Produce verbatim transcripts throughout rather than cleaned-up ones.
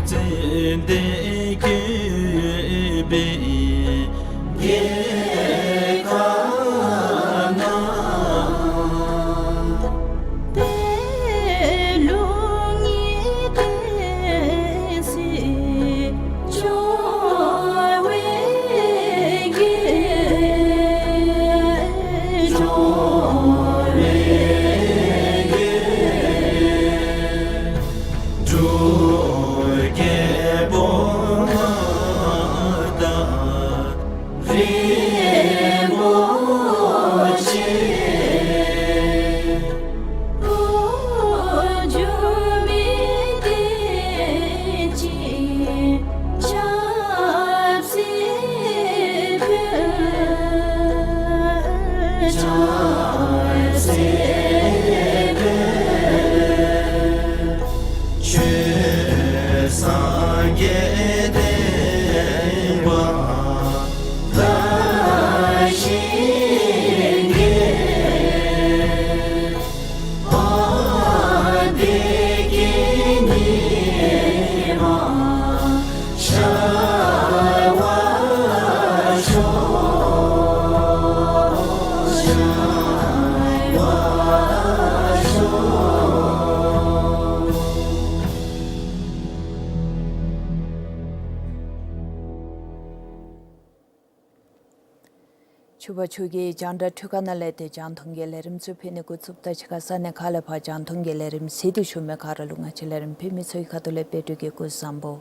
ཙན་དན་བཀོད་པའི་རྒྱལ་ཁབ་ན། པད་ལུང་གི་བསྟན་སྲིད་འཇོ་བའི་རྒྱལ། འཇོ་བའི་རྒྱལ། འབྲུག་རྒྱལ་པོ་མངའ་བདག་རིན་པོ་ཆེ། འགྱུར་མེད་བསྟན་ཅིང་ཆབ་སྲིད་འཕེལ། ཆབ་སྲིད་འཕེལ། ཆོས་སངས་རྒྱས་བསྟན་པ་དར་ཞིང་རྒྱས། བདེ་སྐྱིད་ཉི་མ་ཤར་བར་ཤོག། ཤར་བར་ཤོག། ཕྱུ་པ་ཕྱུགས་ཀྱི་རྒྱང་བསྒྲགས་འཕྲུལ་ཁང་ནང་ལས་ཏེ་རྒྱང་མཐོང་གི་ལས་རིམ་ཚུ་ཕུལ་ནི་འགོ་བཙུགསཔ་ད་ཕྱི་ཁ་ས་གནས་ཁག་ལས་ཕར་རྒྱང་མཐོང་གི་ལས་རིམ་གཟིགས་ཏེ་བཞུགས་མི་ག་ར་ལུ་ང་བཅས་ལས་རིམ་ཕུལ་མི་ཚུ་གི་ཁ་ཐུག་ལས་དཔལ་སྤྲུལ་གྱི་སྐུ་གཟུགས་བཟང་པོ།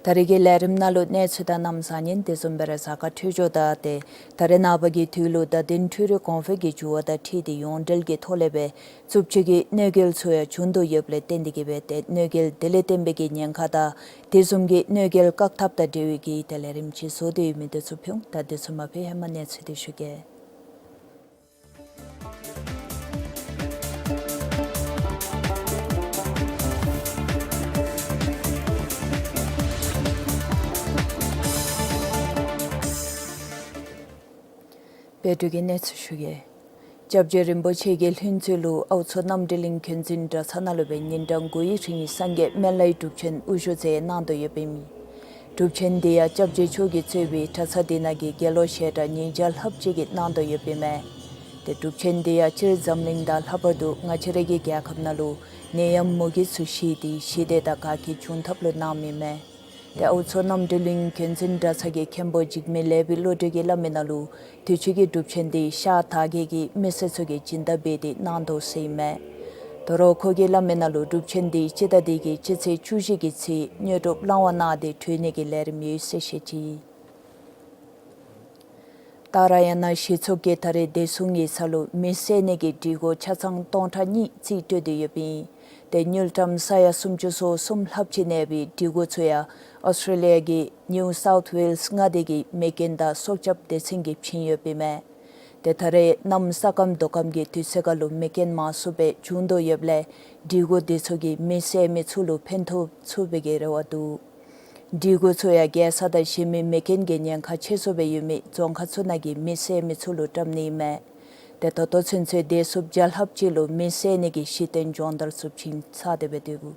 ད་རེས་ཀྱི་ལས་རིམ་ནང་ལུ་གནས་ཚུལ་དང་གནམ་གཤིས་ཉིན་དེ་བཟུམ་སྦེ་ར་གཟའ་སྐར་འཕྲོད་སྦྱོར་དང་ཏེ་ད་རེས་ནངས་པ་གི་དུས་ལུ་བརྡ་དོན་འཕྲུལ་རིག་གོང་འཕེལ་གྱི་འགྱུར་བ་དང་འཁྲིལ་ཏེ་ཡོངས་འབྲེལ་གྱི་ཐོག་ལས་སྦེ་རྩུབ་སྤྱོད་ཀྱི་གནོད་འགེལ་ཚུ་ཡང་བྱུང་དོ་ཡོདཔ་ལས་བརྟེན་ཏེ་གིས་སྦེ་ཏེ་གནོད་འགེལ་དེ་ལས་བརྟེན་པའི་གི་ཉེན་ཁ་དང་དེ་བཟུམ་གྱི་གནོད་འགེལ་བཀག་ཐབས་དང་འབྲེལ་བའི་གི་ཏེ་ལས་རིམ་ཅིག་བཟོ་སྟེ་ཡོད་མི་དེ་ཚུ་ཕུལ་འོང་། ད་དེ་ཚུ་མ་ཕུལ་ཧེ་མ་གནས་ཚུལ་དེ་ཞུ་གེ། དཔལ་སྤྲུལ་གྱི་གནས་ཚུལ་ཞུ་གེ། སྐྱབས་རྗེ་རིན་པོ་ཆེ་གི་ལྷུན་རྩེ་ལུ་ཨའུ་མཚོ་རྣམ་གྲོལ་གླིང་མཁྱེན་བརྩེ་གྲྭ་ཚང་ནང་ལུ་སྦེ་ཉིན་གྲངས་དགུའི་རིང་སངས་རྒྱས་སྨན་བླའི་སྒྲུབ་ཆེན་དབུ་བཞུགས་མཛད་གནང་དོ་ཡོདཔ་ཨིན་མས། སྒྲུབ་ཆེན་དེ་ཡང་སྐྱབས་རྗེ་མཆོག་གིས་གཙོས་པའི་གྲྭ་ཚང་དེ་ནང་གི་དགེ་སློང་ཞལ་གྲངས་ཉིས་བརྒྱ་ལྷགཔ་ཅིག་གིས་གནང་དོ་ཡོདཔ་ཨིན་མས། ཏེ་སྒྲུབ་ཆེན་དེ་ཡང་སྤྱིར་འཛམ་གླིང་དང་ལྷག་པར་དུ་ང་བཅས་རའི་གི་རྒྱལ་ཁབ་ནང་ལུ་ནད་ཡམས་མུ་གེ་ཚུ་ཞི་སྟེ་ཞི་བདེ་དང་དགའ་སྐྱིད་འབྱུང་ཐབས་ལུ་གནངམ་ཨིན་མས། ཏེ་ཨའུ་མཚོ་རྣམ་གྲོལ་གླིང་མཁྱེན་བརྩེ་གྲྭ་ཚང་གི་མཁན་པོ་འཇིགས་མེད་ལེགས་པའི་བློ་གྲོས་ཀྱིས་སླབ་མི་ནང་ལུ་དུས་ཅི་གི་སྒྲུབ་ཆེན་དེ་ཤར་དར་རྒྱས་ཀྱི་མི་སེར་ཚུ་གིས་སྦྱིན་བདག་འབད་དེ་གནང་དོ་ཟེར་ཨིན་མས། དོ་རུང་ཁོ་གིས་སླབ་མི་ནང་ལུ་སྒྲུབ་ཆེན་དེ་སྤྱི་ཟླ་འདི་གི་སྤྱི་ཚེས་བཅུ་བཞི་གི་ཚེ་དངོས་གྲུབ་བླང་བ་གནང་སྟེ་གྲོལ་ནི་གི་ལས་རིམ་ཡོད་ཟེར་བཤད་ཅི། ཏཱ་ར་ཡ་ན་གཞི་ཚོགས་ཀྱིས་ད་རེས་བདེ་སྲུང་གི་ས་ལུ་མེ་བསད་ནི་གི་སྒྲིག་གོ་ཆ་ཚང་སྟོང་ཕྲག་གཉིས་རྩིས་སྤྲོད་དེ་ཡོདཔ་ཨིན། ཏེ་དངུལ་ཀྲམ་ས་ཡ་སུམ་ཅུ་སོ་གསུམ་ལྷགཔ་ཅིག་གནས་པའི་སྒྲིག་གོ་ཚུ་ཡང་ཨོསི་ཊྲེ་ལི་ཡ་གི་ནིའུ་སའུཐ་ཝེལསི་མངའ་སྡེ་གི་མེ་རྐྱེན་དང་སྲོག་སྐྱབས་སྡེ་ཚན་གྱིས་བྱིན་ཡོདཔ་ཨིན་མས། ཏེ་ད་རེས་གནམ་ས་སྐམ་རྡོ་སྐམ་གྱི་དུས་ཚོད་ཁར་ལུ་མེ་རྐྱེན་མང་སུ་སྦེ་བྱུང་དོ་ཡོདཔ་ལས་སྒྲིག་གོ་དེ་ཚུ་གིས་མེ་བསད་མི་ཚུ་ལུ་ཕན་ཐོགས་ཚུགས་པའི་གི་རེ་བ་འདུག། སྒྲིག་གོ་ཚུ་ཡང་རྒྱལ་ས་དང་གཞན་མི་མེ་རྐྱེན་གྱི་ཉེན་ཁ་ཆེ་སུ་སྦེ་ཡོད་མི་རྫོང་ཁག་ཚུ་ནང་གི་མེ་བསད་མི་ཚུ་ལུ་བཀྲམ་ནི་ཨིན་མས། ཏེ་ད་ལྟོ་ཚུན་ཚོད་བདེ་སྲུངཔ་བརྒྱ་ལྷགཔ་ཅིག་ལུ་མེ་བསད་ནི་གི་གཞི་རྟེན་སྦྱོང་བརྡར་ཚུ་བྱིན་ཚར་ཏེ་སྦེ་འདུག།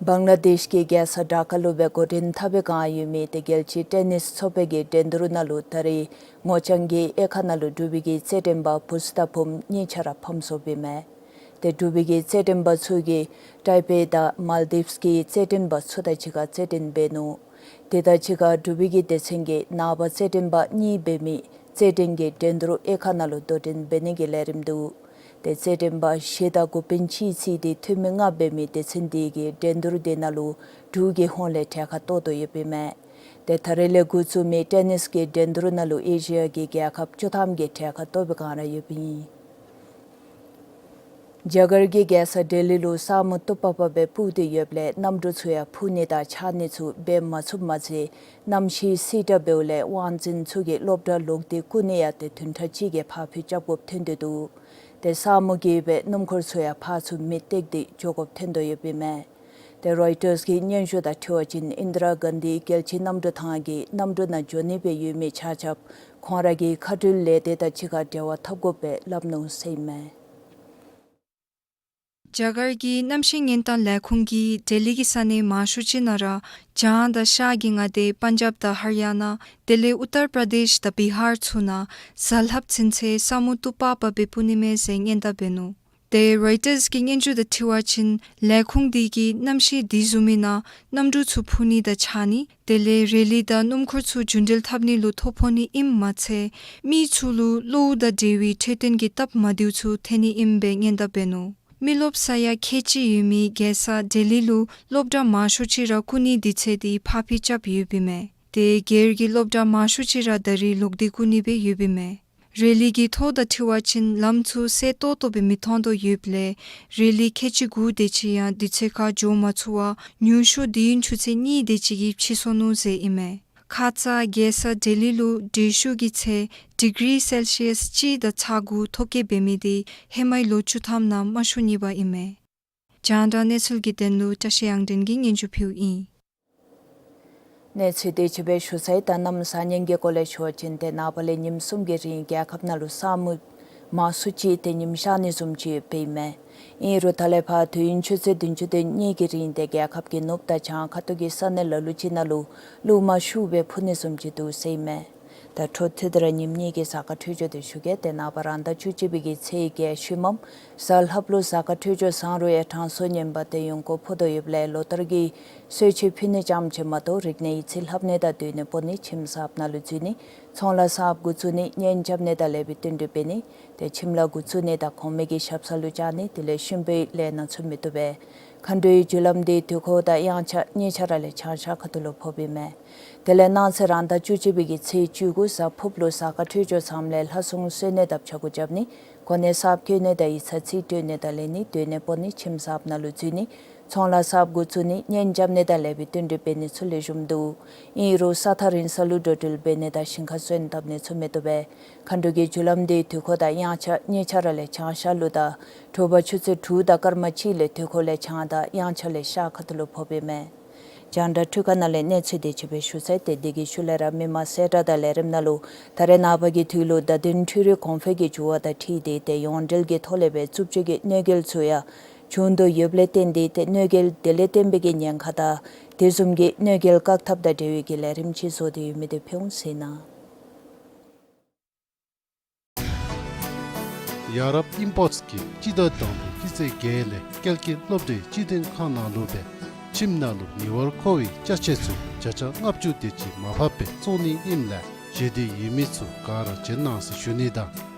བང་ལ་དེཤ་གི་རྒྱལ་ས་ཌ་ཀ་ལུ་སྦེ་འགོ་འདྲེན་འཐབ་པའི་བསྒང་ཡོད་མི་ཏེ་རྒྱལ་སྤྱིའི་ཊེ་ནིསི་ཚོགས་པའི་གི་འགྲན་བསྡུར་ནང་ལུ་ད་རེས་ངོ་རྐྱང་གི་དབྱེ་ཁག་ནང་ལུ་འབྲུག་པའི་གི་རྩེད་འགྲན་པ་བུཚ་དང་བུམོ་གཉིས་ཆ་ར་ཕམ་སོཔ་ཨིན་མས། ཏེ་འབྲུག་པའི་གི་རྩེད་འགྲན་པ་ཚུ་གིས་ཊའི་པེ་དང་མཱལ་དིབས་ཀྱི་རྩེད་འགྲན་པ་ཚུ་དང་གཅིག་ཁར་རྩེད་འགྲན་འབད་ནུག། དེ་དང་གཅིག་ཁར་འབྲུག་པའི་གི་སྡེ་ཚན་གྱིས་ནངས་པ་རྩེད་འགྲན་པ་གཉིས་འབད་མི་རྩེད་འགྲན་གྱི་འགྲན་བསྡུར་དབྱེ་ཁག་ནང་ལུ་དོ་འགྲན་འབད་ནི་གི་ལས་རིམ་འདུག། ཏེ་རྩེད་འགྲན་པ་བཞི་དང་འགོ་དཔོན་གཅིག་གིས་རྩིས་ཏེ་འཐུས་མི་ལྔ་འབད་མི་སྡེ་ཚན་དེ་གིས་འགྲན་བསྡུར་དེ་ནང་ལུ་འབྲུག་གི་ཧོངས་ལས་གྲལ་ཁར་གཏོགས་དོ་ཡོདཔ་ཨིན་མས། ཏེ་ད་རེས་ལས་འགོ་བཙུགས་མི་ཊེ་ནིསི་གི་འགྲན་བསྡུར་ནང་ལུ་ཨེ་ཤི་ཡ་གི་རྒྱལ་ཁབ་བཅུ་ཐམ་གྱིས་གྲལ་ཁར་གཏོགས་པའི་བསྒང་ར་ཡོདཔ་ཨིན། རྒྱ་གར་གྱི་རྒྱལ་ས་ལྡི་ལི་ལུ་ས་སྨུག་སྟུག་པག་པ་སྦེ་སྤུབས་ཏེ་ཡོདཔ་ལས་གནམ་གྲུ་ཚུ་ཡང་འཕུར་ནི་དང་འཕྱར་ནི་ཚུ་འབད་མ་ཚུགསཔ་མ་ཚད་གནམ་གཤིས་བསིལ་དྲགས་འབདཝ་ལས་དབང་འཛིན་ཚུ་གིས་སློབ་གྲྭ་ལོག་སྟེ་བསྐུལ་ནི་ཡང་ཏེ་བདུན་ཕྲག་གཅིག་གི་ཕར་འགྱངས་རྐྱབ་དགོཔ་ཐོན་ཏེ་འདུག། ཏེ་ས་སྨུག་གིས་སྦེ་སྣུམ་འཁོར་ཚུ་ཡང་ཕར་ཚུར་མེ་བཏེགས་ཏེ་འགྱོ་དགོཔ་ཐོན་དོ་ཡོདཔ་ཨིན་མས། ཏེ་རོའི་ཊརསི་གི་སྙན་ཞུ་དང་འཁྲིལ་བ་ཅིན་ཨིནྡ་ར་གཱན་དྷི་རྒྱལ་སྤྱིའི་གནམ་གྲུ་ཐང་གིས་གནམ་གྲུ་ནང་འགྱོ་ནི་སྦེ་ཡོད་མི་ཆ་ཁྱབ་ཁོང་ར་གི་མཁའ་འགྲུལ་ལས་སྡེ་དང་གཅིག་ཁར་འབྲེལ་བ་འཐབ་དགོ་པའི་སླབ་ནུག་ཟེར་ཨིན་མས། རྒྱ་གར་གྱི་གནམ་གཤིས་ཉེན་བརྡ་ལས་ཁུངས་ཀྱིས་ལྡི་ལི་གི་ས་གནས་མང་ཤོས་ཅིག་ནང་ར་བྱང་དང་ཤར་གྱི་མངའ་སྡེ་པན་ཇབ་དང་ཧར་ཡ་ན། དེ་ལས་ཨུ་ཏར་པྲ་དེཤ་དང་བི་ཧར་ཚུ་ནང་གཟའ་ལྷགཔ་ཚུན་ཚོད་ས་སྨུག་སྟུག་པག་པ་སྦེ་སྤུབ་ནི་མས་ཟེར་སྙན་བརྡ་འབད་ནུག། ཏེ་རོའི་ཊརས་ཀྱི་སྙན་ཞུ་དང་འཁྲིལ་བ་ཅིན་ལས་ཁུངས་དེ་གིས་གནམ་གཤིས་དེ་བཟུམ་མའི་ནང་གནམ་གྲུ་ཚུ་འཕུར་ནི་དང་འཕྱང་ནི། དེ་ལས་རི་ལི་དང་སྣུམ་འཁོར་ཚུ་རྒྱུན་འགྲུལ་འཐབ་ནི་ལུ་ཐོ་ཕོག་ནི་ཨིནམ་མ་ཚད་མི་ཚུ་ལུ་གློཝ་དང་འབྲེལ་བའི་འཕྲོད་བསྟེན་གྱི་སྟབས་མ་བདེཝ་ཚུ་ཐོན་ནི་ཨིནམ་སྦེ་སྙན་བརྡ་འབད་ནུག། མི་རློབས་ས་ཡང་ཁལ་གཅིག་ཡོད་མི་རྒྱལ་ས་ལྡི་ལི་ལུ་སློབ་གྲྭ་མང་ཤོས་ཅིག་ར་རྐུ་ནིའི་དུས་ཚོད་དེ་ཕར་འཕུལ་རྐྱབ་ཡོདཔ་ཨིན་མས། ཏེ་སྒེར་གྱི་སློབ་གྲྭ་མང་ཤོས་ཅིག་ར་ད་རིས་ལོག་སྟེ་རྐུ་ནི་སྦེ་ཡོདཔ་ཨིན་མས། རི་ལི་གི་ཐོ་དང་འཁྲིལ་བ་ཅིན་ལམ་ཚུ་གསལ་ཏོག་ཏོ་སྦེ་མི་མཐོང་དོ་ཡོདཔ་ལས་རི་ལི་ཁལ་གཅིག་དགུ་དེ་ཅིག་ཡང་དུས་ཚོད་ཁར་འགྱོ་མ་ཚུགས་པར་ཉུང་ཤོས་དུས་ཡུན་ཆུ་ཚོད་གཉིས་དེ་ཅིག་གིས་འཕྱིས་སོ་ནུག་ཟེར་ཨིན་མས། ཁ་ཙ་རྒྱལ་ས་ལྡི་ལི་ལུ་དྲོད་ཤུགས་ཀྱི་ཚད་ཌི་གི་རི་སེལ་ཤི་ཡས་གཅིག་དང་ཚག་དགུ་ཐོ་བཀོད་འབད་མི་དེ་ཧེ་མའི་ལོ་བཅུ་ཐམ་ནང་མང་ཤོས་ནི་བ་ཨིན་མས། རྒྱང་བསྒྲགས་གནས་ཚུལ་གྱི་དོན་ལུ་བཀྲ་ཤིས་དབྱངས་སྒྲོན་གྱིས་སྙན་ཞུ་ཕུལཝ་ཨིན། གནས་ཚུལ་དེ་ཅིག་སྦེ་ཞུ་ཚར་ཡི། ད་གནམ་གཤིས་ཉེན་གྱི་སྐོར་ལས་ཞུ་བ་ཅིན་ཏེ་ནངས་པ་ལས་ཉིནམ་གསུམ་གྱི་རིང་རྒྱལ་ཁབ་ནང་ལུ་ས་སྨུག་མང་སུ་ཅིག་ཏེ་ཉིམ་ཤར་ནི་བཟུམ་ཅིག་ཡོདཔ་ཨིན་མས། ཨིན་རུང་ད་ལས་ཕར་དུས་ཡུན་ཆུ་ཚོད་བདུན་ཅུ་དོན་གཉིས་ཀྱི་རིང་ཏེ་རྒྱལ་ཁབ་ཀྱི་ནུབ་དང་བྱང་ཁ་ཐུག་གི་ས་གནས་ལ་ལུ་ཅིག་ནང་ལུ་རླུང་མ་ཤུགས་སྦེ་འཕུ་ནི་བཟུམ་ཅིག་འདུག་ཟེར་ཨིན་མས། ད་འཕྲོ་མཐུད་དེ་ར་ཉིནམ་གཉིས་ཀྱི་གཟའ་སྐར་འཕྲོད་སྦྱོར་དེ་ཞུ་གེ། ཏེ་ནངས་པ་རང་ཟླ་བཅུ་གཅིག་པའི་གི་ཚེས་བརྒྱད་ཤུལ་མམ་གཟའ་ལྷགཔ་ལུ་གཟའ་སྐར་འཕྲོད་སྦྱོར་བཟང་རུང་ཡང་གྲང་སོ་ངན་པ་དེ་ཡང་ཁོ་ཕོག་དོ་ཡོདཔ་ལས་ལོ་ལྟར་གྱི་གསོལ་མཆོད་ཕུལ་ནི་ཙམ་ཅིག་མ་གཏོགས་རིག་གནས་ཡིག་རྩིས་ལྷབ་ནི་དང་སྡོད་གནས་སྤོ་ནི་ཁྱིམ་གསརཔ་ནང་ལུ་འཛུལ་ནི་ཚོང་ལཱ་གསརཔ་འགོ་བཙུགས་ནི་གཉེན་རྐྱབ་ནི་དང་ལེགས་པའི་བསྟུན་གྲོས་འབད་ནི་ཏེ་ཁྱིམ་ལཱ་འགོ་བཙུགས་ནི་དང་གོང་མའི་གི་ཞབས་ས་ལུ་བཅར་ནི་དེ་ལས་གཤིན་པོའི་ལས་སྣ་ཚུ་མི་བཏུབ་པས། མཁའ་འགྲོའི་རྒྱུ་ལམ་དེ་དུས་འཁོར་དང་དབྱངས་འཆར་གཉིས་ཆ་ར་ལས་བྱང་ཤར་ཁ་ཐུག་ལུ་ཕོགཔ་ཨིན་མས། དེ་ལས་གནངས་ཚེ་རང་ཟླ་བཅུ་གཅིག་པའི་གི་ཚེས་བཅུ་དགུ་གཟའ་ཕུརཔ་ལུ་གཟའ་སྐར་འཕྲོད་སྦྱོར་བཟངམ་ལས་ལྷ་སྲུང་གསོལ་ནི་དང་ཕྱག་གུ་རྐྱབ་ནི་གོ་གནས་གསརཔ་བསྐོ་ནི་དང་ཡིག་ཚང་རྩིས་སྤྲོད་ནི་དང་ལེན་ནི་སྡོད་གནས་སྤོ་ནི་ཁྱིམ་གསརཔ་ནང་ལུ་འཛུལ་ནི་ཚོང་ལཱ་གསརཔ་འགོ་བཙུགས་ནི་གཉེན་རྐྱབ་ནི་དང་ལེགས་པའི་བསྟུན་གྲོས་འབད་ནི་ཚུ་ལེགས་ཤོམ་འདུག། ཨིན་རུང་ས་ཐག་རིང་ས་ལུ་འགྲོ་འགྲུལ་འབད་ནི་དང་ཞིང་ཁར་སོན་བཏབ་ནི་ཚུ་མི་བཏུབ་པས། མཁའ་འགྲོ་གི་རྒྱུ་ལམ་དེ་དུས་འཁོར་དང་དབྱངས་འཆར་གཉིས་ཆ་ར་ལས་བྱང་ཤར་ལུ་དང་དྲོ་པ་ཆུ་ཚོད་དྲུག་དང་སྐར་མ་གཅིག་ལས་དུས་འཁོར་ལས་བྱང་དང་དབྱངས་འཆར་ལས་ཤར་ཁ་ཐུག་ལུ་ཕོགཔ་ཨིན་མས། རྒྱང་བསྒྲགས་འཕྲུལ་ཁང་ནང་ལས་གནས་ཚུལ་དེ་ཅིག་སྦེ་ཞུ་ཚར་ཡི། ཏེ་དེ་གི་ཤུལ་ལས་ར་མི་མང་གསལ་བསྒྲགས་དང་ལས་རིམ་ནང་ལུ་ད་རེས་ནངས་པ་གི་དུས་ལུ་བརྡ་དོན་འཕྲུལ་རིག་གོང་འཕེལ་གྱི་འགྱུར་བ་དང་འཁྲིལ་ཏེ་ཏེ་ཡོངས་འབྲེལ་གྱི་ཐོག་ལས་སྦེ་རྩུབ་སྤྱོད་ཀྱི་གནོད་འགེལ་ཚུ་ཡང་བྱུང་དོ་ཡོདཔ་ལས་བརྟེན་ཏེ་ཏེ་གནོད་འགེལ་དེ་ལས་བརྟེན་པའི་གི་ཉེན་ཁ་དང་དེ་བཟུམ་གྱི་གནོད་འགེལ་བཀག་ཐབས་དང་འབྲེལ་བའི་གི་ལས་རིམ་ཅིག་བཟོ་སྟེ་ཡོད་མི་དེ་ཕུལ་འོང་ཟེར་ཨིན་ན། ཡ་རབས་ཨིམ་པོརཊསི་གིས་སྤྱི་ཟླ་དང་པོའི་སྤྱི་ཚེས་བརྒྱད་ལས་སྐྱེལ་སྐྱེལ་སློབ་གྲྭའི་སྤྱི་དོན་ཁང་ནང་ལུ་སྦེ་ཁྱིམ་ནང་ལུ་ཉེ་བར་མཁོ་བའི་ཅ་ཆས་ཚུ་བརྒྱ་ཆ་ལྔ་བཅུ་དེ་ཅིག་མར་ཕབ་སྦེ་བཙོང་ནི་ཨིནམ་ལས་ཞེ་འདོད་ཡོད་མི་ཚུ་ག་ར་བྱོན་གནང་ཟེར་ཞུ་ནི་དང་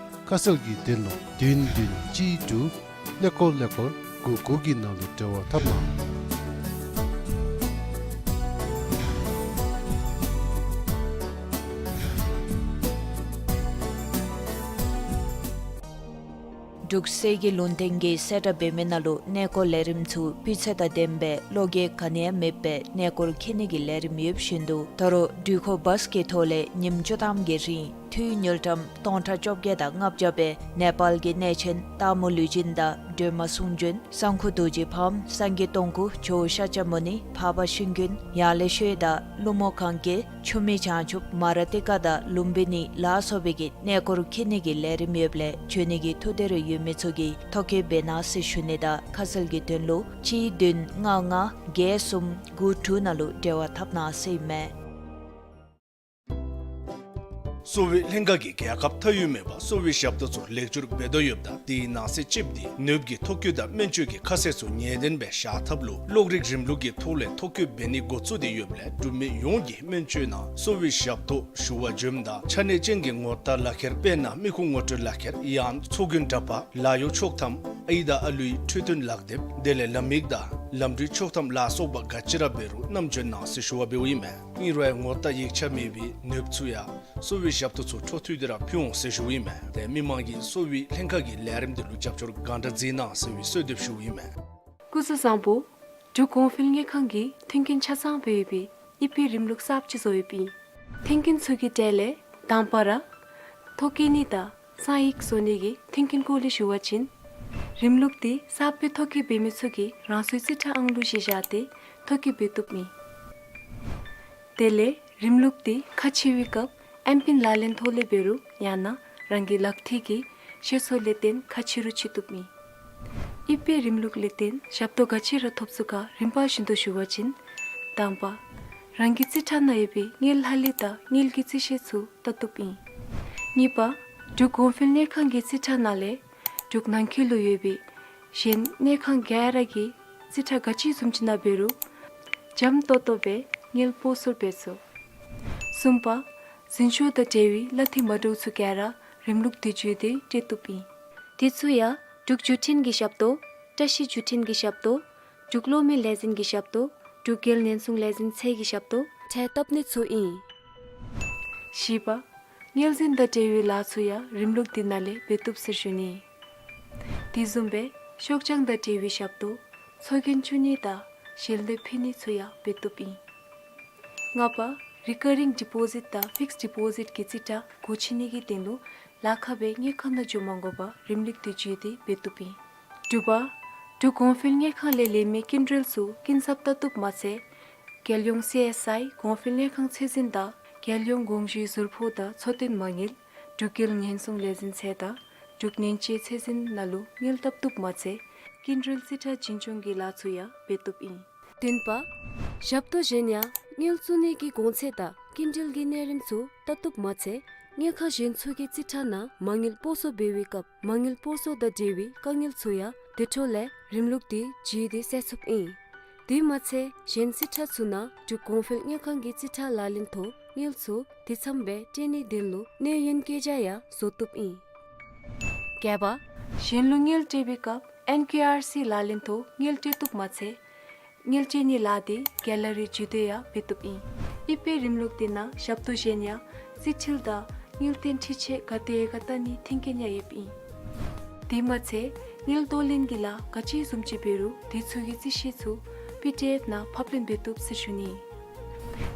ཁ་གསལ་གྱི་དོན་ལུ་བདུན་བདུན་གཅིག་དྲུག་ཀླད་ཀོར་ཀླད་ཀོར་དགུ་དགུ་གི་ནང་ལུ་འབྲེལ་བ་འཐབ་གནང་། འབྲུག་གསེར་གྱི་ལུང་བསྟན་གྱིས་གསལ་བསྒྲགས་འབད་མི་ནང་ལུ་གནས་སྐོར་ལས་རིམ་ཚུ་སྤུས་ཚད་དང་ལྡནམ་སྦེ་བློ་འགྱོད་ག་ནི་ཡང་མེདཔ་སྦེ་གནས་སྐོར་འཁྱིད་ནི་གི་ལས་རིམ་ཡོདཔ་བཞིན་དུ་ད་རུང་འགྲུལ་འཁོར་བཱསི་གི་ཐོག་ལས་ཉིནམ་བཅུ་ཐམ་གྱི་རིང་འཐུས་དངུལ་ཀྲམ་སྟོང་ཕྲག་བཅོ་བརྒྱད་དང་ལྔ་བརྒྱ་སྦེ་ནེ་པཱལ་གྱི་གནས་ཆེན་སྟག་མོ་ལུས་སྦྱིན་དང་སྒྲོལ་མ་གསུང་བྱོན་གསང་ཁུག་རྡོ་རྗེ་ཕམ་སངས་རྒྱས་སྟོང་སྐུ་ཇོ་བོ་ཤཱཀྱ་མུ་ནི་འཕགས་པ་ཤིང་ཀུན་ཡར་ལེ་ཤོད་དང་ཀླུ་མོ་གན་རྐྱལ་ཆུ་མིག་བྱང་ཆུབ་མ་ར་ཏི་ཀ་དང་ལུམ་བི་ནི་ལ་སོགས་པའི་གི་གནས་སྐོར་འཁྱིད་ནི་གི་ལས་རིམ་ཡོདཔ་ལས་བྱོན་ནི་གི་ཐུགས་འདོད་རེ་ཡོད་མི་ཚུ་གིས་ཐོ་བཀོད་འབད་གནང་ཟེར་ཞུ་ནི་དང་ཁ་གསལ་གྱི་དོན་ལུ་གཅིག་བདུན་ལྔ་ལྔ་བརྒྱད་གསུམ་དགུ་དྲུག་ནང་ལུ་འབྲེལ་བ་འཐབ་གནང་ཟེར་ཨིན་མས། གསོ་བའི་ལྷན་ཁག་གིས་རྒྱལ་ཁབ་མཐའ་དབུས་མེད་པར་གསོ་བའི་ཞབས་ཏོག་ཚུ་ལེགས་བཅོས་འབད་དོ་ཡོདཔ་ད་དེའི་ནང་གསེས་གཅིགཔོ་དེ་ནདཔ་གི་ཐོ་བཀོད་དང་སྨན་བཅོས་ཀྱི་ཁ་གསལ་ཚུ་ངེས་བདེན་སྦེ་བཞག་ཐབས་ལུ་གློག་རིག་རིམ་ལུགས་ཀྱི་ཐོག་ལས་ཐོ་བཀོད་འབད་ནི་འགོ་བཙུགས་ཏེ་ཡོདཔ་ལས་འབྲུག་མི་ཡོངས་ཀྱིས་སྨན་བཅོས་ནང་གསོ་བའི་ཞབས་ཏོག་ཞུ་བར་འབྱོནམ་ད་ཆ་གནས་ཅན་གྱི་ངོ་རྟགས་ལག་ཁྱེར་དཔེར་ན་མི་ཁུངས་ངོ་སྤྲོད་ལག་ཁྱེར་ཡང་ཚོགས་རྒྱུན་འདྲ་པར་ལཱ་གཡོག་ཆོག་ཐམ་ཨའི་དང་ཨ་ལུའི་འཕྲོད་བསྟེན་ལག་དེབ་དེ་ལས་ལམ་ཡིག་དང་ལམ་འགྲུལ་ཆོག་ཐམ་ལ་སོགས་པ་ག་ཅི་ར་འབད་རུང་བསྣམས་འབྱོན་གནང་ཟེར་ཞུ་བ་འབདཝ་ཨིན་མས། ཨིན་རུང་ཡང་ངོ་རྟགས་ཡིག་ཆ་མེད་པའི་ནདཔ་ཚུ་ཡང་གསོ་བའི་ཞབས་ཏོག་ཚུ་འཕྲོ་མཐུད་དེ་ར་ཕུལ་འོང་ཟེར་ཞུཝ་ཨིན་མས། ཏེ་མི་མང་གིས་གསོ་བའི་ལྷན་ཁག་གི་ལས་རིམ་དེ་ལུ་རྒྱབ་སྐྱོར་གང་དྲག་མཛད་གནང་ཟེར་བའི་གསོལ་འདེབས་ཞུཝ་ཨིན་མས། སྐུ་གཟུགས་བཟང་པོ། འབྲུག་གོང་འཕེལ་དངུལ་ཁང་གིས་མཐུན་རྐྱེན་ཆ་ཚང་སྦེ་ཡོད་པའི་ཨི་ཕིའི་རིམ་ལུགས་གསརཔ་ཅིག་བཟོ་ཡོདཔ་ཨིན། མཐུན་རྐྱེན་ཚུ་གི་གྲས་ལས་དང་པ་ར་ཐོ་བཀོད་ནི་དང་གསང་ཡིག་བཟོ་ནི་གི་མཐུན་རྐྱེན་སྐོར་ལས་ཞུ་བ་ཅིན་རིམ་ལུགས་དེ་གསརཔ་སྦེ་ཐོ་བཀོད་འབད་མི་ཚུ་གིས་རང་སོའི་རྩིས་ཁྲ་ཨང་ལུ་གཞི་བཞག་སྟེ་ཐོ་བཀོད་འབད་བཏུབ་ཨིན། དེ་ལས་རིམ་ལུགས་དེ་ཁ་ཕྱེ་བའི་སྐབས་ཨེམ་པིན་ལག་ལེན་ཐོག་ལས་འབད་རུང་ཡང་ན་རང་གི་ལག་ཐིལ་གྱི་ཤེལ་སོ་ལས་བརྟེན་ཁ་ཕྱེ་རུང་ཕྱེ་བཏུབ་ཨིན། དབྱིབས་པའི་རིམ་ལུགས་ལས་བརྟེན་ཞབས་ཏོག་ག་ཅི་ར་ཐོབ་ཚུགས་ག་རིམ་པ་བཞིན་དུ་ཞུ་བ་ཅིན། དང་པ། རང་གི་རྩིས་ཁྲ་ནང་ཡོད་པའི་དངུལ་ལྷག་ལུས་དང་དངུལ་གྱི་རྩིས་གཞི་ཚུ་བལྟ་བཏུབ་ཨིན། གཉིས་པ། འབྲུག་གོང་འཕེལ་དངུལ་ཁང་གི་རྩིས་ཁྲ་ནང་ལས་འབྲུག་ནང་འཁོད་ལུ་ཡོད་པའི་གཞན་དངུལ་ཁང་ག་ར་གི་རྩིས་ཁྲ་ག་ཅི་བཟུམ་ཅིག་ནང་འབད་རུང་འཇམ་ཏོང་ཏོ་སྦེ་དངུལ་སྤོ་སོར་འབད་ཚུགས། གསུམ་པ། འཛིན་སྐྱོང་དང་འབྲེལ་བའི་གླ་འཐུས་མ་འདྲཝ་ཚུ་ག་ར་རིམ་ལུགས་འདི་བརྒྱུད་དེ་སྤྲོད་བཏུབ་ཨིན། དེ་ཚུ་ཡང་འབྲུག་བརྒྱུད་འཕྲིན་གྱི་ཞབས་ཏོག། བཀྲ་ཤིས་བརྒྱུད་འཕྲིན་གྱི་ཞབས་ཏོག། འབྲུག་གློག་མེ་ལས་འཛིན་གྱི་ཞབས་ཏོག། འབྲུག་རྒྱལ་ཉེན་སྲུང་ལས་འཛིན་ཚད་ཀྱི་ཞབས་ཏོག་ཁྲལ་བཏབ་ནི་ཚུ་ཨིན། བཞི་པ། དངུལ་འཛིན་དང་འབྲེལ་བའི་ལཱ་ཚུ་ཡང་རིམ་ལུགས་འདི་ནང་ལས་འབད་བཏུབ་ཟེར་ཞུ་ནི། དེ་བཟུམ་སྦེ་ཤོག་བྱང་དང་འབྲེལ་བའི་ཞབས་ཏོག། ཚོགས་རྒྱན་བཙུགས་ནི་དང་ཞལ་འདེབས་ཕུལ་ནི་ཚུ་ཡང་འབད་བཏུབ་ཨིན། ལྔ་པ། རི་ཀ་རིང་ཌི་པོ་ཟིཊ་དང་ཕིགསི་ཌི་པོ་ཟིཊ་གི་རྩིས་ཁྲ་སྒོ་ཕྱེ་ནི་གི་དོན་ལུ་ལཱ་ཁག་སྦེ་དངུལ་ཁང་ནང་འགྱོ་མ་དགོ་པར་རིམ་ལུགས་འདི་བརྒྱུད་དེ་འབད་བཏུབ་ཨིན། དྲུག་པ། འབྲུག་གོང་འཕེལ་དངུལ་ཁང་ལས་ལེན་མི་སྐྱིན་འགྲུལ་ཚུ་སྐྱིན་ཚབ་བལྟ་བཏུབ་མ་ཚད། རྒྱལ་ཡོངས་སི་ཨེསི་ཨའི་གོང་འཕེལ་དངུལ་ཁང་ཚད་འཛིན་དང་རྒྱལ་ཡོངས་དགོངས་ཞུའི་ཟུར་ཕོགས་དང་འཚོ་རྟེན་མ་དངུལ། འབྲུག་རྒྱལ་ཉེན་སྲུང་ལས་འཛིན་ཚད་དང་འབྲུག་ནན་དཔྱད་ཚད་འཛིན་ནང་ལུ་དངུལ་བཏབ་བཏུབ་མ་ཚད་སྐྱིན་འགྲུལ་རྩིས་ཁྲ་འཛིན་སྐྱོང་གི་ལཱ་ཚུ་ཡང་འབད་བཏུབ་ཨིན། བདུན་པ། ཞབས་ཏོག་གཞན་ཡང་དངུལ་བཙུགས་ནི་གི་གོང་ཚད་དང་སྐྱིན་འགྲུལ་གྱི་གནས་རིམ་ཚུ་བལྟ་བཏུབ་མ་ཚད་དངུལ་ཁང་གཞན་ཚུ་གི་རྩིས་ཁྲ་ནང་མ་དངུལ་སྤོ་སོར་འབད་བའི་སྐབས་མ་དངུལ་སྤོ་སོར་དང་འབྲེལ་བའི་དཀའ་ངལ་ཚུ་ཡང་དེ་འཕྲོ་ལས་རིམ་ལུགས་འདི་བརྒྱུད་དེ་སེལ་ཚུགསཔ་ཨིན། དེ་མ་ཚད་གཞན་རྩིས་ཁྲ་ཚུ་ནང་འབྲུག་གོང་འཕེལ་དངུལ་ཁང་གི་རྩིས་ཁྲ་ལག་ལེན་ཐོག་དངུལ་ཚུ་དེ་ཙམ་སྦེ་སྤྲོད་ནིའི་དོན་ལུ་གནས་ཡུན་བཀོད་རྒྱ་ཡང་བཟོ་བཏུབ་ཨིན། བརྒྱད་པ། གཞན་ལུ་དངུལ་སྤྲོད་པའི་སྐབས་ཨེན་ཀེ་ཨར་སི་ལག་ལེན་ཐོག་དངུལ་སྤྲོད་བཏུབ་མ་ཚད་དངུལ་སྤྲོད་ནིའི་ལཱ་འདི་ག་ལ་རི་བརྒྱུད་དེ་ཡང་འབད་བཏུབ་ཨིན། དབྱིབས་པའི་རིམ་ལུགས་འདི་ནང་ཞབས་ཏོག་གཞན་ཡང་རྩིས་འཕྲུལ་དང་དངུལ་རྟེན་འཕྲུལ་ཆས་ག་དེ་ག་བལྟ་ནིའི་མཐུན་རྐྱེན་ཡང་ཡོདཔ་ཨིན། དེ་མ་ཚད་དངུལ་གཏོང་ལེན་གྱི་ལཱ་ག་ཅི་བཟུམ་ཅིག་འབད་རུང་དེ་ཚུ་གི་རྩིས་གཞི་ཚུ་པི་ཌི་ཨེཕ་ནང་ཕབ་ལེན་འབད་བཏུབ་ཟེར་ཞུ་ནི།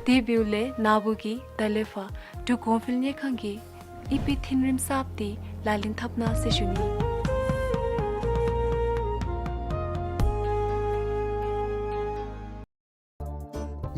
དེ་འབདཝ་ལས་ན་བུ་གིས་ད་ལས་ཕར་འབྲུག་གོང་འཕེལ་དངུལ་ཁང་གི་དབྱིབས་པའི་འཕྲིན་རིམ་གསརཔ་འདི་ལག་ལེན་འཐབ་གནང་ཟེར་ཞུ་ནི།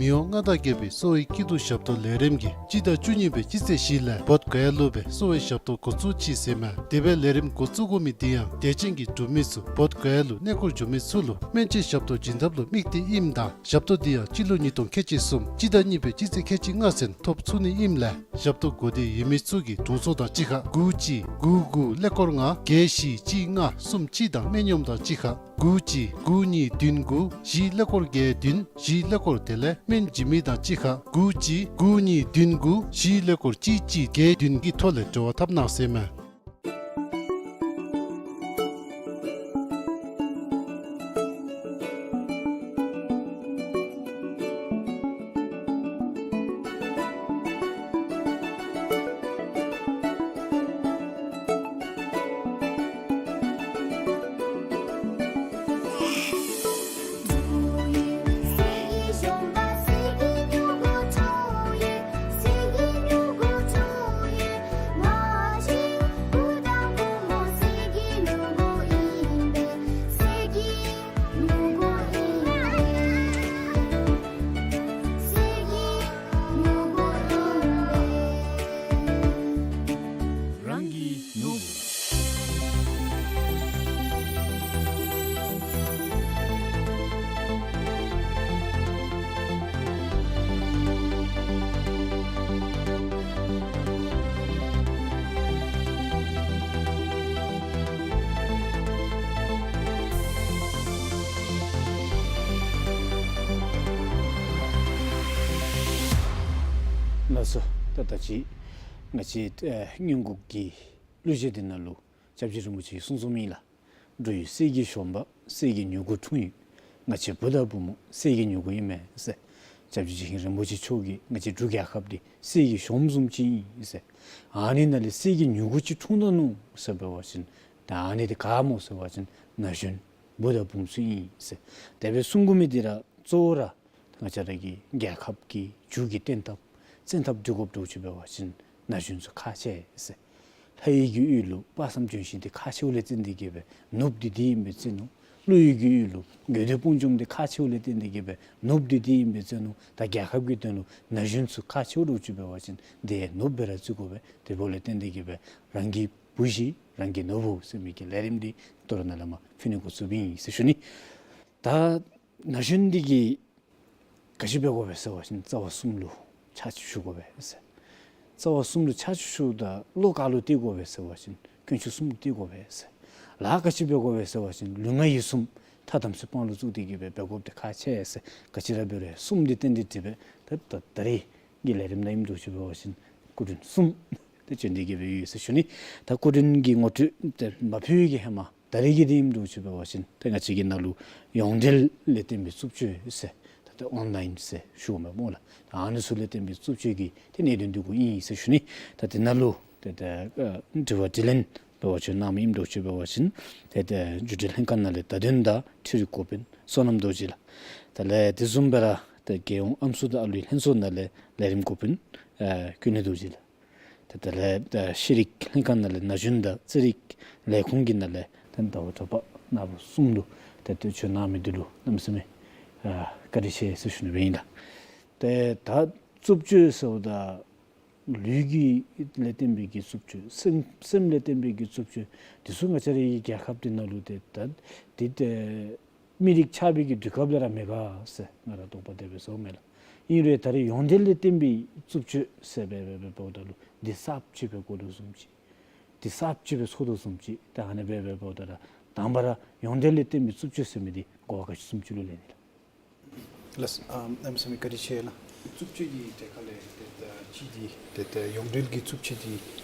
མི་དབང་མངའ་བདག་རྒྱལ་པོའི་གསོ་བའི་སྐྱིད་སྡུག་ཞབས་ཏོག་ལས་རིམ་གྱིས་སྤྱི་ཟླ་བཅུ་གཉིས་པའི་སྤྱི་ཚེས་བཞི་ལས་བོདྷ་ག་ཡ་ལུ་སྦེ་གསོ་བའི་ཞབས་ཏོག་འགོ་བཙུགས་ཅི་ཟེར་མས། དེ་སྦེ་ལས་རིམ་འགོ་བཙུགས་དགོ་མི་འདི་ཡང་དད་ཅན་གྱི་འབྲུག་མི་ཚུ་བོདྷ་ག་ཡ་ལུ་གནས་སྐོར་འགྱོ་མི་ཚུ་ལུ་སྨན་བཅོས་ཞབས་ཏོག་བྱིན་ཐབས་ལུ་དམིགས་ཏེ་ཨིནམ་ད་ཞབས་ཏོག་འདི་ཡང་སྤྱི་ལོ་ཉིས་སྟོང་ཁལ་གཅིག་གསུམ་སྤྱི་ཟླ་གཉིས་པའི་སྤྱི་ཚེས་ཁལ་གཅིག་ལྔ་ཚུན་ཐོབ་ཚུགས་ནི་ཨིནམ་ལས་ཞབས་ཏོག་དགོས་འདོད་ཡོད་མི་ཚུ་གིས་དྲུང་འཚོ་དང་གཅིག་ཁར་དགུ་གཅིག་དགུ་དགུ་ཀླད་ཀོར་ལྔ་བརྒྱད་བཞི་གཅིག་ལྔ་གསུམ་གཅིག་དང་སྨན་གཡོགམ་དང་གཅིག་ཁར་དགུ་གཅིག་དགུ་གཉིས་བདུན་དགུ་བཞི་ཀླད་ཀོར་བརྒྱད་བདུན་བཞི་ཀླད་ཀོར་དེ་ལས་སྨན་བྱིན་མི་དང་གཅིག་ཁར་དགུ་གཅིག་དགུ་གཉིས་བདུན་དགུ་བཞི་ཀླད་ཀོར་གཅིག་གཅིག་བརྒྱད་བདུན་གྱི་ཐོག་ལས་འབྲེལ་བ་འཐབ་གནང་ཟེར་མས། རང་གི་ནོར་བུ། ལགས་སོ། ད་ད་ཅི་ང་བཅས་ཨེ་སྔོན་འགོག་གི་གླུ་གཞས་འདི་ནང་ལུ་སྐྱབས་རྗེ་རིན་པོ་ཆེ་གིས་གསུངས་གསུངསམ་ཨིན་ལགས། འགྲོ་ཡི་སྲས་ཀྱི་གཞོང་པ་སྲས་ཀྱི་མྱུ་གུ་འཁྲུངས་ཡོད། ང་བཅས་བུ་དང་བུ་མོ་སྲས་ཀྱི་མྱུ་གུ་ཨིན་མས་ཟེར། སྐྱབས་རྗེ་རྗེ་མཁན་རིན་པོ་ཆེ་མཆོག་གིས་ང་བཅས་འབྲུག་རྒྱལ་ཁབ་འདི་སྲས་ཀྱི་གཞོང་བཟུམ་ཅིག་ཨིན་ཟེར། ཨ་ནི་ནང་ལས་སྲས་ཀྱི་མྱུ་གུ་ཅིག་འཁྲུངས་ད་ནུག་ཟེར་འབད་བ་ཅིན་ད་ཨ་ནི་འདི་ག་སྨོ་ཟེར་བ་ཅིན་ན་གཞོན་བུ་དང་བུམོ་ཚུ་ཨིན་ཟེར། དེ་སྦེ་གསུང་དགོ་མི་འདི་ར་གཙོ་བོ་ར་ང་བཅས་ར་གི་རྒྱལ་ཁབ་ཀྱི་རྒྱུད་ཀྱི་བརྟན་ཐབས་བཙན་ཐབས་སྒྲིག་དགོཔ་འདྲཝ་ཅིག་འབད་བ་ཅིན་ན་གཞོན་ཚུ་ཁག་ཆེ་ཟེར། ལྷ་ཡུལ་གྱི་ཡུལ་ལུ་དཔག་བསམ་ལྗོན་ཤིང་འདི་ཁག་ཆེཝ་ལས་བརྟེན་ཏེ་གིས་སྦེ་ནོར་བུ་འདི་འདི་ཨིན་པས་ཟེར་ནུག། ཀླུ་ཡུལ་གྱི་ཡུལ་ལུ་དགོས་འདོད་དཔུང་འཇོམས་འདི་ཁག་ཆེཝ་ལས་བརྟེན་ཏེ་གིས་སྦེ་ནོར་བུ་འདི་འདི་ཨིན་པས་ཟེར་ནུག། ད་རྒྱལ་ཁབ་ཀྱི་དོན་ལུ་ན་གཞོན་ཚུ་ཁག་ཆེཝ་འདྲཝ་ཅིག་འབད་བ་ཅིན་འདི་ནོར་བུ་སྦེ་ར་བརྩི་དགོ་པས། དེ་འབདཝ་ལས་བརྟེན་ཏེ་གིས་སྦེ་རང་གི་བུ་གཞི་ རང་གི་ནོར་བུ་ཟེར་མི་གི་ལས་རིམ་འདི་ད་རུང་ནཱ་ལས་མར་ཕུལ་ནི་འགོ་བཙུགསཔ་ཨིན་ཟེར་ཞུ་ནི། ད་ན་གཞོན་འདི་གིས་ག་ཅི་འབད་དགོ་པས་ཟེར་བ་ཅིན་རྩ་བ་གསུམ་ལུ་ཕྱག་ཕྱིད་ཞུ་དགོ་པས་ཟེར། རྩ་བ་གསུམ་ལུ་ཕྱག་ཕྱིད་ཞུཝ་ད་བློ་ག་ལུ་གཏད་དགོ་པས་ཟེར་བ་ཅིན་དཀོན་མཆོག་གསུམ་ལུ་གཏད་དགོ་པས་ཟེར། ལཱ་ག་ཅི་འབད་དགོ་པས་ཟེར་བ་ཅིན་ལུས་ངག་ཡིད་གསུམ་ཐ་དམ་ཚིག་དཔང་ལུ་བཙུགས་ཏེ་གིས་སྦེ་འབད་དགོཔ་འདི་ཁག་ཆེ་ཟེར། ག་ཅི་ར་འབད་རུང་གསུམ་འདི་བརྟེན་ཏེ་འདི་སྦེ་ད་ད་ད་རེས་ཀྱི་ལས་རིམ་ནང་ཨིནམ་འདྲཝ་ཅིག་འབད་བ་ཅིན་སྐུ་མགྲོན་གསུམ་ཏེ་བྱོན་ཏེ་གིས་སྦེ་ཡོད་ཟེར་ཞུ་ནི། ད་སྐུ་མགྲོན་གྱི་ངོ་སྤྲོད་ཏེ་མ་ཕུལ་བའི་གི་ཧེ་མ་ད་རེས་ཀྱི་འདི་ཨིནམ་འདྲཝ་ཅིག་འབད་བ་ཅིན་ཏེ་ང་བཅས་ཀྱི་ནང་ལུ་ཡོངས་འབྲེལ་ལས་བརྟེན་པའི་རྩུབ་སྤྱོད་ཟེར་ད་ཏེ་ཨོན་ལཱའིན་ཟེར་ཞུཝ་མས་སྨོ་ལགས། ད་ཨ་ནི་ཚུ་ལས་བརྟེན་པའི་རྩུབ་སྤྱོད་ཀྱི་ཏེ་གནད་དོན་འདི་གུ་ཨིན་ཟེར་ཞུ་ནི། ད་དེ་ནང་ལུ་ཏེ་ད་ཨ་དྲི་བ་དྲིས་ལན་འབད་བ་ཅིན་གནང་མི་ཨིནམ་འདྲཝ་ཅིག་འབད་བ་ཅིན་ཏེ་ད་བརྒྱུད་འབྲེལ་ལྷན་ཁག་ནང་ལས་བརྡ་དོན་དང་འཕྲུལ་རིག་འགོ་དཔོན་བསོད་ནམས་རྡོ་རྗེ་ལགས། དེ་ལས་དེ་བཟུམ་སྦེ་ར་ཏེ་རྒྱལ་ཡོངས་ཨམ་སྲུ་དང་ཨ་ལུའི་ལྷན་ཚོགས་ནང་ལས་ལས་རིམ་འགོ་དཔོན་ཨ་ཀུན་ལེགས་རྡོ་རྗེ་ལགས། ཏེ་དེ་ལས་ཨ་ཤེས་རིག་ལྷན་ཁག་ནང་ལས་ན་གཞོན་དང་རྩེད་རིགས་ལས་ཁུངས་ཀྱི་ནང་ལས་ཏེ་ཟླ་བ་གྲགས་པ་ནཱ་བུ་གསུམ་ལུ་ཏེ་ཏེ་བྱོན་གནང་མི་འདི་ལུ་གནམ་མེད་ས་མེད་ཨ་བཀའ་དྲིན་ཆེ་ཟེར་ཞུ་ནི་སྦེ་ཨིན་ལགས། ཏེ་ད་རྩུབ་སྤྱོད་ཟེརཝ་ད་ལུས་ཀྱི་ལས་བརྟེན་པའི་གི་རྩུབ་སྤྱོད་སེམས་སེམས་ལས་བརྟེན་པའི་གི་རྩུབ་སྤྱོད་འདི་ཚུ་ང་བཅས་རའི་རྒྱལ་ཁབ་འདི་ནང་ལུ་ཏེ་ད་འདི་ཏེ་མི་རིགས་ཆགས་པའི་གི་དུས་སྐབས་ལས་ར་མེད་ག་ཟེར་ང་ར་དོགས་པ་དེ་སྦེ་ཟཝ་མས་ལགས། ཨིན་རུང་ད་རེས་ཡོངས་འབྲེལ་ལས་བརྟེན་པའི་རྩུབ་སྤྱོད་ཟེར་སྦེ་སྦེ་སྦེ་འབདཝ་ད་ལུ་འདི་གསརཔ་ཅིག་སྦེ་གོ་དོ་བཟུམ་ཅིག་འདི་གསརཔ་ཅིག་སྦེ་ཚོར་དོ་བཟུམ་ཅིག་ད་ཨ་ནི་སྦེ་སྦེ་འབདཝ་ད་ར་དང་པ་ར་ཡོངས་འབྲེལ་ལས་བརྟེན་པའི་རྩུབ་སྤྱོད་ཟེར་མི་འདི་གོ་བ་ག་ཅི་བཟུམ་ཅིག་ལུ་ལེན་ནི་ལགས། ལགས། ཨ་གནམ་མེད་ས་མེད་བཀའ་དྲིན་ཆེ་ལགས། རྩུབ་སྤྱོད་ཀྱི་ཐད་ཁར་ལས་ཏེ་ད་གཅིག་འདི་ཏེ་ད་ཡོངས་འབྲེལ་གྱི་རྩུབ་སྤྱོད་འདི་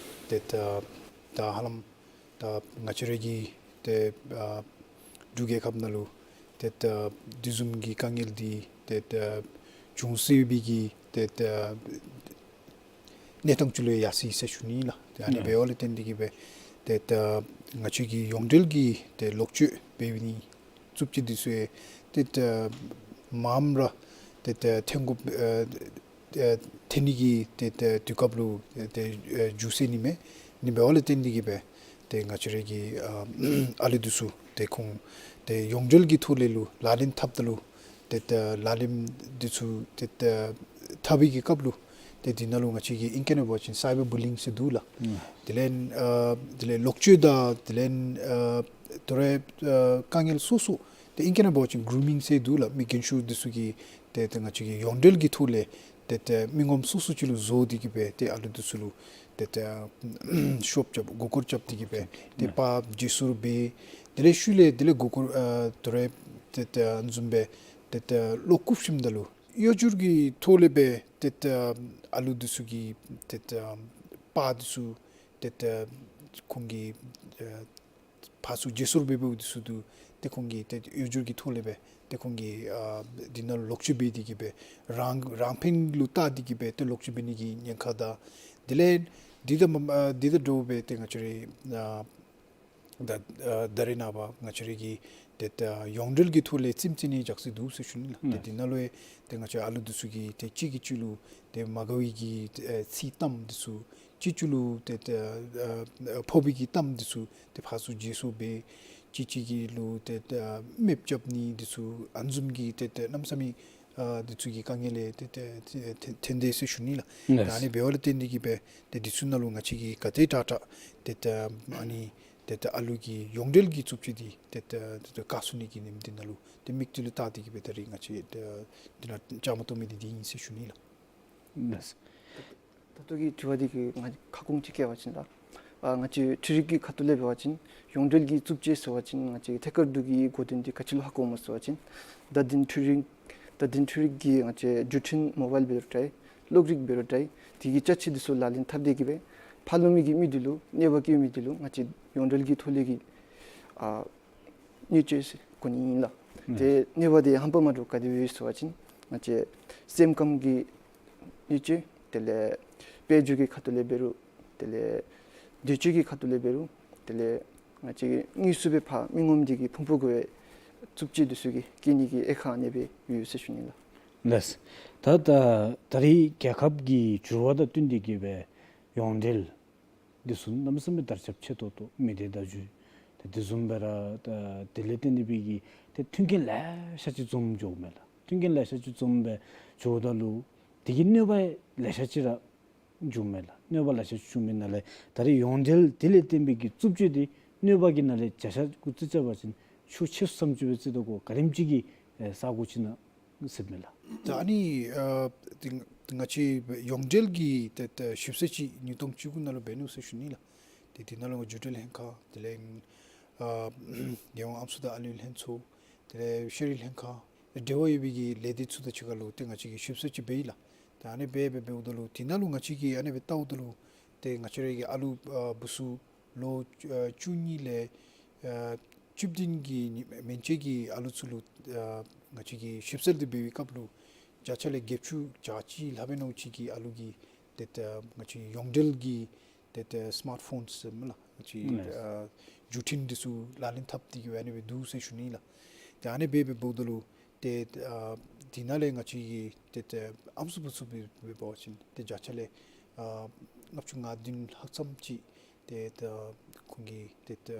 ཏེ་ད་ད་ཧ་ལམ་ད་ང་བཅས་རའི་གི་ཏེ་ཨ་འབྲུག་རྒྱལ་ཁབ་ནང་ལུ་ཏེ་ད་དེ་བཟུམ་གྱི་དཀའ་ངལ་འདི་ཏེ་ད་བྱུང་སྲིད་པའི་གི་ཏེ་ད་གནས་སྟངས་ཅིག་ལུ་ཡར་སོ་ཡི་ཟེར་ཞུ་ནི་ལགས། ཏེ་ཨ་ནི་ཡ་འབདཝ་ལས་བརྟེན་ཏེ་གིས་སྦེ་ཏེ་ད་ང་བཅས་ཀྱི་ཡོངས་འབྲེལ་གྱི་ཏེ་ལོག་སྤྱོད་འབད་བའི་ནི་རྩུབ་སྤྱོད་འདི་ཚུ་ཡང་ཏེ་ད་མངམ་ར་ཏེ་ད་ཐོན་དགོ་ཨ་ཨ་ཐོན་ནི་གི་ཏེ་ད་དུས་སྐབས་ལུ་ཏེ་ཨ་འགྱུར་སོ་ནི་མས། ཨ་ནི་འབདཝ་ལས་བརྟེན་ཏེ་གིས་སྦེ་ཏེ་ང་བཅས་རའི་གི་ཨ་ཨ་ལུ་འདི་ཚུ་ཏེ་ཁོང་ཏེ་ཡོངས་འབྲེལ་གྱི་ཐོག་ལས་ལུ་ལག་ལེན་འཐབ་ད་ལུ་ཏེ་ད་ལག་ལེན་འདི་ཚུ་ཏེ་ད་འཐབ་པའི་གི་སྐབས་ལུ་ཏེ་འདི་ནང་ལུ་ང་བཅས་ཀྱི་ཨིང་སྐད་ནང་འབད་བ་ཅིན་སའི་བར་བུ་ལི་ཡིང་ཟེར་འདུག་ལགས། ཨུམ། དེ་ལས་ཨ་དེ་ལས་ལོག་སྤྱོད་དང་དེ་ལས་ཨ་དོ་རུང་ཨ་དཀའ་ངལ་སོ་སོ་ཏེ་ཨིང་སྐད་ནང་འབད་བ་ཅིན་གུ་རུ་མིང་ཟེར་འདུག་ལགས། མི་རྒན་ཤོས་འདི་ཚུ་གིས་ཏེ་ཏེ་ང་བཅས་ཀྱི་ཡོངས་འབྲེལ་གྱི་ཐོག་ལས་ཏེ་ཏེ་མི་ངོམ་སོ་སོ་ཅིག་ལུ་བཟོ་སྟེ་གིས་སྦེ་ཏེ་ཨ་ལུ་འདི་ཚུ་ལུ་ཏེ་ཏེ་ཤོབ་རྐྱབ་མགུ་སྐོར་རྐྱབ་སྟེ་གིས་སྦེ་ཏེ་ཨུམ་ཕར་བརྗེ་སོར་འབད། དེ་ལས་ཤུལ་ལས་དེ་ལས་མགུ་སྐོར་ཨ་དོ་རུང་ཏེ་ཏེ་ཨ་ནི་བཟུམ་སྦེ་ཏེ་ཏེ་བློ་སྐུགས་ཞིནམ་ད་ལུ་གཡོ་སྒྱུ་གི་ཐོག་ལས་སྦེ་ཏེ་ཏེ་ཨ་ལུ་འདི་ཚུ་གི་ཏེ་ཏེ་པར་འདི་ཚུ་ཏེ་ཏེ་ཁོང་གིས་ཨ་ཕར་ཚུར་བརྗེ་སོར་འབད་འབདཝ་འདི་ཚུ་འདུག། ཏེ་ཁོང་གིས་ཏེ་གཡོ་སྒྱུ་གི་ཐོག་ལས་སྦེ་ཏེ་ཁོང་གིས་ཨ་འདི་ནང་ལོག་སྤྱོད་འབད་དེ་གིས་སྦེ་རང་རང་ཕན་ལུ་བལྟ་སྟེ་གིས་སྦེ་ཏེ་ལོག་སྤྱོད་འབད་ནི་གི་ཉེན་ཁ་དང་དེ་ལས་འདི་དང་མ་ཨ་འདི་དང་འདྲཝ་སྦེ་ཏེ་ང་བཅས་རའི་ཨ་ད་ཨ་ད་རེས་ནངས་པ་ང་བཅས་རའི་གི་ཏེ་ད་ཡོངས་འབྲེལ་གྱི་ཐོག་ལས་རྩེདམོ་རྩེ་ནི་རྒྱག་སྲོལ་འདུག་ཟེར་ཞུ་ནི་ལགས། ཏེ་ཨ་འདི་ནང་ལུ་ཡང་ཏེ་ང་བཅས་ཨ་ལུ་འདི་ཚུ་གིས་ཏེ་གཅིག་གིས་གཅིག་ལུ་ཏེ་མ་དགའ་བའི་གི་ཨ་ཚིག་གཏམ་འདི་ཚུ་གཅིག་གིས་གཅིག་ལུ་ཏེ་ཏེ་ཨ་ཕོག་པའི་གི་གཏམ་འདི་ཚུ་ཏེ་ཕར་ཚུར་བརྗེ་སོར་འབད། གཅིག་གིས་གཅིག་ལུ་ཏེ་ཏེ་ཨ་རྨས་རྐྱབ་ནི་འདི་ཚུ་ཨ་ནི་བཟུམ་གྱི་ཏེ་ཏེ་གནམ་མེད་ས་མེད་ཨ་འདི་ཚུ་གི་དཀའ་ངལ་ལས་ཏེ་ཏེ་ཏེ་ཐོན་ཐོན་དེས་ཟེར་ཞུ་ནི་ལགས། ལགས། ད་ཨ་ནི་འབདཝ་ལས་བརྟེན་ཏེ་གིས་སྦེ་ཏེ་འདི་ཚུ་ནང་ལུ་ང་བཅས་ཀྱིས་ག་དེ་དྲག་དྲག་ཏེ་ཏེ་ཨ་ནི་ཏེ་ཏེ་ཨ་ལུ་གི་ཡོངས་འབྲེལ་གྱི་རྩུབ་སྤྱོད་འདི་ཏེ་ཏེ་ཏེ་ཏེ་བཀག་ཚུགས་ནི་གི་ནི་འདི་ནང་ལུ་ཏེ་དམིགས་གཏད་ལུ་བལྟ་སྟེ་གིས་སྦེ་ད་རེས་ང་བཅས་ཏེ་འདི་ནང་བཅའ་མར་གཏོགས་མི་འདི་འདི་ཨིན་ཟེར་ཞུ་ནི་ལགས། ལགས། ད་ལྟོ་གི་དྲི་བ་འདི་གིས་ང་ཁ་སྐོང་ཅིག་བཀལ་བ་ཅིན་ད་ཨ་ང་བཅས་འཕྲུལ་རིག་གི་ཁ་ཐུག་ལས་འབད་བ་ཅིན་ཡོངས་འབྲེལ་གྱི་རྩུབ་སྤྱོད་ཟེར་བ་ཅིན་ང་བཅས་ཐད་ཀར་འབྲུག་གི་གོ་དོན་འདི་ག་ཅི་ལུ་ཧ་གོཝ་སྨོ་ཟེར་བ་ཅིན་ད་འདི་འཕྲུལ་རིག་ད་འདི་འཕྲུལ་རིག་གི་ང་བཅས་བརྒྱུད་འཕྲིན་མོ་བཱའིལ་འབད་རུང་འདྲ་གློག་རིག་འབད་རུང་འདྲ་དེ་གི་ཅ་ཆས་འདི་ཚུ་ལག་ལེན་འཐབ་སྟེ་གིས་སྦེ་ཕར་ལོགས་མི་གི་མི་འདི་ལུ་གནོད་པ་བཀལ་མི་འདི་ལུ་ང་བཅས་ཡོངས་འབྲེལ་གྱི་ཐོག་ལས་ཀྱི་ཨ་གནོད་སྐྱེལ་ཟེར་གོ་ནི་ཨིན་ལགས། ཨུམ། ཏེ་གནོད་པ་འདི་ཧམ་པ་མ་འདྲཝ་ག་དེ་སྦེ་ཡོད་ཟེར་བ་ཅིན་ང་བཅས་སེམས་ཁམས་ཀྱི་གནོད་སྐྱེལ་དེ་ལས་དཔལ་འབྱོར་གྱི་ཁ་ཐུག་ལས་འབད་རུང་དེ་ལས་འདོད་སྤྱོད་ཀྱི་ཁ་ཐུག་ལས་འབད་རུང་དེ་ལས་ང་བཅས་ཀྱི་དངོས་སུ་སྦེ་ཕར་མི་ངོམ་འདི་གིས་ཕུང་པོ་གུ་སྦེ་རྩུབ་སྤྱོད་འདི་ཚུ་གིས་བཀལ་ནི་གི་དབྱེ་ཁག་ཨ་ནེ་སྦེ་ཡོད་ཟེར་ཞུ་ནི་ལགས། ལགས། ད་ད་ད་རེས་རྒྱལ་ཁབ་ཀྱི་འགྱུར་བ་དང་བསྟུན་ཏེ་གིས་སྦེ་ཡོངས་འབྲེལ་འདི་ཚུ་གནམ་མེད་ས་མེད་དར་ཁྱབ་ཆེ་ཏོག་ཏོ་མི་སྡེ་བརྡ་བརྒྱུད་ཏེ་དེ་བཟུམ་སྦེ་ར་ད་དེ་ལས་བརྟེན་ཏེ་སྦེ་གི་ཏེ་མཐུན་རྐྱེན་ལེ་ཤ་ཅིག་འཛོམས་འགྱོཝ་མས་ལགས། མཐུན་རྐྱེན་ལེ་ཤ་ཅིག་འཛོམས་སྦེ་འགྱོཝ་ད་ལུ་དེ་གི་གནོད་པ་ལེ་ཤ་ཅིག་ར་ བྱུང་མས་ལགས། གནོད་པ་ལེ་ཤ་བྱུང་མི་ནང་ལས་ད་རེས་ཡོངས་འབྲེལ་དེ་ལས་བརྟེན་པའི་གི་རྩུབ་སྤྱོད་དེ་གནོད་པ་གི་ནང་ལས་བརྒྱ་ཆ་དགུ་བརྩི་བཞག་པ་ཅིན་ཤུགས་ཆེ་སུ་ཙམ་ཅིག་སྦེ་བརྩི་དོ་གོ། ག་དེམ་ཅིག་གི་ཨེ་ས་གོ་ཅིག་ནང་ཟེར་མས་ལགས། ད་ཨ་ནི་ཨ་ཏེ་ང་བཅས་ཡོངས་འབྲེལ་གྱི་ཏེ་ཏེ་ཞིབ་འཚོལ་ཅིག་ཉིས་སྟོང་བཅུ་དགུ་ནང་ལུ་འབད་ནུག་ཟེར་ཞུ་ནི་ལགས། ཏེ་དེ་ནང་ལུ་རྒྱུན་ལས་ལྷན་ཁག་དེ་ལས་ཨ་རྒྱལ་ཡོངས་ཨམ་སྲུ་དང་ཨ་ལུའི་ལྷན་ཚོགས་དེ་ལས་ཤེས་རིག་ལྷན་ཁག་འབྲེལ་བ་ཡོད་པའི་གི་ལས་སྡེ་ཚུ་དང་གཅིག་ཁར་ལུ་ཏེ་ང་བཅས་ཀྱིས་ཞིབ་འཚོལ་ཅིག་འབད་ཡི་ལགས། ད་ཨ་ནི་འབད་འབད་འབདཝ་ད་ལུ་དེ་ནང་ལུ་ང་བཅས་ཀྱིས་ཨ་ནི་སྦེ་བལྟཝ་ད་ལུ་ཏེ་ང་བཅས་རའི་གི་ཨ་ལུ་ཨ་བུ་ཚུ་ལོ་ཨ་བཅུ་གཉིས་ལས་ཨ་བཅུ་བདུན་གྱི་མན་ཆད་ཀྱི་ཨ་ལུ་ཚུ་ལུ་ཨ་ང་བཅས་ཀྱིས་ཞིབ་འཚོལ་དེ་འབད་བའི་སྐབས་ལུ་བརྒྱ་ཆ་ལས་བརྒྱད་ཅུ་གྱ་གཅིག་ལྷག་པའི་ནང་ཅིག་གི་ཨ་ལུ་གིས་ཏེ་ཏེ་ང་བཅས་ཡོངས་འབྲེལ་གྱི་ཏེ་ཏེ་སི་མཱརཊ་ཕོན་ཟེར་མས་ལགས། ང་བཅས་ཨ་བརྒྱུད་འཕྲིན་འདི་ཚུ་ལག་ལེན་འཐབ་སྟེ་གི་སྦེ་ཨ་ནི་སྦེ་འདུག་ཟེར་ཞུ་ནི་ལགས། ཏེ་ཨ་ནི་སྦེ་འབད་འབདཝ་ད་ལུ་ཏེ་ཨ་དེ་ནང་ལས་ང་བཅས་ཀྱི་ཏེ་ཏེ་ཨམ་སྲུ་བུ་ཚུ་འབད་འབད་བ་ཅིན་ཏེ་བརྒྱ་ཆ་ལས་ཨ་ལྔ་བཅུ་ང་བདུན་ལྷག་ཙམ་ཅིག་ཏེ་ཏེ་ཁོང་གིས་ཏེ་ཏེ་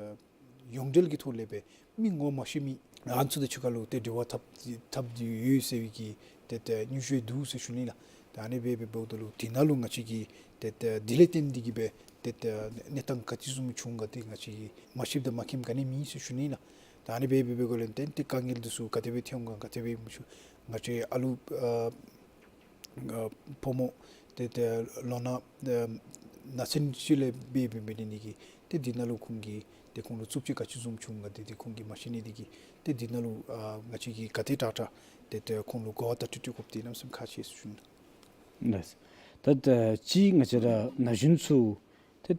ཡོངས་འབྲེལ་གྱི་ཐོག་ལས་སྦེ་མི་ངོ་མ་ཤེས་མི་ཨ་ནི་ཚུ་དང་གཅིག་ཁར་ལུ་ཏེ་འབྲེལ་བ་འཐབ་འཐབ་སྟེ་ཡོད་ཟེར་བའི་གི་ཏེ་ཏེ་སྙན་ཞུ་འདུག་ཟེར་ཞུ་ནི་ལགས། ཏེ་ཨ་ནི་སྦེ་འབད་འབདཝ་ད་ལུ་དེ་ནང་ལུ་ང་བཅས་ཀྱིས་ཏེ་ཏེ་དེ་ལས་བརྟེན་ཏེ་གི་སྦེ་ཏེ་ཏེ་གནས་སྟངས་ག་ཅི་བཟུམ་བྱུང་ག་དེ་ང་བཅས་ཀྱིས་མ་ཤེསཔ་དང་མ་མཁྱེནམ་ག་ནི་མེད་ཟེར་ཞུ་ནི་ལགས། ད་ཨ་ནི་སྦེ་འབད་འབདཝ་ལས་བརྟེན་ཏེ་དཀའ་ངལ་འདི་ཚུ་ག་དེ་སྦེ་ཐོན་འོང་ག་ག་དེ་སྦེ་མི་ཤེས། ང་བཅས་ཨ་ལུ་ཨ་ཨ་ཕོ་མོ་ཏེ་ཏེ་ལོ་ན་ཨ་ན་ཚུན་ཚོད་ལས་འབད་འབད་འབད་ནི་དེ་གིས་ཏེ་དེ་ནང་ལུ་ཁོང་གིས་ཏེ་ཁོང་ལུ་རྩུབ་སྤྱོད་ག་ཅི་བཟུམ་བྱུང་ག་དེ་ཏེ་ཁོང་གིས་མ་ཤེས་ནི་དེ་གིས་ཏེ་དེ་ནང་ལུ་ཨ་ང་བཅས་ཀྱིས་ག་དེ་དྲག་དྲག་ཏེ་ཏེ་ཁོང་ལུ་གོ་བ་བརྡ་སྤྲོད་སྤྲོད་དགོཔ་དེ་གནམ་མེད་ས་མེད་ཁག་ཆེ་ཟེར་ཞུ་ནི། ལགས། ད་ད་ཅི་ང་བཅས་ར་ན་གཞོན་ཚུ་ཏེ་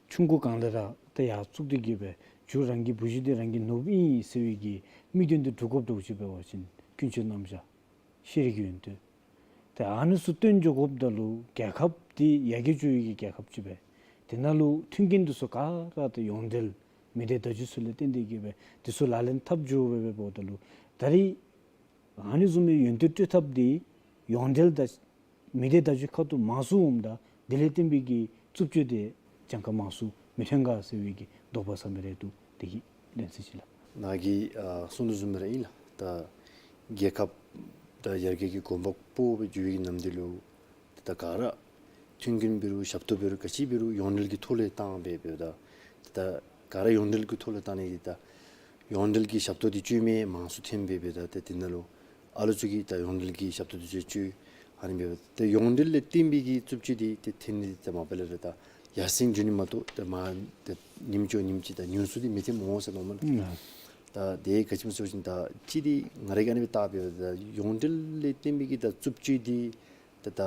ཆུང་ཀུ་སྒང་ལས་ར་ཏེ་ཡར་བཙུགས་ཏེ་གི་སྦེ་མཇུག་རང་གི་བུ་གཞི་འདི་རང་གིས་ནོར་བུ་ཨིན་ཟེར་བའི་གི་དམིགས་དོན་དེ་སྒྲུབ་དགོཔ་འདྲཝ་ཅིག་འབད་བ་ཅིན་ཀུན་སྤྱོད་རྣམ་གཞག་ཤེས་རིག་ཡོན་ཏན་ཏེ་ཨ་ནི་ཚུ་སྟོན་འགྱོ་དགོཔ་ད་ལུ་རྒྱལ་ཁབ་འདི་ཡར་རྒྱས་འགྱོ་བའི་གི་རྒྱལ་ཁབ་ཅིག་སྦེ་དེ་ནང་ལུ་མཐུན་རྐྱེན་འདི་ཚུ་ག་ར་ཏེ་ཡོངས་འབྲེལ་མི་སྡེ་བརྡ་བརྒྱུད་ཚུ་ལས་བརྟེན་ཏེ་གི་སྦེ་འདི་ཚུ་ལག་ལེན་འཐབ་འགྱོ་སྦེ་འབདཝ་ད་ལུ་ད་རེས་ཨ་ནི་བཟུམ་མའི་ཡོན་ཏན་སྤྲོད་ཐབས་འདི་ཡོངས་འབྲེལ་དང་མི་སྡེ་བརྡ་བརྒྱུད་ཁ་ཐུག་མང་སུ་འོངམ་ད་དེ་ལས་བརྟེན་པའི་གི་རྩུབ་སྤྱོད་དེ་གྱངས་ཁ་མང་སུ་མི་ཐོན་ག་ཟེར་བའི་གི་དོགས་པ་ཟ་མི་རེ་འདུག། དེ་གི་ལན་ཟེར་ཅིག་ལགས། ནཱ་གིས་ཨ་གསུངས་དོ་བཟུམ་ར་ཨིན་ལགས། ད་རྒྱལ་ཁབ་ད་ཡར་རྒྱས་ཀྱི་གོམ་པ་སྤོ་སྦེ་འགྱོ་བའི་གི་ནམ་དུས་ལུ་ད་ག་ར་མཐུན་རྐྱེན་འབད་རུང་ཞབས་ཏོག་འབད་རུང་ག་ཅི་འབད་རུང་ཡོངས་འབྲེལ་གྱི་ཐོག་ལས་བཏང་སྦེ་འབདཝ་ད་ད་ག་ར་ཡོངས་འབྲེལ་གྱི་ཐོག་ལས་བཏང་ནི་འདི་ད་ཡོངས་འབྲེལ་གྱི་ཞབས་ཏོག་འདི་བཅོས་མི་མང་སུ་ཐོན་སྦེ་འབདཝ་ད་ཏེ་དེ་ནང་ལུ་ཨ་ལུ་ཚུ་གིས་ད་ཡོངས་འབྲེལ་གྱི་ཞབས་ཏོག་འདི་ཚུ་བཅོས་ཨ་ནི་འབདཝ་ད་ཏེ་ཡོངས་འབྲེལ་ལས་བརྟེན་པའི་གི་རྩུབ་སྤྱོད་འདི་ཏེ་ཐོན་ནི་འདི་ད་མ་པ་ལས་ར་ད་ཡར་སེང་འགྱོ་ནི་མ་གཏོགས་ཏེ་མར་ཏེ་ཉིནམ་གཅིག་ཉིནམ་གཅིག་ད་ཉུང་སུ་འདི་མི་ཐོནམ་འོང་ཟེར་མནོཝ་མས་ལགས། ད་དེ་ག་ཅི་སྨོ་ཟེར་བ་ཅིན་ད་ཅི་འདི་ང་ར་གིས་ཨ་ནི་སྦེ་བལྟ་འབདཝ་ད་ཡོངས་འབྲེལ་ལས་བརྟེན་པའི་གི་ད་རྩུབ་སྤྱོད་འདི་ད་ད་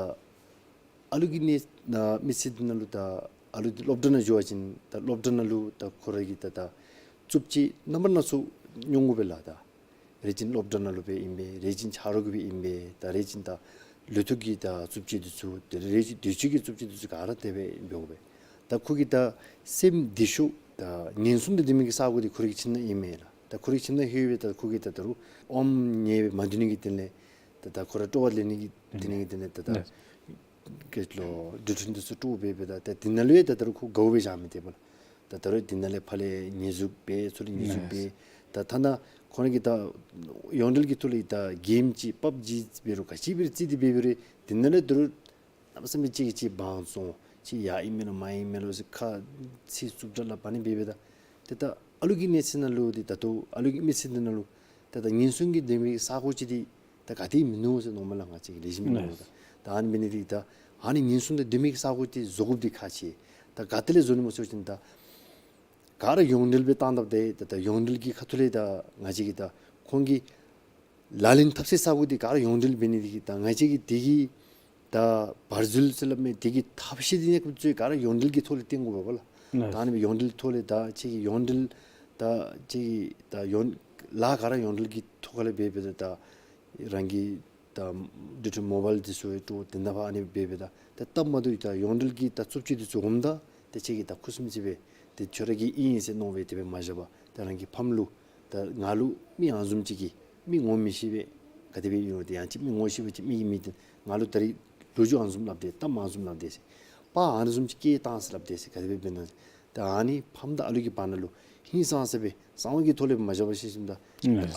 ཨ་ལུ་གི་གནས་ན་མི་ཚེ་འདི་ནང་ལུ་ད་ཨ་ལུ་འདི་སློབ་གྲྭ་ནང་འགྱོ་བ་ཅིན་ད་སློབ་གྲྭ་ནང་ལུ་ད་ཁོ་ར་གི་ད་ད་རྩུབ་སྤྱོད་རྣམ་པ་སྣ་ཚོགས་མྱོང་དགོ་པས་ལགས། ད་རེ་ཅིན་སློབ་གྲྭ་ནང་ལུ་སྦེ་ཨིན་པས། རེ་ཅིན་ཆ་རོགས་ཀྱིས་སྦེ་ཨིན་པས། ད་རེ་ཅིན་ད་ལུ་ཐུག་གི་ད་རྩུབ་སྤྱོད་འདི་ཚུ་དེ་ལས་རེ་ཅིན་འདོད་སྤྱོད་ཀྱི་རྩུབ་སྤྱོད་འདི་ཚུ་ག་ར་དེ་སྦེ་འབད་དགོ་པས། ད་ཁོ་གི་ད་སེམས་བདེ་ཤོས་ད་ངན་སོང་དང་ལྡན་མི་གི་ས་གོ་འདི་ཁོ་རའི་ཁྱིམ་ནང་ཨིན་མས་ལགས། ད་ཁོ་རའི་ཁྱིམ་ནང་ལྷོད་སྦེ་ད་ཁོ་གིས་ད་ད་རུང་ཨོམ་ཉལ་སྦེ་མ་སྡོད་ནི་གི་དོན་ལས་ད་ད་ཁོ་ར་སྤྲོ་བ་ལེན་ནི་གི་དོན་ལས་ད་ད་ལགས། ག་ཅི་ལོ་འགྲུལ་འཕྲིན་འདི་ཚུ་སྤྲོ་སྦེ་འབདཝ་ད་ད་དེ་ནང་ལུ་ཡང་ད་ད་རུང་ཁོ་དགའཝ་སྦེ་བཞག་མི་སྟེར་བས་ལགས། ད་ད་རུང་དེ་ནང་ལས་ཕར་ལས་ཉེས་འཛུགས་འབད་ཚུར་ལས་ཉེས་འཛུགས་འབད། ད་ཐ་ན་ཁོང་ར་གི་ད་ཡོངས་འབྲེལ་གྱི་ཐོག་ལས་ད་གེམ་ཅིག་པབ་ཇི་འབད་རུང་ག་ཅི་འབད་རུང་རྩེད་དེ་འབད་འབད་རུང་དེ་ནང་ལས་ད་རུང་གནམ་མེད་ས་མེད་ཅིག་གིས་ཅིག་དབང་བཙོང་ཅིག་ཡར་ཨིན་མས་ལོ་མར་ཨིན་མས་ལོ་ཟེར་ཁ་ཚིག་རྩུབ་དྲགས་སླབ་ཨ་ནི་འབད་འབདཝ་ད་ཏེ་ད་ཨ་ལུ་གི་གནས་ཚུལ་ནང་ལུ་འདི་ད་ལྟོ་ཨ་ལུ་གི་མི་ཚེ་འདི་ནང་ལུ་ཏེ་ད་ངན་སོང་གི་ལྡན་མི་གི་ས་གོ་ཅིག་འདི་ད་ག་ཏེ་མིན་ནུག་ཟེར་མནོཝ་མས་ལགས། ང་བཅས་ཀྱིས་ལེགས་ཤོམ་མནོཝ་ད་ད་ཨ་ནི་འབད་ནི་འདི་ད་ཨ་ནི་ངན་སོང་དང་ལྡན་མི་གི་ས་གོ་འདི་བཟོ་དགོཔ་འདི་ཁག་ཆེ། ད་ག་ཏེ་ལས་བཟོ་ནི་སྨོ་ཟེར་བ་ཅིན་ད་ག་ར་ཡོངས་འབྲེལ་སྦེ་བཏང་ད་འདི་ད་ད་ཡོངས་འབྲེལ་གྱི་ཁ་ཐུག་ལས་ད་ང་བཅས་ཀྱིས་ད་ཁོང་གི་ལག་ལེན་འཐབ་སའི་ས་གོ་འདི་ག་ར་ཡོངས་འབྲེལ་འབད་ནི་འདི་གིས་ད་ང་བཅས་ཀྱིས་དེ་གི་ད་བར་འཛུལ་ཟེར་སླབ་མི་དེ་གི་ཐབས་ཤེས་འདི་ནི་ཁོང་ཚུ་ག་ར་ཡོངས་འབྲེལ་གྱི་ཐོག་ལས་བཏོན་དགོ་པས་ལགས། ད་ཨ་ནི་སྦེ་ཡོངས་འབྲེལ་ཐོག་ལས་ད་ཁྱེད་ཀྱི་ཡོངས་འབྲེལ་ད་ཁྱེད་ཀྱི་ད་ཡོངས་ལཱ་ག་ར་ཡོངས་འབྲེལ་གྱི་ཐོག་ལས་འབད་འབདཝ་ད་ད་རང་གི་ད་འགྲུལ་འཕྲིན་མོ་བཱའིལ་འདི་ཚུ་ཡང་སྤྲོ་དེ་ནང་ཕར་ཨ་ནི་སྦེ་འབདཝ་ད་ད་སྟབས་མ་བདེཝ་ད་ཡོངས་འབྲེལ་གྱི་ད་རྩུབ་སྤྱོད་འདི་ཚུ་འོངམ་ད་ད་ཁྱེད་ཀྱིས་ད་ཁུ་སིམ་སི་སྦེ་ཏེ་ཁྱོད་ར་གི་ཨིན་ཟེར་མནོ་སྦེ་དེ་སྦེ་མ་བཞག་པར་ད་རང་གི་ཕམ་ལུ་ད་ང་ལུ་མི་ཨ་ནི་བཟུམ་ཅིག་གིས་མི་ངོ་མི་ཤེས་པས་ག་དེ་སྦེ་ཡོད་དེ་ཡང་ཅིག་མི་ངོ་ཤེས་པ་ཅིག་མི་གི་མི་དེ་ང་ལུ་ད་རིས་ལོ་རྒྱུས་ཨ་ནི་བཟུམ་སླབ་དེས་གཏམ་ཨ་ནི་བཟུམ་སླབ་དེས་ཟེར་པར་ཨ་ནི་བཟུམ་ཅིག་སྐད་བཏང་ཟེར་སླབ་དེས་ཟེར་ག་དེ་སྦེ་འབད་ན་ད་ཨ་ནི་ཕམ་དང་ཨ་ལུ་གི་བར་ན་ལུ་ཧིང་སངས་ས་སྦེ་གསང་བ་གི་ཐོག་ལས་མ་བཞག་པར་ཤེས་ཤེསམ་ད་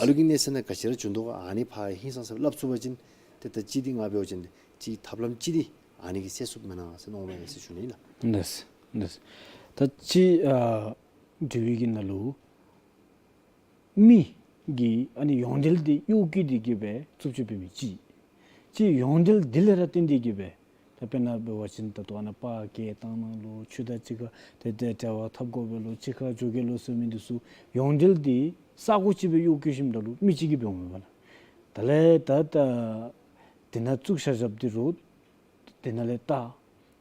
ཨ་ལུ་གི་གནས་ཚུལ་ནང་ག་ཅི་ར་བྱུང་དོ་ག་ཨ་ནི་ཕར་ཧིང་སངས་ས་སྦེ་སླབ་ཚུགས་པ་ཅིན་ཏེ་ད་ཅི་འདི་ང་འབད་བ་ཅིན་ཅིག་ཐབས་ལམ་ཅིག་འདི་ ཨ་ནི་གིས་སེལ་ཚུགསཔ་མེན་ན་ཟེར་མནོཝ་མས་ཟེར་ཞུ་ནི་ལགས། ལགས་ལགས། ད་ཅི་ཨ་དྲི་བའི་གི་ནང་ལུ་མི་གིས་ཨ་ནི་ཡོངས་འབྲེལ་འདི་གཡོག་བཀོལ་ཏེ་གི་སྦེ་རྩུབ་སྤྱོད་འབད་མི་ཅིག། ཅིག་ཡོངས་འབྲེལ་འདི་ལས་ར་བརྟེན་ཏེ་གི་སྦེ་ད་དཔེར་ན་འབད་བ་ཅིན་ད་ལྟོ་ཨ་ནཱ་པར་སྐད་བཏང་ནི་ལུ་ཁྱོད་དང་གཅིག་ཁར་ཏེ་ཏེ་འབྲེལ་བ་འཐབ་དགོ་པས་ལོ་གཅིག་ཁར་འགྱོ་གེ་ལོ་ཟེར་མི་འདི་ཚུ་ཡོངས་འབྲེལ་འདི་ས་གོ་ཅིག་སྦེ་གཡོག་བཀོལ་ཞིནམ་ད་ལུ་མི་གཅིག་གིས་འབདཝ་མས་པ་ལགས། དེ་ལས་ད་ད་དེ་ནང་བཙུགས་བཞག་བཞགཔ་འདི་རུང་དེ་ནང་ལས་ད་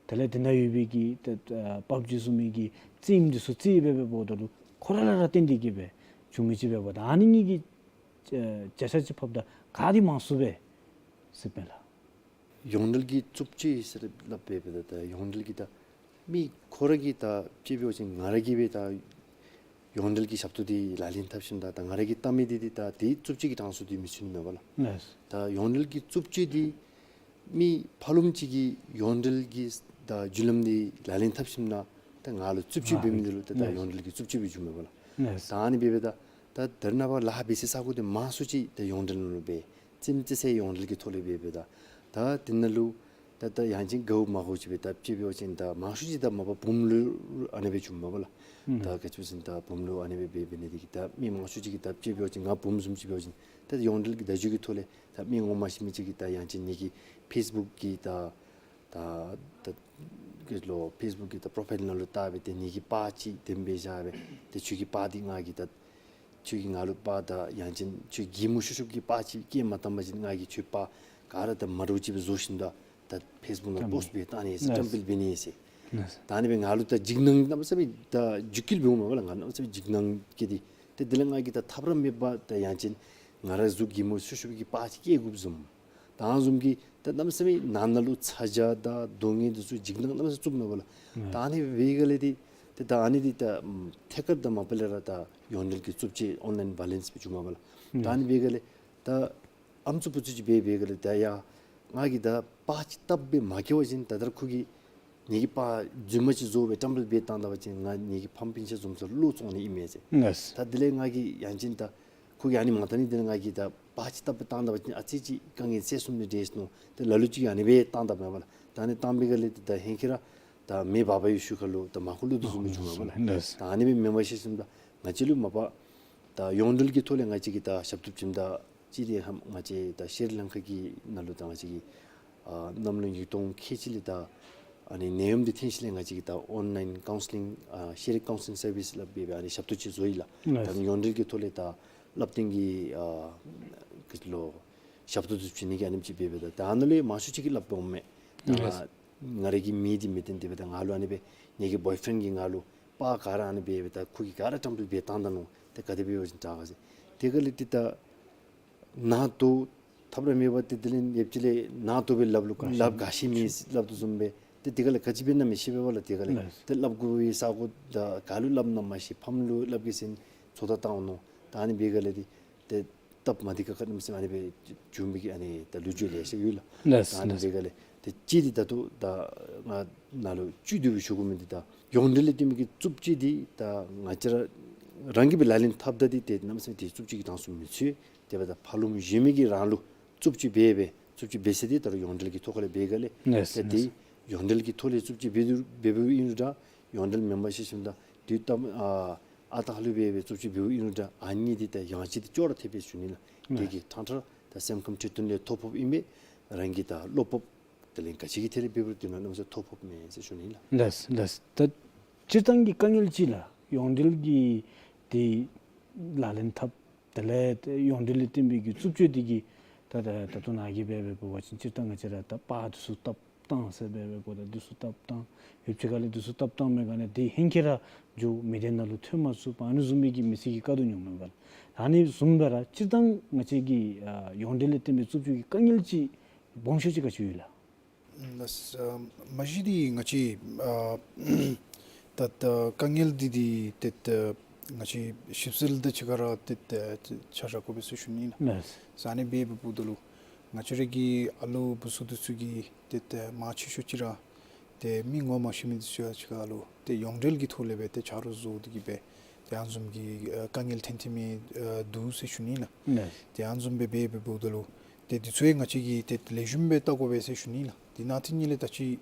དེ་ལས་དེ་ནང་ཡོད་པའི་གི་ཏེ་ཨ་པབ་ཇི་བཟུམ་མའི་གི་རྩེདམོ་འདི་ཚུ་རྩེད་སྦེ་འབདཝ་ད་ལུ་ཁོ་ར་ལས་ར་བརྟེན་ཏེ་གི་སྦེ་བྱུང་མི་ཅིག་འབདཝ་ད་ཨ་ནི་གཉིས་ཀྱི་ཨ་བརྒྱ་ཆ་ཅིག་ཕབ་ད་ག་འདི་མང་སུ་སྦེ་ཟེར་མས་ལགས། ཡོངས་འབྲེལ་གྱི་རྩུབ་སྤྱོད་ཟེར་སླབ་སྦེ་འབདཝ་ད་ད་ཡོངས་འབྲེལ་གྱི་ད་མི་ཁོ་ར་གིས་ད་དཔྱེ་འབད་བ་ཅིན་ང་ར་གིས་སྦེ་ད་ཡོངས་འབྲེལ་གྱི་ཞབས་ཏོག་འདི་ལག་ལེན་འཐབ་ཞིནམ་ད་ད་ང་ར་གིས་བཏང་མི་འདི་འདི་ད་དེ་རྩུབ་སྤྱོད་ཀྱི་གྲངས་སུ་འདི་མི་ཚུད་ནི་མས་པ་ལགས། ལགས། ད་ཡོངས་འབྲེལ་གྱི་རྩུབ་སྤྱོད་འདི་མི་ཕར་ལོགམ་ཅིག་གིས་ཡོངས་འབྲེལ་གྱི་ད་བརྒྱུད་ལམ་འདི་ལག་ལེན་འཐབ་ཞིནམ་ད་ད་ང་ལུ་རྩུབ་སྤྱོད་འབད་མི་འདི་ལུ་ད་ད་ལགས། ཡོངས་འབྲེལ་གྱི་རྩུབ་སྤྱོད་སྦེ་འགྱོཝ་མས་པ་ལགས། ལགས། ད་ཨ་ནི་འབདཝ་ད་ད་ད་རེས་ནངས་པ་ལཱ་འབད་སའི་ས་གོ་འདི་མང་ཤོས་ཅིག་ད་ཡོངས་འབྲེལ་ནང་ལུ་སྦེ་རྩེདམོ་རྩེ་སའི་ཡོངས་འབྲེལ་གྱི་ཐོག་ལས་སྦེ་འབདཝ་ད་ད་དེ་ནང་ལུ་ད་ད་ཡང་ཅིན་དགའཝ་མ་དགའཝ་ཅིག་སྦེ་ད་དཔྱེ་འབད་བ་ཅིན་ད་མང་ཤོས་ཅིག་ད་མ་པ་བུམོ་ལུ་ཨ་ནི་སྦེ་བྱུངམ་མས་པ་ལགས། ད་ག་ཅི་སྦེ་ཟེར་ན་ད་བུམོ་ལུ་ཨ་ནི་སྦེ་འབད་འབད་ནི་འདི་གིས་ད་མི་མང་ཤོས་ཅིག་གིས་ད་དཔྱེ་འབད་བ་ཅིན་ང་བུམོ་བཟུམ་ཅིག་འབད་བ་ཅིན་ད་ཡོངས་འབྲེལ་གྱི་བརྡ་བརྒྱུད་ཀྱི་ཐོག་ལས་ད་མི་ངོ་མ་ཤེས་མི་ཅིག་གིས་ད་ཡང་ཅིན་ངེ་གི་ཕེསི་བུཀ་གི་ད་ད་ད་གི་ལོ་ཕེསི་བུཀ་གི་ད་པོརོ་ཕའིལ་ནང་ལུ་བལྟ་སྦེ་ཏེ་ངེ་གི་པར་ཅིག་དེམ་སྦེ་བཞག་སྦེ་ཏེ་ཁྱོད་ཀྱི་པར་འདི་ང་གིས་ད་ཁྱོད་ཀྱིས་ང་ལུ་པར་ད་ཡང་ཅིན་ཁྱོད་གད་མོ་ཤུབ་ཤུབ་ཀྱི་པར་ཅིག་སྐྱེལ་མ་བཏང་པ་ཅིན་ང་གིས་ཁྱོད་པར་ག་ར་ད་མ་འདྲཝ་ཅིག་སྦེ་བཟོ་ཞིནམ་ད་ད་ཕེསི་བུཀ་ནང་བཀྲམ་པོསིཊ་འབད་བཏང་ནི་ཟེར། ལགས། བཀྲམ་སྤེལ་འབད་ནི་ཟེར། ལགས། ད་ཨ་ནི་སྦེ་ང་ལུ་ད་འཇིགས་སྣང་གནམ་མེད་ས་མེད་ད་འཇིགས་སྐུལ་འབདཝ་མས་པ་ལགས། ང་གནམ་མེད་ས་མེད་འཇིགས་སྣང་སྐྱེས་ཏེ་ཏེ་དེ་ལས་ང་གིས་ད་ཐབས་ར་མེད་པར་ད་ཡང་ཅིན་ང་ར་གཟུགས་གད་མོ་ཤུབ་ཤུབ་ཀྱི་པར་ཅིག་སྐྱེལ་དགོཔ་བཟུམ། ད་ཨ་ནི་བཟུམ་གྱི་ད་གནམ་མེད་ས་མེད་ནང་ན་ལུ་ཚ་གྱང་དང་སྡུག་བསྔལ་འདི་ཚུ་འཇིགས་སྣང་གནམ་མེད་ས་མེད་རྩུབ་མས་པ་ལགས། ཨ་ད་ཨ་ནི་འབད་བའི་སྒང་ལས་འདི་ཏེ་ད་ཨ་ནི་འདི་ད་ཐད་ཀར་དང་མ་པ་ལས་ར་ད་ཡོངས་འབྲེལ་གྱི་རྩུབ་སྤྱོད་ཨོན་ལའིན་བཱའི་ལེནསི་སྦེ་འགྱོཝ་མས་པ་ལགས། ཨ་ད་ཨ་ནི་འབད་བའི་སྒང་ལས་ད་ཨམ་སྲུ་བུ་ཚུ་ཅིག་འབད་བའི་སྒང་ལས་ད་ཡ་ང་གིས་ད་པར་ཅིག་བཏབ་སྦེ་མ་བཀལ་བ་ཅིན་ད་ལྟོ་ཁོ་གིས་ངེ་གི་པར་རྫུན་མ་ཅིག་བཟོ་སྦེ་བཀྲམ་སྤེལ་འབད་བཏང་ད་པ་ཅིན་ང་ངེ་གི་ཕམ་སྤུན་ཆ་བཟུམ་ཚུ་བློ་བཙོང་ནི་ཨིན་མས་ཟེར། ལགས། ད་དེ་ལས་ང་གིས་ཡང་ཅིན་ད་ཁོ་གིས་ཨ་ནི་མ་བཏང་ནི་དེ་ལས་ང་གིས་ད་པར་ཅིག་བཏབ་སྦེ་བཏང་ད་པ་ཅིན་ཨ་ཙི་ཅིག་དཀའ་ངལ་སེལ་ཚུགས་ནི་འདྲས་ཟེར་མནོ་སྟེ་ལ་ལུ་ཅིག་ཨ་ནི་སྦེ་བཏང་ད་མས་པ་ལགས། ད་ཨ་ནི་བཏང་པའི་སྒང་ལས་ད་ཧེང་ཁེ་ར་ད་མེ་འབར་བའི་ཤུལ་ཁ་ལུ་ད་མར་ཁུ་ལུ་འདི་བཟུམ་སྦེ་བྱུང་མས་པ་ལགས། ལགས། ད་ཨ་ནི་སྦེ་མེན་པར་ཤེས་ཞིནམ་ད་ང་བཅས་ལུ་མ་པ་ད་ཡོངས་འབྲེལ་གྱི་ཐོག་ལས་ང་བཅས་ཀྱིས་ད་ཞབས་ཏོག་བྱིནམ་ད་ཅི་རེ་ཧ་ང་བཅས་ད་ཤྲི་ལང་ཀ་གི་ནང་ལུ་ད་ང་བཅས་ཀྱི་ཨ་གནམ་ལོ་ཉིས་སྟོང་ཁལ་གཅིག་ལས་ད་ཨ་ནི་ནད་ཡམས་འདི་ཐོན་ཞིནམ་ལས་ང་བཅས་ཀྱིས་ད་ཨོན་ལའིན་ཀའུན་སི་ལིང་ཨ་ཤེ་རིང་ཀའུན་སི་ལིང་སར་བིསི་སླབ་སྦེ་ཨ་ནི་ཞབས་ཏོག་ཅིག་བཟོ་ཡི་ལགས། ལགས། ད་ཡོངས་འབྲེལ་གྱི་ཐོག་ལས་ད་བསླབ་སྟོན་གྱི་ཨ་གི་ལོ་ཞབས་ཏོག་འདི་བྱིན་ནི་གི་ཨ་ནེམ་ཅིག་འབད་འབདཝ་ད་ད་ཨ་ནཱ་ལས་མང་ཤོས་ཅིག་གིས་སླབ་འོང་མས། ད་ལགས། ང་རའི་གི་མི་འདི་མི་བརྟན་ཏེ་འབདཝ་ད་ང་ལུ་ཨ་ནི་སྦེ་ངེ་གི་བོའི་ཕྲེནཌ་གིས་ང་ལུ་པར་ག་ར་ཨ་ནི་སྦེ་འབདཝ་ད་ཁོ་གིས་ག་ར་བཀྲམ་སྤེལ་འབད་བཏང་ད་ནུག། ཏེ་ག་དེ་སྦེ་འབད་བ་ཅིན་དྲག་ག་ཟེར། དེ་སྒང་ལས་ཏེ་ད་ནང་དོག་ཐབས་ར་མེད་པར་ཏེ་དེ་ལས་ཡབ་ཅིག་ལས་ནང་དོག་སྦེ་སླབ་ལུ་ག་ཤེས་ལགས་ག་ཤེས་མི་སླབ་དོ་བཟུམ་སྦེ་ཏེ་དེ་སྒང་ལས་ག་ཅི་འབད་ན་མི་ཤེས་པས་པ་ལགས། དེ་སྒང་ལས་ལགས། ཏེ་སླབ་དགོ་པའི་ས་གོ་ད་ག་ལུ་སླབ་ན་མ་ཤེས། ཕམ་ལུ་སླབ་གེ་ཟེར་ཚོད་ལྟ་བཏང་འོང་མནོ། ད་ཨ་ནི་འབད་སྒང་ལས་ཏེ་ཏེ་སྟབས་མ་བདེ་ཁག་ཁ་གནམ་མེད་ས་མེད་ཨ་ནི་སྦེ་བྱུང་མི་གི་ཨ་ནི་ད་ལོ་རྒྱུས་ལེ་ཤ་ཡོད་ལགས། ལགས། ད་ཨ་ནི་ལགས། འབད་སྒང་ལས་ཏེ་ཅི་འདི་ད་ལྟོ་ད་ང་ནཱ་ལུ་བཅུད་བསྡུ་སྦེ་ཞུ་དགོ་མི་འདི་ད་ཡོངས་འབྲེལ་ལས་བརྟེན་མི་གི་རྩུབ་སྤྱོད་འདི་ད་ང་བཅས་ར་རང་གིས་སྦེ་ལག་ལེན་འཐབ་ད་འདི་ཏེ་གནམ་མེད་ས་མེད་ཏེ་རྩུབ་སྤྱོད་ཀྱི་གྲངས་སུ་མི་ཚུད། དེ་འབདཝ་ད་ཕར་ལོགམ་གཞན་མི་གིས་རང་ལུ་རྩུབ་སྤྱོད་འབད་སྦེ་རྩུབ་སྤྱོད་འབད་ས་འདི་ད་རུང་ཡོངས་འབྲེལ་གྱི་ཐོག་ཁ་ལས་འབད་སྒང་ལས། ལགས། ཏེ་ལགས། འདི་ཡོངས་འབྲེལ་གྱི་ཐོག་ལས་རྩུབ་སྤྱོད་འབད་འབདཝ་ཨིན་རུང་འདྲ་ཡོངས་འབྲེལ་མེན་པར་ཤེས་ཞིནམ་ད་དུས་ད་ཨ་ཨ་རྟག་ལུ་འབད་སྦེ་རྩུབ་སྤྱོད་འབདཝ་ཨིན་རུང་འདྲ་ཨ་ནི་འདི་ད་ཡང་ཅིན་འདི་ཅོག་ར་འཐདཔ་སྦེ་ཞུ་ནི་ལགས། ལགས། དེ་གིས་ཕྲང་ཕྲང་ད་སེམས་ཁམས་འཁྲུལ་གཏོང་ལས་ཐོ་ཕོགཔ་ཨིན་པས། རང་གི་ད་བློ་སྤོབས་དེ་ལས་ག་ཅི་གི་ཐད་ལས་འབད་རུང་དེ་ནང་གནམ་མེད་ས་མེད་ཐོ་ཕོགཔ་མེན་ཟེར་ཞུ་ནི་ལགས། ལགས་ལགས། ད་སྤྱིར་བཏང་གི་དཀའ་ངལ་ཅིག་ལགས་ཡོངས་འབྲེལ་གྱི་དེ་ལག་ལེན་འཐབ་དེ་ལས་ཡོངས་འབྲེལ་ལས་བརྟེན་པའི་གི་རྩུབ་སྤྱོད་འདི་གིས་ད་ད་ད་ལྟོ་ནཱ་གིས་འབད་འབད་འབད་བ་ཅིན་སྤྱིར་བཏང་ང་བཅས་ར་ད་པར་འདི་ཚུ་བཏབ་བཏང་ཟེར་འབད་འབད་དགོ། ད་འདི་ཚུ་བཏབ་བཏང་ཡོདཔ་ཅིག་ཁ་ལས་འདི་ཚུ་བཏབ་བཏང་མི་ག་ནི་འདི་ཧེང་སྐལ་ར་འགྱོ་མི་སྡེ་ནང་ལུ་ཐོན་མ་ཚུགས་པར་ཨ་ནི་བཟུམ་མའི་གི་མི་སེར་གྱི་དཀའ་སྡུག་མྱོང་མི་འབད། ཨ་ནི་བཟུམ་སྦེ་ར་སྤྱིར་བཏང་ང་བཅས་ཀྱི་ཨ་ཡོངས་འབྲེལ་ལས་བརྟེན་པའི་རྩུབ་སྤྱོད་ཀྱི་དཀའ་ངལ་ཅིག་སྦོམ་ཤོས་ཅིག་ག་ཅི་ཡོད་ལགས། ལགས། ཨ་མ་གཞི་འདི་ང་བཅས་ཨ་ད་ད་དཀའ་ངལ་འདི་འདི་ཏེ་ད་ང་བཅས་ཞིབ་འཚོལ་དང་གཅིག་ཁར་ཏེ་ད་ཆ་བཞག་དགོ་པས་ཟེར་ཞུ་ནི་ལགས། ལགས། ཨ་ནི་འབད་འབདཝ་ད་ལུ་ང་བཅས་ར་གི་ཨ་ལོ་བུ་ཚུ་འདི་ཚུ་གིས་ཏེ་ད་མང་ཆེ་ཤོས་ཅིག་ར་ཏེ་མི་ངོ་མ་ཤེས་མི་འདི་ཚུ་ཡང་གཅིག་ཁར་ལུ་ཏེ་ཡོངས་འབྲེལ་གྱི་ཐོག་ལས་སྦེ་ཏེ་ཆ་རོགས་བཟོ་སྟེ་གི་སྦེ་ཏེ་ཨ་ནི་བཟུམ་གྱི་ཨ་དཀའ་ངལ་ཐོན་ཐོན་མི་ཨ་འདུག་ཟེར་ཞུ་ནི་ལགས། ལགས། ཏེ་ཨ་ནི་བཟུམ་སྦེ་འབད་འབདཝ་ད་ལུ་ཏེ་འདི་ཚུ་ཡང་ང་བཅས་ཀྱིས་ཏེ་ལེགས་ཤོམ་སྦེ་བལྟ་དགོ་པས་ཟེར་ཞུ་ནི་ལགས། དེ་ནང་ཐིང་ཉིད་ལས་ད་ཅི་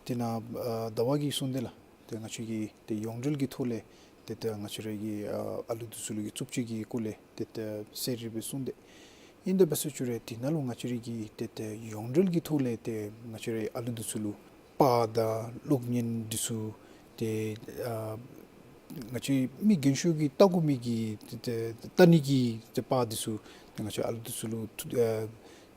དེ་ནང་ཨ་ཟླ་བ་གིས་གསུངས་དེ་ལགས། ཏེ་ང་བཅས་ཀྱིས་ཏེ་ཡོངས་འབྲེལ་གྱི་ཐོག་ལས་ཏེ་ད་ང་བཅས་ར་གི་ཨ་ཨ་ལུ་འདི་ཚུ་ལུ་གི་རྩུབ་སྤྱོད་ཀྱི་སྐོར་ལས་ཏེ་ད་གསལ་རི་སྦེ་གསུངས་དེ། ཨིན་དེ་འབད་ཟེར་ཞུ་རུང་དེ་ནང་ལུ་ང་བཅས་ར་གི་ཏེ་ད་ཡོངས་འབྲེལ་གྱི་ཐོག་ལས་ཏེ་ང་བཅས་ར་ཨ་ལུ་འདི་ཚུ་ལུ་པར་དང་གློག་བརྙན་འདི་ཚུ་ཏེ་ཨ་ང་བཅས་མི་རྒན་ཤོས་ཀྱིས་བལྟ་དགོ་མི་གི་ཏེ་ད་བལྟ་ནི་གི་ཏེ་པར་འདི་ཚུ་ཏེ་ང་བཅས་ཨ་ལུ་འདི་ཚུ་ལུ་ཨ་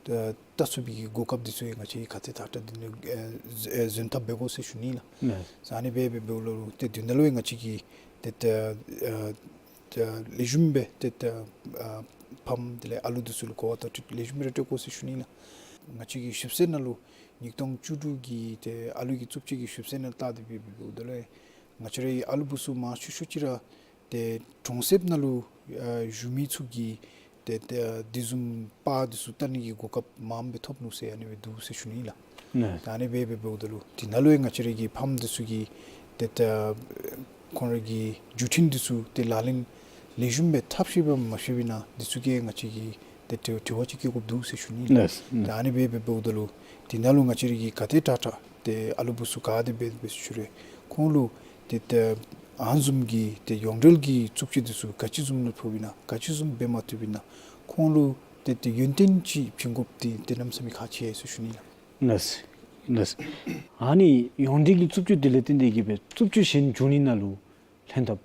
ད་བལྟ་ཚུགས་པའི་གི་གོ་སྐབས་འདི་ཚུ་ཡང་ང་བཅས་ཀྱིས་ག་དེ་དྲག་དྲག་འདི་ནི་ཨ་ཨ་འཛོལ་ཐབས་འབད་དགོ་ཟེར་ཞུ་ནི་ལགས། ལགས། ཨ་ནི་སྦེ་འབད་འབདཝ་ལུ་ཏེ་དེ་ནང་ལུ་ཡང་ང་བཅས་ཀྱིས་ཏེ་ད་ཨ་ད་ལེགས་ཤོམ་སྦེ་ཏེ་ད་ཨ་ཕམ་དེ་ལས་ཨ་ལུ་འདི་ཚུ་ལུ་གོ་བ་བརྡ་སྤྲོད་ལེགས་ཤོམ་སྦེ་ར་སྤྲོད་དགོ་ཟེར་ཞུ་ནི་ལགས། ང་བཅས་ཀྱི་ཞིབ་འཚོལ་ནང་ལུ་ཉིས་སྟོང་བཅུ་དྲུག་གི་ཏེ་ཨ་ལུ་གི་རྩུབ་སྤྱོད་ཀྱི་ཞིབ་འཚོལ་ནང་བལྟ་སྟེ་འབད་འབདཝ་ད་ལུ་ང་བཅས་རའི་ཨ་ལུ་བུ་ཚུ་མང་ཤོས་ཤོས་ཅིག་ར་ཏེ་གྲོང་གསེབ་ནང་ལུ་ཨ་བཞུགས་མི་ཚུ་གིས་ཏེ་ཏེ་དེ་བཟུམ་པར་འདི་ཚུ་བལྟ་ནི་གི་གོ་སྐབས་མངམ་སྦེ་ཐོབ་ནུག་ཟེར་ཨ་ནི་སྦེ་འདུག་ཟེར་ཞུ་ནི་ལགས། ལགས། ད་ཨ་ནི་སྦེ་འབད་འབདཝ་ད་ལུ་དེ་ནང་ལུ་ཡང་ང་བཅས་ར་གི་ཕམ་འདི་ཚུ་གིས་ཏེ་ད་ཁོང་ར་གི་བརྒྱུད་འཕྲིན་འདི་ཚུ་ཏེ་ལག་ལེན་ལེགས་ཤོམ་སྦེ་འཐབ་ཤེས་པས་མ་ཤེས་པས་ན་འདི་ཚུ་གིས་ང་བཅས་ཀྱི་ཏེ་དྲི་དྲི་བ་ཅིག་བཀོད་དགོཔ་འདུག་ཟེར་ཞུ་ནི། ལགས། ད་ཨ་ནི་སྦེ་འབད་འབདཝ་ད་ལུ་དེ་ནང་ལུ་ང་བཅས་ར་གི་ག་དེ་དྲག་དྲག་ཏེ་ཨ་ལུ་བུ་ཚུ་ག་དེ་སྦེ་འབད་ཞུ་རུང་ཁོང་ལུ་ཏེ་ད་ཨ་ནི་བཟུམ་གྱི་ཏེ་ཡོངས་འབྲེལ་གྱི་རྩུབ་སྤྱོད་འདི་ཚུ་ག་ཅི་བཟུམ་ལུ་ཕོགཔ་ཨིན་ན་ག་ཅི་བཟུམ་འབད་མ་བཏུབ་ཨིན་ན་ཁོང་ལུ་ཏེ་ཏེ་ཡོན་ཏན་ཅིག་བྱིན་དགོཔ་འདི་ཏེ་གནམ་མེད་ས་མེད་ཁག་ཆེ་ཟེར་ཞུ་ནི་ལགས། ལགས། ལགས། ཨ་ནི་ཡོངས་འབྲེལ་གྱི་རྩུབ་སྤྱོད་འདི་ལས་བརྟེན་ཏེ་གིས་སྦེ་རྩུབ་སྤྱོད་གཞན་འབྱུང་ནི་ནང་ལུ་ལྷན་ཐབས་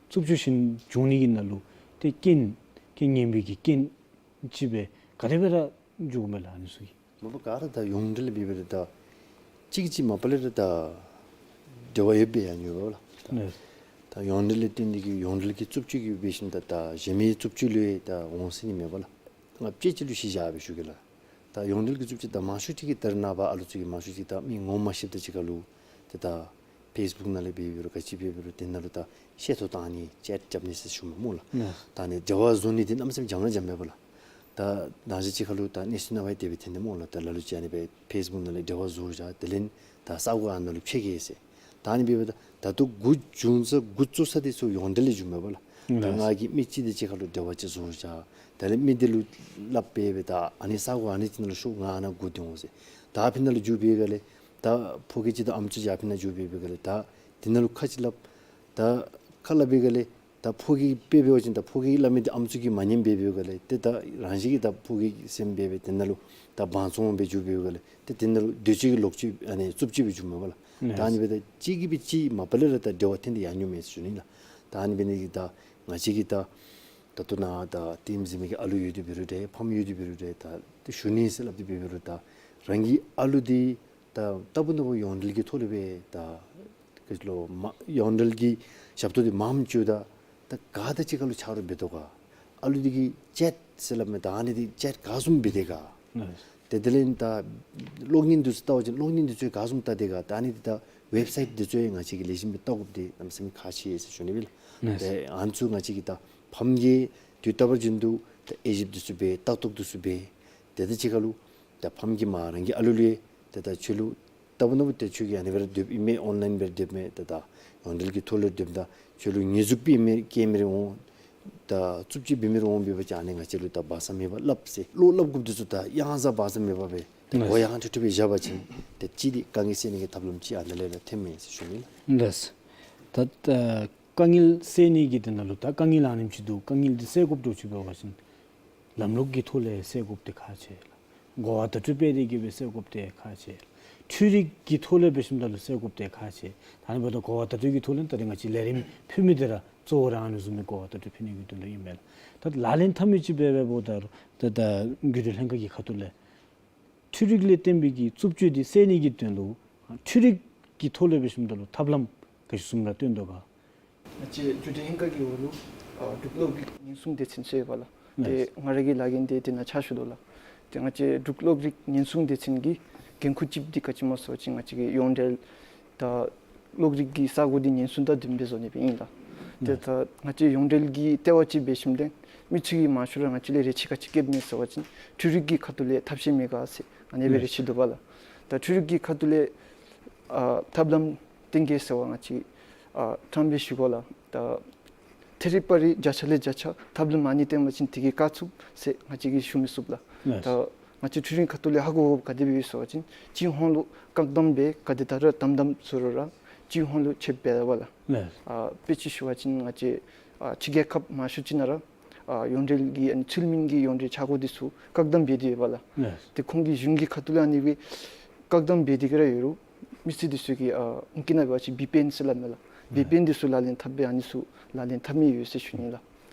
རྩུབ་སྤྱོད་གཞན་འབྱུང་ནི་གི་ནང་ལུ་ཏེ་རྐྱེན་རྐྱེན་ངན་པའི་གི་རྐྱེན་ཅིག་སྦེ་ག་དེ་སྦེ་ར་འགྱོཝ་མས་ལགས་ཨ་ནི་ཚུ་གིས། མ་པ་ག་ར་ད་ཡོངས་འབྲེལ་འབད་འབདཝ་ད་གཅིག་གིས་གཅིག་མ་པ་ལས་ར་ད་འབྲེལ་བ་ཡོདཔ་སྦེ་ཡང་ཡོདཔ་ལགས། ལགས། ད་ཡོངས་འབྲེལ་ལས་བརྟེན་ཏེ་གིས་ཡོངས་འབྲེལ་གྱི་རྩུབ་སྤྱོད་ཀྱིས་འབད་ཞིནམ་ད་ད་གཞན་མི་རྩུབ་སྤྱོད་ལུ་ཡང་ད་འོང་ཟེར་ནི་མེད་པ་ལགས། ང་དཔེ་ཅིག་ལུ་གཞི་བཞག་སྦེ་ཞུ་གེ་ལགས། ད་ཡོངས་འབྲེལ་གྱི་རྩུབ་སྤྱོད་ད་མང་ཤོས་ཅིག་གིས་ད་རེས་ནངས་པ་ཨ་ལུ་ཚུ་གིས་མང་ཤོས་ཅིག་ད་མི་ངོ་མ་ཤེསཔ་ད་ཅིག་ཁར་ལུ་ཏེ་ད་ཕེསི་བུཀ་ནང་ལས་འབད་འབད་རུང་ག་ཅི་འབད་འབད་རུང་དེ་ནང་ལུ་ད་བཤད་ཐོ་བཏང་ནི་ཅེཊ་རྐྱབ་ནི་ཟེར་ཞུཝ་མས་སྨོ་ལགས། ལགས། ད་ཨ་ནི་འབྲེལ་བ་བཟོ་ནི་འདི་གནམ་མེད་ས་མེད་འཇམ་ར་འཇམ་མས་པ་ལགས། ད་ནང་ཅིག་ཅིག་ཁར་ལུ་ད་གནས་ཚུལ་ནང་པའི་དེ་སྦེ་ཐོན་ནི་སྨོ་ལགས། ད་ལ་ལུ་ཅིག་ཨ་ནི་སྦེ་ཕེསི་བུཀ་ནང་ལས་འབྲེལ་བ་བཟོ་བཞག་དེ་ལས་ད་ས་གོ་ཨ་ནཱ་ལུ་ཕྱེ་གེ་ཟེར། ད་ཨ་ནི་འབདཝ་ད་ད་ལྟོ་འགོ་བྱུང་ས་འགོ་བཙུགས་ས་འདི་ཚུ་ཡོངས་འབྲེལ་ལས་བྱུངམ་མས་པ་ལགས། ད་ལགས། ང་གིས་མི་གཅིག་དེ་ཅིག་ཁར་ལུ་འབྲེལ་བ་ཅིག་བཟོ་བཞག་དེ་ལས་མི་དེ་ལུ་སླབ་སྦེ་སྦེ་ད་ཨ་ནི་ས་གོ་ཨ་ནི་ཅིག་ནང་ལུ་ཤོག་ང་ཨ་ནཱ་སྒུག་སྡོད་འོང་ཟེར། ད་ཕར་ནང་ལུ་འགྱོ་བའི་སྒང་ལས་ད་ཕོ་སྐྱེས་ཅིག་དང་ཨམ་སྲུ་ཅིག་ཨ་ཕི་ནང་འགྱོ་བའི་སྒང་ལས་ད་དེ་ནང་ལུ་ཁ་ཅིག་སླབ། ད་ཁ་སླབ་པའི་སྒང་ལས་ད་ཕོ་སྐྱེས་དཔེ་འབད་བ་ཅིན་ད་ཕོ་སྐྱེས་སླབ་མི་དེ་ཨམ་སྲུ་གིས་མ་ཉནམ་འབད་བའི་སྒང་ལས་ཏེ་ད་རང་བཞིན་གྱིས་ད་ཕོ་སྐྱེས་སེམས་འབད་སྦེ་དེ་ནང་ལུ་ད་བང་བཙོང་འབད་འགྱོ་བའི་སྒང་ལས་ཏེ་དེ་ནང་ལུ་འདོད་སྤྱོད་ཀྱི་ལོག་སྤྱོད་ཨ་ནི་རྩུབ་སྤྱོད་སྦེ་འགྱོཝ་མས་པ་ལགས། ད་ཨ་ནི་སྦེ་ད་གཅིག་གིས་སྦེ་གཅིག་མ་པ་ལས་ར་ད་འབྲེལ་བ་ཐོན་ཏེ་ཡང་འགྱོཝ་མས་ཟེར་ཞུ་ནི་ལགས། ད་ཨ་ནི་འབད་ནི་དེ་གིས་ད་ང་བཅས་ཀྱིས་ད་ད་ལྟོ་ནཱ་ད་ལྟདམོ་གཟིགས་མི་གི་ཨ་ལུ་ཡོད་དེ་འབད་རུང་འདྲ་ཕམ་ཡོད་དེ་འབད་རུང་འདྲ་ད་ཏེ་ཞུ་ནི་ཟེར་སླབ་སྟེ་འབད་འབད་རུང་ད་རང་གི་ཨ་ལུ་དེ་ད་ལྟ་བུ་ན་བུ་ཡོངས་འབྲེལ་གྱི་ཐོག་ལས་སྦེ་ད་ག་ཅི་ལོ་མ་ཡོངས་འབྲེལ་གྱི་ཞབས་ཏོག་འདི་མངམ་བཙུགས་ད་ད་ག་དང་གཅིག་ཁར་ལུ་ཆ་རོགས་འབད་དོ་ག། ཨ་ལུ་འདི་གིས་ཅེཊ་ཟེར་སླབ་མི་ད་ཨ་ནི་འདི་ཅེཊ་ག་བཟུམ་འབད་དེ་ག། ལགས། ཏེ་དེ་ལས་ད་གློག་བརྙན་འདི་ཚུ་བལྟ་བ་ཅིན་གློག་བརྙན་འདི་ཚུ་ག་བཟུམ་བལྟ་དེ་ག། ད་ཨ་ནི་འདི་ད་ཝེབ་སའིཊ་འདི་ཚུ་ཡང་ང་བཅས་ཀྱིས་ལེགས་ཤོམ་སྦེ་བལྟ་དགོཔ་འདི་གནམ་མེད་ས་མེད་ཁག་ཆེ་ཟེར་ཞུ་ནི་ཨིན་ལགས། ལགས། ཏེ་ཨ་ནི་ཚུ་ང་བཅས་ཀྱིས་ད་ཕམ་གིས་དུས་རྟག་པར་བཞིན་དུ་ད་དབྱེ་ཞིབ་འདི་ཚུ་འབད་ལྟ་རྟོག་འདི་ཚུ་འབད་དེ་དང་གཅིག་ཁར་ལུ་ད་ཕམ་གྱིས་མ་རང་གི་ཨ་ལུ་ལུ་ཏེ་ད་ཁྱོད་ལུ་ལྟ་བུ་ན་བུ་ཏེ་ཁྱོད་ཀྱིས་ཨ་ནི་སྦེ་ར་སྡོདཔ་ཨིན་མས། ཨོན་ལཱའིན་སྦེ་ར་སྡོདཔ་མས། ཏེ་ད་ཡོངས་འབྲེལ་གྱི་ཐོག་ལས་སྡོདཔ་ད་ཁྱོད་ལུ་ཉེས་འཛུགས་འབད་མི་རེ་བཀལ་མི་རེ་འོང་ད་རྩུབ་སྤྱོད་འབད་མི་རེ་འོང་འབད་བ་ཅིན་ཨ་ནི་ང་བཅས་ལུ་ད་སྦ་གསང་མེད་པར་སླབ་ཟེར་བློ་སླབ་དགོཔ་འདི་ཚུ་ད་ཡང་ཟ་སྦ་གསང་མེད་པར་སྦེ་ད་ལགས། གོ་ཡངས་ཏོག་ཏོ་སྦེ་བཞག་པ་ཅིན་ཏེ་གཅིག་འདི་དཀའ་ངལ་སེལ་ནི་གི་ཐབས་ལམ་ཅིག་ཨ་ནཱ་ལས་ར་ཐོནམ་མས་ཟེར་ཞུ་ནི་ལགས། ལགས། ད་ད་དཀའ་ངལ་སེལ་ནི་གི་དོན་དག་ལུ་ད་དཀའ་ངལ་ཨ་ནེམ་ཅིག་འདུག། དཀའ་ངལ་འདི་སེལ་དགོཔ་འདྲཝ་ཅིག་འབད་བ་ཅིན་ལམ་ལུགས་ཀྱི་ཐོག་ལས་སེལ་དགོཔ་འདི་ཁག་ཆེ་ལགས། གོ་བ་བརྡ་སྤྲོད་འབད་དེ་གིས་སྦེ་སེལ་དགོཔ་འདི་ཁག་ཆེ་ལགས། འཕྲུལ་རིག་གི་ཐོག་ལས་འབད་ཞིནམ་ད་ལུ་སེལ་དགོཔ་འདི་ཁག་ཆེ། ད་ཨ་ནི་འབདཝ་ད་གོ་བ་བརྡ་སྤྲོད་ཀྱི་ཐོག་ལས་ད་རེས་ང་བཅས་ལས་རིམ་ཕུལ་མི་འདི་ར་གཙོ་བོ་ར་ཨ་ནི་བཟུམ་མའི་གོ་བ་བརྡ་སྤྲོད་ཕུལ་ནི་གི་དོན་ལུ་ཨིན་མས་ལགས། ད་ལག་ལེན་འཐབ་མི་ཅིག་འབད་འབདཝ་ད་ད་ད་རྒྱུན་གྲོས་ལྷན་ཁག་གི་ཁ་ཐུག་ལས་འཕྲུལ་རིག་ལས་བརྟེན་པའི་གི་རྩུབ་སྤྱོད་འདི་སེལ་ནི་གི་དོན་ལུ་འཕྲུལ་རིག་གི་ཐོག་ལས་འབད་ཞིནམ་ད་ལུ་ཐབས་ལམ་ག་ཅི་བཟུམ་ར་སྟོན་དོ་ག། ང་བཅས་རྒྱུན་གྲོས་ལྷན་ཁག་གི་འོག་ལུ་ཨ་འབྲུག་གློག་རིག་ཉེན་སྲུང་སྡེ་ཚན་ཟེར་ཡོད་པ་ལགས། ཏེ་ལགས། ང་ར་གི་ལཱ་འགན་འདི་དེ་ནང་ཕྱག་ཞུ་དོ་ལགས། ཏེ་ང་བཅས་འབྲུག་གློག་རིག་ཉེན་སྲུང་སྡེ་ཚན་གྱི་འགན་ཁུར་ཅིག་འདི་ག་ཅི་སྨོ་ཟེར་བ་ཅིན་ང་བཅས་ཀྱི་ཡོངས་འབྲེལ་ད་གློག་རིག་གི་ས་གོ་འདི་ཉེན་སྲུང་དང་ལྡནམ་སྦེ་བཟོ་ནི་སྦེ་ཨིན་ལགས། ཏེ་ལགས། ད་ང་བཅས་ཡོངས་འབྲེལ་གྱི་ལྟེ་བ་ཅིག་འབད་ཞིནམ་ལས་མི་ཚུ་གིས་མང་ཤོས་ར་ང་བཅས་ལས་རེ་ཆེ་ག་ཅི་བསྐྱེདཔ་མས་ཟེར་བ་ཅིན་འཕྲུལ་རིག་གི་ཁ་ཐུག་ལས་ཐབས་ཤེས་མེད་ག་ཟེར་ཨ་ནི་སྦེ་ལགས། རེ་ཆེ་འདུག་པ་ལགས། ད་འཕྲུལ་རིག་གི་ཁ་ཐུག་ལས་ཨ་ཐབས་ལམ་བཏོན་གེ་ཟེར་བ་ང་བཅས་ཨ་དྲང་སྦེ་ཞུ་དགོ་ལགས། ད་ཐད་རི་བ་རི་བརྒྱ་ཆ་ལས་བརྒྱ་ཆ་ཐབས་ལམ་ཨ་ནི་བཏོན་པ་ཅིན་དེ་གིས་བཀག་ཚུགས་ཟེར་ང་བཅས་ཀྱིས་ཞུ་མི་ཚུགས་ལགས། ལགས། ད་ ང་བཅས་འཕྲུལ་རིག་ཁ་ཐུག་ལས་ཧ་གོ་དགོཔ་ག་དེ་སྦེ་ཡོད་ཟེར་བ་ཅིན་སྤྱི་ཡོངས་ལུ་བཀག་དམ་འབད་ག་དེ་དྲག་ར་དམ་དམ་ཚུ་རུང་ར་སྤྱི་ཡོངས་ལུ་ཁྱབ་སྦེ་ཡོདཔ་ལགས། ལགས། ཨ་དཔེ་ཅིག་ཞུ་བ་ཅིན་ང་བཅས་ཨ་ཕྱི་རྒྱལ་ཁབ་མང་ཤོས་ཅིག་ནང་ར་ཨ་ཡོངས་འབྲེལ་གྱི་ཨ་ནི་ཚུལ་མིན་གྱི་ཡོངས་འབྲེལ་ཆག་སྒོ་འདི་ཚུ་བཀག་དམ་འབད་དེ་ཡོདཔ་ལགས། ལགས། ཏེ་ཁོང་གི་གཞུང་གི་ཁ་ཐུག་ལས་ཨ་ནི་སྦེ་བཀག་དམ་འབད་དེ་གི་ར་ཡོད་རུང་མི་སེར་འདི་ཚུ་གིས་ཨ་ཨིང་སྐད་ནང་འབད་བ་ཅིན་བི་པི་ཨེན་ཟེར་སླབ་མས་ལགས། བི་པི་ཨེན་འདི་ཚུ་ལག་ལེན་འཐབ་སྦེ་ཨ་ནི་ཚུ་ལག་ལེན་འཐབ་མི་ཡོད་ཟེར་ཞུ་ནི་ལགས།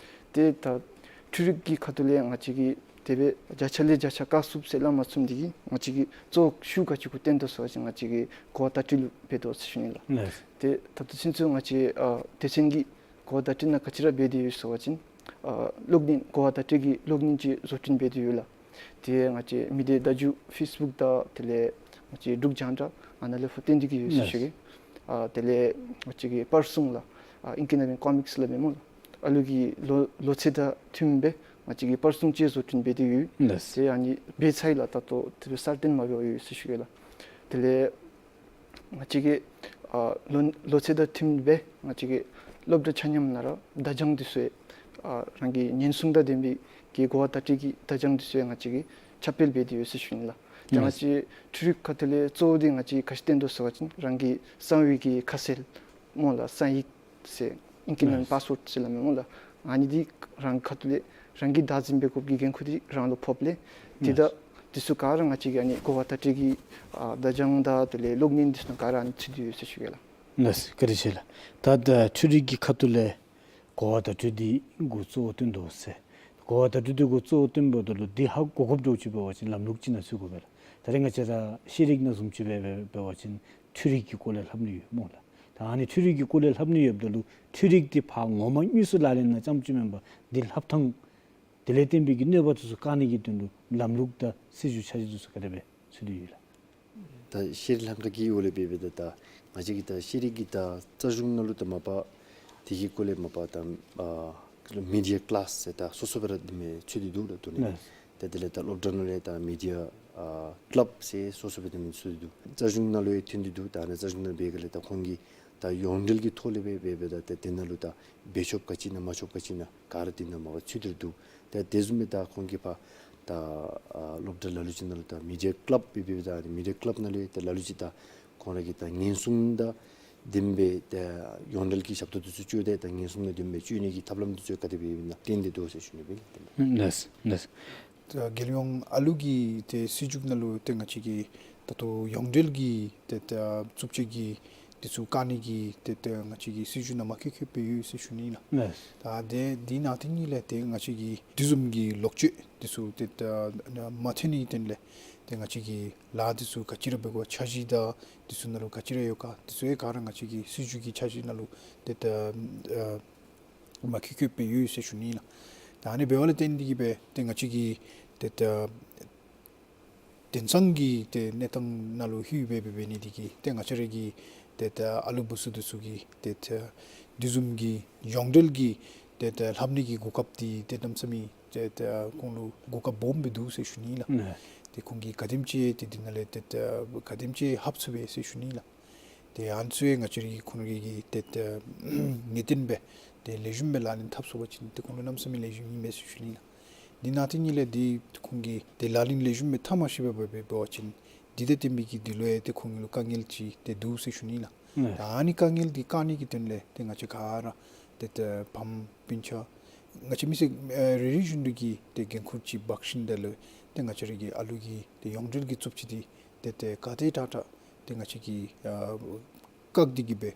ཏེ་ད་འཕྲུལ་རིག་གི་ཁ་ཐུག་ལས་ང་བཅས་ཀྱིས་དེ་སྦེ་བརྒྱ་ཆ་ལས་བརྒྱ་ཆ་བཀག་ཚུགསཔ་ཟེར་སླབ་མ་ཚུགསཔ་འདི་གིས་ང་བཅས་ཀྱིས་གཙོ་བོ་ཤུགས་ག་ཅི་གུ་བཏོན་དོ་ཟེར་བ་ཅིན་ང་བཅས་ཀྱིས་གོ་བ་བརྡ་སྤྲོད་ལུ་འབད་དོ་ཟེར་ཞུ་ནི་ལགས། ལགས། ཏེ་ད་ལྟོ་ཚུན་ཚོད་ང་བཅས་ཨ་སྡེ་ཚན་གྱིས་གོ་བ་བརྡ་སྤྲོད་ནང་ག་ཅི་ར་འབད་དེ་ཡོད་ཟེར་བ་ཅིན་ཨ་གློག་བརྙན་གོ་བ་བརྡ་སྤྲོད་ཀྱི་གློག་བརྙན་ཅིག་བཟོ་སྐྲུན་འབད་དེ་ཡོད་ལགས། ཏེ་ང་བཅས་མི་སྡེ་བརྡ་བརྒྱུད་ཕེསི་བུཀ་དང་དེ་ལས་ང་བཅས་འབྲུག་རྒྱང་བསྒྲགས་ཨ་ནཱ་ལས་ཕར་བཏོན་ཏེ་གི་ཡོད་ཟེར་ཞུ་གེ། ཨ་དེ་ལས་ང་བཅས་ཀྱིས་པར་སྲུང་ལགས། ཨ་ཨིང་སྐད་ནང་སྦེ་ཀོ་མིཀསི་སླབ་མས་སྨོ་ལགས། ཨ་ལུ་གི་ལོ་ལོ་ཚད་དང་མཐུནམ་སྦེ་ང་བཅས་ཀྱིས་པར་སྲུང་ཅིག་བཟོ་སྐྲུན་འབད་དེ་ཡོད། ལགས། ཏེ་ཨ་ནི་འབད་ཚར་ཡི་ལགས། ད་ལྟོ་དེ་སྦེ་གསར་བཏོན་མ་འབད་བར་ཡོད་ཟེར་ཞུ་གེ་ལགས། དེ་ལས་ང་བཅས་ཀྱིས་ཨ་ལོ་ལོ་ཚད་དང་མཐུནམ་སྦེ་ང་བཅས་ཀྱིས་སློབ་གྲྭ་ཆ་མཉམ་ནང་ར་བརྡ་བརྒྱངས་འདི་ཚུ་ཨ་རང་གི་ཉེན་སྲུང་དང་ལྡན་པའི་གི་གོ་བ་བརྡ་སྤྲོད་ཀྱི་བརྡ་བརྒྱངས་འདི་ཚུ་ང་བཅས་ཀྱིས་ཁྱབ་སྤེལ་འབད་དེ་ཡོད་ཟེར་ཞུ་ནི་ལགས། ད་ང་བཅས་འཕྲུལ་རིག་ཁ་ཐུག་ལས་གཙོ་བོ་འདི་ང་བཅས་ག་ཅི་བཏོན་དོ་ཟེར་བ་ཅིན་རང་གི་གསང་བའི་གི་ཁ་གསལ་སྨོ་ལགས། གསང་ཡིག་ཟེར་ཨིང་སྐད་ནང་པཱསི་ཝརཌ་ཟེར་སླབ་མས་སྨོ་ལགས། ཨ་ནི་འདི་རང་གི་ཁ་ཐུག་ལས་རང་གིས་བདག་འཛིན་འབད་དགོཔ་གི་འགན་ཁུར་འདི་རང་ལུ་ཕོགཔ་ལས་ཏེ་ད་འདི་ཚུ་ག་ར་ང་བཅས་ཀྱིས་ཨ་ནི་གོ་བ་བརྡ་སྤྲོད་ཀྱི་ཨ་བརྡ་བརྒྱངས་དང་དེ་ལས་གློག་བརྙན་འདི་ཚུ་ག་ར་ཨ་ནི་ཚུད་དེ་ཡོད་ཟེར་ཞུ་གེ་ལགས། ལགས་སོ། བཀའ་དྲིན་ཆེ་ལགས། ད་ད་འཕྲུལ་རིག་གི་ཁ་ཐུག་ལས་གོ་བ་བརྡ་སྤྲོད་འདི་འགོ་གཙོ་བོ་བཏོན་དོ་ཟེར། གོ་བ་བརྡ་སྤྲོད་འདི་འགོ་གཙོ་བོ་བཏོན་འབདཝ་ད་ལུ་འདི་ཧ་གོ་དགོཔ་འདྲཝ་ཅིག་འབད་བ་ཅིན་ལམ་ལུགས་ཅིག་ནང་ཚུད་དགོ་པས་ལགས། ད་རེས་ང་བཅས་ར་ཤེས་རིག་ནང་བཟུམ་ཅིག་འབད་འབད་འབད་བ་ཅིན་འཕྲུལ་རིག་གི་སྐོར་ལས་ལྷབ་ནི་ཡོད་སྨོ་ལགས། ད་ཨ་ནི་འཕྲུལ་རིག་གི་སྐོར་ལས་ལྷབ་ནི་ཡོདཔ་ད་ལུ་འཕྲུལ་རིག་འདི་ཕར་ངོ་མ་དངོས་སུ་ལག་ལེན་ནང་བཅངམ་ཅིག་མེན་པར་འདི་ལྷབ་ཐངས་དེ་ལས་བརྟེན་པའི་གི་གནོད་པ་དེ་ཚུ་བཀག་ནི་གི་དོན་ལུ་ལམ་ལུགས་དང་སྲིད་བྱུས་འཆར་གཞི་དེ་ཚུ་ག་དེ་སྦེ་ཚུད་དེ་ཡོད་ལགས། ད་ཤེས་རིག་ལྷན་ཁག་གི་འོག་ལས་འབད་འབདཝ་ད་ད་ང་བཅས་ཀྱི་ད་ཤེས་རིག་གི་ད་རྩ་གཞུང་ནང་ལུ་ད་མ་པ་དེ་གི་སྐོར་ལས་མ་པ་ད་ཨ་མི་ཌི་ཡ་ཀི་ལཱསི་ཟེར་ད་སོ་སོ་སྦེ་ར་དེ་མི་ཚུད་དེ་འདུག་ལགས། དེ་ལས་ལགས། ད་དེ་ལས་ད་སློབ་གྲྭ་ནང་ལས་ད་མི་ཌི་ཡ་ཨ་ཀི་ལབ་ཟེར་སོ་སོ་སྦེ་དེ་མི་ཚུད་དེ་འདུག། རྩ་གཞུང་ནང་ལུ་ཡང་ཐོན་ཏེ་འདུག། ད་ཨ་ནི་རྩ་གཞུང་ནང་འབད་ག་ལས་ད་ཁོང་གིས་ད་ཡོངས་འབྲེལ་གྱི་ཐོག་ལས་འབད་འབད་འབདཝ་ད་ད་དེ་ནང་ལུ་ད་འབད་ཆོགཔ་ག་ཅི་ཨིན་ན་མ་ཆོགཔ་ག་ཅི་ཨིན་ན་ག་ར་དེ་ནང་མ་པ་ཚུད་དེ་འདུག། ད་དེ་བཟུམ་སྦེ་ད་ཁོང་གིས་ཕར་ད་ཨ་སློབ་གྲྭ་ལ་ལུ་ཅིག་ནང་ལུ་ད་མི་ཌི་ཡ་ཀི་ལབ་འབད་འབདཝ་ད་མི་ཌི་ཡ་ཀི་ལབ་ནང་ལུ་ཡང་ད་ལ་ལུ་ཅིག་ད་ཁོང་ར་གི་ད་ཉེན་སྲུང་དང་ལྡན་པའི་ད་ཡོངས་འབྲེལ་གྱི་ཞབས་ཏོག་དེ་ཚུ་སྤྱོད་དེ་ད་ཉེན་སྲུང་དང་ལྡན་པའི་སྤྱོད་ནི་གི་ཐབས་ལམ་དེ་ཚུ་ག་དེ་སྦེ་ཨིན་ན་བཏོན་ཏེ་འདུག་ཟེར་ཞུ་ནི་སྦེ་ཨིན། ལགས་ལགས། ད་རྒྱལ་ཡོངས་ཨ་ལུ་གི་ཏེ་སྲིད་བྱུས་ནང་ལུ་ཏེ་ང་བཅས་ཀྱི་ད་ལྟོ་ཡོངས་འབྲེལ་གྱི་ཏེ་ད་རྩུབ་སྤྱོད་ཀྱི་དེ་ཚུ་བཀག་ནི་གི་ཏེ་ད་ང་བཅས་ཀྱི་སྲིད་བྱུས་ནང་མ་བཀོད་བཀོདཔ་སྦེ་ཡོད་ཟེར་ཞུ་ནི་ལགས། ལགས། ད་དེ་འདི་ནང་དེ་ནང་ལས་ཏེ་ང་བཅས་ཀྱི་དེ་བཟུམ་གྱི་ལོག་སྤྱོད་དེ་ཚུ་ཏེ་ད་མ་ཐོན་ནི་དོན་ལས་ཏེ་ང་བཅས་ཀྱིས་ལཱ་དེ་ཚུ་ག་ཅི་ར་འབད་དགོ་འཆར་གཞི་དང་དེ་ཚུ་ནང་ལུ་ག་ཅི་ར་ཡོད་ག་དེ་ཚུ་ཡང་ག་ར་ང་བཅས་ཀྱི་སྲིད་བྱུས་ཀྱི་འཆར་གཞི་ནང་ལུ་ཏེ་ད་ཨ་མ་བཀོད་བཀོདཔ་སྦེ་ཡོད་ཟེར་ཞུ་ནི་ལགས། ད་ཨ་ནི་འབདཝ་ལས་བརྟེན་ཏེ་གིས་སྦེ་ཏེ་ང་བཅས་ཀྱི་ཏེ་ད་དེང་སང་གི་ཏེ་གནས་སྟངས་ནང་ལུ་ལྷོད་སྦེ་འབད་འབད་ནི་དེ་གིས་ཏེ་ང་བཅས་ར་གི་ཏེ་ད་ཨ་ལུ་བུ་ཚུ་དེ་ཚུ་གིས་ཏེ་ད་དེ་བཟུམ་གྱི་ཡོངས་འབྲེལ་གྱི་ཏེ་ད་ལྷབ་ནི་གི་གོ་སྐབས་འདི་ཏེ་གནམ་མེད་ས་མེད་ཏེ་ད་ཁོང་ལུ་གོ་སྐབས་སྦོམ་སྦེ་འདུག་ཟེར་ཞུ་ནི་ལགས། ཨ་ཏེ་ཁོང་གིས་ག་དེམ་ཅིག་ཏེ་འདི་ནང་ལས་ཏེ་ད་ག་དེམ་ཅིག་ལྷབ་ཚུགས་པས་ཟེར་ཞུ་ནི་ལགས། ཏེ་ཨ་ནི་ཚུ་ཡང་ང་བཅས་ར་གིས་ཁོང་ར་གི་ཏེ་ད་ངེས་གཏན་སྦེ་ཏེ་ལེགས་ཤོམ་སྦེ་ལག་ལེན་འཐབ་ཚུགས་པ་ཅིན་ཏེ་ཁོང་ལུ་གནམ་མེད་ས་མེད་ལེགས་ཤོམ་ཨིན་མས་ཟེར་ཞུ་ནི་ལགས། འདི་ནང་དེ་ནང་ལས་འདི་ཁོང་གིས་ཏེ་ལག་ལེན་ལེགས་ཤོམ་སྦེ་འཐབ་མ་ཤེས་པར་འབད་འབད་བ་ཅིན་འདི་དང་བསྟུན་པའི་གི་འདི་ལུ་ཡང་ཏེ་ཁོང་ལུ་དཀའ་ངལ་ཅིག་ཏེ་འདུག་ཟེར་ཞུ་ནི་ལགས། ཨ་ད་ཨ་ནི་དཀའ་ངལ་འདི་བཀག་ནི་གི་དོན་ལས་ཏེ་ང་བཅས་ག་ར་ཏེ་ད་ཕམ་སྤུན་ཆ་ང་བཅས་མི་སེར་ཨ་རེ་རེ་བཞིན་དུ་གིས་ཏེ་འགན་ཁུར་ཅིག་འབག་ཞིནམ་ད་ལུ་ཏེ་ང་བཅས་ར་གི་ཨ་ལུ་གི་ཏེ་ཡོངས་འབྲེལ་གྱི་རྩུབ་སྤྱོད་འདི་ཏེ་ད་ག་དེ་དྲག་དྲག་ཏེ་ང་བཅས་ཀྱིས་ཨ་བཀག་སྟེ་གིས་སྦེ་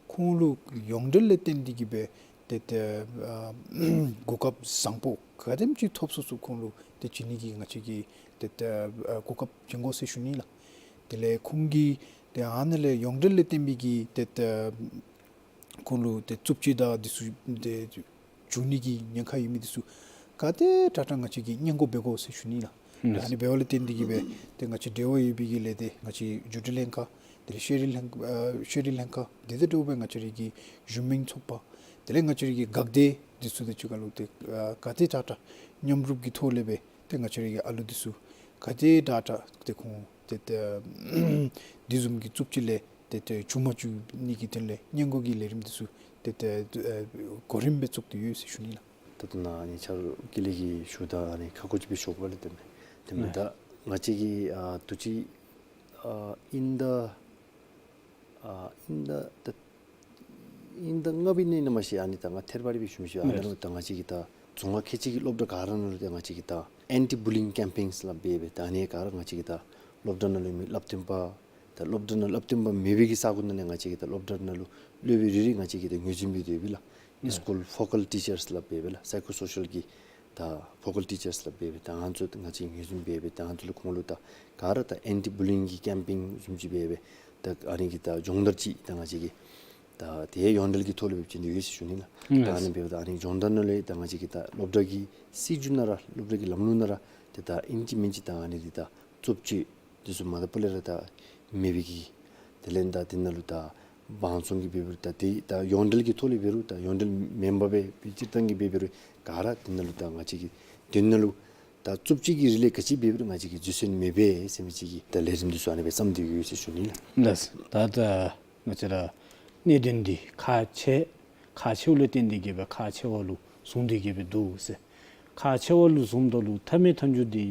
ཁོང་ལུ་ཡོངས་འབྲེལ་ལས་བརྟེན་ཏེ་གིས་སྦེ་ཏེ་ད་ཨ་གོ་སྐབས་བཟང་པོ་ག་དེམ་ཅིག་ཐོབ་ཚུགས་ཚུགས་ཁོང་ལུ་ཏེ་བྱིན་ནི་གི་ང་བཅས་ཀྱིས་ཏེ་ད་ཨ་གོ་སྐབས་བྱིན་དགོ་ཟེར་ཞུ་ནི་ལགས། དེ་ལས་ཁོང་གིས་ཏེ་ཨ་ནཱ་ལས་ཡོངས་འབྲེལ་ལས་བརྟེན་པའི་གི་ཏེ་ད་ཁོང་ལུ་ཏེ་རྩུབ་སྤྱོད་དང་འདི་ཚུ་ཏེ་བྱུང་ནི་གི་ཉེན་ཁ་ཡོད་མི་འདི་ཚུ་ག་དེ་དྲག་དྲག་ང་བཅས་ཀྱིས་སྔོན་འགོག་འབད་དགོ་ཟེར་ཞུ་ནི་ལགས། ཨ་ནི་འབདཝ་ལས་བརྟེན་ཏེ་གིས་སྦེ་ཏེ་ང་བཅས་འབྲེལ་བ་ཡོད་པའི་གི་ལས་སྡེ་ང་བཅས་བརྒྱུད་འཕྲིན་ལྷན་ཁག་དེ་ལས་ཤེས་རིག་ལྷན་ཨ་ཤེས་རིག་ལྷན་ཁག་དེ་དང་འདྲཝ་སྦེ་ང་བཅས་ར་གི་གཞུང་མིན་ཚོགས་པ་དེ་ལས་ང་བཅས་ར་གི་འགག་སྡེ་འདི་ཚུ་དང་གཅིག་ཁར་ལུ་ཏེ་ཨ་ག་དེ་དྲག་དྲག་མཉམ་རུབ་ཀྱི་ཐོག་ལས་སྦེ་ཏེ་ང་བཅས་ར་གི་ཨ་ལུ་འདི་ཚུ་ག་དེ་དྲག་དྲག་ཏེ་ཁོང་ཏེ་ཏེ་འདི་བཟུམ་གྱི་རྩུབ་སྤྱོད་ལས་ཏེ་ཏེ་འབྱུང་མ་བཅུག་ནི་གི་དོན་ལས་སྔོན་འགོག་གི་ལས་རིམ་འདི་ཚུ་ཏེ་ཏེ་ཨ་གོ་རིམ་སྦེ་བཙུགས་ཏེ་ཡོད་ཟེར་ཞུ་ནི་ལགས། ད་ལྟོ་ནཱ་ཨ་ནི་ཆ་རོགས་ཀུན་ལེགས་ཀྱིས་ཞུཝ་ད་ཨ་ནི་ཁ་སྐོང་ཅིག་སྦེ་ཞུ་དགོ་པས་ལགས། ཏེ་མེན་ཏེ་མེན་ད་ ང་བཅས་ཀྱིས་ཨ་དུས་ཅི་ཨ་དབྱིན་ཟླ་ཨ་དབྱིན་ཟླ་ད་དབྱིན་ཟླ་ལྔ་པའི་ནང་ཨིན་ན་མ་ཤེས། ཨ་ནི་ད་ང་ཐེར་བ་རི་སྦེ་ཞུ་མི་ཤེས། ཨ་ནི་ལུ་ད་ང་བཅས་ཀྱིས་ད་རྫོང་ཁག་ཁལ་གཅིག་གི་སློབ་གྲྭ་ག་ར་ནང་ལུ་ད་ང་བཅས་ཀྱིས་ད་ཨེན་ཊི་བུ་ལིང་ཀེམ་པེནསི་སླབ་སྦེ་སྦེ་ད་ཨ་ནི་ག་ར་ང་བཅས་ཀྱིས་ད་སློབ་གྲྭ་ནང་ལུ་མི་སླབ་སྟོན་པ་ད་སློབ་གྲྭ་ནང་སླབ་སྟོན་པ་མེད་པའི་གི་ས་གོ་ནང་ལས་ང་བཅས་ཀྱིས་ད་སློབ་གྲྭ་ནང་ལུ་སློབ་དཔོན་རེ་རེ་ང་བཅས་ཀྱིས་ད་ངོས་འཛིན་འབད་དེ་སྦེ་ལགས། ཨ་སི་ཀུལ་ཕོ་ཀཱལ་ཊི་ཅརསི་སླབ་སྦེ་སྦེ་ལགས། སའི་ཀོ་སོ་ཤཱལ་གྱི་ད་ཕོ་ཀཱལ་ཊི་ཅརསི་སླབ་སྦེ་སྦེ་ད་ཨ་ནི་ཚུ་ང་བཅས་ངོས་འཛིན་འབད་སྦེ་ད་ཨ་ནི་ཚུ་ལུ་གོང་ལུ་ད་ག་ར་ད་ཨེན་ཊི་བུ་ལིང་གི་ཀེམ་པེན་བཟུམ་ཅིག་འབད་སྦེ་ད་ཨ་ནི་གི་ད་སྦྱོང་བརྡར་ཅིག་ད་ང་བཅས་ཀྱིས་ད་དེ་ཡོངས་འབྲེལ་གྱི་ཐོག་ལས་འབད་བྱིན་དོ་ཡོད་ཟེར་ཞུ་ནི་ལགས། ད་ཨ་ནི་འབདཝ་ད་ཨ་ནི་སྦྱོང་བརྡར་ནང་ལས་ད་ང་བཅས་ཀྱིས་ད་སློབ་གྲྭ་གི་སྲིད་བྱུས་ནང་ར་སློབ་གྲྭ་གི་ལམ་ལུགས་ནང་ར་ཏེ་ད་ཨིན་ཅི་མིན་ཅི་ད་ཨ་ནི་འདི་ད་རྩུབ་སྤྱོད་འདི་ཚུ་མ་ད་པོ་ལས་ར་ད་མེད་པའི་གི་དེ་ལས་ད་འདི་ནང་ལུ་ད་བང་བཙོང་གི་འབད་རུང་ད་དེ་ད་ཡོངས་འབྲེལ་གྱི་ཐོག་ལས་འབད་རུང་ད་ཡོངས་འབྲེལ་མེན་པར་སྦེ་སྤྱིར་བཏང་གི་འབད་རུང་ག་ར་འདི་ནང་ལུ་ད་ང་བཅས་ཀྱིས་འདི་ནང་ལུ་ད་རྩུབ་སྤྱོད་ཀྱི་རིགས་ལས་ག་ཅི་འབད་རུང་ང་བཅས་ཀྱིས་འཛོལ་སོན་མེད་པས་ཟེར་མི་ཅིག་གི་ད་ལས་རིམ་འདི་ཚུ་ཨ་ནི་སྦེ་བརྩམས་ཏེ་ཡོད་ཟེར་ཞུ་ནི་ལགས། ལགས། ད་ད་ང་བཅས་ར་གནད་དོན་འདི་ཁག་ཆེ་ཁག་ཆེཝ་ལུ་བརྟེན་ཏེ་གི་སྦེ་ཁག་ཆེ་བ་ལུ་བཟུང་སྟེ་གི་སྦེ་འདུག་ཟེར། ཁག་ཆེ་བ་ལུ་བཟུངམ་ད་ལུ་མཐའ་མའི་མཐའ་མཇུག་འདི་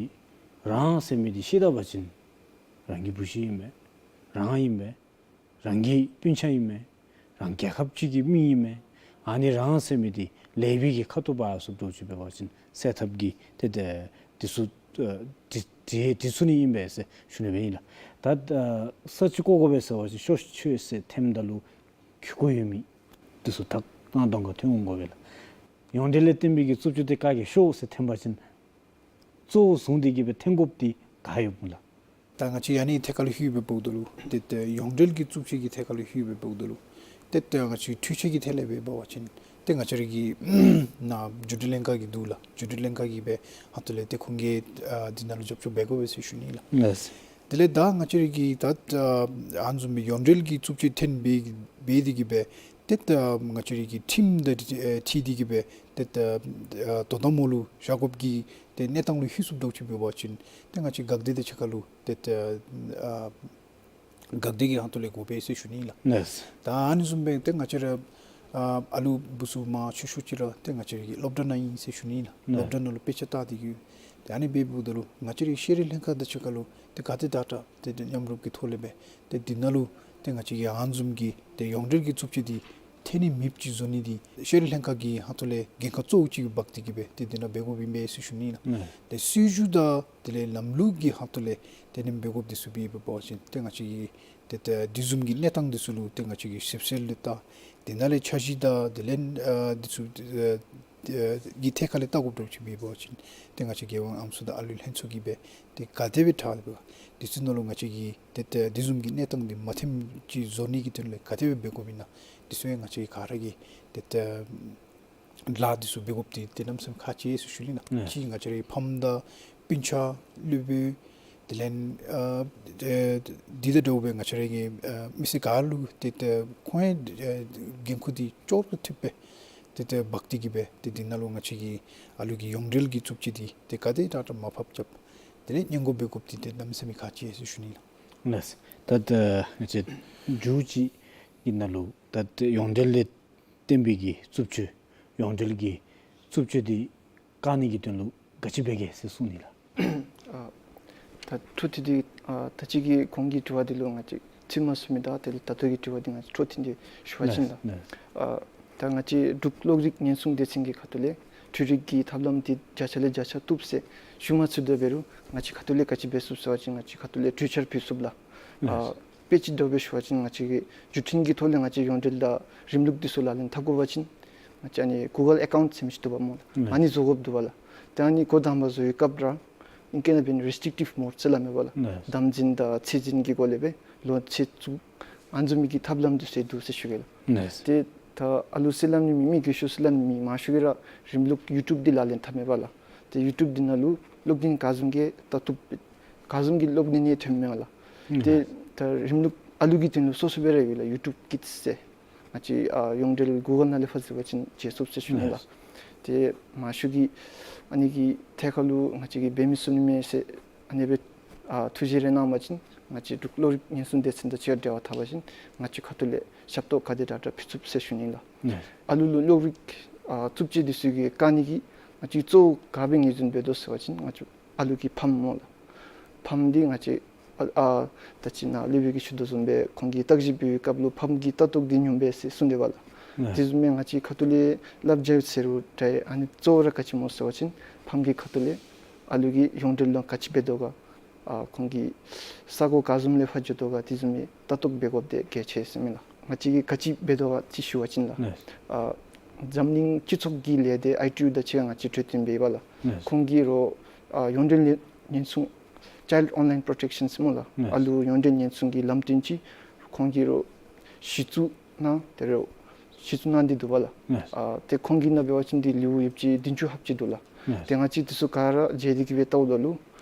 རང་ཟེར་མི་འདི་ཤི་ད་པ་ཅིན་རང་གི་བུ་གཞི་ཨིན་པས། རང་ཨིན་པས། རང་གི་སྤུན་ཆ་ཨིན་མས། རང་རྒྱལ་ཁབ་ཅིག་གི་མི་ཨིན་མས། ཨ་ནི་རང་ཟེར་མི་འདི་ལེགས་པའི་གི་ཁ་ཐུག་འབག་ཚུགསཔ་འདྲཝ་ཅིག་འབད་བ་ཅིན་སེལ་ཐབས་ཀྱི་ཏེ་ཏེ་འདི་ཚུ་ཨ་འདི་འདི་འདི་ཚུ་ནི་ཨིན་པས་ཟེར་ཞུ་ནི་སྦེ་ཨིན་ལགས། ད་ཨ་ས་ཅིག་བཀོ་དགོ་པས་ཟེར་བ་ཅིན་ཤོག་ཤོག་ཟེར་འཐེནམ་ད་ལུ་གུ་གུ་ཡོད་མི་འདི་ཚུ་ད་ད་གདོང་ཁར་ཐོན་འོང་དགོ་པས་ལགས། ཡོངས་འབྲེལ་ལས་བརྟེན་པའི་གི་རྩུབ་སྤྱོད་འདི་བཀག་གེ་ཤོག་ཟེར་འཐེན་པ་ཅིན་གཙོ་བོ་བཟུང་སྟེ་གི་སྦེ་འཐེན་དགོཔ་འདི་ག་ཡོདཔ་སྨོ་ལགས། ད་ང་བཅས་ཨ་ནི་ཐད་ཁར་ལུ་ཞུ་བའི་འབདཝ་ད་ལུ་ཏེ་ཏེ་ཡོངས་འབྲེལ་གྱི་རྩུབ་སྤྱོད་ཀྱི་ཐད་ཁར་ལུ་ཞུ་བའི་འབདཝ་ད་ལུ་ཏེ་ཏེ་ང་བཅས་འཕྲུལ་ཆས་ཀྱི་ཐད་ལས་འབད་བ་ཅིན་ཏེ་ང་བཅས་ར་གི་ནཱ་འགྲུལ་འཕྲིན་ལྷན་ཁག་གི་འདུག་ལགས། འགྲུལ་འཕྲིན་ལྷན་ཁག་གིས་སྦེ་ཧོངས་ཏོ་ལས་ཏེ་ཁོང་གིས་ཨ་འདི་ནང་ལུ་རྒྱབ་སྐྱོར་འབད་དགོ་པས་ཟེར་ཞུ་ནི་ལགས། ལགས། དེ་ལས་ད་ང་བཅས་ར་གི་ད་ཨ་ཨ་ནི་བཟུམ་སྦེ་ཡོངས་འབྲེལ་གྱི་རྩུབ་སྤྱོད་འཐེན་འབད་འབད་དེ་གི་སྦེ་ཏེ་ད་ང་བཅས་ར་གི་ཁྲིམས་དང་ཨེ་འཁྲིལ་ཏེ་གི་སྦེ་ཏེ་ད་ཨ་དོ་དམ་འོག་ལུ་བཞག་དགོཔ་གི་ཏེ་གནས་སྟངས་ལུ་ལྷོད་ཚུགསཔ་འདྲཝ་ཅིག་འབད་བ་ཅིན་ཏེ་ང་བཅས་འགག་སྡེ་དང་གཅིག་ཁར་ལུ་ཏེ་ད་ཨ་འགག་སྡེ་གི་ཧོངས་ཏོ་ལས་དགོ་པས་ཟེར་ཞུ་ནི་ལགས། ལགས། ད་ཨ་ནི་བཟུམ་སྦེ་ཏེ་ང་བཅས་ར་ཨ་ཨ་ལུ་བུ་ཚུ་མང་ཆེ་ཤོས་ཅིག་ར་ཏེ་ང་བཅས་ར་གི་སློབ་གྲྭ་ནང་ཨིན་ཟེར་ཞུ་ནི་ལགས། ལགས། སློབ་གྲྭ་ནང་ལུ་དཔེ་ཆ་ལྟ་སྟེ་གི་ཏེ་ཨ་ནི་འབདཝ་ད་ལུ་ང་བཅས་ར་གི་ཤེས་རིག་ལྷན་ཁག་དང་གཅིག་ཁར་ལུ་ཏེ་ག་དེ་དྲག་དྲག་ཏེ་ཏེ་མཉམ་རུབ་ཀྱི་ཐོག་ལས་སྦེ་ཏེ་འདི་ནང་ལུ་ཏེ་ང་བཅས་ཀྱིས་ཨ་ནི་བཟུམ་གྱི་ཏེ་ཡོངས་འབྲེལ་གྱི་རྩུབ་སྤྱོད་འདི་འཐེན་ནི་མེདཔ་ཅིག་བཟོ་ནི་འདི་ཤེས་རིག་ལྷན་ཁག་གི་ཧོངས་ཏོ་ལས་འགན་ཁག་གཙོ་བོ་ཅིག་འབག་སྟེ་གི་སྦེ་ཏེ་འདི་ནང་འབད་དགོཔ་ཨིན་པས་ཟེར་ཞུ་ནི་ལགས། ལགས། ཏེ་སྲིད་བྱུས་དང་དེ་ལས་ལམ་ལུགས་ཀྱི་ཧོངས་ཏོ་ལས་ཏེ་ནེམ་འབད་དགོཔ་འདི་ཚུ་འབད་འབད་བ་ཅིན་ཏེ་ང་བཅས་ཀྱིས་ཏེ་ཏེ་འདི་བཟུམ་གྱི་གནས་སྟངས་འདི་ཚུ་ལུ་ཏེ་ང་བཅས་ཀྱིས་ཞིབ་འཚོལ་ལུ་བལྟ། དེ་ནང་ལས་འཆར་གཞི་དང་དེ་ལས་ཨ་འདི་ཚུ་ཨ་ཨ་གི་ཐད་ཁར་ལས་བལྟ་དགོཔ་འདྲཝ་ཅིག་འབད་བ་ཅིན་ཏེ་ང་བཅས་རྒྱལ་ཡོངས་ཨམ་སྲུ་དང་ཨ་ལུ་ལྷན་ཚོགས་ཀྱིས་སྦེ་ཏེ་ག་དེ་སྦེ་དྲག་སྟེ་འདི་ཚུ་ནང་ལུ་ང་བཅས་ཀྱིས་ཏེ་ཏེ་འདི་བཟུམ་གྱི་གནས་སྟངས་འདི་མ་འཐོནམ་ཅིག་བཟོ་ནི་གི་དོན་ལས་ག་དེ་སྦེ་འབད་དགོཔ་ཨིན་ན་འདི་ཚུ་ཡང་ང་བཅས་ག་ར་གིས་ཏེ་ཏེ་ལཱ་འདི་ཚུ་འབད་དགོཔ་འདི་ཏེ་གནམ་མེད་ས་མེད་ཁག་ཆེ་ཟེར་ཞུ་ནི་ལགས། ཨ་གཅིག་ང་བཅས་རའི་ཕམ་དང་སྤུན་ཆ་སློབ་དཔོན་དེ་ལས་ཨ་ཨ་འདི་དང་འདྲཝ་སྦེ་ང་བཅས་ར་གི་ཨ་མི་སེར་ག་ར་ལུ་ཏེ་ཏེ་ཁོང་ཡང་ཨ་འགན་ཁུར་འདི་ཅོག་ཏུ་འཐདཔ་སྦེ་ཏེ་ཏེ་འབག་སྟེ་གི་སྦེ་ཏེ་འདི་ནང་ལུ་ང་བཅས་ཀྱི་ཨ་ལུ་གི་ཡོངས་འབྲེལ་གྱི་རྩུབ་སྤྱོད་འདི་ཏེ་ག་དེ་དྲག་དྲག་མར་ཕབ་རྐྱབ། དེ་ལས་སྔོན་འགོག་འབད་དགོཔ་འདི་ཏེ་གནམ་མེད་ས་མེད་ཁག་ཆེ་ཟེར་ཞུ་ནི་ལགས། ལགས། ད་ད་ང་བཅས་མཇུག་ཅིག་གི་ནང་ལུ་ད་ཡོངས་འབྲེལ་ལས་བརྟེན་པའི་གི་རྩུབ་སྤྱོད་ཡོངས་འབྲེལ་གྱི་རྩུབ་སྤྱོད་འདི་བཀག་ནི་གི་དོན་ལུ་ག་ཅི་འབད་གེ་ཟེར་གསུངས་ནི་ལགས། ཨ་ད་འཕྲོ་མཐུད་དེ་ཨ་ད་ཅི་གི་གོང་གི་དྲི་བ་འདི་ལུ་ང་བཅས་ཚུ་མ་གསུངས་མི་དང་དེ་ལས་ད་ལྟོ་གི་དྲི་བ་འདི་ང་བཅས་འཕྲོ་མཐུད་དེ་ཞུ་བ་ཅིན་ལགས། ལགས། ཨ་ད་ང་བཅས་འབྲུག་གློག་རིག་ཉེན་སྲུང་སྡེ་ཚན་གྱི་ཁ་ཐུག་ལས་འཕྲུལ་རིག་གི་ཐབས་ལམ་འདི་བརྒྱ་ཆ་ལས་བརྒྱ་ཆ་བཏུབ་ཟེར་ཞུ་མ་ཚུགས་ད་འབད་རུང་ང་བཅས་ཁ་ཐུག་ལས་ག་ཅི་འབད་ཚུགས་ཟེར་བ་ཅིན་ང་བཅས་ཁ་ཐུག་ལས་གྲོས་འཆར་ཕུལ་ཚུགས་ལགས། ཨ་ལགས། དཔེ་ཅིག་འདྲཝ་སྦེ་ཞུ་བ་ཅིན་ང་བཅས་ཀྱིས་བརྒྱུད་འཕྲིན་གྱི་ཐོག་ལས་ང་བཅས་ཡོངས་འབྲེལ་དང་རིམ་ལུགས་འདི་ཚུ་ལག་ལེན་འཐབ་དགོ་པ་ཅིན་ང་བཅས་ཨ་ནི་གུ་གཱལ་ཨེ་ཀའུནཊ་ཟེར་མི་ཅིག་འདུག་པ་སྨོ་ལགས། ཨ་ནི་བཟོ་དགོཔ་འདུག་པ་ལགས། ཏེ་ཨ་ནི་འགོ་དང་པ་བཟོ་བའི་སྐབས་ར་ཨིང་སྐད་ནང་འབད་ན་རེས་ཊིག་ཊིབ་མོཌ་ཟེར་སླབ་མས་པ་ལགས། དམ་འཛིན་དང་ཚད་འཛིན་གྱི་སྒོ་ལས་སྦེ་ལོ་ཚད་བཙུགས་ཨ་ནི་བཟུམ་མའི་གི་ཐབས་ལམ་འདི་ཚུ་འདུག་ཟེར་ཞུ་གེ་ལགས། ཏེ་ད་ཨ་ལུ་ཟེར་སླབ་ནི་མེད། མི་རྒས་ཤོས་ཟེར་སླབ་ནི་མེད། མང་ཤོས་ཀྱིས་ར་རིམ་ལུགས་ཡུ་ཊུབ་འདི་ལག་ལེན་འཐབ་མས་པ་ལགས། ཏེ་ཡུ་ཊུབ་འདི་ནང་ལུ་གློག་བརྙན་ག་བཟུམ་གྱི་ལྟ་བཏུབ་ག་བཟུམ་གྱི་གློག་བརྙན་ཡང་ཐོན་མས་པ་ལགས། ཏེ་ད་རིམ་ལུགས་ཨ་ལུ་གི་དོན་ལུ་སོ་སོ་སྦེ་ར་ཡོད་ལགས། ཡུ་ཊུབ་ཀིཌསི་ཟེར། ང་བཅས་ཨ་ཡོངས་འབྲེལ་གུ་གཱལ་ནང་ལས་ཕར་འཛུལ་བ་ཅིན་མཇལ་ཚུགས་ཟེར་ཞུ་ནི་ལགས། ཏེ་མང་ཤོས་ཀྱིས་ཨ་ནི་གི་ཐད་ཁར་ལུ་ང་བཅས་ཀྱིས་འབད་མི་ཚུགས་ནི་མས་ཟེར་ཨ་ནི་སྦེ་ཨ་ཐུགས་བཞེད་རེ་གནང་པ་ཅིན་ང་བཅས་འབྲུག་གློག་རིག་ཉེན་སྲུང་སྡེ་ཚན་དང་གཅིག་ཁར་འབྲེལ་བ་འཐབ་པ་ཅིན་ང་བཅས་ཁ་ཐུག་ལས་ཞབས་ཏོག་ག་དེ་དྲག་དྲག་ཕུལ་ཚུགས་ཟེར་ཞུ་ནི་ལགས། ཨ་ལུ་ལུ་གློག་རིག་ཨ་རྩུབ་སྤྱོད་འདི་ཚུ་གིས་བཀག་ནི་གི་ང་བཅས་གཙོ་བོ་ག་སྦེ་ངོས་འཛིན་འབད་དོ་ཟེར་བ་ཅིན་ང་བཅས་ཨ་ལུ་གི་ཕམ་སྨོ་ལགས། ཕམ་འདི་ང་བཅས་ཨ་ཨ་ད་ཅི་ནཱ་ལུ་སྦེ་གི་ཞུ་དོ་བཟུམ་སྦེ་ཁོང་གིས་བརྟག་ཞིབ་འབད་བའི་སྐབས་ལུ་ཕམ་གྱི་ལྟ་རྟོག་འདི་ཉུངམ་སྦེ་ཟེར་གསུངས་དེས་པ་ལགས། ཨ་དེ་བཟུམ་སྦེ་ང་བཅས་ཁ་ཐུག་ལས་བསླབ་བྱ་ཟེར་རུང་འདྲ། ཨ་ནི་གཙོ་བོ་ར་ག་ཅི་སྨོ་ཟེར་བ་ཅིན་ཕམ་གྱི་ཁ་ཐུག་ལས་ཨ་ལུ་གིས་ཡོངས་འབྲེལ་ལུ་ག་ཅི་འབད་དོ་ག། ཨ་ཁོང་གིས་ས་གོ་ག་བཟུམ་ལས་ཕར་འགྱོ་དོ་ག། དེ་བཟུམ་སྦེ་ལྟ་རྟོག་འབད་དགོཔ་འདི་གལ་ཆེ་ཟེར་མས་ལགས། ང་བཅས་ཀྱིས་ག་ཅི་འབད་དོ་ག་ཅིག་ཞུ་བ་ཅིན་ལགས། ཨ་འཛམ་གླིང་སྤྱི་ཚོགས་ཀྱི་ལས་སྡེ་ཨའི་ཊི་ཡུ་དང་གཅིག་ཁར་ང་བཅས་གྲོས་བསྟུན་འབད་ཡི་པ་ལགས། ཁོང་གིས་རོགས་ཨ་ཡོངས་འབྲེལ་ཉེན་སྲུང་Child Online Protection ཟེར་སྨོ་ལགས། ཨ་ལུ་ཡོངས་འབྲེལ་ཉེན་སྲུང་གི་ལམ་སྟོན་ཅིག་ཁོང་གིས་རོགས་གཞི་བཙུགས་གནང་དེ་རོགས་གཞི་བཙུགས་གནང་སྟེ་འདུག་པ་ལགས། ཨ་ཏེ་ཁོང་གི་ནང་འབད་བ་ཅིན་འདི་ལེའུ་ཡོདཔ་ཅིག་བདུན་ཅུ་ལྷགཔ་ཅིག་འདུག་ལགས། ཏེ་ང་བཅས་འདི་ཚུ་ག་ར་མཇལ་ཏེ་གི་སྦེ་བལྟཝ་ད་ལུ་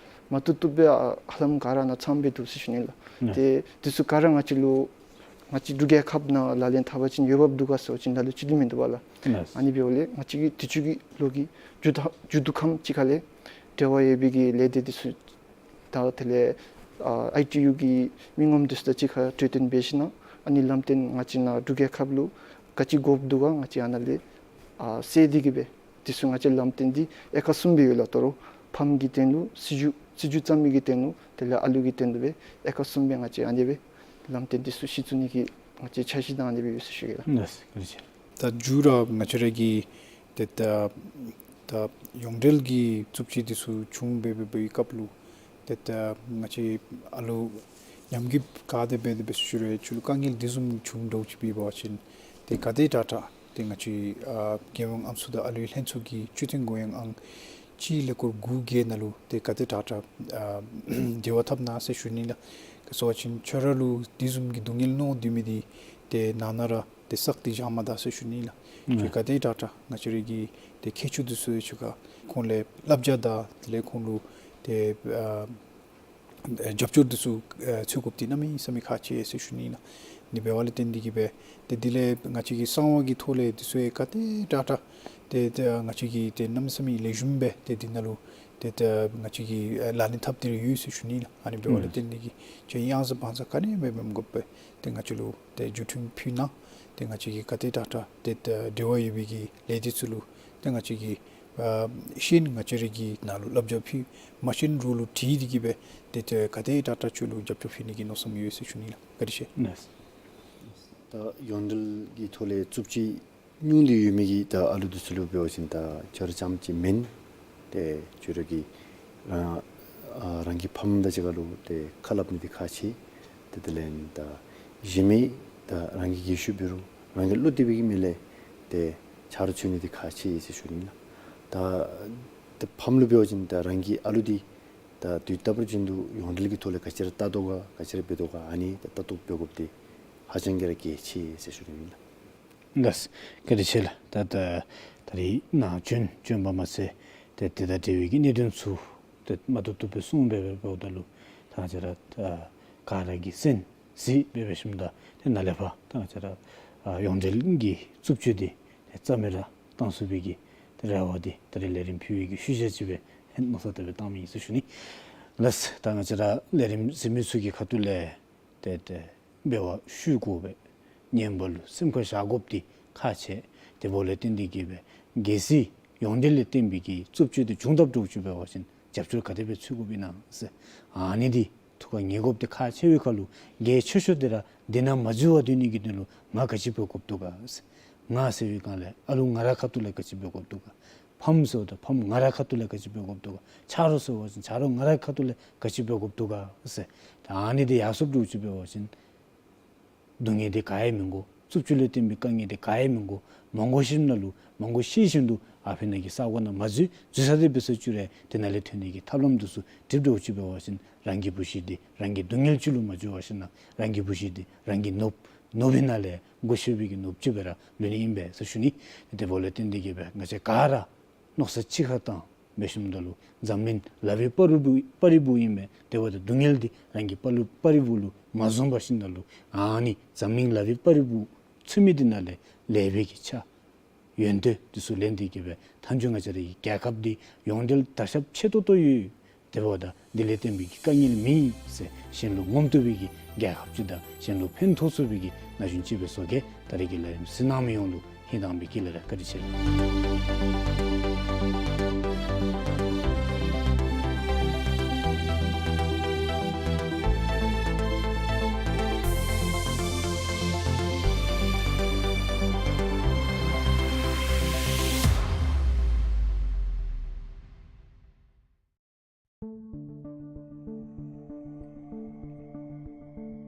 མ་བཏུབ་བཏུབ་སྦེ་ཨ་ཧ་ལམ་ག་ར་ནང་ཚངམ་སྦེ་འདུག་ཟེར་ཞུ་ནི་ལགས། ཏེ་འདི་ཚུ་ག་ར་ང་བཅས་ལུ་ང་བཅས་འབྲུག་རྒྱལ་ཁབ་ནང་ལག་ལེན་འཐབ་པ་ཅིན་འོས་འབབ་འདུག་ག་ཟེར་བ་ཅིན་ལ་ལུ་ཅིག་འདི་མིན་འདུག་པ་ལགས། ཨ་ནི་འབདཝ་ལས་ང་བཅས་ཀྱིས་དུས་ཅི་གི་ལོ་གི་མཇུག་ད་མཇུག་བསྡུ་ཁམས་ཅིག་ཁ་ལས་འབྲེལ་བ་ཡོད་པའི་གི་ལས་སྡེ་འདི་ཚུ་དང་དེ་ལས་ཨ་ཨའི་ཊི་ཡུ་གི་མི་ངོམ་འདི་ཚུ་དང་གཅིག་ཁར་གྲོས་བསྟུན་འབད་ཞིནམ་ལས་ཨ་ནི་ལམ་སྟོན་ང་བཅས་ནཱ་འབྲུག་རྒྱལ་ཁབ་ལུ་ག་ཅི་དགོཔ་འདུག་ག་ང་བཅས་ཨ་ནཱ་ལས་ཨ་བསལ་ཏེ་གི་སྦེ་འདི་ཚུ་ང་བཅས་ལམ་སྟོན་འདི་ཨེ་ཀ་གསུམ་སྦེ་ཡོད་ལགས། ད་རུང་ཕམ་གྱི་དོན་ལུ་སྲིད་བྱུས་སྲིད་བྱུས་བརྩམ་མི་གི་དོན་ལུ་དེ་ལས་ཨ་ལུ་གི་དོན་ལུ་སྦེ་ཨེ་ཀ་གསུམ་སྦེ་ང་བཅས་ཨ་ནི་སྦེ་ལམ་སྟོན་འདི་ཚུ་གཞི་བཙུགས་ནི་གི་ང་བཅས་འཆར་གཞི་དང་ཨ་ནི་སྦེ་ཡོད་ཟེར་ཞུ་གེ་ལགས། ལགས་སོ། བཀའ་དྲིན་ཆེ། ད་མཇུག་ར་ང་བཅས་ར་གི་ཏེ་ད་ད་ཡོངས་འབྲེལ་གྱི་རྩུབ་སྤྱོད་འདི་ཚུ་བྱུང་སྦེ་སྦེ་སྦེ་བའི་སྐབས་ལུ་ཏེ་ད་ང་བཅས་ཨ་ལུ་ཉམས་རྒུད་ག་དེ་སྦེ་དེ་སྦེ་ཞུ་རུང་ཁྱོད་ལུ་དཀའ་ངལ་འདི་བཟུམ་བྱུང་འདྲཝ་ཅིག་འབད་བ་ཅིན་ཏེ་ག་དེ་དྲག་དྲག་ཏེ་ང་བཅས་ཨ་རྒྱལ་ཡོངས་ཨམ་སྲུ་དང་ཨ་ལུའི་ལྷན་ཚོགས་ཀྱི་སྤྱི་འཐུས་འགོ་ཡངས་ཨང་གཅིག་ལས་འཁོར་དགུ་བརྒྱད་ནང་ལུ་ཏེ་ག་དེ་དྲག་དྲག་ཨ་འབྲེལ་བ་འཐབ་གནང་ཟེར་ཞུ་ནི་ལགས། ག་ཅི་ཟེར་བ་ཅིན་ཁྱོད་ར་ལུ་འདི་བཟུམ་གྱི་སྡུག་བསྔལ་མྱོང་སྡོད་མི་འདི་ཏེ་ནང་ན་ར་ཏེ་བསགས་ཏེ་བཞག་མ་ད་ཟེར་ཞུ་ནི་ལགས། ཁྱོད་ག་དེ་དྲག་དྲག་ང་བཅས་ར་གི་ཏེ་མཁས་མཆོག་འདི་ཚུ་ཡང་ཁྱོད་ཁ་ཁོང་ལས་བསླབ་བྱ་དང་དེ་ལས་ཁོང་ལུ་ཏེ་ཨ་རྒྱབ་སྐྱོར་འདི་ཚུ་ཨ་འཚོལ་དགོཔ་འདི་གནམ་མེད་ས་མེད་ཁག་ཆེ་ཟེར་ཞུ་ནི་ལགས། ཨ་ནི་འབདཝ་ལས་བརྟེན་ཏེ་གི་སྦེ་ཏེ་དེ་ལས་ང་བཅས་ཀྱི་གསང་བ་གི་ཐོག་ལས་འདི་ཚུ་ཡང་ག་དེ་དྲག་དྲག་ཏེ་ཏེ་ང་བཅས་ཀྱིས་ཏེ་གནམ་མེད་ས་མེད་ལེགས་ཤོམ་སྦེ་ཏེ་འདི་ནང་ལུ་ཏེ་ཏེ་ང་བཅས་ཀྱིས་ཨ་ལག་ལེན་འཐབ་སྟེ་ར་ཡོད་ཟེར་ཞུ་ནི་ལགས། ཨ་ནི་འབདཝ་ལས་བརྟེན་ཏེ་གི་ཁྱོད་གཡང་ཟ་བང་ཟ་ག་ནི་ཡང་མེདཔ་འབད་དགོ་པས། ཏེ་ང་བཅས་ལུ་ཏེ་རྒྱུ་མཚན་ཕུལ་གནང་། ཏེ་ང་བཅས་ཀྱིས་ག་དེ་དྲག་དྲག་ཏེ་ཏེ་འབྲེལ་བ་ཡོད་པའི་གི་ལས་སྡེ་ཚུ་ལུ་ཏེ་ང་བཅས་ཀྱིས་ཨ་ཤེས་ནི་ང་བཅས་ར་གི་ནང་ལུ་བསླབ་བྱ་ཕུལ། མ་ཤེས་ནི་རོགས་ལུ་དྲིས་ཏེ་གི་སྦེ་ཏེ་ཏེ་ག་དེ་དྲག་དྲག་ཁྱོད་ལུ་རྒྱབ་སྐྱོར་ཕུལ་ནི་གི་མནོ་བསམ་ཡོད་ཟེར་ཞུ་ནི་ལགས། བཀའ་དྲིན་ཆེ། ལགས། ད་ཡོངས་འབྲེལ་གྱི་ཐོག་ལས་རྩུབ་སྤྱོད་མྱོང་སྟེ་ཡོད་མི་གི་ད་ཨ་ལུ་འདི་ཚུ་ལུ་འབད་བ་ཅིན་ད་ཁྱོད་ར་རྐྱངམ་ཅིག་མེན། ཏེ་ཁྱོད་ར་གིས་རང་ཨ་རང་གི་ཕམ་དང་གཅིག་ཁར་ལུ་ཏེ་ཁ་སླབ་ནི་འདི་ཁག་ཆེ། ཏེ་དེ་ལས་ད་གཞན་མི་ད་རང་གི་རྒས་ཤོས་འབད་རུང་རང་གི་བློ་གཏད་པའི་གི་མི་ལས་ཏེ་ཆ་རོགས་འཚོལ་ནི་འདི་ཁག་ཆེ་ཟེར་ཞུ་ནི་ལགས། ད་ད་ཕམ་ལུ་འབད་བ་ཅིན་ད་རང་གི་ཨ་ལུ་འདི་ད་དུས་རྟག་པར་བཞིན་དུ་ཡོངས་འབྲེལ་གྱི་ཐོག་ལས་ག་ཅི་ར་ལྟ་དོ་ག་ག་ཅི་ར་འབད་དོ་ག་ཨ་ནི་ད་ལྟ་རྟོག་འབད་དགོཔ་འདི་ཧ་ཅང་གི་ར་གལ་ཆེ་ཟེར་ཞུ་ནི་ལགས། ལགས། བཀའ་དྲིན་ཆེ་ལགས། ད་ད་ད་རིས་ནཱ་བྱོན་བྱོན་པ་མ་ཚད་ཏེ་དེ་དང་འབྲེལ་བའི་གི་གནད་དོན་ཚུ་ཏེ་མ་བཏུབ་བཏུབ་སྦེ་གསུངས་སྦེ་སྦེ་འབདཝ་ད་ལུ་ད་ང་བཅས་ར་ད་ག་ར་གིས་གསན་གཟིགས་སྦེ་འབད་ཞིནམ་ད་ཏེ་ནཱ་ལས་ཕར་ད་ང་བཅས་ར་ཨ་ཡོངས་འབྲེལ་གྱི་རྩུབ་སྤྱོད་འདི་ཏེ་རྩ་མེད་ར་བཏང་ཚུགས་པའི་གི་ཏེ་རེ་བ་འདི་ད་རིས་ལས་རིམ་ཕུལ་བའི་གི་ཤུལ་བཞག་ཅིག་སྦེ་མནོ་བསམ་དེ་སྦེ་བཏངམ་ཨིན་ཟེར་ཞུ་ནི། ལགས། ད་ང་བཅས་ར་ལས་རིམ་གཟིགས་མི་ཚུ་གི་ཁ་ཐུག་ལས་ཏེ་ཏེ་འབད་བ་ཤུགས་དགོ་པས། ཉན་པ་ལུ་སེམས་ཁར་བཞག་དགོཔ་འདི་ཁག་ཆེ། དེ་འབདཝ་ལས་བརྟེན་ཏེ་གི་སྦེ་གལ་སྲིད་ཡོངས་འབྲེལ་ལས་བརྟེན་པའི་གི་རྩུབ་སྤྱོད་འདི་བྱུང་དཔ་འདྲཝ་ཅིག་འབད་བ་ཅིན་རྒྱབ་སྐྱོར་ག་དེ་སྦེ་འཚོལ་དགོཔ་ཨིན་ན་ཟེར་ཨ་ནི་འདི་ཐུགས་ཁར་ངེས་དགོཔ་འདི་ཁག་ཆེ་བའི་ཁར་ལུ་གལ་ཆེ་ཤོས་འདི་ར་འདི་ནང་མ་འཛུལ་བར་སྡོད་ནི་གི་དོན་ལུ་ང་ག་ཅི་འབད་དགོཔ་འདུག་ག་ཟེར། ང་ཟེར་བའི་སྒང་ལས་ཨ་ལུ་ང་རའི་ཁ་ཐུག་ལས་ག་ཅི་འབད་དགོཔ་འདུག་ག། ཕམ་ཟེརཝ་ད་ཕམ་ང་རའི་ཁ་ཐུག་ལས་ག་ཅི་འབད་དགོཔ་འདུག་ག། ཆ་རོགས་ཟེར་བ་ཅིན་ཆ་རོགས་ང་རའི་ཁ་ཐུག་ལས་ག་ཅི་འབད་དགོཔ་འདུག་ག་ཟེར། ད་ཨ་ནི་འདི་ཡར་སོངམ་འདྲཝ་ཅིག་འབད་བ་ཅིན་སྡུག་བསྔལ་འདི་ག་ཡང་མི་དགོ། རྩུབ་སྤྱོད་ལས་བརྟེན་པའི་དཀའ་ངལ་འདི་ག་ཡང་མི་དགོ། མ་དགོ་ཤེས་ནང་ལུ་མ་དགོ་ཤེས་བཞིན་དུ་ཨ་ཕི་ནང་གི་ས་གོ་ནང་མ་འཛུལ། འཛུལ་ས་འདི་འབད་ས་ཅིག་རུང་དེ་ནང་ལས་ཐོན་ནི་གི་ཐབས་ལམ་འདི་ཚུ་སྒྲིག་འདྲཝ་ཅིག་འབད་བ་ཅིན་རང་གི་བུ་གཞི་འདི་རང་གི་སྡུག་བསྔལ་ཅིག་ལུ་མ་འགྱུར་བར་ཞིནམ་ལས་རང་གི་བུ་གཞི་འདི་རང་གིས་ནོར་ནོར་བུའི་ནང་ལས་དགོ་ཤེས་པའི་གི་ནོར་བུ་ཅིག་སྦེ་ར་ལུས་ནི་ཨིན་པས་ཟེར་ཞུ་ནི། དེ་འབདཝ་ལས་བརྟེན་ཏེ་གི་སྦེ་ང་བཅས་ག་ར་མནོ་བསམ་གཅིག་ཁར་བཏང་འབད་ཞིནམ་ད་ལུ་འཛམ་གླིང་ལག་པའི་པར་རིས་པར་རིས་ཨིན་པས། དེ་འབདཝ་ད་སྡུག་བསྔལ་འདི་རང་གི་པར་རིས་པར་རིས་ལུ་མ་བཟུང་བར་ཞིནམ་ད་ལུ་ཨ་ནི་འཛམ་གླིང་ལག་པའི་པར་རིས་ཚུད་མི་འདི་ནང་ལས་ལེགས་པའི་གི་ཆ་ཡོན་ཏན་འདི་ཚུ་ལེན་ཏེ་གི་སྦེ་མཐའ་མཇུག་ང་བཅས་རའི་རྒྱལ་ཁབ་འདི་ཡོངས་འབྲེལ་དར་ཁྱབ་ཆེ་ཏོག་ཏོ་ཡོད། དེ་འབདཝ་ད་འདི་ལས་བརྟེན་པའི་གི་དཀའ་ངལ་མེད་ཟེར་གཞན་ལུ་ངོམ་བཏུབ་པའི་གི་རྒྱལ་ཁབ་ཅིག་དང་གཞན་ལུ་ཕན་ཐོགས་ཚུགས་པའི་གི་ན་གཞོན་ཅིག་སྦེ་བཟོ་གེ། ད་རིས་ཀྱི་ལས་རིམ་གཟིགས་གནང་མི་ཡོངས་ལུ་ཧིང་དྭངས་པའི་དགེ་ལེགས་རེ་བཀའ་དྲིན་ཆེ།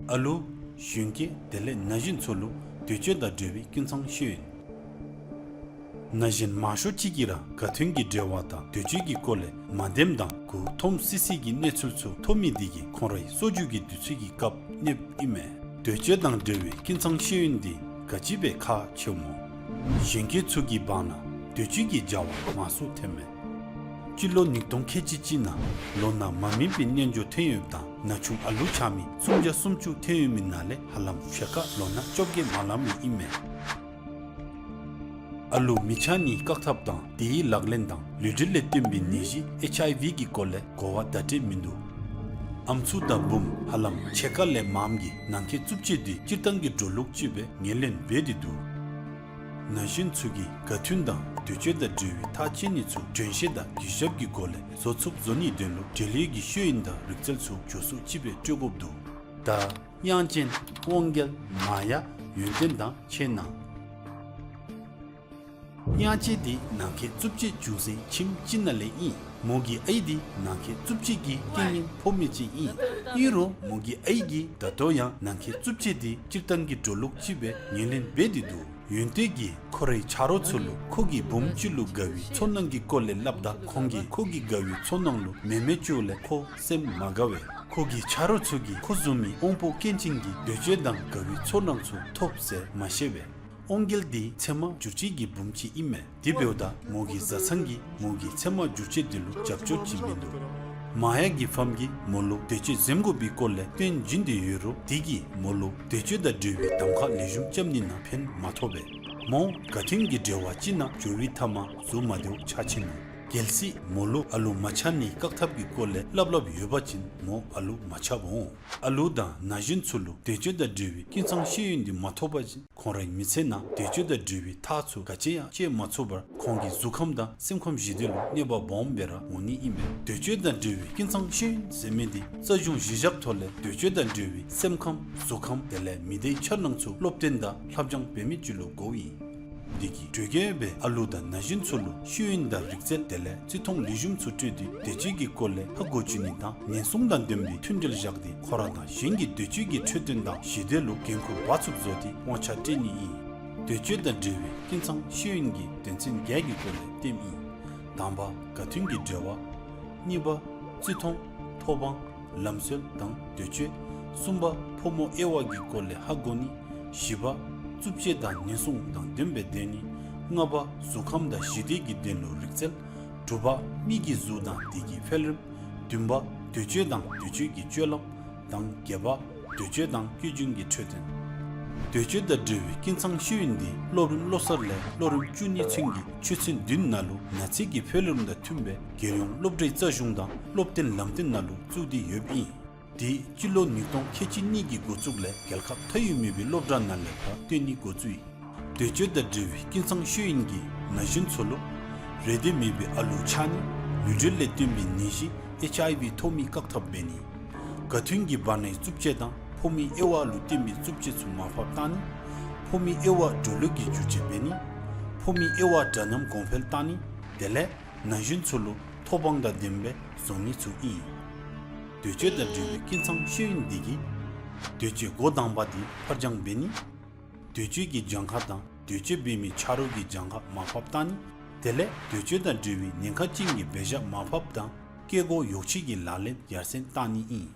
ཨ་ལུ་གཞོན་སྐྱེས་དེ་ལས་ན་གཞོན་ཚུ་ལུ་འདོད་སྤྱོད་དང་འབྲེལ་བའི་ཀུན་ཚང་ཤེས་ཡོན། ན་གཞོན་མང་ཤོས་ཅིག་གིས་ར་ག་དོན་གྱི་འབྲེལ་བ་དང་འདོད་སྤྱོད་ཀྱི་སྐོར་ལས་མ་བདེནམ་དང་མགུ་འཐོམ་སི་སི་གི་གནས་ཚུལ་ཚུ་ཐོབ་མི་འདི་གིས་ཁོང་རའི་གསོ་རྒྱུ་གི་དུས་ཚོད་ཀྱི་སྐབས་གནསཔ་ཨིན་མས། འདོད་སྤྱོད་དང་འབྲེལ་བའི་ཀུན་ཚང་ཤེས་ཡོན་འདི་ག་ཅི་སྦེ་ཁག་ཆེཝ་སྨོ། གཞོན་སྐྱེས་ཚུ་གི་བར་ན་འདོད་སྤྱོད་ཀྱི་བྱ་བ་མང་སུ་ཐོནམ་མས། སྤྱི་ལོ་ཉིས་སྟོང་ཁལ་གཅིག་གཅིག་ནང་ལོ་ན་མ་སྨིན་པའི་རྣལ་འབྱོར་ཐོན་ཡོདཔ་དང་ན་ཆུང་ཨ་ལུ་ཆགས་མི་སུམ་བརྒྱ་སུམ་ཅུ་ཐོན་ཡོད་མི་ནང་ལས་ཧ་ལམ་ཕྱེད་ཀ་ལོ་ན་བཅོ་བརྒྱད་མ་ལང་མི་ཨིན་མས། ཨ་ལུ་མི་ཆགས་ནིའི་བཀག་ཐབས་དང་དེའི་ལག་ལེན་དང་ལུས་འབྲེལ་ལས་བརྟེན་པའི་ནད་གཞི་ཨེཆ་ཨའི་ཝི་གི་སྐོར་ལས་གོ་བ་བརྡ་སྤྲོད་མིན་འདུག། ཨམ་སྲུ་དང་བུམོ་ཧ་ལམ་ཕྱེད་ཀ་ལས་མངམ་གིས་ནང་འཁོད་རྩུབ་སྤྱོད་འདི་སྤྱིར་བཏང་གི་འགྲོ་ལུགས་ཅིག་སྦེ་ངོས་ལེན་འབད་དེ་འདུག། ན་གཞོན་ཚུ་གིས་དགའ་མཐུན་དང་འདོད་སྤྱོད་དང་འབྲེལ་བའི་ཐག་བཅད་ནི་ཚུ་དྲན་ཤེས་དང་གུས་ཞབས་ཀྱི་སྒོ་ལས་བཟོ་ཚུགསཔ་བཟོ་ནིའི་དོན་ལུ་འབྲེལ་ཡོད་ཀྱི་ཤེས་ཡོན་དང་རིག་རྩལ་ཚུ་མགྱོགས་སུ་ཅིག་སྦེ་སྤྲོད་དགོཔ་འདུག། ད་དབྱངས་ཅན་དབང་རྒྱལ་མ་ཡ་ཡོན་ཏན་དང་ཆེ་ན། དབྱངས་ཅན་འདི་ནང་འཁོད་རྩུབ་སྤྱོད་བྱུང་སའི་ཁྱིམ་ཅིག་ནང་ལས་ཨིན། མོ་གི་ཨའི་འདི་ནང་འཁོད་རྩུབ་སྤྱོད་ཀྱི་རྐྱེན་ངན་ཕོག་མི་ཅིག་ཨིན། ཨིན་རུང་མོ་གི་ཨའི་གིས་ད་ལྟོ་ཡང་ནང་འཁོད་རྩུབ་སྤྱོད་འདི་སྤྱིར་བཏང་གི་འགྲོ་ལུགས་ཅིག་སྦེ་ངོས་ལེན་འབད་དེ་འདུག། ཡོན་ཏན་གྱིས་ཁོ་རའི་ཆ་རོགས་ཚུ་ལུ་ཁོ་གི་བུམོ་ཅིག་ལུ་དགའ་བའི་ཚོར་སྣང་གི་སྐོར་ལས་སླབ་ད་ཁོང་གིས་ཁོ་གི་དགའ་བའི་ཚོར་སྣང་ལུ་མེ་མེ་བཅོ་ལས་ཁོ་སེམས་མ་དགའ་བས། ཁོ་གི་ཆ་རོགས་ཚུ་གིས་ཁོ་བཟུམ་མའི་དབང་པོ་སྐྱོན་ཅན་གྱི་འདོད་སྤྱོད་དང་དགའ་བའི་ཚོར་སྣང་ཚུ་ཐོབ་ཟེར་མ་ཤེས་པས། དབང་རྒྱལ་འདི་ཚེར་མ་འགྱུར་བཅོས་ཀྱི་བུམོ་ཅིག་ཨིན་མས། དེ་འབདཝ་ད་མོ་གི་བཟའ་ཚང་གིས་མོ་གི་ཚེར་མ་འགྱུར་བཅོས་འདི་ལུ་རྒྱབ་སྐྱོར་བྱིན་མི་འདུག། མ་ཡ་གི་ཕམ་གྱིས་མོ་ལུ་འདོད་སྤྱོད་འཛེམ་དགོ་པའི་སྐོར་ལས་སྟོན་བྱིན་ཏེ་ཡོད་རུང་དེ་གིས་མོ་ལུ་འདོད་སྤྱོད་དང་འབྲེལ་བའི་གདམ་ཁ་ལེགས་ཤོམ་རྐྱབ་ནི་ནང་ཕན་མ་ཐོགས་པས། མོ་དགའ་མཐུན་གྱི་འབྲེལ་བ་ཅིག་ནང་འགྱོ་བའི་མཐའ་མ་གཟུགས་མ་བདེཝ་ཆགས་ཆི་ནུག། གལ་སྲིད་མོ་ལུ་ཨ་ལུ་མ་ཆགས་ནིའི་བཀག་ཐབས་ཀྱི་སྐོར་ལས་སླབ་སླབ་ཡོད་པ་ཅིན་མོ་ཨ་ལུ་མ་ཆགསཔ་འོང་། ཨ་ལུ་དང་ན་གཞོན་ཚུ་ལུ་འདོད་སྤྱོད་དང་འབྲེལ་བའི་ཀུན་ཚང་ཤེས་ཡོན་འདི་མ་ཐོབ་པ་ཅིན་ཁོང་རའི་མི་ཚེ་ནང་འདོད་སྤྱོད་དང་འབྲེལ་བའི་ཐག་ཚུ་ག་ཅི་ཡང་བཅད་མ་ཚུགས་པར་ཁོང་གི་གཟུགས་ཁམས་དང་སེམས་ཁམས་ཞི་བདེ་ལུ་གནོད་པ་སྦོམ་སྦེ་ར་འོང་ནི་ཨིན་པས། འདོད་སྤྱོད་དང་འབྲེལ་བའི་ཀུན་ཚང་ཤེས་ཡོན་ཟེར་མི་འདི་རྩ་གཞུང་གཞི་བཞག་ཐོག་ལས་འདོད་སྤྱོད་དང་འབྲེལ་བའི་སེམས་ཁམས་གཟུགས་ཁམས་དེ་ལས་མི་སྡེའི་འཆར་སྣང་ཚུ་སློབ་སྟོན་དང་ལྷབ་སྦྱང་འབད་མི་ཅིག་ལུ་དགོཔ་ཨིན། འདི་གིས་གྲོས་ཁྱབ་སྦེ་ཨ་ལུ་དང་ན་གཞོན་ཚུ་ལུ་ཤེས་ཡོན་དང་རིག་རྩལ་དེ་ལས་བརྩི་མཐོང་ལེགས་ཤོམ་ཚུ་སྤྲོད་དེ་འདོད་སྤྱོད་ཀྱི་སྐོར་ལས་ཧ་གོ་བཅུག་ནི་དང་ཉེན་སྲུང་དང་ལྡན་པའི་མཐུན་འབྲེལ་བཞག་སྟེ་ཁོ་ར་དང་གཞན་གྱི་འདོད་སྤྱོད་ཀྱི་འཕྲོད་བསྟེན་དང་ཞི་བདེ་ལུ་འགན་ཁུར་འབག་ཚུགསཔ་བཟོ་སྟེ་དབང་ཆ་སྤྲོད་ནི་ཨིན། འདོད་སྤྱོད་དང་འབྲེལ་བའི་ཀུན་ཚང་ཤེས་ཡོན་གྱི་དོན་ཚན་བརྒྱད་ཀྱི་སྐོར་ལས་སྟོནམ་ཨིན། དང་པ་དགའ་མཐུན་གྱི་འབྲེལ་བ། གཉིས་པ་བརྩི་མཐོང་ཐོབ་དབང་ལམ་སྲོལ་དང་འདོད་སྤྱོད། གསུམ་པ་ཕོ་མོ་དབྱེ་བ་གི་སྐོར་ལས་ཧ་གོ་ནི། བཞི་པ་རྩུབ་སྤྱོད་དང་ཉེན་སྲུང་དང་ལྡནམ་སྦེ་སྡོད་ནི། ལྔ་པ་གཟུགས་ཁམས་དང་ཞི་བདེ་གི་དོན་ལུ་རིག་རྩལ། དྲུག་པ་མི་གི་གཟུགས་དང་དེ་གི་འཕེལ་རིམ། བདུན་པ་འདོད་སྤྱོད་དང་འདོད་སྤྱོད་ཀྱི་སྤྱོད་ལམ་དང་བརྒྱད་པ་འདོད་སྤྱོད་དང་སྐྱོ་རྒྱུན་གྱི་འཕྲོད་བསྟེན། འདོད་སྤྱོད་དང་འབྲེལ་བའི་ཀུན་ཚང་ཤེས་ཡོན་འདི་སློབ་རིམ་བློ་གསར་ལས་སློབ་རིམ་བཅུ་གཉིས་ཚུན་གྱི་ཆོས་ཚན་བདུན་ནང་ལུ་ན་ཚོད་ཀྱི་འཕེལ་རིམ་དང་མཐུནམ་སྦེ་རྒྱལ་ཡོངས་སློབ་གྲྭའི་རྩ་གཞུང་དང་སློབ་སྟོན་ལམ་སྟོན་ནང་ལུ་བཙུགས་ཏེ་ཡོདཔ་ཨིན། དེ་སྤྱི་ལོ་ཉིས་སྟོང་ཁལ་གཅིག་གཉིས་ཀྱི་འགོ་བཙུགས་ལས་རྒྱལ་ཁབ་མཐའ་དབུས་མེད་པའི་སློབ་གྲྭ་ནང་ལས་ཕར་སྟོན་ནི་འགོ་བཙུགས་ཡི། འདོད་སྤྱོད་དང་འབྲེལ་བའི་ཀུན་ཚང་ཤེས་ཡོན་གྱིས་ན་གཞོན་ཚུ་ལུ་རེ་འདོད་མེད་པའི་ཨ་ལུ་ཆགས་ནི། ལུས་འབྲེལ་ལས་བརྟེན་པའི་ནད་གཞི་ཨེཆ་ཨའི་ཝི་ཐོབ་མི་བཀག་ཐབས་འབད་ནི། དགའ་མཐུན་གྱི་བར་ནའི་རྩུབ་སྤྱོད་དང་ཕོ་མོའི་དབྱེ་བ་ལུ་བརྟེན་པའི་རྩུབ་སྤྱོད་ཚུ་མར་ཕབ་བཏང་ནི། ཕོ་མོའི་དབྱེ་བ་འགྲོ་ལུགས་ཀྱི་འགྱུར་བཅོས་འབད་ནི། ཕོ་མོའི་དབྱེ་བ་འདྲ་མཉམ་གོང་འཕེལ་བཏང་ནི། དེ་ལས་ན་གཞོན་ཚུ་ལུ་ཐོབ་དབང་དང་ལྡནམ་སྦེ་བཟོ་ནི་ཚུ་ཨིན། འདོད་སྤྱོད་དང་འབྲེལ་བའི་ཀུན་ཚང་ཤེས་ཡོན་འདི་གིས་འདོད་སྤྱོད་འགོ་དང་པ་འདི་ཕར་འགྱངས་འབད་ནི། འདོད་སྤྱོད་ཀྱི་གྱངས་ཁ་དང་འདོད་སྤྱོད་འབད་མི་ཆ་རོགས་ཀྱི་གྱངས་ཁ་མར་ཕབ་བཏང་ནི། དེ་ལས་འདོད་སྤྱོད་དང་འབྲེལ་བའི་ཉེན་ཁ་ཅན་གྱི་འབད་བཞག་མར་ཕབ་དང་སྐྱེ་སྒོ་ཡོ་བྱད་ཀྱི་ལག་ལེན་ཡར་སེང་བཏང་ནི་ཨིན།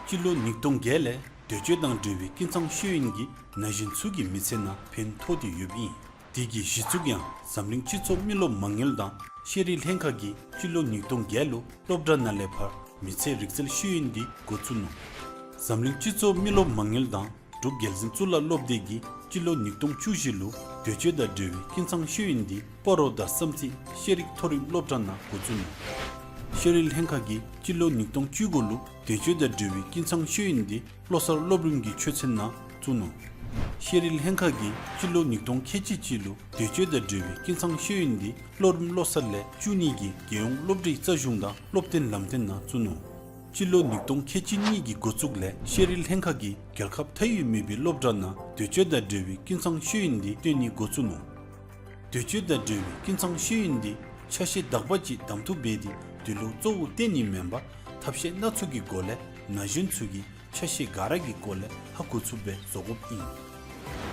སྤྱི་ལོ་ཉིས་སྟོང་བརྒྱད་ལས་འདོད་སྤྱོད་དང་འབྲེལ་བའི་ཀུན་ཚང་ཤེས་ཡོན་གྱིས་ན་གཞོན་ཚུ་གི་མི་ཚེ་ནང་ཕན་ཐོགས་ཏེ་ཡོདཔ་ཨིན། དེ་གི་གཞི་བཙུགས་ཡང་འཛམ་གླིང་སྤྱི་ཚོགས་མི་རློབས་མ་དངུལ་དང་ཤེས་རིག་ལྷན་ཁག་གིས་སྤྱི་ལོ་ཉིས་སྟོང་བརྒྱད་ལུ་སློབ་གྲྭ་ནང་ལས་ཕར་མི་ཚེ་རིག་རྩལ་ཤེས་ཡོན་འདི་འགོ་བཙུགས་ནུག། འཛམ་གླིང་སྤྱི་ཚོགས་མི་རློབས་མ་དངུལ་དང་འབྲུག་རྒྱལ་འཛིན་གཙུག་ལག་སློབ་སྡེ་གིས་སྤྱི་ལོ་ཉིས་སྟོང་བཅུ་བཞི་ལུ་འདོད་སྤྱོད་དང་འབྲེལ་བའི་ཀུན་ཚང་ཤེས་ཡོན་འདི་སྤ་རོ་དང་བསམ་རྩེ་ཤེས་རིག་མཐོ་རིམ་སློབ་གྲྭ་ནང་འགོ་བཙུགས་ནུག། ཤེས་རིག་ལྷན་ཁག་གིས་སྤྱི་ལོ་ཉིས་སྟོང་བཅུ་དགུ་ལུ་འདོད་སྤྱོད་དང་འབྲེལ་བའི་ཀུན་ཚང་ཤེས་ཡོན་འདི་བློ་གསར་སློབ་རིམ་གྱི་ཆོས་ཚན་ནང་བཙུགས་ནུག། ཤེས་རིག་ལྷན་ཁག་གིས་སྤྱི་ལོ་ཉིས་སྟོང་ཁལ་གཅིག་གཅིག་ལུ་འདོད་སྤྱོད་དང་འབྲེལ་བའི་ཀུན་ཚང་ཤེས་ཡོན་འདི་སློབ་རིམ་བློ་གསར་ལས་བཅུ་གཉིས་ཀྱི་རྒྱལ་ཡོངས་སློབ་གྲྭའི་རྩ་གཞུང་དང་སློབ་སྟོན་ལམ་སྟོན་ནང་བཙུགས་ནུག། སྤྱི་ལོ་ཉིས་སྟོང་ཁལ་གཅིག་གཉིས་ཀྱི་འགོ་བཙུགས་ལས་ཤེས་རིག་ལྷན་ཁག་གིས་རྒྱལ་ཁབ་མཐའ་དབུས་མེད་པའི་སློབ་གྲྭ་ནང་འདོད་སྤྱོད་དང་འབྲེལ་བའི་ཀུན་ཚང་ཤེས་ཡོན་འདི་སྟོན་ནི་འགོ་བཙུགས་ནུག། འདོད་སྤྱོད་དང་འབྲེལ་བའི་ཀུན་ཚང་ཤེས་ཡོན་འདི་ཆ་ཤས་དག་པ་ཅིག་གདམ་འཐུ་འབད་དེ་དེ་ལུ་གཙོ་བོ་བཏོན་ནི་མེན་པར་ཐབས་ཤེས་སྣ་ཚོགས་ཀྱི་སྒོ་ལས་ན་གཞོན་ཚུ་གིས་ ཆ་ཤས་ག་ར་གི་སྐོར་ལས་ཧ་གོ་ཚུགསཔ་སྦེ་བཟོ་དགོཔ་ཨིན།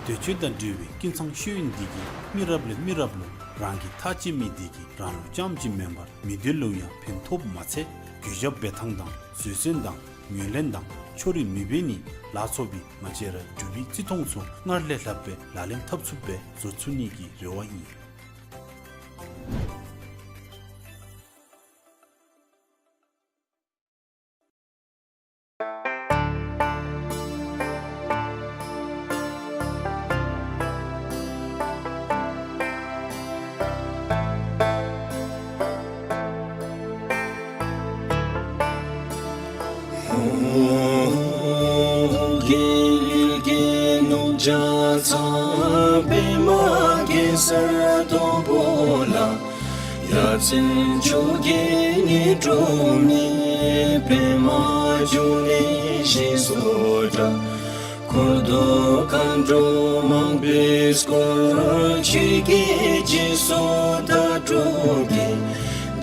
དུས་ཚོད་དང་འབྲེལ་བའི་ཀུན་ཚང་ཤེས་ཡོན་འདི་གིས་མི་རབས་ལས་མི་རབས་ལུ་རང་གི་ཐག་བཅད་མི་འདི་གིས་རང་ལུ་རྐྱངམ་གཅིག་མེན་པར་མི་སྡེ་ལུ་ཡང་ཕན་ཐོགསཔ་མ་ཚད་གུས་ཞབས་འབད་ཐངས་དང་བཟོད་བསྲན་དང་ངོས་ལེན་དང་ཕྱོགས་རིས་མེད་པའི་ནི་ལཱ་ཚོགས་པའི་ང་བཅས་ར་འབྲུག་པའི་བརྩི་མཐོང་ཚུ་སྔར་ལས་ལྷགཔ་སྦེ་ལག་ལེན་འཐབ་ཚུགསཔ་སྦེ་བཟོ་ཚུགས་ནི་གི་རེ་བ་ཨིན། འཁོར་དུ་མཁའ་འགྲོ་མང་པོས་བསྐོར། ཆོས་ཀྱི་རྗེས་སུ་བདག་སྒྲུབ་ཀྱིས།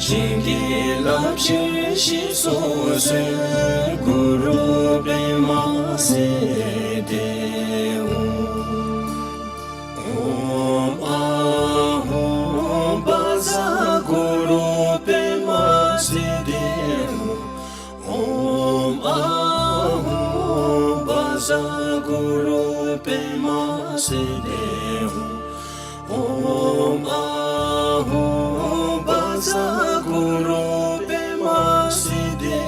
བྱིན་གྱིས་བརླབ་ཕྱིར་ཞེས་སུ་གསོལ། གུ་རུ་པདྨ་སིདྡྷི་ཧཱུྃ། ཨོཾ་ཨཱཿཧཱུྃ་བཛྲ་གུ་རུ་པདྨ་སིདྡྷི་ཧཱུྃ། ཨོཾ་ཨཱཿཧཱུྃ་བཛྲ་གུ་རུ་པདྨ་སིདྡྷི་ཧཱུྃ། ཨོཾ་ཨཱཿཧཱུྃ་བཛྲ་གུ་རུ་པདྨ་སིདྡྷི་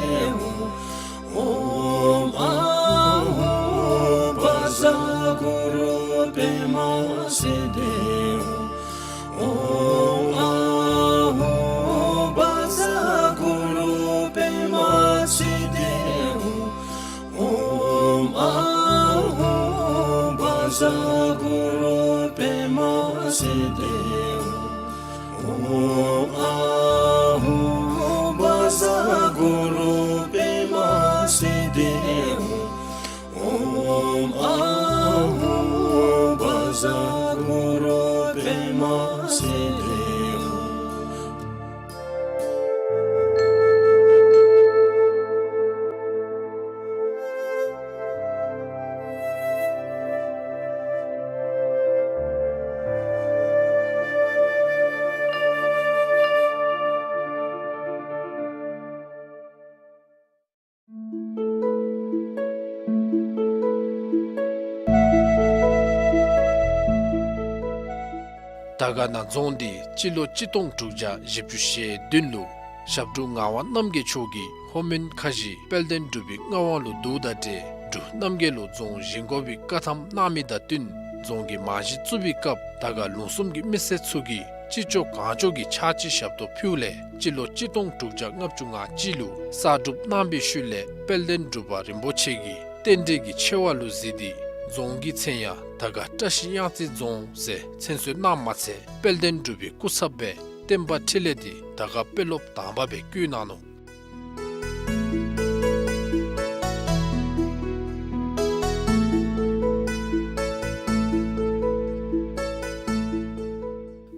ཧཱུྃ། ཨོཾ་ཨཱཿཧཱུྃ་བཛྲ་གུ་རུ་པདྨ་སིདྡྷི་ཧཱུྃ། ཨོཾ་ཨཱཿཧཱུྃ་བཛྲ་གུ་རུ་པདྨ་སིདྡྷི་ཧཱུྃ། ཨོཾ་ཨཱཿཧཱུྃ་བཛྲ་གུ་རུ་པདྨ་སིདྡྷི་ཧཱུྃ། ཨོཾ་ཨཱཿཧཱུྃ་བཛྲ་གུ་རུ་པདྨ་སིདྡྷི་ཧཱུྃ། ཨོཾ་ཨཱཿཧཱུྃ་བཛྲ་གུ་རུ་པདྨ་སིདྡྷི་ཧཱུྃ། དར་དཀར་ན་རྫོང་འདི་སྤྱི་ལོ་གཅིག་སྟོང་དྲུག་བརྒྱ་བཞི་བཅུ་ཞེ་བདུན་ལུ་ཞབས་དྲུང་ངག་དབང་རྣམ་རྒྱལ་མཆོག་གིས་ལྷོ་མོན་ཁ་བཞི་དཔལ་ལྡན་འབྲུག་པའི་མངའ་དབང་ལུ་བསྡུཝ་དང་འབྲེལ་འབྲུག་རྣམ་རྒྱལ་ལུ་རྫོང་བཞེངས་དགོ་པའི་བཀའ་ཐམ་གནང་མི་དང་བསྟུན་རྫོང་གི་རྨང་གཞི་བཙུགས་པའི་སྐབས་དར་དཀར་ལུང་གསུམ་གྱི་མི་སེར་ཚུ་གིས་ཅི་ལྕོགས་གང་ལྕོགས་ཀྱི་ཕྱག་ཕྱི་ཞབས་ཏོག་ཕུལཝ་ལས་སྤྱི་ལོ་གཅིག་སྟོང་དྲུག་བརྒྱ་ལྔ་བཅུ་ང་གཅིག་ལུ་གསར་སྒྲུབ་གནང་བའི་ཤུལ་ལས་དཔལ་ལྡན་འབྲུག་པ་རིན་པོ་ཆེ་གིས་རྟེན་འབྲེལ་གྱི་ཆེ་བ་ལུ་གཟིགས་ཏེ་རྫོང་གི་མཚན་ཡང་དར་དཀར་བཀྲ་ཤིས་གཡང་རྩེ་རྫོང་ཟེར་མཚན་གསོལ་གནངམ་མ་ཚད་དཔལ་ལྡན་འབྲུག་པའི་སྐུ་ཚབ་སྦེ་བསྟན་པ་འཕྲིན་ལས་འདི་དར་དཀར་དཔོན་སློབ་དང་པ་སྦེ་བསྐོས་གནང་ནུག།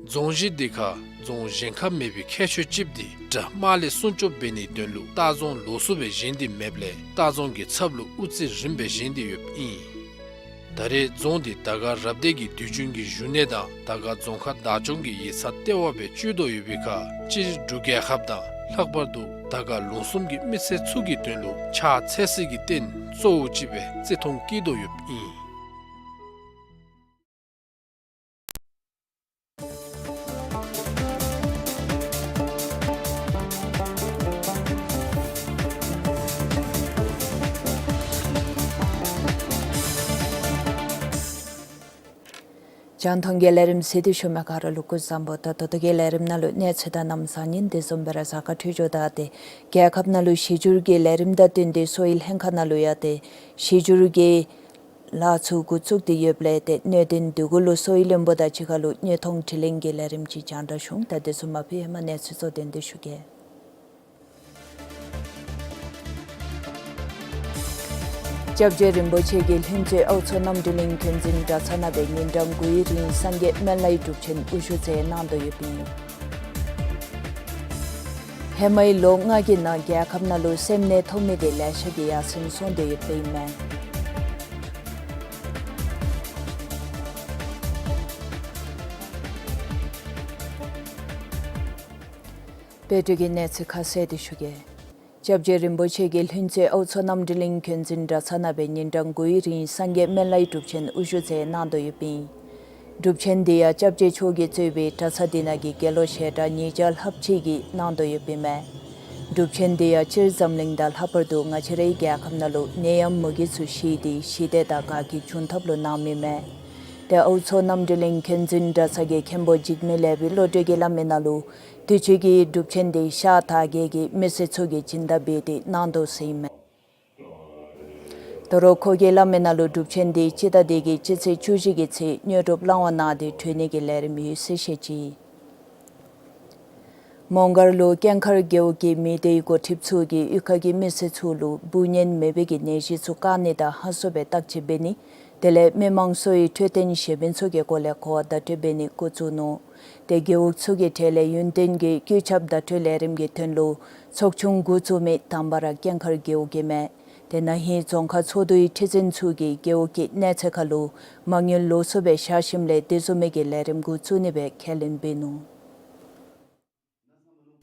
རྫོང་གཞི་འདི་ཁར་རྫོང་གཞན་ཁར་མེད་པའི་ཁྱད་ཆོས་ཅིག་འདི་དགྲ་དམག་ལས་སྲུང་སྐྱོབ་འབད་ནིའི་དོན་ལུ་ལྟ་རྫོང་ལོགས་སུ་སྦེ་བཞེངས་ཏེ་མེདཔ་ལས་ལྟ་རྫོང་གི་ཚབ་ལུ་དབུ་རྩེ་རིངམ་སྦེ་བཞེངས་ཏེ་ཡོདཔ་ཨིན། ད་རེས་རྫོང་འདི་དར་དཀར་རབ་སྡེ་གི་དུས་རྒྱུན་གྱི་བཞུགས་གནས་དང་དར་དཀར་རྫོང་ཁག་བདག་སྐྱོང་གི་ཡིག་ཚང་ལྟེ་བ་སྦེ་སྤྱོད་དོ་ཡོད་པའི་ཁར་སྤྱིར་འབྲུག་རྒྱལ་ཁབ་དང་ལྷག་པར་དུ་དར་དཀར་ལུང་གསུམ་གྱི་མི་སེར་ཚུ་གི་དོན་ལུ་ཕྱག་འཚལ་སའི་རྟེན་གཙོ་བོ་ཅིག་སྦེ་བརྩི་མཐོང་བསྐྱེད་དོ་ཡོདཔ་ཨིན། རྒྱང་མཐོང་གི་ལས་རིམ་གཟིགས་ཏེ་བཞུགས་མི་ག་ར་ལུ་སྐུ་གཟུགས་བཟང་པོ། ད་ལྟོ་གི་ལས་རིམ་ནང་ལུ་གནས་ཚུལ་དང་གནམ་གཤིས་ཉིན་དེ་བཟུམ་སྦེ་ར་གཟའ་སྐར་འཕྲོད་སྦྱོར་དང་ཏེ་རྒྱལ་ཁབ་ནང་ལུ་གཞི་འགྱུར་གྱི་ལས་རིམ་དང་བསྟུན་ཏེ་གསོ་བའི་ལྷན་ཁག་ནང་ལུ་ཡང་ཏེ་གཞི་འགྱུར་གྱི་ལཱ་ཚུ་འགོ་བཙུགས་ཏེ་ཡོདཔ་ལས་ཏེ་སྣོད་ལྡན་འདོད་རྒུ་ལུ་གསོ་བའི་བློན་པོ་དང་གཅིག་ཁར་ལུ་དངོས་མཐོང་དྲི་ལན་གྱི་ལས་རིམ་ཅིག་རྒྱང་བསྒྲགས་ཞུ་འོང་། ད་དེ་ཚུ་མ་ཕུལ་ཧེ་མ་གནས་ཚུལ་གཙོ་དོན་འདི་ཞུ་གེ། སྐྱབས་རྗེ་རིན་པོ་ཆེ་གིས་ལྷུན་རྩེ་ཨའུ་མཚོ་གནམ་གྲུ་གླིང་ཐོན་འཛིན་གྲྭ་ཚང་ནང་སྦེ་ཉིན་གྲངས་དགུའི་རིང་སངས་རྒྱས་སྨན་བླའི་སྒྲུབ་ཆེན་དབུ་བཞུགས་མཛད་གནང་དོ་ཡོདཔ་ཨིན། ཧེ་མའི་ལོ་ལྔ་གི་ནང་རྒྱལ་ཁབ་ནང་ལུ་སེམས་ནད་ཐོབ་མི་དེ་ལེ་ཤ་གིས་ཡར་སེང་སོང་སྟེ་ཡོདཔ་ཨིན་མས། དཔལ་སྒྲོན་གྱི་གནས་ཚུལ་ཁ་གསལ་དེ་ཞུ་གེ། སྐྱབས་རྗེ་རིན་པོ་ཆེ་གིས་ལྷུན་རྩེ་ཨའུ་མཚོ་རྣམ་གྲོལ་གླིང་ཁྱོད་འཛིན་གྲྭ་ཚང་ནང་སྦེ་ཉིན་གྲངས་དགུའི་རིང་སངས་རྒྱས་སྨན་བླའི་སྒྲུབ་ཆེན་དབུ་བཞུགས་མཛད་གནང་དོ་ཡོདཔ་ཨིན། སྒྲུབ་ཆེན་དེ་ཡང་སྐྱབས་རྗེ་མཆོག་གིས་གཙོས་པའི་གྲྭ་ཚང་དེ་ནང་གི་དགེ་སློང་ཞལ་གྲངས་ཉིས་བརྒྱ་ལྷགཔ་ཅིག་གིས་གནང་དོ་ཡོདཔ་ཨིན་མས། སྒྲུབ་ཆེན་དེ་ཡང་སྤྱིར་འཛམ་གླིང་དང་ལྷག་པར་དུ་ང་བཅས་རའི་རྒྱལ་ཁབ་ནང་ལུ་ནད་ཡམས་མུ་གེ་ཚུ་ཞི་སྟེ་ཞི་བདེ་དང་དགའ་སྐྱིད་འབྱུང་ཐབས་ལུ་གནང་མི་མས། ཏེ་ཨའུ་མཚོ་རྣམ་གྲོལ་གླིང་ཁྱོད་འཛིན་གྲྭ་ཚང་གི་མཁན་པོ་འཇིགས་མེད་ལེགས་པའི་བློ་གྲོས་ཀྱིས་སླབ་མི་ནང་ལུ་དུས་ཅི་གི་སྒྲུབ་ཆེན་དེ་ཤར་དར་རྒྱས་ཀྱི་མི་སེར་ཚུ་གིས་སྦྱིན་བདག་འབད་དེ་གནང་དོ་ཟེར་ཨིན་མས། དོ་རུང་ཁོ་གིས་སླབ་མི་ནང་ལུ་སྒྲུབ་ཆེན་དེ་སྤྱི་ཟླ་འདི་གི་སྤྱི་ཚེས་བཅུ་བཞི་གི་ཚེ་དངོས་གྲུབ་བླང་བར་གནང་སྟེ་གྲོལ་ནི་གི་ལས་རིམ་ཡོད་ཟེར་བཤད་ཅི། མོང་སྒར་ལུ་ཀྱེང་མཁར་རྒེད་འོག་གི་མི་སྡེའི་འགོ་ཁྲིདཔ་ཚུ་གིས་གཡུས་ཁ་གི་མི་སེར་ཚུ་ལུ་འབུ་གཉན་མེད་པའི་གི་ནད་གཞི་ཚུ་བཀག་ནི་དང་ཧ་སོ་སྦེ་བརྟག་དཔྱད་འབད་ནི་དེ་ལས་མི་མང་གསོ་བའི་འཕྲོད་བསྟེན་བཞེས་མི་ཚུ་གི་སྐོར་ལས་གོ་བ་བརྡ་སྤྲོད་འབད་ནི་འགོ་བཙུགས་ནུག། ཏེ་རྒེད་འོག་ཚུ་གི་གྲས་ལས་ཡུན་བརྟན་གྱི་བཀོད་ཁྱབ་བརྡ་སྤྲོད་ལས་རིམ་གྱི་དོན་ལུ་ཚོགས་ཆུང་འགོ་བཙུགས་མི་དང་པ་ར་ཀྱེང་མཁར་རྒེད་འོག་ཨིན་མས། ཏེ་ན་ཧིང་རྫོང་ཁག་ཚོགས་འདུའི་ཁྲི་འཛིན་ཚུ་གིས་རྒེད་འོག་གི་གནས་ཚད་ཁར་ལུ་མ་དངུལ་ལོགས་སུ་སྦེ་བཞག་ཞིནམ་ལས་དེ་བཟུམ་མའི་གི་ལས་རིམ་འགོ་བཙུགས་ནི་སྦེ་ཁས་ལེན་འབད་ནུག།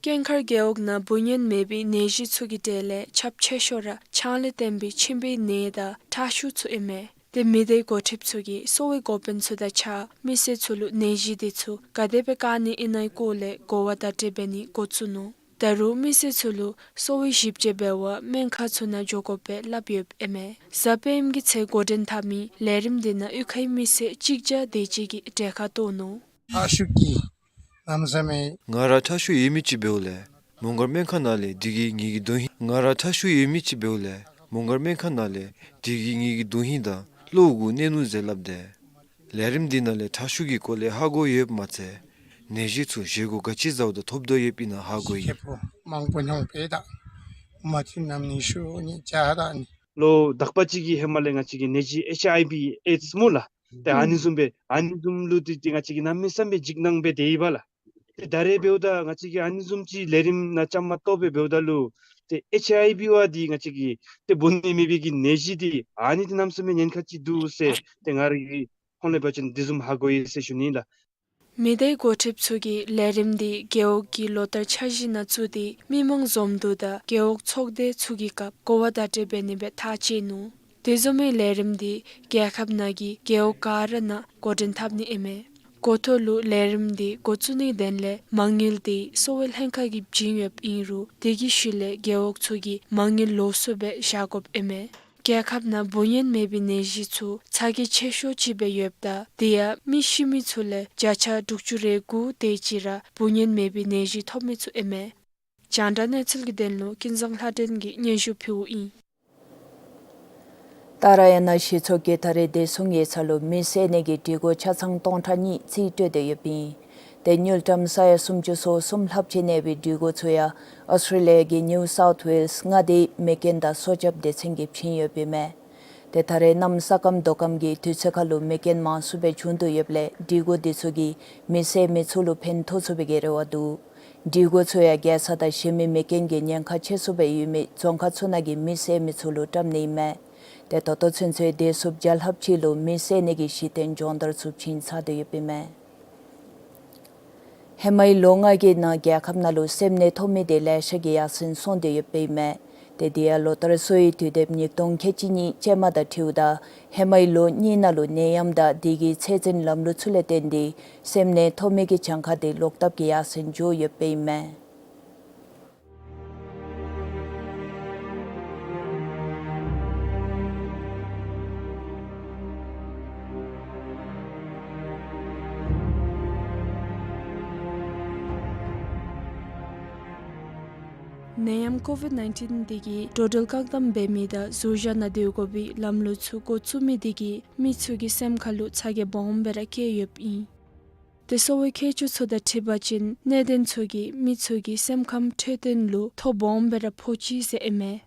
ཀྱེང་མཁར་རྒེད་འོག་ནང་འབུ་གཉན་མེད་པའི་ནད་གཞི་ཚུ་གི་གྲས་ལས་ཁྱབ་ཆེ་ཤོས་ར་ཆང་ལས་བརྟེན་པའི་མཆིན་པའི་ནད་དང་ཁྲག་ཤུགས་ཚུ་ཨིན་མས། ཏེ་མི་སྡེའི་འགོ་ཁྲིདཔ་ཚུ་གིས་གསོ་བའི་འགོ་དཔོན་ཚུ་དང་གཅིག་ཁར་མི་སེར་ཚུ་ལུ་ནད་གཞི་དེ་ཚུ་ག་དེ་སྦེ་བཀག་ནི་ཨིན་ནའི་སྐོར་ལས་གོ་བ་བརྡ་སྤྲོད་འབད་ནི་འགོ་བཙུགས་ནུག། ད་རུང་མི་སེར་ཚུ་ལུ་གསོ་བའི་ཞིབ་དཔྱད་འབད་བར་སྨན་ཁང་ཚུ་ནང་འགྱོ་དགོཔ་སྦེ་སླབ་ཡོདཔ་ཨིན་མས། གཟའ་སྤེནམ་གི་ཚེ་འགོ་འདྲེན་འཐབ་མི་ལས་རིམ་དེ་ནང་གཡུས་ཁའི་མི་སེར་གཅིག་བརྒྱ་དེ་ཅིག་གིས་གྲལ་ཁར་གཏོགས་ནུག། ཁྲག་ཤུགས་ཀྱིས་གནམ་མེད་ས་མེད། ང་ར་ཁྲག་ཤུགས་ཡོད་མི་ཅིག་འབདཝ་ལས་མོང་སྒར་སྨན་ཁང་ནང་ལས་དེ་གིས་ངེ་གི་དོན་ཧིང་ང་ར་ཁྲག་ཤུགས་ཡོད་མི་ཅིག་འབདཝ་ལས་མོང་སྒར་སྨན་ཁང་ནང་ལས་དེ་གིས་ངེ་གི་དོན་ཧིང་དང་བློ་གུ་གནས་ནུག་ཟེར་སླབ་དེས། ལས་རིམ་འདི་ནང་ལས་ཁྲག་ཤུགས་ཀྱི་སྐོར་ལས་ཧ་གོ་ཡོདཔ་མ་ཚད་ནད་གཞི་ཚུ་བཞེས་སྒོ་ག་ཅི་ཟཝ་ད་ཐོབ་དོ་ཡོདཔ་ཨིན་ན་ཧ་གོ་ཡི། ཁེ་པོ་མང་པོ་མྱོང་པས་ད་མ་ཐུན་ནམ་ནི་ཤུ་ནི་ཅ་ད་ནི། ལོ་དག་པ་ཅིག་གི་ཧེ་མ་ལས་ང་བཅས་ཀྱི་ནད་གཞི་ཨེཆ་ཨའི་ཝི་ཨེཌསི་སྨོ་ལགས། ཏེ་ཨ་ནི་བཟུམ་སྦེ་ཨ་ནི་བཟུམ་ལུ་ཏེ་ཏེ་ང་བཅས་ཀྱིས་གནམ་མེད་ས་མེད་འཇིགས་སྣང་སྦེ་སྡོད་ཡི་པ་ལགས། ཏེ་ད་རེས་འབདཝ་ད་ང་བཅས་ཀྱིས་ཨ་ནི་བཟུམ་ཅིག་ལས་རིམ་ནང་བཅའ་མར་གཏོགས་སྦེ་འབདཝ་ད་ལུ་ཏེ་ཨེཆ་ཨའི་ཝི་བ་འདི་ང་བཅས་ཀྱི་ཏེ་འབུ་གཉན་མེད་པའི་གི་ནད་གཞི་འདི་ཨ་ནི་འདི་གནམ་མེད་ས་མེད་ཉེན་ཁ་ཅིག་འདུག་ཟེར་ཏེ་ང་ར་གི་ཧོང་ལས་འབད་བ་ཅིན་འདི་བཟུམ་ཧ་གོ་ཡི་ཟེར་ཞུ་ནི་ལགས། མི་སྡེའི་འགོ་ཁྲིདཔ་ཚུ་གིས་ལས་རིམ་འདི་རྒེད་འོག་གི་ལོ་བསྟར་འཆར་གཞི་ནང་བཙུགས་ཏེ་མི་མང་འཛོམས་འདུ་དང་རྒེད་འོག་ཚོགས་སྡེ་ཚུ་གི་སྐབས་གོ་བ་བརྡ་སྤྲོད་འབད་ནི་སྦེ་ཐག་བཅད་ནུག། དེ་བཟུམ་མའི་ལས་རིམ་འདི་རྒྱལ་ཁབ་ནང་གི་རྒེད་འོག་ག་ར་ནང་འགོ་འདྲེན་འཐབ་ནི་ཨིན་མས། འགོ་ཐོག་ལུ་ལས་རིམ་འདི་འགོ་བཙུགས་ནིའི་དོན་ལས་མ་དངུལ་འདི་གསོ་བའི་ལྷན་ཁག་གིས་བྱིན་ཡོདཔ་ཨིན་རུང་དེ་གི་ཤུལ་ལས་རྒེད་འོག་ཚུ་གིས་མ་དངུལ་ལོགས་སུ་སྦེ་བཞག་དགོཔ་ཨིན་མས། རྒྱལ་ཁབ་ནང་འབུ་གཉན་མེད་པའི་ནད་གཞི་ཚུ་ཚ་གྱང་ཆེ་ཤོས་ཅིག་སྦེ་ཡོདཔ་ད་དེ་ཡང་མི་ཤི་མི་ཚུ་ལས་བརྒྱ་ཆ་དྲུག་ཅུ་རེ་དགུ་དེ་ཅིག་ར་འབུ་གཉན་མེད་པའི་ནད་གཞི་ཐོབ་མི་ཚུ་ཨིན་མས། རྒྱང་བསྒྲགས་གནས་ཚུལ་གྱི་དོན་ལུ་ཀུན་བཟང་ལྷ་སྒྲོན་གྱིས་སྙན་ཞུ་ཕུལཝ་ཨིན། ཏཱ་ར་ཡ་ན་གཞི་ཚོགས་ཀྱིས་ད་རེས་བདེ་སྲུང་ཡིག་ཚང་ལུ་མེ་བསད་ནི་གི་སྒྲིག་གོ་ཆ་ཚང་སྟོང་ཕྲག་གཉིས་རྩིས་སྤྲོད་དེ་ཡོདཔ་ཨིན། ཏེ་དངུལ་ཀྲམ་ས་ཡ་སུམ་ཅུ་སོ་གསུམ་ལྷགཔ་ཅིག་གནས་པའི་སྒྲིག་གོ་ཚུ་ཡང་ཨོསི་ཊྲེ་ལི་ཡ་གི་ནིའུ་སའུཐ་ཝེལསི་མངའ་སྡེའི་མེ་རྐྱེན་དང་སྲོག་སྐྱབས་སྡེ་ཚན་གྱིས་བྱིན་ཡོདཔ་ཨིན་མས། ཏེ་ད་རེས་གནམ་ས་སྐམ་མདོག་སྐམ་གྱི་དུས་ཚོད་ཁར་ལུ་མེ་རྐྱེན་མང་སུ་སྦེ་བྱུང་དོ་ཡོདཔ་ལས་སྒྲིག་གོ་དེ་ཚུ་གིས་མེ་བསད་མི་ཚུ་ལུ་ཕན་ཐོགས་ཚུགས་པའི་གི་རེ་བ་འདུག། སྒྲིག་གོ་ཚུ་ཡང་རྒྱལ་ས་དང་གཞན་མི་མེ་རྐྱེན་གྱི་ཉེན་ཁ་ཆེ་སུ་སྦེ་ཡོད་མི་རྫོང་ཁག་ཚུ་ནང་གི་མེ་བསད་མི་ཚུ་ལུ་བཀྲམ་ནི་ཨིན་མས། ཏེ་ད་ལྟོ་ཚུན་ཚོད་བདེ་སྲུངཔ་བརྒྱ་ལྷགཔ་ཅིག་ལུ་མེ་བསད་ནི་གི་གཞི་རྟེན་སྦྱོང་བརྡར་ཚུ་བྱིན་ཚར་དོ་ཡོདཔ་ཨིན་མས། ཧེ་མའི་ལོ་ལྔ་གི་ནང་རྒྱལ་ཁབ་ནང་ལུ་སེམས་ནད་ཐོབ་མི་དེ་ལེ་ཤ་གིས་ཡར་སེང་སོང་སྟེ་ཡོདཔ་ཨིན་མས། ཏེ་དེ་ཡང་ལོ་ལྟར་གསོ་བའི་དུས་དེབ་ཉིས་སྟོང་ཁལ་གཅིག་གཉིས་ཅན་མ་དང་འཁྲིལཝ་ད་ཧེ་མའི་ལོ་གཉིས་ནང་ལུ་ནད་ཡམས་དང་དེ་གི་ཚད་འཛིན་ལམ་ལུགས་ཚུ་ལས་བརྟེན་ཏེ་སེམས་ནད་ཐོབ་མི་གི་གྱངས་ཁ་དེ་ལོག་ལྟབ་ཀྱིས་ཡར་སེང་འགྱོ་ཡོདཔ་ཨིན་མས། ནད་ཡམས་ཀོ་ཝིཌ་ནའིན་ཊིན་དེ་གིས་འགྲོ་འགྲུལ་བཀག་དམ་འབད་མི་དང་ཟུར་བཞག་ནང་སྡོད་དགོ་པའི་ལམ་ལུགས་ཚུ་འགོ་བཙུགས་མི་དེ་གིས་མི་ཚུ་གི་སེམས་ཁར་ལུ་ཚ་གྱང་སྦོམ་སྦེ་ར་སྐྱེས་ཡོདཔ་ཨིན། ཏེ་གསོ་བའི་མཁས་མཆོག་ཚུ་དང་འཁྲིལ་བ་ཅིན་གནད་དོན་ཚུ་གིས་མི་ཚུ་གི་སེམས་ཁམས་འཕྲོད་བསྟེན་ལུ་ཐོ་སྦོམ་སྦེ་ར་ཕོག་ཅི་ཟེར་ཨིན་མས།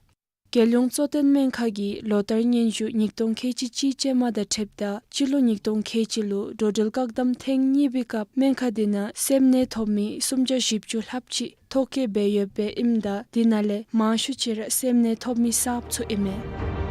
རྒྱལ་ཡོངས་གཙོ་བསྟེན་སྨན་ཁང་གིས་ལོ་ལྟར་སྙན་ཞུ་ཉིས་སྟོང་ཁལ་གཅིག་གཅིག་ཅན་མ་དང་འཁྲིལཝ་ད་སྤྱི་ལོ་ཉིས་སྟོང་ཁལ་གཅིག་ལུ་འགྲོ་འགྲུལ་བཀག་དམ་ཐེངས་གཉིས་པའི་སྐབས་སྨན་ཁང་དེ་ནང་སེམས་ནད་ཐོབ་མི་སུམ་བརྒྱ་བཞི་བཅུ་ལྷགཔ་ཅིག་ཐོ་བཀོད་འབད་ཡོདཔ་ཨིནམ་ད་དེ་ནང་ལས་མང་ཤོས་ཅིག་ར་སེམས་ནད་ཐོབ་མི་གསརཔ་ཚུ་ཨིན་མས།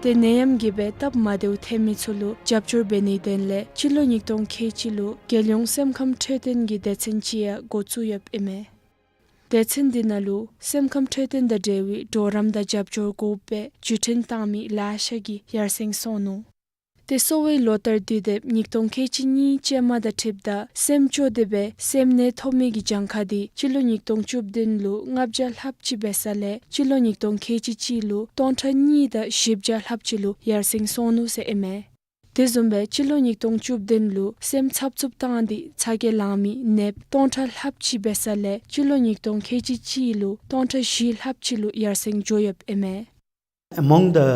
ཏེ་ནད་ཡམས་ཀྱིས་སྦེ་སྟབས་མ་བདེཝ་ཐོན་མི་ཚུ་ལུ་རྒྱབ་སྐྱོར་འབད་ནིའི་དོན་ལས་སྤྱི་ལོ་ཉིས་སྟོང་ཁལ་གཅིག་ལུ་རྒྱལ་ཡོངས་སེམས་ཁམས་འཕྲོད་བསྟེན་གྱི་སྡེ་ཚན་ཅིག་ཡང་འགོ་བཙུགས་ཡོདཔ་ཨིན་མས། སྡེ་ཚན་འདི་ནང་ལུ་སེམས་ཁམས་འཕྲོད་བསྟེན་དང་འབྲེལ་བའི་གྲོགས་རམ་དང་རྒྱབ་སྐྱོར་དགོཔ་སྦེ་བརྒྱུད་འཕྲིན་བཏང་མི་ལེ་ཤ་གིས་ཡར་སེང་སོང་ནུག། ཏེ་གསོ་བའི་ལོ་ལྟར་དུས་དེབ་ཉིས་སྟོང་ཁལ་གཅིག་གཉིས་ཅན་མ་དང་འཁྲིལཝ་ད་སེམས་སྐྱོ་སྟེ་སྦེ་སེམས་ནད་ཐོབ་མི་གི་གྱངས་ཁ་དེ་སྤྱི་ལོ་ཉིས་སྟོང་བཅུ་བདུན་ལུ་ལྔ་བརྒྱ་ལྷགཔ་ཅིག་འབད་ས་ལས་སྤྱི་ལོ་ཉིས་སྟོང་ཁལ་གཅིག་གཅིག་ལུ་སྟོང་ཕྲག་གཉིས་དང་བཞི་བརྒྱ་ལྷགཔ་ཅིག་ལུ་ཡར་སེང་སོང་ནུག་ཟེར་ཨིན་མས། དེ་བཟུམ་སྦེ་སྤྱི་ལོ་ཉིས་སྟོང་བཅུ་བདུན་ལུ་སེམས་འཚབ་འཚུབ་བཏང་སྟེ་ཚ་གྱང་ལང་མི་ནདཔ་སྟོང་ཕྲག་ལྷགཔ་ཅིག་འབད་ས་ལས་སྤྱི་ལོ་ཉིས་སྟོང་ཁལ་གཅིག་གཅིག་ལུ་སྟོང་ཕྲག་བཞི་ལྷགཔ་ཅིག་ལུ་ཡར་སེང་འགྱོ་ཡོདཔ་ཨིན་མས། Among the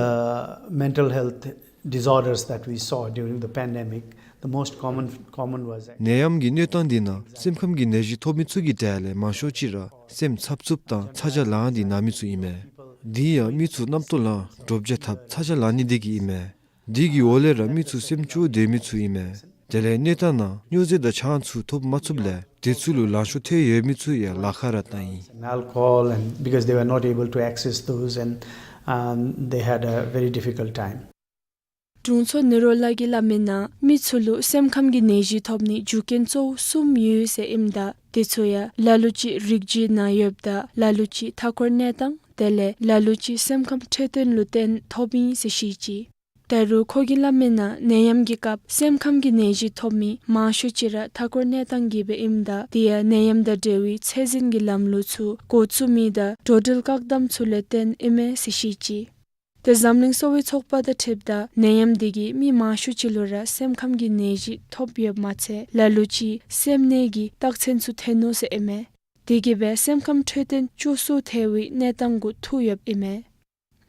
mental health disorders that we saw during the pandemic, the most common, common was ནད་ཡམས་ཀྱི་གནས་སྟངས་འདི་ནང་སེམས་ཁམས་ཀྱི་ནད་གཞི་ཐོབ་མི་ཚུ་གི་གྲས་ལས་མང་ཤོས་ཅིག་ར་སེམས་འཚབ་འཚུབ་དང་ཚ་གྱང་ལང་སྟེ་ན་མི་ཚུ་ཨིན་མས། འདི་ཡང་མི་ཚུ་རྣམ་རྟོག་ལང་འདྲོག་བྱ་འཐབ་ཚ་གྱང་ལང་ནི་དེ་གིས་ཨིན་མས། འདི་གི་འོག་ལས་ར་མི་ཚུ་སེམས་སྐྱོ་སྡོད་མི་ཚུ་ཨིན་མས། དེ་ལས་གནས་སྟངས་ནང་སྨྱོ་རྫས་དང་ཆང་ཚུ་ཐོབ་མ་ཚུགསཔ་ལས་དེ་ཚུ་ལུ་ལང་ཤོར་ཐལ་ཡོད་མི་ཚུ་ཡང་ལཱ་ཁག་ར་བཏང་ཡི། And alcohol, and because they were not able to access those, and, um, they had a very difficult time. དྲུང་འཚོ་ནི་རོ་ལགས་ཀྱིས་སླབ་མིའི་ནང་མི་ཚུ་ལུ་སེམས་ཁམས་ཀྱི་ནད་གཞི་ཐོབ་ནིའི་རྒྱུ་རྐྱེན་གཙོ་བོ་གསུམ་ཡོད་ཟེར་ཨིནམ་ད་དེ་ཚུ་ཡང་ལ་ལུ་ཅིག་རིགས་རྒྱུད་ནང་ཡོདཔ་ད་ལ་ལུ་ཅིག་མཐའ་འཁོར་གནས་སྟངས་དེ་ལས་ལ་ལུ་ཅིག་སེམས་ཁམས་འཕྲོད་བསྟེན་ལུ་བརྟེན་ཐོབ་ཨིན་ཟེར་བཤད་ཅི། ད་རུང་ཁོ་གིས་སླབ་མིའི་ནང་ནད་ཡམས་ཀྱི་སྐབས་སེམས་ཁམས་ཀྱི་ནད་གཞི་ཐོབ་མི་མང་ཤོས་ཅིག་ར་མཐའ་འཁོར་གནས་སྟངས་ཀྱིས་སྦེ་ཨིནམ་ད་དེ་ཡང་ནད་ཡམས་དང་འབྲེལ་བའི་ཚད་འཛིན་གྱི་ལམ་ལུགས་ཚུ་འགོ་བཙུགས་མི་དང་འགྲོ་འགྲུལ་བཀག་དམ་ཚུ་ལས་བརྟེན་ཨིན་མས་ཟེར་བཤད་ཅི། ཏེ་འཛམ་གླིང་གསོ་བའི་ཚོགས་པ་དང་འཁྲིལཝ་ད་ནད་ཡམས་འདི་གིས་མི་མང་ཤོས་ཅིག་ལུ་ར་སེམས་ཁམས་ཀྱི་ནད་གཞི་ཐོབ་ཡོདཔ་མ་ཚད་ལ་ལུ་ཅིག་སེམས་ནད་ཀྱི་རྟགས་མཚན་ཚུ་ཐོན་ནུག་ཟེར་ཨིན་མས། དེ་གིས་སྦེ་སེམས་ཁམས་འཕྲོད་བསྟེན་སྐྱོ་སུ་ཐལ་བའི་གནས་སྟངས་གུ་ཐུག་ཡོདཔ་ཨིན་མས།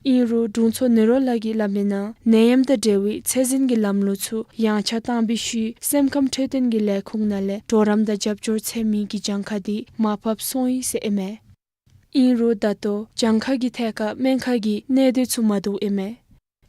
ཨིན་རུང་དྲུང་འཚོ་ནི་རོ་ལགས་ཀྱིས་སླབ་མིའི་ནང་ནད་ཡམས་དང་འབྲེལ་བའི་ཚད་འཛིན་གྱི་ལམ་ལུགས་ཚུ་ཡངས་ཆག་བཏང་བའི་ཤུལ་སེམས་ཁམས་འཕྲོད་བསྟེན་གྱི་ལས་ཁུངས་ནང་ལས་གྲོགས་རམ་དང་རྒྱབ་སྐྱོར་འཚོལ་མི་གི་གྱངས་ཁ་དེ་མར་ཕབ་སོང་ཡི་ཟེར་ཨིན་མས། ཨིན་རུང་ད་ལྟོ་གྱངས་ཁ་གི་ཐད་ཁར་སྨན་ཁང་གི་གནས་སྡུད་ཚུ་མ་བདེཝ་ཨིན་མས།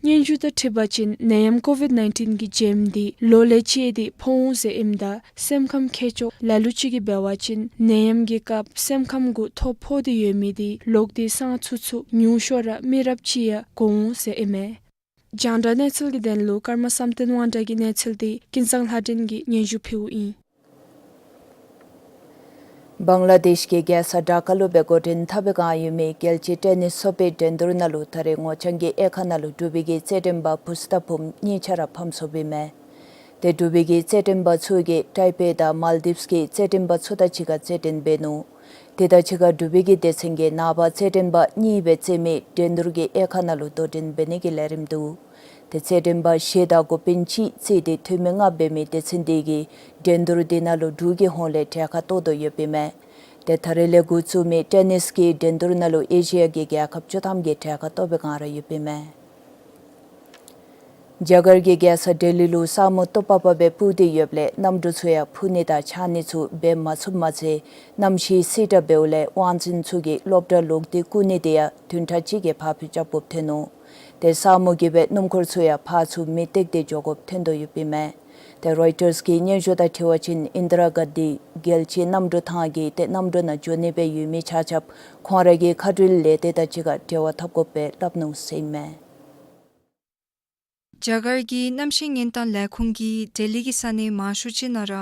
སྙན་ཞུ་དང་འཁྲིལ་བ་ཅིན་ནད་ཡམས་ཀོ་ཝིཌ་ནའིན་ཊིན་གྱི་རྒྱུན་འདི་ལོ་ལས་བཅད་དེ་ཕོག་འོང་ཟེར་ཨིནམ་ད་སེམས་ཁམས་མཁས་མཆོག་ལ་ལུ་ཅིག་གིས་འབད་བ་ཅིན་ནད་ཡམས་ཀྱི་སྐབས་སེམས་ཁམས་གུ་ཐོ་ཕོག་སྟེ་ཡོད་མི་དེ་ལོག་སྟེ་སང་ཚུགས་ཚུགས་ཉུང་ཤོས་ར་མི་རབས་གཅིག་ཡང་འགོར་འོང་ཟེར་ཨིན་མས། རྒྱང་བསྒྲགས་གནས་ཚུལ་གྱི་དོན་ལུ་ཀརྨ་བསམ་གཏན་དབང་གྲགས་ཀྱི་གནས་ཚུལ་དེ་ཀུན་བཟང་ལྷ་སྒྲོན་གྱིས་སྙན་ཞུ་ཕུལཝ་ཨིན། བང་ལ་དེཤ་གི་རྒྱལ་ས་ཌ་ཀ་ལུ་སྦེ་འགོ་འདྲེན་འཐབ་པའི་བསྒང་ཡོད་མི་རྒྱལ་སྤྱིའི་ཊེ་ནིསི་སོ་པའི་འགྲན་བསྡུར་ནང་ལུ་ད་རེས་ངོ་རྐྱང་གི་དབྱེ་ཁག་ནང་ལུ་འབྲུག་པའི་གི་རྩེད་འགྲན་པ་བུཚ་དང་བུམོ་གཉིས་ཆ་ར་ཕམ་སོཔ་ཨིན་མས། ཏེ་འབྲུག་པའི་གི་རྩེད་འགྲན་པ་ཚུ་གིས་ཊའི་པེ་དང་མཱལ་ཌིབས་ཀྱི་རྩེད་འགྲན་པ་ཚུ་དང་གཅིག་ཁར་རྩེད་འགྲན་འབད་ནུག། དེ་དང་གཅིག་ཁར་འབྲུག་པའི་གི་སྡེ་ཚན་གྱི་ནངས་པ་རྩེད་འགྲན་པ་གཉིས་སྦེ་རྩེད་མི་འགྲན་བསྡུར་གྱི་དབྱེ་ཁག་ནང་ལུ་དོ་འགྲན་འབད་ནི་གི་ལས་རིམ་འདུག། ཏེ་རྩེད་འགྲན་པ་བཞི་དང་འགོ་དཔོན་གཅིག་རྩིས་ཏེ་འཐུས་མི་ལྔ་འབད་མི་སྡེ་ཚན་འདི་གིས་འགྲན་བསྡུར་འདི་ནང་ལུ་འབྲུག་གི་ཧོངས་ལས་གྲལ་ཁར་གཏོགས་དོ་ཡོདཔ་ཨིན་མས། ཏེ་ད་རེས་ལས་འགོ་བཙུགས་མི་ཊེ་ནིསི་གི་འགྲན་བསྡུར་ནང་ལུ་ཨེ་ཤི་ཡ་གི་རྒྱལ་ཁབ་བཅུ་ཐམ་གྱིས་གྲལ་ཁར་གཏོགས་པའི་བསྒང་ར་ཡོདཔ་ཨིན་མས། རྒྱ་གར་གྱི་རྒྱལ་ས་ལྡི་ལི་ལུ་ས་སྨུག་སྟུག་པག་པ་སྦེ་སྤུབས་ཏེ་ཡོདཔ་ལས་གནམ་གྲུ་ཚུ་ཡང་འཕུར་ནི་དང་འཕྱང་ནི་ཚུ་འབད་མ་ཚུགསཔ་མ་ཚད་གནམ་གཤིས་བསིལ་དྲགས་འབདཝ་ལས་དབང་འཛིན་ཚུ་གིས་སློབ་གྲྭ་ལོག་སྟེ་བསྐུལ་ནི་དེ་ཡང་བདུན་ཕྲག་གཅིག་གི་ཕར་འགྱངས་རྐྱབ་དགོཔ་ཐོན་ནུག། ཏེ་ས་སྨུག་གིས་སྦེ་སྣུམ་འཁོར་ཚུ་ཡང་ཕར་ཚུར་མི་སྟེར་ཏེ་འགྱོ་དགོཔ་ཐོན་དོ་ཡོདཔ་ཨིན་མས། ཏེ་རོའི་ཊརསི་གི་སྙན་ཞུ་དང་འཁྲིལ་བ་ཅིན་ཨིནྡ་ར་གཱན་དྷི་རྒྱལ་སྤྱིའི་གནམ་གྲུ་ཐང་གིས་ཏེ་གནམ་གྲུ་ནང་འགྱོ་ནི་སྦེ་ཡོད་མི་ཆ་ཁྱབ་ཁོང་ར་གི་མཁའ་འགྲུལ་ལས་སྡེ་དང་གཅིག་ཁར་འབྲེལ་བ་འཐབ་དགོ་པའི་སླབ་ནུག་ཟེར་ཨིན་མས། རྒྱ་གར་གྱི་གནམ་གཤིས་ཉེན་བརྡ་ལས་ཁུངས་ཀྱིས་ལྡི་ལི་གི་ས་གནས་མང་ཤོས་ཅིག་ནང་ར་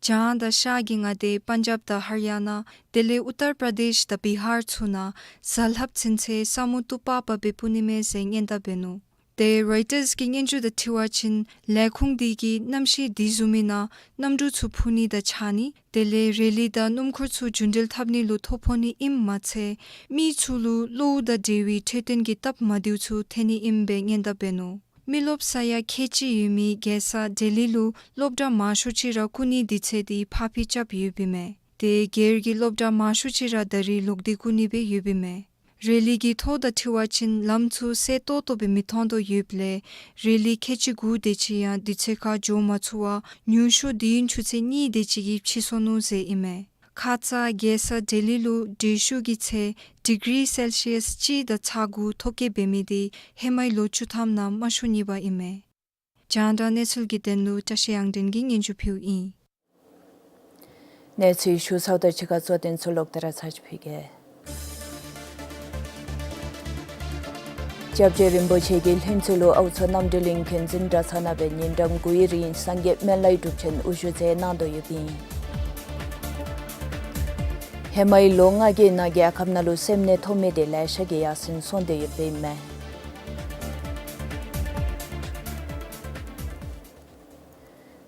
བྱང་དང་ཤར་གྱི་མངའ་སྡེ་པཱན་ཇབ་དང་ཧར་ཡ་ན་དེ་ལས་ཨུ་ཏར་པར་དེཤ་དང་བི་ཧར་ཚུ་ནང་གཟའ་ལྷགཔ་ཚུན་ཚོད་ས་སྨུག་སྟུག་པག་པ་སྦེ་སྤུབ་ནི་མས་ཟེར་སྔོན་བརྡ་འབད་ནུག། ཏེ་རོའི་ཊརསི་གི་སྙན་ཞུ་དང་འཁྲིལ་བ་ཅིན་ལས་ཁུངས་དེ་གིས་གནམ་གཤིས་དེ་བཟུམ་མའི་ནང་གནམ་གྲུ་ཚུ་འཕུར་ནི་དང་འཕྱང་ནི་དེ་ལས་རེ་ལི་དང་སྣུམ་འཁོར་ཚུ་རྒྱུན་འགྲུལ་འཐབ་ནི་ལུ་ཐོ་ཕོག་ནི་ཨིནམ་མ་ཚད་མི་ཚུ་ལུ་གློཝ་དང་འབྲེལ་བའི་འཕྲོད་བསྟེན་གྱི་སྟབས་མ་བདེཝ་ཚུ་ཐོན་ནི་ཨིནམ་སྦེ་སྔོན་བརྡ་འབད་ནུག། མི་རློབས་ས་ཡ་ཁལ་གཅིག་ཡོད་མི་རྒྱལ་ས་ལྡི་ལི་ལུ་སློབ་གྲྭ་མང་ཤོས་ཅིག་ར་བསྐུལ་ནིའི་དུས་ཚོད་དེ་ཕར་འགྱངས་རྐྱབ་ཡོདཔ་ཨིན་མས། ཏེ་སྒེར་གྱི་སློབ་གྲྭ་མང་ཤོས་ཅིག་ར་ད་རེས་ལོག་སྟེ་བསྐུལ་ནི་སྦེ་ཡོདཔ་ཨིན་མས། རེ་ལི་གི་ཐོག་དང་འཁྲིལ་བ་ཅིན་ལམ་ཚུ་གསལ་ཏོག་ཏོ་སྦེ་མི་མཐོང་དོ་ཡོདཔ་ལས་རེ་ལི་ཁལ་གཅིག་དགུ་དེ་ཅིག་ཡང་དུས་ཚོད་ཁར་འགྱོ་མ་ཚུགས་པར་ཉུང་ཤོས་དུས་ཡུན་ཆུ་ཚོད་གཉིས་དེ་ཅིག་གིས་ཕྱིས་སོ་ནུག་ཟེར་ཨིན་མས། ཁ་ཙ་རྒྱལ་ས་ལྡི་ལི་ལུ་དྲོད་ཤུགས་ཀྱི་ཚད་ཌི་གི་རི་སེལ་ཤི་ཡས་གཅིག་དང་ཚག་དགུ་ཐོ་བཀོད་འབད་མི་དེ་ཧེ་མའི་ལོ་བཅུ་ཐམ་ནང་མང་ཤོས་གཉིས་པ་ཨིན་མས། རྒྱང་བསྒྲགས་གནས་ཚུལ་གྱི་དོན་ལུ་བཀྲ་ཤིས་དབྱངས་སྒྲོན་གྱིས་སྙན་ཞུ་ཕུལཝ་ཨིན། གནས་ཚུལ་ཞུ་ཚརཝ་དང་གཅིག་ཁར་གཙོ་དོན་ཚུ་ལོག་སྟེ་ར་ཚར་གཅིག་ཕུལ་གེ། སྐྱབས་རྗེ་རིན་པོ་ཆེ་གིས་ལྷུན་རྩེ་ལུ་ཨའུ་མཚོ་རྣམ་གྲོལ་གླིང་འཁོན་འཛིན་གྲྭ་ཚང་ནང་སྦེ་ཉིན་གྲངས་དགུའི་རིང་སངས་རྒྱས་སྨན་བླའི་སྒྲུབ་ཆེན་དབུ་བཞུགས་མཛད་གནང་དོ་ཡོདཔ་ཨིན། ཧེ་མའི་ལོ་ལྔ་གི་ནང་རྒྱལ་ཁབ་ནང་ལུ་སེམས་ནད་ཐོབ་མི་དེ་ལེ་ཤ་གིས་ཡར་སེང་སོང་སྟེ་ཡོདཔ་ཨིན་མས།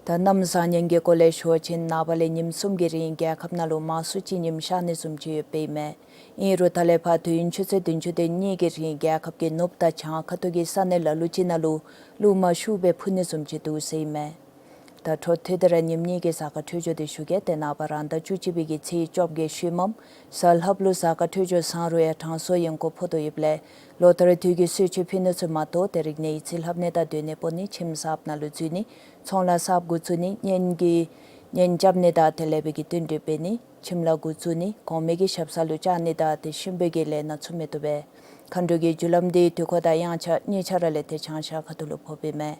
ད་གནམ་བཟང་ངན་གྱི་སྐོར་ལས་ཞུ་བ་ཅིན་ནངས་པ་ལས་ཉིནམ་གསུམ་གྱི་རིང་རྒྱལ་ཁབ་ནང་ལུ་མང་སུ་ཅིག་ཉིམ་ཤར་ནི་བཟུམ་ཅིག་ཡོདཔ་ཨིན་མས། ཨིན་རུང་ད་ལས་ཕར་དུས་ཡུན་ཆུ་ཚོད་བདུན་ཅུ་དོན་གཉིས་ཀྱི་རིང་རྒྱལ་ཁབ་ཀྱི་ནུབ་དང་བྱང་ཁ་ཐུག་གི་ས་གནས་ལ་ལུ་ཅིག་ནང་ལུ་རླུང་མ་ཤུགས་སྦེ་འཕུ་ནི་བཟུམ་ཅིག་འདུག་ཟེར་ཨིན་མས། ད་འཕྲོ་མཐུད་དེ་ར་ཉིནམ་གཉིས་ཀྱི་གཟའ་སྐར་འཕྲོད་སྦྱོར་དེ་ཞུ་གེ། ཏེ་ནངས་པ་རང་ཟླ་བཅུ་གཅིག་པའི་གི་ཚེས་བཅོ་བརྒྱད་ཤུལ་མམ་གཟའ་ལྷགཔ་ལུ་གཟའ་སྐར་འཕྲོད་སྦྱོར་བཟང་རུང་ཡང་གྲང་སོགས་ཡོང་དགོཔ་ཕོག་དོ་ཡོདཔ་ལས་ལོ་ལྟར་དུས་ཀྱི་གསོལ་མཆོད་ཕུལ་ནི་ཚུ་མ་གཏོགས་ཏེ་རིག་གནས་ཡིག་རྩིས་ལྷབ་ནི་དང་སྡོད་གནས་སྤོ་ནི་ཁྱིམ་གསརཔ་ནང་ལུ་འཛུལ་ནི་ཚོང་ལཱ་གསརཔ་འགོ་བཙུགས་ནི་གཉེན་གྱི་གཉེན་རྐྱབ་ནི་དང་དེ་ལས་འབད་གི་བསྟུན་གྲོས་འབད་ནི་ཁྱིམ་ལཱ་འགོ་བཙུགས་ནི་གོང་མའི་གི་ཞབས་སར་ལུ་བཅར་ནི་དང་དེ་བཞིན་པའི་གི་ལས་སྣ་ཚུ་མི་བཏུབ་པས། མཁའ་འགྲོ་གི་རྒྱུ་ལམ་དེ་དུས་འཁོར་དང་དབྱངས་འཆར་གཉིས་ཆ་ར་ལས་ཏེ་བྱང་ཤར་ཁ་ཐུག་ལུ་ཕོགཔ་ཨིན་མས།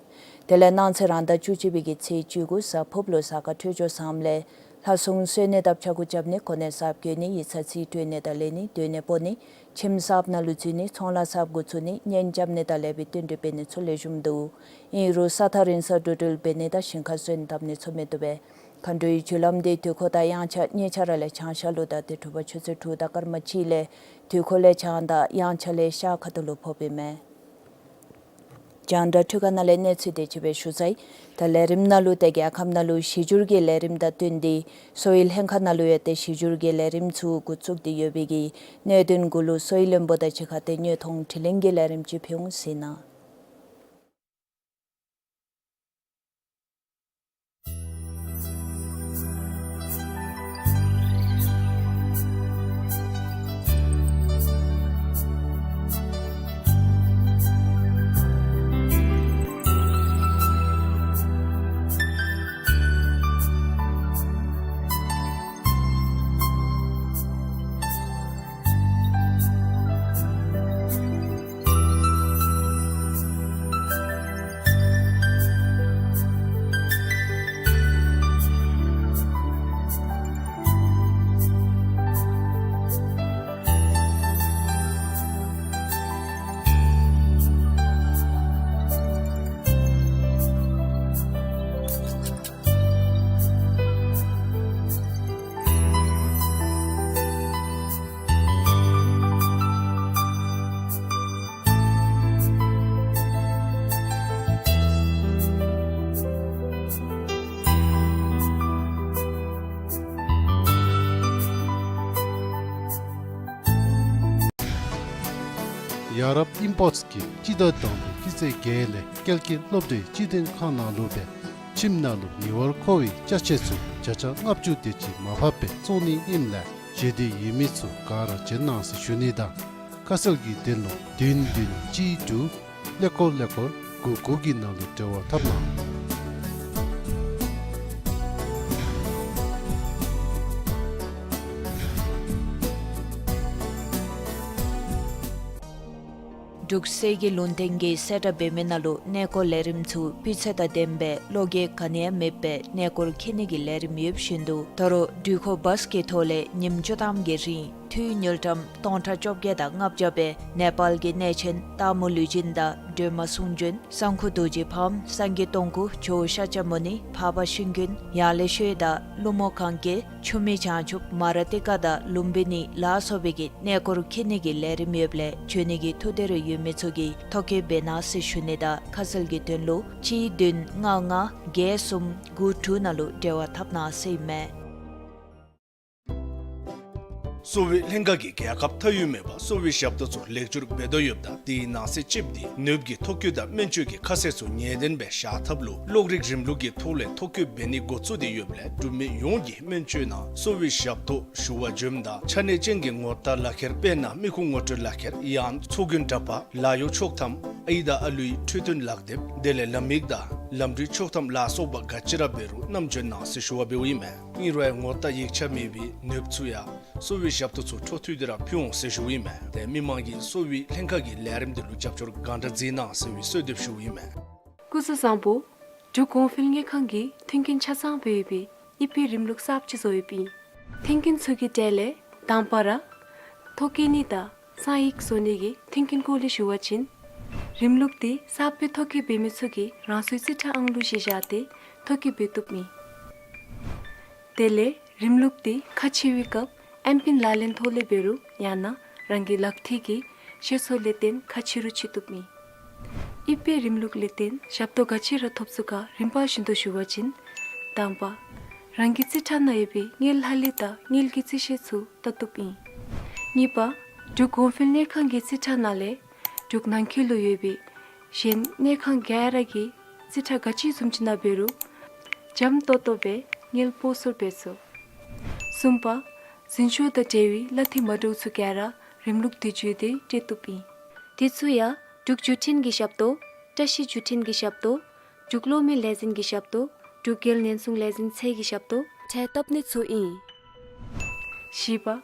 དེ་ལས་གནངས་ཚེ་རང་ཟླ་བཅུ་གཅིག་པའི་གི་ཚེས་བཅུ་དགུ་གཟའ་ཕུརཔ་ལུ་གཟའ་སྐར་འཕྲོད་སྦྱོར་བཟངམ་ལས་ལྷ་སྲུང་གསོལ་ནི་དང་ཕྱྭ་འགུགས་རྐྱབ་ནི་གོ་གནས་གསརཔ་བསྐོ་ནི་ཡིག་ཚང་རྩིས་སྤྲོད་ནི་དང་ལེན་ནི་སྡོད་གནས་སྤོ་ནི་ཁྱིམ་གསརཔ་ནང་ལུ་འཛུལ་ནི་ཚོང་ལཱ་གསརཔ་འགོ་བཙུགས་ནི་གཉེན་རྐྱབ་ནི་དང་ལས་འབད་བསྟུན་གྲོས་འབད་ནི་ཚུ་ལེགས་ཤོམ་འདུག། ཨིན་རུང་ས་ཐག་རིང་སར་འགྲོ་འགྲུལ་འབད་ནི་དང་ཞིང་ཁར་སོན་བཏབ་ནི་ཚུ་མི་བཏུབ་པས། མཁའ་འགྲོའི་རྒྱུ་ལམ་དེ་དུས་འཁོར་དང་དབྱངས་འཆར་གཉིས་ཆ་ར་ལས་བྱང་ཤར་ལུ་དང་དེ་དྲོ་པ་ཆུ་ཚོད་དྲུག་དང་སྐར་མ་གཅིག་ལས་དུས་འཁོར་ལས་བྱང་དང་དབྱངས་འཆར་ལས་ཤར་ཁ་ཐུག་ལུ་ཕོགཔ་ཨིན་མས། རྒྱང་བསྒྲགས་འཕྲུལ་ཁང་ནང་ལས་གནས་ཚུལ་དེ་ཅིག་སྦེ་ཞུ་ཚར་ཡི། ད་ལས་རིམ་ནང་ལུ་ཏེ་རྒྱལ་ཁབ་ནང་ལུ་གཞི་འགྱུར་གྱི་ལས་རིམ་དང་བསྟུན་ཏེ་གསོ་བའི་ལྷན་ཁག་ནང་ལུ་ཡང་ཏེ་གཞི་འགྱུར་གྱི་ལས་རིམ་ཚུ་འགོ་བཙུགས་ཏེ་ཡོད་པའི་གི་གནད་དོན་གུ་ལུ་གསོ་བའི་བློན་པོ་དང་གཅིག་ཁར་ཏེ་དངོས་མཐོང་དྲི་ལན་གྱི་ལས་རིམ་ཅིག་ཕུལ་འོང་ཟེར་ན། ཡ་རབས་ཨིམ་པོརཊ་གི་སྤྱི་ཟླ་དང་པོའི་སྤྱི་ཚེས་བརྒྱད་ལས་ཀལ་ཀི་སློབ་གྲྭའི་སྤྱི་དོན་ཁང་ནང་ལུ་སྦེ་ཁྱིམ་ནང་ལུ་ཉེ་བར་མཁོ་བའི་ཅ་ཆས་ཚུ་བརྒྱ་ཆ་ལྔ་བཅུ་དེ་ཅིག་མར་ཕབ་སྦེ་བཙོང་ནི་ཨིནམ་ལས་ཞེ་འདོད་ཡོད་མི་ཚུ་ག་ར་བྱོན་གནང་ཟེར་ཞུ་ནི་དང་ཁ་གསལ་གྱི་དོན་ལུ་བདུན་བདུན་གཅིག་དྲུག་ཀླད་ཀོར་ཀླད་ཀོར་དགུ་དགུ་གི་ནང་ལུ་འབྲེལ་བ་འཐབ་གནང་། འབྲུག་གསེར་གྱི་ལུང་བསྟན་གྱི་གསལ་བསྒྲགས་འབད་མི་ནང་ལུ་གནས་སྐོར་ལས་རིམ་ཚུ་སྤུས་ཚད་དང་ལྡནམ་སྦེ་བློ་འགྱོད་ག་ནི་ཡང་མེདཔ་སྦེ་གནས་སྐོར་འཁྱིད་ནི་གི་ལས་རིམ་ཡོདཔ་བཞིན་དུ་ད་རུང་འགྲུལ་འཁོར་བཱས་ཀྱི་ཐོག་ལས་ཉིནམ་བཅུ་ཐམ་གྱི་རིང་འཐུས་དངུལ་ཀྲམ་སྟོང་ཕྲག་བཅོ་བརྒྱད་དང་ལྔ་བརྒྱ་སྦེ་ནེ་པཱལ་གྱི་གནས་ཆེན་སྟག་མོ་ལུས་སྦྱིན་དང་སྒྲོལ་མ་གསུང་བྱོན་གསང་ཁུ་རྡོ་རྗེ་ཕམ་སངས་རྒྱས་སྟོང་སྐུ་ཇོ་བོ་ཤཱཀྱ་མུ་ནི་འཕགས་པ་ཤིང་ཀུན་ཡར་ལས་ཤོད་དང་ཀླུ་མོ་གན་རྐྱལ་ཆུ་མིག་བྱང་ཆུབ་མ་ར་ཏི་ཀ་དང་ལུམ་བི་ནི་ལ་སོགས་པའི་གི་གནས་སྐོར་འཁྱིད་ནི་གི་ལས་རིམ་ཡོདཔ་ལས་བྱོན་ནི་གི་ཐུགས་འདོད་རེ་ཡོད་མི་ཚུ་གིས་ཐོ་བཀོད་འབད་གནང་ཟེར་ཞུ་ནི་དང་ཁ་གསལ་གྱི་དོན་ལུ་གཅིག་བདུན་ལྔ་ལྔ་བརྒྱད་གསུམ་དགུ་དྲུག་ནང་ལུ་འབྲེལ་བ་འཐབ་གནང་ཟེར་ཨིན་མས། གསོ་བའི་ལྷན་ཁག་གིས་རྒྱལ་ཁབ་མཐའ་དབུས་མེད་པར་གསོ་བའི་ཞབས་ཏོག་ཚུ་ལེགས་བཅོས་འབད་དོ་ཡོདཔ་ད་དེའི་ནང་གསེས་ཅིག་འདི་ནདཔ་གི་ཐོ་བཀོད་དང་སྨན་བཅོས་ཀྱི་ཁ་གསལ་ཚུ་ངེས་བདེན་སྦེ་བཞག་ཐབས་ལུ་གློག་རིག་རིམ་ལུགས་ཀྱི་ཐོག་ལས་ཐོ་བཀོད་འབད་ནི་འགོ་བཙུགས་ཏེ་ཡོདཔ་ལས་འབྲུག་མི་ཡོངས་ཀྱིས་སྨན་བཅོས་ནང་གསོ་བའི་ཞབས་ཏོག་ཞུ་བར་འབྱོནམ་ད་ཆ་གནས་ཅན་གྱི་ངོ་རྟགས་ལག་ཁྱེར་དཔེར་ན་མི་ཁུངས་ངོ་སྤྲོད་ལག་ཁྱེར་ཡང་ཚོགས་རྒྱན་འདྲ་པར་ལཱ་གཡོག་ཆོག་ཐམ་ཨའི་དང་ཨ་ལུའི་འཕྲོད་བསྟེན་ལག་དེབ་དེ་ལས་ལམ་ཡིག་དང་ལམ་འགྲུལ་ཆོག་ཐམ་ལ་སོགས་པ་ག་ཅི་ར་འབད་རུང་བསྣམས་འབྱོན་གནང་ཟེར་ཞུ་བ་འབདཝ་ཨིན་མས། ཨིན་རུང་ངོ་རྟགས་ཡིག་ཆ་མེད་པའི་ནདཔ་ཚུ་ཡང་གསོ་བའི་ཞབས་ཏོག་ཚུ་འཕྲོ་མཐུད་དེ་ར་ཕུལ་འོང་ཟེར་ཞུཝ་ཨིན་མས། ཏེ་མི་མང་གིས་གསོ་བའི་ལྷན་ཁག་གི་ལས་རིམ་འདི་ལུ་རྒྱབ་སྐྱོར་གང་དྲག་མཛད་གནང་ཟེར་བའི་གསོལ་འདེབས་ཞུཝ་ཨིན་མས། སྐུ་གཟུགས་བཟང་པོ། འབྲུག་གོང་འཕེལ་དངུལ་ཁང་གིས་མཐུན་རྐྱེན་ཆ་ཚང་འབད་བའི་ཨི་པེ་རིམ་ལུགས་གསརཔ་ཅིག་བཟོ་ཡོདཔ་ཨིན། མཐུན་རྐྱེན་ཚུ་གི་གྲས་ལས་དང་པ་ར་ཐོ་བཀོད་ནི་དང་གསང་ཡིག་བཟོ་ནི་གི་མཐུན་རྐྱེན་སྐོར་ལས་ཞུ་བ་ཅིན་རིམ་ལུགས་འདི་གསརཔ་སྦེ་ཐོ་བཀོད་འབད་མི་ཚུ་གིས་རང་སོའི་རྩིས་ཁྲ་ཨང་ལུ་གཞི་བཞག་སྟེ་ཐོ་བཀོད་འབད་བཏུབ་ཨིན། དེ་ལས་རིམ་ལུགས་འདི་ཁ་ཕྱེ་བའི་སྐབས་ཨེམ་པིན་ལག་ལེན་ཐོག་ལས་འབད་རུང་ཡང་ན་རང་གི་ལག་མཐིལ་གྱི་ཤེས་ཚད་ལས་བརྟེན་ཁ་ཕྱེ་རུང་ཕྱེ་བཏུབ་ཨིན། ཨི་པེ་རིམ་ལུགས་ལས་བརྟེན་ཞབས་ཏོག་ག་ཅི་ར་ཐོབ་ཚུགས་ག་རིམ་པ་བཞིན་དུ་ཞུ་བ་ཅིན། དང་པ། རང་གི་རྩིས་ཁྲ་ནང་ཡོད་པའི་དངུལ་ལྷག་ལུས་དང་དངུལ་གྱི་རྩིས་ཤེས་ཚུ་བལྟ་བཏུབ་ཨིན། གཉིས་པ། འབྲུག་གོང་འཕེལ་དངུལ་ཁང་གི་རྩིས་ཁྲ་ནང་ལས་འབྲུག་ནང་འཁོད་ལུ་ཡོད་པའི་གཞན་དངུལ་ཁང་ག་ར་གི་རྩིས་ཁྲ་ག་ཅི་བཟུམ་ཅིག་ནང་འབད་རུང་འཇམ་ཏོང་ཏོ་སྦེ་དངུལ་སྤོ་སོར་འབད་ཚུགས། གསུམ་པ། འཛིན་སྐྱོང་དང་འབྲེལ་བའི་གླ་འཐུས་མ་འདྲཝ་ཚུ་ག་ར་རིམ་ལུགས་འདི་བརྒྱུད་དེ་སྤྲོད་བཏུབ་ཨིན། དེ་ཚུ་ཡང་འབྲུག་བརྒྱུད་འཕྲིན་གྱི་ཞབས་ཏོག་བཀྲ་ཤིས་བརྒྱུད་འཕྲིན་གྱི་ཞབས་ཏོག་འབྲུག་གློག་མེ་ལས་འཛིན་གྱི་ཞབས་ཏོག་འབྲུག་རྒྱལ་ཉེན་སྲུང་ལས་འཛིན་ཚད་ཀྱི་ཞབས་ཏོག་ཁྲལ་བཏབ་ནི་ཚུ་ཨིན། བཞི་པ།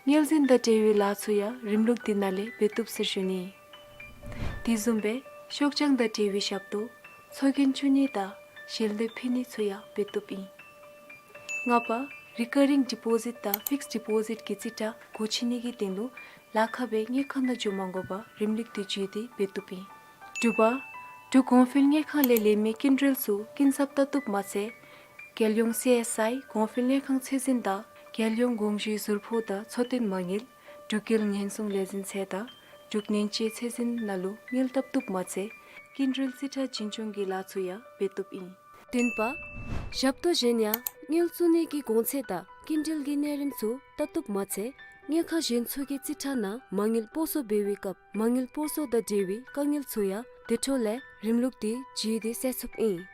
དངུལ་འཛིན་དང་འབྲེལ་བའི་ལཱ་ཚུ་ཡང་རིམ་ལུགས་འདི་ནང་ལས་འབད་བཏུབ་ཟེར་ཞུ་ནི། དེ་བཟུམ་སྦེ་ཤོག་བྱང་དང་འབྲེལ་བའི་ཞབས་ཏོག་ཚོགས་རྒྱན་བཙུགས་ནི་དང་ཞལ་འདེབས་ཕུལ་ནི་ཚུ་ཡང་འབད་བཏུབ་ཨིན། ལྔ་པ། རི་ཀར་རིང་ཌི་པོ་ཟིཊ་དང་ཕིགསཌ་ཌི་པོ་ཟིཊ་གི་རྩིས་ཁྲ་སྒོ་ཕྱེ་ནི་གི་དོན་ལུ་ལཱ་ཁག་སྦེ་དངུལ་ཁང་ནང་འགྱོ་མ་དགོ་པར་རིམ་ལུགས་འདི་བརྒྱུད་དེ་འབད་བཏུབ་ཨིན། དྲུག་པ། འབྲུག་གོང་འཕེལ་དངུལ་ཁང་ལས་ལེན་མི་སྐྱིན་འགྲུལ་ཚུ་སྐྱིན་ཚབ་བལྟ་བཏུབ་མ་ཚད་རྒྱལ་ཡོངས་སི་ཨེསི་ཨའི་གོང་འཕེལ་དངུལ་ཁང་ཚད་འཛིན་དང་རྒྱལ་ཡོངས་དགོངས་ཞུའི་ཟུར་ཕོགས་དང་འཚོ་རྟེན་མ་དངུལ་འབྲུག་རྒྱལ་ཉེན་སྲུང་ལས་འཛིན་ཚད་དང་འབྲུག་ནན་ཅི་ཚད་འཛིན་ནང་ལུ་དངུལ་བཏབ་བཏུབ་མ་ཚད་སྐྱིན་འགྲུལ་རྩིས་ཁྲ་འཛིན་སྐྱོང་གི་ལཱ་ཚུ་ཡང་འབད་བཏུབ་ཨིན། བདུན་པ། ཞབས་ཏོག་གཞན་ཡང་དངུལ་བཙུགས་ནི་གི་གོང་ཚད་དང་སྐྱིན་འགྲུལ་གྱི་གནས་རིམ་ཚུ་བལྟ་བཏུབ་མ་ཚད་དངུལ་ཁང་གཞན་ཚུ་གི་རྩིས་ཁྲ་ནང་མ་དངུལ་སྤོ་སོར་འབད་བའི་སྐབས་མ་དངུལ་སྤོ་སོར་དང་འབྲེལ་བའི་དཀའ་ངལ་ཚུ་ཡང་དེ་འཕྲོ་ལས་རིམ་ལུགས་འདི་བརྒྱུད་དེ་སེལ་ཚུགསཔ་ཨིན།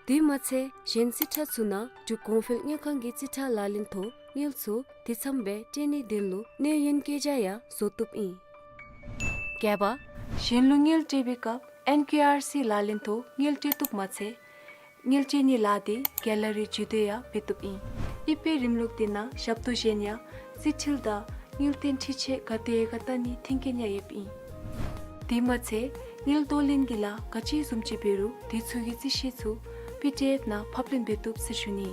དེ་མ་ཚད་གཞན་རྩིས་ཁྲ་ཚུ་ནང་འབྲུག་གོང་འཕེལ་དངུལ་ཁང་གི་རྩིས་ཁྲ་ལག་ལེན་ཐོག་དངུལ་ཚུ་དེ་ཚམ་སྦེ་སྤྲོད་ནིའི་དོན་ལུ་གནས་ཡུན་བཀོད་རྒྱ་ཡང་བཟོ་བཏུབ་ཨིན། བརྒྱད་པ། གཞན་ལུ་དངུལ་སྤྲོད་པའི་སྐབས་ཨེན་ཀེ་ཨར་སི་ལག་ལེན་ཐོག་དངུལ་སྤྲོད་བཏུབ་མ་ཚད་དངུལ་སྤྲོད་ནིའི་ལཱ་འདི་གེ་ལ་རི་བརྒྱུད་དེ་ཡང་འབད་བཏུབ་ཨིན། ཨི་པེ་རིམ་ལུགས་འདི་ནང་ཞབས་ཏོག་གཞན་ཡང་རྩིས་འཁྲུལ་དང་དངུལ་བཏོན་འཕྲི་ཆད་ག་དེ་ག་བལྟ་ནིའི་མཐུན་རྐྱེན་ཡང་ཡོདཔ་ཨིན། དེ་མ་ཚད་དངུལ་གཏོར་ལེན་གྱི་ལཱ་ག་ཅི་བཟུམ་ཅིག་འབད་རུང་དེ་ཚུ་གི་རྩིས་ཤེས་ཚུ་པི་ཌི་ཨེཕ་ནང་ཕབ་ལེན་འབད་བཏུབ་ཟེར་ཞུ་ནི།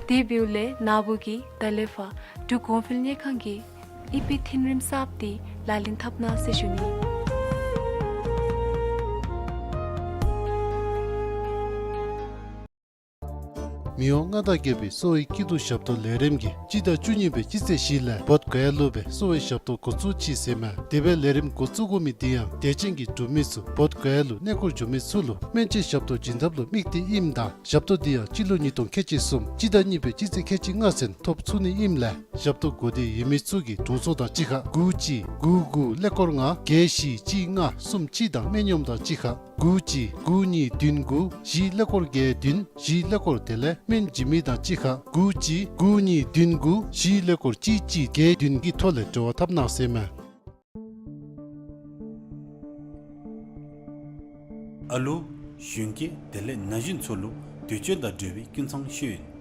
དེ་འབདཝ་ལས་ན་བུ་གིས་ད་ལས་ཕར་འབྲུག་གོང་འཕེལ་དངུལ་ཁང་གི་ཨི་པེ་འཐུས་རིམ་གསརཔ་འདི་ལག་ལེན་འཐབ་གནང་ཟེར་ཞུ་ནི། མི་དབང་མངའ་བདག་རྒྱལ་པོའི་གསོ་བའི་སྐྱིད་སྡུག་ཞབས་ཏོག་ལས་རིམ་གྱིས་སྤྱི་ཟླ་བཅུ་གཉིས་པའི་སྤྱི་ཚེས་བཞི་ལས་བོདྷ་ག་ཡ་ལུ་སྦེ་གསོ་བའི་ཞབས་ཏོག་འགོ་བཙུགས་ཅི་ཟེར་མས། དེ་སྦེ་ལས་རིམ་འགོ་བཙུགས་དགོ་མི་འདི་ཡང་དད་ཅན་གྱི་འབྲུག་མི་ཚུ་བོདྷ་ག་ཡ་ལུ་གནས་སྐོར་འགྱོ་མི་ཚུ་ལུ་སྨན་བཅོས་ཞབས་ཏོག་བྱིན་ཐབས་ལུ་དམིགས་ཏེ་ཨིནམ་ད་ཞབས་ཏོག་འདི་ཡང་སྤྱི་ལོ་ཉིས་སྟོང་ཁལ་གཅིག་གསུམ་སྤྱི་ཟླ་གཉིས་པའི་སྤྱི་ཚེས་ཁལ་གཅིག་ལྔ་ཚུན་ཐོབ་ཚུགས་ནི་ཨིནམ་ལས་ཞབས་ཏོག་དགོ་འདོད་ཡོད་མི་ཚུ་གིས་དྲུང་འཚོ་དང་གཅིག་ཁར་དགུ་གཅིག་དགུ་དགུ་ཀླད་ཀོར་ལྔ་བརྒྱད་བཞི་གཅིག་ལྔ་གསུམ་གཅིག་དང་སྨན་གཡོགམོ་དང་གཅིག་ཁར་དགུ་གཅིག་དགུ་གཉིས་བདུན་དགུ་བཞི་ཀླད་ཀོར་བརྒྱད་བདུན་བཞི་ཀླད་ཀོར་དེ་ལས་སྨན་བྱིན་མི་དང་གཅིག་ཁར་དགུ་གཅིག་དགུ་གཉིས་བདུན་དགུ་བཞི་ཀླད་ཀོར་གཅིག་གཅིག་བརྒྱད་བདུན་གྱི་ཐོག་ལས་འབྲེལ་བ་འཐབ་གནང་ཟེར་མས། ཨ་ལུ། གཞོན་སྐྱེས་དེ་ལས་ན་གཞོན་ཚུ་ལུ་འདོད་སྤྱོད་དང་འབྲེལ་བའི་ཀུན་ཚང་ཤེས་ཡོན།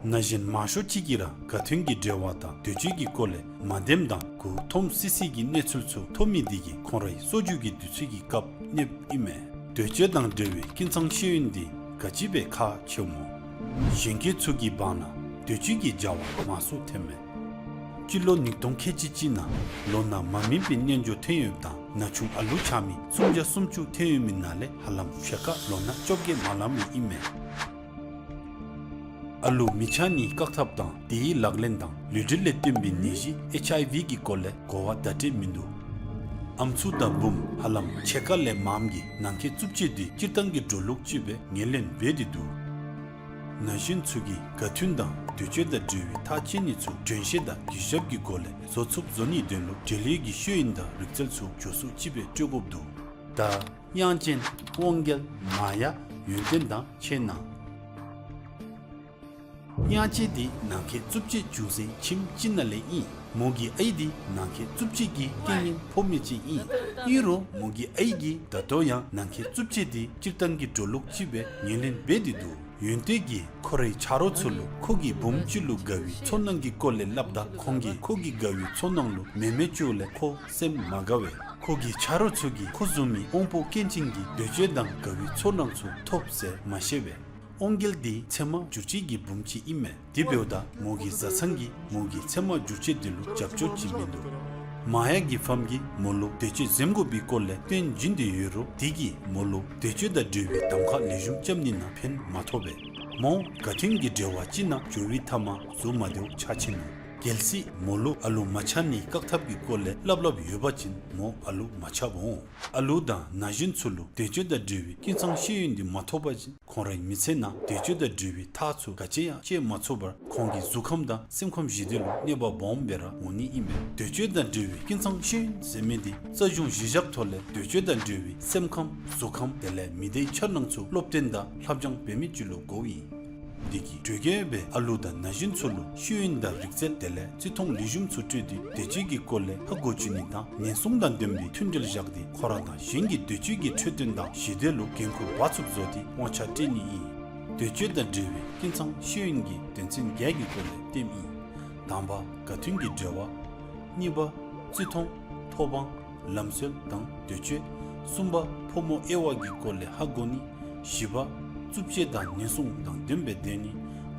ན་གཞོན་མང་ཤོས་ཅིག་གིས་ར་ག་ཐོན་གྱི་འབྲེལ་བ་དང་འདོད་སྤྱོད་ཀྱི་སྐོར་ལས་མ་བདེནམ་དང་མགུ་འཐོམ་སི་སི་གི་གནས་ཚུལ་ཚུ་ཐོབ་མི་འདི་གིས་ཁོང་རའི་གསོ་རྒྱུ་གི་དུས་ཚོད་ཀྱི་སྐབས་གནོདཔ་ཨིན་མས། འདོད་སྤྱོད་དང་འབྲེལ་བའི་ཀུན་ཚང་ཤེས་ཡོན་འདི་ག་ཅི་སྦེ་ཁག་ཆེཝ་སྨོ། གཞོན་སྐྱེས་ཚུ་གི་བར་ན་འདོད་སྤྱོད་ཀྱི་འབྱར་བ་མང་སུ་ཐོནམ་མས། སྤྱི་ལོ་ཉིས་སྟོང་ཁལ་གཅིག་གཅིག་ནང་ལོ་ན་མ་སྨིན་པའི་རྣལ་འབྱོར་ཐོན་ཡོདཔ་དང་ན་ཆུང་ཨ་ལུ་ཆགས་མི་སུམ་བརྒྱ་སུམ་ཅུ་ཐོན་ཡོད་མི་ནང་ལས་ཧ་ལམ་ཕྱེད་ཀ་ལོ་ན་བཅོ་བརྒྱད་མ་ལང་མི་ཨིན་མས། ཨ་ལུ་མི་ཆགས་ནིའི་བཀག་ཐབས་དང་དེའི་ལག་ལེན་དང་ལུས་འབྲེལ་ལས་བརྟེན་པའི་ནད་གཞི་ཨེཆ་ཨའི་ཝི་གི་སྐོར་ལས་གོ་བ་བརྡ་སྤྲོད་མིན་འདུག། ཨམ་སྲུ་དང་བུམོ་ཧ་ལམ་ཕྱེད་ཀ་ལས་མངམ་གིས་ནང་འཁོད་རྩུབ་སྤྱོད་འདི་སྤྱིར་བཏང་གི་འགྲོ་ལུགས་ཅིག་སྦེ་ངོས་ལེན་འབད་དེ་འདུག། ན་གཞོན་ཚུ་གིས་ག་དུས་དང་འདོད་སྤྱོད་དང་འབྲེལ་བའི་ཐག་བཅད་ནི་ཚུ་དྲན་ཤེས་དང་གུས་ཞབས་ཀྱི་སྒོ་ལས་བཟོ་ཚུགསཔ་བཟོ་ནིའི་དོན་ལུ་འབྲེལ་ཡོད་ཀྱི་ཤེས་ཡོན་དང་རིག་རྩལ་ཚུ་མགྱོགས་སུ་ཅིག་སྦེ་སྤྲོད་དགོཔ་འདུག། ད་དབྱངས་ཅན་དབང་རྒྱལ་མ་ཡ་ཡོན་ཏན་དང་ཆེ་ན། དབྱངས་ཅན་འདི་ནམ་མཁའི་གཙུག་ཕྱད་འབྱུང་གནས་ཁྱིམ་སྤྱི་ནང་ལས་ཨིན། མོ་གི་ཨའི་འདི་ནམ་མཁའི་གཙུག་ཕྱད་ཀྱི་རྐྱེན་ངན་ཕོག་མི་ཅིག་ཨིན། ཨིན་རུང་མོ་གི་ཨའི་གིས་ད་ལྟོ་ཡང་ནམ་མཁའི་གཙུག་ཕྱད་འདི་སྤྱིར་བཏང་གི་འགྲོ་ལུགས་ཅིག་སྦེ་ངོས་ལེན་འབད་དེ་འདུག། ཡོན་ཏན་གྱིས་ཁོ་རའི་ཆ་རོགས་ཚུ་ལུ་ཁོ་གི་བུམོ་ཅིག་ལུ་དགའ་བའི་ཚོར་སྣང་གི་སྐོར་ལས་སླབ་ད་ཁོང་གིས་ཁོ་གི་དགའ་བའི་ཚོར་སྣང་ལུ་མེ་མེ་བཅུག་ལས་ཁོ་སེམས་མ་དགའ་བས། ཁོ་གི་ཆ་རོགས་ཚུ་གིས་ཁོ་བཟུམ་མའི་དབང་པོ་སྐྱོན་ཅན་གྱི་འདོད་སྤྱོད་དང་དགའ་བའི་ཚོར་སྣང་ཚུ་ཐོབ་ཟེར་མ་ཤེས་པས། དབང་རྒྱལ་འདི་ཚད་མ་བསྒྱུར་བཅོས་ཀྱི་བུམོ་ཅིག་ཨིན་མས། དེ་འབདཝ་ད་མོ་གི་བཟའ་ཚང་གིས་མོ་གི་ཚད་མ་བསྒྱུར་བཅོས་འདི་ལུ་རྒྱབ་སྐྱོར་ཅིག་མིན་འདུག། མ་ཡ་གི་ཕམ་གྱིས་མོ་ལུ་འདོད་སྤྱོད་འཛེམ་དགོ་པའི་སྐོར་ལས་སྟོན་བྱིན་ཏེ་ཡོད་རུང་དེ་གིས་མོ་ལུ་འདོད་སྤྱོད་དང་འབྲེལ་བའི་གདམ་ཁ་ལེགས་ཤོམ་རྐྱབ་ནི་ནང་ཕན་མ་ཐོགས་པས། མོ་ག་དུས་ཀྱི་འབྲེལ་བ་ཅིག་ནང་འགྱོ་བའི་མཐའ་མ་གཟུགས་མ་བདེཝ་ཆགས་ཆི་ནུག། གལ་སྲིད་མོ་ལུ་ཨ་ལུ་མ་ཆགས་ནིའི་བཀག་ཐབས་ཀྱི་སྐོར་ལས་སླབ་སླབ་ཡོད་པ་ཅིན་མོ་ཨ་ལུ་མ་ཆགསཔ་འོང་། ཨ་ལུ་དང་ན་གཞོན་ཚུ་ལུ་འདོད་སྤྱོད་དང་འབྲེལ་བའི་ཀུན་ཚང་ཤེས་ཡོན་འདི་མ་ཐོབ་པ་ཅིན་ཁོང་རའི་མི་ཚེ་ནང་འདོད་སྤྱོད་དང་འབྲེལ་བའི་ཐག་ཚུ་ག་ཅི་ཡང་བཅད་མ་ཚུགས་པར་ཁོང་གི་གཟུགས་ཁམས་དང་སེམས་ཁམས་ཞི་བདེ་ལུ་གནོད་པ་སྦོམ་སྦེ་ར་འོང་ནི་ཨིན་པས། འདོད་སྤྱོད་དང་འབྲེལ་བའི་ཀུན་ཚང་ཤེས་ཡོན་ཟེར་མི་འདི་རྩ་གཞུང་གཞི་བཞག་ཐོག་ལས་འདོད་སྤྱོད་དང་འབྲེལ་བའི་སེམས་ཁམས་གཟུགས་ཁམས་དེ་ལས་མི་སྡེའི་འཆར་སྣང་ཚུ་སློབ་སྟོན་དང་ལྷབ་སྦྱང་འབད་མི་ཅིག་ལུ་དགོཔ་ཨིན། དེ་གིས་གྲོས་ཀྱི་སྦེ་ཨ་ལུ་དང་ན་གཞོན་ཚུ་ལུ་ཤེས་ཡོན་དང་རིག་རྩལ་དེ་ལས་བརྩི་མཐོང་ལེགས་ཤོམ་ཚུ་སྤྲོད་དེ་འདོད་སྤྱོད་ཀྱི་སྐོར་ལས་ཧ་གོ་བཅུག་ནི་དང་ཉེན་སྲུང་དང་ལྡན་པའི་མཐུན་འབྲེལ་བཞག་སྟེ་ཁོ་ར་དང་གཞན་གྱི་འདོད་སྤྱོད་ཀྱི་འཕྲོད་བསྟེན་དང་ཞི་བདེ་ལུ་འགན་ཁུར་འབག་ཚུགསཔ་བཟོ་སྟེ་དབང་ཆ་སྤྲོད་ནི་ཨིན། འདོད་སྤྱོད་དང་འབྲེལ་བའི་ཀུན་ཚང་ཤེས་ཡོན་གྱི་དོན་ཚན་བརྒྱད་ཀྱི་སྐོར་ལས་སྟོནམ་ཨིན། དང་པ་ག་དུས་ཀྱི་འབྲེལ་བ། གཉིས་པ་བརྩི་མཐོང་། ཐོབ་དབང་། ལམ་སྲོལ་དང་འདོད་སྤྱོད། གསུམ་པ་ཕོ་མོ་དབྱེ་བ་གི་སྐོར་ལས་ཧ་གོ་ནི། བཞི་པ་རྩུབ་སྤྱོད་དང་ཉེན་སྲུང་དང་ལྡནམ་སྦེ་སྡོད་ནི།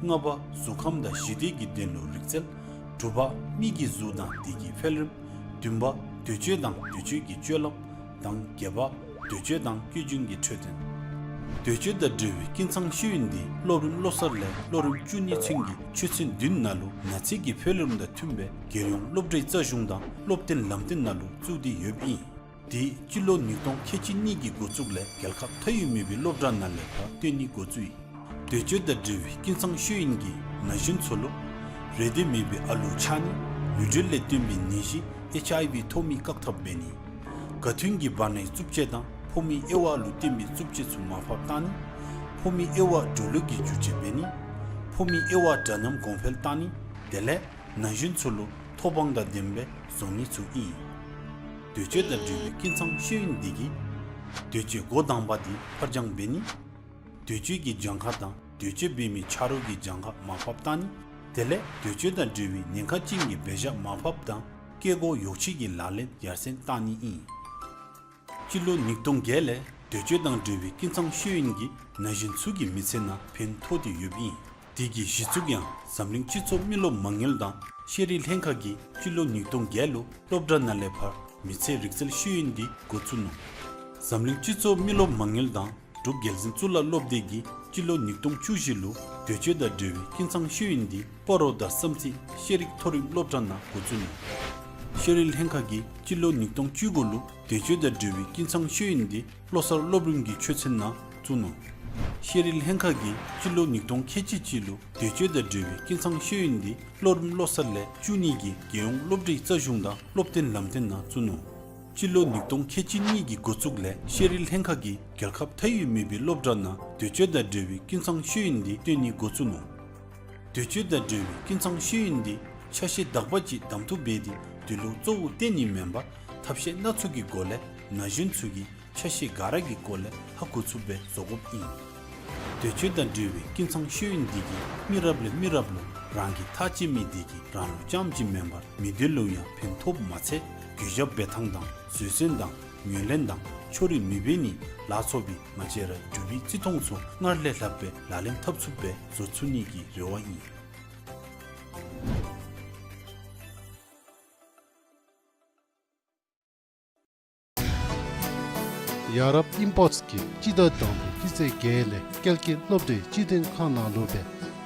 ལྔ་པ་གཟུགས་ཁམས་དང་ཞི་བདེ་གི་དོན་ལུ་རིག་རྩལ། དྲུག་པ་མི་གི་གཟུགས་དང་དེ་གི་འཕེལ་རིམ། བདུན་པ་འདོད་སྤྱོད་དང་འདོད་སྤྱོད་ཀྱི་སྤྱོད་ལམ་དང་བརྒྱད་པ་འདོད་སྤྱོད་དང་སྐྱེ་རྒྱུན་གྱི་འཕྲོད་བསྟེན། འདོད་སྤྱོད་དང་འབྲེལ་བའི་ཀུན་ཚང་ཤེས་ཡོན་འདི་སློབ་རིམ་བློ་གསར་ལས་སློབ་རིམ་བཅུ་གཉིས་ཚུན་གྱི་ཆོས་ཚན་བདུན་ནང་ལུ་ན་ཚོད་ཀྱི་འཕེལ་རིམ་དང་མཐུནམ་སྦེ་རྒྱལ་ཡོངས་སློབ་གྲྭའི་རྩ་གཞུང་དང་སློབ་སྟོན་ལམ་སྟོན་ནང་ལུ་བཙུགས་ཏེ་ཡོདཔ་ཨིན། དེ་སྤྱི་ལོ་ཉིས་སྟོང་ཁལ་གཅིག་གཉིས་ཀྱི་འགོ་བཙུགས་ལས་རྒྱལ་ཁབ་མཐའ་དབུས་མེད་པའི་སློབ་གྲྭ་ནང་ལས་ཕར་སྟོན་ནི་འགོ་བཙུགས་ཡི། འདོད་སྤྱོད་དང་འབྲེལ་བའི་ཀུན་ཚང་ཤེས་ཡོན་གྱིས་ན་གཞོན་ཚུ་ལུ་རེ་འདོད་མེད་པའི་ཨ་ལུ་ཆགས་ནི། ཡུལ་འགྲོས་ལས་བརྟེན་པའི་ནད་གཞི་ཨེཆ་ཨའི་ཝི་ཐོབ་མི་བཀག་ཐབས་འབད་ནི། ག་དུས་ཀྱི་བར་ནའི་རྩུབ་སྤྱོད་དང་ཕོ་མོའི་དབྱེ་བ་ལུ་བརྟེན་པའི་རྩུབ་སྤྱོད་ཚུ་མར་ཕབ་བཏང་ནི། ཕོ་མོའི་དབྱེ་བ་འགྲོ་ལུགས་ཀྱི་བསྒྱུར་བཅོས་འབད་ནི། ཕོ་མོའི་དབྱེ་བ་འདྲ་མཉམ་གོང་འཕེལ་བཏང་ནི། དེ་ལས་ན་གཞོན་ཚུ་ལུ་ཐོབ་དབང་དང་ལྡནམ་སྦེ་བཟོ་ནི་ཚུ་ཨིན། འདོད་སྤྱོད་དང་འབྲེལ་བའི་ཀུན་ཚང་ཤེས་ཡོན་འདི་གིས་འདོད་སྤྱོད་འགོ་དང་པ་འདི་ཕར་འགྱངས་འབད་ནི། འདོད་སྤྱོད་ཀྱི་གྱངས་ཁ་དང་འདོད་སྤྱོད་འབད་མི་ཆ་རོགས་ཀྱི་གྱངས་ཁ་མར་ཕབ་བཏང་ནི། དེ་ལས་འདོད་སྤྱོད་དང་འབྲེལ་བའི་ཉེན་ཁ་ཅན་གྱི་འབད་བཞག་མར་ཕབ་དང་སྐྱེ་སྒོ་ཡོ་བྱད་ཀྱི་ལག་ལེན་ཡར་སེང་བཏང་ནི་ཨིན། སྤྱི་ལོ་ཉིས་སྟོང་བརྒྱད་ལས་འདོད་སྤྱོད་དང་འབྲེལ་བའི་ཀུན་ཚང་ཤེས་ཡོན་གྱིས་ན་གཞོན་ཚུ་གི་མི་ཚེ་ནང་ཕན་ཐོགས་ཏེ་ཡོདཔ་ཨིན། དེ་གི་གཞི་བཙུགས་ཡང་འཛམ་གླིང་སྤྱི་ཚོགས་མི་རློབས་མ་དངུལ་དང་ཤེས་རིག་ལྷན་ཁག་གིས་སྤྱི་ལོ་ཉིས་སྟོང་བརྒྱད་ལུ་སློབ་གྲྭ་ནང་ལས་ཕར་མི་ཚེ་རིག་རྩལ་ཤེས་ཡོན་འདི་འགོ་བཙུགས་ནུག། འཛམ་གླིང་སྤྱི་ཚོགས་མི་རློབས་མ་དངུལ་དང་འབྲུག་རྒྱལ་འཛིན་གཙུག་ལག་སློབ་སྡེ་གིས་སྤྱི་ལོ་ཉིས་སྟོང་བཅུ་བཞི་ལུ་འདོད་སྤྱོད་དང་འབྲེལ་བའི་ཀུན་ཚང་ཤེས་ཡོན་འདི་སྤ་རོ་དང་བསམ་རྩེ་ཤེས་རིག་མཐོ་རིམ་སློབ་གྲྭ་ནང་འགོ་བཙུགས་ནུག། ཤེས་རིག་ལྷན་ཁག་གིས་སྤྱི་ལོ་ཉིས་སྟོང་བཅུ་དགུ་ལུ་འདོད་སྤྱོད་དང་འབྲེལ་བའི་ཀུན་ཚང་ཤེས་ཡོན་འདི་བློ་གསར་སློབ་རིམ་གྱི་ཆོས་ཚན་ནང་བཙུགས་ནུག། ཤེས་རིག་ལྷན་ཁག་གིས་སྤྱི་ལོ་ཉིས་སྟོང་ཁལ་གཅིག་གཅིག་ལུ་འདོད་སྤྱོད་དང་འབྲེལ་བའི་ཀུན་ཚང་ཤེས་ཡོན་འདི་སློབ་རིམ་བློ་གསར་ལས་བཅུ་གཉིས་ཀྱི་རྒྱལ་ཡོངས་སློབ་གྲྭའི་རྩ་གཞུང་དང་སློབ་སྟོན་ལམ་སྟོན་ནང་བཙུགས་ནུག། སྤྱི་ལོ་ཉིས་སྟོང་ཁལ་གཅིག་གཉིས་ཀྱི་འགོ་བཙུགས་ལས་ཤེས་རིག་ལྷན་ཁག་གིས་རྒྱལ་ཁབ་མཐའ་དབུས་མེད་པའི་སློབ་གྲྭ་ནང་འདོད་སྤྱོད་དང་འབྲེལ་བའི་ཀུན་ཚང་ཤེས་ཡོན་འདི་སྟོན་ནི་འགོ་བཙུགས་ནུག། འདོད་སྤྱོད་དང་འབྲེལ་བའི་ཀུན་ཚང་ཤེས་ཡོན་འདི་ཆ་ཤས་དག་པ་ཅིག་གདམ་འཐུ་འབད་དེ་དེ་ལུ་གཙོ་བོ་བཏོན་ནི་མེན་པར་ཐབས་ཤེས་སྣ་ཚོགས་ཀྱི་སྒོ་ལས་ན་གཞོན་ཚུ་གིས་ཆ་ཤས་ག་ར་གི་སྐོར་ལས་ཧ་གོ་ཚུགསཔ་སྦེ་བཟོ་དགོཔ་ཨིན། འདོད་སྤྱོད་དང་འབྲེལ་བའི་ཀུན་ཚང་ཤེས་ཡོན་འདི་གིས་མི་རབས་ལས་མི་རབས་ལུ་རང་གི་ཐག་བཅད་མི་དེ་གིས་རང་ལུ་རྐྱངམ་གཅིག་མེན་པར་མི་སྡེ་ལུ་ཡང་ཕན་ཐོགསཔ་མ་ཚད་གུས་ཞབས་འབད་ཐངས་དང་བཟོད་བསྲན་དང་ངོས་ལེན་དང་ཕྱོགས་རིས་མི་འབད་ནི་ལ་སོགས་པའི་ང་བཅས་ར་འབྲུག་པའི་བརྩི་མཐོང་ཚུ་སྔར་ལས་ལྷགཔ་སྦེ་ལག་ལེན་འཐབ་ཚུགསཔ་སྦེ་བཟོ་ཚུགས་ནི་གི་རེ་བ་ཨིན། ཡ་རབས་ཨིམ་པོརཊ་གིས་སྤྱི་ཟླ་དང་པོའི་སྤྱི་ཚེས་བརྒྱད་ལས་ཀེལ་ཀེ་སློབ་གྲྭའི་སྤྱི་དོན་ཁང་ནང་ལུ་སྦེ་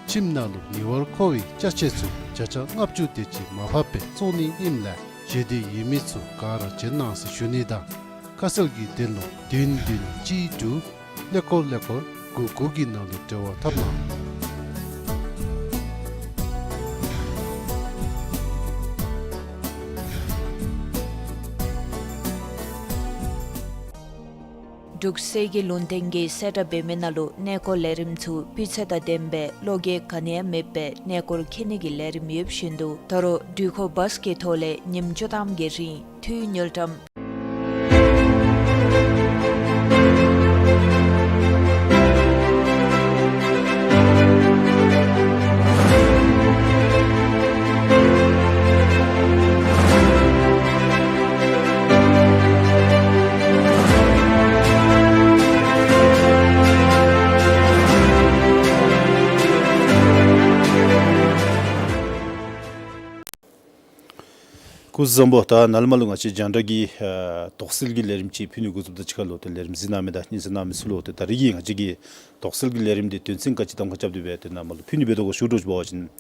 ཁྱིམ་ནང་ལུ་ཉེ་བར་མཁོ་བའི་ཅ་ཆས་ཚུ་བརྒྱ་ཆ་ལྔ་བཅུ་དེ་ཅིག་མར་ཕབ་སྦེ་བཙོང་ནི་ཨིནམ་ལས་ཞེ་འདོད་ཡོད་མི་ཚུ་ག་ར་བྱོན་གནང་ཟེར་ཞུ་ནི་དང་ཁ་གསལ་གྱི་དོན་ལུ་བདུན་བདུན་གཅིག་དྲུག་ཀླད་ཀོར་ཀླད་ཀོར་དགུ་དགུ་གི་ནང་ལུ་འབྲེལ་བ་འཐབ་གནང་། འབྲུག་སེར་སྐྱའི་ལུང་བསྟན་གྱིས་གསལ་བསྒྲགས་འབད་མི་ནང་ལུ་གནས་སྐོར་ལས་རིམ་ཚུ་སྤུས་ཚད་དང་ལྡནམ་སྦེ་བློ་འགྱོད་ག་ནི་ཡང་མེདཔ་སྦེ་གནས་སྐོར་འཁྱིད་ནི་གི་ལས་རིམ་ཡོདཔ་བཞིན་དུ་ད་རུང་འགྲུལ་འཁོར་བཱསི་གི་ཐོག་ལས་ཉིནམ་བཅུ་ཐམ་གྱི་རིང་འཐུས་དངུལ་ཀྲམ། སྐུ་གཟུགས་བཟང་པོ། ད་ནཱ་ལས་མར་ལུ་ང་བཅས་རྒྱང་བསྒྲགས་ཀྱི་ཨ་དོགས་སེལ་གྱི་ལས་རིམ་ཅིག་ཕུལ་ནི་འགོ་བཙུགསཔ་ད་ཅིག་ཁར་ལུ་ཏེ་ལས་རིམ་གཟིགས་གནང་མི་དང་སྙན་གསན་གནང་མི་ཚུ་ལུ་ཏེ་ད་རིས་ཀྱི་ང་བཅས་ཀྱི་དོགས་སེལ་གྱི་ལས་རིམ་འདི་དོན་ཚན་ག་ཅི་གདམ་ཁ་རྐྱབ་སྟེ་སྦེ་ཏེ་ནཱ་མར་ལུ་ཕུལ་ནི་འབད་དོ་ག་ཞུ་དོ་ཅིག་འབད་བ་ཅིན་ང་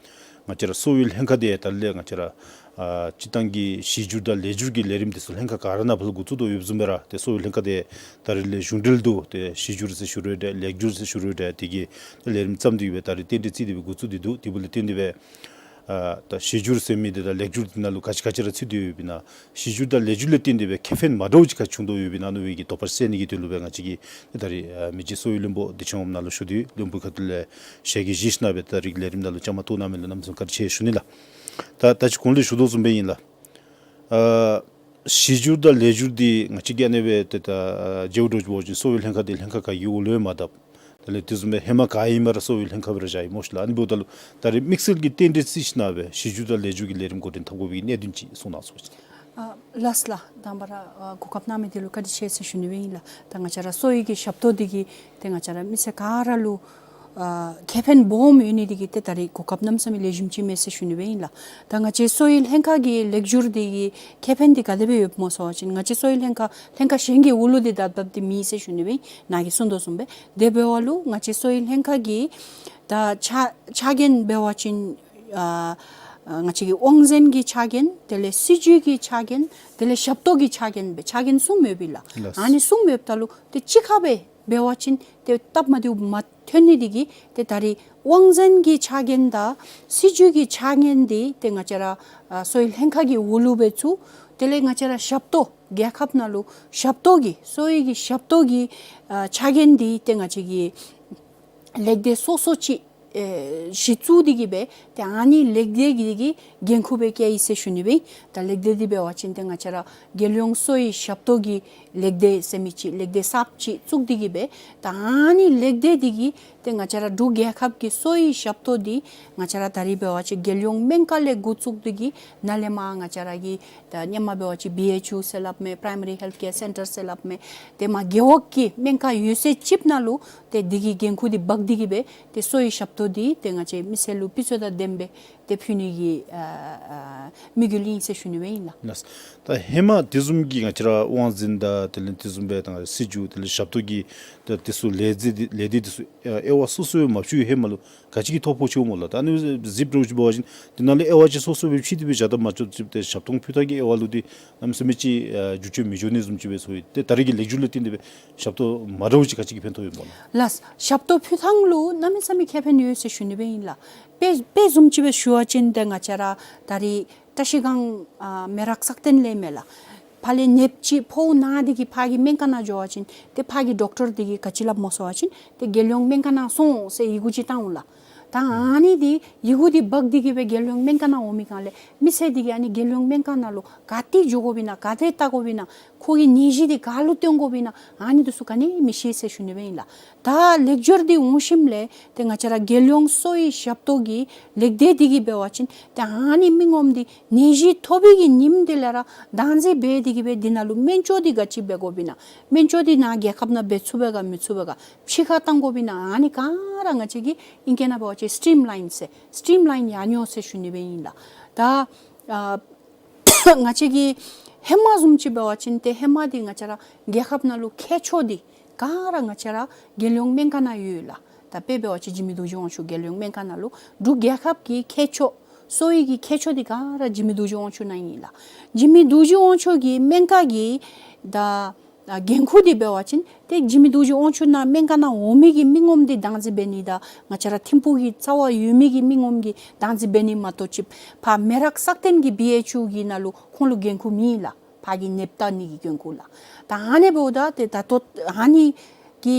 བཅས་ར་གསོ་བའི་ལྷན་ཁག་འདི་ད་རིས་ལས་ང་བཅས་ར་ཨ་སྤྱིར་བཏང་གི་གཞི་འགྱུར་དང་ལེགས་འགྱུར་གྱི་ལས་རིམ་འདི་ཚུ་ལྷན་ཁག་ག་ར་ནང་ཕར་ལུ་འགོ་བཙུགས་དོ་ཡོདཔ་བཟུམ་སྦེ་ར་ཏེ་གསོ་བའི་ལྷན་ཁག་འདི་ད་རིས་ལས་གཞུང་འབྲེལ་དུ་ཏེ་གཞི་འགྱུར་ཟེར་ཞུ་རུང་འདྲ་ལེགས་འགྱུར་ཟེར་ཞུ་རུང་འདྲ་དེ་གི་ལས་རིམ་བརྩམས་ཏེ་གི་སྦེ་ད་རིས་རྟེན་འབྲེལ་བརྩིས་ཏེ་སྦེ་འགོ་བཙུགས་ཏེ་འདུག། དེ་འབདཝ་ལས་བརྟེན་ཏེ་སྦེ་ཨ་ད་གཞི་འགྱུར་ཟེར་མི་འདི་དང་ལེགས་འགྱུར་འདི་ནང་ལུ་ག་ཅི་ག་ཅི་ར་ཚུད་དེ་ཡོདཔ་ཨིན་ན། གཞི་འགྱུར་དང་ལེགས་འགྱུར་ལས་བརྟེན་ཏེ་སྦེ་ཁེ་ཕན་མ་འདྲཝ་ཅིག་ག་ཅི་བྱུང་དོ་ཡོདཔ་ཨིན་ན་མནོ་བའི་གི་དོགས་པ་སེལ་ནི་གི་དོན་ལུ་སྦེ་ང་བཅས་ཀྱིས་ད་རིས་ཨ་མི་རྗེ་གསོ་བའི་བློན་པོ་བདེ་ཆེན་དབངམོ་ནཱ་ལུ་ཞུ་སྟེ་བློན་པོའི་ཁ་ཐུག་ལས་ཞལ་གྱིས་བཞེས་ཞིནམ་སྦེ་ད་རིས་ཀྱི་ལས་རིམ་ནང་ལུ་བཅའ་མར་གཏོགས་གནང་མི་ལུ་གནམ་མེད་ས་མེད་བཀའ་དྲིན་ཆེ་ཞུ་ནི་ལགས། ད་ད་ཅི་གོང་ལས་ཞུ་དོ་བཟུམ་སྦེ་ཨིན་ལགས། ཨ་གཞི་འགྱུར་དང་ལེགས་འགྱུར་འདི་ང་བཅས་ཀྱིས་ཨ་ནི་སྦེ་ཏེ་ད་ཨ་མཇལཝ་འདྲཝ་ཅིག་འབད་བ་ཅིན་གསོ་བའི་ལྷན་ཁག་འདི་ལྷན་ཁག་ག་གི་འོག་ལུ་ཡང་མ་དབབ། དེ་ལས་དེ་བཟུམ་སྦེ་ཧེ་མ་ག་ཨིནམ་ར་གསོ་བའི་ལྷན་ཁག་སྦེ་ར་བཞག་ཡི་སྨོ་ཤིག་ལགས། ཨ་ནི་འབདཝ་ད་ལུ་ད་རིས་དམིགས་བསལ་གྱི་རྟེན་འབྲེལ་བརྩི་ཞིནམ་སྦེ་གཞི་འགྱུར་དང་ལེགས་འགྱུར་གྱི་ལས་རིམ་འགོ་འདྲེན་འཐབ་དགོ་པའི་གནད་དོན་ཅིག་གསུང་གནང་ཟེར་ཞུ་ནི། ཨ་ལགས་ལགས། དང་པ་ར་ཨ་གོ་སྐབས་གནང་མི་འདི་ལུ་བཀའ་དྲིན་ཆེ་ཟེར་ཞུ་ནི་སྦེ་ཨིན་ལགས། ད་ང་བཅས་ར་གསོ་བའི་གི་ཞབས་ཏོག་འདི་གིས་ཏེ་ང་བཅས་ར་མི་སེར་ག་ར་ལུ་ཨ་ཁེ་ཕན་སྦོམ་ཡོད་ནི་འདི་གིས་ཏེ་ད་རིས་གོ་སྐབས་གནམ་མེད་ས་མེད་ལེགས་ཤོམ་ཅིག་མས་ཟེར་ཞུ་ནི་སྦེ་ཨིན་ལགས། ད་ང་བཅས་གསོ་བའི་ལྷན་ཁག་གི་ལེགས་འགྱུར་འདི་གི་ཁེ་ཕན་འདི་ག་དེ་སྦེ་ཡོདཔ་སྨོ་ཟེར་བ་ཅིན་ང་བཅས་གསོ་བའི་ལྷན་ཁག་ལྷན་ཁག་གཞན་གྱི་འོག་ལུ་འདི་དབབ་དབབ་འདི་མེད་ཟེར་ཞུ་ནི་སྦེ་ཨིན། ནཱ་གིས་གསུང་དོ་བཟུམ་སྦེ་དེ་འབདཝ་ལུ་ང་བཅས་གསོ་བའི་ལྷན་ཁག་གི་ད་ཕྱག་ཕྱག་འགན་འབད་བ་ཅིན་ཨ་ང་བཅས་ཀྱི་དབང་འཛིན་གྱི་ཕྱག་འགན་དེ་ལས་སྲིད་བྱུས་ཀྱི་ཕྱག་འགན་དེ་ལས་ཞབས་ཏོག་གི་ཕྱག་འགན་སྦེ་ཕྱག་འགན་གསུམ་ཡོདཔ་ཨིན་ལགས། ལགས། ཨ་ནི་གསུམ་ཡོདཔ་ད་ལུ་ཏེ་གཅིག་ཁར་སྦེ་འབད་བ་ཅིན་ཏེ་སྟབས་མ་བདེཝ་མ་ཐོན་ནི་འདི་གིས་ཏེ་ད་རིས་དབང་འཛིན་གྱི་ཕྱག་འགན་དང་སྲིད་བྱུས་ཀྱི་ཕྱག་འགན་འདི་ཏེ་ང་བཅས་ར་ཨ་གསོ་བའི་ལྷན་ཁག་གི་འོག་ལུ་སྦེ་ཚུད། དེ་ལས་ང་བཅས་ར་ཞབས་ཏོག་རྒྱལ་ཁབ་ནང་ལུ་ཞབས་ཏོག་གི་གསོ་བའི་གི་ཞབས་ཏོག་གི་ཨ་ཕྱག་འགན་འདི་ཏེ་ང་བཅས་ཀྱི་ལེགས་སྡེ་སོ་སོ་ཅིག་ཨེ་གཞི་བཙུགས་ཏེ་གི་སྦེ་ཏེ་ཨ་ནི་ལེགས་སྡེ་འདི་གི་འགན་ཁུར་སྦེ་བཀལ་ཡི་ཟེར་ཞུ་ནི་སྦེ་ཨིན། ད་ལེགས་སྡེ་འདི་འབད་བ་ཅིན་ཏེ་ང་བཅས་ར་རྒྱལ་ཡོངས་གསོ་བའི་ཞབས་ཏོག་གི་ལེགས་སྡེ་ཟེར་མི་ཅིག་ལེགས་སྡེ་གསརཔ་ཅིག་བཙུགས་ཏེ་གི་སྦེ་ད་ཨ་ནི་ལེགས་སྡེ་འདི་གིས་ཏེ་ང་བཅས་ར་འབྲུག་རྒྱལ་ཁབ་ཀྱི་གསོ་བའི་ཞབས་ཏོག་འདི་ང་བཅས་ར་ད་རིས་འབད་བ་ཅིན་རྒྱལ་ཡོངས་སྨན་ཁང་ལས་འགོ་བཙུགས་ཏེ་གི་ནཱ་ལས་མར་ང་བཅས་ར་གི་ད་ཧེ་མ་འབད་བ་ཅིན་བི་ཨེཆ་ཡུ་ཟེར་སླབ་མི་Primary Health Care Centre ཟེར་སླབ་མི་དེ་མར་རྒེད་འོག་གི་སྨན་ཁང་ཡོད་ཚད་ཅིག་ནང་ལུ་ཏེ་འདི་གི་འགན་ཁུར་འདི་འབག་སྟེ་གི་སྦེ་ཏེ་གསོ་བའི་ཞབས་ཏོག་འདི་ཏེ་ང་བཅས་མི་སེར་ལུ་སྤུས་ཚད་དང་ལྡནམ་སྦེ་ཏེ་ཕུལ་ནི་གི་ཨ་ཨ་དམིགས་ཡུལ་ཨིན་ཟེར་ཞུ་ནི་སྦེ་ཨིན་ལགས། ལགས། ད་ཧེ་མ་དེ་བཟུམ་གྱི་ང་བཅས་ར་དབང་འཛིན་དང་དེ་ལས་དེ་བཟུམ་སྦེ་ད་སྲིད་བྱུས་དེ་ལས་ཞབས་ཏོག་གི་ད་དེ་ཚུ་ལས་སྡེ་འདི་ལས་སྡེ་འདི་ཚུ་ཨ་དབྱེ་བ་སོ་སོ་ཡང་མ་ཕྱེ་བའི་ཧེ་མ་ལུ་ག་ཅི་གི་ཐོ་ཕོག་ཅི་སྨོ་ལགས། ད་ཨ་ནི་གཟིགས་འདྲཝ་ཅིག་འབད་བ་ཅིན་དེ་ནང་ལས་དབྱེ་བ་ཅིག་སོ་སོ་སྦེ་ཕྱེ་སྟེ་སྦེ་བཞག་དཔ་མ་ཚད་ཅིག་ཏེ་ཞབས་ཏོག་ཕུལ་ཐངས་ཀྱི་དབྱེ་བ་ལུ་འདི་གནམ་མེད་ས་མེད་ཅིག་ཨ་འགྱུར་བཅོས་མི་འགྱོ་ནི་བཟུམ་ཅིག་སྦེ་ཚོར་ཡི། ཏེ་ད་རིས་ཀྱི་ལེགས་འགྱུར་ལུ་བརྟེན་ཏེ་སྦེ་ཞབས་ཏོག་མ་འདྲཝ་ཅིག་ག་ཅི་གི་ཕན་ཐོགས་ཡོདཔ་སྨོ་ལགས། ལགས། ཞབས་ཏོག་ཕུལ་ཐངས་ལུ་གནམ་མེད་ས་མེད་ཁེ་ཕན་ཡོད་ཟེར་ཞུ་ནི་སྦེ་ཨིན་ལགས། དཔེ་དཔེ་བཟུམ་ཅིག་སྦེ་ཞུ་བ་ཅིན་ཏེ་ང་བཅས་ར་ད་རིས་བཀྲ་ཤིས་སྒང་ཨ་མེ་རག་སག་སྟེང་ལས་མས་ལགས། ཕར་ལས་ནདཔ་ཅིག་ཕོཝ་ན་སྟེ་གི་ཕར་གྱི་སྨན་ཁང་ནང་འགྱོ་བ་ཅིན་ཏེ་ཕར་གྱི་ཌོག་ཊར་འདི་གིས་ག་ཅི་སླབ་སྨོ་ཟེར་བ་ཅིན་ཏེ་རྒྱལ་ཡོངས་སྨན་ཁང་ནང་སོང་ཟེར་ཡི་གུ་ཅིག་བཏང་འོང་ལགས། ད་ཨ་ནི་འདི་ཡི་གུ་འདི་འབག་སྟེ་གི་སྦེ་རྒྱལ་ཡོངས་སྨན་ཁང་ནང་འོང་མི་སྒང་ལས་མི་སེར་འདི་གིས་ཨ་ནི་རྒྱལ་ཡོངས་སྨན་ཁང་ནང་ལུ་ག་ཏེ་འགྱོ་དགོཔ་ཨིན་ན་ག་ཏེ་བལྟ་དགོཔ་ཨིན་ན་ཁོ་གི་ནད་གཞི་འདི་ག་ལུ་བསྟེན་དགོཔ་ཨིན་ན་ཨ་ནི་འདི་ཚུ་ག་ནི་མི་ཤེས་ཟེར་ཞུ་ནི་སྦེ་ཨིན་ལགས། ད་ལེགས་འགྱུར་འདི་འོང་ཞིནམ་ལས་ཏེ་ང་བཅས་ར་རྒྱལ་ཡོངས་གསོ་བའི་ཞབས་ཏོག་གི་ལེགས་སྡེ་འདི་གིས་འབད་བ་ཅིན་ཏེ་ཨ་ནི་མི་ངོམ་འདི་ནད་གཞི་ཐོབ་པའི་གི་ཉིནམ་འདི་ལས་ར་བདག་འཛིན་འབད་དེ་གི་སྦེ་འདི་ནང་ལུ་སྨན་བཅོས་འདི་ག་ཅི་འབད་དགོཔ་ཨིན་ན་སྨན་བཅོས་འདི་ནཱ་རྒྱལ་ཁབ་ནང་འབད་ཚུགས་པས་ག་མི་ཚུགས་པས་ག་ཕྱི་ཁར་བཏང་དགོཔ་ཨིན་ན་ཨ་ནི་ག་ར་ང་བཅས་ཀྱིས་ཨིང་སྐད་ནང་འབད་བ་ཅིན་སི་ཊིམ་ལའིན་ཟེར་སི་ཊིམ་ལའིན་ཡར་འགྱོ་ཟེར་ཞུ་ནི་སྦེ་ཨིན་ལགས། ད་ཨ་ང་བཅས་ཀྱི་ཧེ་མ་བཟུམ་ཅིག་འབད་བ་ཅིན་ཏེ་ཧེ་མ་འདི་ང་བཅས་ར་རྒྱལ་ཁབ་ནང་ལུ་མཁས་མཆོག་འདི་ག་ར་ང་བཅས་ར་རྒྱལ་ཡོངས་སྨན་ཁང་ནང་ཡོད་ལགས། ད་དཔེ་འབད་བ་ཅིན་འཇིགས་མེད་རྡོ་རྗེ་དབང་ཕྱུག་རྒྱལ་ཡོངས་སྨན་ཁང་ནང་ལུ་འབྲུག་རྒྱལ་ཁབ་ཀྱི་མཁས་མཆོག་གསོ་བའི་གི་མཁས་མཆོག་འདི་ག་ར་འཇིགས་མེད་རྡོ་རྗེ་དབང་ཕྱུག་ནང་ཨིན་ལགས། འཇིགས་མེད་རྡོ་རྗེ་དབང་ཕྱུག་གི་སྨན་ཁང་གི་ད་ཨ་འགན་ཁུར་འདི་འབད་བ་ཅིན་ཏེ་འཇིགས་མེད་རྡོ་རྗེ་དབང་ཕྱུག་ནང་སྨན་ཁང་ནང་འོང་མི་གི་མི་ངོམ་འདི་བདག་འཛིན་འབད་ནི་དང་ང་བཅས་ར་ཐིམ་ཕུག་གི་རྩ་བར་ཡོད་མི་གི་མི་ངོམ་གི་བདག་འཛིན་འབད་ནི་མ་གཏོགས་ཅིག་ཕར་མེ་རག་སག་སྟེང་གི་བི་ཨེཆ་ཡུ་གི་ནང་ལུ་ཁོང་ལུ་འགན་ཁུར་མེད་ལགས། ཁ་གི་ནདཔ་བཏང་ནི་གི་སྐྱོན་ཁུ་ལགས། ད་ཨ་ནི་འབདཝ་ད་ཏེ་ད་ལྟོ་ཨ་ནི་གི་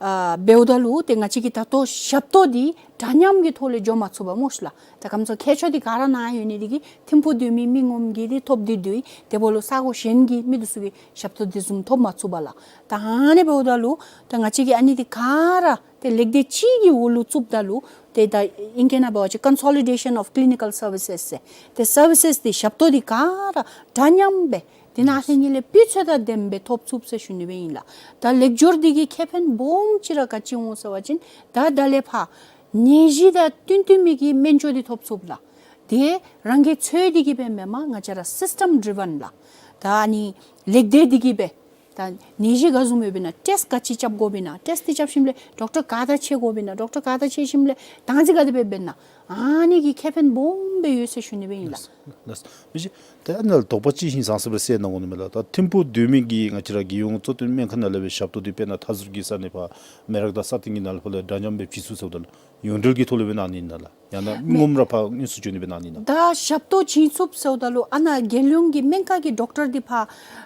ཨ་འབདཝ་ད་ལུ་ཏེ་ང་བཅས་ཀྱིས་ད་ལྟོ་ཞབས་ཏོག་འདི་འདྲ་མཉམ་གྱི་ཐོག་ལས་འགྱོ་མ་ཚུགས་པས་སྨོ་ཤི་ལགས། ད་ཁམས་སངས་ཁྱད་ཆོས་འདི་ག་ར་ནཱ་ཡོད་ནི་འདི་གིས་ཐིམ་ཕུག་སྡོད་མི་མི་ངོམ་གྱིས་འདི་ཐོབ་སྟེ་འདུག། དེ་འབདཝ་ལུ་ས་གོ་གཞན་གྱི་མི་འདི་ཚུ་གིས་ཞབས་ཏོག་འདི་བཟུམ་ཐོབ་མ་ཚུགས་པས་ལགས། ད་ཨ་ནི་འབདཝ་ད་ལུ་ད་ང་བཅས་ཀྱིས་ཨ་ནི་འདི་ག་ར་ཏེ་ལེགས་སྡེ་གཅིག་གི་འོག་ལུ་བཙུགསཔ་ད་ལུ་ཏེ་ད་ཨིང་སྐད་ནང་འབད་བ་ཅིན་Consolidation of Clinical Services ཟེར། ཏེ་སར་བི་སེས་འདི་ཞབས་ཏོག་འདི་ག་ར་འདྲ་མཉམ་སྦེ་དེ་ནང་ལྷོད་ནི་ལས་སྤུས་ཚད་དང་ལྡནམ་སྦེ་ཐོབ་ཚུགས་ཟེར་ཞུ་ནི་སྦེ་ཨིན་ལགས། ད་ལེགས་སྒྱུར་འདི་གི་ཁེ་ཕན་སྦོམ་ཅིག་ར་ག་ཅི་འོང་ཟེར་བ་ཅིན་ད་ད་ལས་ཕར་ནད་གཞི་དང་བསྟུན་བསྟུན་མི་གི་སྨན་བཅོས་འདི་ཐོབ་ཚུགས་ལགས། དེ་རང་གིས་འཚོལ་ཏེ་གི་སྦེ་མེན་པར་ང་བཅས་ར་སིསི་ཊམ་ཌི་རི་ཝན་ལགས། ད་ཨ་ནི་ལེགས་སྡེ་འདི་གིས་སྦེ་ད་ནད་གཞི་ག་བཟུམ་ཡོདཔ་ཨིན་ན་ཊེསཊ་ག་ཅི་རྐྱབ་དགོཔ་ཨིན་ན་ཊེསཊ་འདི་རྐྱབ་ཞིནམ་ལས་ཌོག་ཊར་ག་ཏེ་ཕྱད་དགོཔ་ཨིན་ན་ཌོག་ཊར་ག་ཏེ་ཕྱད་ཞིནམ་ལས་དང་འཛིན་ག་དེ་སྦེ་འབད་ན་ཨ་ནི་གི་ཁེ་ཕན་སྦོམ་སྦེ་ཡོད་ཟེར་ཞུ་ནི་སྦེ་ཨིན་ལགས། ལགས་ལགས། མི་རྗེ་ད་ཨ་ནཱ་ལུ་དོགས་པ་ཅིག་ཧིང་སངས་ས་སྦེ་གསལ་གནང་དགོ་ནི་མས་ལགས། ད་ཐིམ་ཕུག་སྡོད་མི་གི་ང་བཅས་ར་རྒྱལ་ཡོངས་གཙོ་བསྟེན་སྨན་ཁང་ནང་ལས་སྦེ་ཞབས་ཏོག་འདི་དཔེར་ན་མཐའ་ཟུར་གྱི་ས་གནས་ཕར་མི་རག་དང་ས་སྟེང་གི་ནང་ལས་ཕར་ལས་འདྲ་མཉམ་སྦེ་བྱིན་ཚུགས་ཟེརཝ་ད་ལུ་ཡོངས་འབྲེལ་གྱི་ཐོག་ལས་སྦེ་གནང་ནི་ཨིན་ན་ལགས། ཡང་ན་མི་ངོམ་ར་ཕར་དངོས་སུ་བྱོན་ནི་སྦེ་གནང་ནི་ཨིན་ན། ད་ཞབས་ཏོག་བྱིན་ཚུགས་ཟེརཝ་ད་ལུ་ཨ་ནཱ་རྒྱལ་ཡོངས་ཀྱི་སྨན་ཁང་གི་ཌོག་ཊར་འདི་ཕར་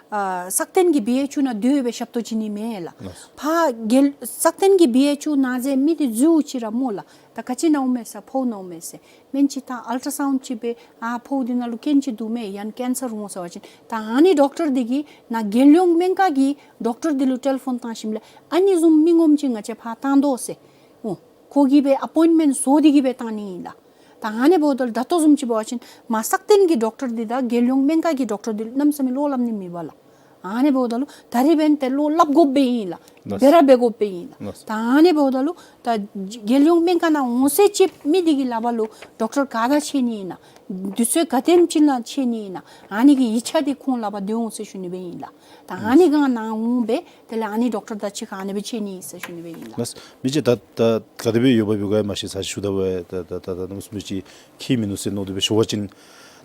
ཨ་སག་སྟེང་གི་བི་ཨེཆ་ཡུ་ནང་སྡོད་སྦེ་ཞབས་ཏོག་བྱིན་ནི་མེན་ལགས། ལགས། ཕར་རྒྱལ་སག་སྟེང་གི་བི་ཨེཆ་ཡུ་ནང་ཟེར་མི་འདི་འཛུལཝ་ཅིག་ར་སྨོ་ལགས། ད་ག་ཅི་ནཝ་མས་ཟེར་ཕོཝ་ནཝ་མས་ཟེར་སྨན་ཅིག་བཏང་ཨལ་ཊ་སའུནཌ་ཅིག་འབད་ཨ་ཕོཝ་འདི་ནང་ལུ་རྐྱེན་ཅིག་འདུག་མས་ཡང་ན་ཀེན་སར་འོང་ཟེར་བ་ཅིན་ད་ཨ་ནི་ཌོག་ཊར་འདི་གིས་ནཱ་རྒྱལ་ཡོངས་སྨན་ཁང་གི་ཌོག་ཊར་འདི་ལུ་ཊེ་ལི་ཕོན་བཏང་ཞིནམ་ལས་ཨ་ནི་བཟུམ་མི་ངོམ་ཅིག་ང་བཅས་ཕར་བཏང་དོ་ཟེར། འོ་ཁོ་གིས་སྦེ་ཨ་པོའིནཊ་མེནཊ་བཟོ་སྟེ་གི་སྦེ་བཏང་ནི་ཨིན་ལགས། ད་ཨ་ནི་འབདཝ་ད་ལུ་ད་ལྟོ་བཟུམ་ཅིག་འབད་བ་ཅིན་མར་སག་སྟེང་གི་ཌོག་ཊར་འདི་དང་རྒྱལ་ཡོངས་སྨན་ཁང་གི་ཌོག་ཊར་འདི་གནམ་མེད་ས་མེད་བློ་སླབ་ནི་མེད་པས་ལགས། ཨ་ནི་འབདཝ་ད་ལུ་ད་རིས་འབདན་ཏེ་བློ་སླབ་དགོཔ་སྦེ་ཨིན་ལགས། ལགས། འབད་ར་འབད་དགོཔ་སྦེ་ཨིན་ལགས། ལགས། ད་ཨ་ནི་འབདཝ་ད་ལུ་ད་རྒྱལ་ཡོངས་སྨན་ཁང་ནང་འོང་ས་ཅིག་མི་འདི་གི་ལག་པར་ལུ་ཌོག་ཊར་ག་ཏེ་ཕྱད་ནི་ཨིན་ན་དུས་ཚོད་ག་དེམ་ཅིག་ནང་ཕྱད་ནི་ཨིན་ན་ཨ་ནི་གི་ཡིག་ཆ་འདི་ཁོང་ལག་པར་སྡོད་འོང་ཟེར་ཞུ་ནི་སྦེ་ཨིན་ལགས། ད་ཨ་ནི་སྒང་ནཱ་འོང་སྦེ་དེ་ལས་ཨ་ནི་ཌོག་ཊར་དང་གཅིག་ཁར་ཨ་ནི་སྦེ་ཕྱད་ནི་ཨིན་ཟེར་ཞུ་ནི་སྦེ་ཨིན་ལགས། ལགས། མི་རྗེ་ད་ད་ག་དེ་སྦེ་ཡོདཔ་ཡོད་ག་མ་ཤེས་ས་ཞུ་ད་བས། ད་ད་ད་ད་ནུག་སུ་མི་ཅིག་ཁྱད་མིན་ནུག་ཟེར་མནོ་སྟེ་སྦེ་ཞུ་བ་ཅིན་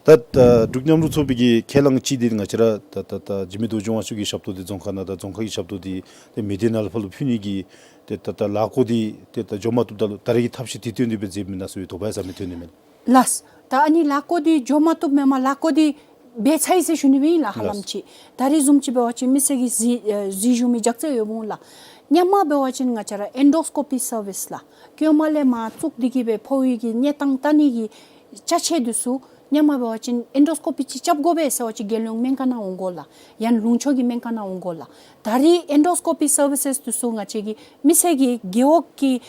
ད་ད་འབྲུག་མཉམ་རུབ་ཚོགས་པའི་གི་ཁས་བླངས་ཅིག་འདི་ང་བཅས་ར་ད་ད་ད་འཇིགས་མེད་རྡོ་རྗེ་དབང་ཕྱུག་གི་ཞབས་ཏོག་འདི་རྫོང་ཁག་ནང་དང་རྫོང་ཁག་གི་ཞབས་ཏོག་འདི་ཏེ་མི་སྡེ་ནང་ལུ་ཕར་ལུ་ཕུལ་ནི་གི་ཏེ་ད་ད་ལཱ་བཀོད་འདི་ཏེ་ད་འགྱོ་མ་བཏུབ་ད་ལུ་ད་རེས་ཀྱི་ཐབས་ཤེས་དེ་བཏོན་ཏེ་སྦེ་མཛདཔ་ཨིན་ན་ཟེར་བའི་དོགས་པ་ཡང་ཟ་མི་ཐོན་ནི་མས། ལགས། ད་ཨ་ནི་ལཱ་བཀོད་འདི་འགྱོ་མ་བཏུབ་མེན་པར་ལཱ་བཀོད་འདི་འབད་ཚར་ཡི་ཟེར་ཞུ་ནི་སྦེ་ཨིན་ལགས། ཧ་ལམ་ཅིག་ད་རེས་བཟུམ་ཅིག་འབད་བ་ཅིན་མི་སེར་གྱིས་གཟིགས་ཨེ་གཟིགས་བཞུགས་མི་རྒྱགས་ཚད་ཡོདཔ་འོང་ལགས། སྔོན་མ་འབད་བ་ཅིན་ང་བཅས་ར་ཨེན་ཌོ་སི་ཀོ་པི་སར་བིསི་ལགས། ཁྱོད་མར་ལས་མར་བཙུགས་ཏེ་གི་སྦེ་ཕོཝ་གི་གནས་སྟངས་བལྟ་ནི་གི་ཅ་ཆས་འདི་ཚུ་སྔོན་མ་འབད་བ་ཅིན་ཨེན་ཌོ་སི་ཀོ་པི་ཅིག་རྐྱབ་དགོ་པས་ཟེར་བ་ཅིན་རྒྱལ་ཡོངས་སྨན་ཁང་ནང་འོང་དགོ་ལགས། ཡང་ན་ལུང་ཕྱོགས་ཀྱི་སྨན་ཁང་ནང་འོང་དགོ་ལགས། ད་རེས་ཨེན་ཌོ་སི་ཀོ་པི་སར་བིསེས་འདི་ཚུ་ང་བཅས་ཀྱི་མི་སེར་གྱི་རྒེད་འོག་གི་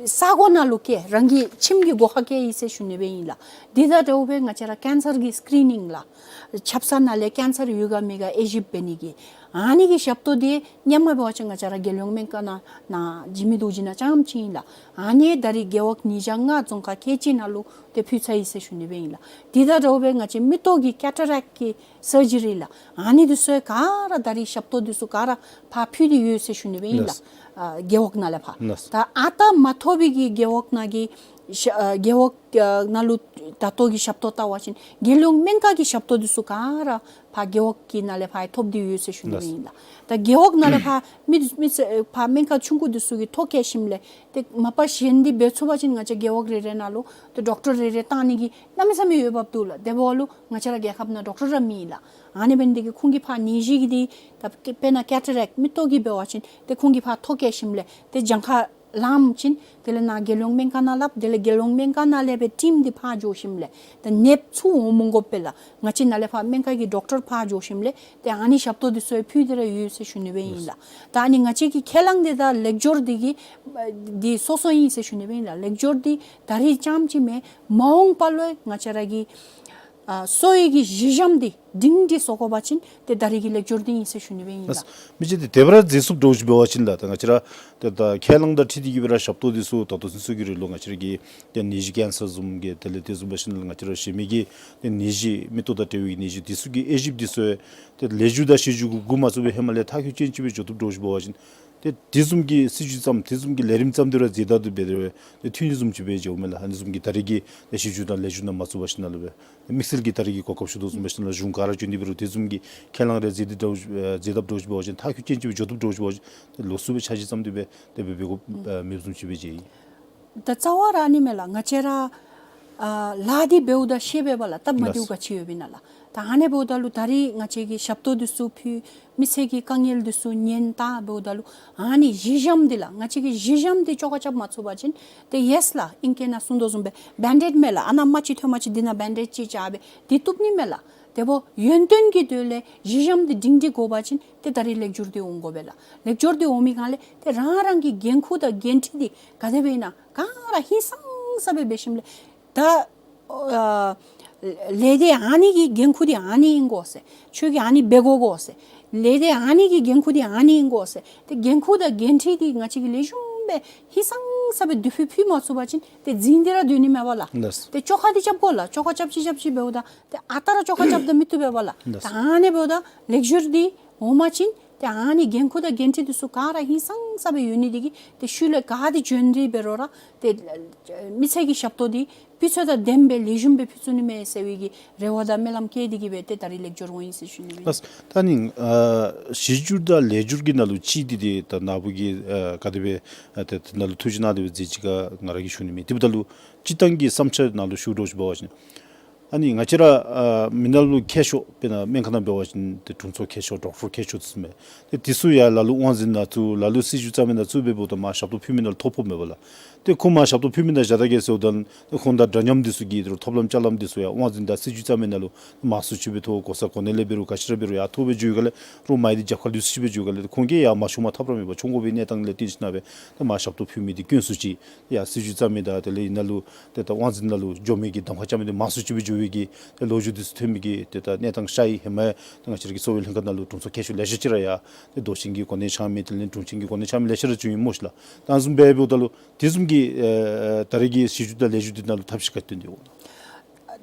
ས་གོ་ནང་ལུ་བསྐྱལ་རང་གི་ཁྱིམ་གྱི་སྒོ་ཁར་བསྐྱལ་ཡི་ཟེར་ཞུ་ནི་སྦེ་ཨིན་ལགས། འདི་དང་འདྲཝ་སྦེ་ང་བཅས་ར་ཀེན་སར་གྱི་སི་ཀི་རི་ནིང་ལགས། ཆབ་གསང་ནང་ལས་ཀེན་སར་ཡོད་ག་མེད་ག་དབྱེ་ཞིབ་འབད་ནི་གི་ཨ་ནི་གི་ཞབས་ཏོག་འདི་སྔོན་མ་འབད་བ་ཅིན་ང་བཅས་ར་རྒྱལ་ཡོངས་སྨན་ཁང་ནང་ནཱ་འཇིགས་མེད་རྡོ་རྗེ་ནང་རྐྱངམ་ཅིག་ཨིན་ལགས། ཨ་ནི་ད་རེས་རྒེད་འོག་ཉིས་བརྒྱ་ལྔ་རྫོང་ཁག་ཁལ་གཅིག་ནང་ལུ་ཏེ་ཕུལ་ཚར་ཡི་ཟེར་ཞུ་ནི་སྦེ་ཨིན་ལགས། འདི་དང་འདྲཝ་སྦེ་ང་བཅས་མིག་ཏོ་གི་ཀེ་ཊ་རེཀཊ་གི་སར་ཇི་རི་ལགས། ཨ་ནི་འདི་ཚུ་ག་ར་ད་རེས་ཞབས་ཏོག་འདི་ཚུ་ག་ར་ཕར་ཕུལ་ཏེ་ཡོད་ཟེར་ཞུ་ནི་སྦེ་ཨིན་ལགས། ལགས། ཨ་རྒེད་འོག་ནང་ལས་ཕར། ལགས། ད་ཨ་རྟག་མ་ཐོབ་པའི་གི་རྒེད་འོག་ནང་གི་ཤ་ཨ་རྒེད་འོག་ཨ་ནང་ལུ་ད་ལྟོ་གི་ཞབས་ཏོག་བལྟ་བ་ཅིན་རྒྱལ་ཡོངས་སྨན་ཁང་གི་ཞབས་ཏོག་འདི་ཚུ་ག་ར་ཕར་རྒེད་འོག་གི་ནང་ལས་ཕར་ཐོབ་སྟེ་ཡོད་ཟེར་ཞུ་ནི་སྦེ་ཨིན་ལགས། ད་རྒེད་འོག་ནང་ལས་ཕར་མི་མི་ཚུ་ཕར་སྨན་ཁང་ཆུང་ཀུ་འདི་ཚུ་གིས་ཐོ་བཀལ་ཞིནམ་ལས་ཏེ་མ་པ་གཞན་འདི་འབད་ཚུགས་པ་ཅིན་ང་བཅས་རྒེད་འོག་རེ་རེ་ནང་ལུ་ཏེ་ཌོག་ཊར་རེ་རེ་བཏང་ནི་གི་གནམ་མེད་ས་མེད་འོས་འབབ་འདུག་ལགས། དེ་འབདཝ་ལུ་ང་བཅས་ར་རྒྱལ་ཁབ་ནང་ཌོག་ཊར་ར་མེད་ལགས། ཨ་ནི་འབད་ནི་དེ་གིས་ཁོང་གིས་ཕར་ནད་གཞི་གི་འདི་ད་དཔེར་ན་ཀེ་ཊ་རེཀཊ་མིག་ཏོ་གི་འབད་བ་ཅིན་ཏེ་ཁོང་གིས་ཕར་ཐོ་བཀལ་ཞིནམ་ལས་ཏེ་གྱངས་ཁ་ལངམ་ཅིག་དེ་ལས་ནཱ་རྒྱལ་ཡོངས་སྨན་ཁང་ནང་སླབ། དེ་ལས་རྒྱལ་ཡོངས་སྨན་ཁང་ནང་ལས་སྦེ་ཊིམ་འདི་ཕར་འགྱོ་ཞིནམ་ལས་ཏེ་ནདཔ་ཚུ་འོང་མི་དགོ་པས་ལགས། ང་བཅས་ནཱ་ལས་ཕར་སྨན་ཁང་གི་ཌོག་ཊར་ཕར་འགྱོ་ཞིནམ་ལས་ཏེ་ཨ་ནི་ཞབས་ཏོག་འདི་ཚུ་ཕུལ་ཏེ་ར་ཡོད་ཟེར་ཞུ་ནི་སྦེ་ཨིན་ལགས། ད་ཨ་ནི་ང་བཅས་ཀྱི་ཁས་བླངས་འདི་དང་ལེགས་སྒྱུར་འདི་གི་འདི་སོ་སོ་ཨིན་ཟེར་ཞུ་ནི་སྦེ་ཨིན་ལགས། ལེགས་སྒྱུར་འདི་ད་རེས་རྐྱངམ་ཅིག་མེན། མ་འོངས་པ་ལུ་ང་བཅས་ར་གི་ཨ་གསོ་བའི་གི་གཞི་འགྱམ་འདི་སྒྲིང་སྒྲི་བཟོ་དགོ་པ་ཅིན་ཏེ་ད་རེས་ཀྱི་ལེགས་སྒྱུར་འདི་ཨིན་ཟེར་ཞུ་ནི་སྦེ་ཨིན་ལགས། མི་རྗེ་ཏེ་དེ་སྦེ་ར་མཛད་ཚུགསཔ་འདྲཝ་ཅིག་འབད་བ་ཅིན་ལགས། ད་ང་བཅས་ར་ཏེ་ད་ཁས་བླངས་དང་འཁྲིལ་ཏེ་གི་སྦེ་ར་ཞབས་ཏོག་འདི་ཚུ་ད་ལྟོ་ཚུན་ཚོད་ཀྱི་རིང་ལུ་ང་བཅས་ར་གི་ཏེ་ནད་གཞི་ཀེན་སར་བཟུམ་གྱི་དེ་ལས་དེ་བཟུམ་འབད་ཞིནམ་ལས་ང་བཅས་ར་གཞན་མི་གི་ཏེ་ནད་གཞི་མིག་ཏོ་དང་འབྲེལ་བའི་ནད་གཞི་འདི་ཚུ་གི་དབྱེ་ཞིབ་འདི་ཚུ་ཏེ་ལས་མཇུག་དང་ཤེས་མཇུག་གུ་མ་བཙུགས་པར་ཧེ་མ་ལས་མཐར་འཁྱོལ་ཅན་ཅིག་སྦེ་འགྱོ་བཏུབ་འདྲཝ་ཅིག་འབད་བ་ཅིན་ཏེ་དེ་བཟུམ་གྱི་སྲིད་བྱུས་བརྩམ་དེ་བཟུམ་གྱི་ལས་རིམ་བརྩམ་སྟེ་ར་མཛད་ད་དེ་སྦེ་ར་ཏེ་ཐོན་ནི་བཟུམ་ཅིག་སྦེ་འགྱོཝ་མས་ལགས། ཨ་ནི་བཟུམ་གྱི་ད་རེས་ཀྱི་ཏེ་ཤེས་མཇུག་དང་ལས་མཇུག་ནང་མ་བཙུགས་པར་ཞིནམ་ལས་སྦེ་དམིགས་བསལ་གྱི་ད་རེས་ཀྱི་གོ་སྐབས་ཞུ་དོ་བཟུམ་འབད་ཞིནམ་ལས་གཞུང་ག་ར་བྱོན་ཏེ་འབད་རུང་དེ་བཟུམ་གྱི་ཁས་བླངས་རེ་མཛད་དེ་འདྲཝ་ཅིག་མཛད་ཐབས་འདྲཝ་ཅིག་འབད་བ་ཅིན་མཐར་འཁྱོལ་ཅན་ཅིག་སྦེ་འགྱོ་བཏུབ་འདྲཝ་ཅིག་འབད་བ་ཅིན་ཏེ་ལོགས་སུ་སྦེ་འཆར་གཞི་བརྩམས་ཏེ་སྦེ་དེ་སྦེ་འབད་དགོཔ་མེདཔ་བཟུམ་ཅིག་སྦེ་མཇལ་ཡི། ད་རྩ་བ་ར་ཨ་ནི་མས་ལགས། ང་བཅས་ར་ཨ་ལཱ་འདི་འབདཝ་ད་ཤེས་པས་པ་ལགས། སྟབས་མ་བདེཝ་ལགས། ག་ཅི་ཡོདཔ་ཨིན་ན་ལགས། ད་ཨ་ནི་འབདཝ་ད་ལུ་ད་རིས་ང་བཅས་ཀྱིས་ཞབས་ཏོག་འདི་ཚུ་ཕུལ། མི་སེར་གྱི་དཀའ་ངལ་འདི་ཚུ་ཉན་ད་འབདཝ་ད་ལུ་ཨ་ནི་གཞི་འགྱམ་འདི་ལགས། ང་བཅས་ཀྱིས་གཞི་འགྱམ་འདི་བཅོ་ཁ་རྐྱབ་མ་ཚུགས་པ་ཅིན་ཏེ་ཡེས་ལགས། ཨིང་སྐད་ནང་གསུང་དོ་བཟུམ་སྦེ་བེན་ཌེཌ་མས་ལགས། ཨ་ནཱ་རྨ་ཅིག་ཐོན་མ་ཅིག་འདི་ནང་བེན་ཌེཌ་ཅིག་རྐྱབ་སྦེ་འདི་བཏུབ་ནི་མས་ལགས། དེ་འབདཝ་ཡོན་ཏན་གྱི་དོན་ལས་གཞི་འགྱམ་འདི་སྒྲིང་སྒྲི་དགོ་པ་ཅིན་ཏེ་ད་རིས་ལེགས་སྒྱུར་འདི་འོང་དགོ་པས་ལགས། ལེགས་སྒྱུར་འདི་འོང་མི་སྒང་ལས་ཏེ་རང་རང་གི་འགན་ཁུར་དང་འགན་འཁྲི་འདི་ག་དེ་སྦེ་ཨིན་ན་ག་ར་ཧིང་སངས་ས་སྦེ་འབད་ཞིནམ་ལས་ད་ཨ་ལས་སྡེ་ཨ་ནི་གི་འགན་ཁུར་འདི་ཨ་ནི་ཨིན་དགོ་ཟེར། ཁྱོད་ཀྱིས་ཨ་ནི་འབད་དགོ་དགོ་ཟེར། ལས་སྡེ་ཨ་ནི་གི་འགན་ཁུར་འདི་ཨ་ནི་ཨིན་དགོ་ཟེར། ཏེ་འགན་ཁུར་དང་འགན་འཁྲི་འདི་ང་བཅས་ཀྱིས་ལེགས་ཤོམ་སྦེ་ཧིང་སངས་ས་སྦེ་བསྡུ་ཕུལ་ཕུལ་མ་ཚུགས་པ་ཅིན་ཏེ་རྫིང་འདི་ར་སྡོད་ནི་མས་པ་ལགས། ལགས། ཏེ་བཅོ་ཁ་འདི་རྐྱབ་དགོ་ལགས། བཅོ་ཁ་རྐྱབ་ཅི་རྐྱབ་ཅི་འབདཝ་ད་ཏེ་ཨ་རྟག་ར་བཅོ་ཁ་རྐྱབ་ད་མི་བཏུབ་པས་པ་ལགས། ལགས། ད་ཨ་ནི་འབདཝ་ད་ལེགས་སྒྱུར་འདི་འོང་པ་ཅིན་ཏེ་ཨ་ནི་འགན་ཁུར་དང་འགན་འཁྲི་འདི་ཚུ་ག་ར་ཧིང་སངས་ས་སྦེ་ཡོད་ནི་འདི་གིས་ཏེ་ཤུལ་ལས་ག་འདི་འབྱོན་ཏེ་འབད་རུང་ར་ཏེ་མི་སེར་གྱི་ཞབས་ཏོག་འདི་སྤུས་ཚད་དང་ལྡནམ་སྦེ་ལེགས་ཤོམ་སྦེ་ཕུལ་ཚུགས་ནི་མས་ཟེར་བའི་གི་རེ་བ་དང་སྨོན་ལམ་བསྐྱེད་དེ་གིས་སྦེ་ཏེ་ད་རིས་ལེགས་སྒྱུར་འོང་ཡི་ཟེར་ཞུ་ནི་སྦེ་ཨིན། ལགས། ད་ནི་ཨ་གཞི་སྒྱུར་དང་ལེགས་སྒྱུར་གྱི་ནང་ལུ་གཅིག་འདི་ཏེ་ད་ནཱ་བུ་གིས་ཨ་ག་དེ་སྦེ་ཨ་ཏེ་ད་ནཱ་ལུ་ཐུགས་རྗེ་གནང་སྟེ་སྦེ་མཛད་ཅི་ག་ང་ར་གིས་ཞུ་ནི་མེད། དེ་འབདཝ་ད་ལུ་སྤྱིར་བཏང་གི་བསམ་འཆར་ནང་ལུ་ཞུ་དོ་ཅིག་འབད་བ་ཅིན་ཨ་ནི་ང་བཅས་ར་ཨ་མི་ནང་ལུ་མཁས་མཆོག་དཔེར་ན་སྨན་ཁང་ནང་འབད་བ་ཅིན་ཏེ་དྲུང་འཚོ་མཁས་མཆོག་ཌོག་ཊར་མཁས་མཆོག་འདི་ཚུ་མས། ཏེ་འདི་ཚུ་ཡང་ལ་ལུ་དབང་འཛིན་ནང་བཙུགས་ལ་ལུ་སྲིད་བྱུས་བརྩམ་མི་ནང་བཙུགས་སྦེ་འབདཝ་ད་མར་ཞབས་ཏོག་ཕུལ་མི་ནང་ལུ་ཐོ་ཕོགཔ་མས་པ་ལགས། ཏེ་ཁོང་མར་ཞབས་ཏོག་ཕུལ་མི་ནང་བཞག་ད་གེ་ཟེརཝ་ད་ཏེ་ཁོང་དང་འདྲ་མཉམ་འདི་ཚུ་གིས་ཏེ་ཐོབ་ལམ་ཅ་ལམ་འདི་ཚུ་ཡང་དབང་འཛིན་དང་སྲིད་བྱུས་བརྩམ་མི་ནང་ལུ་མང་སུ་ཅིག་སྦེ་ཐོབ། གོ་ས་གོ་གནས་ལས་འབད་རུང་ག་ཅི་ར་འབད་རུང་ཡར་ཐོབ་སྦེ་འགྱོ་ཡི་ག་ལས་རོགས་མ་ཡི་འདི་རྒྱབ་ཁར་ལུས་ཅིག་སྦེ་འགྱོ་ཡི་ག་ལས་ཁོང་གིས་ཡང་མ་ཤོང་མ་ཐབས་ར་མེད་པར་མཆོང་དགོ་པའི་གནས་སྟངས་ལས་བརྟེན་ཞིན་ན་སྦེ་ཏེ་མར་ཞབས་ཏོག་ཕུལ་མི་འདི་དཀོན་སུ་ཅིག་ཡར་སྲིད་བྱུས་བརྩམ་མི་དང་དེ་ལས་ཨ་ནཱ་ལུ་ཏེ་ད་དབང་འཛིན་ནང་ལུ་འགྱོ་མི་གི་གདམ་ཁ་རྐྱབ་མི་འདི་མང་སུ་ཅིག་སྦེ་འགྱོ་བའི་གི་ཏེ་ལོ་རྒྱུས་འདི་ཚུ་ཐོན་མི་གི་ཏེ་ད་གནས་སྟངས་ཤར་ཡི། ཧེ་མ་ཡང་ཏེ་ང་བཅས་ར་གི་གསོ་བའི་ལྷན་ཁག་ནང་ལུ་དྲུང་འཚོ་མཁས་མཆོག་ལེ་ཤ་ཅིག་ར་ཡར་ཏེ་རྡོ་ཆེན་གྱི་གོ་གནས་འཆང་མི་དེ་ལས་དྲུང་ཆེན་གྱི་གོ་གནས་འཆང་མི་ལེ་ཤ་ར་བྱུང་ཡི་སྨོ་ཤི་ལགས། ད་བཟུམ་སྦེ་འབདཝ་ད་ལུ་དེ་བཟུམ་གྱི་ཨེ་ད་རེས་ཀྱི་གཞི་སྒྱུར་དང་ལེགས་སྒྱུར་འདི་ནང་ལུ་ཐབས་ཤེས་ག་ཅི་བཏོན་ཏེ་འོང་།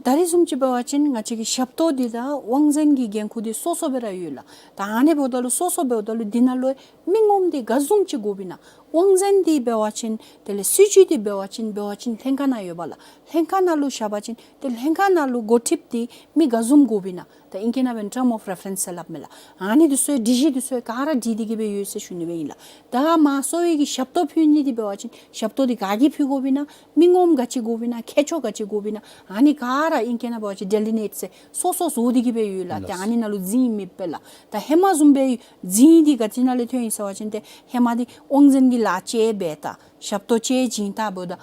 ད་རེས་བཟུམ་ཅིག་འབད་བ་ཅིན་ང་བཅས་ཀྱི་ཞབས་ཏོག་འདི་དང་དབང་འཛིན་གྱི་འགན་ཁུར་འདི་སོ་སོ་སྦེ་ར་ཡོད་ལགས། ད་ཨ་ནི་འབདཝ་ད་ལུ་སོ་སོ་འབདཝ་ད་ལུ་འདི་ནང་ལུ་མི་ངོམ་འདི་ག་བཟུམ་ཅིག་དགོཔ་ཨིན་ན། དབང་འཛིན་འདི་འབད་བ་ཅིན་དེ་ལས་སྲིད་བྱུས་འདི་འབད་བ་ཅིན་འབད་བ་ཅིན་ལྷན་ཁག་ནང་ཡོད་པ་ལགས། ལྷན་ཁག་ནང་ལུ་བཞག་པ་ཅིན་ཏེ་ལྷན་ཁག་ནང་ལུ་འགོ་ཁྲིདཔ་འདི་མི་ག་བཟུམ་དགོཔ་ཨིན་ན། ད་ཨིང་སྐད་ནང་སྦེ་term of reference ཟེར་སླབ་མས་ལགས། ཨ་ནི་འདི་ཚུ་སྒྲིག་གཞི་འདི་ཚུ་ག་ར་སྒྲིག་སྟེ་གིས་སྦེ་ཡོད་ཟེར་ཞུ་ནི་སྦེ་ཨིན་ལགས། ད་མར་གསོ་བའི་གི་ཞབས་ཏོག་ཕུལ་ནི་འདི་འབད་བ་ཅིན་ཞབས་ཏོག་འདི་ག་གིས་ཕུལ་དགོཔ་ཨིན་ན། མི་ངོམ་ག་ཅི་དགོཔ་ཨིན་ན། མཁས་མཆོག་ག་ཅི་དགོཔ་ཨིན་ན། ཨ་ནི་ག་ར་ཨིང་སྐད་ནང་འབད་བ་ཅིན་ཌེ་ལི་ནེཊ་ཟེར་སོ་སོ་བཟོ་སྟེ་གིས་སྦེ་ཡོད་ལགས། ཏེ་ཨ་ནི་ནང་ལུ་འཛིན་མི་སྦེ་ལགས། ད་ཧེ་མ་བཟུམ་སྦེ་འཛིན་འདི་ག་ཅི་ནང་ལས་ཐོན་ཡི་ཟེར་བ་ཅིན་ཏེ་ཧེ་མ་འདི་དབང་འཛིན་གྱི་ལཱ་ཅིག་འབད་ད་ཞབས་ཏོག་ཅིག་བྱིན་ད་འབདཝ་ད་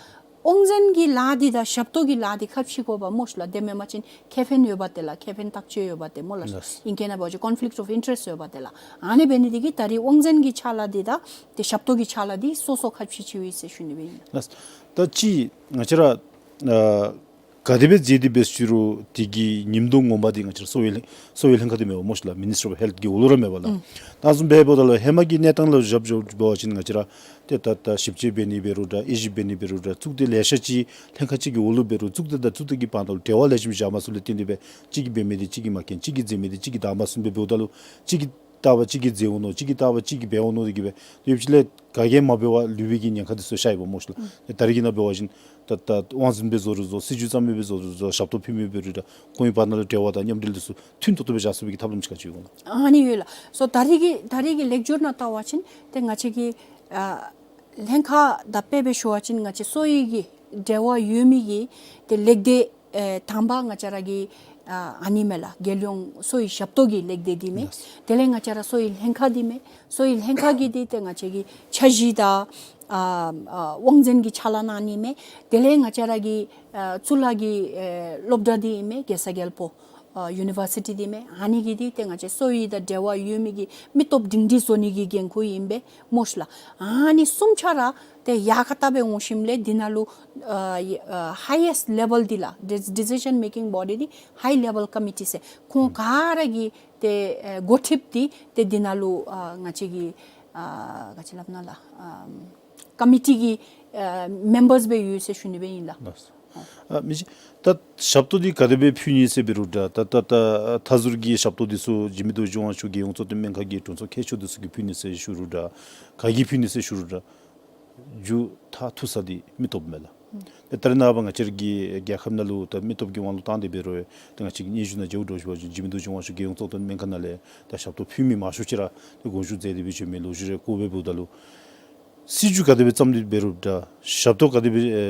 དབང་འཛིན་གྱི་ལཱ་འདི་དང་ཞབས་ཏོག་གི་ལཱ་འདི་ཁ་ཕྱེ་དགོ་པས་སྨོ་ཤི་ལགས། དེ་མེན་པ་ཅིན་ཁེ་ཕན་ཡོདཔ་དེ་ལགས། ཁེ་ཕན་ཐག་ཆོད་ཡོདཔ་དེ་སྨོ་ལགས། ལགས། ཨིང་སྐད་ནང་འབད་བ་ཅིན་conflict of interest ཡོདཔ་དེ་ལགས། ཨ་ནི་འབད་ནི་འདི་གིས་ད་རིས་དབང་འཛིན་གྱི་ཕྱག་ལཱ་འདི་དང་ཏེ་ཞབས་ཏོག་གི་ཕྱག་ལཱ་འདི་སོ་སོ་ཁ་ཕྱེ་ཕྱེཝ་ཨིན་ཟེར་ཞུ་ནི་སྦེ་ཨིན། ལགས། ད་ཅི་ང་བཅས་ར་ཨ་ག་དེ་སྦེ་མཛད་དེ་འབད་ཞུ་རུང་དེ་གི་ཉིནམ་དུས་ངོ་མ་འདི་ང་བཅས་ར་གསོ་བའི་ལྷན་གསོ་བའི་ལྷན་ཁག་འདི་མེན་པ་སྨོ་ཤི་ལགས། Ministry of Health གི་འོག་ལུ་ར་མེན་པ་ལགས། ཨུམ། ད་བཟུམ་སྦེ་འབདཝ་ད་ལུ་ཧེ་མ་གི་གནས་སྟངས་ལུ་ཞིབ་འཇུག་འབད་བ་ཅིན་ང་བཅས་ར་ཏེ་ད་ད་ཞིབ་དཔྱད་འབད་ནི་འབད་རུང་འདྲ་དབྱེ་ཞིབ་འབད་ནི་འབད་རུང་འདྲ་ཚུགས་སྡེ་ལེ་ཤ་ཅིག་ལྷན་ཁག་ཅིག་གི་འོག་ལུ་འབད་རུང་ཚུགས་སྡེ་དང་ཚུགས་སྡེ་གི་བར་ན་ལུ་འབྲེལ་བ་ལེགས་ཤོམ་བཞག་མ་ཚུགས་ལས་བརྟེན་ཏེ་སྦེ་གཅིག་གིས་འབད་མི་འདི་གཅིག་གིས་མ་མཁྱེན། གཅིག་གིས་མཛད་མི་འདི་གཅིག་གིས་བདའ་མ་ཚུགས་པས། འབདཝ་ད་ལུ་གཅིག་གིས་བལྟ་བ་གཅིག་གིས་མཛད་འོང་ནུག། གཅིག་གིས་བལྟ་བ་གཅིག་གིས་འབད་འོང་ནུག། དེ་གིས་སྦེ་ཡོདཔ་ཅིག་ལས་ག་གིས་མ་འབད་བར་ལུས་པའི་གི་ཉེན་ཁ་འདི་ཚུ་ཤར་ཡི་པ་སྨོ་ཤི་ལགས། ཨུམ། ད་རེས་ཀྱི་ནང་འབད་བ་ཅིན་ད་ད་དབང་འཛིན་སྦེ་བཟོ་རུང་བཟོ་སྲིད་བྱུས་བརྩམ་མི་སྦེ་བཟོ་རུང་བཟོ་ཞབས་ཏོག་ཕུལ་མི་འབད་རུང་འདྲ་ཁོང་གི་བར་ན་ལུ་འབྲེལ་བ་དང་མཉམ་འབྲེལ་འདི་ཚུ་མཐུན་ཏོག་ཏོ་སྦེ་བཞག་ཚུགས་པའི་གི་ཐབས་ལམ་ཅིག་ག་ཅི་ཡོད་ག་ལགས། ཨ་ནི་ཡོད་ལགས། སོ་ད་རེས་ཀྱི་ད་རེས་ཀྱི་ལེགས་སྒྱུར་ནང་བལྟ་བ་ཅིན་ཏེ་ང་བཅས་ཀྱི་ཨ་ལྷན་ཁག་དང་དཔེ་སྦེ་ཞུ་བ་ཅིན་ང་བཅས་གསོ་བའི་གི་འབྲེལ་བ་ཡོད་མི་གི་ཏེ་ལེགས་སྡེ་ཨེ་དང་པ་ང་བཅས་ར་གི་ཨ་ཨ་ནི་མས་ལགས། རྒྱལ་ཡོངས་གསོ་བའི་ཞབས་ཏོག་གི་ལེགས་སྡེ་འདི་མས། ལགས། དེ་ལས་ང་བཅས་ར་གསོ་བའི་ལྷན་ཁག་འདི་མས། གསོ་བའི་ལྷན་ཁག་གི་འདི་ཏེ་ང་བཅས་ཀྱི་འཆར་གཞི་དང་ཨ་ཨ་དབང་འཛིན་གྱི་ཕྱག་ལཱ་གནང་ནི་མས། དེ་ལས་ང་བཅས་ར་གི་ཨ་གཙུག་ལག་གི་ཨེ་སློབ་གྲྭ་འདི་ཨིན་མས། རྒྱལ་ས་རྒྱལ་པོ་ཨ་ཡུ་ནི་བར་སི་ཊི་འདི་མས། ཨ་ནི་གི་འདི་ཏེ་ང་བཅས་གསོ་བའི་དང་འབྲེལ་བ་ཡོད་མི་གི་མི་སྟོབས་སྒྲིང་སྒྲི་བཟོ་ནི་གི་འགན་ཁུར་ཨིན་པས་སྨོ་ཤི་ལགས། ཨ་ནི་གསུམ་ཆ་ར་ཏེ་ཡར་ཁ་བལྟ་སྦེ་འོང་ཞིནམ་ལས་འདི་ནང་ལུ་ཨ་ཡ་ཨ་highest level འདི་ལགས། ཌི་ཌི་སི་ཤཱན་མེ་ཀིང་བོ་ཌི་འདི་ཧའི་ལེ་བཱལ་ཀོ་མི་ཊི་ཟེར་ཁོང་ག་ར་གི་ཏེ་ཨེ་འགོ་ཁྲིདཔ་འདི་ཏེ་འདི་ནང་ལུ་ཨ་ང་བཅས་ཀྱི་ཨ་ག་ཅི་སླབ་ན་ལགས། ཨམ་ཀོ་མི་ཊི་གི་ཨ་མེམ་བརསི་སྦེ་ཡོད་ཟེར་ཞུ་ནི་སྦེ་ཨིན་ལགས། ལགས། ཨ་མི་ཅིག་ད་ཞབས་ཏོག་འདི་ག་དེ་སྦེ་ཕུལ་ནི་ཟེར་འབད་རུང་འདྲ་ད་ད་ད་མཐའ་ཟུར་གྱི་ཞབས་ཏོག་འདི་ཚུ་འཇིགས་མེད་རྡོ་རྗེ་དབང་ཕྱུག་རྒྱལ་ཡོངས་གཙོ་བསྟེན་སྨན་ཁང་གི་དྲུང་འཚོ་མཁས་མཆོག་འདི་ཚུ་གིས་ཕུལ་ནི་ཟེར་ཞུ་རུང་འདྲ་ག་གིས་ཕུལ་ནི་ཟེར་ཞུ་རུང་འདྲ་རྒྱུ་མཐའ་ཐུག་ས་འདི་མི་སྟོབས་མས་ལགས། ཨུམ། ད་ད་རེས་ནངས་པ་ང་བཅས་ར་གི་རྒྱལ་ཁབ་ནང་ལུ་ད་མི་སྟོབས་ཀྱི་དབང་ལུ་བཏང་སྟེ་འབད་རུང་ད་ང་བཅས་ཀྱི་སྙན་ཞུ་ནང་མཇལཝ་འདྲཝ་ཅིག་འབད་བ་ཅིན་འཇིགས་མེད་རྡོ་རྗེ་དབང་ཕྱུག་རྒྱལ་ཡོངས་གཙོ་བསྟེན་སྨན་ཁང་ནང་ལས་ད་ཞབས་ཏོག་ཕུལ་མི་མང་ཤོས་ཅིག་ར་ད་དགོངས་ཞུ་མཛད་དེ་སྦེ་བྱོན་མི་ལོ་རྒྱུས་རེ་བཀོད་སྦེ་འབདཝ་ད་ལུ་སྲིད་བྱུས་ག་དེ་སྦེ་བརྩམས་ཏེ་འབད་རུང་འདྲ་ཞབས་ཏོག་ག་དེ་སྦེ་ཨེ་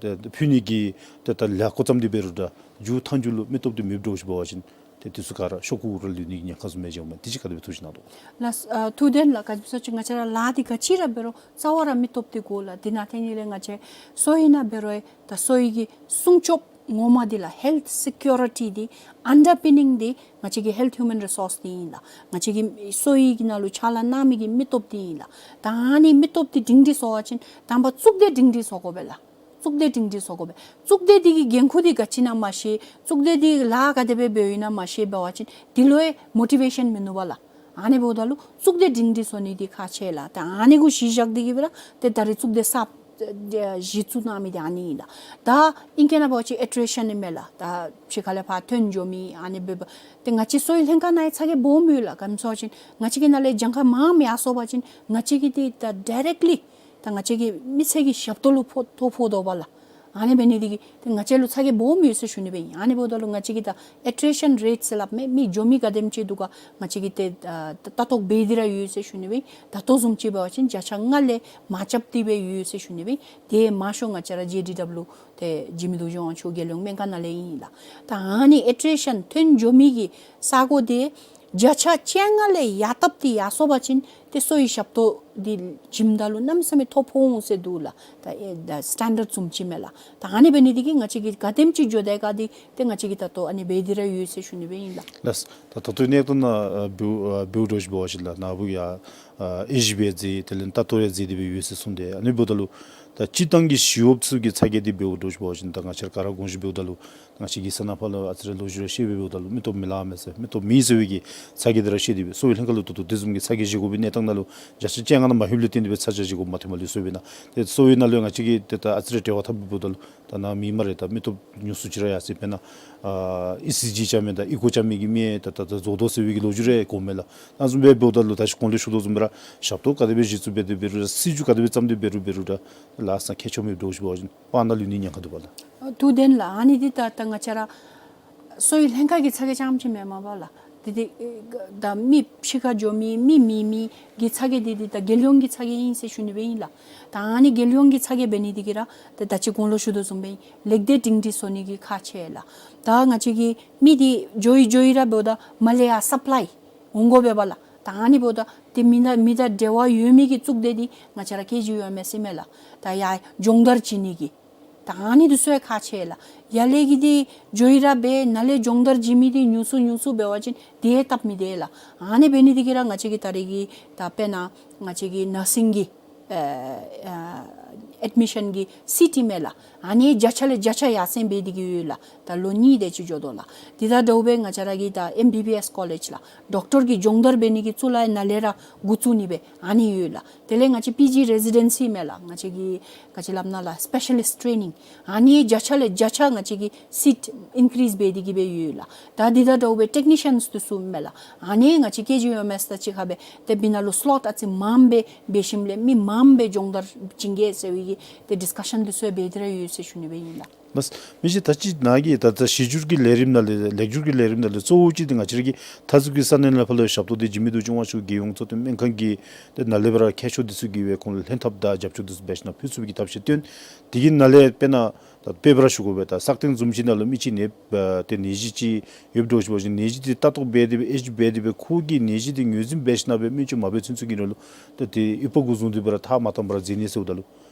ཨེ་ད་ཕུལ་ནི་གི་ད་ད་ལས་འགུལ་བརྩམས་ཏེ་འབད་རུང་འདྲ་མཇུག་མཐའ་མཇུག་ལུ་མི་སྟོབས་འདི་མེདཔ་འདྲཝ་ཅིག་འབད་བ་ཅིན་ཏེ་ དེ་ཚུ་ག་ར་ཤོག་ཀུ་གུ་ར་ལུས་ནི་གི་ཉེན་ཁ་བཟུམ་མས་ཟེར་འོང་མས། དེ་ཅིག་ག་དེ་སྦེ་ཐུགས་བཞེད་གནང་དོ། ལགས། ཨ་ཐུགས་བདེན་ལགས། ག་ཅི་སྨོ་ཟེར་བ་ཅིན་ང་བཅས་ར་ལཱ་འདི་ག་ཅི་ར་འབད་རུང་རྩ་བ་ར་མི་སྟོབས་འདི་དགོ་ལགས། དེ་ནང་ཐད་ནི་ལས་ང་བཅས་སོ་ཡི་ནང་འབད་རུང་ད་སོ་ཡི་གི་སྲུང་སྐྱོབ་ངོ་མ་འདི་ལགས། ཧེལཐ་སི་ཀུ་རི་ཊི་འདི་ཨན་ཌར་པི་ནིང་འདི་ང་བཅས་ཀྱི་ཧེལཐ་ཧིའུ་མཱན་རི་སོརསི་འདི་ཨིན་ལགས། ང་བཅས་ཀྱི་སོ་ཡི་གི་ནང་ལུ་ཕྱག་ལཱ་གནང་མི་གི་མི་སྟོབས་འདི་ཨིན་ལགས། ད་ཨ་ནི་མི་སྟོབས་འདི་སྒྲིང་སྒྲི་བཟོ་བ་ཅིན་དང་པ་གཙུག་སྡེ་སྒྲིང་སྒྲི་བཟོ་དགོ་པས་ལགས། གཙུག་སྡེ་སྒྲིང་སྒྲི་བཟོ་དགོ་པས། གཙུག་སྡེ་འདི་གི་འགན་ཁུར་འདི་ག་ཅི་ཨིན་ན་མ་ཤེས། གཙུག་སྡེ་འདི་ལཱ་ག་དེ་སྦེ་འབདཝ་ཨིན་ན་མ་ཤེས་འབད་བ་ཅིན་དེ་ལུ་ཡང་མོ་ཊི་ཝེ་ཤཱན་མིན་འདུག་པ་ལགས། ཨ་ནི་འབདཝ་ད་ལུ་གཙུག་སྡེ་སྒྲིང་སྒྲི་བཟོ་ནི་འདི་ཁག་ཆེ་ལགས། ད་ཨ་ནི་གུ་གཞི་བཞག་སྟེ་གི་སྦེ་ར་ཏེ་ད་རེས་གཙུག་སྡེ་གསརཔ་ཨེ་གཞི་བཙུགས་གནང་མི་འདི་ཨ་ནི་ཨིན་ལགས། ད་ཨིང་སྐད་ནང་འབད་བ་ཅིན་ཨེ་ཊི་རི་ཤཱན་ཨིན་མས་ལགས། ད་ཕྱི་ཁ་ལས་ཕར་ཐོན་འགྱོ་མི་ཨ་ནི་འབད་བ་ཏེ་ང་བཅས་སོ་ཡི་ལྷན་ཁག་ནང་ཡང་ཚ་གྱང་སྦོམ་ཡོད་ལགས། ག་ཅི་སྨོ་ཟེར་བ་ཅིན་ང་བཅས་ཀྱི་ནང་ལས་གྱངས་ཁ་མངམ་ཡར་སོང་པ་ཅིན་ང་བཅས་ཀྱི་འདི་ད་ཌའི་རེཀཊ་ལི་ད་ང་བཅས་ཀྱི་མི་ཚེ་གི་ཞབས་ཏོག་ལུ་ཕོག་ཐོ་ཕོག་དོ་པ་ལགས། ཨ་ནི་འབད་ནི་འདི་གིས་ཏེ་ང་བཅས་ལུ་ཚ་གྱང་སྦོམ་ཡོད་ཟེར་ཞུ་ནི་སྦེ་ཨིན། ཨ་ནི་འབདཝ་ད་ལུ་ང་བཅས་ཀྱི་ད་ཨེ་ཊི་རི་ཤཱན་རེཊ་ཟེར་སླབ་མས། མི་འགྱོ་མི་ག་དེམ་ཅིག་འདུག་ག་ང་བཅས་ཀྱིས་ཏེ་ཨ་ལྟ་རྟོག་འབད་དེ་ར་ཡོད་ཟེར་ཞུ་ནི་སྦེ་ཨིན། ད་ལྟོ་བཟུམ་ཅིག་འབད་བ་ཅིན་བརྒྱ་ཆ་ལྔ་ལས་མར་རྐྱབ་སྟེ་སྦེ་ཡོད་ཟེར་ཞུ་ནི་སྦེ་ཨིན། དེ་མང་ཤོས་ང་བཅས་ར་ཇེ་ཌི་ཌབ་ལིའུ་ཏེ་འཇིགས་མེད་རྡོ་རྗེ་དབང་ཕྱུག་རྒྱལ་ཡོངས་སྨན་ཁང་ནང་ལས་ཨིན་ལགས། ད་ཨ་ནི་ཨེ་ཊི་རི་ཤཱན་ཐོན་འགྱོ་མི་གི་ས་གོ་འདི་བརྒྱ་ཆ་བཅོ་ལྔ་ལས་ཡར་བཏབ་སྟེ་ཡར་སོང་པ་ཅིན་ཏེ་སོ་ཡི་ཞབས་ཏོག་འདི་བྱིནམ་ད་ལུ་གནམ་མེད་ས་མེད་ཐོ་ཕོག་འོང་ཟེར་འདུག་ལགས། ད་ཨེ་ད་སི་ཊེན་ཌརཌ་བཟུམ་ཅིག་མས་ལགས། ད་ཨ་ནི་འབད་ནི་འདི་གིས་ང་བཅས་ཀྱིས་ག་དེམ་ཅིག་འགྱོ་དེས་ག་འདི་ཏེ་ང་བཅས་ཀྱིས་ད་ལྟོ་ཨ་ནི་འབད་དེ་ར་ཡོད་ཟེར་ཞུ་ནི་སྦེ་ཨིན་ལགས། ལགས། ད་ད་ལྟོའི་གནས་སྟངས་ནང་ཨ་འབདཝ་ཨ་འབདཝ་འདྲཝ་ཅིག་འབད་བ་ཅིན་ལགས་ནཱ་བུ་ཡང་ཨ་དབྱེ་ཞིབ་འབད་མཛད་དེ་ལས་ལྟ་རྟོག་ཡང་མཛད་དེ་སྦེ་ཡོད་ཟེར་གསུངས་ཏེ། ཨ་ནི་འབདཝ་ད་ལུ་ད་སྤྱིར་བཏང་གི་ཞི་གཡོགཔ་ཚུ་གི་ཚ་གྱང་འདི་འབདཝ་འདྲཝ་ཅིག་འབད་བ་ཅིན་ད་ང་བཅས་ར་ག་ར་དགོངས་བཞེས་འབདཝ་ད་ལུ་ང་བཅས་ཀྱིས་ས་ནང་ཕར་ལུ་ཨ་ཙི་རེ་ལོ་རྒྱུས་རེ་བཤད་སྦེ་འབདཝ་ད་ལུ་མི་སྟོབས་མི་ལང་མས་ཟེར་མི་སྟོབས་མེད་ཟེར་བའི་གི་ཚ་གྱང་འདི་ར་བཤད་དེ་སྦེ་སོ་ཡི་ལྷན་ཁག་ལུ་ད་ལྟོ་དེ་བཟུམ་གྱི་ཚ་གྱང་བཞེས་དགོ་པའི་གནས་སྟངས་ནང་ལུ་བརྒྱ་ཆ་བཅོ་ལྔ་ནང་མ་ལྷོདཔ་ལས་བརྟེན་ཏེ་སྦེ་ཚ་གྱང་བཞེས་དགོཔ་མ་ཐོནམ་ལུས་སོ་སྦེ་ན། ཏེ་སོ་ཡི་ནང་ལུ་ཡང་ང་བཅས་ཀྱིས་ཏེ་ད་ཨ་ཙི་རེ་འབྲེལ་བ་འཐབ་སྦེ་འབདཝ་ད་ལུ་ད་ནཱ་མི་མང་རེ་ད་མི་སྟོབས་ཉུང་སུ་ཅིག་ར་ཡར་སོ་ཡི། དཔེར་ན་ཨ་ཨི་སི་ཇི་རྐྱབ་མི་དང་ཨི་ཀོ་རྐྱབ་མི་གི་མི་ད་ད་ད་རྫོགས་དོ་ཟེར་བའི་གི་ལོ་རྒྱུས་རེ་གོཝ་མས་ལགས། ཨ་ནི་བཟུམ་སྦེ་འབདཝ་ད་ལུ་ད་ཅི་གོང་ལུ་ཞུ་དོ་བཟུམ་སྦེ་ར་ཞབས་ཏོག་ག་དེ་སྦེ་གཞི་བཙུགས་འབད་དེ་འབད་རུང་ར་སྲིད་བྱུས་ག་དེ་སྦེ་བརྩམས་ཏེ་འབད་རུང་འབད་རུང་ར་ལཱ་ས་ཁྱད་ཆོས་མེདཔ་འདྲཝ་ཅིག་འབད་བ་ཅིན་སྤང་ནང་ལུས་ནི་ཉེན་ཁ་འདུག་པ་ལགས། ཐུགས་བདེན་ལགས། ཨ་ནི་འདི་ད་ད་ང་བཅས་ར་སོ་ཡི་ལྷན་ཁག་གི་ཚ་གྱང་རྐྱངམ་ཅིག་མེན་མས་པ་ལགས། འདི་འདི་ཨེ་ད་མི་ཕྱི་ཁར་འགྱོ་མི་མི་མེད་མི་གི་ཚ་གྱང་འདི་འདི་ད་རྒྱལ་ཡོངས་ཀྱི་ཚ་གྱང་ཨིན་ཟེར་ཞུ་ནི་སྦེ་ཨིན་ལགས། ད་ཨ་ནི་རྒྱལ་ཡོངས་ཀྱི་ཚ་གྱང་འབད་ནི་འདི་གིས་ར་ད་ད་ཅི་གོང་ལུ་ཞུ་དོ་བཟུམ་སྦེ་ལེགས་སྡེ་སྒྲིང་སྒྲི་བཟོ་ནི་གི་ཁག་ཆེ་ལགས། ད་ང་བཅས་ཀྱི་མི་འདི་འགྱོ་ཡི་འགྱོ་ཡི་ར་འབདཝ་ད་མར་ལས་ཡར་སབ་ལའི་འོང་དགོ་པས་པ་ལགས། ད་ཨ་ནི་འབདཝ་ད་ཏེ་མི་ནང་མི་དང་འབྲེལ་བ་ཡོད་མི་གི་གཙུག་སྡེ་འདི་ང་བཅས་ར་ཀེ་ཇི་ཡུ་ཨེམ་ཨེསི་ཨིན་མས་ལགས། ད་ཡར་སྦྱོང་བརྡར་བྱིན་ནི་གི་ད་ཨ་ནི་འདི་ཚུ་ཡང་ཁག་ཆེ་ལགས། ཡར་ལས་ཀྱི་འདི་འགྱོ་ཡི་ར་འབད་ནཱ་ལས་སྦྱོང་བརྡར་བྱིན་མི་འདི་ཉུང་སུ་ཉུང་སུ་འབད་བ་ཅིན་འདི་ཡང་སྟབས་མི་བདེ་ལགས། ཨ་ནི་འབད་ནི་འདི་གིས་ར་ང་བཅས་ཀྱི་ད་རེས་ཀྱི་ད་དཔེར་ན་ང་བཅས་ཀྱི་ནར་སིང་གི་ཨ་ཨ་ཨེཌ་མི་ཤཱན་གྱི་སིཊ་ཨིན་མས་ལགས། ཨ་ནི་བརྒྱ་ཆ་ལས་བརྒྱ་ཆ་ཡར་སེང་འབད་དེ་གི་ཡོད་ལགས། ད་ལོ་གཉིས་དེ་ཅིག་འགྱོ་དོ་ལགས། འདི་དང་འདྲཝ་སྦེ་ང་བཅས་ར་གི་ད་ཨེམ་བི་བི་ཨེསི་ཀོ་ལེཇ་ལགས། ཌོག་ཊར་གྱི་སྦྱོང་བརྡར་འབད་ནི་གི་གཙུག་ལག་ཡང་ནཱ་ལས་ར་འགོ་བཙུགས་ནི་སྦེ་ཨ་ནི་ཡོད་ལགས། དེ་ལས་ང་བཅས་པི་ཇི་རེ་ཟི་ཌེན་སི་མས་ལགས། ང་བཅས་ཀྱི་ག་ཅི་སླབ་ན་ལགས་སི་པེ་ཤ་ལིསཊ་ཊེ་ནིང་ཨ་ནི་བརྒྱ་ཆ་ལས་བརྒྱ་ཆ་ང་བཅས་ཀྱི་སིཊ་ཨིན་ཀི་རིསི་འབད་དེ་གི་སྦེ་ཡོད་ལགས། ད་འདི་དང་འདྲཝ་སྦེ་ཊེག་ནི་ཤཱནསི་འདི་ཚུ་མས་ལགས། ཨ་ནི་ང་བཅས་ཀེ་ཇི་ཡུ་ཨེམ་ཨེསི་དང་གཅིག་ཁར་སྦེ་ཏེ་འབདན་ལུ་སི་ལོཊ་ཨ་ཙི་མངམ་སྦེ་འབད་ཞིནམ་ལས་མི་མངམ་སྦེ་སྦྱོང་བརྡར་བྱིན་གེ་ཟེར་བའི་གི་ཏེ་ཌིསི་ཀ་ཤཱན་འདི་ཚུ་ཡང་འབད་དེ་ར་ཡོད་ཟེར་ཞུ་ནི་སྦེ་ཨིན་ལགས། ལགས། མི་རྗེ་ད་ཅི་ནཱ་གི་ད་ད་གཞི་བསྒྱུར་གྱི་ལས་རིམ་ནང་ལས་ལེགས་བསྒྱུར་གྱི་ལས་རིམ་ནང་ལས་གཙོ་བོ་ཅིག་འདི་ང་བཅས་ར་གི་མཐའ་ཟུར་གྱི་ས་གནས་ནང་ཕར་ལུ་ཞབས་ཏོག་འདི་འཇིགས་མེད་རྡོ་རྗེ་དབང་ཕྱུག་རྒྱལ་ཡོངས་གཙོ་བསྟེན་སྨན་ཁང་གི་ཏེ་ནཱ་ལས་འབད་ར་མཁས་མཆོག་འདི་ཚུ་གིས་སྦེ་ཁོང་ལུ་ལྷན་ཐབས་དང་རྒྱབ་སྐྱོར་འདི་ཚུ་འབད་ཞིན་ན་ཕུལ་ཚུགས་པའི་གི་ཐབས་ཤེས་བཏོན། དེ་གི་ནང་ལས་དཔེར་ན་ད་དཔེ་འབད་ར་ཞུ་དགོ་པས། ད་སག་སྟེང་བཟུམ་ཅིག་ནང་ལུ་མི་ཅིག་ནད་ཨ་ཏེ་ནད་གཞི་ཅིག་ཡོདཔ་འདྲཝ་ཅིག་འབད་བ་ཅིན་ནད་གཞི་འདི་ལྟ་རྟོག་འབད་དེ་སྦེ་ཨེ་ཇི་འབད་དེ་སྦེ་ཁོ་གི་ནད་གཞི་འདི་ངོས་འཛིན་འབད་ཞིན་ན་སྦེ་སྨན་བཅོས་མ་འབད་ཚུན་ཚོད་ཀྱི་རིང་ལུ་ད་ཏེ་ཨུཏྤལ་གུ་བཟུང་སྟེ་སྦེ་ར་ཐག་མ་བཏང་པར་མཛད་ནི་ཟེརཝ་ད་ལུ་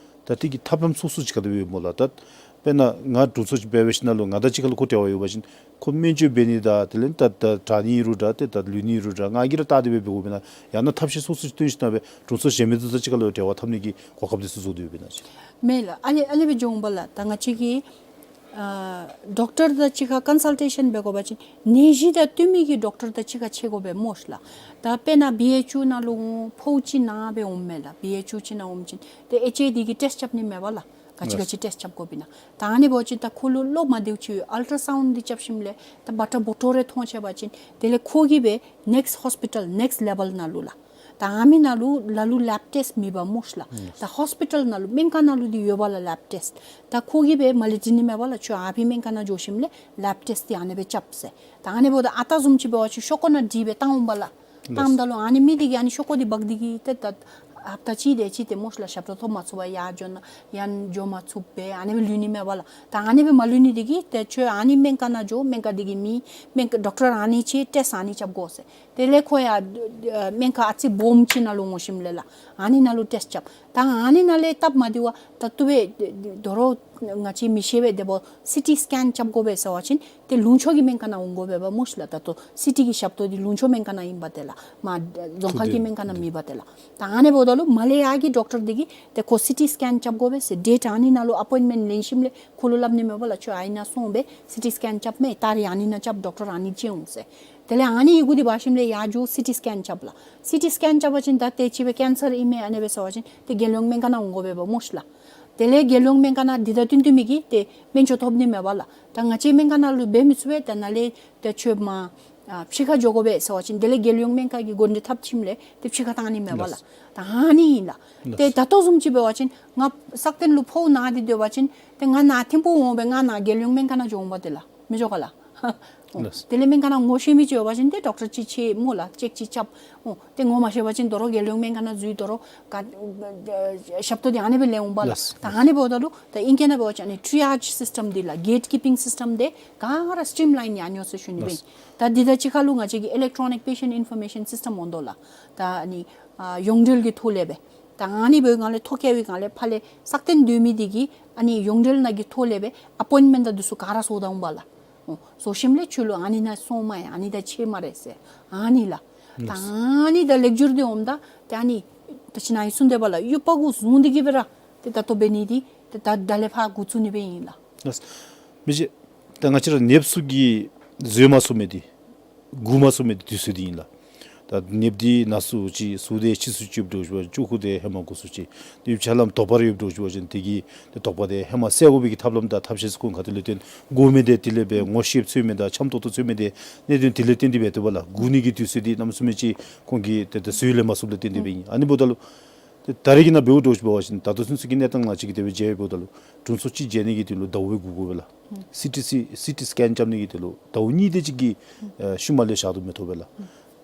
ད་དེ་གི་ཐབས་ལམ་སོ་སོ་ཅིག་ག་དེ་སྦེ་ཡོདཔ་སྨོ་ལགས། ད་དཔེར་ན་ང་དྲུང་འཚོ་ཅིག་འབད་འབད་ཞིན་ན་ལུ་ང་དང་གཅིག་ཁར་ལུ་ཁོ་འབྲེལ་བ་ཡོད་པ་ཅིན་ཁོ་སྨན་བཅོས་འབད་ནི་དང་དེ་ལས་ད་ད་དྲག་ནི་རུང་འདྲ་ཏེ་ད་ལུས་ནི་རུང་འདྲ་ང་གིས་ར་བལྟ་སྟེ་སྦེ་འབད་དགོཔ་ཨིན་ན་ཡང་ན་ཐབས་ཤེས་སོ་སོ་ཅིག་བཏོན་ཞིན་ན་སྦེ་དྲུང་འཚོ་གཞན་མི་ཚུ་དང་གཅིག་ཁར་ལུ་འབྲེལ་བ་འཐབ་ནི་གི་གོ་སྐབས་འདི་ཚུ་བཟོ་སྟེ་ཡོདཔ་ཨིན་ན་ཅིག། མེད་ལགས། ཨ་ནི་ཨ་ནི་སྦེ་འགྱོཝ་ད་ལགས་ད་ང་བཅས་ཀྱིས་ཨ་ཌོག་ཊར་དང་གཅིག་ཁར་ཀོན་སཱལ་ཊེ་ཤཱན་འབད་དགོ་པ་ཅིན་ནད་གཞི་དང་བསྟུན་མི་གི་ཌོག་ཊར་དང་གཅིག་ཁར་ཕྱད་དགོ་པས་སྨོ་ལགས། ད་དཔེར་ན་བི་ཨེཆ་ཡུ་ནང་ལུ་ཕོཝ་ཅིག་ནང་སྦེ་འོངམ་མས་ལགས། བི་ཨེཆ་ཡུ་ཅིག་ནང་འོངམ་ཅིན་ཏེ་ཨེཆ་ཨེ་ཌི་གི་ཊེསཊ་རྐྱབ་ནི་མས་པ་ལགས། ག་ཅི་ག་ཅི་ཊེསཊ་རྐྱབ་དགོཔ་ཨིན་ན། ད་ཨ་ནི་འབད་བ་ཅིན་ད་ཁོ་ལུ་བློ་མ་བདེཝ་ཅིག་ཡོད། ཨལ་ཊ་སའུནཌ་འདི་རྐྱབ་ཞིནམ་ལས་ད་བ་ཊ་བོ་ཊོ་རེ་མཐོང་ཆི་བ་ཅིན་དེ་ལས་ཁོ་གིས་སྦེ་ནེགསཊ་ཧོསི་པི་ཊལ་ནེགསཊ་ལེ་བཱལ་ནང་ལུ་ལགས། ད་ཨ་མི་ནང་ལུ་ལ་ལུ་ལེབ་ཊེསཊ་མེད་པས་སྨོ་ལགས། ད་ཧོསི་པི་ཊལ་ནང་ལུ་སྨན་ཁང་ནང་ལུ་འདི་ཡོད་པ་ལགས་ལེབ་ཊེསཊ། ད་ཁོ་གིས་སྦེ་མར་ལས་དྲི་ནི་མས་པ་ལགས། ཁྱོད་ཨ་ཕི་སྨན་ཁང་ནང་འགྱོ་ཞིནམ་ལས་ལེབ་ཊེསཊ་འདི་ཨ་ནི་སྦེ་རྐྱབ་ཟེར། ད་ཨ་ནི་འབདཝ་ད་ཨ་རྟག་བཟུམ་ཅིག་འབད་བ་ཅིན་ཤོག་ཀོ་ནང་བྲིས་སྦེ་བཏང་འོང་པ་ལགས། བཏངམ་ད་ལུ་ཨ་ནི་མི་འདི་གིས་ཨ་ནི་ཤོག་ཀོ་འདི་འབག་སྟེ་གི་ཏེ་ད་ ཧབ་ཏ་གཅིག་དེ་ཅིག་ཏེ་མོ་ཤིག་ལགས་ཞབས་ཏོག་ཐོབ་མ་ཚུགས་པར་ཡར་འགྱོ་ན་ཡར་འགྱོ་མ་ཚུགས་པས་ཨ་ནི་སྦེ་ལུས་ནི་མས་པ་ལགས། ད་ཨ་ནི་སྦེ་མ་ལུས་ནི་དེ་གིས་ཏེ་ཁྱོད་ཨ་ནི་སྨན་ཁང་ནང་འགྱོ། སྨན་ཁང་ཌོག་ཊར་ཨ་ནི་ཅིག་ཊེསཊ་ཨ་ནི་རྐྱབ་དགོ་ཟེར། དེ་ལས་ཁོ་ཡར་སྨན་ཁང་ཨ་ཙི་སྦོམ་ཅིག་ནང་ལུ་འོང་ཞིནམ་ལས་ལགས་ཨ་ནི་ནང་ལུ་ཊེསཊ་རྐྱབ། ད་ཨ་ནི་ནང་ལས་སྟབས་མ་བདེ་བར་ད་བཏུབ་པས། དོ་རུང་ང་བཅས་མི་ཤེས་པས། དེ་འབདཝ་སི་ཊི་སི་ཀེན་རྐྱབ་དགོ་པས་ཟེར་བ་ཅིན་ཏེ་ལུང་ཕྱོགས་ཀྱི་སྨན་ཁང་ནང་འོང་དགོ་པས་པ་མོ་ཤིག་ལགས། ད་ལྟོ་སི་ཊི་གི་ཞབས་ཏོག་འདི་ལུང་ཕྱོགས་སྨན་ཁང་ནང་ཨིན་པ་ཏེ་ལགས། མར་རྫོང་ཁག་གི་སྨན་ཁང་ནང་མེད་པ་ཏེ་ལགས། ད་ཨ་ནི་འབདཝ་ད་ལུ་མར་ལས་ཡར་གྱི་ཌོག་ཊར་འདི་གིས་ཏེ་ཁོ་སི་ཊི་སི་ཀེན་རྐྱབ་དགོ་པས་ཟེར་ཌེཊ་ཨ་ནི་ནང་ལུ་ཨ་པོའིནཊ་མེནཊ་ལེན་ཞིནམ་ལས་ཁོ་ལུ་སླབ་ནི་མས་པ་ལགས། ཁྱོད་ཨ་ནི་ནང་སོང་སྦེ་སི་ཊི་སི་ཀེན་རྐྱབ་མས། ད་རིས་ཨ་ནི་ནང་རྐྱབ། ཌོག་ཊར་ཨ་ནི་ཅིག་འོང་ཟེར། དེ་ལས་ཨ་ནི་ཡི་གུ་འདི་འབག་ཞིནམ་ལས་ཡར་འགྱོ་སི་ཊི་སི་ཀེན་རྐྱབ་ལགས། སི་ཊི་སི་ཀེན་རྐྱབ་པ་ཅིན་ད་ཏེ་ཅིག་སྦེ་ཀེན་སར་ཨིན་མས་ཨ་ནི་སྦེ་ཟེར་བ་ཅིན་ཏེ་རྒྱལ་ཡོངས་སྨན་ཁང་ནང་འོང་དགོ་པས་པ་མོ་ཤིག་ལགས། དེ་ལས་རྒྱལ་ཡོངས་སྨན་ཁང་ནང་འདི་དང་བསྟུན་བསྟུན་མི་གི་ཏེ་སྨན་བཅོས་ཐོབ་ནི་མས་པ་ལགས། ད་ང་བཅས་སྨན་ཁང་ནང་ལུ་འབད་མི་ཚུགས་པས། ད་ནཱ་ལས་ཏེ་ཁྱོད་མར་ཨ་ཕྱི་ཁར་འགྱོ་དགོ་པས་ཟེར་བ་ཅིན་དེ་ལས་རྒྱལ་ཡོངས་སྨན་ཁང་གིས་འགོ་འདྲེན་འཐབ་ཞིནམ་ལས་ཏེ་ཕྱི་ཁར་བཏང་ནི་མས་པ་ལགས། ལགས། ད་ཨ་ནི་ཨིན་ལགས། ལགས། ཏེ་ད་ལྟོ་བཟུམ་ཅིག་འབད་བ་ཅིན་ང་སག་སྟེང་ལུ་ཕོཝ་ན་སྟེ་སྡོད་པ་ཅིན་ཏེ་ང་ནཱ་ཐིམ་ཕུག་འོང་སྦེ་ང་ནཱ་རྒྱལ་ཡོངས་སྨན་ཁང་ནང་འགྱོ་འོང་པ་ཏེ་ལགས། མི་འགྱོ་ག་ལགས། ལགས། དེ་ལས་སྨན་ཁང་ནང་ངོ་ཤེས་མི་ཅིག་ཡོད་པ་ཅིན་ཏེ་ཌོག་ཊར་ཅིག་ཕྱད་མོ་ལགས་ཅེཀ་ཅིག་རྐྱབ། འོ་ཏེ་ངོ་མ་ཤེས་པ་ཅིན་དོ་རུང་རྒྱལ་ཡོངས་སྨན་ཁང་ནང་འཛུལ་དོ་རུང་ག་ཞབས་ཏོག་འདི་ཨ་ནི་སྦེ་ལེན་འོང་པ་ལགས། ལགས། ད་ཨ་ནི་འབདཝ་ད་ལུ་ད་ཨིང་སྐད་ནང་འབད་བ་ཅིན་ཨ་ནི་ཊི་ཡཱཇ་སིསི་ཊམ་འདི་ལགས། གེཊ་ཀིཔ་ཨིང་སིསི་ཊམ་འདི་ག་ར་སི་ཊིམ་ལའིན་ཡར་འགྱོ་ཟེར་ཞུ་ནི་སྦེ། ལགས། ད་འདི་དང་གཅིག་ཁར་ལུ་ང་བཅས་ཀྱི་ཨི་ལེཀ་ཊོ་ནིཀ་པེ་ཤེནཊ་ཨིན་ཕོར་མེ་ཤཱན་སིསི་ཊམ་འོང་དོ་ལགས། ད་ཨ་ནི་ཨ་ཡོངས་འབྲེལ་གྱི་ཐོག་ལས་སྦེ། ད་ཨ་ནི་འབདཝ་ལས་ཐོ་བཀལ་བའི་སྒང་ལས་ཕར་ལས་སག་སྟེང་སྡོད་མི་འདི་གིས་ཨ་ནི་ཡོངས་འབྲེལ་ནང་གི་ཐོག་ལས་སྦེ་ཨ་པོའིནཊ་མེནཊ་དང་འདི་ཚུ་ག་ར་བཟོ་ད་འོང་པ་ལགས། འོ་བཟོ་ཞིནམ་ལས་ཁྱོད་ལུ་ཨ་ནི་ནང་སོང་མས་ཨ་ནི་དང་ཕྱད་སྨ་རེ་ཟེར་ཨ་ནི་ལགས། ད་ཨ་ནི་དང་ལེགས་སྒྱུར་འདི་འོངམ་ད་ཏེ་ཨ་ནི་ད་ཅི་ནཱ་ཡང་གསུངས་དེས་པ་ལགས། ཡུ་བ་གུ་བཟུང་སྟེ་གི་སྦེ་ར་ཏེ་ད་ལྟོ་འབད་ནི་འདི་ཏེ་ད་ད་ལས་ཕར་འགོ་བཙུགས་ནི་སྦེ་ཨིན་ལགས། ལགས། མི་རྗེ་ད་ང་བཅས་ར་ནདཔ་ཚུ་གིས་བཟོད་མ་ཚུགས་མི་འདི་འགུག་མ་ཚུགས་མི་འདི་དུས་ཚོད་འདི་ཨིན་ལགས། ད་ནདཔ་འདི་ན་ཚུ་ཅིག་ཟུག་སྟེ་ཕྱིས་སུ་ཅིག་འདྲཝ་ཅིག་ཅུང་ཁུ་སྟེ་ཧེ་མ་འགོ་ཚུགས་ཅི། དེ་ཆ་ལམ་དོགས་པ་རེ་ཡོདཔ་འདྲཝ་ཅིག་འབད་བ་ཅིན་དེ་གི་ཏེ་དོགས་པ་དེ་ཧེ་མ་བསལ་དགོ་པའི་གི་ཐབས་ལམ་དང་ཐབས་ཤེས་ཚུ་ཁོང་ག་ཏེ་ལས་བརྟེན་དགོ་མི་དེ་དེ་ལས་སྦེ་ངོ་ཤེསཔ་ཚུད་མི་དང་འཆམ་ཏོག་ཏོ་ཚུད་མི་དེ་གནད་དོན་དེ་ལས་བརྟེན་ཏེ་འབད་དོ་བ་ལགས། འགུག་ནི་གི་དུས་ཚོད་འདི་གནམ་མེད་ས་མེད་ཅིག་ཁོང་གིས་ཏེ་ཏེ་བཟོད་ལེན་མ་ཚུགསཔ་ལས་བརྟེན་ཏེ་འབད་ཨིན། ཨ་ནི་འབདཝ་ད་ལུ་ཏེ་ད་རེས་ཀྱི་ནང་འབདཝ་འདྲཝ་ཅིག་འབད་བ་ཅིན་ད་ལྟོ་ཚུན་ཚོད་ཀྱི་གནས་སྟངས་ནང་ཅིག་གིས་དེ་སྦེ་མཇལ་ཡོདཔ་འབདཝ་ད་ལུ་དྲུང་འཚོ་ཅིག་མཇལ་ནི་གི་དོན་ལུ་ཟླཝ་སྦེ་སྒུག་དགོ་པས་ལགས། སི་ཊི་སི་སི་ཊི་སི་ཀེན་རྐྱབ་ནི་གི་དོན་ལུ་ཟླཝ་གཉིས་དེ་ཅིག་གི་ཨེ་ཤུལ་མ་ལས་བཞག་དོ་མི་ཐོབ་པས་ལགས།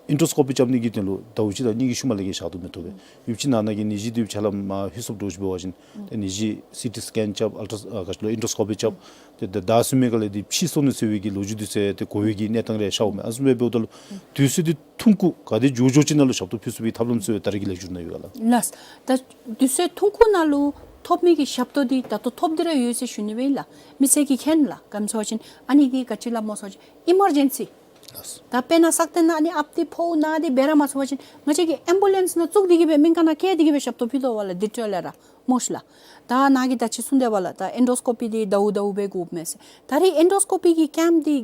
ཨེན་ཌོ་སི་ཀོ་པི་རྐྱབ་ནི་གི་དོན་ལུ་ཟླཝ་གཅིག་དང་གཉིས་ཀྱི་ཤུལ་མ་ལས་ཀྱི་བཞག་དོ་མི་ཐོབ་པས། ཡུདཔ་ཅིག་ནང་ན་གི་ནད་གཞི་འདི་ཆ་ལམ་མ་ཧུད་སོངམ་འདྲཝ་ཅིག་འབད་བ་ཅིན་ཏེ་ནད་གཞི་སི་ཊི་སི་ཀེན་རྐྱབ་ཨལ་ཊ་ཨ་ག་ཅི་ལོ་ཨེན་ཌོ་སི་ཀོ་པི་རྐྱབ་ཏེ་ད་ཟླཝ་གསུམ་པའི་སྐབས་ལས་འདི་ཕྱིས་སོང་ནུག་ཟེར་བའི་གི་ལོ་རྒྱུས་འདི་ཚུ་ཏེ་གོ་བའི་གི་གནས་སྟངས་རེ་ཤརཝ་མས། ཨ་ནི་བཟུམ་སྦེ་འབདཝ་ད་ལུ་དུས་ཚོད་འདི་ཐུང་ཀུ་ག་དེ་མགྱོགས་མགྱོགས་ཅིག་ནང་ལུ་ཞབས་ཏོག་ཕུལ་ཚུགས་པའི་ཐབས་ལམ་ཚུ་ད་རེས་ཀྱི་ལེགས་སྒྱུར་ནང་ཡོད་ག་ལགས། ལགས། ད་དུས་ཚོད་ཐུང་ཀུ་ནང་ལུ་ཐོབ་ནི་གི་ཞབས་ཏོག་འདི་ད་ལྟོ་ཐོབ་སྟེ་ར་ཡོད་ཟེར་ཞུ་ནི་སྦེ་ཨིན་ལགས། མི་སེར་གྱིས་མཁྱེན་ལགས། ག་ཅི་སྨོ་ཟེར་བ་ཅིན་ཨ་ནི་འདི་ག་ཅི་སླབ་སྨོ་ཟེར་བ་ཅིན་ཨི་མར་ཇེན་སི། ལགས། ད་དཔེར་ན་སག་སྟེང་ནང་ཨ་ནི་ཨཔ་སྟེ་ཕོཝ་ན་སྟེ་འབད་ར་མ་ཚུགས་པ་ཅིན་ང་བཅས་ཀྱིས་ཨེམ་བུ་ལེནསི་ནང་བཙུགས་ཏེ་གི་སྦེ་སྨན་ཁང་ནང་བསྐྱལ་ཏེ་གི་སྦེ་ཞབས་ཏོག་ཕུལ་དོ་བ་ལགས། འདི་འཕྲོ་ལས་ར་མོ་ཤིག་ལགས། ད་ནཱ་གིས་ད་ཅི་གསུངས་དེས་པ་ལགས། ད་ཨེན་ཌོ་སི་ཀོ་པི་འདི་ཟླཝ་ཟླཝ་སྦེ་དགོཔ་མས་ཟེར། ད་རེས་ཨེན་ཌོ་སི་ཀོ་པི་གི་ཀེམཔ་འདི་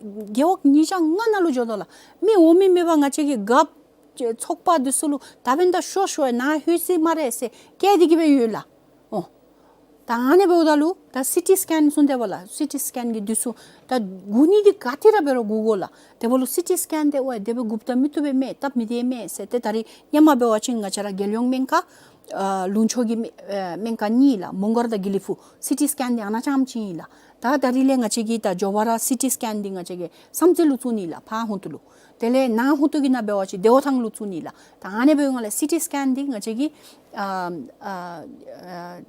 རྒེད་འོག་ཉིས་བརྒྱ་ལྔ་ནང་ལུ་འགྱོ་དོ་ལགས། མི་འོང་མི་མེད་པར་ང་བཅས་ཀྱི་རྒཔོ་ཚོགས་པ་འདི་ཚུ་ལུ་ད་འབདན་ད་ཤོག་ཤོག་ནཱ་ལྷོད་ཅི་སྨ་རེ་ཟེར་བསྐྱལ་ཏེ་གི་སྦེ་ཡོད་ལགས། འོ། ད་ཨ་ནི་འབདཝ་ད་ལུ་ད་སི་ཊི་སི་ཀེན་གསུངས་དེས་པ་ལགས། སི་ཊི་སི་ཀེན་གྱི་དུས་ཚོད་ད་སྒུག་ནི་འདི་ག་ཏེ་ར་འབད་རུང་སྒུག་དགོ་ལགས། དེ་འབདཝ་ལུ་སི་ཊི་སི་ཀེན་འདི་ཝའི་དེ་སྦེ་སྒུག་ད་མི་བཏུབ་པས་མས། སྟབས་མི་བདེ་མས་ཟེར་ཏེ་ད་རེས་སྔོན་མ་འབད་བ་ཅིན་ང་བཅས་ར་རྒྱལ་ཡོངས་སྨན་ཁང་ཨ་ལུང་ཕྱོགས་ཀྱི་སྨན་ཨ་སྨན་ཁང་གཉིས་ལགས། མོང་སྒར་དང་དགེ་ལེགས་ཕུག། སི་ཊི་སི་ཀེན་འདི་ཨ་ནཱ་རྐྱངམ་ཅིག་ཨིན་ལགས། ད་ད་རེས་ལས་ང་བཅས་ཀྱིས་ད་མགྱོགས་པ་ར་སི་ཊི་སི་ཀེན་འདི་ང་བཅས་ཀྱིས་བསམ་རྩེ་ལུ་བཙུགས་ནི་ལགས། ཕར་ཧོང་ཏོ་ལུ། དེ་ལས་ནཱ་ཧོང་ཏོ་གི་ནང་འབད་བ་ཅིན་བདེ་བ་ཐང་ལུ་བཙུགས་ནི་ལགས། ད་ཨ་ནི་འབདཝ་ལས་སི་ཊི་སི་ཀེན་འདི་ང་བཅས་ཀྱི་ཨ་ཨ་ཨ་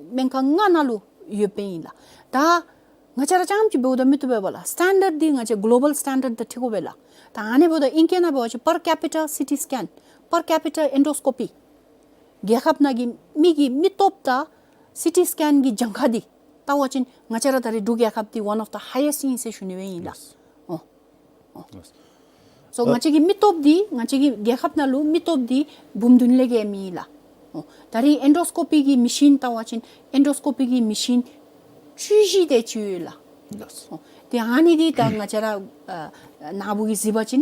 སྨན་ཁང་ལྔ་ནང་ལུ་ཡོདཔ་ཨིན་ལགས། ད་ང་བཅས་ར་རྐྱངམ་ཅིག་འབདཝ་ད་མི་བཏུབ་པས་པ་ལགས། སི་ཊེན་ཌརཌ་འདི་ང་བཅས་གོ་ལོ་བཱལ་སི་ཊེན་ཌརཌ་དང་འཁྲིལ་དགོ་པས་ལགས། ད་ཨ་ནི་འབདཝ་ད་ཨིང་སྐད་ནང་འབད་བ་ཅིན་པར་ཀེ་པི་ཊ་སི་ཊི་སི་ཀེན། པར་ཀེ་པི་ཊ་ཨེན་ཌོ་སི་ཀོ་པི། རྒྱལ་ཁབ་ནང་གི་མི་གི་མི་སྟོབས་དང་སི་ཊི་སི་ཀེན་གྱི་གྱངས་ཁ་འདི་བལྟ་བ་ཅིན་ང་བཅས་ར་ད་རེས་འབྲུག་རྒྱལ་ཁབ་འདི་ཝན་ཨོཕ་ཛ་ཧའི་ཡེསཊ་ཨིན་ཟེར་ཞུ་ནི་སྦེ་ཨིན་ལགས། ལགས། འོ། འོ། ལགས། སོ་ཨ་ང་བཅས་ཀྱི་མི་སྟོབས་འདི་ང་བཅས་ཀྱི་རྒྱལ་ཁབ་ནང་ལུ་མི་སྟོབས་འདི་འབུམ་བདུན་ལས་བརྒལ་མེད་ལགས། འོ། ད་རེས་ཨེན་ཌོ་སི་ཀོ་པི་གི་མི་ཤིན་བལྟ་བ་ཅིན་ཨེན་ཌོ་སི་ཀོ་པི་གི་མི་ཤིན་བཅུ་བཞི་དེ་ཅིག་ཡོད་ལགས། ལགས། འོ། ཏེ་ཨ་ནི་འདི་ད་ང་བཅས་ར་ཨ་ནཱ་བུ་གིས་གཟིགས་པ་ཅིན་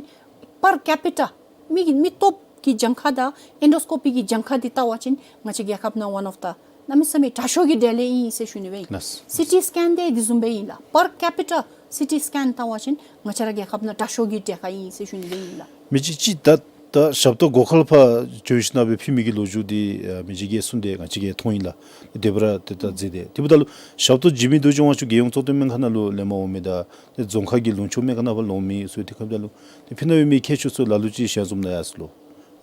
པར་ཀེ་པི་ཊ་མི་གི་མི་སྟོབས་ཀྱི་གྱངས་ཁ་དང་ཨེན་ཌོ་སི་ཀོ་པི་གི་གྱངས་ཁ་འདི་བལྟ་བ་ཅིན་ང་བཅས་རྒྱལ་ཁབ་ནང་ཝན་ཨོཕ་ཛ་གནམ་མེད་ས་མེད་དྲག་ཤོས་ཀྱི་གྲས་ལས་ཨིན་ཟེར་ཞུ་ནི་སྦེ་ཨིན། ལགས། སི་ཊི་སི་ཀེན་འདི་དེ་བཟུམ་སྦེ་ཨིན་ལགས། པར་ཀེ་པི་ཊ་སི་ཊི་སི་ཀེན་བལྟ་བ་ཅིན་ང་བཅས་ར་རྒྱལ་ཁབ་ནང་དྲག་ཤོས་ཀྱི་གྲས་ཁར་ཨིན་ཟེར་ཞུ་ནི་སྦེ་ཨིན་ལགས། མི་རྗེ་ཅིག་ད་ད་ཞབས་ཏོག་སྒོ་ཁར་ཕར་བྱོན་ཞིནམ་སྦེ་ཕུལ་མི་གི་ལོ་རྒྱུས་འདི་ཨ་མི་རྗེ་གིས་གསུངས་ཏེ་ང་བཅས་ཀྱིས་མཐོང་ཡི་ལགས། དེ་སྦེ་ར་ཏེ་ད་མཛད་དེ་དེ་འབདཝ་ད་ལུ་ཞབས་ཏོག་བྱིན་མི་འདི་ཚུ་ང་བཅས་རྒྱལ་ཡོངས་གཙུག་སྟོད་སྨན་ཁང་ནང་ལུ་ལེན་པར་འོང་མི་དང་ཏེ་རྫོང་ཁག་གི་ལུང་ཕྱོགས་སྨན་ཁང་ནང་ཕར་ལོག་མི་ཚུ་དེ་འབདཝ་ད་ལུ་ཏེ་ཕི་ནཱ་ཡོད་མི་མཁས་མཆོག་ཚུ་ལ་ལུ་ཅིག་ཞལ་འཛོམས་གནང་ཡར་སོ་ལོ།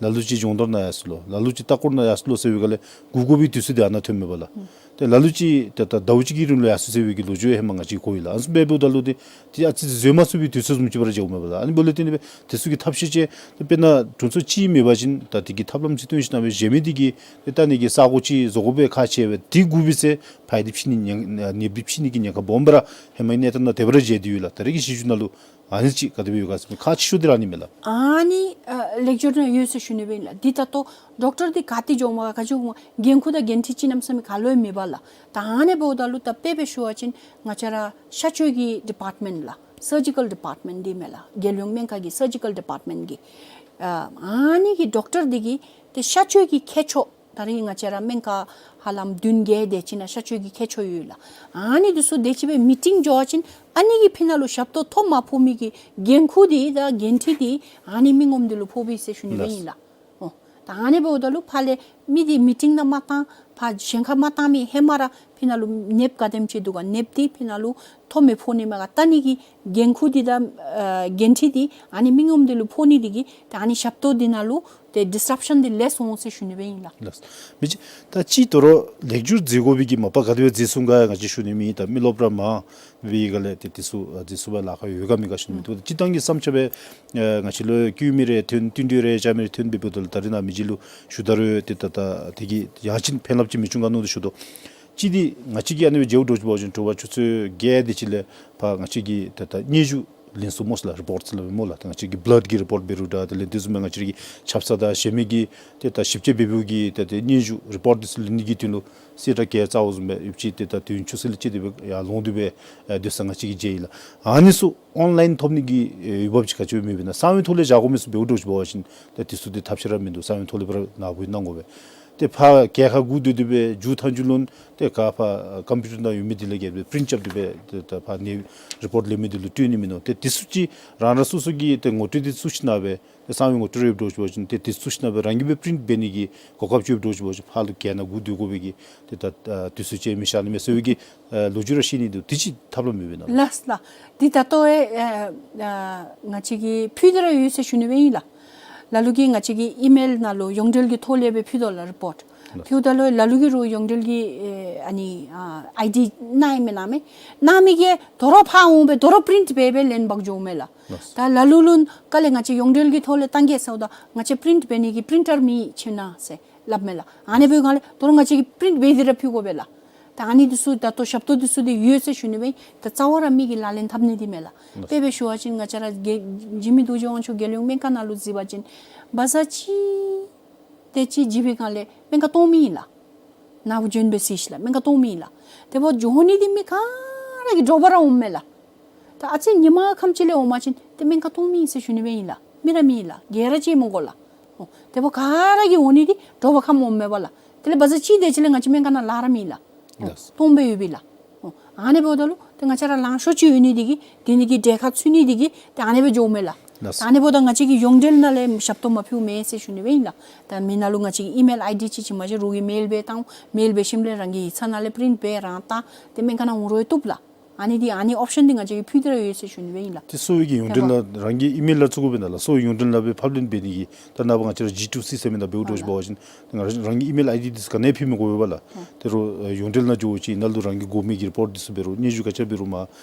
ལ་ལུ་ཅིག་སྦྱོང་བརྡར་གནང་ཡར་སོ་ལོ། ལ་ལུ་ཅིག་ལྟ་སྐོར་གནང་ཡར་སོ་ལོ་ཟེར་བའི་སྒང་ལས་སྒུག་དགོ་པའི་དུས་ཚོད་འདི་ཨ་ནཱ་ཐོནམ་མས་པ་ལགས། ཨུམ། ཏེ་ལ་ལུ་ཅིག་ཏེ་ད་ཟླཝ་གཅིག་གི་རིང་ལུ་ཡར་སོ་ཟེར་བའི་གི་ལོ་རྒྱུས་ཧེ་མ་ང་བཅས་གོ་ཡི་ལགས། ཨ་ནི་ཚུ་འབདཝ་ད་ལུ་ཏེ་ཏེ་ཨ་ཙི་བཟོད་མ་ཚུགས་པའི་དུས་ཚོད་བཟུམ་ཅིག་འབད་ར་འགྱོཝ་མས་པ་ལགས། ཨ་ནི་འབདཝ་ལས་བརྟེན་ཏེ་སྦེ་དེ་ཚུ་གི་ཐབས་ཤེས་ཅིག་ཏེ་དཔེར་ན་དྲུང་འཚོ་གཅིག་མེད་པ་ཅིན་ད་དེ་གི་ཐབས་ལམ་ཅིག་སྟོན་ཞིན་ན་སྦེ་གཞན་མི་དེ་གིས་ཏེ་ལྟ་ནི་གི་ས་གོ་ཅིག་བཟོ་དགོ་པའི་ཁག་ཆེ་བས། དེ་སྒུག་པའི་ཚེ་ཕར་འདི་ཕྱིན་ནི་ཉེན་ནདཔ་འདི་ཕྱིན་ནི་གི་ཉེན་ཁ་སྦོམ་སྦེ་ར་ཧེ་མའི་གནས་སྟངས་ནང་དེ་སྦེ་ར་མཇལ་ཏེ་ཡོད་ལགས། ད་རེས་ཀྱི་ཞིབ་འཇུག་ནང་ལུ་ཨ་ནི་ཅིག་ག་དེ་སྦེ་ཡོད་ག་ཟེར་མི་ཁག་ཆེ་ཤོས་འདི་ར་ཨ་ནི་མས་ལགས། ཨ་ནི་ཨ་ལེགས་སྒྱུར་ནང་ཡོད་ཟེར་ཞུ་ནི་སྦེ་ཨིན་ལགས། འདི་ད་ལྟོ་ཌོག་ཊར་འདི་ག་ཏེ་འགྱོཝ་མས་ག་ཅི་འགྱོཝ་མས་འགན་ཁུར་དང་འགན་འཁྲི་ཅིག་གནམ་མེད་ས་མེད་ག་ལུ་ཡང་མེད་པ་ལགས། ད་ཨ་ནི་འབདཝ་ད་ལུ་ད་དཔེ་སྦེ་ཞུ་བ་ཅིན་ང་བཅས་ར་གཤག་བཅོས་ཀྱི་ཌི་པཱརཊ་མེནཊ་ལགས། སར་ཇི་ཀལ་ཌི་པཱརཊ་མེནཊ་འདི་མས་ལགས། རྒྱལ་ཡོངས་སྨན་ཁང་གི་སར་ཇི་ཀལ་ཌི་པཱརཊ་མེནཊ་གི་ཨ་ཨ་ནི་གི་ཌོག་ཊར་འདི་གིས་ཏེ་གཤག་བཅོས་ཀྱི་ཁྱད་ཆོས་ད་རེས་ང་བཅས་ར་སྨན་ཁང་ཧ་ལམ་བདུན་བརྒྱད་དེ་ཅིག་ནང་གཤག་བཅོས་ཀྱི་ཁྱད་ཆོས་ཡོད་ལགས། ཨ་ནི་འདི་ཚུ་དེ་ཅིག་སྦེ་མི་ཊིང་འགྱོ་བ་ཅིན་ཨ་ནི་གི་ཕི་ནང་ལུ་ཞབས་ཏོག་ཐོབ་མ་ཕོག་མི་གི་འགན་ཁུར་འདི་དང་འགན་འཁྲི་འདི་ཨ་ནི་མི་ངོམ་འདི་ལུ་ཕོག་པས་ཟེར་ཞུ་ནི་སྦེ་ཨིན་ལགས། ཨོ། ད་ཨ་ནི་འབདཝ་ད་ལུ་ཕར་ལས་མི་འདི་མི་ཊིང་ནང་མ་བཏང་ཕར་གཞན་ཁར་མ་བཏང་མི་ཧེ་མ་ར་ཕི་ནང་ལུ་ནདཔ་ག་དེམ་ཅིག་འདུག་ག་ནདཔ་འདི་ཕི་ནང་ལུ་ཐོབ་མི་ཕོག་ནི་མས་ག་ལྟ་ནི་གི་འགན་ཁུར་འདི་དང་ཨ་འགན་འཁྲི་འདི་ཨ་ནི་མི་ངོམ་འདི་ལུ་ཕོག་ནི་འདི་གིས་ད་ཨ་ནི་ཞབས་ཏོག་འདི་ནང་ལུ་ཏེ་ཌིས་རབ་ཤཱན་འདི་ལེགས་སོང་ཟེར་ཞུ་ནི་སྦེ་ཨིན་ལགས། ལགས། མི་ཅིག་ད་ཅི་དོ་རུང་ལེགས་སྒྱུར་མཛད་དགོ་པའི་གི་མ་པ་ག་དེ་སྦེ་མཛད་ཚུགས་ག་ང་བཅས་ཞུ་ནི་མེད། ད་མི་རློབས་ར་མང་བའི་སྒང་ལས་ཏེ་དེ་ཚུ་ཨ་མཛད་ཚུགས་པར་ལཱ་ཁག་ཡོད་ག་མེད་ག་ཞུ་ནི་མེད། ད་སྤྱིར་བཏང་གི་བསམ་འཆར་སྦེ་ཨ་ང་བཅས་ལུ་བསྐུལ་མི་རེ་ཐོན་བསྟུན་གྲོས་རེ་རྐྱབ་མི་རེ་ཐོན་འབདཝ་ད་ལུ་ད་རེས་ནངས་པ་མི་རྗེ་ལུ་ཞུ་ད་རུང་ཏེ་ད་ད་དེ་གིས་ཡང་ཅིན་ཕན་རླབས་ཅིག་མི་འབྱུང་ག་མནོ་སྟེ་ཞུ་དོ། གཅིག་འདི་ང་བཅས་ཀྱིས་ཨ་ནི་སྦེ་མཇལཝ་འདྲཝ་ཅིག་འབད་བ་ཅིན་དྲོ་པ་ཆུ་ཚོད་བརྒྱད་དེ་ཅིག་ལས་ཕར་ང་བཅས་ཀྱི་ད་ད་སྙན་ཞུ་ལེན་ཚུགས་སྨོ་ཟེར་ལགས། རི་པོརཊ་ཟེར་སླབ་སྨོ་ལགས། ད་ང་བཅས་ཀྱི་བླཌ་ཀྱི་རི་པོརཊ་འབད་རུང་འདྲ་དེ་ལས་དེ་བཟུམ་སྦེ་ང་བཅས་ཀྱི་ཆབ་གསང་དང་གཞན་མི་གི་ཏེ་ད་ཞིབ་དཔྱད་འབད་འབདཝ་གི་ཏེ་ད་སྙན་ཞུ་རི་པོརཊ་འདི་ཚུ་ལེན་ནི་གི་དོན་ལུ་གསལ་བསྒྲགས་ག་རྩ་བ་བཟུམ་སྦེ་ཡོདཔ་ཅིག་ཏེ་ད་དུས་ཡུན་ཆུ་ཚོད་ལས་བཅད་དེ་སྦེ་ཡར་ལོང་སྟེ་སྦེ་ཨེ་སྡོད་ས་ང་བཅས་ཀྱིས་མཇལ་ཡི་ལགས། ཨ་ནི་ཚུ་ཨོན་ལའིན་ཐོབ་ནི་གི་ཨེ་འོས་འབབ་ཅིག་ག་ཅི་སྦེ་མེད་པས་ན་གསང་བའི་ཐོག་ལས་བཞག་དགོ་མི་ཚུ་འབདཝ་འདྲཝ་ཅིག་འབད་བ་ཅིན་ད་དེ་ཚུ་འདི་ཐབས་ཤེས་ར་མིན་འདུག། གསང་བའི་ཐོག་ལས་ཕར་ནཱ་འབོ་གནང་དགོ་པས། ཏེ་ཕར་གྱལ་ཁར་སྒུག་སྡོད་སྡོད་སྦེ་མཇུག་མཐའ་མཇུག་ལུ་ཏེ་ག་ཕར་ཀམ་པིའུ་ཊར་ནང་ཡོད་མི་འདི་ལས་གྱལ་སྦེ་པི་རིནཊ་རྐྱབ་སྟེ་སྦེ་ཏེ་ད་ཕར་ནི་རི་པོརཊ་ལེན་མི་འདི་ལུ་སྤྲོད་ནི་མིན་ནུག། ཏེ་དེ་ཚུ་ཅིག་རང་རང་སོ་སོ་གི་ཏེ་ངོ་སྤྲོད་འདི་ཚུ་ཞིན་ན་སྦེ་ཏེ་གསང་བའི་ངོ་སྤྲོད་རེ་འབདཝ་འདྲཝ་ཅིག་འབད་བ་ཅིན་ཏེ་དེ་ཚུ་ཞིན་ན་སྦེ་རང་གིས་སྦེ་པི་རིནཊ་འབད་ནི་གི་གོ་སྐབས་ཅིག་འབདཝ་འདྲཝ་ཅིག་འབད་བ་ཅིན་ཕར་ལུ་གྱལ་ནང་སྒུག་སྡོད་དགོ་པའི་གི་ཏེ་ད་ཨ་དུས་ཚོད་ཅིག་མི་ཤར་ནི་མས་ཟེར་བའི་གི་ཨ་ལོ་རྒྱུས་ར་བཤད་ནི་འདུག། དེ་ཅིག་ཐབས་ལམ་མེད་པས་ན་ལགས། ལགས་ལགས། འདི་ད་ལྟོ་ཨེ་ཨ་ཨ་ང་བཅས་ཀྱིས་ཕུལ་ཏེ་ར་ཡོད་ཟེར་ཞུ་ནི་སྦེ་ཨིན་ལགས། ལ་ལུ་གིས་ང་བཅས་ཀྱི་ཨི་མེལ་ནང་ལུ་ཡོངས་འབྲེལ་གྱི་ཐོག་ལས་སྦེ་ཕུལ་དོ་ལགས་རི་པོརཊ། ལགས། ཕུལཝ་ད་ལུ་ལ་ལུ་གིས་རུང་ཡོངས་འབྲེལ་གྱི་ཨེ་ཨ་ནི་ཨ་ཨའི་ཌི་གནང་ཡི་མེན་ན་མེན། གནང་མི་གིས་དོ་རུང་ཕར་འོང་སྦེ་དོ་རུང་པི་རིནཊ་འབད་སྦེ་ལེན་འབག་འགྱོཝ་མས་ལགས། ལགས། ད་ལ་ལུ་ལུ་ག་ལས་ང་བཅས་ཡོངས་འབྲེལ་གྱི་ཐོག་ལས་བཏང་གེ་ཟེརཝ་ད་ང་བཅས་པི་རིནཊ་འབད་ནི་གི་པི་རིན་ཊར་མེད་ཅི་ན་ཟེར་སླབ་མས་ལགས། ཨ་ནི་འབདཝ་ལས་དོ་རུང་ང་བཅས་ཀྱིས་པི་རིནཊ་འབད་དེ་ར་ཕུལ་དགོ་པས་ལགས། ད་ཨ་ནི་འདི་ཚུ་ད་ལྟོ་ཞབས་ཏོག་འདི་ཚུ་འདི་ཡོད་ཟེར་ཞུ་ནི་སྦེ་ད་རྩ་བ་ར་མི་གིས་ལག་ལེན་འཐབ་ནི་འདི་མས་ལགས། ལགས། དཔེ་སྦེ་ཞུ་བ་ཅིན་ང་བཅས་ར་རྒྱལ་འཇིགས་མེད་རྡོ་རྗེ་དབང་ཕྱུག་རྒྱལ་ཡོངས་སྨན་ཁང་ནང་ལུ་གཟིགས་པ་ཅིན་བ་ཛ་གཅིག་དེ་ཅིག་འཇིགས་པའི་སྒང་ལས་སྨན་ཁང་སྟོངམ་ཨིན་ལགས། ནཱ་བུ་འབྱོན་སྦེ་གཟིགས་ཤིག་ལགས། སྨན་ཁང་སྟོངམ་ཨིན་ལགས། དེ་འབདཝ་འགྱོ་ནི་འདི་མི་ག་ར་གིས་དྲོ་པ་ར་འོངམ་མས་ལགས། ད་ཨ་ཙི་ཉིན་མ་ཁམས་ཅིག་ལས་འོང་པ་ཅིན་ཏེ་སྨན་ཁང་སྟོངམ་ཨིན་ཟེར་ཞུ་ནི་སྦེ་ཨིན་ལགས། མི་ར་མེད་ལགས། གྱལ་ར་ཅིག་མི་དགོ་ལགས། ཨོ་དེ་འབདཝ་ག་ར་གིས་འོང་ནི་འདི་དྲོ་པ་ཁམས་འོངམ་མས་པ་ལགས། དེ་ལས་བ་ཛ་གཅིག་དེ་ཅིག་ལས་ང་བཅས་སྨན་ཁང་ནང་ལཱ་ར་མེད་ལགས། ཨོ་ལགས། སྟོངམ་སྦེ་ཡོད་པས་ལགས། ཨོ་ཨ་ནི་འབདཝ་ད་ལུ་ཏེ་ང་བཅས་ར་ལང་ཤོར་ཅིག་ཡོད་ནི་འདི་གིས་དེ་ནི་གི་གྲལ་ཁར་ཚུད་ནི་འདི་གིས་ཏེ་ཨ་ནི་སྦེ་འགྱོཝ་མས་ལགས། ལགས། ད་ཨ་ནི་འབདཝ་ད་ང་བཅས་ཀྱིས་ཡོངས་འབྲེལ་ནང་ལས་ཞབས་ཏོག་མ་ཕུལཝ་མེད་ཟེར་ཞུ་ནི་སྦེ་ཨིན་ལགས། ད་མི་ནང་ལུ་ང་བཅས་ཀྱི་ཨི་མེལ་ཨའི་ཌི་ཅིག་ཅིག་མ་གཞི་རོགས་ཀྱིས་མེལ་འབད་བཏང་། མེལ་འབད་ཞིནམ་ལས་རང་གི་ཡིག་ཚང་ནང་ལས་པི་རིནཊ་འབད་རང་བཏང་སྟེ་སྨན་ཁང་ནང་འོང་རུང་བཏུབ་ལགས། ཨ་ནི་འདི་ཨ་ནི་ཨོབ་ཤཱན་འདི་ང་བཅས་ཀྱིས་ཕུལ་ཏེ་ར་ཡོད་ཟེར་ཞུ་ནི་སྦེ་ཨིན་ལགས། ཏེ་གསོ་བའི་གི་ཡོངས་འབྲེལ་ནང་རང་གི་ཨི་མེལ་ལ་བཙུགས་དགོ་པས་ན་ལགས། གསོ་བའི་ཡོངས་འབྲེལ་ནང་སྦེ་ཕབ་ལེན་འབད་ནི་གི་ད་ནངས་པ་ང་བཅས་ར་ཇི་ཊུ་སི་ཟེར་མི་ནང་འབདཝ་འདྲཝ་ཅིག་འབད་བ་ཅིན་ང་རང་རང་གི་ཨི་མེལ་ཨའི་ཌི་འདི་ཚུ་ག་ནི་ཡང་ཕུལ་མི་དགོ་པས་པ་ལགས། ཨ་ཏེ་རོགས་ཡོངས་འབྲེལ་ནང་འགྱོ་ཅིག་ནང་ལུ་རང་གི་དགོ་མི་གི་རི་པོརཊ་འདི་ཚུ་འབད་རུང་སྙན་ཞུ་ག་ཅི་འབད་རུང་མ་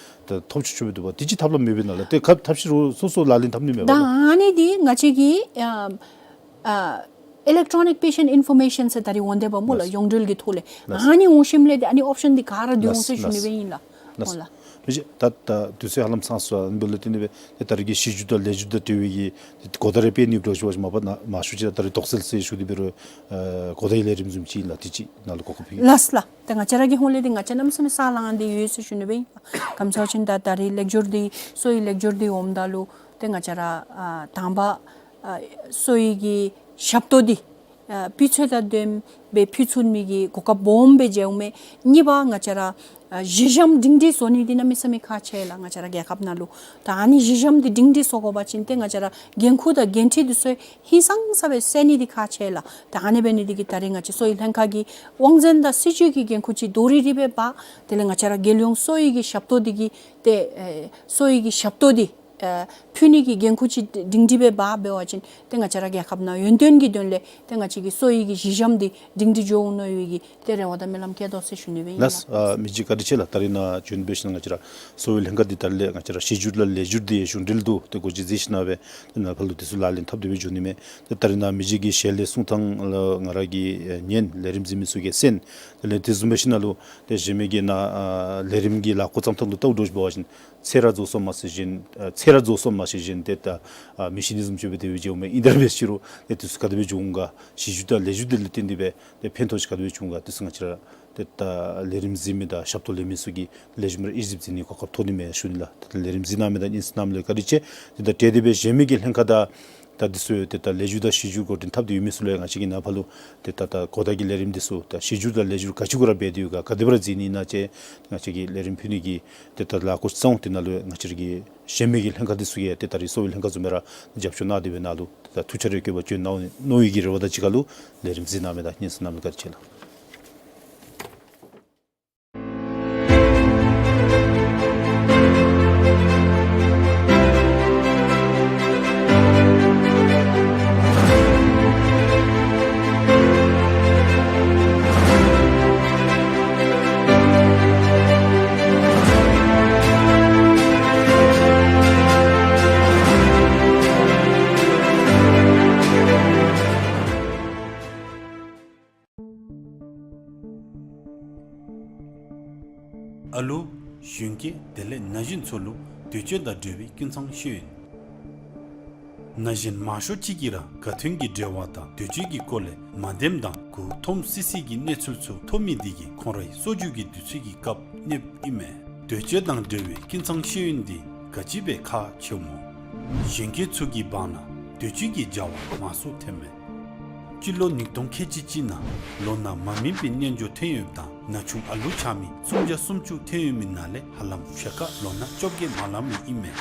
ད་ཐོབ་ཆོག་ཆོག་སྦེ་འདུག་པ། དེ་ཅིག་ཐབས་ལམ་མེད་པས་ན་ལགས། ཏེ་ཁ་ཐབས་ཤེས་རོགས་སོ་སོ་ལག་ལེན་འཐབ་ནི་མས་པ་ལགས། ད་ཨ་ནི་འདི་ང་བཅས་ཀྱིས་ཨ་ཨ་ཨི་ལེག་ཊོ་རོ་ནིག་པེ་ཤེནཊ་ཨིན་ཕོར་མེ་ཤཱན་ཟེར་ད་རིས་འོང་དེས་པ་སྨོ་ལགས། ལགས། ཡོངས་འབྲེལ་གྱི་ཐོག་ལས། ལགས། ཨ་ནི་འོང་ཞིནམ་ལས་ཏེ་ཨ་ནི་ཨོབ་ཤཱན་འདི་ག་ར་འདི་འོང་ཟེར་ཞུ་ནི་སྦེ་ཨིན་ལགས། ལགས། ལགས། ཨོ་ལགས། མི་རྗེ་ད་ད་དུས་ཚོད་ཧ་ལམ་ཚང་སོང་། ཨ་ནི་འབདཝ་ལས་བརྟེན་ཏེ་སྦེ་ཏེ་ད་རིས་ཀྱི་ཞིབ་འཇུག་དང་ལེགས་སྒྱུར་དང་འབྲེལ་བའི་གི་ཏེ་གོ་བརྡ་རེ་སྤེལ་ནི་འདྲཝ་ཅིག་འབད་བ་ཅིན་མ་པ་ན་མང་ཤོས་ཅིག་ད་རིས་དོགས་སེལ་ཟེར་ཞུ་སྟེ་འབད་རུང་ཨ་གོ་བརྡ་ཡིད་ལས་རིམ་བཟུམ་ཅིག་ཨིན་ལགས། དེ་ཅིག་ནཱ་ལུ་གོ་སྐབས་ཕུལ་གེ། ལགས་ལགས། ཏེ་ང་བཅས་ར་གི་ཧོངས་ལས་འདི་ང་བཅས་གནམ་མེད་ས་མེད་ས་ལང་སྟེ་ཡོད་ཟེར་ཞུ་ནི་སྦེ་ཨིན། ག་ཅི་སྨོ་ཟེར་བ་ཅིན་ད་ད་རིས་ལེགས་སྒྱུར་འདི་གསོ་བའི་ལེགས་སྒྱུར་འདི་འོངམ་ད་ལུ་ཏེ་ང་བཅས་ར་ཨ་དང་པ་ཨ་གསོ་བའི་གི་ཞབས་ཏོག་འདི་ཨ་སྤུས་ཚད་དང་ལྡནམ་སྦེ་ཕུལ་ཚུགས་མི་གི་གོ་སྐབས་སྦོམ་སྦེ་མཇལཝ་མས། གཉིས་པ་ང་བཅས་ར་ཨ་གཞི་འགྱམ་སྒྲིང་སྒྲི་བཟོ་ནི་འདི་གནམ་མེད་ས་མེད་ཁག་ཆེ་ལགས། ང་བཅས་ར་རྒྱལ་ཁབ་ནང་ལུ་ད་ཨ་ནི་གཞི་འགྱམ་འདི་སྒྲིང་སྒྲི་བཟོ་དགོ་པ་ཅིན་ཏེ་ང་བཅས་ར་འགན་ཁུར་དང་འགན་འཁྲི་འདི་ཚུ་ཧིང་སངས་ས་སྦེ་སེལ་ནི་འདི་ཁག་ཆེ་ལགས། ད་ཨ་ནི་འབད་ནི་འདི་གིས་ད་རིས་ང་བཅས་གསོ་བའི་ལྷན་ཁག་གི་དབང་འཛིན་དང་སྲིད་བྱུས་ཀྱི་འགན་ཁུར་ཅིག་དོ་རི་རི་སྦེ་འབག། དེ་ལས་ང་བཅས་ར་རྒྱལ་ཡོངས་གསོ་བའི་གི་ཞབས་ཏོག་འདི་གི་ཏེ་ཨེ་གསོ་བའི་གི་ཞབས་ཏོག་འདི་ ཨ་ཕུལ་ནི་གི་འགན་ཁུར་ཅིག་སྒྲིང་སྒྲི་སྦེ་འབག་འབད་བ་ཅིན་ཏེ་ང་བཅས་ར་རྒྱལ་ཁབ་ནང་ཡོན་ཏན་གྱི་དོན་ལས་ཏེ་ང་བཅས་ཀྱི་གསོ་བའི་གི་གཞི་འགྱམ་འདི་སྒྲིང་སྒྲི་འགྱོ་འོང་མནོ་བའི་གི་ཏེ་རེ་བ་དང་སྨོན་ལམ་བསྐྱེད་དོ་ཟེར་ཞུ་ནི་སྦེ་ཨིན་ལགས། ལགས། ཨ་མི་རྗེ་བཀའ་དྲིན་ཆེ་ལགས། ད་རིས་ནཱ་བྱོན་འབད་ཞིནམ་ང་བཅས་ར་གསོ་བའི་ལྷན་ཁག་འདི་ད་རིས་ལས་ང་བཅས་ར་གཞི་འགྱུར་དང་ལས་འགྱུར་འདི་གཞུང་འབྲེལ་དུ་ཏེ་སྒོ་འབྱེད་མཛད་ཞིནམ་སྦེ་ཏེ་ནཱ་ཕར་ལུ་དེ་ཚུ་ལག་ལེན་འཐབ་སྟེ་སྦེ་འགྱོ་ནི་མས། ཏེ་ད་རིས་ནཱ་མི་རྗེ་གི་ཞལ་ལས་གསུང་ཐངས་ལུ་ང་ར་གིས་ཨེ་ཉན། ལས་རིམ་གཟིགས་མི་ཚུ་གིས་གསན། དེ་ལས་དེ་བཟུམ་འབད་ཞིནམ་ལུ་ཏེ་གཞན་མི་གིས་ནཱ་ཨ་ལས་རིམ་གྱི་ལཱ་འགོ་བརྩམ་ཐངས་ལུ་ལྟཝ་འདྲཝ་ཅིག་འབད་བ་ཅིན་ཚེ་ར་རྫོགས་སོངམ་མས་ཟེར་བཞིན་ཨ་ཚེ་ར་རྫོགས་སོངམ་མས་ཟེར་བཞིན་ཏེ་ད་ཨ་མི་ཤི་ནི་བཟུམ་ཅིག་སྦེ་དེ་སྦེ་འགྱོཝ་མས། ཨིན་ཏེ་ར་འབད་ཞུ་རུང་ཏེ་དེ་ཚུ་ག་དེ་སྦེ་འགྱོ་འོང་ག། གཞི་འགྱུར་དང་ལས་འགྱུར་འདི་ལུ་བརྟེན་ཏེ་སྦེ་ཏེ་ཕན་ཐོགས་ཅིག་ག་དེ་སྦེ་བྱུང་ག། དེ་ཚུ་ང་བཅས་ར་ཏེ་ད་ལས་རིམ་གཟིགས་མི་དང་ཞབས་ཏོག་ལེན་མི་ཚུ་གིས་ལེགས་ཤོམ་ར་དབྱེ་ཞིབ་མཛད་ནིའི་གོ་སྐབས་ཐོབ་ནི་མས་ཞུ་ནི་ལགས། ཏེ་ད་ལས་རིམ་གཟིགས་གནང་མི་དང་སྙན་གསན་གནང་མི་ལུ་བཀའ་དྲིན་ཆེ། ཏེ་ད་གྲལ་དེ་སྦེ་གཞན་མི་གི་ལྷན་ཁག་དང་ད་འདི་ཚུ་ཏེ་ད་ལས་འགྱུར་དང་གཞི་འགྱུར་འགོ་འདྲེན་འཐབ་སྟེ་ཡོད་མི་ཚུ་ལུ་ཡང་ང་བཅས་ཀྱིས་ནཱ་ཕར་ལུ་ཏེ་ད་ད་གོ་བརྡ་གི་ལས་རིམ་འདི་ཚུ་ད་གཞི་འགྱུར་དང་ལས་འགྱུར་ག་ཅི་གུ་ར་འབད་དེ་ཡོད་ག་ག་དེ་སྦེ་ར་མཛད་ནི་ཨིན་ན་ཅིག་ང་བཅས་ཀྱིས་ལས་རིམ་ཕུལ་ནི་གི་ཏེ་ད་ལཱ་འགོ་བརྩམས་འོང་། དེ་ནང་ལུ་ཡང་ང་བཅས་ར་གི་གཞན་མི་གི་ལྷན་ཁག་འདི་ཚུ་གིས་ཏེ་ད་རིས་གསོ་བའི་ལྷན་ཁག་བཟུམ་སྦེ་ར་རྒྱབ་སྐྱོར་གནང་སྟེ་སྦེ་ནཱ་ལུ་ཏེ་ད་ཐུགས་འཆར་ཡོད་དགོ་པ་བྱོན་གནང་འོང་མནོ་བའི་གི་རེ་བ་དང་གཅིག་ཁར་ལུ་ལས་རིམ་གཟིགས་གནང་མི་དང་སྙན་གསན་གནང་མི་ལུ་བཀའ་དྲིན་ཆེ་ལགས། ཨ་ལུ་གཞོན་སྐྱེས་དེ་ལས་ན་གཞོན་ཚུ་ལུ་འདོད་སྤྱོད་དང་འབྲེལ་བའི་ཀུན་ཚང་ཤེས་ཡོན། ན་གཞོན་མང་ཤོས་ཅིག་གིས་ར་ག་དོན་གྱི་འབྲེལ་བ་དང་འདོད་སྤྱོད་ཀྱི་སྐོར་ལས་མ་བདེནམ་དང་མགུ་འཐོམ་སི་སི་གི་གནས་ཚུལ་ཚུ་ཐོབ་མི་འདི་གིས་ཁོང་རའི་གསོ་རྒྱུ་གི་དུས་ཚོད་ཀྱི་སྐབས་གནསཔ་ཨིན་མས། འདོད་སྤྱོད་དང་འབྲེལ་བའི་ཀུན་ཚང་ཤེས་ཡོན་འདི་ག་ཅི་སྦེ་ཁག་ཆེཝ་སྨོ། གཞོན་སྐྱེས་ཚུ་གི་བར་ན་འདོད་སྤྱོད་ཀྱི་བྱ་བ་མང་སུ་ཐོནམ་མས། སྤྱི་ལོ་ཉིས་སྟོང་ཁལ་གཅིག་གཅིག་ནང་ལོ་ན་མ་སྨིན་པའི་རྣལ་འབྱོར་ཐོན་ཡོདཔ་དང་ན་ཆུང་ཨ་ལུ་ཆགས་མི་སུམ་བརྒྱ་སུམ་ཅུ་ཐོན་ཡོད་མི་ནང་ལས་ཧ་ལམ་ཕྱེད་ཀ་ལོ་ན་བཅོ་བརྒྱད་མ་ལང་མི་ཨིན་མས།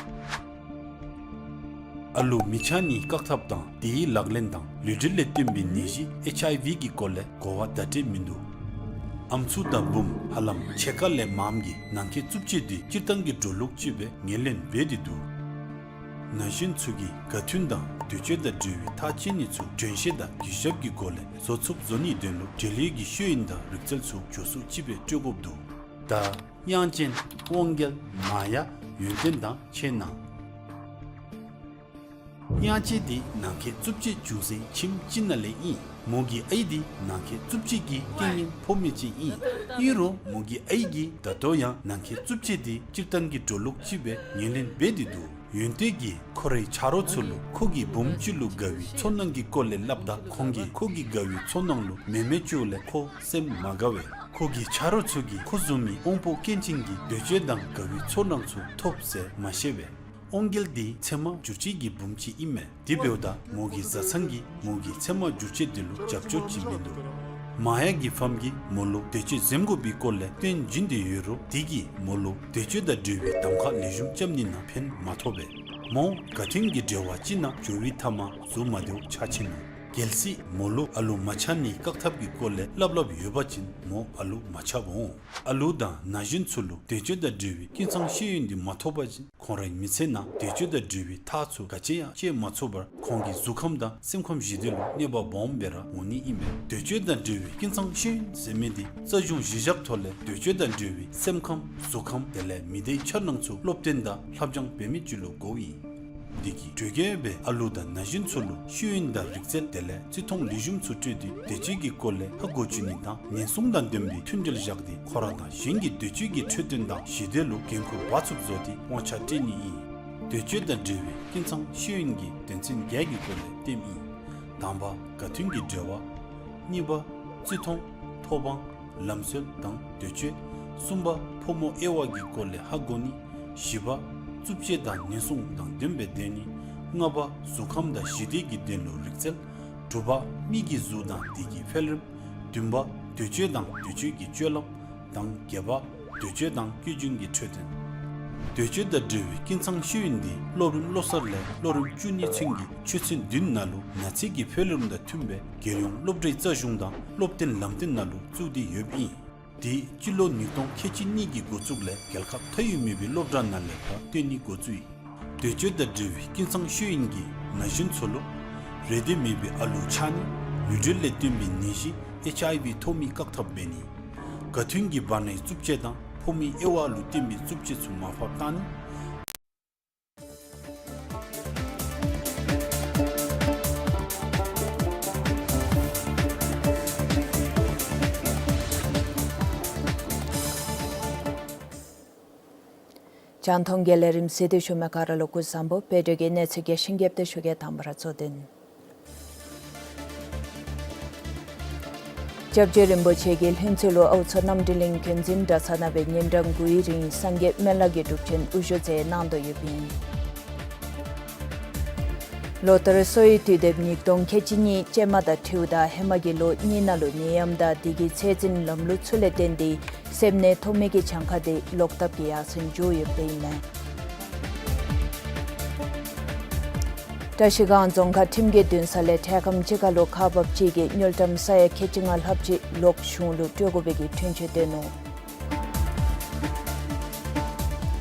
ཨ་ལུ་མི་ཆགས་ནིའི་བཀག་ཐབས་དང་དེའི་ལག་ལེན་དང་ལུས་འབྲེལ་ལས་བརྟེན་པའི་ནད་གཞི་ཨེཆ་ཨའི་ཝི་གི་སྐོར་ལས་གོ་བ་བརྡ་སྤྲོད་མིན་འདུག། ཨམ་སྲུ་དང་བུམོ་ཧ་ལམ་ཕྱེད་ཀ་ལས་མངམ་གིས་ནང་འཁོད་རྩུབ་སྤྱོད་འདི་སྤྱིར་བཏང་གི་འགྲོ་ལུགས་ཅིག་སྦེ་ངོས་ལེན་འབད་དེ་འདུག། ན་གཞོན་ཚུ་གིས་དགའ་མཐུན་དང་འདོད་སྤྱོད་དང་འབྲེལ་བའི་ཐག་བཅད་ནི་ཚུ་དྲན་ཤེས་དང་གུས་ཞབས་ཀྱི་སྒོ་ལས་བཟོ་ཚུགསཔ་བཟོ་ནིའི་དོན་ལུ་འབྲེལ་ཡོད་ཀྱི་ཤེས་ཡོན་དང་རིག་རྩལ་ཚུ་མགྱོགས་སུ་ཅིག་སྦེ་སྤྲོད་དགོཔ་འདུག། ད་དབྱངས་ཅན་དབང་རྒྱལ་མ་ཡ་ཡོན་ཏན་དང་ཆེ་ན། དབྱངས་ཅན་འདི་ནང་འཁོད་རྩུབ་སྤྱོད་བྱུང་སའི་ཁྱིམ་ཅིག་ནང་ལས་ཨིན། མོ་གི་ཨའི་འདི་ནང་འཁོད་རྩུབ་སྤྱོད་ཀྱི་རྐྱེན་ངན་ཕོག་མི་ཅིག་ཨིན། ཨིན་རུང་མོ་གི་ཨའི་གིས་ད་ལྟོ་ཡང་ནང་འཁོད་རྩུབ་སྤྱོད་འདི་སྤྱིར་བཏང་གི་འགྲོ་ལུགས་ཅིག་སྦེ་ངོས་ལེན་འབད་དེ་འདུག། ཡོན་ཏན་གྱིས་ཁོ་རའི་ཆ་རོགས་ཚུ་ལུ་ཁོ་གི་བུམོ་ཅིག་ལུ་དགའ་བའི་ཚོར་སྣང་གི་སྐོར་ལས་སླབ་ད་ཁོང་གིས་ཁོ་གི་དགའ་བའི་ཚོར་སྣང་ལུ་མེ་མེ་བཅོཝ་ལས་ཁོ་སེམས་མ་དགའ་བས། ཁོ་གི་ཆ་རོགས་ཚུ་གིས་ཁོ་བཟུམ་མའི་དབང་པོ་སྐྱོན་ཅན་གྱི་འདོད་སྤྱོད་དང་དགའ་བའི་ཚོར་སྣང་ཚུ་ཐོབ་ཟེར་མ་ཤེས་པས། དབང་རྒྱལ་འདི་ཚེར་མ་འགྱུར་བཅོས་ཀྱི་བུམོ་ཅིག་ཨིན་མས། དེ་འབདཝ་ད་མོ་གི་བཟའ་ཚང་གིས་མོ་གི་ཚེར་མ་འགྱུར་བཅོས་འདི་ལུ་རྒྱབ་སྐྱོར་ཅིག་མིན་འདུག། མ་ཡ་གི་ཕམ་གིས་མོ་ལུ་འདོད་སྤྱོད་འཛེམ་དགོ་པའི་སྐོར་ལས་སྟོན་བྱིན་ཏེ་ཡོད་རུང་དེ་གིས་མོ་ལུ་འདོད་སྤྱོད་དང་འབྲེལ་བའི་གདམ་ཁ་ལེགས་ཤོམ་རྐྱབ་ནི་ནང་ཕན་མ་ཐོགས་པས། མོ་དགའ་མཐུན་གྱི་འབྲེལ་བ་ཅིག་ནང་འགྱོ་བའི་མཐའ་མ་གཟུགས་མ་བདེཝ་ཆགས་ཆི་ནུག། གལ་སྲིད་མོ་ལུ་ཨ་ལུ་མ་ཆགས་ནིའི་བཀག་ཐབས་ཀྱི་སྐོར་ལས་སླབ་སླབ་ཡོད་པ་ཅིན་མོ་ཨ་ལུ་མ་ཆགསཔ་འོང་། ཨ་ལུ་དང་ན་གཞོན་ཚུ་ལུ་འདོད་སྤྱོད་དང་འབྲེལ་བའི་ཀུན་ཚང་ཤེས་ཡོན་འདི་མ་ཐོབ་པ་ཅིན་ཁོང་རའི་མི་ཚེ་ནང་འདོད་སྤྱོད་དང་འབྲེལ་བའི་ཐག་ཚུ་ག་ཅི་ཡང་བཅད་མ་ཚུགས་པར་ཁོང་གི་གཟུགས་ཁམས་དང་སེམས་ཁམས་ཞི་བདེ་ལུ་གནོད་པ་སྦོམ་སྦེ་ར་འོང་ནི་ཨིན་པས། འདོད་སྤྱོད་དང་འབྲེལ་བའི་ཀུན་ཚང་ཤེས་ཡོན་ཟེར་མི་འདི་རྩ་གཞུང་གཞི་བཞག་ཐོག་ལས་འདོད་སྤྱོད་དང་འབྲེལ་བའི་སེམས་ཁམས་གཟུགས་ཁམས་དེ་ལས་མི་སྡེའི་འཆར་སྣང་ཚུ་སློབ་སྟོན་དང་ལྷབ་སྦྱང་འབད་མི་ཅིག་ལུ་དགོཔ་ཨིན། འདི་གི་གྲོས་འགོ་སྦེ་ཨ་ལུ་དང་ན་གཞོན་ཚུ་ལུ་ཤེས་ཡོན་དང་རིག་རྩལ་དེ་ལས་བརྩི་མཐོང་ལེགས་ཤོམ་ཚུ་སྤྲོད་དེ་འདོད་སྤྱོད་ཀྱི་སྐོར་ལས་ཧ་གོ་བཅུག་ནི་དང་ཉེན་སྲུང་དང་ལྡན་པའི་མཐུན་འབྲེལ་བཞག་སྟེ་ཁོ་ར་དང་གཞན་གྱི་འདོད་སྤྱོད་ཀྱི་འཕྲོད་བསྟེན་དང་ཞི་བདེ་ལུ་འགན་ཁུར་འབག་ཚུགསཔ་བཟོ་སྟེ་དབང་ཆ་སྤྲོད་ནི་ཨིན། འདོད་སྤྱོད་དང་འབྲེལ་བའི་ཀུན་ཚང་ཤེས་ཡོན་གྱི་དོན་ཚན་བརྒྱད་ཀྱི་སྐོར་ལས་སྟོནམ་ཨིན། དང་པ་དགའ་མཐུན་གྱི་འབྲེལ་བ། གཉིས་པ་བརྩི་མཐོང་ཐོབ་དབང་ལམ་སྲོལ་དང་འདོད་སྤྱོད། གསུམ་པ་ཕོ་མོ་དབྱེ་བ་གི་སྐོར་ལས་ཧ་གོ་ནི། བཞི་པ་རྩུབ་སྤྱོད་དང་ཉེན་སྲུང་དང་ལྡན་པའི་སྡོད་ནི། ལྔ་པ་གཟུགས་ཁམས་དང་ཞི་བདེ་གི་དོན་ལུ་རིག་རྩལ། དྲུག་པ་མི་གི་གཟུགས་དང་དེ་གི་འཕེལ་རིམ། བདུན་པ་འདོད་སྤྱོད་དང་འདོད་སྤྱོད་ཀྱི་སྤྱོད་ལམ། དང་བརྒྱད་པ་འདོད་སྤྱོད་དང་སྐྱོན་བརྗོད་ཀྱི་འཕྲོད་བསྟེན། འདོད་སྤྱོད་དང་འབྲེལ་བའི་ཀུན་ཚང་ཤེས་ཡོན་འདི་སློབ་རིམ་སློབ་གསར་ལས་སློབ་རིམ་བཅུ་གཉིས་ཚུན་གྱི་ཆོས་ཚན་བདུན་ནང་ལུ་ན་ཚོད་ཀྱི་འཕེལ་རིམ་དང་མཐུན་པའི་རྒྱལ་ཡོངས་སློབ་གྲྭའི་རྩ་གཞུང་དང་སློབ་སྟོན་ལམ་སྟོན་ནང་ལུ་བཙུགས་ཏེ་ཡོདཔ་ཨིན། དེ་སྤྱི་ལོ་ཉིས་སྟོང་ཁལ་གཅིག་གཉིས་ཀྱི་འགོ་བཙུགས་ལས་རྒྱལ་ཁབ་མཐའ་དབུས་མེད་པའི་སློབ་གྲྭ་ནང་ལས་ཕར་སྟོན་ནི་འགོ་བཙུགས་ཡི། དུས་ཚོད་དང་འབྲེལ་བའི་སྐྱིན་ཚང་ཤོས་ཡིན་གྱི་ན་གཞོན་ཚུ་ལུ་རེ་འདོད་མེད་པའི་ཨ་ལུ་ཆགས་ནི། ནུ་འབྲེལ་ལས་བརྟེན་པའི་ནད་གཞི་ཨེཆ་ཨའི་ཝི་ཐོགས་མེད་བཀག་ཐབས་འབད་ནི། ག་ཐོན་གྱི་བར་ནའི་རྩུབ་སྤྱོད་དང་ཕོ་མོའི་དབྱེ་བ་ལུ་བརྟེན་པའི་རྩུབ་སྤྱོད་ཚུ་མར་ཕབ་བཏང་ནི། རྒྱང་མཐོང་གི་ལས་རིམ་གཟིགས་ཏེ་བཞུགས་མི་ག་ར་ལུ་སྐུ་གཟུགས་བཟང་པོ། བོད་དོན་གྱི་གནས་ཚུལ་རྒྱས་ཤིང་རྒྱསཔ་སྦེ་ཞུ་གེ། དང་པ་ར་གཙོ་དོན། སྐྱབས་རྗེ་རིན་པོ་ཆེ་གིས་ལྷུན་རྩེ་ལུ་ཨའུ་མཚོ་རྣམ་གྲོལ་གླིང་འཁོན་འཛིན་གྲྭ་ཚང་ནང་སྦེ་ཉིན་གྲངས་དགུའི་རིང་སངས་རྒྱས་སྨན་བླ་གི་སྒྲུབ་ཆེན་དབུ་བཞུགས་མཛད་གནང་དོ་ཡོདཔ་ཨིན། ལོ་ལྟར་གསོ་བའི་དུས་དེབ་ཉིས་སྟོང་ཁལ་གཅིག་གཉིས་ཅན་མ་དང་འཁྲིལཝ་ད་ཧེ་མ་གི་ལོ་གཉིས་ནང་ལུ་ནད་ཡམས་དང་དེ་གི་ཚད་འཛིན་ལམ་ལུགས་ཚུ་ལས་བརྟེན་ཏེ་སེམས་ནད་ཐོབ་མི་གི་གྱངས་ཁ་དེ་ལོག་ལྟབ་ཀྱིས་ཡར་སེང་འགྱོ་ཡོདཔ་ཨིན་མས། བཀྲིས་སྒང་རྫོང་ཁག་ཁྲིམས་ཀྱི་འདུན་ས་ལས་འཕྲལ་ཁམས་ཅིག་ཁར་ལུ་ཁག་འབགཔ་ཅིག་གིས་དངུལ་ཀྲམ་ས་ཡ་ཁལ་གཅིག་ལྔ་ལྷགཔ་ཅིག་ལོག་གཞུང་ལུ་སྤྲོད་དགོ་པའི་གི་འཁྲུན་ཆོད་བཏོན་ནུག།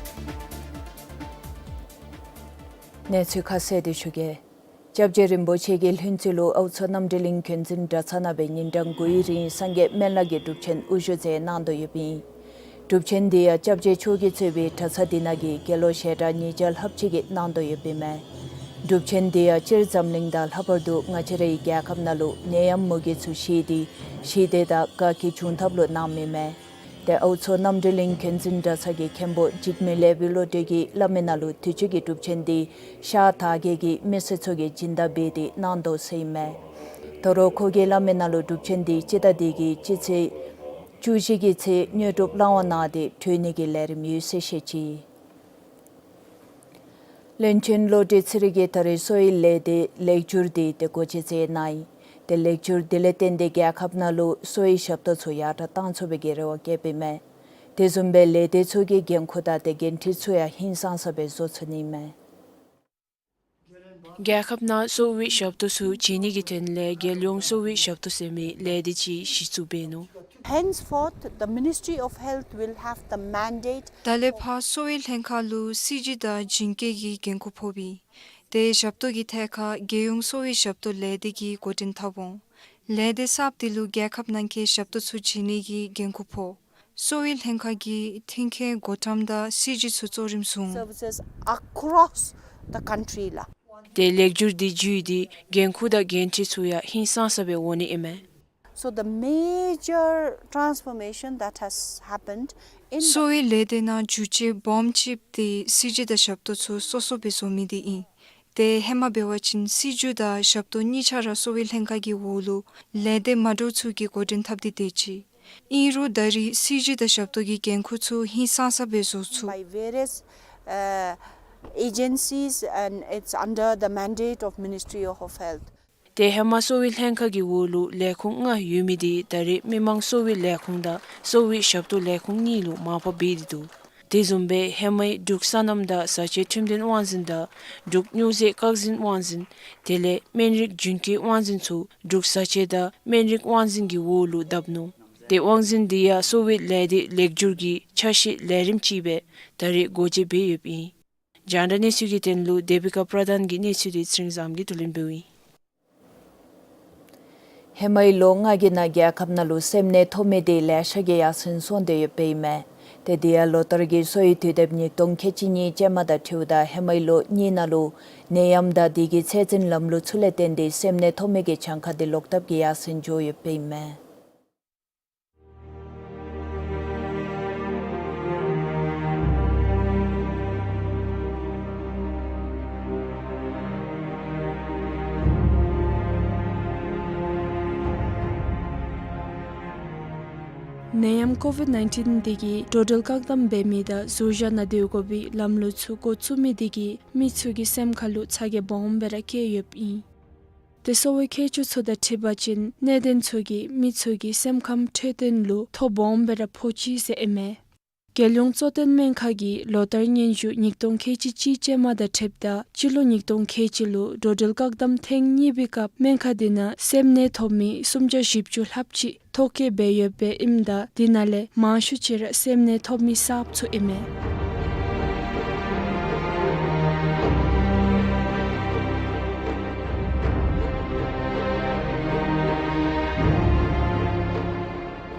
གནས་ཚུལ་ཁ་གསལ་དེ་ཞུ་གེ། སྐྱབས་རྗེ་རིན་པོ་ཆེ་གིས་ལྷུན་རྩེ་ལུ་ཨའུ་མཚོ་རྣམ་གྲོལ་གླིང་འཁོན་འཛིན་གྲྭ་ཚང་ནང་སྦེ་ཉིན་གྲངས་དགུའི་རིང་སངས་རྒྱས་སྨན་བླ་གི་སྒྲུབ་ཆེན་དབུ་བཞུགས་མཛད་གནང་དོ་ཡོདཔ་ཨིན། སྒྲུབ་ཆེན་དེ་ཡང་སྐྱབས་རྗེ་མཆོག་གིས་གཙོས་པའི་གྲྭ་ཚང་དེ་ནང་གི་དགེ་སློང་ཞལ་གྲངས་ཉིས་བརྒྱ་ལྷགཔ་ཅིག་གིས་གནང་དོ་ཡོདཔ་ཨིན་མས། སྒྲུབ་ཆེན་དེ་ཡང་སྤྱིར་འཛམ་གླིང་དང་ལྷག་པར་དུ་ང་བཅས་རའི་རྒྱལ་ཁབ་ནང་ལུ་ནད་ཡམས་མུ་གེ་ཚུ་ཞི་སྟེ་ཞི་བདེ་དང་དགའ་སྐྱིད་འབྱུང་ཐབས་ལུ་གནངམ་ཨིན་མས། ཏེ་ཨའུ་མཚོ་རྣམ་གྲོལ་གླིང་འཁོན་འཛིན་གྲྭ་ཚང་གི་མཁན་པོ་འཇིགས་མེད་ལེགས་པའི་བློ་གྲོས་ཀྱིས་བླ་མའི་ནང་ལུ་དུས་ཅི་གི་སྒྲུབ་ཆེན་དེ་ཤར་དར་རྒྱས་ཀྱི་མི་སེར་ཚུ་གིས་སྦྱིན་བདག་འབད་དེ་གནང་དོ་ཟེར་ཨིན་མས། དོ་རུང་ཁོ་གིས་བླ་མའི་ནང་ལུ་སྒྲུབ་ཆེན་དེ་སྤྱི་ཟླ་འདི་གི་སྤྱི་ཚེས་བཅུ་བཞི་གི་ཚེ་དངོས་གྲུབ་བླང་བར་གནང་སྟེ་གྲོལ་ནི་གི་ལས་རིམ་ཡོད་ཟེར་བཤད་ཅི། བློན་ཆེན་བློ་གྲོས་ཚེ་རིང་གིས་ད་རེས་གསོ་བའི་ལས་སྡེ་ལེགས་བསྒྱུར་དེ་ཏེ་སྒོ་འབྱེད་མཛད་གནང་ཡི། ཏེ་ལེགས་བསྒྱུར་དེ་ལས་བརྟེན་ཏེ་རྒྱལ་ཁབ་ནང་ལུ་གསོ་བའི་ཞབས་ཏོག་ཚུ་ཡར་དྲག་བཏང་ཚུགས་པའི་གི་རེ་བ་བསྐྱེདཔ་ཨིན་མས། དེ་བཟུམ་སྦེ་ལས་སྡེ་ཚུ་གི་འགན་ཁུར་དང་ཏེ་འགན་འཁྲི་ཚུ་ཡང་ཧིང་སངས་ས་སྦེ་བཟོ་ཚུགས་ནི་ཨིན་མས། རྒྱལ་ཁབ་ནང་གསོ་བའི་ཞབས་ཏོག་ཚུ་བྱིན་ནི་གི་དོན་ལས་རྒྱལ་ཡོངས་གསོ་བའི་ཞབས་ཏོག་ཟེར་མི་ལས་སྡེ་ཅིག་གཞི་བཙུགས་འབད་ནུག། Henceforth, the Ministry of Health will have the mandate. ད་ལས་ཕར་གསོ་བའི་ལྷན་ཁག་ལུ་སྲིད་བྱུས་དང་བྱིན་སྐྱེལ་གྱི་འགན་ཁུར་ཕོགཔ་ཨིན། ཏེ་ཞབས་ཏོག་གི་ཐད་ཁར་རྒྱལ་ཡོངས་གསོ་བའི་ཞབས་ཏོག་ལས་སྡེ་གིས་འགོ་འདྲེན་འཐབ་འོང་། ལས་སྡེ་གསརཔ་དེ་ལུ་རྒྱལ་ཁབ་ནང་གི་ཞབས་ཏོག་ཚུ་བྱིན་ནི་གི་འགན་ཁུར་ཕོག། གསོ་བའི་ལྷན་ཁག་གིས་མཐུན་རྐྱེན་བགོ་བཀྲམ་དང་སྲིད་བྱུས་ཚུ་གཙོ་རིམ་བཟུང་། Services across the country ལགས། ཏེ་ལེགས་བསྒྱུར་དེ་བརྒྱུད་དེ་འགན་ཁུར་དང་འགན་འཁྲི་ཚུ་ཡང་ཧིང་སངས་ས་སྦེ་འོང་ནི་ཨིན་མས། So the major transformation that has happened in the གསོ་བའི་ལས་སྡེ་ནང་འགྱུར་བཅོས་སྦོམ་ཅིག་དེ་སྲིད་བྱུས་དང་ཞབས་ཏོག་ཚུ་སོ་སོ་སྦེ་བཟོ་མི་དེ་ཨིན། ཏེ་ཧེ་མ་འབད་བ་ཅིན་སྲིད་བྱུས་དང་ཞབས་ཏོག་གཉིས་ཆ་ར་གསོ་བའི་ལྷན་ཁག་གི་འོག་ལུ་ལས་སྡེ་མ་འདྲཝ་ཚུ་གིས་འགོ་འདྲེན་འཐབ་སྟེ་སྡོད་ཅི། ཨིན་རུང་ད་རེས་སྲིད་བྱུས་དང་ཞབས་ཏོག་གི་འགན་ཁུར་ཚུ་ཧིང་སངས་ས་སྦེ་བཟོ་ཚུགས། By various, uh, agencies, and it's under the mandate of Ministry of Health. ཏེ་ཧེ་མ་གསོ་བའི་ལྷན་ཁག་གི་འོག་ལུ་ལས་ཁུངས་ལྔ་ཡོད་མི་དེ་ད་རེས་མི་དམངས་གསོ་བའི་ལས་ཁུངས་དང་གསོ་བའི་ཞབས་ཏོག་ལས་ཁུངས་གཉིས་ལུ་མར་ཕབ་འབད་དེ་འདུག། དེ་བཟུམ་སྦེ་ཧེ་མའི་འབྲུག་སོ་ནམ་དང་བཟའ་བཅའི་ཁྲིམས་དོན་དབང་འཛིན་དང་འབྲུག་སྨྱོ་རྫས་བཀག་འཛིན་དབང་འཛིན་དེ་ལས་སྨན་རིགས་རྒྱུན་སྐྱེལ་དབང་འཛིན་ཚུ་འབྲུག་བཟའ་བཅའ་དང་སྨན་རིགས་དབང་འཛིན་གྱི་འོག་ལུ་བསྡབས་ནུག། ཏེ་དབང་འཛིན་དེ་ཡང་གསོ་བའི་ལས་སྡེ་ལེགས་བསྒྱུར་གྱི་ཆ་ཤས་ལས་རིམ་ཅིག་སྦེ་ད་རེས་སྒོ་འབྱེད་འབད་ཡོདཔ་ཨིན། རྒྱང་བསྒྲགས་གནས་ཚུལ་གྱི་དོན་ལུ་དེ་བི་ཀ་པྲ་དཱན་གྱི་གནས་ཚུལ་དེ་ཚེ་རིང་བཟངམོ་གིས་བསྡུ་ལེན་འབདཝ་ཨིན། ཧེ་མའི་ལོ་ལྔ་གི་ནང་རྒྱལ་ཁབ་ནང་ལུ་སེམས་ནད་ཐོབ་མི་དེ་ལེ་ཤ་གིས་ཡར་སེང་སོང་སྟེ་ཡོདཔ་ཨིན་མས། ཏེ་དེ་ཡང་ལོ་ལྟར་གྱི་གསོ་བའི་དུས་དེབ་ཉིས་སྟོང་ཁལ་གཅིག་གཉིས་ཅན་མ་དང་འཁྲིལཝ་ད་ཧེ་མའི་ལོ་གཉིས་ནང་ལུ་ནད་ཡམས་དང་དེ་གི་ཚད་འཛིན་ལམ་ལུགས་ཚུ་ལས་བརྟེན་ཏེ་སེམས་ནད་ཐོབ་མི་གི་གྱངས་ཁ་དེ་ལོག་ལྟབ་ཀྱིས་ཡར་སེང་འགྱོ་ཡོདཔ་ཨིན་མས། ནད་ཡམས་ཀོ་ཝིཌ་ནའིན་ཊིན་དེ་གིས་འགྲོ་འགྲུལ་བཀག་དམ་འབད་མི་དང་ཟུར་བཞག་ནང་སྡོད་དགོ་པའི་ལམ་ལུགས་ཚུ་འགོ་བཙུགས་མི་དེ་གིས་མི་ཚུ་གི་སེམས་ཁ་ལུ་ཚ་གྱང་སྦོམ་སྦེ་ར་བསྐྱེད་ཡོདཔ་ཨིན། ཏེ་གསོ་བའི་མཁས་མཆོག་ཚུ་དང་འཁྲིལ་བ་ཅིན་གནད་དོན་ཚུ་གིས་མི་ཚུ་གི་སེམས་ཁམས་འཕྲོད་བསྟེན་ལུ་ཐོ་སྦོམ་སྦེ་ར་ཕོག་ཅི་ཟེར་ཨིན་མས། རྒྱལ་ཡོངས་གཙོ་བསྟེན་སྨན་ཁང་གིས་ལོ་ལྟར་སྙན་ཞུ་ཉིས་སྟོང་ཁལ་གཅིག་གཅིག་ཅན་མ་དང་འཁྲིལཝ་ད་སྤྱི་ལོ་ཉིས་སྟོང་ཁལ་གཅིག་ལུ་འགྲོ་འགྲུལ་བཀག་དམ་ཐེངས་གཉིས་པའི་སྐབས་སྨན་ཁང་དེ་ནང་སེམས་ནད་ཐོབ་མི་སུམ་བརྒྱ་བཞི་བཅུ་ལྷགཔ་ཅིག་ཐོ་བཀོད་འབད་ཡོདཔ་ཨིནམ་ད་དེ་ནང་ལས་མང་ཤོས་ཅིག་ར་སེམས་ནད་ཐོབ་མི་གསརཔ་ཚུ་ཨིན་མས།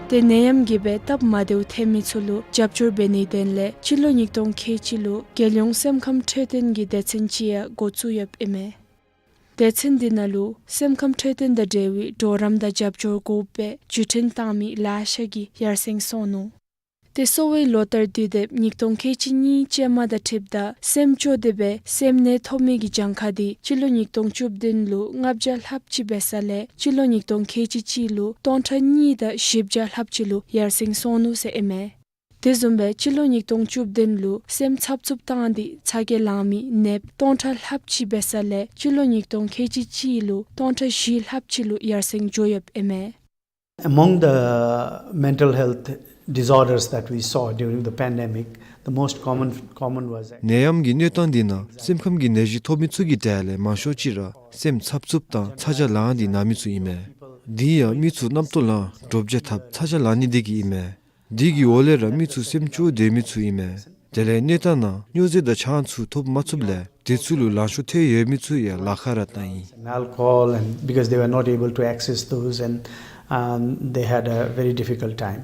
ཏེ་ནད་ཡམས་ཀྱིས་སྦེ་སྟབས་མ་བདེཝ་ཐོན་མི་ཚུ་ལུ་རྒྱབ་སྐྱོར་འབད་ནིའི་དོན་ལས་སྤྱི་ལོ་ཉིས་སྟོང་ཁལ་གཅིག་ལུ་རྒྱལ་ཡོངས་སེམས་ཁམས་འཕྲོད་བསྟེན་གྱི་སྡེ་ཚན་ཅིག་ཡང་འགོ་བཙུགས་ཡོདཔ་ཨིན་མས། སྡེ་ཚན་འདི་ནང་ལུ་སེམས་ཁམས་འཕྲོད་བསྟེན་དང་འབྲེལ་བའི་གྲོགས་རམ་དང་རྒྱབ་སྐྱོར་དགོ་པའི་བརྒྱུད་འཕྲིན་བཏང་མི་ལེ་ཤ་གིས་ཡར་སེང་སོང་ནུག། ཏེ་གསོ་བའི་ལོ་ལྟར་དུས་དེབ་ཉིས་སྟོང་ཁལ་གཅིག་གཉིས་ཅན་མ་དང་འཁྲིལཝ་ད་སེམས་སྐྱོ་སྟེ་སྦེ་སེམས་ནད་ཐོབ་མི་གི་གྱངས་ཁ་དེ་སྤྱི་ལོ་ཉིས་སྟོང་བཅུ་བདུན་ལུ་ལྔ་བརྒྱ་ལྷགཔ་ཅིག་འབད་ས་ལས་སྤྱི་ལོ་ཉིས་སྟོང་ཁལ་གཅིག་གཅིག་ལུ་སྟོང་ཕྲག་གཉིས་དང་བཞི་བརྒྱ་ལྷགཔ་ཅིག་ལུ་ཡར་སེང་སོང་ནུག་ཟེར་ཨིན་མས། དེ་བཟུམ་སྦེ་སྤྱི་ལོ་ཉིས་སྟོང་བཅུ་བདུན་ལུ་སེམས་འཚབ་འཚུབ་བཏང་སྟེ་ཚ་གྱང་ལང་མི་ནདཔ་སྟོང་ཕྲག་ལྷགཔ་ཅིག་འབད་ས་ལས་སྤྱི་ལོ་ཉིས་སྟོང་ཁལ་གཅིག་གཅིག་ལུ་སྟོང་ཕྲག་བཞི་ལྷགཔ་ཅིག་ལུ་ཡར་སེང་འགྱོ་ཡོདཔ་ཨིན་མས། Among the mental health disorders that we saw during the pandemic, the most common, common was ནད་ཡམས་ཀྱི་གནས་སྟངས་འདི་ནང་སེམས་ཁམས་ཀྱི་ནད་གཞི་ཐོབ་མི་ཚུ་གི་གྲས་ལས་མང་ཤོས་ཅིག་ར་སེམས་འཚབ་འཚུབ་དང་ཚ་གྱང་ལངས་ཏེ་ན་མི་ཚུ་ཨིན་མས། འདི་ཡང་མི་ཚུ་རྣམ་རྟོག་ལངས་འདྲོག་བྱེལ་འཐབ་ཚ་གྱང་ལང་ནི་འདི་གིས་ཨིན་མས། འདི་གི་འོག་ལས་ར་མི་ཚུ་སེམས་སྐྱོ་སྟེ་མི་ཚུ་ཨིན་མས། དེ་ལས་གནས་སྟངས་ནང་སྨྱོ་རྫས་དང་ཆང་ཚུ་ཐོབ་མ་ཚུགསཔ་ལས་དེ་ཚུ་ལུ་ལང་ཤོར་ཐལ་ཡོད་མི་ཚུ་ཡང་ལཱ་ཁག་ར་བཏང་ཡི། And alcohol, and because they were not able to access those, and, um, they had a very difficult time.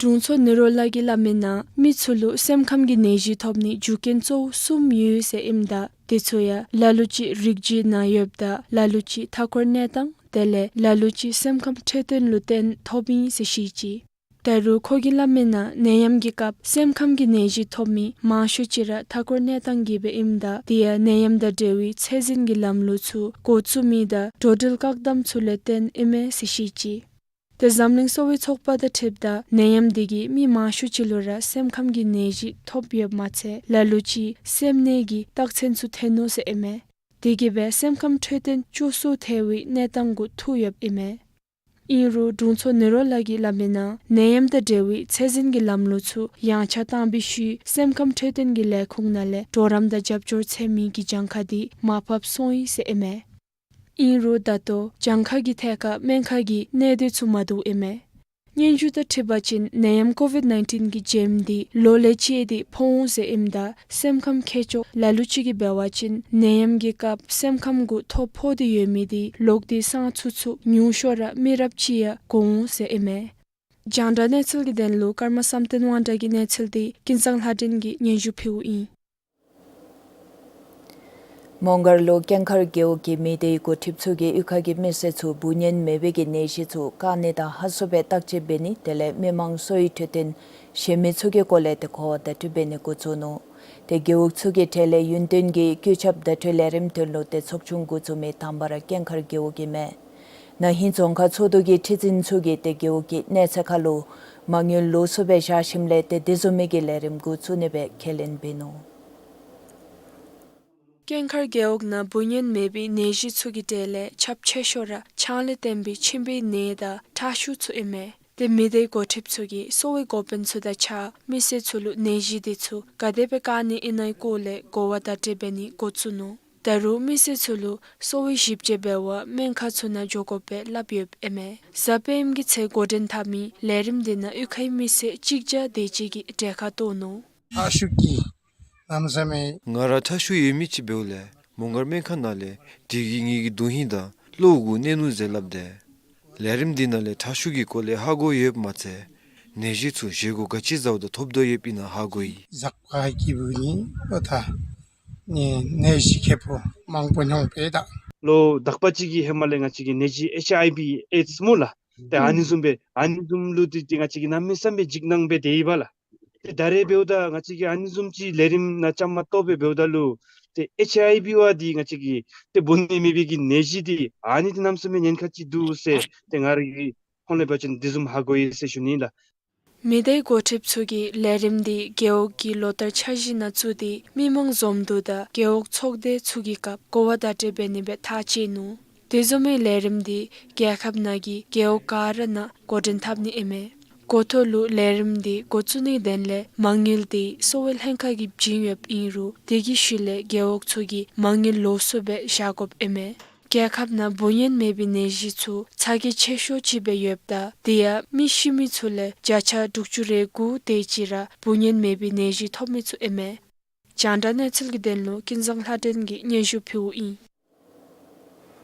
དྲུང་འཚོ་ནི་རོ་ལགས་ཀྱིས་སླབ་མིའི་ནང་མི་ཚུ་ལུ་སེམས་ཁམས་ཀྱི་ནད་གཞི་ཐོབ་ནིའི་རྒྱུ་རྐྱེན་གཙོ་བོ་གསུམ་ཡོད་ཟེར་ཨིནམ་ད་དེ་ཚུ་ཡང་ལ་ལུ་ཅིག་རིགས་རྒྱུད་ནང་ཡོདཔ་ད་ལ་ལུ་ཅིག་མཐའ་འཁོར་གནས་སྟངས་དེ་ལས་ལ་ལུ་ཅིག་སེམས་ཁམས་འཕྲོད་བསྟེན་ལུ་བརྟེན་ཐོབ་ཨིན་ཟེར་བཤད་ཅི། ད་རུང་ཁོ་གིས་སླབ་མིའི་ནང་ནད་ཡམས་ཀྱི་སྐབས་སེམས་ཁམས་ཀྱི་ནད་གཞི་ཐོབ་མི་མང་ཤོས་ཅིག་ར་མཐའ་འཁོར་གནས་སྟངས་ཀྱིས་སྦེ་ཨིནམ་ད་དེ་ཡང་ནད་ཡམས་དང་འབྲེལ་བའི་ཚད་འཛིན་གྱི་ལམ་ལུགས་ཚུ་འགོ་བཙུགས་མི་དང་འགྲོ་འགྲུལ་བཀག་དམ་ཚུ་ལས་བརྟེན་ཨིན་མས་ཟེར་བཤད་ཅི། ཏེ་འཛམ་གླིང་གསོ་བའི་ཚོགས་པ་དང་འཁྲིལཝ་ད་ནད་ཡམས་འདི་གིས་མི་མང་ཤོས་ཅིག་ལུ་ར་སེམས་ཁམས་ཀྱི་ནད་གཞི་ཐོབ་ཡོདཔ་མ་ཚད་ལ་ལུ་ཅིག་སེམས་ནད་ཀྱི་རྟགས་མཚན་ཚུ་ཐོན་ནུག་ཟེར་ཨིན་མས། དེ་གིས་སྦེ་སེམས་ཁམས་འཕྲོད་བསྟེན་སྐྱོ་སུ་ཐལ་བའི་གནས་སྟངས་གུ་ཐུག་ཡོདཔ་ཨིན་མས། ཨིན་རུང་དྲུང་འཚོ་ནི་རོ་ལགས་ཀྱིས་སླབ་མིའི་ནང་ནད་ཡམས་དང་འབྲེལ་བའི་ཚད་འཛིན་གྱི་ལམ་ལུགས་ཚུ་ཡངས་ཆག་བཏང་བའི་ཤུལ་སེམས་ཁམས་འཕྲོད་བསྟེན་གྱི་ལས་ཁུངས་ནང་ལས་གྲོགས་རམ་དང་རྒྱབ་སྐྱོར་འཚོལ་མི་གི་གྱངས་ཁ་དེ་མར་ཕབ་སོང་ཡི་ཟེར་ཨིན་མས། ཨིན་རུང་ད་ལྟོ་གྱངས་ཁ་གི་ཐད་ཁར་སྨན་ཁང་གི་གནས་སྡུད་ཚུ་མ་བདེཝ་ཨིན་མས། སྙན་ཞུ་དང་འཁྲིལ་བ་ཅིན་ནད་ཡམས་ཀོ་ཝིཌ་ནའིན་ཊིན་གྱི་རྐྱེན་འདི་ལོ་ལས་བཅད་དེ་ཕོག་འོང་ཟེར་ཨིནམ་ད་སེམས་ཁམས་མཁས་མཆོག་ལ་ལུ་ཅིག་གིས་འབད་བ་ཅིན་ནད་ཡམས་ཀྱི་སྐབས་སེམས་ཁམས་གུ་ཐོ་ཕོག་སྟེ་ཡོད་མི་དེ་ལོག་སྟེ་སང་ཚུགས་ཚུགས་ཉུང་ཤོས་ར་མི་རབས་གཅིག་ཡང་འགོར་འོང་ཟེར་ཨིན་མས། རྒྱང་བསྒྲགས་གནས་ཚུལ་གྱི་དོན་ལུ་ཀརྨ་བསམ་གཏན་དབང་གྲགས་ཀྱི་གནས་ཚུལ་དེ་ཀུན་བཟང་ལྷ་སྒྲོན་གྱིས་སྙན་ཞུ་ཕུལཝ་ཨིན། མོང་སྒར་ལུ་ཀྱེན་མཁར་རྒེད་འོག་གི་མི་སྡེའི་འགོ་ཁྲིདཔ་ཚུ་གིས་གཡུས་ཁ་གི་མི་སེར་ཚུ་འབུ་གཉན་མེད་པའི་གི་ནད་གཞི་ཚུ་བཀག་ནི་དང་ཧ་སོ་སྦེ་བརྟག་དཔྱད་འབད་ནི་དེ་ལས་མི་མང་གསོ་བའི་འཕྲོད་བསྟེན་གཞན་མི་ཚུ་གི་སྐོར་ལས་ཏེ་གོ་བ་བརྡ་སྤྲོད་འབད་ནི་འགོ་བཙུགས་ནུག། ཏེ་རྒེད་འོག་ཚུ་གི་གྲས་ལས་ཡུན་བརྟན་གྱི་བཀོད་ཁྱབ་བརྡ་སྤྲོད་ལས་རིམ་དོན་ལུ་ཏེ་ཚོགས་ཆུང་འགོ་བཙུགས་མི་དང་པ་ར་ཀྱེན་མཁར་རྒེད་འོག་ཨིན་མས། ན་ཧིང་རྫོང་ཁག་ཚོགས་འདུ་གི་ཁྲི་འཛིན་ཚུ་གིས་ཏེ་རྒེད་འོག་གི་གནས་ཚད་ཁར་ལུ་མ་དངུལ་ལོགས་སུ་སྦེ་བཞག་ཞིནམ་ལས་ཏེ་དེ་བཟུམ་མའི་གི་ལས་རིམ་འགོ་བཙུགས་ནི་སྦེ་ཁས་ལེན་འབད་ནུག། ཀྱེན་མཁར་རྒེད་འོག་ནང་འབུ་གཉན་མེད་པའི་ནད་གཞི་ཚུ་གི་གྲས་ལས་ཁྱབ་ཆེ་ཤོས་ར་ཆང་ལས་བརྟེན་པའི་མཆིན་པའི་ནད་དང་ཁྲག་ཤུགས་ཚུ་ཨིན་མས། ཏེ་མི་སྡེའི་འགོ་ཁྲིདཔ་ཚུ་གིས་གསོ་བའི་འགོ་དཔོན་ཚུ་དང་གཅིག་ཁར་མི་སེར་ཚུ་ལུ་ནད་གཞི་དེ་ཚུ་ག་དེ་སྦེ་བཀག་ནི་ཨིན་ནའི་སྐོར་ལས་གོ་བ་བརྡ་སྤྲོད་འབད་ནི་འགོ་བཙུགས་ནུག། ད་རུང་མི་སེར་ཚུ་ལུ་གསོ་བའི་ཞིབ་དཔྱད་འབད་བར་སྨན་ཁང་ཚུ་ནང་འགྱོ་དགོཔ་སྦེ་སླབ་ཡོདཔ་ཨིན་མས། གཟའ་སྤེནམ་གི་ཚེས་འགོ་འདྲེན་འཐབ་མི་ལས་རིམ་དེ་ནང་གཡུས་ཁའི་མི་སེར་གཅིག་བརྒྱ་དེ་ཅིག་གིས་གྲལ་ཁར་གཏོགས་ནུག། ཁྲག་ཤུགས་ཀྱི་གནམ་མེད་ས་མེད། ང་ར་ཁྲག་ཤུགས་ཡོད་མི་ཅིག་འབདཝ་ལས་མོང་སྒར་སྨན་ཁང་ནང་ལས་དེ་གིས་ངེ་གི་དོན་ཧིང་དང་བློ་གུ་གནོད་ནུག་ཟེར་སླབ་དེས། ལས་རིམ་འདི་ནང་ལས་ཁྲག་ཤུགས་ཀྱི་སྐོར་ལས་ཧ་གོ་ཡོདཔ་མ་ཚད་ནད་གཞི་ཚུ་བཞེས་སྒོ་ག་ཅི་བཟའཝ་ད་ཐོབ་དོ་ཡོདཔ་ཨིན་ན་ཧ་གོ་ཡི། ཟག་པ་གི་བུ་ནི་ཨོ་ཐ་ནི་ནད་གཞི་ཁེ་པོ་མང་པོ་མྱོང་པས་ད། ལོ་དག་པ་ཅིག་གི་ཧེ་མ་ལས་ང་བཅས་ཀྱི་ནད་གཞི་ཨེཆ་ཨའི་བི་ཨེཌསི་སྨོ་ལགས། ཏེ་ཨ་ནི་བཟུམ་སྦེ་ཨ་ནི་བཟུམ་ལུ་ཏེ་ཏེ་ང་བཅས་ཀྱིས་གནམ་མེད་ས་མེད་འཇིགས་སྣང་སྦེ་སྡོད་ཡི་པ་ལགས། ཏེ་ད་རེས་འབདཝ་ད་ང་བཅས་ཀྱིས་ཨ་ནི་བཟུམ་ཅིག་ལས་རིམ་ནང་བཅའ་མར་གཏོགས་སྦེ་འབདཝ་ད་ལུ་ཏེ་ཨེཆ་ཨའི་བི་བ་འདི་ང་བཅས་ཀྱིས་ཏེ་འབུ་གཉན་མེད་པའི་གི་ནད་གཞི་འདི་ཨ་ནི་འདི་གནམ་མེད་ས་མེད་ཉེན་ཁ་ཅིག་འདུག་ཟེར་ཏེ་ང་རའི་ཧོངས་ལས་འབད་བ་ཅིན་དེ་བཟུམ་ཧ་གོ་ཡི་ཟེར་ཞུ་ནི་ལགས། མི་སྡེའི་འགོ་ཁྲིདཔ་ཚུ་གིས་ལས་རིམ་འདི་རྒེད་འོག་གི་ལོ་ལྟར་འཆར་གཞི་ནང་བཙུགས་ཏེ་མི་མང་འཛོམས་འདུ་དང་རྒེད་འོག་ཚོགས་སྡེ་ཚུ་གི་སྐབས་གོ་བ་བརྡ་སྤྲོད་འབད་ནི་སྦེ་ཐག་བཅད་ནུག། དེ་བཟུམ་མའི་ལས་རིམ་འདི་རྒྱལ་ཁབ་ནང་གི་རྒེད་འོག་ག་ར་ནང་འགོ་འདྲེན་འཐབ་ནི་ཨིན་མས། འགོ་ཐོག་ལུ་ལས་རིམ་འདི་འགོ་བཙུགས་ནིའི་དོན་ལས་མ་དངུལ་འདི་གསོ་བའི་ལྷན་ཁག་གིས་བྱིན་ཡོདཔ་ཨིན་རུང་དེ་གི་ཤུལ་ལས་རྒེད་འོག་ཚུ་གིས་མ་དངུལ་ལོགས་སུ་སྦེ་བཞག་དགོཔ་ཨིན་མས། རྒྱལ་ཁབ་ནང་འབུ་གཉན་མེད་པའི་ནད་གཞི་ཚུ་ཚ་གྱང་ཆེ་ཤོས་ཅིག་སྦེ་ཡོདཔ་ད་དེ་ཡང་མི་ཤི་མི་ཚུ་ལས་བརྒྱ་ཆ་དྲུག་ཅུ་རེ་དགུ་དེ་ཅིག་ར་འབུ་གཉན་མེད་པའི་ནད་གཞི་ཐོབ་མི་ཚུ་ཨིན་མས། རྒྱང་བསྒྲགས་གནས་ཚུལ་གྱི་དོན་ལུ་ཀུན་བཟང་ལྷ་སྒྲོན་གྱིས་སྙན་ཞུ་ཕུལཝ་ཨིན།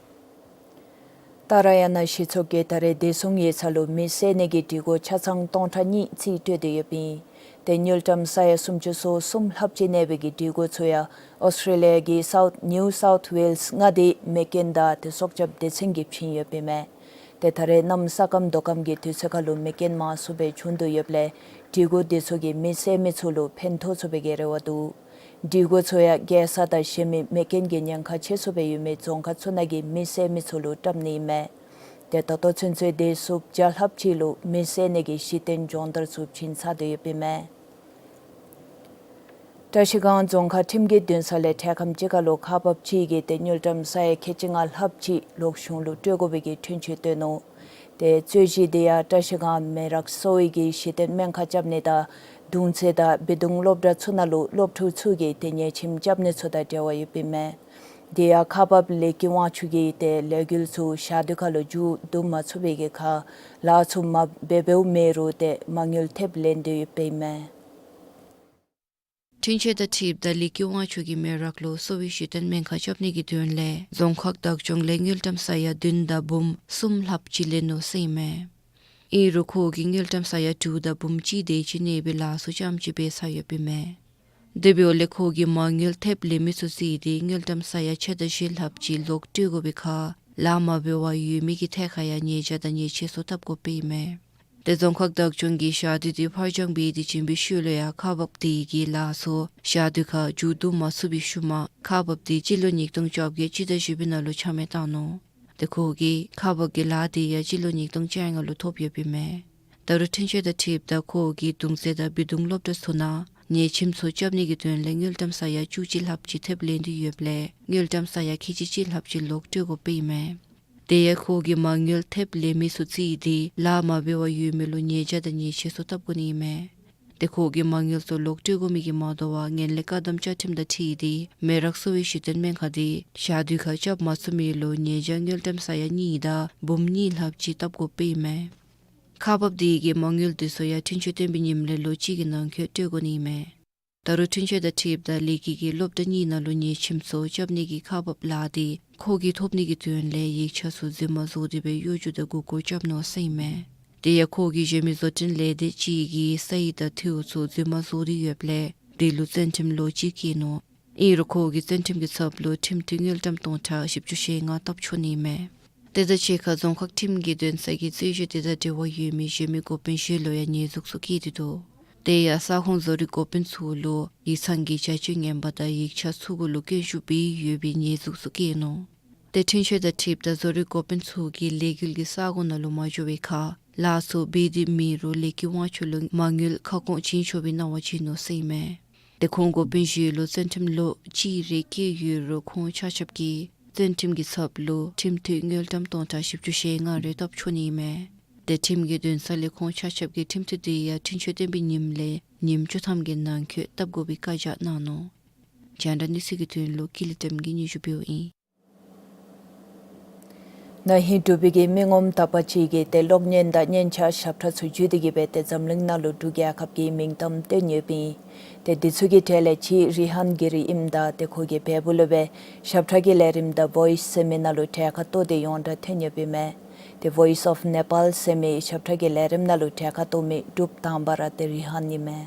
ཏཱ་ར་ཡ་ན་གཞི་ཚོགས་ཀྱིས་ད་རེས་བདེ་སྲུང་ཡིག་ཚང་ལུ་མེ་བསད་ནི་གི་སྒྲིག་གོ་ཆ་ཚང་སྟོང་ཕྲག་གཉིས་རྩིས་སྤྲོད་དེ་ཡོདཔ་ཨིན། ཏེ་དངུལ་ཀྲམ་ས་ཡ་སུམ་ཅུ་སོ་གསུམ་ལྷགཔ་ཅིག་གནས་པའི་གི་སྒྲིག་གོ་ཚུ་ཡང་ཨོསི་ཊྲེ་ལི་ཡ་གི་སའུཐ་ནིའུ་སའུཐ་ཝེལསི་མངའ་སྡེའི་མེ་རྐྱེན་དང་ཏེ་སྲོག་སྐྱབས་སྡེ་ཚན་གྱིས་བྱིན་ཡོདཔ་ཨིན་མས། ཏེ་ད་རེས་གནམ་ས་སྐམ་དོ་སྐམ་གྱི་དུས་ཚོད་ཁར་ལུ་མེ་རྐྱེན་མང་སུ་སྦེ་བྱུང་དོ་ཡོདཔ་ལས་སྒྲིག་གོ་དེ་ཚུ་གིས་མེ་བསད་མི་ཚུ་ལུ་ཕན་ཐོགས་ཚུགས་པའི་གི་རེ་བ་འདུག། སྒྲིག་གོ་ཚུ་ཡང་རྒྱལ་ས་དང་གཞན་མི་མེ་རྐྱེན་གྱི་ཉེན་ཁ་ཆེ་སུ་སྦེ་ཡོད་མི་རྫོང་ཁག་ཚུ་ནང་གི་མེ་བསད་མི་ཚུ་ལུ་བཀྲམ་ནི་ཨིན་མས། ཏེ་ད་ལྟོ་ཚུན་ཚོད་དེ་ཚུ་བརྒྱ་ལྷགཔ་ཅིག་ལུ་མེ་བསད་ནི་གི་གཞི་རྟེན་སྦྱོང་བརྡར་ཚུ་བྱིན་ཚར་དོ་ཡོདཔ་ཨིན་མས། བཀྲ་ཤིས་སྒང་རྫོང་ཁག་ཁྲིམས་ཀྱི་འདུན་ས་ལས་འཕྲལ་ཁམས་ཅིག་ཁར་ལུ་ཁག་འབགཔ་ཅིག་གིས་ཏེ་དངུལ་ཀྲམ་ས་ཡ་ཁལ་གཅིག་ལྔ་ལྷགཔ་ཅིག་ལོག་གཞུང་ལུ་སྤྲོད་དགོ་པའི་གི་འཁྲུན་ཆོད་བཏོན་ནུག། ཏེ་རྩོད་གཞི་དེ་ཡང་བཀྲ་ཤིས་སྒང་མེ་རག་གསོ་བའི་གི་གཞི་རྟེན་སྨན་ཁང་རྐྱབ་ནི་དང་གདུང་རྩེ་དང་སྦས་གདུང་སློབ་གྲྭ་ཚུ་ནང་ལུ་སློབ་ཕྲུག་ཚུ་གིས་ཏེ་ཉལ་ཁྱིམ་རྐྱབ་ནི་ཚུ་དང་འབྲེལ་བ་ཡོདཔ་ཨིན་མས། དེ་ཡང་ཁག་འབགཔ་ལས་ཀྱི་དབང་ཕྱུག་གིས་ཏེ་ལས་འགུལ་ཚུ་ཞག་དུས་ཁར་ལུ་མཇུག་བསྡུ་མ་ཚུགས་པའི་གི་ཁར་ལཱ་ཚུ་མ་འབད་འབདཝ་མེད་རུང་ཏེ་མ་དངུལ་ཐེབས་ལེན་དོ་ཡོདཔ་ཨིན་མས། འཁྲུན་ཆོད་དང་འཁྲིལཝ་ད་ལས་ཀྱི་དབང་ཕྱུག་གིས་མེ་རག་ལུ་གསོ་བའི་གཞི་རྟེན་སྨན་ཁང་རྐྱབ་ནི་གི་དོན་ལས་རྫོང་ཁག་བདག་སྐྱོང་ལས་དངུལ་ཀྲམ་ས་ཡ་བདུན་དང་འབུམ་གསུམ་ལྷགཔ་ཅིག་ལེན་ནུག་ཟེར་ཨིན་མས། ཨིན་རུང་ཁོ་གིས་དངུལ་ཀྲམ་ས་ཡ་དྲུག་དང་འབུམ་གཅིག་དེ་ཅིག་གནས་པའི་ལཱ་ཚུ་རྐྱངམ་ཅིག་འབད་ཚར་ཡོདཔ་ཨིན་མས། དེ་འབདཝ་ལས་ཁོ་གིས་མ་དངུལ་ཐེབས་ལེན་མི་ཚུ་རྩིས་ཏེ་དངུལ་ཀྲམ་ས་ཡ་ཕྱེད་དང་བཞི་ལྷགཔ་ཅིག་ལོག་སྤྲོད་དགོ་པའི་ཁར་ལཱ་མ་འབད་བར་ཡོད་མི་གི་ཐད་ཁར་ཡང་ཉེས་བྱ་དང་ཉེས་ཆད་ཚུ་བཏབ་དགོཔ་ཨིན་མས། ཏེ་རྫོང་ཁག་བདག་སྐྱོང་གིས་ཞག་དུས་དེ་ཕར་འགྱངས་འབད་དེ་བྱིན་པའི་ཤུལ་ལུ་ཡང་ཁག་འབགཔ་དེ་གིས་ལཱ་ཚུ་ཞག་དུས་ཁར་མཇུག་བསྡུ་མ་ཚུགས་པའི་ཤུལ་མ་ཁག་འབགཔ་དེ་སྤྱི་ལོ་ཉིས་སྟོང་བཅོ་བརྒྱད་སྤྱི་ཟླ་བཞི་པའི་ནང་ལུ་ཆ་མེད་བཏང་ནུག། ཏེ་ཁོ་གིས་ཁག་འབག་གི་ལཱ་དེ་ཡང་སྤྱི་ལོ་ཉིས་སྟོང་བཅོ་ལྔ་ལུ་ཐོབ་ཡོདཔ་ཨིན་མས། ད་རུང་འཁྲུན་ཆོད་དང་འཁྲིལཝ་ད་ཁོ་གིས་གདུང་རྩེ་དང་སྦས་གདུང་སློབ་གྲྭ་ཚུ་ནང་ཉལ་ཁྱིམ་ཚུ་རྐྱབ་ནི་གི་དོན་ལས་དངུལ་ཀྲམ་ས་ཡ་བཅུ་གཅིག་ལྷགཔ་ཅིག་ཐེབས་ལེན་དོ་ཡོདཔ་ལས་དངུལ་ཀྲམ་ས་ཡ་ཁལ་གཅིག་གཅིག་ལྷགཔ་ཅིག་ལོག་སྤྲོད་དགོཔ་ཨིན་མས། དེ་ཡང་ཁོ་གིས་མ་དངུལ་ཐེབས་ལེན་མི་ཚུ་རྩིས་ཏེ་ལཱ་མ་འབད་བར་ཡོད་མི་ལུ་ཉེས་བྱ་དང་ཉེས་ཆད་ཚུ་བཏབ་དགོ་ནི་ཨིན་མས། ཏེ་ཁོ་གིས་མ་དངུལ་ཚུ་ལོག་སྤྲོད་དགོ་མི་གི་མ་དོ་བར་ངན་ལྷད་བཀག་སྡོམ་བཅའ་ཁྲིམས་དང་འཁྲིལ་ཏེ་མེ་རག་གསོ་བའི་གཞི་རྟེན་སྨན་ཁང་དེ་ཞག་དུས་ཁར་རྐྱབ་མ་ཚུགས་མི་ལུ་ཉེས་བྱ་དངུལ་ཀྲམ་ས་ཡ་གཉིས་དང་འབུམ་གཉིས་ལྷགཔ་ཅིག་བཏབ་དགོཔ་ཨིན་མས། ཁག་འབགཔ་དེ་གིས་མ་དངུལ་དེ་ཚུ་ཡང་འཁྲུན་ཆོད་བཏོན་པའི་ཉིནམ་ལས་ལོ་གཅིག་གི་ནང་འཁོད་སྤྲོད་དགོ་ནི་ཨིན་མས། ད་རུང་འཁྲུན་ཆོད་དང་འཁྲིལཝ་ད་ལས་ཀྱི་གི་སློབ་གྲྭ་གཉིས་ནང་ལུ་ཉལ་ཁྱིམ་ཚུ་རྐྱབ་ནི་གི་ཁག་འབག་ལཱ་དེ་ཁོ་གིས་ཐོབ་ནི་གི་དོན་ལས་ཡིག་ཆ་ཚུ་རྫུན་མ་བཟོ་སྟེ་སྦེ་གཡོ་སྒྱུ་དང་མགུ་སྐོར་རྐྱབ་ནུག་ཟེར་ཨིན་མས། དེ་ཡང་ཁོ་གིས་གཞན་མི་བཟོ་སྐྲུན་ལས་སྡེ་ཅིག་གི་ས་ཡིག་དང་ཐོ་ཚུ་རྫུན་མ་བཟོ་སྟེ་ཡོདཔ་ལས་དེ་ལུ་བཙོན་ཁྲིམས་ལོ་གཅིག་བཀལ་ནུག། ཨིན་རུང་ཁོ་གིས་བཙོན་ཁྲིམས་ཀྱི་ཚབ་ལུ་ཁྲིམས་མཐུད་དངུལ་ཀྲམ་སྟོང་ཕྲག་བཞི་བཅུ་ཞེ་ལྔ་བཏབ་ཆོག་ནི་ཨིན་མས། དེ་དང་གཅིག་ཁར་རྫོང་ཁག་ཁྲིམས་ཀྱི་འདུན་ས་གིས་རྩོད་གཞི་དེ་དང་འབྲེལ་བ་ཡོད་མི་གཞན་མི་འགོ་དཔོན་བཞི་ལུ་ཡང་ཉེས་འཛུགས་ཚུ་བཀལ་ཏེ་འདུག། དེ་ཡང་ས་ཁོངས་བཟོ་རིག་འགོ་དཔོན་ཚུ་ལུ་ཡིག་ཚང་གི་བྱ་སྤྱོད་ངན་པ་དང་ཡིག་ཆ་ཚུ་གུ་ལུ་སྐྱོན་ཞུགས་འབད་ཡོད་པའི་ཉེས་འཛུགས་ཚུ་བཀལ་ནུག། ཏེ་འཁྲུན་ཆོད་དང་འཁྲིལཝ་ད་བཟོ་རིག་འགོ་དཔོན་ཚུ་གིས་ལས་འགུལ་གྱི་ས་གོ་ནང་ལུ་མ་འགྱོ་བའི་ཁར་ལཱ་ཚུ་འབད་དེ་མེད་རུང་ལས་ཀྱི་དབང་ཕྱུག་ལུ་མ་དངུལ་ཁ་སྐོང་བྱིན་ཆོག་པའི་གནང་བ་བྱིན་ནུག་ཟེར་ཨིན་མས། ཏེ་ཁོང་འགོ་དཔོན་བཞི་ལུ་བཙོན་ཁྲིམས་ལོ་གཅིག་རེ་བཀལ་ཡོད་རུང་ཁོང་ཆ་ཁྱབ་ཀྱིས་བཙོན་ཁྲིམས་ཀྱི་ཚབ་ལུ་ཁྲིམས་མཐུད་དངུལ་ཀྲམ་སྟོང་ཕྲག་བཞི་བཅུ་ཞེ་ལྔ་རེ་བཏབ་ཆོག་ནི་ཨིན་མས། ཏེ་ཁྲིམས་ཀྱི་འདུན་ས་ལས་ཁོང་ཆ་ཁྱབ་ཀྱི་ཁྲིམས་མཐུད་དེ་ཡང་འཁྲུན་ཆོད་བཏོན་པའི་ཉིནམ་ལས་ཉིནམ་བཅུ་ཐམ་གྱི་ནང་འཁོད་བཏབ་དགོ་པའི་བཀའ་རྒྱ་གནང་ནུག། རྒྱང་བསྒྲགས་གནས་ཚུལ་གྱི་དོན་ལུ་ཀུན་ལེགས་བདེམ་གིས་སྙན་ཞུ་འབདཝ་ཨིན། ན་ཧིང་འབྲུག་པའི་གི་མི་ངོམ་དག་པ་ཅིག་གིས་ཏེ་གློག་བརྙན་དང་སྙན་ཆ་ཞབས་ཁྲ་ཚུ་བརྒྱུད་དེ་གིས་སྦེ་ཏེ་འཛམ་གླིང་ནང་ལུ་འབྲུག་རྒྱལ་ཁབ་ཀྱི་མིང་གཏམ་བཏོན་ཡོདཔ་ཨིན། ཏེ་འདི་ཚུ་གི་གྲས་ལས་གཅིག་རི་ཧཱན་གྱི་རི་ཨིནམ་ད་ཏེ་ཁོ་གིས་བལ་པོ་ལུ་སྦེ་ཞབས་ཁྲ་གི་ལས་རིམ་དང་ཝོའིསི་ཟེར་མི་ནང་ལུ་གྲལ་ཁར་གཏོགས་ཏེ་ཡོངས་གྲགས་ཐོན་ཡོདཔ་ཨིན་མས། ཏེ་Voice of Nepal ཟེར་མི་ཞབས་ཁྲ་གི་ལས་རིམ་ནང་ལུ་གྲལ་ཁར་གཏོགས་མི་འབྲུགཔ་དང་པ་ར་ཏེ་རི་ཧཱན་ཨིན་མས།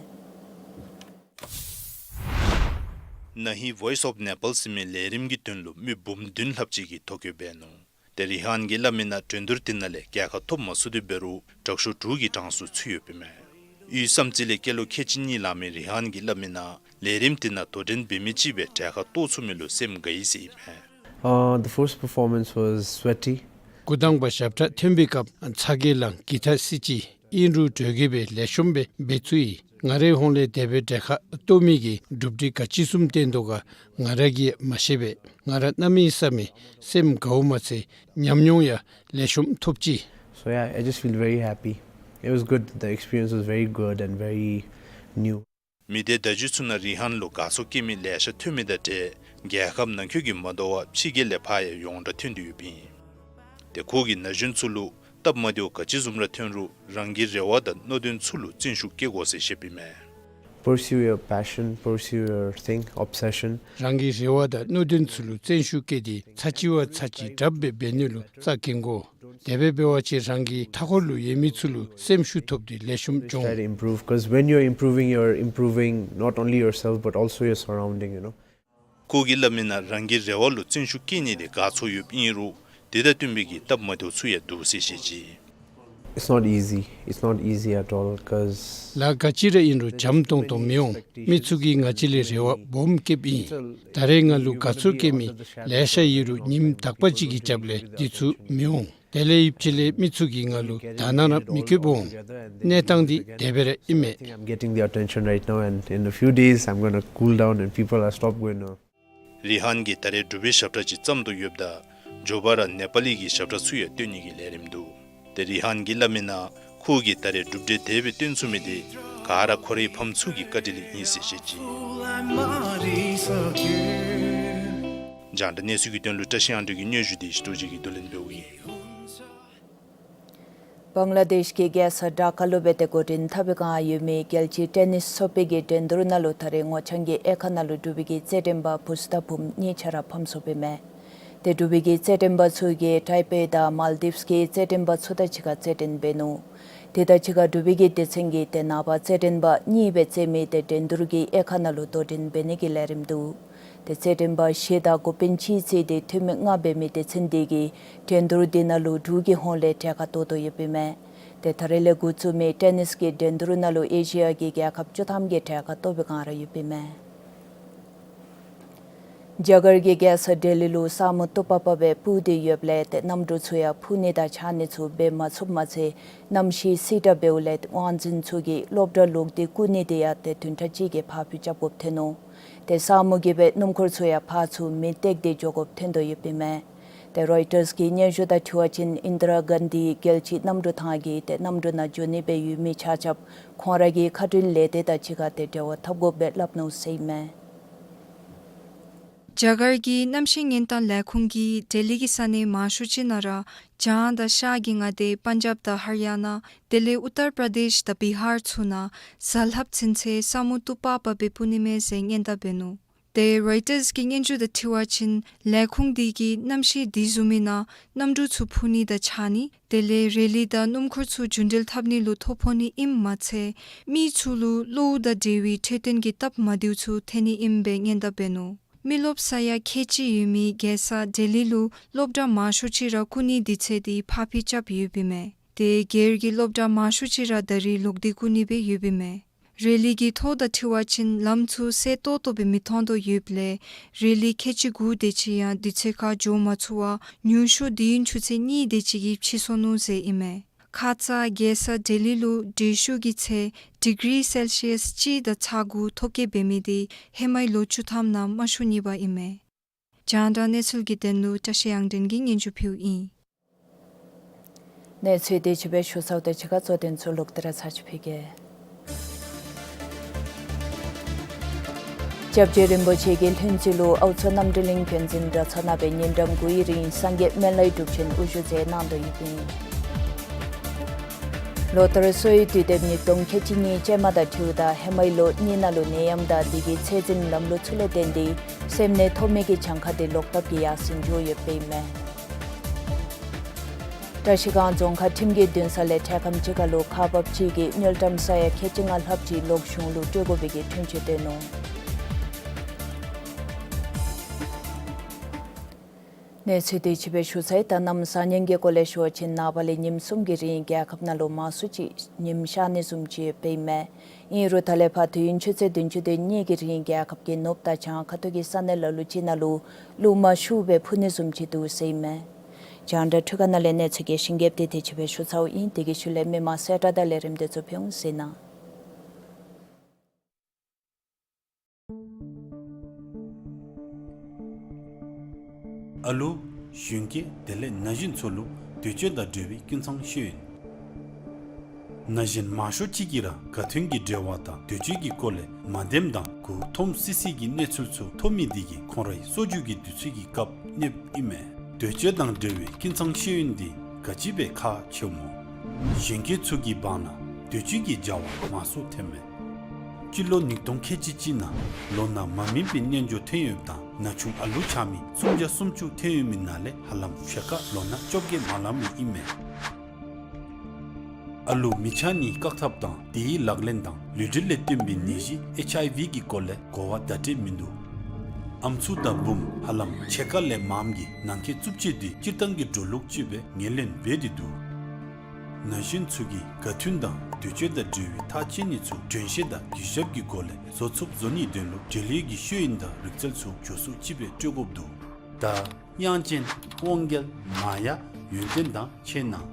ན་ཧིང་Voice of Nepal ཟེར་མི་ལས་རིམ་གྱི་དོན་ལུ་མི་འབུམ་བདུན་ལྷགཔ་ཅིག་གིས་ཐོ་བཀོད་འབད་ནུག། ཏེ་རི་ཧཱན་གྱིས་སླབ་མི་ནང་འགྲན་བསྡུར་དེ་ནང་ལས་རྒྱལ་ཁ་ཐོབ་མ་ཚུགས་ཏེ་འབད་རུང་དྲག་ཤོས་དྲུག་གི་གྲངས་སུ་ཚུད་ཡོདཔ་ཨིན་མས། དབུས་བསམ་རྩེ་ལས་སྐྱེས་ལོ་ཁལ་གཅིག་གཉིས་ལང་མི་རི་ཧཱན་གྱིས་སླབ་མི་ནང་ལས་རིམ་དེ་ནང་དོ་འགྲན་འབད་མི་ཅིག་སྦེ་གྲལ་ཁར་གཏོགས་ཚུགས་མི་ལུ་སེམས་དགའ་ཡི་ཟེར་ཨིན་མས། Uh, the first performance was sweaty. འགོ་དང་པ་ཞབས་ཁྲ་འཐེན་པའི་སྐབས་ཚ་གྱང་ལང་གི་ཐ་སི་ཅི། ཨིན་རུང་གྲོས་ཀྱི་སྦེ་ལེགས་ཤོམ་སྦེ་འབད་ཚུགས་ཡི། ང་རའི་ཧོངས་ལས་དེ་སྦེ་གྲལ་ཁར་གཏོགས་མི་གིས་གྲུབ་འབྲས་ག་ཅི་བཟུམ་བཏོན་དོ་ག་ང་ར་གིས་མ་ཤེས་པས། ང་ར་གནམ་མེད་ས་མེད་སེམས་དགའཝ་མ་ཚད་ཉམས་མྱོང་ཡང་ལེགས་ཤོམ་ཐོབ་ཅི། So yeah, I just feel very happy. It was good. The experience was very good and very new. མི་སྡེ་བརྡ་བརྒྱུད་ཚུ་ནང་རི་ཧཱན་ལུ་དགའ་ཚོར་བསྐྱེད་མི་ལེ་ཤ་ཐོན་མི་དང་འབྲེལ་རྒྱལ་ཁབ་ནང་འཁོད་ཀྱི་མ་དོ་བར་ཕྱི་རྒྱལ་ལས་ཕར་ཡང་ཡོངས་གྲགས་ཐོན་ཏེ་ཡོདཔ་ཨིན། ཏེ་ཁོ་གིས་ན་གཞོན་ཚུ་ལུ་སྟབས་མ་བདེཝ་ག་ཅི་བཟུམ་ར་ཐོན་རུང་རང་གི་རེ་བ་དང་སྨོན་འདུན་ཚུ་ལུ་བརྩོན་ཤུགས་བསྐྱེད་དགོ་ཟེར་བཤད་པའི་མས། Pursue your passion, pursue your thing, obsession. རང་གི་རེ་བ་དང་སྨོན་འདུན་ཚུ་ལུ་བརྩོན་ཤུགས་བསྐྱེད་དེ་ཚར་གཅིག་བ་ཚར་གཅིག་དྲགཔ་སྦེ་འབད་ནི་ལུ་རྩ་འགེངས་དགོ། དེ་སྦེ་འབད་བ་ཅིན་རང་གི་མཐའ་འཁོར་ལུ་ཡོད་མི་ཚུ་ལུ་སེམས་ཤུགས་ཐོབ་སྟེ་ལེགས་ཤོམ་འགྱོ་འོང་། Try to improve, 'cause when you're improving, you're improving not only yourself but also your surrounding, you know. ཁོ་གིས་སླབ་མི་ནང་རང་གི་རེ་བ་ལུ་བརྩོན་ཤུགས་བསྐྱེད་ནི་དེ་དགའ་ཚོར་ཡོདཔ་ཨིན་རུང་དེ་དང་བསྟུན་པའི་གི་སྟབས་མ་བདེཝ་ཚུ་ཡང་འདུག་ཟེར་བཤད་ཅི། It's not easy. It's not easy at all, 'cause ལཱ་ག་ཅི་ར་ཨིན་རུང་འཇམ་ཏོང་ཏོ་མི་འོང་། མི་ཚུ་གིས་ང་བཅས་ལས་རེ་བ་སྦོམ་བསྐྱེདཔ་ཨིན། ད་རེས་ང་ལུ་དགའ་ཚོར་བསྐྱེད་མི་ལེ་ཤ་ཡོད་རུང་ཉིནམ་དག་པ་ཅིག་གི་རྒྱབ་ལས་འདི་ཚུ་མི་འོང་། དེ་ལས་ཡུདཔ་ཅིག་ལས་མི་ཚུ་གིས་ང་ལུ་དག་སྣང་ར་མི་བསྐྱེདཔ་འོང་། གནས་སྟངས་འདི་དེ་སྦེ་ར་ཨིན་མས། I think I'm getting the attention right now, and in a few days, I'm gonna cool down, and people are stop going, no. རི་ཧཱན་གྱིས་ད་རེས་འབྲུག་པའི་ཞབས་ཁྲ་ཅིག་བརྩམ་དོ་ཡོདཔ་ད་མགྱོགས་པ་ར་ནེ་པ་ལི་གི་ཞབས་ཁྲ་ཚུ་ཡང་སྟོན་ནི་གི་ལས་རིམ་འདུག། ཏེ་རི་ཧཱན་གྱིས་སླབ་མི་ནང་ཁོ་གིས་ད་རེས་གྲུབ་འབྲས་དེ་སྦེ་སྟོན་ཚུགས་མི་དེ་ག་ར་ཁོ་རའི་ཕམ་ཚུ་གི་བཀའ་དྲིན་ལས་ཨིན་ཟེར་བཤད་ཅི། རྒྱང་བསྒྲགས་གནས་ཚུལ་གྱི་དོན་ལུ་བཀྲ་ཤིས་དབང་འདུས་ཀྱི་སྙན་ཞུ་དེ་ཞི་ཏོ་རྗེ་གིས་བསྡུ་ལེན་འབདཝ་ཨིན། བང་ལ་དེཤ་གི་རྒྱལ་ས་ཌ་ཀ་ལུ་སྦེ་ཏེ་འགོ་འདྲེན་འཐབ་པའི་བསྒང་ཡོད་མི་རྒྱལ་སྤྱིའི་ཊེ་ནིསི་ཚོགས་པའི་གི་འགྲན་བསྡུར་ནང་ལུ་ད་རེས་ངོ་རྐྱང་གི་དབྱེ་ཁག་ནང་ལུ་འབྲུག་པའི་གི་རྩེད་འགྲན་པ་བུཚ་དང་བུམོ་གཉིས་ཆ་ར་ཕམ་སོང་པས་མས། ཏེ་འབྲུག་པའི་གི་རྩེད་འགྲན་པ་ཚུ་གིས་ཊའི་པེ་དང་མཱལ་དིབས་ཀྱི་རྩེད་འགྲན་པ་ཚུ་དང་གཅིག་ཁར་རྩེད་འགྲན་འབད་ནུག། དེ་དང་གཅིག་ཁར་འབྲུག་པའི་གི་སྡེ་ཚན་གྱིས་ཏེ་ནངས་པ་རྩེད་འགྲན་པ་གཉིས་སྦེ་རྩེད་མི་ཏེ་འགྲན་བསྡུར་གྱི་དབྱེ་ཁག་ནང་ལུ་དོ་འགྲན་འབད་ནི་གི་ལས་རིམ་འདུག། ཏེ་རྩེད་འགྲན་པ་བཞི་དང་འགོ་དཔོན་གཅིག་བརྩིས་ཏེ་འཐུས་མི་ལྔ་འབད་མི་སྡེ་ཚན་དེ་གིས་འགྲན་བསྡུར་དེ་ནང་ལུ་འབྲུག་གི་ཧོངས་ལས་གྲལ་ཁར་གཏོགས་དོ་ཡོདཔ་ཨིན་མས། ཏེ་ད་རེས་ལས་འགོ་བཙུགས་མི་ཊེ་ནིསི་གི་འགྲན་བསྡུར་ནང་ལུ་ཨེ་ཤི་ཡ་གི་རྒྱལ་ཁབ་བཅུ་ཐམ་གྱིས་གྲལ་ཁར་གཏོགས་པའི་བསྒང་ར་ཡོདཔ་ཨིན་མས། རྒྱ་གར་གྱི་རྒྱལ་ས་ལྡི་ལི་ལུ་ས་སྨུག་སྟུག་པག་པ་སྦེ་སྤུབས་ཏེ་ཡོདཔ་ལས་ཏེ་གནམ་གྲུ་ཚུ་ཡང་འཕུར་ནི་དང་འཕྱར་ནི་ཚུ་འབད་མ་ཚུགསཔ་མ་ཚད་གནམ་གཤིས་བསིལ་དྲགས་འབདཝ་ལས་དབང་འཛིན་ཚུ་གིས་སློབ་གྲྭ་ལོག་སྟེ་བསྐུལ་ནི་དེ་ཡང་ཏེ་བདུན་ཕྲག་གཅིག་གི་ཕར་འགྱངས་རྐྱབ་དགོཔ་ཐོན་ནུག། ཏེ་ས་སྨུག་གིས་སྦེ་སྣུམ་འཁོར་ཚུ་ཡང་ཕར་ཚུར་མེ་བཏེགས་ཏེ་འགྱོ་དགོཔ་ཐོན་དོ་ཡོདཔ་ཨིན་མས། ཏེ་རོའི་ཊརསི་གི་སྙན་ཞུ་དང་འཁྲིལ་བ་ཅིན་ཨིན་དི་ར་གཱན་དྷི་རྒྱལ་སྤྱིའི་གནམ་གྲུ་ཐང་གིས་ཏེ་གནམ་གྲུ་ནང་འགྱོ་ནི་སྦེ་ཡོད་མི་ཆ་ཁྱབ་ཁོང་ར་གི་མཁའ་འགྲུལ་ལས་སྡེ་དང་གཅིག་ཁར་ཏེ་འབྲེལ་བ་འཐབ་དགོཔ་སྦེ་སླབ་ནུག་ཟེར་ཨིན་མས། རྒྱ་གར་གྱི་གནམ་གཤིས་ཉེན་བརྡ་ལས་ཁུངས་ཀྱིས་ལྡི་ལི་གི་ས་གནས་མང་ཤོས་ཅིག་ནང་ར་བྱང་དང་ཤར་གྱི་མངའ་སྡེ་པཱན་ཇབ་དང་ཧར་ཡ་ན་དེ་ལས་ཨུ་ཏར་པར་དེཤ་དང་བི་ཧར་ཚུ་ནང་གཟའ་ལྷགཔ་ཚུན་ཚོད་ས་སྨུག་སྟུག་པག་པ་སྦེ་སྤུབ་ནི་མས་ཟེར་སྔོན་བརྡ་འབད་ནུག། ཏེ་རོའི་ཊརསི་གི་སྙན་ཞུ་དང་འཁྲིལ་བ་ཅིན་ལས་ཁུངས་དེ་གིས་གནམ་གཤིས་དེ་བཟུམ་མའི་ནང་གནམ་གྲུ་ཚུ་འཕུར་ནི་དང་འཕྱར་ནི་དེ་ལས་རེ་ལི་དང་སྣུམ་འཁོར་ཚུ་རྒྱུན་འགྲུལ་འཐབ་ནི་ལུ་ཐོ་ཕོག་ནི་ཨིནམ་མ་ཚད་མི་ཚུ་ལུ་གློཝ་དང་འབྲེལ་བའི་འཕྲོད་བསྟེན་གྱི་སྟབས་མ་བདེཝ་ཚུ་ཐོན་ནི་ཨིནམ་སྦེ་སྔོན་བརྡ་འབད་ནུག། མི་རློབས་ས་ཡང་ཁལ་གཅིག་ཡོད་མི་རྒྱལ་ས་ལྡི་ལི་ལུ་སློབ་གྲྭ་མང་ཤོས་ཅིག་ར་བསྐུལ་ནིའི་དུས་ཚོད་དེ་ཕར་འགྱངས་རྐྱབ་ཡོདཔ་ཨིན་མས། ཏེ་སྒེར་གྱི་སློབ་གྲྭ་མང་ཤོས་ཅིག་ར་ད་རེས་ལོག་སྟེ་བསྐུལ་ནི་སྦེ་ཡོདཔ་ཨིན་མས། རེ་ལི་གི་ཐོ་དང་འཁྲིལ་བ་ཅིན་ལམ་ཚུ་གསལ་ཏོག་ཏོ་སྦེ་མི་མཐོང་དོ་ཡོདཔ་ལས་རེ་ལི་ཁལ་གཅིག་དགུ་དེ་ཅིག་ཡང་དུས་ཚོད་ཁར་འགྱོ་མ་ཚུགས་པར་ཉུང་ཤོས་དུས་ཡུན་ཆུ་ཚོད་གཉིས་དེ་ཅིག་གིས་ཕྱིས་སོ་ནུག་ཟེར་ཨིན་མས། ཁ་ཙ་རྒྱལ་ས་ལྡི་ལི་ལུ་དྲོད་ཤུགས་ཀྱི་ཚད་ཌི་གི་རི་སེལ་སི་ཡས་གཅིག་དང་ཚག་དགུ་ཐོ་བཀོད་འབད་མི་དེ་ཧེ་མའི་ལོ་བཅུ་ཐམ་ནང་དམའ་ཤོས་གཉིས་པ་ཨིན་མས། རྒྱང་བསྒྲགས་གནས་ཚུལ་གྱི་དོན་ལུ་བཀྲ་ཤིས་དབྱངས་སྒྲོན་གྱིས་སྙན་ཞུ་ཕུལཝ་ཨིན། གནས་ཚུལ་དེ་ཅིག་སྦེ་ཞུ་ཚརཝ་ད་གཅིག་ཁར་གཙོ་དོན་ཚུ་ལོག་སྟེ་ར་ཚར་ཅིག་ཕུལ་གེ། སྐྱབས་རྗེ་རིན་པོ་ཆེ་གིས་ལྷུན་རྩེ་ལུ་ཨའུ་མཚོ་རྣམ་གྲོལ་གླིང་བསྟན་འཛིན་གྲྭ་ཚང་ནང་སྦེ་ཉིན་གྲངས་དགུའི་རིང་སངས་རྒྱས་སྨན་བླའི་སྒྲུབ་ཆེན་དབུ་བཞུགས་མཛད་གནང་དོ་ཡོདཔ་ཨིན། ལོ་ལྟར་གསོ་བའི་དུས་དེབ་ཉིས་སྟོང་ཁལ་གཅིག་གཉིས་ཅན་མ་དང་འཁྲིལཝ་ད་ཧེ་མའི་ལོ་གཉིས་ནང་ལུ་ནད་ཡམས་དང་དེ་གི་ཚད་འཛིན་ལམ་ལུགས་ཚུ་ལས་བརྟེན་ཏེ་སེམས་ནད་ཐོབ་མི་གི་གྱངས་ཁ་དེ་ལོག་ཐབས་ཀྱིས་ཡར་སེང་འགྱོ་ཡོདཔ་ཨིན་མས། བཀྲ་ཤིས་སྒང་རྫོང་ཁག་ཁྲིམས་ཀྱི་འདུན་ས་ལས་འཕྲལ་ཁམས་ཅིག་ཁར་ལུ་ཁག་འབགཔ་ཅིག་གིས་དངུལ་ཀྲམ་ས་ཡ་ཁལ་གཅིག་ལྔ་ལྷགཔ་ཅིག་ལོག་གཞུང་ལུ་སྤྲོད་དགོ་པའི་གི་འཁྲུན་ཆོད་བཏོན་ནུག། གནས་ཚུལ་དེ་ཅིག་སྦེ་ཞུ་ཚར་ཡི། ད་གནམ་བཟང་ངན་གྱི་སྐོར་ལས་ཞུ་བ་ཅིན་ནངས་པ་ལས་ཉིནམ་གསུམ་གྱི་རིང་རྒྱལ་ཁབ་ནང་ལུ་མང་སུ་ཅིག་ཉིམ་ཤར་ནི་བཟུམ་ཅིག་ཡོདཔ་ཨིན་མས། ཨིན་རུང་ད་ལས་ཕར་དུས་ཡུན་ཆུ་ཚོད་བདུན་ཅུ་དོན་གཉིས་ཀྱི་རིང་རྒྱལ་ཁབ་ཀྱི་ནུབ་དང་བྱང་ཁ་ཐུག་གི་ས་གནས་ལ་ལུ་ཅིག་ནང་ལུ་རླུང་མ་ཤུགས་སྦེ་འཕུ་ནི་བཟུམ་ཅིག་འདུག་ཟེར་ཨིན་མས། རྒྱང་བསྒྲགས་འཕྲུལ་ཁང་ནང་ལས་གནས་ཚུལ་གྱི་ཞིབ་འགྲེལ་དེ་དེ་ཅིག་སྦེ་ཞུ་ཚརཝ་ཨིན། དེ་གི་ཤུལ་ལས་མི་མང་གསལ་བསྒྲགས་དང་ལས་རིམ་དེ་ཚུ་ཕུལ་འོང་ཟེར་ནི། ཨ་ལུ་གཞོན་སྐྱེས་དེ་ལས་ན་གཞོན་ཚུ་ལུ་འདོད་སྤྱོད་དང་འབྲེལ་བའི་ཀུན་ཚང་ཤེས་ཡོན། ན་གཞོན་མང་ཤོས་ཅིག་གིས་ར་ག་དོན་གྱི་འབྲེལ་བ་དང་འདོད་སྤྱོད་ཀྱི་སྐོར་ལས་མ་བདེནམ་དང་མགུ་འཐོམ་སི་སི་གི་གནས་ཚུལ་ཚུ་ཐོབ་མི་དེ་གིས་ཁོང་རའི་གསོ་རྒྱུ་གི་དུས་ཚོད་ཀྱི་སྐབས་གནོདཔ་ཨིན་མས། འདོད་སྤྱོད་དང་འབྲེལ་བའི་ཀུན་ཚང་ཤེས་ཡོན་འདི་ག་ཅི་སྦེ་ཁག་ཆེཝ་སྨོ། གཞོན་སྐྱེས་ཚུ་གི་བར་ན་འདོད་སྤྱོད་ཀྱི་འབྱར་བ་མང་སུ་ཐོནམ་མས། སྤྱི་ལོ་ཉིས་སྟོང་ཁལ་གཅིག་གཅིག་ནང་ལོ་ན་མ་སྨིན་པའི་རྣལ་འབྱོར་ཐོན་ཡོདཔ་དང་ ན་ཆུང་ཨ་ལུ་ཆགས་མི་སུམ་བརྒྱ་སུམ་ཅུ་ཐོན་ཡོད་མི་ནང་ལས་ཧ་ལམ་ཕྱེད་ཀ་ལོ་ན་བཅོ་བརྒྱད་མ་ལང་མི་ཨིན་མས། ཨ་ལུ་མི་ཆགས་ནིའི་བཀག་ཐབས་དང་དེའི་ལག་ལེན་དང་ལུས་འབྲེལ་ལས་བརྟེན་པའི་ནད་གཞི་ཨེཆ་ཨའི་ཝི་གི་སྐོར་ལས་གོ་བ་བརྡ་སྤྲོད་མིན་འདུག། ཨམ་སྲུ་དང་བུམོ་ཧ་ལམ་ཕྱེད་ཀ་ལས་མངམ་གིས་ནང་འཁོད་རྩུབ་སྤྱོད་དེ་སྤྱིར་བཏང་གི་འགྲོ་ལུགས་ཅིག་སྦེ་ངོས་ལེན་འབད་དེ་འདུག། ན་གཞོན་ཚུ་གིས་དགའ་མཐུན་དང་འདོད་སྤྱོད་དང་འབྲེལ་བའི་ཐག་བཅད་ནི་ཚུ་དྲན་ཤེས་དང་གུས་ཞབས་ཀྱི་སྒོ་ལས་བཟོ་ཚུགསཔ་བཟོ་ནིའི་དོན་ལུ་འབྲེལ་ཡོད་ཀྱི་ཤེས་ཡོན་དང་རིག་རྩལ་ཚུ་མགྱོགས་སུ་ཅིག་སྦེ་སྤྲོད་དགོཔ་འདུག། ད་དབྱངས་ཅན་དབང་རྒྱལ་མ་ཡ་ཡོན་ཏན་དང་ཕྱད་གནང་།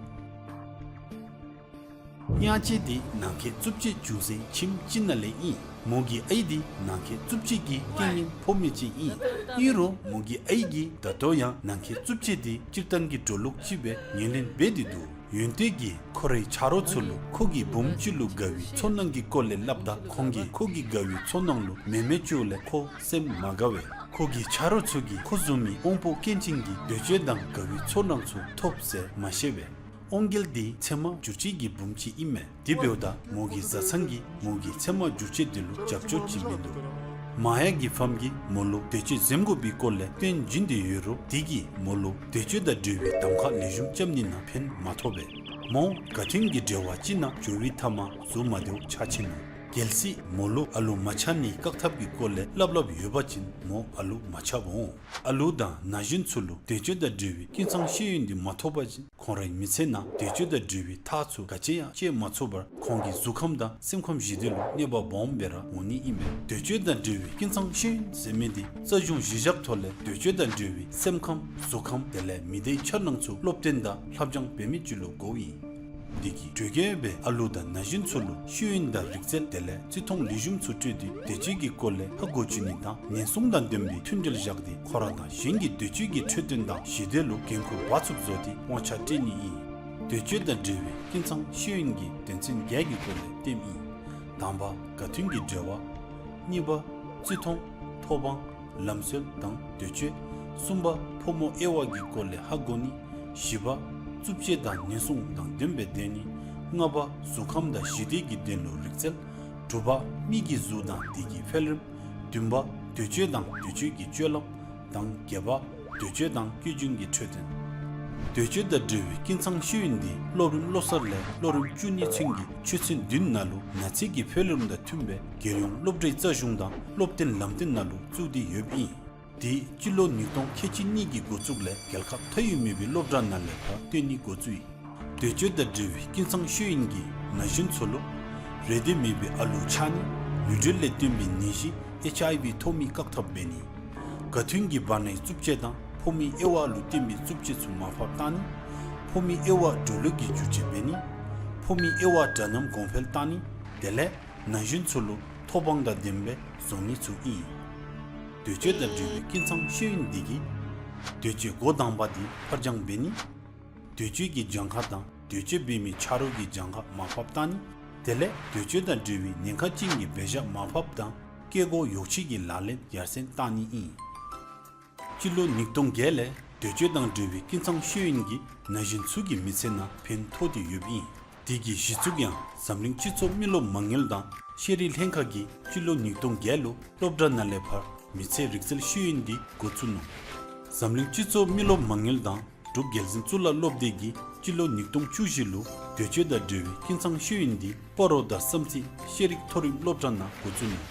དབྱངས་ཅན་འདི་ནང་འཁོད་རྩུབ་སྤྱོད་བྱུང་སའི་ཁྱིམ་ཅིག་ནང་ལས་ཨིན། མོ་གི་ཨའི་འདི་ནང་འཁོད་རྩུབ་སྤྱོད་ཀྱི་རྐྱེན་ངན་ཕོག་མི་ཅིག་ཨིན། ཨིན་རུང་མོ་གི་ཨའི་གིས་ད་ལྟོ་ཡང་ནང་འཁོད་རྩུབ་སྤྱོད་འདི་སྤྱིར་བཏང་གི་འགྲོ་ལུགས་ཅིག་སྦེ་ངོས་ལེན་འབད་དེ་འདུག། ཡོན་ཏན་གྱིས་ཁོ་རའི་ཆ་རོགས་ཚུ་ལུ་ཁོ་གི་བུམོ་ཅིག་ལུ་དགའ་བའི་ཚོར་སྣང་གི་སྐོར་ལས་སླབ་ད་ཁོང་གིས་ཁོ་གི་དགའ་བའི་ཚོར་སྣང་ལུ་མེ་མེ་བཅོ་ལས་ཁོ་སེམས་མ་དགའ་བས། ཁོ་གི་ཆ་རོགས་ཚུ་གིས་ཁོ་བཟུམ་མའི་དབང་པོ་སྐྱོན་ཅན་གྱི་འདོད་སྤྱོད་དང་དགའ་བའི་ཚོར་སྣང་ཚུ་ཐོབ་ཟེར་མ་ཤེས་པས། དབང་རྒྱལ་འདི་ཚེར་མ་འགྱུར་བཅོས་ཀྱི་བུམོ་ཅིག་ཨིན་མས། དེ་འབདཝ་ད་མོ་གི་བཟའ་ཚང་གིས་མོ་གི་ཚེར་མ་འགྱུར་བཅོས་དེ་ལུ་རྒྱབ་སྐྱོར་བྱིན་མི་འདུག། མ་ཡ་གི་ཕམ་གིས་མོ་ལུ་འདོད་སྤྱོད་འཛེམ་དགོ་པའི་སྐོར་ལས་སྟོན་བྱིན་ཏེ་ཡོད་རུང་དེ་གིས་མོ་ལུ་འདོད་སྤྱོད་དང་འབྲེལ་བའི་གདམ་ཁ་ལེགས་ཤོམ་རྐྱབ་ནི་ནང་ཕན་མ་ཐོགས་པས། མོ་དགའ་མཐུན་གྱི་འབྲེལ་བ་ཅིག་ནང་འགྱོ་བའི་མཐའ་མ་གཟུགས་མ་བདེཝ་ཆགས་ཆི་ནུག། གལ་སྲིད་མོ་ལུ་ཨ་ལུ་མ་ཆགས་ནིའི་བཀག་ཐབས་ཀྱི་སྐོར་ལས་སླབ་སླབ་ཡོད་པ་ཅིན་མོ་ཨ་ལུ་མ་ཆགསཔ་འོང་། ཨ་ལུ་དང་ན་གཞོན་ཚུ་ལུ་འདོད་སྤྱོད་དང་འབྲེལ་བའི་ཀུན་ཚང་ཤེས་ཡོན་འདི་མ་ཐོབ་པ་ཅིན་ཁོང་རའི་མི་ཚེ་ནང་འདོད་སྤྱོད་དང་འབྲེལ་བའི་ཐག་ཚུ་ག་ཅི་ཡང་བཅད་མ་ཚུགས་པར་ཁོང་གི་གཟུགས་ཁམས་དང་སེམས་ཁམས་ཞི་བདེ་ལུ་གནོད་པ་སྦོམ་སྦེ་ར་འོང་ནི་ཨིན་མས། འདོད་སྤྱོད་དང་འབྲེལ་བའི་ཀུན་ཚང་ཤེས་ཡོན་ཟེར་མི་འདི་རྩ་གཞུང་གཞི་བཞག་ཐོག་ལས་འདོད་སྤྱོད་དང་འབྲེལ་བའི་སེམས་ཁམས་གཟུགས་ཁམས་དེ་ལས་མི་སྡེའི་འཆར་སྣང་ཚུ་སློབ་སྟོན་དང་སླབ་སྦྱང་འབད་མི་ཅིག་ལུ་གོཝ་ཨིན། འདི་གིས་གྲོས་བསྐོས་སྦེ་ཨ་ལུ་དང་ན་གཞོན་ཚུ་ལུ་ཤེས་ཡོན་དང་རིག་རྩལ་དེ་ལས་བརྩི་མཐོང་ལེགས་ཤོམ་ཚུ་སྤྲོད་དེ་འདོད་སྤྱོད་ཀྱི་སྐོར་ལས་ཧ་གོ་བཅུག་ནི་དང་ཉེན་སྲུང་དང་ལྡན་པའི་མཐུན་འབྲེལ་བཞག་སྟེ་ཁོ་ར་དང་གཞན་གྱི་འདོད་སྤྱོད་ཀྱི་འཕྲོད་བསྟེན་དང་ཞི་བདེ་ལུ་འགན་ཁུར་འབག་ཚུགསཔ་བཟོ་སྟེ་དབང་ཆ་སྤྲོད་ནི་ཨིན། འདོད་སྤྱོད་དང་འབྲེལ་བའི་ཀུན་ཚང་ཤེས་ཡོན་གྱི་དོན་ཚན་བརྒྱད་ཀྱི་སྐོར་ལས་སྟོནམ་ཨིན། དང་པ་དགའ་མཐུན་གྱི་འབྲེལ་བ། གཉིས་པ་བརྩི་མཐོང་། ཐོབ་དབང་། ལམ་སྲོལ་དང་འདོད་སྤྱོད། གསུམ་པ་ཕོ་མོ་དབྱེ་བ་གི་སྐོར་ལས་ཧ་གོ་ནི། བཞི་པ་རྩུབ་སྤྱོད་དང་ཉེན་སྲུང་དང་ལྡན་པའི་སྡོད་ནི། ལྔ་པ་གཟུགས་ཁམས་དང་ཞི་བདེ་གི་དོན་ལུ་རིག་རྩལ། དྲུག་པ་མི་གི་གཟུགས་དང་དེ་གི་འཕེལ་རིམ། བདུན་པ་འདོད་སྤྱོད་དང་འདོད་སྤྱོད་ཀྱི་སྤྱོད་ལམ། དང་བརྒྱད་པ་འདོད་སྤྱོད་དང་སྐྱེ་རྒྱུན་གྱི་འཕྲོད་བསྟེན། འདོད་སྤྱོད་དང་འབྲེལ་བའི་ཀུན་ཚང་ཤེས་ཡོན་འདི་སློབ་རིམ་བློ་གསར་ལས་སློབ་རིམ་བཅུ་གཉིས་ཚུན་གྱི་ཆོས་ཚན་བདུན་ནང་ལུ་ན་ཚོད་ཀྱི་འཕེལ་རིམ་དང་མཐུན་པའི་རྒྱལ་ཡོངས་སློབ་གྲྭའི་རྩ་གཞུང་དང་སློབ་སྟོན་ལམ་སྟོན་ནང་ལུ་བཙུགས་ཏེ་ཡོདཔ་ཨིན། དེ་སྤྱི་ལོ་ཉིས་སྟོང་ཁལ་གཅིག་གཉིས་ཀྱི་འགོ་བཙུགས་ལས་རྒྱལ་ཁབ་མཐའ་དབུས་མེད་པའི་སློབ་གྲྭ་ནང་ལས་ཕར་སྟོན་ནི་འགོ་བཙུགས་ཡི། འདོད་སྤྱོད་དང་འབྲེལ་བའི་ཀུན་ཚང་ཤེས་ཡོན་གྱིས་ན་གཞོན་ཚུ་ལུ་རེ་འདོད་མེད་པའི་ཨ་ལུ་ཆགས་ནི། ལུས་འབྲེལ་ལས་བརྟེན་པའི་ནད་གཞི་ཨེཆ་ཨའི་ཝི་ཐོབ་མི་བཀག་ཐབས་འབད་ནི། དགའ་མཐུན་གྱི་བར་ནའི་རྩུབ་སྤྱོད་དང་ཕོ་མོའི་དབྱེ་བ་ལུ་བརྟེན་པའི་རྩུབ་སྤྱོད་ཚུ་མར་ཕབ་བཏང་ནི། ཕོ་མོའི་དབྱེ་བ་འགྲོ་ལུགས་ཀྱི་བསྒྱུར་བཅོས་འབད་ནི། ཕོ་མོའི་དབྱེ་བ་འདྲ་མཉམ་གོང་འཕེལ་བཏང་ནི། དེ་ལས་ན་གཞོན་ཚུ་ལུ་ཐོབ་དབང་དང་ལྡན་པའི་བཟོ་ནི་ཚུ་ཨིན། འདོད་སྤྱོད་དང་འབྲེལ་བའི་ཀུན་ཚང་ཤེས་ཡོན་འདི་གིས་འདོད་སྤྱོད་འགོ་དང་པ་འདི་ཕར་འགྱངས་འབད་ནི། འདོད་སྤྱོད་ཀྱི་གྱངས་ཁ་དང་འདོད་སྤྱོད་འབད་མི་ཆ་རོགས་ཀྱི་གྱངས་ཁ་མར་ཕབ་བཏང་ནི། དེ་ལས་འདོད་སྤྱོད་དང་འབྲེལ་བའི་ཉེན་ཁ་ཅན་གྱི་འབད་བཞག་མར་ཕབ་དང་སྐྱེ་སྒོ་ཡོ་བྱད་ཀྱི་ལག་ལེན་ཡར་སེང་བཏང་ནི་ཨིན། སྤྱི་ལོ་ཉིས་སྟོང་བརྒྱད་ལས་འདོད་སྤྱོད་དང་འབྲེལ་བའི་ཀུན་ཚང་ཤེས་ཡོན་གྱིས་ན་གཞོན་ཚུ་གི་མི་ཚེ་ནང་ཕན་ཐོགས་ཏེ་ཡོདཔ་ཨིན། དེ་གི་གཞི་བཙུགས་ཡང་འཛམ་གླིང་སྤྱི་ཚོགས་མི་རློབས་མ་དངུལ་དང་ཤེས་རིག་ལྷན་ཁག་གིས་སྤྱི་ལོ་ཉིས་སྟོང་བརྒྱད་ལུ་སློབ་གྲྭ་ནང་ལས་ཕར་མི་ཚེ་རིག་རྩལ་ཤེས་ཡོན་འདི་འགོ་བཙུགས་ནུག། འཛམ་གླིང་སྤྱི་ཚོགས་མི་རློབས་མ་དངུལ་དང་འབྲུག་རྒྱལ་འཛིན་གཙུག་ལག་སློབ་སྡེ་གིས་སྤྱི་ལོ་ཉིས་སྟོང་བཅུ་བཞི་ལུ་འདོད་སྤྱོད་དང་འབྲེལ་བའི་ཀུན་ཚང་ཤེས་ཡོན་འདི་སྤ་རོ་དང་བསམ་རྩེ་ཤེས་རིག་མཐོ་རིམ་སློབ་གྲྭ་ནང་འགོ་བཙུགས་ནུག།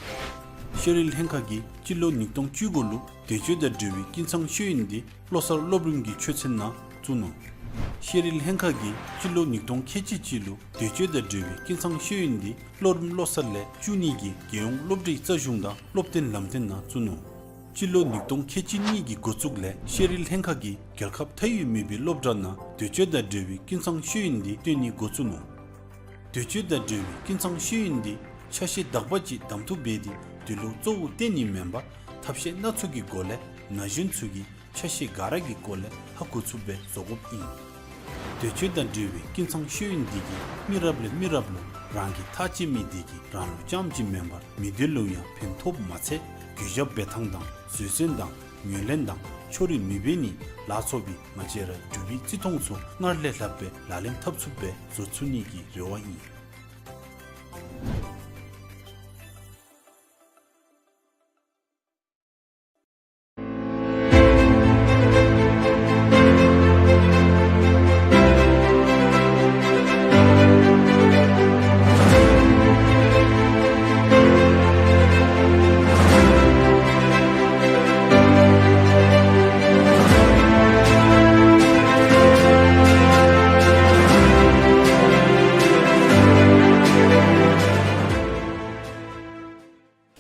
ཤེས་རིག་ལྷན་ཁག་གིས་སྤྱི་ལོ་ཉིས་སྟོང་བཅུ་དགུ་ལུ་འདོད་སྤྱོད་དང་འབྲེལ་བའི་ཀུན་ཚང་ཤེས་ཡོན་འདི་བློ་གསར་སློབ་རིམ་གྱི་ཆོས་ཚན་ནང་བཙུགས་ནུག། ཤེས་རིག་ལྷན་ཁག་གིས་སྤྱི་ལོ་ཉིས་སྟོང་ཁལ་གཅིག་གཅིག་ལུ་འདོད་སྤྱོད་དང་འབྲེལ་བའི་ཀུན་ཚང་ཤེས་ཡོན་འདི་སློབ་རིམ་བློ་གསར་ལས་བཅུ་གཉིས་ཀྱི་རྒྱལ་ཡོངས་སློབ་གྲྭའི་རྩ་གཞུང་དང་སློབ་སྟོན་ལམ་སྟོན་ནང་བཙུགས་ནུག། སྤྱི་ལོ་ཉིས་སྟོང་ཁལ་གཅིག་གཉིས་ཀྱི་འགོ་བཙུགས་ལས་ཤེས་རིག་ལྷན་ཁག་གིས་རྒྱལ་ཁབ་མཐའ་དབུས་མེད་པའི་སློབ་གྲྭ་ནང་འདོད་སྤྱོད་དང་འབྲེལ་བའི་ཀུན་ཚང་ཤེས་ཡོན་འདི་སྟོན་ནི་འགོ་བཙུགས་ནུག། འདོད་སྤྱོད་དང་འབྲེལ་བའི་ཀུན་ཚང་ཤེས་ཡོན་འདི་ཆ་ཤས་དག་པ་ཅིག་གདམ་འཐུ་འབད་དེ་དེ་ལུ་གཙོ་བོ་བསྟེན་ནི་མེན་པར་ཐབས་ཤེས་སྣ་ཚོགས་ཀྱི་སྒོ་ལས་ན་གཞོན་ཚུ་གིས་ཆ་ཤས་ག་ར་གི་སྐོར་ལས་ཧ་གོ་ཚུགསཔ་སྦེ་བཟོ་དགོཔ་ཨིན། འདོད་སྤྱོད་དང་འབྲེལ་བའི་ཀུན་ཚང་ཤེས་ཡོན་འདི་གིས་མི་རབས་ལས་མི་རབས་ལུ་རང་གི་ཐག་བཅད་མི་དེ་གིས་རང་ལུ་རྐྱངམ་གཅིག་མེན་པར་མི་སྡེ་ལུ་ཡང་ཕན་ཐོགསཔ་མ་ཚད་གུས་ཞབས་འབད་ཐངས་དང་བཟོད་བསྲན་དང་ངོས་ལེན་དང་ཕྱོགས་རིས་མི་འབད་ནི་ལ་སོགས་པའི་མ་བྱས་ར་སྒྲུབ་པའི་བརྩི་མཐོང་ཚུ་སྔར་ལས་ལྷགཔ་སྦེ་ལག་ལེན་འཐབ་ཚུགསཔ་སྦེ་བཟོ་ཚུགས་ནི་གི་རེ་བ་ཨིན།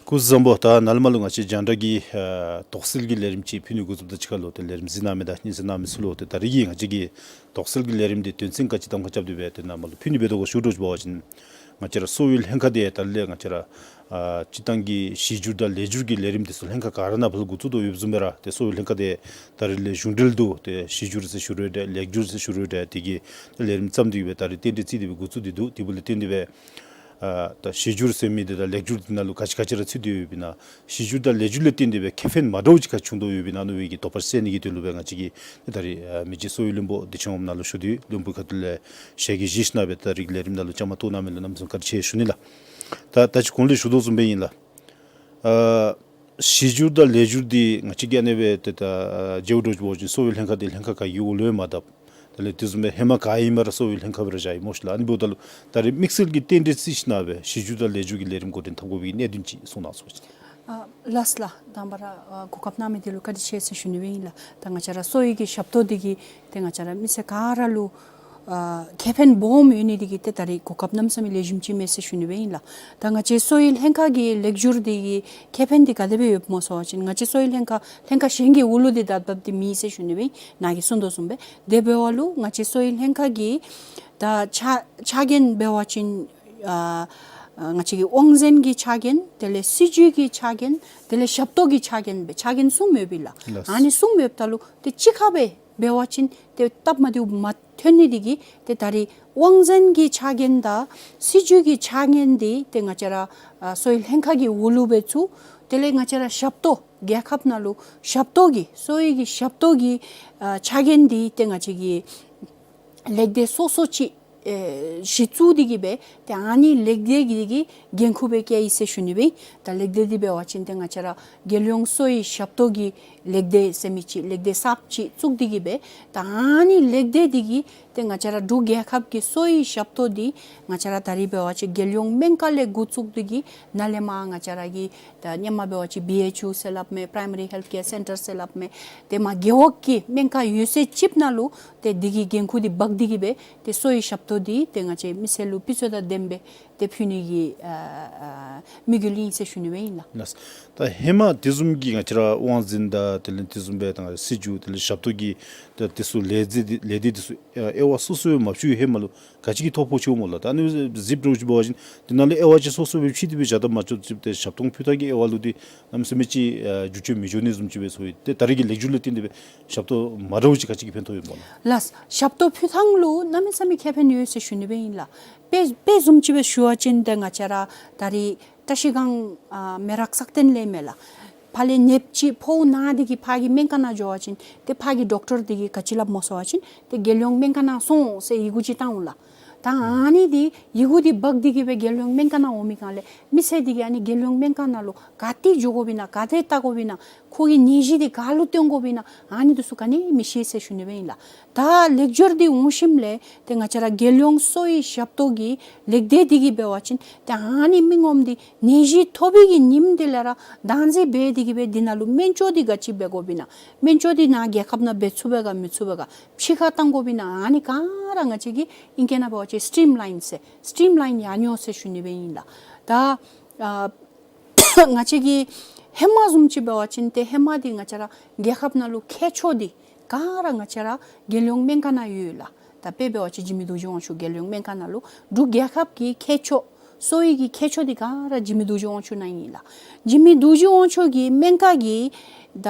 སྐུ་གཟུགས་བཟང་པོ། ད་ནཱ་ལས་མར་ལུ་ང་བཅས་རྒྱང་བསྒྲགས་ཀྱི་ཨ་དོགས་སེལ་གྱི་ལས་རིམ་ཅིག་ཕུལ་ནི་འགོ་བཙུགསཔ་ད་གཅིག་ཁར་ལུ་ཏེ་ལས་རིམ་གཟིགས་གནང་མི་དང་སྙན་གསན་གནང་མི་ཚུ་ལུ་ཏེ་ད་རིས་ཀྱི་ང་བཅས་ཀྱི་དོགས་སེལ་གྱི་ལས་རིམ་འདི་དོན་ཚན་ག་ཅི་གདམ་ཁ་རྐྱབ་སྟེ་སྦེ་ཏེ་ནཱ་མར་ལུ་ཕུལ་ནི་འབད་དོ་ག་ཞུ་དོ་ཅིག་འབད་བ་ཅིན་ང་བཅས་ར་གསོ་བའི་ལྷན་ཁག་འདི་ད་རིས་ལས་ང་བཅས་ར་ཨ་སྤྱིར་བཏང་གི་གཞི་འགྱུར་དང་ལེགས་འགྱུར་གྱི་ལས་རིམ་འདི་ཚུ་ལྷན་ཁག་ག་ར་ནང་ཕར་ལུ་འགོ་བཙུགས་དོ་ཡོདཔ་བཟུམ་སྦེ་ར་ཏེ་གསོ་བའི་ལྷན་ཁག་འདི་ད་རིས་ལས་གཞུང་འབྲེལ་དུ་ཏེ་གཞི་འགྱུར་ཟེར་ཞུ་རུང་འདྲ་ལེགས་འགྱུར་ཟེར་ཞུ་རུང་འདྲ་དེ་གི་ལས་རིམ་བརྩམས་ཏེ་སྦེ་ད་རིས་རྟེན་འབྲེལ་བརྩིས་ཏེ་སྦེ་འགོ་བཙུགས་ཏེ་འདུག། དེ་འབདཝ་ལས་བརྟེན་ཏེ་སྦེ་ཨ་ད་གཞི་འགྱུར་ཟེར་མི་འདི་དང་ལེགས་འགྱུར་འདི་ནང་ལུ་ག་ཅི་ག་ཅི་ར་ཚུད་དེ་ཡོདཔ་ཨིན་ན། གཞི་འགྱུར་དང་ལེགས་འགྱུར་ལས་བརྟེན་ཏེ་སྦེ་ཁེ་ཕན་མ་འདྲཝ་ཅིག་ག་བྱུང་དོ་ཡོདཔ་ཨིན་ན་མནོ་བའི་གི་དོགས་པ་སེལ་ནི་གི་དོན་ལུ་སྦེ་ང་བཅས་ཀྱིས་ད་རིས་ཨ་མི་རྗེ་གསོ་བའི་བློན་པོ་བདེ་ཆེན་དབངམོ་ནཱ་ལུ་ཞུ་དོ་ཡོད། བློན་པོའི་ཁ་ཐུག་ལས་ཞལ་གྱིས་བཞེས་ཞིནམ་སྦེ་ད་རིས་ལས་རིམ་ནང་ལུ་བཅའ་མར་གཏོགས་གནང་མི་ལུ་གནམ་མེད་ས་མེད་བཀའ་དྲིན་ཆེ་ཞུ་ནི་ལགས། ད་ད་ཅི་གོང་ལུ་ཞུ་དོ་བཟུམ་སྦེ་ཨིན་ལགས། ཨ་གཞི་འགྱུར་དང་ལེགས་འགྱུར་འདི་ང་བཅས་ཀྱིས་ཨ་ནི་སྦེ་ཏེ་ད་ཨ་མཇལཝ་འདྲཝ་ཅིག་འབད་བ་ཅིན་གསོ་བའི་ལྷན་ཁག་འདི་ལྷན་ཁག་ག་གི་འོག་ལུ་ཡང་མ་བསྡབ། དེ་ལས་དེ་བཟུམ་སྦེ་ཧེ་མ་ག་ཨིནམ་ར་གསོ་བའི་ལྷན་ཁག་སྦེ་ར་བཞག་ཡི་སྨོ་ཤིག་ལགས། ཨ་ནི་འབདཝ་ད་ལུ་ད་རིས་དམིགས་བསལ་གྱི་རྟེན་འབྲེལ་བརྩི་ཞིནམ་སྦེ་གཞི་འགྱུར་དང་ལེགས་འགྱུར་གྱི་ལས་རིམ་འགོ་འདྲེན་འཐབ་དགོ་པའི་གནད་དོན་ཅིག་གསུང་གནང་ཟེར་ཞུ་ནི། ཨ་ལགས་ལགས། དང་པ་ར་ཨ་གོ་སྐབས་གནང་མི་འདི་ལུ་བཀའ་དྲིན་ཆེ་ཟེར་ཞུ་ནི་སྦེ་ཨིན་ལགས། ད་ང་བཅས་ར་གསོ་བའི་གི་ཞབས་ཏོག་འདི་གིས་ཏེ་ང་བཅས་ར་མི་སེར་ག་ར་ལུ་ཨ་ཁེ་ཕན་སྦོམ་ཡོད་ནི་འདི་གིས་ཏེ་ད་རིས་གོ་སྐབས་གནམ་མེད་ས་མེད་ལེགས་ཤོམ་ཅིག་མས་ཟེར་ཞུ་ནི་སྦེ་ཨིན་ལགས། ད་ང་བཅས་གསོ་བའི་ལྷན་ཁག་གི་ལེགས་འགྱུར་འདི་གི་ཁེ་ཕན་འདི་ག་དེ་སྦེ་ཡོདཔ་སྨོ་ཟེར་བ་ཅིན་ང་བཅས་གསོ་བའི་ལྷན་ཁག་ལྷན་ཁག་གཞན་གྱི་འོག་ལུ་འདི་བསྡབ་བསྡབ་འདི་མེད་ཟེར་ཞུ་ནི་སྦེ་ཨིན། ནཱ་གིས་གསུང་དོ་བཟུམ་སྦེ། དེ་འབདཝ་ལུ་ང་བཅས་གསོ་བའི་ལྷན་ཁག་གི་ད་ཆ་ཆ་རྐྱེན་འབད་བ་ཅིན་ཨ་ཨ་ང་བཅས་ཀྱི་དབང་འཛིན་གྱི་ཆ་རྐྱེན་དེ་ལས་སྲིད་བྱུས་ཀྱི་ཆ་རྐྱེན་དེ་ལས་ཞབས་ཏོག་གི་ཆ་རྐྱེན་སྦེ་ཆ་རྐྱེན་གསུམ་ཡོདཔ་ཨིན་ལགས། ལགས། ཨ་ནི་གསུམ་ཡོདཔ་ད་ལུ་ཏེ་གཅིག་ཁར་སྦེ་འབད་བ་ཅིན་ཏེ་སྟབས་མ་བདེཝ་མ་ཐོན་ནི་འདི་གིས་ཏེ་ད་རིས་དབང་འཛིན་གྱི་ཆ་རྐྱེན་དང་སྲིད་བྱུས་ཀྱི་ཆ་རྐྱེན་འདི་ཏེ་ང་བཅས་ར་ཨ་གསོ་བའི་ལྷན་ཁག་གི་འོག་ལུ་སྦེ་ཚུད། དེ་ལས་ང་བཅས་ར་ཞབས་ཏོག་རྒྱལ་ཁབ་ནང་ལུ་ཞབས་ཏོག་གི་གསོ་བའི་གི་ཞབས་ཏོག་གི་ཨ་ཆ་རྐྱེན་འདི་ཏེ་ང་བཅས་ཀྱི་ལེགས་སྡེ་སོ་སོ་ཅིག་ཨེ་གཞི་བཙུགས་ཏེ་གི་སྦེ་ཏེ་ཨ་ནི་ལེགས་སྡེ་འདི་གི་འགན་ཁུར་སྦེ་བཀལ་ཡི་ཟེར་ཞུ་ནི་སྦེ། ད་ལེགས་སྡེ་འདི་འབད་བ་ཅིན་ཏེ་ང་བཅས་ར་རྒྱལ་ཡོངས་གསོ་བའི་ཞབས་ཏོག་གི་ལེགས་སྡེ་ཟེར་མི་ཅིག་ལེགས་སྡེ་གསརཔ་ཅིག་བཙུགས་ཏེ་གི་སྦེ་ད་ཨ་ནི་ལེགས་སྡེ་འདི་གིས་ཏེ་ང་བཅས་ར་འབྲུག་རྒྱལ་ཁབ་ཀྱི་གསོ་བའི་ཞབས་ཏོག་འདི་ང་བཅས་ར་ད་རིས་འབད་བ་ཅིན་རྒྱལ་ཡོངས་སྨན་ཁང་ལས་འགོ་བཙུགས་ཏེ་གི་ནཱ་ལས་མར་ང་བཅས་ར་གི་ད་ཧེ་མ་འབད་བ་ཅིན་བི་ཨེཆ་ཡུ་ཟེར་སླབ་མས། Primary Health Care Center ཟེར་སླབ་མས། ཏེ་མར་རྒེད་འོག་གི་སྨན་ཁང་ཡོད་ཚད་ཅིག་ནང་ལུ་ཏེ་འདི་གི་འགན་ཁུར་འདི་འབག་སྟེ་གི་སྦེ་ཏེ་གསོ་བའི་ཞབས་ཏོག་འདི་ཏེ་ང་བཅས་མི་སེར་ལུ་སྤུས་ཚད་དང་ལྡནམ་སྦེ་ཏེ་ཕུལ་ནི་གི་ཨ་ཨ་དམིགས་ཡུལ་ཨིན་ཟེར་ཞུ་ནི་སྦེ་ཨིན་ལགས། ལགས། ད་ཧེ་མ་དེ་བཟུམ་གྱི་ང་བཅས་ར་དབང་འཛིན་དང་དེ་ལས་དེ་བཟུམ་སྦེ་ད་སྲིད་བྱུས་དེ་ལས་ཞབས་ཏོག་གི་ད་དེ་ཚུ་ལས་རྫས་འདི་ལས་སྡེ་དེ་ཚུ་ཨ་དབྱེ་བ་སོ་སོ་སྦེ་མ་ཕྱེ་བའི་ཧེ་མ་ལུ་ག་ཅི་གི་ཐོ་ཕོག་ཅི་སྨོ་ལགས། ད་ཨ་ནི་གཟིགས་འདྲཝ་ཅིག་འབད་བ་ཅིན་དེ་ནང་ལུ་དབྱེ་བ་ཅིག་སོ་སོ་སྦེ་ཕྱེ་སྟེ་སྦེ་བཞག་ད་མ་ཚུགས་ཅིག་ཏེ་ཞབས་ཏོག་ཕུལ་ཐངས་ཀྱི་དབྱེ་བ་ལུ་འདི་གནམ་མེད་ས་མེད་ཅིག་ཨ་འགྱུར་བཅོས་མི་འགྱོ་ནི་བཟུམ་ཅིག་སྦེ་སོང་ཡི། ཏེ་ད་རིས་ཀྱི་ལེགས་འགྱུར་ལས་བརྟེན་ཏེ་སྦེ་ཞབས་ཏོག་མ་འདྲཝ་ཅིག་ག་ཅི་གི་ཕན་ཐོགས་ཡོདཔ་སྨོ་ལགས། ལགས། ཞབས་ཏོག་ཕུལ་ཐངས་ལུ་གནམ་མེད་ས་མེད་ཁེ་ཕན་ཡོད་ཟེར་ཞུ་ནི་སྦེ་ཨིན་ལགས། དཔེ་དཔེ་བཟུམ་ཅིག་སྦེ་ཞུ་བ་ཅིན་ཏེ་ང་བཅས་ར་ད་རིས་བཀྲ་ཤིས་སྒང་ཨ་མེ་རག་སག་སྟེང་ལས་མས་ལགས། ཕར་ལས་ནདཔ་ཅིག་ཕོཝ་ན་སྟེ་གི་ཕར་གྱི་སྨན་ཁང་ནང་འགྱོ་བ་ཅིན་ཏེ་ཕར་གྱི་ཌོག་ཊར་འདི་གིས་ག་ཅི་སླབ་སྨོ་ཟེར་བ་ཅིན་ཏེ་རྒྱལ་ཡོངས་སྨན་ཁང་ནང་སོང་ཟེར་ཡི་གུ་ཅིག་བཏང་འོང་ལགས། ད་ཨ་ནི་འདི་ཡི་གུ་འདི་འབག་སྟེ་གི་སྦེ་རྒྱལ་ཡོངས་སྨན་ཁང་ནང་འོང་མི་སྒང་ལས་མི་སེར་འདི་གིས་ཨ་ནི་རྒྱལ་ཡོངས་སྨན་ཁང་ནང་ལུ་ག་ཏེ་འགྱོ་དགོཔ་ཨིན་ན་ག་ཏེ་བལྟ་དགོཔ་ཨིན་ན་ཁོ་གི་ནད་གཞི་འདི་ག་ལུ་བསྟེན་དགོཔ་ཨིན་ན་ཨ་ནི་འདི་ཚུ་ག་ནི་མི་ཤེས་ཟེར་ཞུ་ནི་སྦེ་ཨིན་ལགས། ད་ལེགས་འགྱུར་འདི་འོང་ཞིནམ་ལས་ཏེ་ང་བཅས་ར་རྒྱལ་ཡོངས་གསོ་བའི་ཞབས་ཏོག་གི་ལེགས་སྡེ་འདི་གིས་འབད་བ་ཅིན་ཏེ་ཨ་ནི་མི་ངོམ་འདི་ནད་གཞི་ཐོབ་པའི་གི་ཉིནམ་འདི་ལས་ར་བདག་འཛིན་འབད་དེ་གི་སྦེ་འདི་ནང་ལུ་སྨན་བཅོས་འདི་ག་ཅི་འབད་དགོཔ་ཨིན་ན་སྨན་བཅོས་འདི་ནཱ་རྒྱལ་ཁབ་ནང་འབད་ཚུགས་པས་ག་མི་ཚུགས་པས་ག་ཕྱི་ཁར་བཏང་དགོཔ་ཨིན་ན་ཨ་ནི་ག་ར་ང་བཅས་ཀྱིས་ཨིང་སྐད་ནང་འབད་བ་ཅིན་སི་ཊིམ་ལའིན་ཟེར་སི་ཊིམ་ལའིན་ཡར་འགྱོ་ཟེར་ཞུ་ནི་སྦེ་ཨིན་ལགས། ད་ཨ་ང་བཅས་ཀྱི་ཧེ་མ་བཟུམ་ཅིག་འབད་བ་ཅིན་ཏེ་ཧེ་མ་འདི་ང་བཅས་ར་རྒྱལ་ཁབ་ནང་ལུ་མཁས་མཆོག་འདི་ག་ར་ང་བཅས་ར་རྒྱལ་ཡོངས་སྨན་ཁང་ནང་ཡོད་ལགས། ད་དཔེ་འབད་བ་ཅིན་འཇིགས་མེད་རྡོ་རྗེ་དབང་ཕྱུག་རྒྱལ་ཡོངས་སྨན་ཁང་ནང་ལུ་འབྲུག་རྒྱལ་ཁབ་ཀྱི་མཁས་མཆོག་གསོ་བའི་གི་མཁས་མཆོག་འདི་ག་ར་འཇིགས་མེད་རྡོ་རྗེ་དབང་ཕྱུག་ནང་ཨིན་ལགས། འཇིགས་མེད་རྡོ་རྗེ་དབང་ཕྱུག་གི་སྨན་ཁང་གི་ད་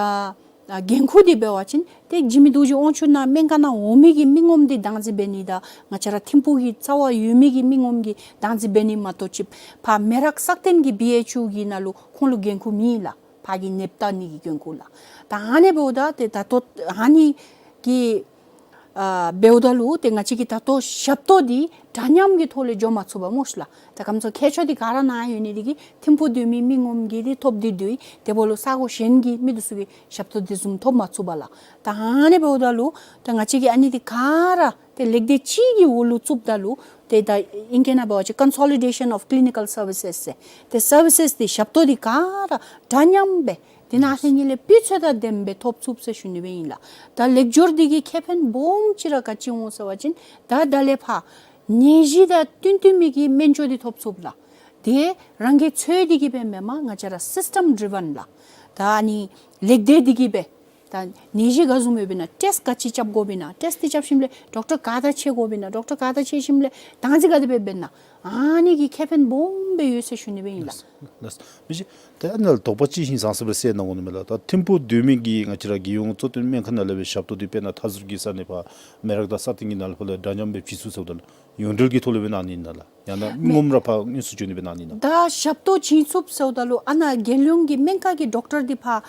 ཨ་འགན་ཁུར་འདི་འབད་བ་ཅིན་ཏེ་འཇིགས་མེད་རྡོ་རྗེ་དབང་ཕྱུག་ནང་སྨན་ཁང་ནང་འོང་མི་གི་མི་ངོམ་འདི་བདག་འཛིན་འབད་ནི་དང་ང་བཅས་ར་ཐིམ་ཕུག་གི་རྩ་བར་ཡོད་མི་གི་མི་ངོམ་གི་བདག་འཛིན་འབད་ནི་མ་གཏོགས་ཅིག་ཕར་མེ་རག་སག་སྟེང་གི་བི་ཨེཆ་ཡུ་གི་ནང་ལུ་ཁོང་ལུ་འགན་ཁུར་མེད་ལགས། ཕར་གྱི་ནདཔ་བལྟ་ནི་གི་འགན་ཁུར་ལགས། ད་ཨ་ནི་འབདཝ་ད་ཏེ་ད་ལྟོ་ཨ་ནི་གི་ཨ་འབདཝ་ད་ལུ་ཏེ་ང་བཅས་ཀྱི་ད་ལྟོ་ཞབས་ཏོག་འདི་འདྲ་མཉམ་གྱི་ཐོག་ལས་འགྱོ་མ་ཚུགས་པས་སྨོ་ཤིག་ལགས། ད་ག་ཅི་སྨོ་མཁས་མཆོག་འདི་ག་ར་ནཱ་ཡོད་ནི་འདི་གིས་ཐིམ་ཕུག་སྡོད་མི་མི་ངོམ་གྱིས་འདི་ཐོབ་སྟེ་སྡོད་ཡི། དེ་འབདཝ་ལུ་ས་གོ་གཞན་གྱི་མི་འདི་ཚུ་གིས་ཞབས་ཏོག་འདི་བཟུམ་ཐོབ་མ་ཚུགས་པས་ལགས། ད་ཨ་ནི་འབདཝ་ད་ལུ་ད་ང་བཅས་ཀྱིས་ཨ་ནི་འདི་ག་ར་ཏེ་ལེགས་སྡེ་གཅིག་གི་འོག་ལུ་བཙུགསཔ་ད་ལུ་ཏེ་ད་ཨིང་སྐད་ནང་འབད་བ་ཅིན་Consolidation of Clinical Services ཟེར། ཏེ་སར་བི་སེས་འདི་ཞབས་ཏོག་འདི་ག་ར་འདྲ་མཉམ་སྦེ་ཏེ་ནཱ་ཨ་ནི་ལས་སྤུས་ཚད་དང་ལྡནམ་སྦེ་ཐོབ་ཚུགས་ཟེར་ཞུ་ནི་སྦེ་ཨིན་ལགས། ད་ལེགས་འགྱུར་འདི་གི་ཁེ་ཕན་སྦོམ་ཅིག་ར་ག་ཅི་འོང་ཟེར་བ་ཅིན་ད་ད་ལས་ཕར་ནད་གཞི་དང་བསྟུན་བསྟུན་མི་གི་སྨན་བཅོས་འདི་ཐོབ་ཚུགས་ལགས། དེ་རང་གིས་འཚོལ་ཏེ་གི་སྦེ་མེན་པར་ང་བཅས་ར་སིསི་ཊམ་ཌི་རི་ཝན་ལགས། ད་ཨ་ནི་ལེགས་བདེ་འདི་གིས་སྦེ་ད་ནད་གཞི་ག་བཟུམ་ཡོདཔ་ཨིན་ན་ཊེསི་ག་ཅི་རྐྱབ་དགོཔ་ཨིན་ན་ཊེསི་འདི་རྐྱབ་ཞིནམ་ལས་ཌོག་ཊར་ག་ཏེ་ཆས་དགོཔ་ཨིན་ན་ཌོག་ཊར་ག་ཏེ་ཆས་ཞིནམ་ལས་དང་འཛིན་ག་དེ་སྦེ་འབད་ན་ཨ་ནི་གི་ཁེ་ཕན་སྦོམ་སྦེ་ཡོད་ཟེར་ཞུ་ནི་སྦེ་ཨིན་ལགས། ལགས། མི་རྗེ་ད་ཨ་ནཱ་ལུ་དོགས་པ་ཅིག་ཧིང་སངས་ས་སྦེ་སེལ་གནང་དགོ་ནི་མས་ལགས། ད་ཐིམ་ཕུག་དོན་མེད་ཀྱི་ང་བཅས་ར་རྒྱལ་ཡོངས་གཙོ་བསྟེན་སྨན་ཁང་ནང་ལས་སྦེ་ཞབས་ཏོག་འདི་དཔེར་ན་མཐའ་ཟུར་གྱི་ས་གནས་ཕར་མེ་རག་དང་ས་སྟེང་གི་ནང་ལས་ཕར་ལས་འདྲ་མཉམ་སྦེ་བྱིན་ཚུགས་ཟེརཝ་ད་ལུ་ཡོངས་འབྲེལ་གྱི་ཐོག་ལས་སྦེ་གནང་ནི་ཨིན་ན་ལགས། ཡང་ན་མི་མེད། ངོམ་ར་ཕར་དངོས་སུ་བྱོན་ནི་སྦེ་གནང་ནི་ཨིན་ན། ད་ཞབས་ཏོག་བྱིན་ཚུགས་ཟེརཝ་ད་ལུ་ཨ་ནཱ་རྒྱལ་ཡོངས་ཀྱི་སྨན་ཁང་གི་ཌོག་ཊར་འདི་ཕར་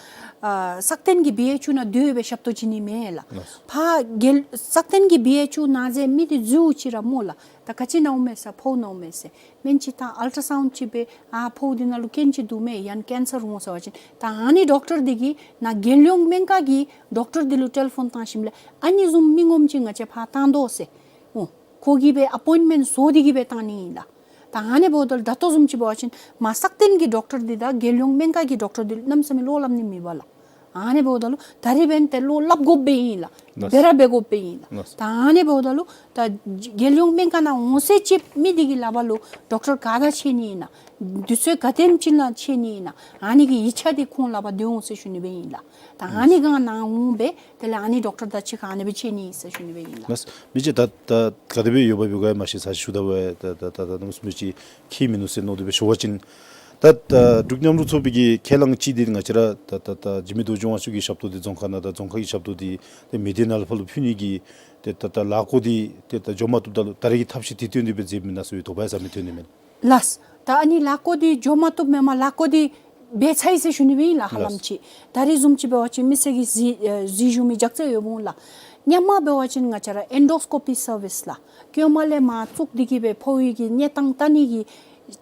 ཨ་སག་སྟེང་གི་བི་ཨེཆ་ཡུ་ནང་སྡོད་སྦེ་ཞབས་ཏོག་བྱིན་ནི་མེན་ལགས། ལགས། ཕར་རྒྱལ་སག་སྟེང་གི་བི་ཨེཆ་ཡུ་ནང་ཟེར་མི་འདི་འཛུལཝ་ཅིག་ར་སྨོ་ལགས། ད་ག་ཅི་ནཝ་མས་ཟེར་ཕོཝ་ནཝ་མས་ཟེར་སྨན་ཅིག་བཏང་ཨལ་ཊ་སའུནཌ་ཅིག་འབད་ཨ་ཕོཝ་འདི་ནང་ལུ་རྐྱེན་ཅིག་འདུག་མས་ཡང་ན་ཀེན་སར་འོང་ཟེར་བ་ཅིན་ད་ཨ་ནི་ཌོག་ཊར་འདི་གིས་ནཱ་རྒྱལ་ཡོངས་སྨན་ཁང་གི་ཌོག་ཊར་འདི་ལུ་ཊེ་ལི་ཕོན་བཏང་ཞིནམ་ལས་ཨ་ནི་བཟུམ་མི་ངོམ་ཅིག་ང་བཅས་ཕར་བཏང་དོ་ཟེར། འོ། ཁོ་གིས་སྦེ་ཨ་པོའིནཊ་མེནཊ་བཟོ་སྟེ་གི་སྦེ་བཏང་ནི་ཨིན་ལགས། ད་ཨ་ནི་འབདཝ་ད་ལུ་ད་ལྟོ་བཟུམ་ཅིག་འབད་བ་ཅིན་མར་སག་སྟེང་གི་ཌོག་ཊར་འདི་དང་རྒྱལ་ཡོངས་སྨན་ཁང་གི་ཌོག་ཊར་འདི་གནམ་མེད་ས་མེད་བློ་སླབ་ནི་མེད་པ་ལགས། ཨ་ནི་འབདཝ་ད་ལུ་ད་རིས་འབདན་ཏེ་བློ་སླབ་དགོཔ་སྦེ་ཨིན་ལགས། ལགས། བེ་ར་འབད་དགོཔ་སྦེ་ཨིན་ལགས། ལགས། ད་ཨ་ནི་འབདཝ་ད་ལུ་ད་རྒྱལ་ཡོངས་སྨན་ཁང་ནང་འོང་ས་ཅིག་མི་འདི་གི་ལག་པར་ལུ་ཌོག་ཊར་ག་ཏེ་ཆས་ནི་ཨིན་ན་དུས་ཚོད་ག་དེམ་ཅིག་ནང་ཆས་ནི་ཨིན་ན་ཨ་ནི་གི་ཡིག་ཆ་འདི་ཁོང་ལག་པར་སྡོད་འོང་ཟེར་ཞུ་ནི་སྦེ་ཨིན་ལགས། ད་ཨ་ནི་སྒང་ནང་འོང་སྦེ་དེ་ལས་ཨ་ནི་ཌོག་ཊར་དང་གཅིག་ཁར་ཨ་ནི་སྦེ་ཆས་ནི་ཨིན་ཟེར་ཞུ་ནི་སྦེ་ཨིན་ལགས། ལགས། མི་རྗེ་ད་ད་ག་དེ་སྦེ་ཡོདཔ་ཡོད་ག་མ་ཤེས། ས་ཞུ་ད་སྦེ་ད་ད་ད་ད་ནུ་སུ་མི་ཅིག་ཁྱད་མིན་ནུག་ཟེར་མནོ་སྟེ་སྦེ་ཞུ་བ་ཅིན་ད་ད་འབྲུག་མཉམ་རུབ་ཚོགས་པའི་གི་ཁས་བླངས་ཅིག་འདི་ང་བཅས་ར་ད་ད་ད་འཇིགས་མེད་རྡོ་རྗེ་དབང་ཕྱུག་གི་ཞབས་ཏོག་འདི་རྫོང་ཁག་ནང་ད་རྫོང་ཁག་གི་ཞབས་ཏོག་འདི་ཏེ་མི་སྡེ་ནང་ལས་ཕར་ལུ་ཕུལ་ནི་གི་ཏེ་ད་ད་ལཱ་བཀོད་འདི་ཏེ་ད་འགྱོ་མ་བཏུབ་ད་ལུ་ད་རེས་ཀྱི་ཐབས་ཤེས་དེ་བཏོན་ཏེ་སྦེ་མཛདཔ་ཨིན་ན་ཟེར་བའི་དོགས་པ་ཡང་ཟ་མི་ཐོན་ནི་མས། ལགས། ད་ཨ་ནི་ལཱ་བཀོད་འདི་འགྱོ་མ་བཏུབ་མེན་པར་ལཱ་བཀོད་འདི་འབད་ཚར་ཡི་ཟེར་ཞུ་ནི་སྦེ་ཨིན་ལགས། ཧ་ལམ་ཅིག་ད་རིས་བཟུམ་ཅིག་འབད་བ་ཅིན་མི་སེར་གྱིས་གཟིགས་ཨེ་གཟིགས་བཞུགས་མི་རྒྱགས་ཚད་ཡོདཔ་འོང་ལགས། སྔོན་མ་འབད་བ་ཅིན་ང་བཅས་ར་ཨེན་ཌོ་སི་ཀོ་པི་སར་བིསི་ལགས། སྔོན་མ་ལས་མར་བཙུགས་ཏེ་གི་སྦེ་ཕོཝ་གི་གནས་སྟངས་བལྟ་ནི་གི་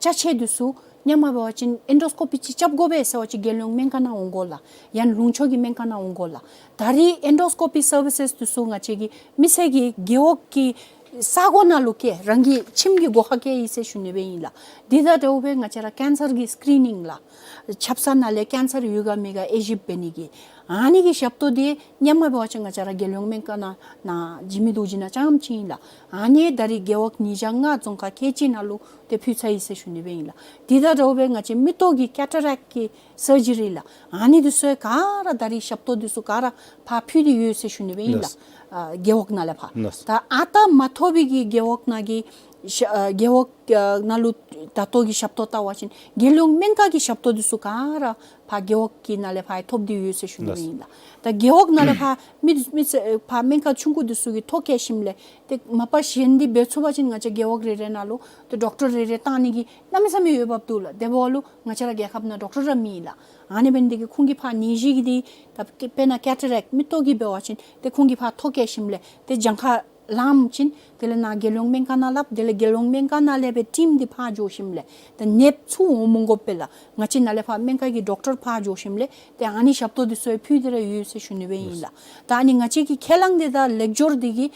ཅ་ཆས་འདི་ཚུ་སྔོན་མ་འབད་བ་ཅིན་ཨེན་ཌོ་སི་ཀོ་པི་ཅིག་རྐྱབ་དགོ་པས་ཟེར་བ་ཅིན་རྒྱལ་ཡོངས་སྨན་ཁང་ནང་འོང་དགོ་ལགས། ཡང་ན་ལུང་ཕྱོགས་ཀྱི་སྨན་ཁང་ནང་འོང་དགོ་ལགས། ད་རིས་ཨེན་ཌོ་སི་ཀོ་པི་སར་བི་སེས་འདི་ཚུ་ང་བཅས་ཀྱི་མི་སེར་གྱིས་རྒེད་འོག་གི་ས་གོ་ནང་ལུ་བསྐྱལ་རང་གི་ཁྱིམ་གྱི་སྒོ་ཁར་བསྐྱལ་ཡི་ཟེར་ཞུ་ནི་སྦེ་ཨིན་ལགས། འདི་དང་འདྲཝ་སྦེ་ང་བཅས་ར་ཀེན་སར་གྱི་སི་ཀི་རི་ནིང་ལགས། ཆབ་གསང་ནང་ལས་ཀེན་སར་ཡོད་ག་མེད་ག་དབྱེ་ཞིབ་འབད་ནི་གི་ཨ་ནི་གི་ཞབས་ཏོག་འདི་སྔོན་མ་འབད་བ་ཅིན་ང་བཅས་ར་རྒྱལ་ཡོངས་སྨན་ཁང་ནང་ནཱ་འཇིགས་མེད་རྡོ་རྗེ་ནང་རྐྱངམ་ཅིག་ཨིན་ལགས། ཨ་ནི་ད་རིས་རྒེད་འོག་ཉིས་བརྒྱ་ལྔ་རྫོང་ཁག་ཁལ་གཅིག་ནང་ལུ་ཏེ་ཕུལ་ཚར་ཡི་ཟེར་ཞུ་ནི་སྦེ་ཨིན་ལགས། འདི་དང་འདྲཝ་སྦེ་ང་བཅས་མིག་ཏོ་གི་ཀེ་ཊ་རེཀཊ་ཀྱི་སར་ཇི་རི་ལགས། ཨ་ནི་འདི་ཚུ་ག་ར་ད་རིས་ཞབས་ཏོག་འདི་ཚུ་ག་ར་ཕར་ཕུལ་ཏེ་ཡོད་ཟེར་ཞུ་ནི་སྦེ་ཨིན་ལགས། ལགས། ཨ་རྒེད་འོག་ནང་ལས་ཕར། ལགས། ད་ཨ་རྟག་མ་ཐོབ་པའི་གི་རྒེད་འོག་ནང་གི་ཤ་ཨ་རྒེད་འོག་ཨ་ནང་ལུ་ད་ལྟོ་གི་ཞབས་ཏོག་བལྟ་བ་ཅིན་རྒྱལ་ཡོངས་སྨན་ཁང་གི་ཞབས་ཏོག་འདི་ཚུ་ག་ར་ཕར་རྒེད་འོག་གི་ནང་ལས་ཕར་ཐོབ་སྟེ་ཡོད་ཟེར་ཞུ་ནི་སྦེ་ཨིན་ལགས། ད་རྒེད་འོག་ནང་ལས་ཕར་མི་མི་ཚུ་ཕར་སྨན་ཁང་ཆུང་ཀུ་འདི་ཚུ་གིས་ཐོ་བཀོད་ཞིནམ་ལས་ཏེ་མ་པ་གཞན་འདི་འབད་ཚུགས་པ་ཅིན་ང་བཅས་རྒེད་འོག་རེ་རེ་ནང་ལུ་ཏེ་ཌོག་ཊར་རེ་རེ་བཏང་ནི་གི་གནམ་མེད་ས་མེད་འོས་འབབ་འདུག་ལགས། དེ་འབདཝ་ལུ་ང་བཅས་ར་རྒྱལ་ཁབ་ནང་ཌོག་ཊར་ར་མེད་ལགས། ཨ་ནི་འབད་ནི་དེ་གིས་ཁོང་གིས་ཕར་ནད་གཞི་གི་འདི་ད་དཔེར་ན་ཀེ་ཊ་རེཀཊ་མིག་ཏོ་གི་འབད་བ་ཅིན་ཏེ་ཁོང་གིས་ཕར་ཐོ་བཀོད་ཞིནམ་ལས་ཏེ་གྱངས་ཁ་ལངམ་ཅིག་དེ་ལས་ནཱ་རྒྱལ་ཡོངས་སྨན་ཁང་ནང་སླབ། དེ་ལས་རྒྱལ་ཡོངས་སྨན་ཁང་ནང་ལས་སྦེ་ཊིམ་འདི་ཕར་འགྱོ་ཞིནམ་ལས་ཏེ་ནདཔ་ཚུ་འོང་མི་དགོ་པས་ལགས། ང་བཅས་ནཱ་ལས་ཕར་སྨན་ཁང་གི་ཌོག་ཊར་ཕར་འགྱོ་ཞིནམ་ལས་ཏེ་ཨ་ནི་ཞབས་ཏོག་འདི་ཚུ་ཡང་ཕུལ་ཏེ་ར་ཡོད་ཟེར་ཞུ་ནི་སྦེ་ཨིན་ལགས། ད་ཨ་ནི་ང་བཅས་ཀྱི་ཁས་བླངས་འདི་དང་ལེགས་སྒྱུར་འདི་གི་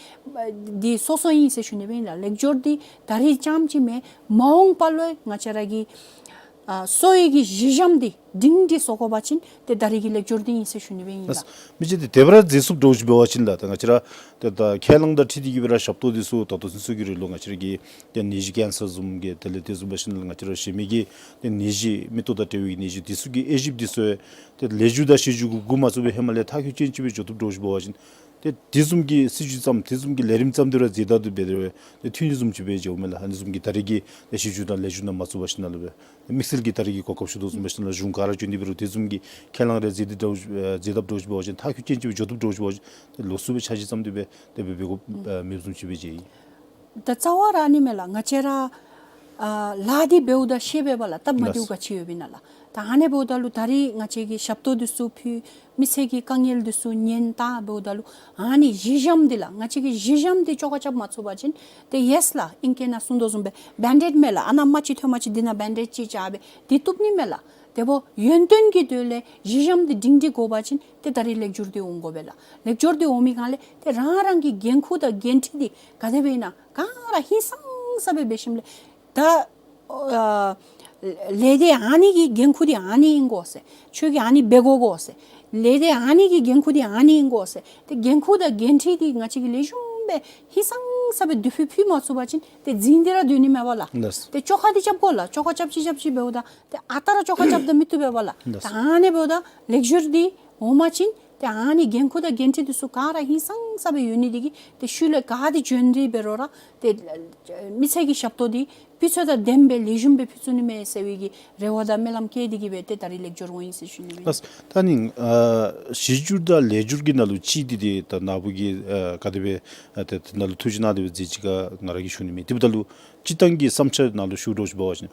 འདི་སོ་སོ་ཨིན་ཟེར་ཞུ་ནི་སྦེ་ཨིན་ལགས། ལེགས་སྒྱུར་འདི་ད་རིས་རྐྱངམ་ཅིག་མེན། མ་འོངས་པ་ལུ་ང་བཅས་ར་གི་ཨ་གསོ་བའི་གི་གཞི་འགྱམ་འདི་སྒྲིང་སྒྲི་བཟོ་དགོ་པ་ཅིན་ཏེ་ད་རིས་ཀྱི་ལེགས་སྒྱུར་འདི་ཨིན་ཟེར་ཞུ་ནི་སྦེ་ཨིན་ལགས། མི་རྗེ་འདི་དེ་སྦེ་ར་མཛད་ཚུགསཔ་འདྲཝ་ཅིག་འབད་བ་ཅིན་ལགས། ད་ང་བཅས་ར་ཏེ་ད་ཁས་བླངས་དང་འཁྲིལ་ཏེ་གི་སྦེ་ར་ཞབས་ཏོག་འདི་ཚུ་ད་ལྟོ་ཚུན་ཚོད་ཀྱི་རིང་ལུ་ང་བཅས་ར་གི་ཏེ་ནད་གཞི་ཀེན་སར་བཟུམ་གྱི་དེ་ལས་དེ་བཟུམ་འབད་ཞིནམ་ལས་ང་བཅས་ར་གཞན་མི་གི་ཏེ་ནད་གཞི་མིག་ཏོ་དང་འབྲེལ་བའི་ནད་གཞི་འདི་ཚུ་གི་དབྱེ་ཞིབ་འདི་ཚུ་ཏེ་ལེགས་སྒྱུར་དང་ཞིབ་འཇུག་གི་འགོ་མ་བཙུགས་པར་ཧེ་མ་ལས་མཐར་འཁྱོལ་ཅན་ཅིག་སྦེ་འགྱོ་བཏུབ་འདྲཝ་ཅིག་འབད་བ་ཅིན་ཏེ་དེ་བཟུམ་གྱི་སྲིད་བྱུས་བརྩམས་དེ་བཟུམ་གྱི་ལས་རིམ་བརྩམས་ཏེ་ར་མཛད་ད་འདི་འབད་དེ་ཏེ་ཐོན་ནི་བཟུམ་ཅིག་སྦེ་འགྱོཝ་མས་ལགས། ཨ་ནི་བཟུམ་གྱི་ད་རིས་ཀྱི་ཏེ་ཞིབ་འཇུག་དང་ལེགས་སྒྱུར་ནང་མ་བཙུགས་པར་ཞིནམ་ལས་སྦེ་དམིགས་བསལ་གྱི་ད་རིས་ཀྱི་གོ་སྐབས་ཞུ་དོ་བཟུམ་འབད་ཞིནམ་ལས་གཞུང་ག་ར་བྱོན་ཏེ་འབད་རུང་དེ་བཟུམ་གྱི་ཁས་བླངས་རེ་མཛད་དེ་འདྲཝ་ཨེ་མཛད་ཐབས་འདྲཝ་ཅིག་འབད་བ་ཅིན་མཐར་འཁྱོལ་ཅན་ཅིག་སྦེ་འགྱོ་བཏུབ་འདྲཝ་ཅིག་འབད་བ་ཅིན་ཏེ་ལོགས་སུ་སྦེ་འཆར་གཞི་བརྩམས་ཏེ་སྦེ་དེ་སྦེ་འབད་དགོ་ཨེ་མེདཔ་བཟུམ་ཅིག་སྦེ་ཨིན། ད་རྩ་བ་ར་ཨ་ནི་མས་ལགས། ང་བཅས་ར་ཨ་ལཱ་འདི་འབདཝ་ད་ཤེས་པས་པ་ལགས། སྟབས་མ་བདེཝ་ག་ཅི་ཡོདཔ་ཨིན་ན་ལགས། ད་ཨ་ནི་འབདཝ་ད་ལུ་ད་རིས་ང་བཅས་ཀྱིས་ཞབས་ཏོག་འདི་ཚུ་ཕུལ། མི་སེར་གྱི་དཀའ་ངལ་འདི་ཚུ་ཉན་ད་འབདཝ་ད་ལུ་ཨ་ནི་གཞི་འགྱམ་འདི་ལགས། ང་བཅས་ཀྱིས་གཞི་འགྱམ་འདི་བཅོ་ཁ་རྐྱབ་མ་ཚུགས་པ་ཅིན་ཏེ་ཡེས་ལགས། ཨིང་སྐད་ནང་གསུང་དོ་བཟུམ་སྦེ་བེན་ཌེཌ་མས་ལགས། ཨ་ནཱ་རྨ་ཅིག་ཐོན་པ་ཅིན་འདི་ནང་བེན་ཌེཌ་ཅིག་རྐྱབ་སྦེ་འདི་བཏུབ་ནི་མས་ལགས། དེ་འབདཝ་ད་ཡོན་ཏན་གྱི་དོན་ལས་གཞི་འགྱམ་འདི་སྒྲིང་སྒྲི་དགོ་པ་ཅིན་ཏེ་ད་རིས་ལེགས་སྒྱུར་འདི་འོང་དགོ་པས་ལགས། ལེགས་སྒྱུར་འདི་འོང་མི་སྒང་ལས་ཏེ་རང་རང་གི་འགན་ཁུར་དང་འགན་འཁྲི་འདི་ག་དེ་སྦེ་ཨིན་ན་ག་ར་ཧིང་སངས་ས་སྦེ་འབད་ཞིནམ་ལས་ད་ཨ་ལས་འདི་ཨ་ནི་གི་འགན་ཁུར་འདི་ཨ་ནི་ཨིན་གོ་ཟེར། ཁྱོད་ཀྱིས་ཨ་ནི་འབད་དགོ་གོ་ཟེར། ལས་འདི་ཨ་ནི་གི་འགན་ཁུར་འདི་ཨ་ནི་ཨིན་གོ་ཟེར། ཏེ་འགན་ཁུར་དང་འགན་འཁྲི་འདི་ང་བཅས་ཀྱིས་ལེགས་ཤོམ་སྦེ་ཧིང་སངས་ ས་སྦེ་དུས་ཕུད་ཕུལ་མ་ཚུགས་པ་ཅིན་ཏེ་རྫིང་འདི་ར་སྡོད་ནི་མས་པ་ལགས། ལགས། ཏེ་བཅོ་ཁ་འདི་རྐྱབ་དགོ་ལགས། བཅོ་ཁ་རྐྱབ་ཅི་རྐྱབ་ཅི་འབདཝ་ད་ཏེ་ཨ་རྟག་ར་བཅོ་ཁ་རྐྱབ་ད་མི་བཏུབ་པས་པ་ལགས། ལགས། ད་ཨ་ནི་འབདཝ་ད་ལེགས་སྒྱུར་འདི་འོང་པ་ཅིན་ཏེ་ཨ་ནི་འགན་ཁུར་དང་འགན་འཁྲི་འདི་ཚུ་ག་ར་ཧིང་སངས་ས་སྦེ་ཡོད་ནི་འདི་གིས་ཏེ་ཤུལ་ལས་ག་ཏེ་འབྱོན་ཏེ་འབད་རུང་ར་ཏེ་མི་ཚེ་གི་ཞབས་ཏོག་འདི་སྤུས་ཚད་དང་ལྡནམ་སྦེ་ལེགས་ཤོམ་སྦེ་ཕུལ་ཚུགས་ནི་མས་ཟེར་བའི་གི་རེ་བ་དང་སྨོན་ལམ་བསྐྱེད་དེ་གིས་སྦེ་ཏེ་ད་རིས་ལེགས་སྒྱུར་འོང་ཡི་ཟེར་ཞུ་ནི་སྦེ་ཨིན། ལགས། ད་ནི་ཨ་གཞི་སྒྱུར་དང་ལེགས་སྒྱུར་གྱི་ནང་ལུ་ཅིག་འདི་ཏེ་ད་ནཱ་བུ་གིས་ཨ་ག་དེ་སྦེ་ཨ་ཏེ་ཏེ་ནཱ་ལུ་ཐུགས་རྗེ་གནང་སྟེ་སྦེ་མཛད་ཅི་ག་ང་ར་གིས་ཞུ་ནི་མེད། དེ་འབདཝ་ད་ལུ་སྤྱིར་བཏང་གི་བསམ་འཆར་ནང་ལུ་ཞུ་དོ་ཅིག་འབད་བ་ཅིན་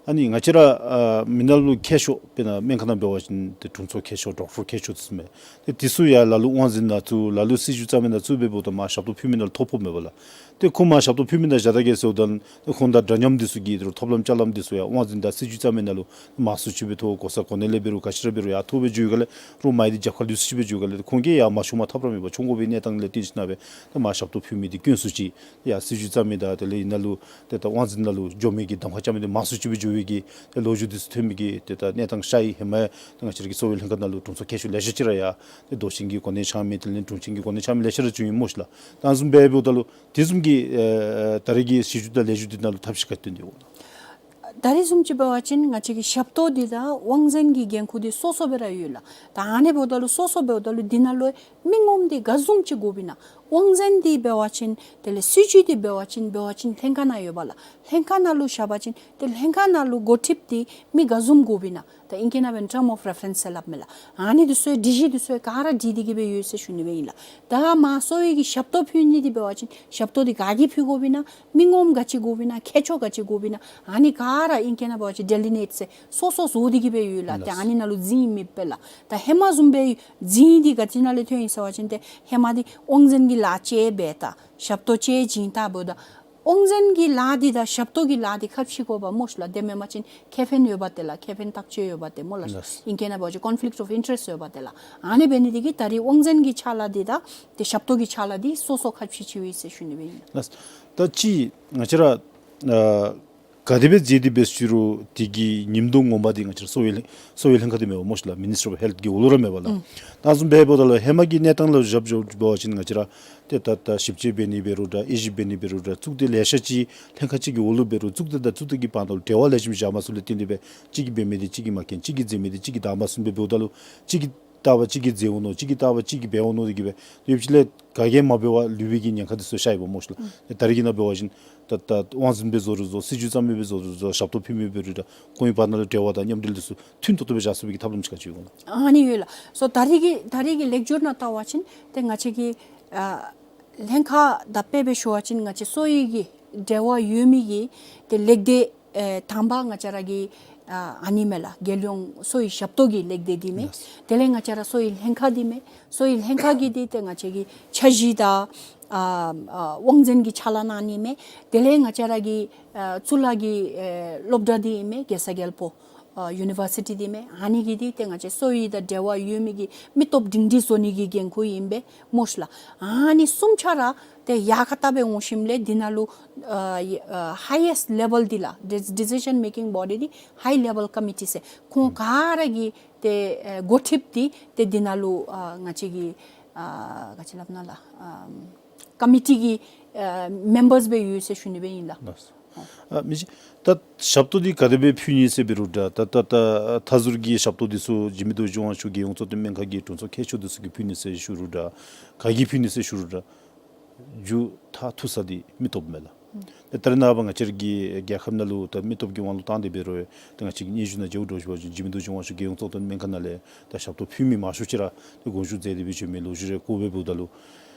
ཨ་ནི་ང་བཅས་ར་ཨ་མི་ནང་ལུ་མཁས་མཆོག་དཔེར་ན་སྨན་ཁང་ནང་འབད་བ་ཅིན་ཏེ་དྲུང་འཚོ་མཁས་མཆོག་ཌོག་ཊར་མཁས་མཆོག་འདི་ཚུ་མས། ཏེ་འདི་ཚུ་ཡང་ལ་ལུ་དབང་འཛིན་ནང་བཙུགས་ལ་ལུ་སྲིད་བྱུས་བརྩམ་མི་ནང་བཙུགས་སྦེ་འབདཝ་ད་མར་ཞབས་ཏོག་ཕུལ་མི་ནང་ལུ་ཐོ་ཕོགཔ་མས་པ་ལགས། ཏེ་ཁོང་མར་ཞབས་ཏོག་ཕུལ་མི་ནང་བཞག་ད་གེ་ཟེརཝ་ད་ཏེ་ཁོང་དང་འདྲ་མཉམ་འདི་ཚུ་གིས་ཏེ་ཐོབ་ལམ་ཅ་ལམ་འདི་ཚུ་ཡང་དབང་འཛིན་དང་སྲིད་བྱུས་བརྩམ་མི་ནང་ལུ་མང་སུ་ཅིག་སྦེ་ཐོབ། གོ་ས་གོ་གནས་ལས་འབད་རུང་ག་ཅི་ར་འབད་རུང་ཡར་ཐོབ་སྦེ་འགྱོ་ཡི་ག་ལས་རོགས་མ་ཡི་འདི་རྒྱབ་ཁར་ལུས་སུ་ཅིག་སྦེ་འགྱོ་ཡི་ག་ལས་ཏེ་ཁོང་གིས་ཡང་མ་ཤོང་མ་ཐབས་ར་མེད་པར་མཆོང་དགོ་པའི་གནས་སྟངས་ལས་བརྟེན་ཞིན་ན་སྦེ་ཏེ་མར་ཞབས་ཏོག་ཕུལ་མི་འདི་དཀོན་སུ་ཅིག་ཡར་སྲིད་བྱུས་བརྩམ་མི་དང་དེ་ལས་ཨ་ནཱ་ལུ་ཏེ་ད་དབང་འཛིན་ནང་ལུ་འགྱོ་མི་གི་གདམ་ཁ་རྐྱབ་མི་འདི་མང་སུ་ཅིག་སྦེ་འགྱོ་བའི་གི་ཏེ་ལོ་རྒྱུས་འདི་ཚུ་ཐོན་མི་གི་ཏེ་ད་གནས་སྟངས་ཤར་ཡི། ཧེ་མ་ཏེ་ང་བཅས་ར་གི་གསོ་བའི་ལྷན་ཁག་ནང་ལུ་དྲུང་འཚོ་མཁས་མཆོག་ལེ་ཤ་ཅིག་ར་ཡར་ཏེ་མདོ་ཆེན་གྱི་གོ་གནས་འཆང་མི་དེ་ལས་དྲུང་ཆེན་གྱི་གོ་གནས་འཆང་མི་ལེ་ཤ་ར་བྱུང་ཡི་སྨོ་ཤི་ལགས། ད་ཨ་ནི་བཟུམ་སྦེ་འབདཝ་ད་ལུ་དེ་བཟུམ་གྱི་ཨེ་ད་རེས་ཀྱི་གཞི་སྒྱུར་དང་ལེགས་སྒྱུར་འདི་ནང་ལུ་ཐབས་ཤེས་ག་ཅི་བཏོན་ཏེ་ཡོད་ག། ད་རེས་བཟུམ་ཅིག་འབད་བ་ཅིན་ང་བཅས་ཀྱི་ཞབས་ཏོག་འདི་དང་དབང་འཛིན་གྱི་འགན་ཁུར་འདི་སོ་སོ་སྦེ་ར་ཡོད་ལགས། ད་ཨ་ནི་འབདཝ་ད་ལུ་སོ་སོ་འབདཝ་ད་ལུ་འདི་ནང་ལུ་མི་ངོམ་འདི་ག་བཟུམ་ཅིག་དགོཔ་ཨིན་ན། དབང་འཛིན་འདི་འབད་བ་ཅིན་དེ་ལས་སྲིད་བྱུས་འདི་འབད་བ་ཅིན་འབད་བ་ཅིན་ལྷན་ཁག་ནང་ཡོད་པ་ལགས། ལྷན་ཁག་ནང་ལུ་བཞག་པ་ཅིན་ཏེ་ལྷན་ཁག་ནང་ལུ་འགོ་ཁྲིདཔ་འདི་མི་ག་བཟུམ་དགོཔ་ཨིན་ན། ད་ཨིང་སྐད་ནང་སྦེ་term of reference ཟེར་སླབ་མས་ལགས། ཨ་ནི་འདི་ཚུ་སྒྲིག་གཞི་འདི་ཚུ་ག་ར་སྒྲིག་སྟེ་གིས་སྦེ་ཡོད་ཟེར་ཞུ་ནི་སྦེ་ཨིན་ལགས། ད་མར་གསོ་བའི་གི་ཞབས་ཏོག་ཕུལ་ནི་འདི་འབད་བ་ཅིན་ཞབས་ཏོག་འདི་ག་གིས་ཕུལ་དགོཔ་ཨིན་ན། མི་ངོམ་ག་ཅི་དགོཔ་ཨིན་ན། མཁས་མཆོག་ག་ཅི་དགོཔ་ཨིན་ན། ཨ་ནི་ག་ར་ཨིང་སྐད་ནང་འབད་བ་ཅིན་delineate ཟེར་སོ་སོ་བཟོ་སྟེ་གིས་སྦེ་ཡོད་ལགས། ཏེ་ཨ་ནི་ནང་ལུ་འཛིན་མེད་པས་ལགས། ད་ཧེ་མ་བཟུམ་སྦེ་འཛིན་འདི་ག་ཅི་ནང་ལས་ཐོན་ཡི་ཟེར་བ་ཅིན་ཏེ་ཧེ་མ་འདི་དབང་འཛིན་གྱི་ལཱ་ཅིག་འབད་ད་ཞབས་ཏོག་ཅིག་བྱིན་ད་འབདཝ་ད་དབང་འཛིན་གྱི་ལཱ་འདི་དང་ཞབས་ཏོག་གི་ལཱ་འདི་ཁ་ཕྱེ་དགོ་པས་སྨོ་ཤི་ལགས། དེ་མེན་པ་ཅིན་ཁེ་ཕན་ཡོདཔ་ཏེ་ལགས། ཁེ་ཕན་ཐག་ཆོད་ཡོདཔ་ཏེ་སྨོ་ལགས། ལགས། ཨིང་སྐད་ནང་འབད་བ་ཅིན་conflict of interest ཡོདཔ་ཏེ་ལགས། ཨ་ནི་འབད་ནི་འདི་གིས་ད་རེས་དབང་འཛིན་གྱི་ཕྱག་ལཱ་འདི་དང་ཏེ་ཞབས་ཏོག་གི་ཕྱག་ལཱ་འདི་སོ་སོ་ཁ་ཕྱེ་ཕྱེཝ་ཨིན་ཟེར་ཞུ་ནི་སྦེ་ཨིན། ལགས། ད་ཅི་ང་བཅས་ར་ཨ་ག་དེ་སྦེ་མཛད་དེ་འབད་ཞུ་རུང་དེ་གི་ཉིནམ་དུ་ངོ་མ་འདི་ང་བཅས་ར་གསོ་བའི་ལྷན་གསོ་བའི་ལྷན་ཁག་འདི་མེན་པ་སྨོ་ཤི་ལགས། Ministry of Health གི་འོག་ལུ་ར་མེན་པ་ལགས། ཨུམ། ད་ཨ་ནི་བཟུམ་སྦེ་འབདཝ་ད་ལུ་ཧེ་མ་གི་གནས་སྟངས་ལུ་བཞག་བཞག་འབད་བ་ཅིན་ང་བཅས་ར་ཏེ་ད་ད་ཞིབ་དཔྱད་འབད་ནི་འབད་རུང་འདྲ་དབྱེ་ཞིབ་འབད་ནི་འབད་རུང་འདྲ་གཙུག་སྡེ་ལེ་ཤ་ཅིག་ལྷན་ཁག་ཅིག་གི་འོག་ལུ་འབད་རུང་གཙུག་སྡེ་དང་གཙུག་སྡེ་གི་བར་ན་ལུ་འབྲེལ་བ་ལེགས་ཤོམ་བཞག་མ་ཚུགསཔ་ལས་བརྟེན་ཏེ་སྦེ་གཅིག་གིས་འབད་མི་འདི་གཅིག་གིས་མ་མཁྱེན། གཅིག་གིས་མཛད་མི་འདི་གཅིག་གིས་བདའ་མ་ཚུགས་པས། འབདཝ་ད་ལུ་གཅིག་གིས་བལྟ་བ་གཅིག་གིས་མཛད་འོང་མནོ། གཅིག་གིས་བལྟ་བ་གཅིག་གིས་འབད་འོང་མནོ་སྟེ་གིས་སྦེ་ཡོདཔ་ཅིག་ལས་ག་གིས་མ་འབད་བར་ལུས་པའི་གི་ཉེན་ཁ་འདི་ཚུ་ཤར་ཡི་པ་སྨོ་ཤི་ལགས། ཨུམ། ད་རེས་ཀྱི་ནང་འབད་བ་ཅིན་ད་ད་དབང་འཛིན་སྦེ་བཟོ་རུང་བཟོ་སྲིད་བྱུས་བརྩམ་མི་སྦེ་བཟོ་རུང་བཟོ་ཞབས་ཏོག་ཕུལ་མི་འབད་རུང་འདྲ་ཁོང་གི་བར་ན་ལུ་འབྲེལ་བ་དང་མཉམ་འབྲེལ་འདི་ཚུ་མཐུན་ཏོག་ཏོ་སྦེ་བཞག་ཚུགས་པའི་གི་ཐབས་ལམ་ཅིག་ག་ཅི་ཡོད་ག་ལགས། ཨ་ནི་ཡོད་ལགས། སོ་ད་རེས་ཀྱི་ད་རེས་ཀྱི་ལེགས་སྒྱུར་ནང་བལྟ་བ་ཅིན་ཏེ་ང་བཅས་ཀྱི་ཨ་ལྷན་ཁག་དང་དཔེ་སྦེ་ཞུ་བ་ཅིན་ང་བཅས་གསོ་བའི་གི་འབྲེལ་བ་ཡོད་མི་གི་ཏེ་ལེགས་སྡེ་ཨེ་དང་པ་ང་བཅས་ར་གི་ཨ་ཨ་ནི་མས་ལགས། རྒྱལ་ཡོངས་གསོ་བའི་ཞབས་ཏོག་གི་ལེགས་སྡེ་འདི་མས། ལགས། དེ་ལས་ང་བཅས་ར་གསོ་བའི་ལྷན་ཁག་འདི་མས། གསོ་བའི་ལྷན་ཁག་གི་འདི་ཏེ་ང་བཅས་ཀྱི་འཆར་གཞི་དང་ཨ་ཨ་དབང་འཛིན་གྱི་ཕྱག་ལཱ་གནང་ནི་མས། དེ་ལས་ང་བཅས་ར་གི་ཨ་གཙུག་ལག་གི་ཨེ་སློབ་གྲྭ་འདི་མས། རྒྱལ་ས་རྒྱལ་པོ་ཨ་ཡུ་ནི་བར་སི་ཊི་འདི་མས། ཨ་ནི་གི་འདི་ཏེ་ང་བཅས་གསོ་བའི་དང་འབྲེལ་བ་ཡོད་མི་གི་མི་སྟོབས་སྒྲིང་སྒྲི་བཟོ་ནི་གི་འགན་ཁུར་ཨིན་པས་སྨོ་ཤི་ལགས། ཨ་ནི་གསུམ་ཆ་ར་ཏེ་ཡར་ཁ་ལྟ་སྦེ་འོང་ཞིནམ་ལས་འདི་ནང་ལུ་ཨ་ཡ་ཨ་highest level འདི་ལགས་ཌི་ཌི་སི་ཤཱན་མེ་ཀིང་བོ་ཌི་འདི་ཧའི་ལེ་ཝལ་ཀོ་མི་ཊི་ཟེར་ཁོང་ག་ར་གི་ཏེ་ཨ་འགོ་ཁྲིདཔ་འདི་ཏེ་འདི་ནང་ལུ་ཨ་ང་བཅས་ཀྱི་ཨ་ག་ཅི་སླབ་ན་ལགས་ཨ་ཀོ་མི་ཊི་གི་ཨ་མེམ་བརསི་སྦེ་ཡོད་ཟེར་ཞུ་ནི་སྦེ་ཨིན་ལགས། ལགས། ཨ་མི་རྗེ་ད་ཞབས་ཏོག་འདི་ག་དེ་སྦེ་ཕུལ་ནི་ཟེར་འབད་རུང་འདྲ་ད་ད་ད་མཐའ་ཟུར་གྱི་ཞབས་ཏོག་འདི་ཚུ་འཇིགས་མེད་རྡོ་རྗེ་དབང་ཕྱུག་རྒྱལ་ཡོངས་གཙོ་བསྟེན་སྨན་ཁང་གི་དྲུང་འཚོ་མཁས་མཆོག་འདི་ཚུ་གིས་ཕུལ་ནི་ཟེར་ཞུ་རུང་འདྲ་ག་གིས་ཕུལ་ནི་ཟེར་ཞུ་རུང་འདྲ་མཇུག་མཐར་ཐུག་ས་འདི་མི་སྟོབས་མས་ལགས། ཨུམ། ད་རེས་ནངས་པ་ང་བཅས་ར་གི་རྒྱལ་ཁབ་ནང་ལུ་ད་མི་སྟོབས་ཀྱི་དབང་ལུ་བཏང་སྟེ་འབད་རུང་ད་ང་བཅས་ཀྱི་སྙན་ཞུ་ནང་མཇལཝ་འདྲཝ་ཅིག་འབད་བ་ཅིན་འཇིགས་མེད་རྡོ་རྗེ་དབང་ཕྱུག་རྒྱལ་ཡོངས་གཙོ་བསྟེན་སྨན་ཁང་ནང་ལས་ད་ཞབས་ཏོག་ཕུལ་མི་མང་ཤོས་ཅིག་ར་ད་དགོངས་ཞུ་མཛད་དེ་སྦེ་བྱོན་མི་ལོ་རྒྱུས་རེ་གོཝ་སྦེ་འབདཝ་ད་ལུ་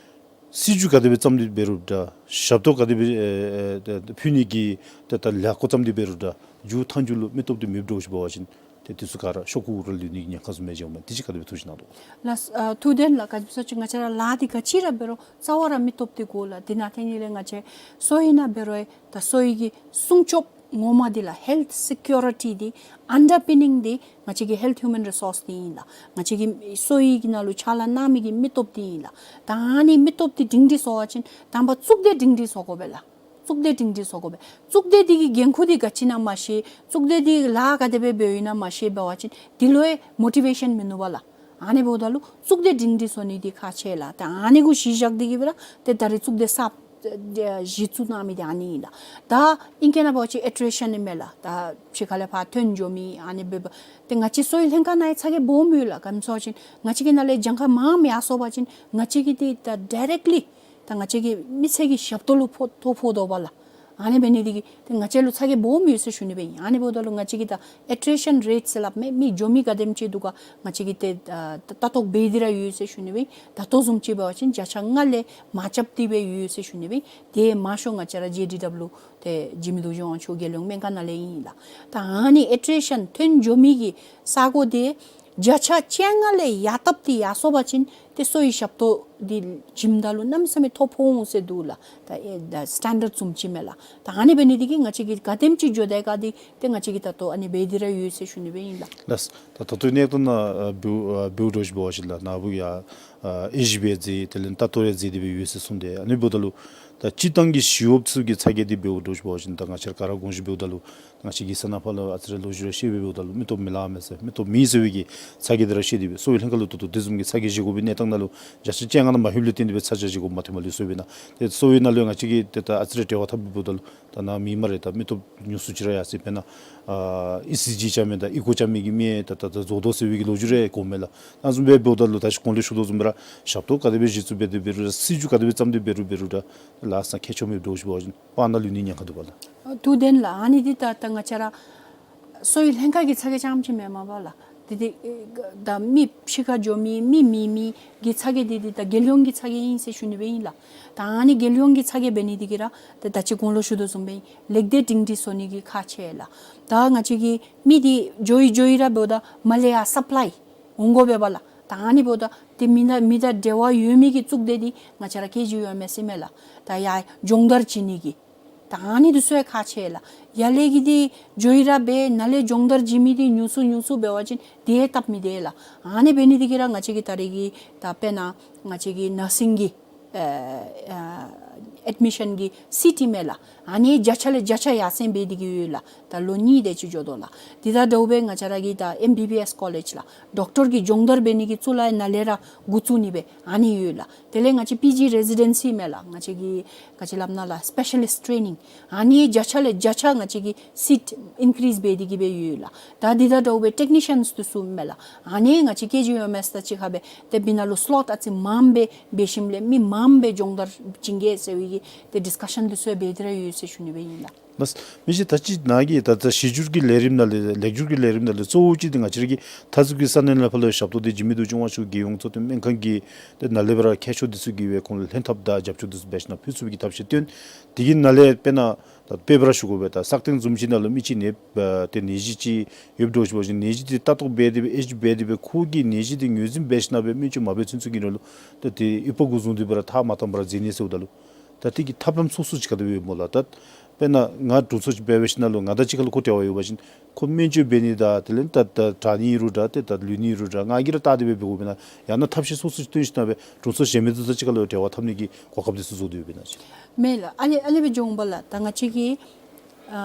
སྲིད་བྱུས་ག་དེ་སྦེ་བརྩམས་ཏེ་འབད་རུང་འདྲ་ཞབས་ཏོག་ག་དེ་སྦེ་ཨེ་ཨེ་ཕུལ་ནི་གི་ད་ད་ལས་འགུལ་བརྩམས་ཏེ་འབད་རུང་འདྲ་མཇུག་མཐའ་མཇུག་ལུ་མི་སྟོབས་འདི་མེདཔ་འདྲཝ་ཅིག་འབད་བ་ཅིན་ཏེ་འདི་ཚུ་ག་ར་ཤོག་ཀུ་ར་ལུས་ནི་གི་ཉེན་ཁ་བཟུམ་མས་ཟེར་མས། དེ་ཅིག་ག་དེ་སྦེ་ཐུགས་བཞེད་གནང་དོ། ལགས། ཨ་ཐུགས་བདེན་ལགས། ག་ཅི་སྨོ་ཟེར་བ་ཅིན་ང་བཅས་ར་ལཱ་འདི་ག་ཅི་ར་འབད་རུང་རྩ་བ་ར་མི་སྟོབས་འདི་དགོ་ལགས། དེ་ནང་ཐད་ནི་ལས་ང་བཅས་གསོ་བའི་ནང་འབད་རུང་ད་གསོ་བའི་གི་སྲུང་སྐྱོབ་ངོ་མ་འདི་ལགས་ཧེལཐ་སི་ཀུ་རི་ཊི་འདི་ཨན་ཌར་པི་ནིང་འདི་ང་བཅས་ཀྱི་ཧེལཐ་ཧིའུ་མེན་རི་སོརསི་འདི་ཨིན་ལགས། ང་བཅས་ཀྱི་གསོ་བའི་གི་ནང་ལུ་ཕྱག་ལཱ་གནང་མི་གི་མི་སྟོབས་འདི་ཨིན་ལགས། ད་ཨ་ནི་མི་སྟོབས་འདི་སྒྲིང་སྒྲི་བཟོ་བ་ཅིན་དང་པ་གཙུག་སྡེ་སྒྲིང་སྒྲི་བཟོ་དགོ་པས་ལགས། གཙུག་སྡེ་སྒྲིང་སྒྲི་བཟོ་དགོ་པས། གཙུག་སྡེ་འདི་གི་འགན་ཁུར་འདི་ག་ཅི་ཨིན་ན་མ་ཤེས། གཙུག་སྡེ་འདི་གི་ལཱ་ག་དེ་སྦེ་འབདཝ་ཨིན་ན་མ་ཤེས་འབད་བ་ཅིན་འདི་ལུ་ཡང་མོ་ཊི་ཝེ་ཤཱན་མིན་ནུག་པ་ལགས། ཨ་ནི་འབདཝ་ད་ལུ་གཙུག་སྡེ་སྒྲིང་སྒྲི་བཟོ་ནི་འདི་ཁག་ཆེ་ལགས། ད་ཨ་ནི་གུ་གཞི་བཞག་སྟེ་གིས་སྦེ་ར་ཏེ་ད་རེས་གཙུག་སྡེ་གསརཔ་ གཞི་བཙུགས་གནང་མི་འདི་ཨ་ནི་ཨིན་ལགས། ད་ཨིང་སྐད་ནང་འབད་བ་ཅིན་ཨེ་ཊི་རི་ཤན་ཨིན་མས་ལགས། ད་ཕྱི་ཁ་ལས་ཕར་ཐོན་འགྱོ་མི་ཨ་ནི་འབདཝ་ད་ང་བཅས་གསོ་བའི་ལྷན་ཁག་ནང་ཡང་ཚ་གྱང་སྦོམ་ཡོད་ལགས། ག་ཅི་སྨོ་ཟེར་བ་ཅིན་ང་བཅས་ཀྱི་ནང་ལས་གྱངས་ཁ་མངམ་ཡར་སོང་པ་ཅིན་ང་བཅས་ཀྱི་འདི་ད་ཌའི་རེཀ་ལི་ད་ང་བཅས་ཀྱི་མི་ཚེ་གི་ཞབས་ཏོག་ལུ་ཕོག་ཐོ་ཕོག་དོ་བ་ལགས། ཨ་ནི་འབད་ནི་འདི་གིས་ཏེ་ང་བཅས་ལུ་ཚ་གྱང་སྦོམ་ཡོད་ཟེར་ཞུ་ནི་སྦེ་ཨིན། ཨ་ནི་འབདཝ་ད་ལུ་ང་བཅས་ཀྱི་ད་ཨེ་ཊི་རི་ཤན་རེཊ་ཟེར་སླབ་མི་མི་འགྱོ་མི་ག་དེམ་ཅིག་འདུག་ག་ང་བཅས་ཀྱིས་ཏེ་ཨ་ལྟ་རྟོག་འབད་དེ་ར་ཡོད་ཟེར་ཞུ་ནི་སྦེ་ཨིན། ད་ལྟོ་བཟུམ་ཅིག་འབད་བ་ཅིན་བརྒྱ་ཆ་ལྔ་ལས་མར་རྐྱབ་སྟེ་སྦེ་ཡོད་ཟེར་ཞུ་ནི་སྦེ་ཨིན། ཏེ་མང་ཤོས་ང་བཅས་ར་ཇེ་ཌི་ཌབ་ལིའུ་ཏེ་འཇིགས་མེད་རྡོ་རྗེ་དབང་ཕྱུག་རྒྱལ་ཡོངས་སྨན་ཁང་ནང་ལས་ཨིན་ལགས། ད་ཨ་ནི་ཨེ་ཊི་རི་ཤན་ཐོན་འགྱོ་མི་གི་ས་གོ་འདི་བརྒྱ་ཆ་བཅོ་ལྔ་ལས་ཡར་བཏབ་སྟེ་ཡར་སོང་པ་ཅིན་ཏེ་གསོ་བའི་ཞབས་ཏོག་འདི་བྱིནམ་ད་ལུ་གནམ་མེད་ས་མེད་ཐོ་ཕོག་འོང་ཟེར་འདུག་ལགས། ད་ཨེ་ད་སི་ཊེན་ཌརཌ་བཟུམ་ཅིག་མས་ལགས། ད་ཨ་ནི་འབད་ནི་འདི་གིས་ང་བཅས་ཀྱིས་ག་དེམ་ཅིག་འགྱོ་དེ་ག་འདི་ཏེ་ང་བཅས་ཀྱིས་ད་ལྟོ་ཨ་ནི་འབད་དེ་ར་ཡོད་ཟེར་ཞུ་ནི་སྦེ་ཨིན་ལགས། ལགས། ད་ད་ལྟོའི་གནས་སྟངས་ནང་ཨ་འབདཝ་ཨ་འབདཝ་འདྲཝ་ཅིག་འབད་བ་ཅིན་ལགས་ནཱ་བུ་ཡང་ཨ་ཨེ་ཞིབ་ཡང་མཛད་དེ་ལས་ལྟ་རྟོག་ཡང་མཛད་དེ་སྦེ་ཡོད་ཟེར་གསུངས་ཏེ། ཨ་ནི་འབདཝ་ད་ལུ་ད་སྤྱིར་བཏང་གི་ཞི་གཡོགཔ་ཚུ་གི་ཚ་གྱང་འདི་འབདཝ་འདྲཝ་ཅིག་འབད་བ་ཅིན་ད་ང་བཅས་ར་ག་ར་དགོངས་ཞུ་འབདཝ་ད་ལུ་ང་བཅས་ཀྱིས་ས་ནང་ཕར་ལུ་ཨ་ཙི་རེ་ལོ་རྒྱུས་རེ་བཤད་སྦེ་འབདཝ་ད་ལུ་མི་སྟོབས་མི་ལང་མས་ཟེར་མི་སྟོབས་མེད་ཟེར་བའི་གི་ཚ་གྱང་འདི་ར་བཤད་དེ་སྦེ་གསོ་བའི་ལྷན་ཁག་ལུ་ད་ལྟོ་དེ་བཟུམ་གྱི་ཚ་གྱང་བཞེས་དགོ་པའི་གནས་སྟངས་ནང་ལུ་བརྒྱ་ཆ་བཅོ་ལྔ་ནང་མ་ལྷོདཔ་ལས་བརྟེན་ཏེ་སྦེ་ཚ་གྱང་བཞེས་དགོཔ་མ་ཐོནམ་ལུ་གསོ་བའི་ནང་ཏེ་གསོ་བའི་ནང་ལུ་ང་བཅས་ཀྱིས་ཏེ་ད་ཨ་ཙི་རེ་འབྲེལ་བ་འཐབ་སྦེ་འབདཝ་ད་ལུ་ད་ནཱ་མེད་སྨ་རེ། ད་མི་སྟོབས་ཉུང་སུ་ཅིག་ར་ཡར་སོང་ཡི། དཔེར་ན་ཨ་ཨི་སི་ཇི་རྐྱབ་མི་དང་ཨི་ཀོ་རྐྱབ་མི་གི་མི་ད་ད་ད་རྫོགས་དོ་ཟེར་བའི་གི་ལོ་རྒྱུས་རེ་གོཝ་མས་ལགས། ཨ་ནི་བཟུམ་སྦེ་འབདཝ་ད་ལུ་ད་ཅི་གོང་ལུ་ཞུ་དོ་བཟུམ་སྦེ་ར་ཞབས་ཏོག་ག་དེ་སྦེ་གཞི་བཙུགས་འབད་དེ་འབད་རུང་ར་སྲིད་བྱུས་ག་དེ་སྦེ་བརྩམས་ཏེ་འབད་རུང་འབད་རུང་ར་ལཱ་ས་ཁྱད་ཆོས་མེདཔ་འདྲཝ་ཅིག་འབད་བ་ཅིན་དཔའ་ནང་ལུས་ནི་ཉེན་ཁ་འདུག་པ་ལགས། ཨ་ཐུགས་བདེན་ལགས། ཨ་ནི་འདི་ད་ད་ང་བཅས་ར་གསོ་བའི་ལྷན་ཁག་གི་ཚ་གྱང་རྐྱངམ་ཅིག་མེན་མས་པ་ལགས། འདི་འདི་ཨེ་ད་མི་ཕྱི་ཁར་འགྱོ་མི་མི་མེད་མི་གི་ཚ་གྱང་འདི་འདི་ད་རྒྱལ་ཡོངས་ཀྱི་ཚ་གྱང་ཨིན་ཟེར་ཞུ་ནི་སྦེ་ཨིན་ལགས། ད་ཨ་ནི་རྒྱལ་ཡོངས་ཀྱི་ཚ་གྱང་འབད་ནི་འདི་གིས་ར་ད་ད་ཅི་གོང་ལུ་ཞུ་དོ་བཟུམ་སྦེ་ལེགས་སྡེ་སྒྲིང་སྒྲི་བཟོ་ནི་གི་ཁག་ཆེ་ལགས། ད་ང་བཅས་ཀྱི་མི་འདི་འགྱོ་ཡི་འགྱོ་ཡི་ར་འབདཝ་ད་མར་ལས་ཡར་སབ་ལའི་འོང་དགོ་པས་པ་ལགས། ད་ཨ་ནི་འབདཝ་ད་ཏེ་མི་ནང་མི་དང་འབྲེལ་བ་ཡོད་མི་གི་གཙུག་སྡེ་འདི་ང་བཅས་ར་ཀེ་ཇི་ཡུ་ཨེམ་ཨེས་ཨིན་མས་ལགས། ད་ཡར་སྦྱོང་བརྡར་བྱིན་ནི་གི་ད་ཨ་ནི་འདི་ཚུ་ཡང་ཁག་ཆེ་ལགས། ཡར་ལས་ཀྱི་འདི་འགྱོ་ཡི་ར་འབད་ནཱ་ལས་སྦྱོང་བརྡར་བྱིན་མི་འདི་ཉུང་སུ་ཉུང་སུ་འབད་བ་ཅིན་འདི་ཡང་སྟབས་མི་བདེ་ལགས། ཨ་ནི་འབད་ནི་འདི་གིས་ར་ང་བཅས་ཀྱི་ད་རེས་ཀྱི་ད་དཔེར་ན་ང་བཅས་ཀྱི་ནར་སིང་གི་ཨ་ཨ་ཨེཌ་མི་ཤཱན་གྱི་སི་ཊི་མས་ལགས། ཨ་ནི་བརྒྱ་ཆ་ལས་བརྒྱ་ཆ་ཡར་སེང་འབད་དེ་གི་ཡོད་ལགས། ད་ལོ་གཉིས་དེ་ཅིག་འགྱོ་དོ་ལགས། འདི་དང་འདྲཝ་སྦེ་ང་བཅས་ར་གི་ད་ཨེམ་བི་བི་ཨེས་ཀོ་ལེཇ་ལགས། ཌོག་ཊར་གྱི་སྦྱོང་བརྡར་འབད་ནི་གི་གཙུག་ལག་ནཱ་ལས་ར་འགོ་བཙུགས་ནི་སྦེ་ཨ་ནི་ཡོད་ལགས། དེ་ལས་ང་བཅས་པི་ཇི་རེ་ཟི་ཌེན་སི་མས་ལགས། ང་བཅས་ཀྱི་ག་ཅི་སླབ་ན་ལགས་སི་པེ་ཤ་ལིསཊ་ཊེ་ནིང་ཨ་ནི་བརྒྱ་ཆ་ལས་བརྒྱ་ཆ་ང་བཅས་ཀྱི་སིཊ་ཨིན་ཀི་རིསི་འབད་དེ་གི་སྦེ་ཡོད་ལགས། ད་འདི་དང་འདྲཝ་སྦེ་ཊེག་ནི་ཤཱནསི་འདི་ཚུ་མས་ལགས། ཨ་ནི་ང་བཅས་ཀེ་ཇི་ཡུ་ཨེམ་ཨེས་དང་གཅིག་ཁར་སྦེ་ཏེ་འབདན་ལུ་སི་ལོཊ་ཨ་ཙི་མངམ་སྦེ་འབད་ཞིནམ་ལས་མི་མངམ་སྦེ་སྦྱོང་བརྡར་བྱིན་གེ་ཟེར་བའི་གི་ཏེ་ཌིསི་ཀ་ཤཱན་འདི་ཚུ་ཡང་འབད་དེ་ར་ཡོད་ཟེར་ཞུ་ནི་སྦེ་ཨིན་ལགས། ལགས། མི་རྗེ་ད་ཅི་ནཱ་གི་ད་ད་གཞི་བསྒྱུར་གྱི་ལས་རིམ་ནང་ལས་ལེགས་བསྒྱུར་གྱི་ལས་རིམ་ནང་ལས་གཙོ་བོ་ཅིག་འདི་ང་བཅས་ར་གི་མཐའ་ཟུར་གྱི་ས་གནས་ནང་ཕར་ལུ་ཞབས་ཏོག་འདི་འཇིགས་མེད་རྡོ་རྗེ་དབང་ཕྱུག་རྒྱལ་ཡོངས་གཙོ་བསྟེན་སྨན་ཁང་གི་ཏེ་ནཱ་ལས་འབད་ར་མཁས་མཆོག་འདི་ཚུ་གིས་སྦེ་ཁོང་ལུ་ལྷན་ཐབས་དང་རྒྱབ་སྐྱོར་འདི་ཚུ་འབད་ཞིན་ན་ཕུལ་ཚུགས་པའི་གི་ཐབས་ཤེས་བཏོན། དེ་གི་ནང་ལས་དཔེར་ན་ད་དཔེ་འབད་ར་ཞུ་དགོ་པས། ད་སག་སྟེང་བཟུམ་ཅིག་ནང་ལུ་མི་ཅིག་ནད་ཨ་ཏེ་ནད་གཞི་ཅིག་ཡོདཔ་འདྲཝ་ཅིག་འབད་བ་ཅིན་ནད་གཞི་འདི་ལྟ་རྟོག་འབད་དེ་སྦེ་ཨེ་ཅི་འབད་དེ་སྦེ་ཁོ་གི་ནད་གཞི་འདི་ངོས་འཛིན་འབད་ཞིན་ན་སྦེ་སྨན་བཅོས་མ་འབད་ཚུན་ཚོད་ཀྱི་ནང་ལུ་ད་ཏེ་ཡུདཔ་འགོ་བཟུང་སྟེ་འབད་ར་ཐག་མ་བཏངམ་པར་འཛེགས་ནི་ཟེརཝ་ད་ལུ་ད་དེ་གི་ཐབས་ལམ་སོ་སོ་ཅིག་ག་དེ་སྦེ་ཡོདཔ་སྨོ་ལགས། ད་དཔེར་ན་ང་དྲུང་འཚོ་ཅིག་འབད་བ་ཅིན་ནཱ་ལུ་ང་དང་གཅིག་ཁར་ལུ་ཁོ་འབྲེལ་བ་ཡོད་པ་ཅིན་ཁོ་སྨན་བཅོས་འབད་ནི་དང་དེ་ལས་ད་ད་དྲག་ནི་ཨིན་རུང་འདྲ་ཏེ་ད་ལུས་ནི་ཨིན་རུང་འདྲ་ང་གིས་ར་བལྟ་སྟེ་སྦེ་འབད་དགོཔ་ཨིན་ན། ཡང་ན་ཐབས་ཤེས་སོ་སོ་ཅིག་བཏོན་ཞིན་ན་སྦེ་དྲུང་འཚོ་གཞན་མི་དང་གཅིག་ཁར་ལུ་འབྲེལ་བ་འཐབ་ནི་གི་གོ་སྐབས་འདི་ཚུ་བཟོ་སྟེ་ཡོདཔ་ཨིན་ན་ཅིག། མེད་ལགས། ཨ་ནི་ཨ་ནི་སྦེ་འགྱོ་འོང་པ་ལགས། ད་ང་བཅས་ཀྱིས་ཨ་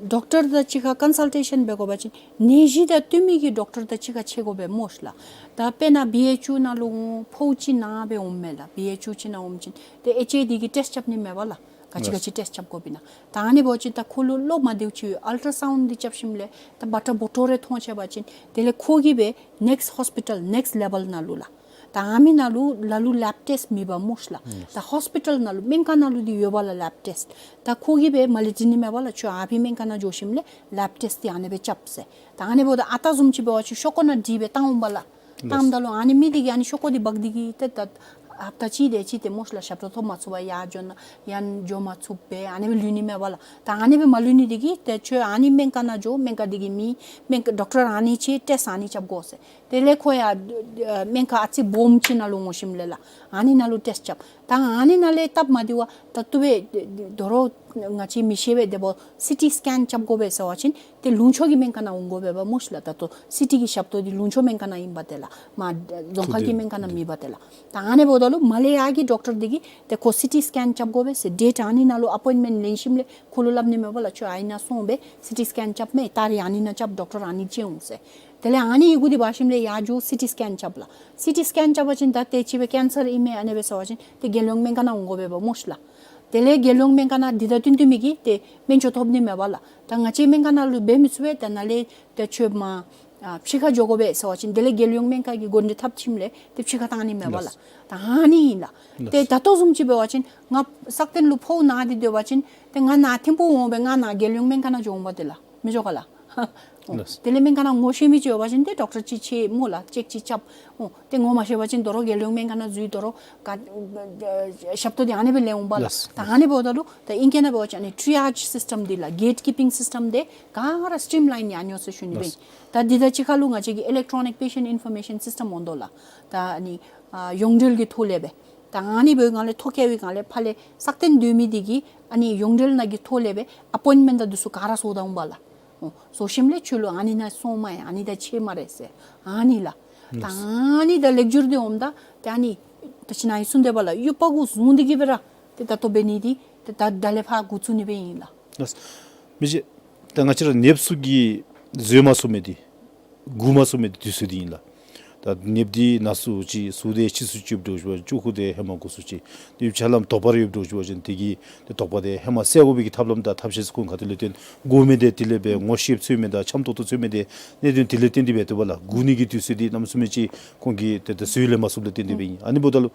ཌོག་ཊར་དང་གཅིག་ཁར་ཀོན་སཱལ་ཊེ་ཤཱན་འབད་དགོ་པ་ཅིན་ནད་གཞི་དང་བསྟུན་མི་གི་ཌོག་ཊར་དང་གཅིག་ཁར་ཕྱད་དགོ་པས་སྨོ་ཤིག་ལགས། ད་དཔེར་ན་བི་ཨེཆ་ཡུ་ནང་ལུ་འོང་ཕོཝ་ཅིག་ནཱ་སྦེ་འོངམ་མས་ལགས། བི་ཨེཆ་ཡུ་ཅིག་ནང་འོང་པ་ཅིན་ཏེ་ཨེཆ་ཨེ་ཌི་གི་ཊེསཊ་རྐྱབ་ནི་མས་པ་ལགས། ག་ཅི་ག་ཅི་ཊེསཊ་རྐྱབ་དགོཔ་ཨིན་ན། ད་ཨ་ནི་འབད་བ་ཅིན་ད་ཁོ་ལུ་བློ་མ་བདེཝ་ཅིག་ཡོད། ཨལ་ཊ་སའུནཌ་འདི་རྐྱབ་ཞིནམ་ལས་ད་བ་ཊ་བོ་ཊོ་རེ་མཐོང་ཆེ་བ་ཅིན་དེ་ལས་ཁོ་གིས་སྦེ་ནེགསཊ་ཧོསི་པི་ཊལ་ནེགསཊ་ལེ་བཱལ་ནང་ལུ་ལགས། ད་ཨ་མི་ནང་ལུ་ལ་ལུ་ལེབ་ཊེསཊ་མེད་པས་སྨོ་ཤིག་ལགས། ད་ཧོསི་པི་ཊལ་ནང་ལུ་སྨན་ཁང་ནང་ལུ་འདི་ཡོད་པ་ལགས་ལེབ་ཊེསཊ། ད་ཁོ་གིས་སྦེ་མ་ལས་འདྲི་ནི་མས་པ་ལགས། ཁྱོད་ཨ་ཕི་སྨན་ཁང་ནང་འགྱོ་ཞིནམ་ལས་ལེབ་ཊེསཊ་འདི་ཨ་ནི་སྦེ་རྐྱབ་ཟེར། ད་ཨ་ནི་འབདཝ་ད་ཨ་རྟག་བཟུམ་ཅིག་འབད་བ་ཅིན་ཤོ་ཀོ་ནང་དྲིལ་སྦེ་བཏང་འོང་པ་ལགས། བཏངམ་ད་ལུ་ཨ་ནི་མི་འདི་གིས་ཨ་ནི་ཤོ་ཀོ་འདི་འབག་སྟེ་གིས་ཏེ་ད་ཧབ་ཏ་གཅིག་དེ་ཅིག་ཏེ་སྨོ་ཤིག་ལགས་ཞབས་ཏོག་ཐོབ་མ་ཚུགས་པར་ཡར་འགྱོ་ནཱ་ཡར་འགྱོ་མ་ཚུགས་པར་ཨ་ནི་སྦེ་ལུས་ནི་མས་པ་ལགས། ད་ཨ་ནི་སྦེ་མ་ལུས་ནི་འདི་གིས་ཏེ་ཁྱོད་ཨ་ནི་སྨན་ཁང་ནང་འགྱོ། སྨན་ཁང་འདི་གིས་མི་སྨན་ཁང་ཌོག་ཊར་ཨ་ནི་ཅིག་ཊེསཊ་ཨ་ནི་རྐྱབ་དགོ་ཟེར། དེ་ལས་ཁོ་ཡར་ཨ་སྨན་ཁང་ཨ་ཙི་སྦོམ་ཅིག་ནང་ལུ་འོང་ཞིནམ་ལས་ལགས་ཨ་ནི་ནང་ལུ་ཊེསཊ་རྐྱབ། ད་ཨ་ནི་ནང་ལས་སྟབས་མ་བདེ་བར་ད་བཏུབ་པས། དོ་རུང་ང་བཅས་མི་ཤེས་པས། དེ་འབདཝ་སི་ཊི་སི་ཀེན་རྐྱབ་དགོ་པས་ཟེར་བ་ཅིན་ཏེ་ལུང་ཕྱོགས་ཀྱི་སྨན་ཁང་ནང་འོང་དགོ་པས་པ་སྨོ་ཤིག་ལགས། ད་ལྟོ་སི་ཊི་གི་ཞབས་ཏོག་འདི་ལུང་ཕྱོགས་སྨན་ཁང་ནང་ཨིན་པ་ཏེ་ལགས། མར་རྫོང་ཁག་གི་སྨན་ཁང་ནང་མེད་པ་ཏེ་ལགས། ད་ཨ་ནི་འབདཝ་ད་ལུ་མར་ལས་ཡར་གྱི་ཌོག་ཊར་འདི་གིས་ཏེ་ཁོ་སི་ཊི་སི་ཀེན་རྐྱབ་དགོ་པས་ཟེར་ཌེཊ་ཨ་ནི་ནང་ལུ་ཨ་པོའིནཊ་མེནཊ་ལེན་ཞིནམ་ལས་ཁོ་ལུ་སླབ་ནི་མས་པ་ལགས། ཁྱོད་ཨ་ནཱ་སོང་སྦེ་སི་ཊི་སི་ཀེན་རྐྱབ་མས། ད་རེས་ཨ་ནི་ནང་རྐྱབ། ཌོག་ཊར་ཨ་ནི་ཅིག་འོང་ཟེར། དེ་ལས་ཨ་ནི་ཡི་གུ་འདི་འབག་ཞིནམ་ལས་ཡར་འགྱོ་སི་ཊི་སི་ཀེན་རྐྱབ་ལགས། སི་ཊི་སི་ཀེན་རྐྱབ་པ་ཅིན་ད་ཏེ་ཅིག་སྦེ་ཀེན་སར་ཨིན་མས་ཨ་ནི་སྦེ་ཟེར་བ་ཅིན་ཏེ་རྒྱལ་ཡོངས་སྨན་ཁང་ནང་འོང་དགོ་པས་པ་སྨོ་ཤིག་ལགས། དེ་ལས་རྒྱལ་ཡོངས་སྨན་ཁང་ནང་འདི་དང་བསྟུན་བསྟུན་མི་གིས་ཏེ་སྨན་བཅོས་ཐོབ་ནི་མས་པ་ལགས། ད་ང་བཅས་སྨན་ཁང་ནང་ལུ་འབད་མི་ཚུགས་པས། ད་ནཱ་ལས་ཏེ་ཁྱོད་མར་ཨ་ཕྱི་ཁར་འགྱོ་དགོ་པས་ཟེར་བ་ཅིན་དེ་ལས་རྒྱལ་ཡོངས་སྨན་ཁང་གི་འགོ་འདྲེན་འཐབ་ཁྱིམ་ལས་ཏེ་ཕྱི་ཁར་བཏང་ནི་མས་པ་ལགས། ལགས། ད་ཨ་ནི་ཨིན་ལགས། ལགས། ཏེ་ད་ལྟོ་བཟུམ་ཅིག་འབད་བ་ཅིན་ང་སག་སྟེང་ལུ་ཕོཝ་ན་སྟེ་སྡོད་པ་ཅིན་ཏེ་ང་ནཱ་ཐིམ་ཕུག་འོང་སྦེ་ང་ནཱ་རྒྱལ་ཡོངས་སྨན་ཁང་ནང་འགྱོ་འོང་པ་དེ་ལགས། མི་འགྱོ་ག་ལགས། ལགས། དེ་ལས་སྨན་ཁང་ནང་ངོ་ཤེས་མི་ཅིག་ཡོད་པ་ཅིན་ཏེ་ཌོག་ཊར་ཅིག་ཕྱད་སྨོ་ལགས། ཅེཀ་ཅིག་རྐྱབ། འོ་ཏེ་ངོ་མ་ཤེས་པ་ཅིན་དོ་རུང་རྒྱལ་ཡོངས་སྨན་ཁང་ནང་འཛུལ་དོ་རུང་ག་ཞབས་ཏོག་འདི་ཨ་ནི་སྦེ་ལེན་འོང་པ་ལགས། ལགས། ད་ཨ་ནི་འབདཝ་ད་ལུ་ད་ཨིང་སྐད་ནང་འབད་བ་ཅིན་ཨ་ནི་ཊི་ཡཱཇ་སིསི་ཊམ་འདི་ལགས། གེཊ་ཀིཔིང་སིསི་ཊམ་འདི་ག་ར་སི་ཊིམ་ལའིན་ཡར་འགྱོ་ཟེར་ཞུ་ནི་སྦེ། ལགས། ད་འདི་དང་གཅིག་ཁར་ལུ་ང་བཅས་ཀྱི་ཨི་ལེག་ཊོ་ནིག་པེ་ཤེནཊ་ཨིན་ཕོར་མེ་ཤན་སིསི་ཊམ་འོང་དོ་ལགས། ད་ཨ་ནི་ཨ་ཡོངས་འབྲེལ་གྱི་ཐོག་ལས་སྦེ། ད་ཨ་ནི་འབདཝ་ལས་ཐོ་བཀལ་བའི་སྒང་ལས་ཕར་ལས་སག་སྟེང་སྡོད་མི་འདི་གིས་ཨ་ནི་ཡོངས་འབྲེལ་ནང་གི་ཐོག་ལས་སྦེ་ཨ་པོའིནཊ་མེནཊ་དང་འདི་ཚུ་ག་ར་བཟོ་ད་འོང་པ་ལགས། འོ་བཟོ་ཞིནམ་ལས་ཁྱོད་ལུ་ཨ་ནི་ནང་སོང་མས། ཨ་ནི་དང་ཕྱད་སྨ་རེ་ཟེར་ཨ་ནི་ལགས། ད་ཨ་ནི་དང་ལེགས་སྒྱུར་འདི་འོངམ་ད་ཏེ་ཨ་ནི་ད་ཅི་ནཱ་ཡང་གསུངས་དེས་པ་ལགས། ཡུ་པ་གུ་བཟུང་སྟེ་གི་སྦེ་ར་ཏེ་ད་ལྟོ་འབད་ནི་འདི་ཏེ་ད་ད་ལས་ཕར་འགོ་བཙུགས་ནི་སྦེ་ཨིན་ལགས། ལགས། མི་རྗེ་ད་ང་བཅས་ར་ནདཔ་ཚུ་གིས་བཟོད་མ་ཚུགས་མི་འདི་སྒུག་མ་ཚུགས་མི་འདི་དུས་ཚོད་འདི་ཨིན་ལགས། ད་ནདཔ་འདི་ན་སུ་ཅིག་ཟུག་སྟེ་ཕྱིས་སུ་ཅིག་འདྲོག་ཅི་བ་ཅིན་ཅུང་ཁུ་སྟེ་ཧེ་མ་འགོ་ཚུགས་ཅི། དེ་ཆ་ལམ་དོགས་པ་རེ་ཡོདཔ་འདྲོག་ཅི་བ་ཅིན་དེ་གི་ཏེ་དོགས་པ་དེ་ཧེ་མ་སེལ་དགོ་པའི་གི་ཐབས་ལམ་དང་ཐབས་ཤེས་ཚུ་ཁོང་ག་ཏེ་ལས་བཏོན་དགོ་མི་དེ་དེ་ལས་སྦེ་ངོ་ཤེསཔ་ཚུད་མི་དང་འཆམ་ཏོག་ཏོ་ཚུད་མི་དེ་གནད་དོན་དེ་ལས་བརྟེན་ཏེ་སྦེ་འདུག་པ་ལགས། སྒུག་ནི་གི་དུས་ཚོད་འདི་གནམ་མེད་ས་མེད་ཅིག་ཁོང་གིས་ཏེ་ཏེ་བཟོད་ལེན་མ་ཚུགསཔ་ལས་བརྟེན་ཏེ་སྦེ་ཨིན། ཨ་ནི་འབདཝ་ད་ལུ་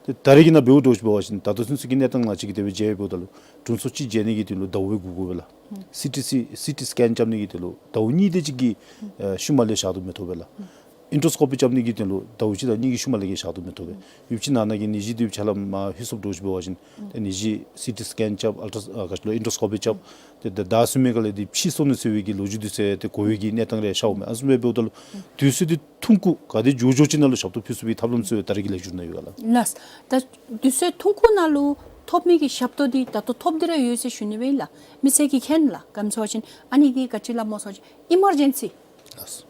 ཏེ་ད་རེས་ཀྱི་ནང་འབདཝ་འདྲོག་ཅི་བ་ཅིན་ད་ལྟོ་ཚུན་ཚོད་ཀྱི་གནས་སྟངས་ནང་ཅིག་གི་དེ་སྦེ་མཇལ་བའི་འབདཝ་ད་ལུ་དྲུང་འཚོ་གཅིག་མཇལ་ནི་གི་དོན་ལུ་ཟླཝ་སྦེ་སྒུག་དགོ་པས་ལགས། སི་ཊི་སི་སི་ཊི་སི་ཀེན་རྐྱབ་ནི་གི་དོན་ལུ་ཟླཝ་གཉིས་དེ་ཅིག་གི་ཨ་ཤུལ་མ་ལས་བཞག་དུ་མི་ཐོབ་པས་ལགས། ཨེན་ཌོ་སི་ཀོ་པི་རྐྱབ་ནི་གི་དོན་ལུ་ཟླཝ་གཅིག་དང་གཉིས་ཀྱི་ཤུལ་མ་ལས་ཀྱི་བཞག་དུ་མི་ཐོབ་པས། ཡུདཔ་ཅིག་ནང་ན་གི་ནད་གཞི་འདི་ཆ་ལམ་མ་ལྷོད་སོངམ་འདྲོག་ཅི་བ་ཅིན་ཏེ་ནད་གཞི་སི་ཊི་སི་ཀེན་རྐྱབ་ཨལ་ཊ་ཨ་ག་ཅི་ལོ་ཨེན་ཌོ་སི་ཀོ་པི་རྐྱབ་ཏེ་ད་ད་ཚུན་མི་ག་ལས་འདི་ཕྱིས་སོང་ནུག་ཟེར་བའི་གི་ལོ་རྒྱུས་འདི་ཚུ་ཏེ་གོ་བའི་གི་གནས་སྟངས་རེ་ཤརཝ་མས། ཨ་ནི་བཟུམ་སྦེ་འབདཝ་ད་ལུ་དུས་ཚོད་འདི་ཐུང་ཀུ་ག་དེ་མགྱོགས་མགྱོགས་ཅིག་ནང་ལུ་ཞབས་ཏོག་ཕུལ་ཚུགས་པའི་ཐབས་ལམ་ཚུ་ད་རེས་ཀྱི་ལེགས་སྒྱུར་ནང་ཡོད་ག་ལགས། ལགས། ད་དུས་ཚོད་ཐུང་ཀུ་ནང་ལུ་ཐོབ་མི་གི་ཞབས་ཏོག་འདི་ད་ལྟོ་ཐོབ་སྟེ་ར་ཡོད་ཟེར་ཞུ་ནི་སྦེ་ཨིན་ལགས། མི་སེར་གྱིས་མཁྱེན་ལགས། ག་ཅི་སྨོ་ཟེར་བ་ཅིན་ཨ་ནི་འདི་ག་ཅི་སླབ་སྨོ་ཟེར་བ་ཅིན་ཨི་མར་ཇེན་སི། ལགས།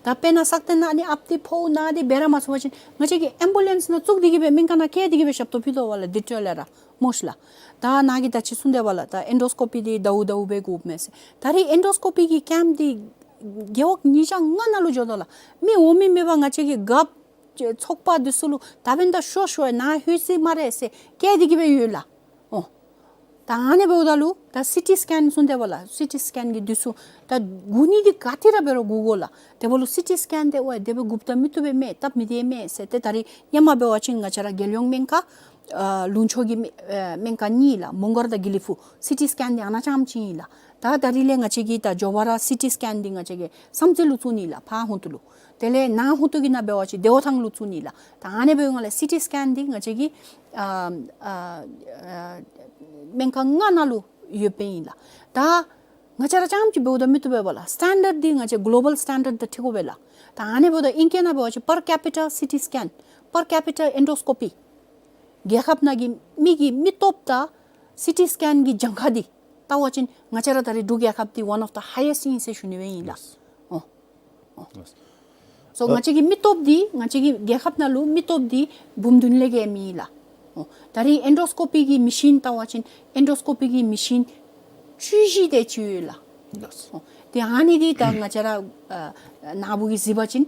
ད་དཔེར་ན་སག་སྟེང་ནང་ཨ་ནི་ཨཔ་འདི་ཕོཝ་ན་སྟེ་འབད་ར་མ་ཚུགས་པ་ཅིན་ང་བཅས་ཀྱིས་ཨེམ་བུ་ལེནསི་ནང་བཙུགས་ཏེ་གི་སྦེ་སྨན་ཁང་ནང་བསྐྱལ་ཏེ་གི་སྦེ་ཞབས་ཏོག་ཕུལ་དོ་བ་ལགས། འདི་འཕྲོ་ལས་ར་སྨོ་ཤིག་ལགས། ད་ནཱ་གིས་ད་ཅི་གསུངས་དེས་པ་ལགས། ད་ཨེན་ཌོ་སི་ཀོ་པི་འདི་ཟླཝ་ཟླཝ་སྦེ་དགོཔ་མས་ཟེར། ད་རེས་ཨེན་ཌོ་སི་ཀོ་པི་གི་ཀེམཔ་འདི་རྒེད་འོག་ཉིས་བརྒྱ་ལྔ་ནང་ལུ་འགྱོ་དོ་ལགས། མི་འོང་མི་མེད་པར་ང་བཅས་ཀྱི་རྒཔོ་ཚོགས་པ་འདི་ཚུ་ལུ་ད་འབདན་ད་ཤོག་ཤོག་ནཱ་ལྷོད་ཅི་སྨ་རེ་ཟེར་བསྐྱལ་ཏེ་གི་སྦེ་ཡོད་ལགས། འོ། ད་ཨ་ནི་འབདཝ་ད་ལུ་ད་སི་ཊི་སི་ཀེན་གསུངས་དེས་པ་ལགས། སི་ཊི་སི་ཀེན་གྱི་དུས་ཚོད་ད་སྒུག་ནི་འདི་ག་ཏེ་ར་འབད་རུང་སྒུག་དགོ་ལགས། དེ་འབདཝ་ལུ་སི་ཊི་སི་ཀེན་འདི་འོ་དེ་སྦེ་སྒུག་ད་མི་བཏུབ་པས་མས། སྟབས་མི་བདེ་མས་ཟེར་ཏེ་ད་རེས་ཧེ་མ་འབད་བ་ཅིན་ང་བཅས་ར་རྒྱལ་ཡོངས་སྨན་ཁང་ཨ་ལུང་ཕྱོགས་ཀྱི་སྨན་ཨ་སྨན་ཁང་གཉིས་ལགས། མོང་སྒར་དང་དགེ་ལེགས་ཕུག་སི་ཊི་སི་ཀེན་འདི་ཨ་ནཱ་རྐྱངམ་ཅིག་ཨིན་ལགས། ད་ད་རེས་ལས་ང་བཅས་ཀྱིས་ད་མགྱོགས་པ་ར་སི་ཊི་སི་ཀེན་འདི་ང་བཅས་ཀྱིས་བསམ་རྩེ་ལུ་བཙུགས་ནི་ལགས། ཕར་ཧོང་ཏོ་ལུ། དེ་ལས་ནཱ་ཧོང་ཏོ་གི་ནང་འབད་བ་ཅིན་བདེ་བ་ཐང་ལུ་བཙུགས་ནི་ལགས། ད་ཨ་ནི་འབདཝ་ལས་སི་ཊི་སི་ཀེན་འདི་ང་བཅས་ཀྱི་ཨ་ཨ་ཨ་སྨན་ཁང་ལྔ་ནང་ལུ་ཡོདཔ་ཨིན་ལགས། ད་ང་བཅས་ར་རྐྱངམ་ཅིག་འབདཝ་ད་མི་བཏུབ་པས་པ་ལགས། སི་ཊེན་ཌརཌ་འདི་ང་བཅས་གོ་ལོ་བཱལ་སི་ཊེན་ཌརཌ་དང་འཁྲིལ་དགོ་པས་ལགས། ད་ཨ་ནི་འབདཝ་ད་ཨིང་སྐད་ནང་འབད་བ་ཅིན་པར་ཀེ་པི་ཊ་སི་ཊི་སི་ཀེན་པར་ཀེ་པི་ཊ་ཨེན་ཌོ་སི་ཀོ་པི་རྒྱལ་ཁབ་ནང་གི་མི་གི་མི་སྟོབས་དང་སི་ཊི་སི་ཀེན་གྱི་གྱངས་ཁ་འདི་བལྟ་བ་ཅིན་ང་བཅས་ར་ད་རེས་འབྲུག་རྒྱལ་ཁབ་འདི་ཝན་ཨོཕ་ཛ་ཧའི་ཡེསཊ་ཨིན་ཟེར་ཞུ་ནི་སྦེ་ཨིན་ལགས། ལགས། ཨོ། ཨོ། ལགས། སོ་ཨ་ང་བཅས་ཀྱི་མི་སྟོབས་འདི་ང་བཅས་ཀྱི་རྒྱལ་ཁབ་ནང་ལུ་མི་སྟོབས་འདི་འབུམ་བདུན་ལས་བརྒལ་མི་ཨིན་ལགས། ཨོ། ད་རེས་ཨེན་ཌོ་སི་ཀོ་པི་གི་མེ་ཤིན་བལྟ་བ་ཅིན་ཨེན་ཌོ་སི་ཀོ་པི་གི་མེ་ཤིན་བཅུ་བཞི་དེ་ཅིག་ཡོད་ལགས། ལགས། ཨོ། ཏེ་ཨ་ནི་འདི་ད་ང་བཅས་ར་ཨ་ནཱ་བུ་གིས་གཟིགས་པ་ཅིན་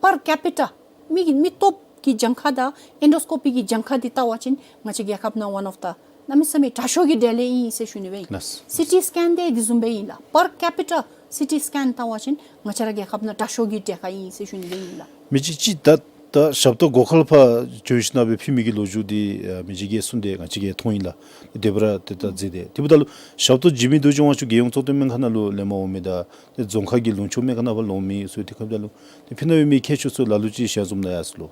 པར་ཀེ་པི་ཊ་མི་གི་མི་སྟོབས་ཀྱི་གྱངས་ཁ་དང་ཨེན་ཌོ་སི་ཀོ་པི་གི་གྱངས་ཁ་འདི་བལྟ་བ་ཅིན་ང་བཅས་རྒྱལ་ཁབ་ནང་ཝན་ཨོཕ་ཛ་གནམ་མེད་ས་མེད་དྲག་ཤོས་ཀྱི་གྲས་ལས་ཨིན་ཟེར་ཞུ་ནི་སྦེ་ཨིན། ལགས། སི་ཊི་སི་ཀེན་འདི་དེ་བཟུམ་སྦེ་ཨིན་ལགས། པར་ཀེ་པི་ཊ་སི་ཊི་སི་ཀེན་བལྟ་བ་ཅིན་ང་བཅས་ར་རྒྱལ་ཁབ་ནང་དྲག་ཤོས་ཀྱི་གྲས་ཁར་ཨིན་ཟེར་ཞུ་ནི་སྦེ་ཨིན་ལགས། མི་རྗེ་ཅིག་ད་ད་ཞབས་ཏོག་སྒོ་ཁར་ཕར་བྱོན་ཞིནམ་སྦེ་ཕུལ་མི་གི་ལོ་རྒྱུས་འདི་ཨ་མི་རྗེ་གིས་གསུངས་ཏེ་ང་བཅས་ཀྱིས་མཐོང་ཡི་ལགས། དེ་སྦེ་ར་ཏེ་ད་མཛད་དེ་དེ་འབདཝ་ད་ལུ་ཞབས་ཏོག་བྱིན་མི་རྡོ་རྗེ་དབང་ཕྱུག་རྒྱལ་ཡོངས་གཙུག་སྟོད་སྨན་ཁང་ནང་ལུ་ལེན་པར་འོང་མི་དང་ཏེ་རྫོང་ཁག་གི་ལུང་ཕྱོགས་སྨན་ཁང་ནང་ཕར་ལོག་མི་ཚུ་དེ་ཁར་འབདཝ་ད་ལུ་ཏེ་ཕི་ནཱ་ཡོད་མི་མཁས་མཆོག་ཚུ་ལ་ལུ་ཅིག་ཞལ་འཛོམས་ནང་ཡར་སོང་ལོ།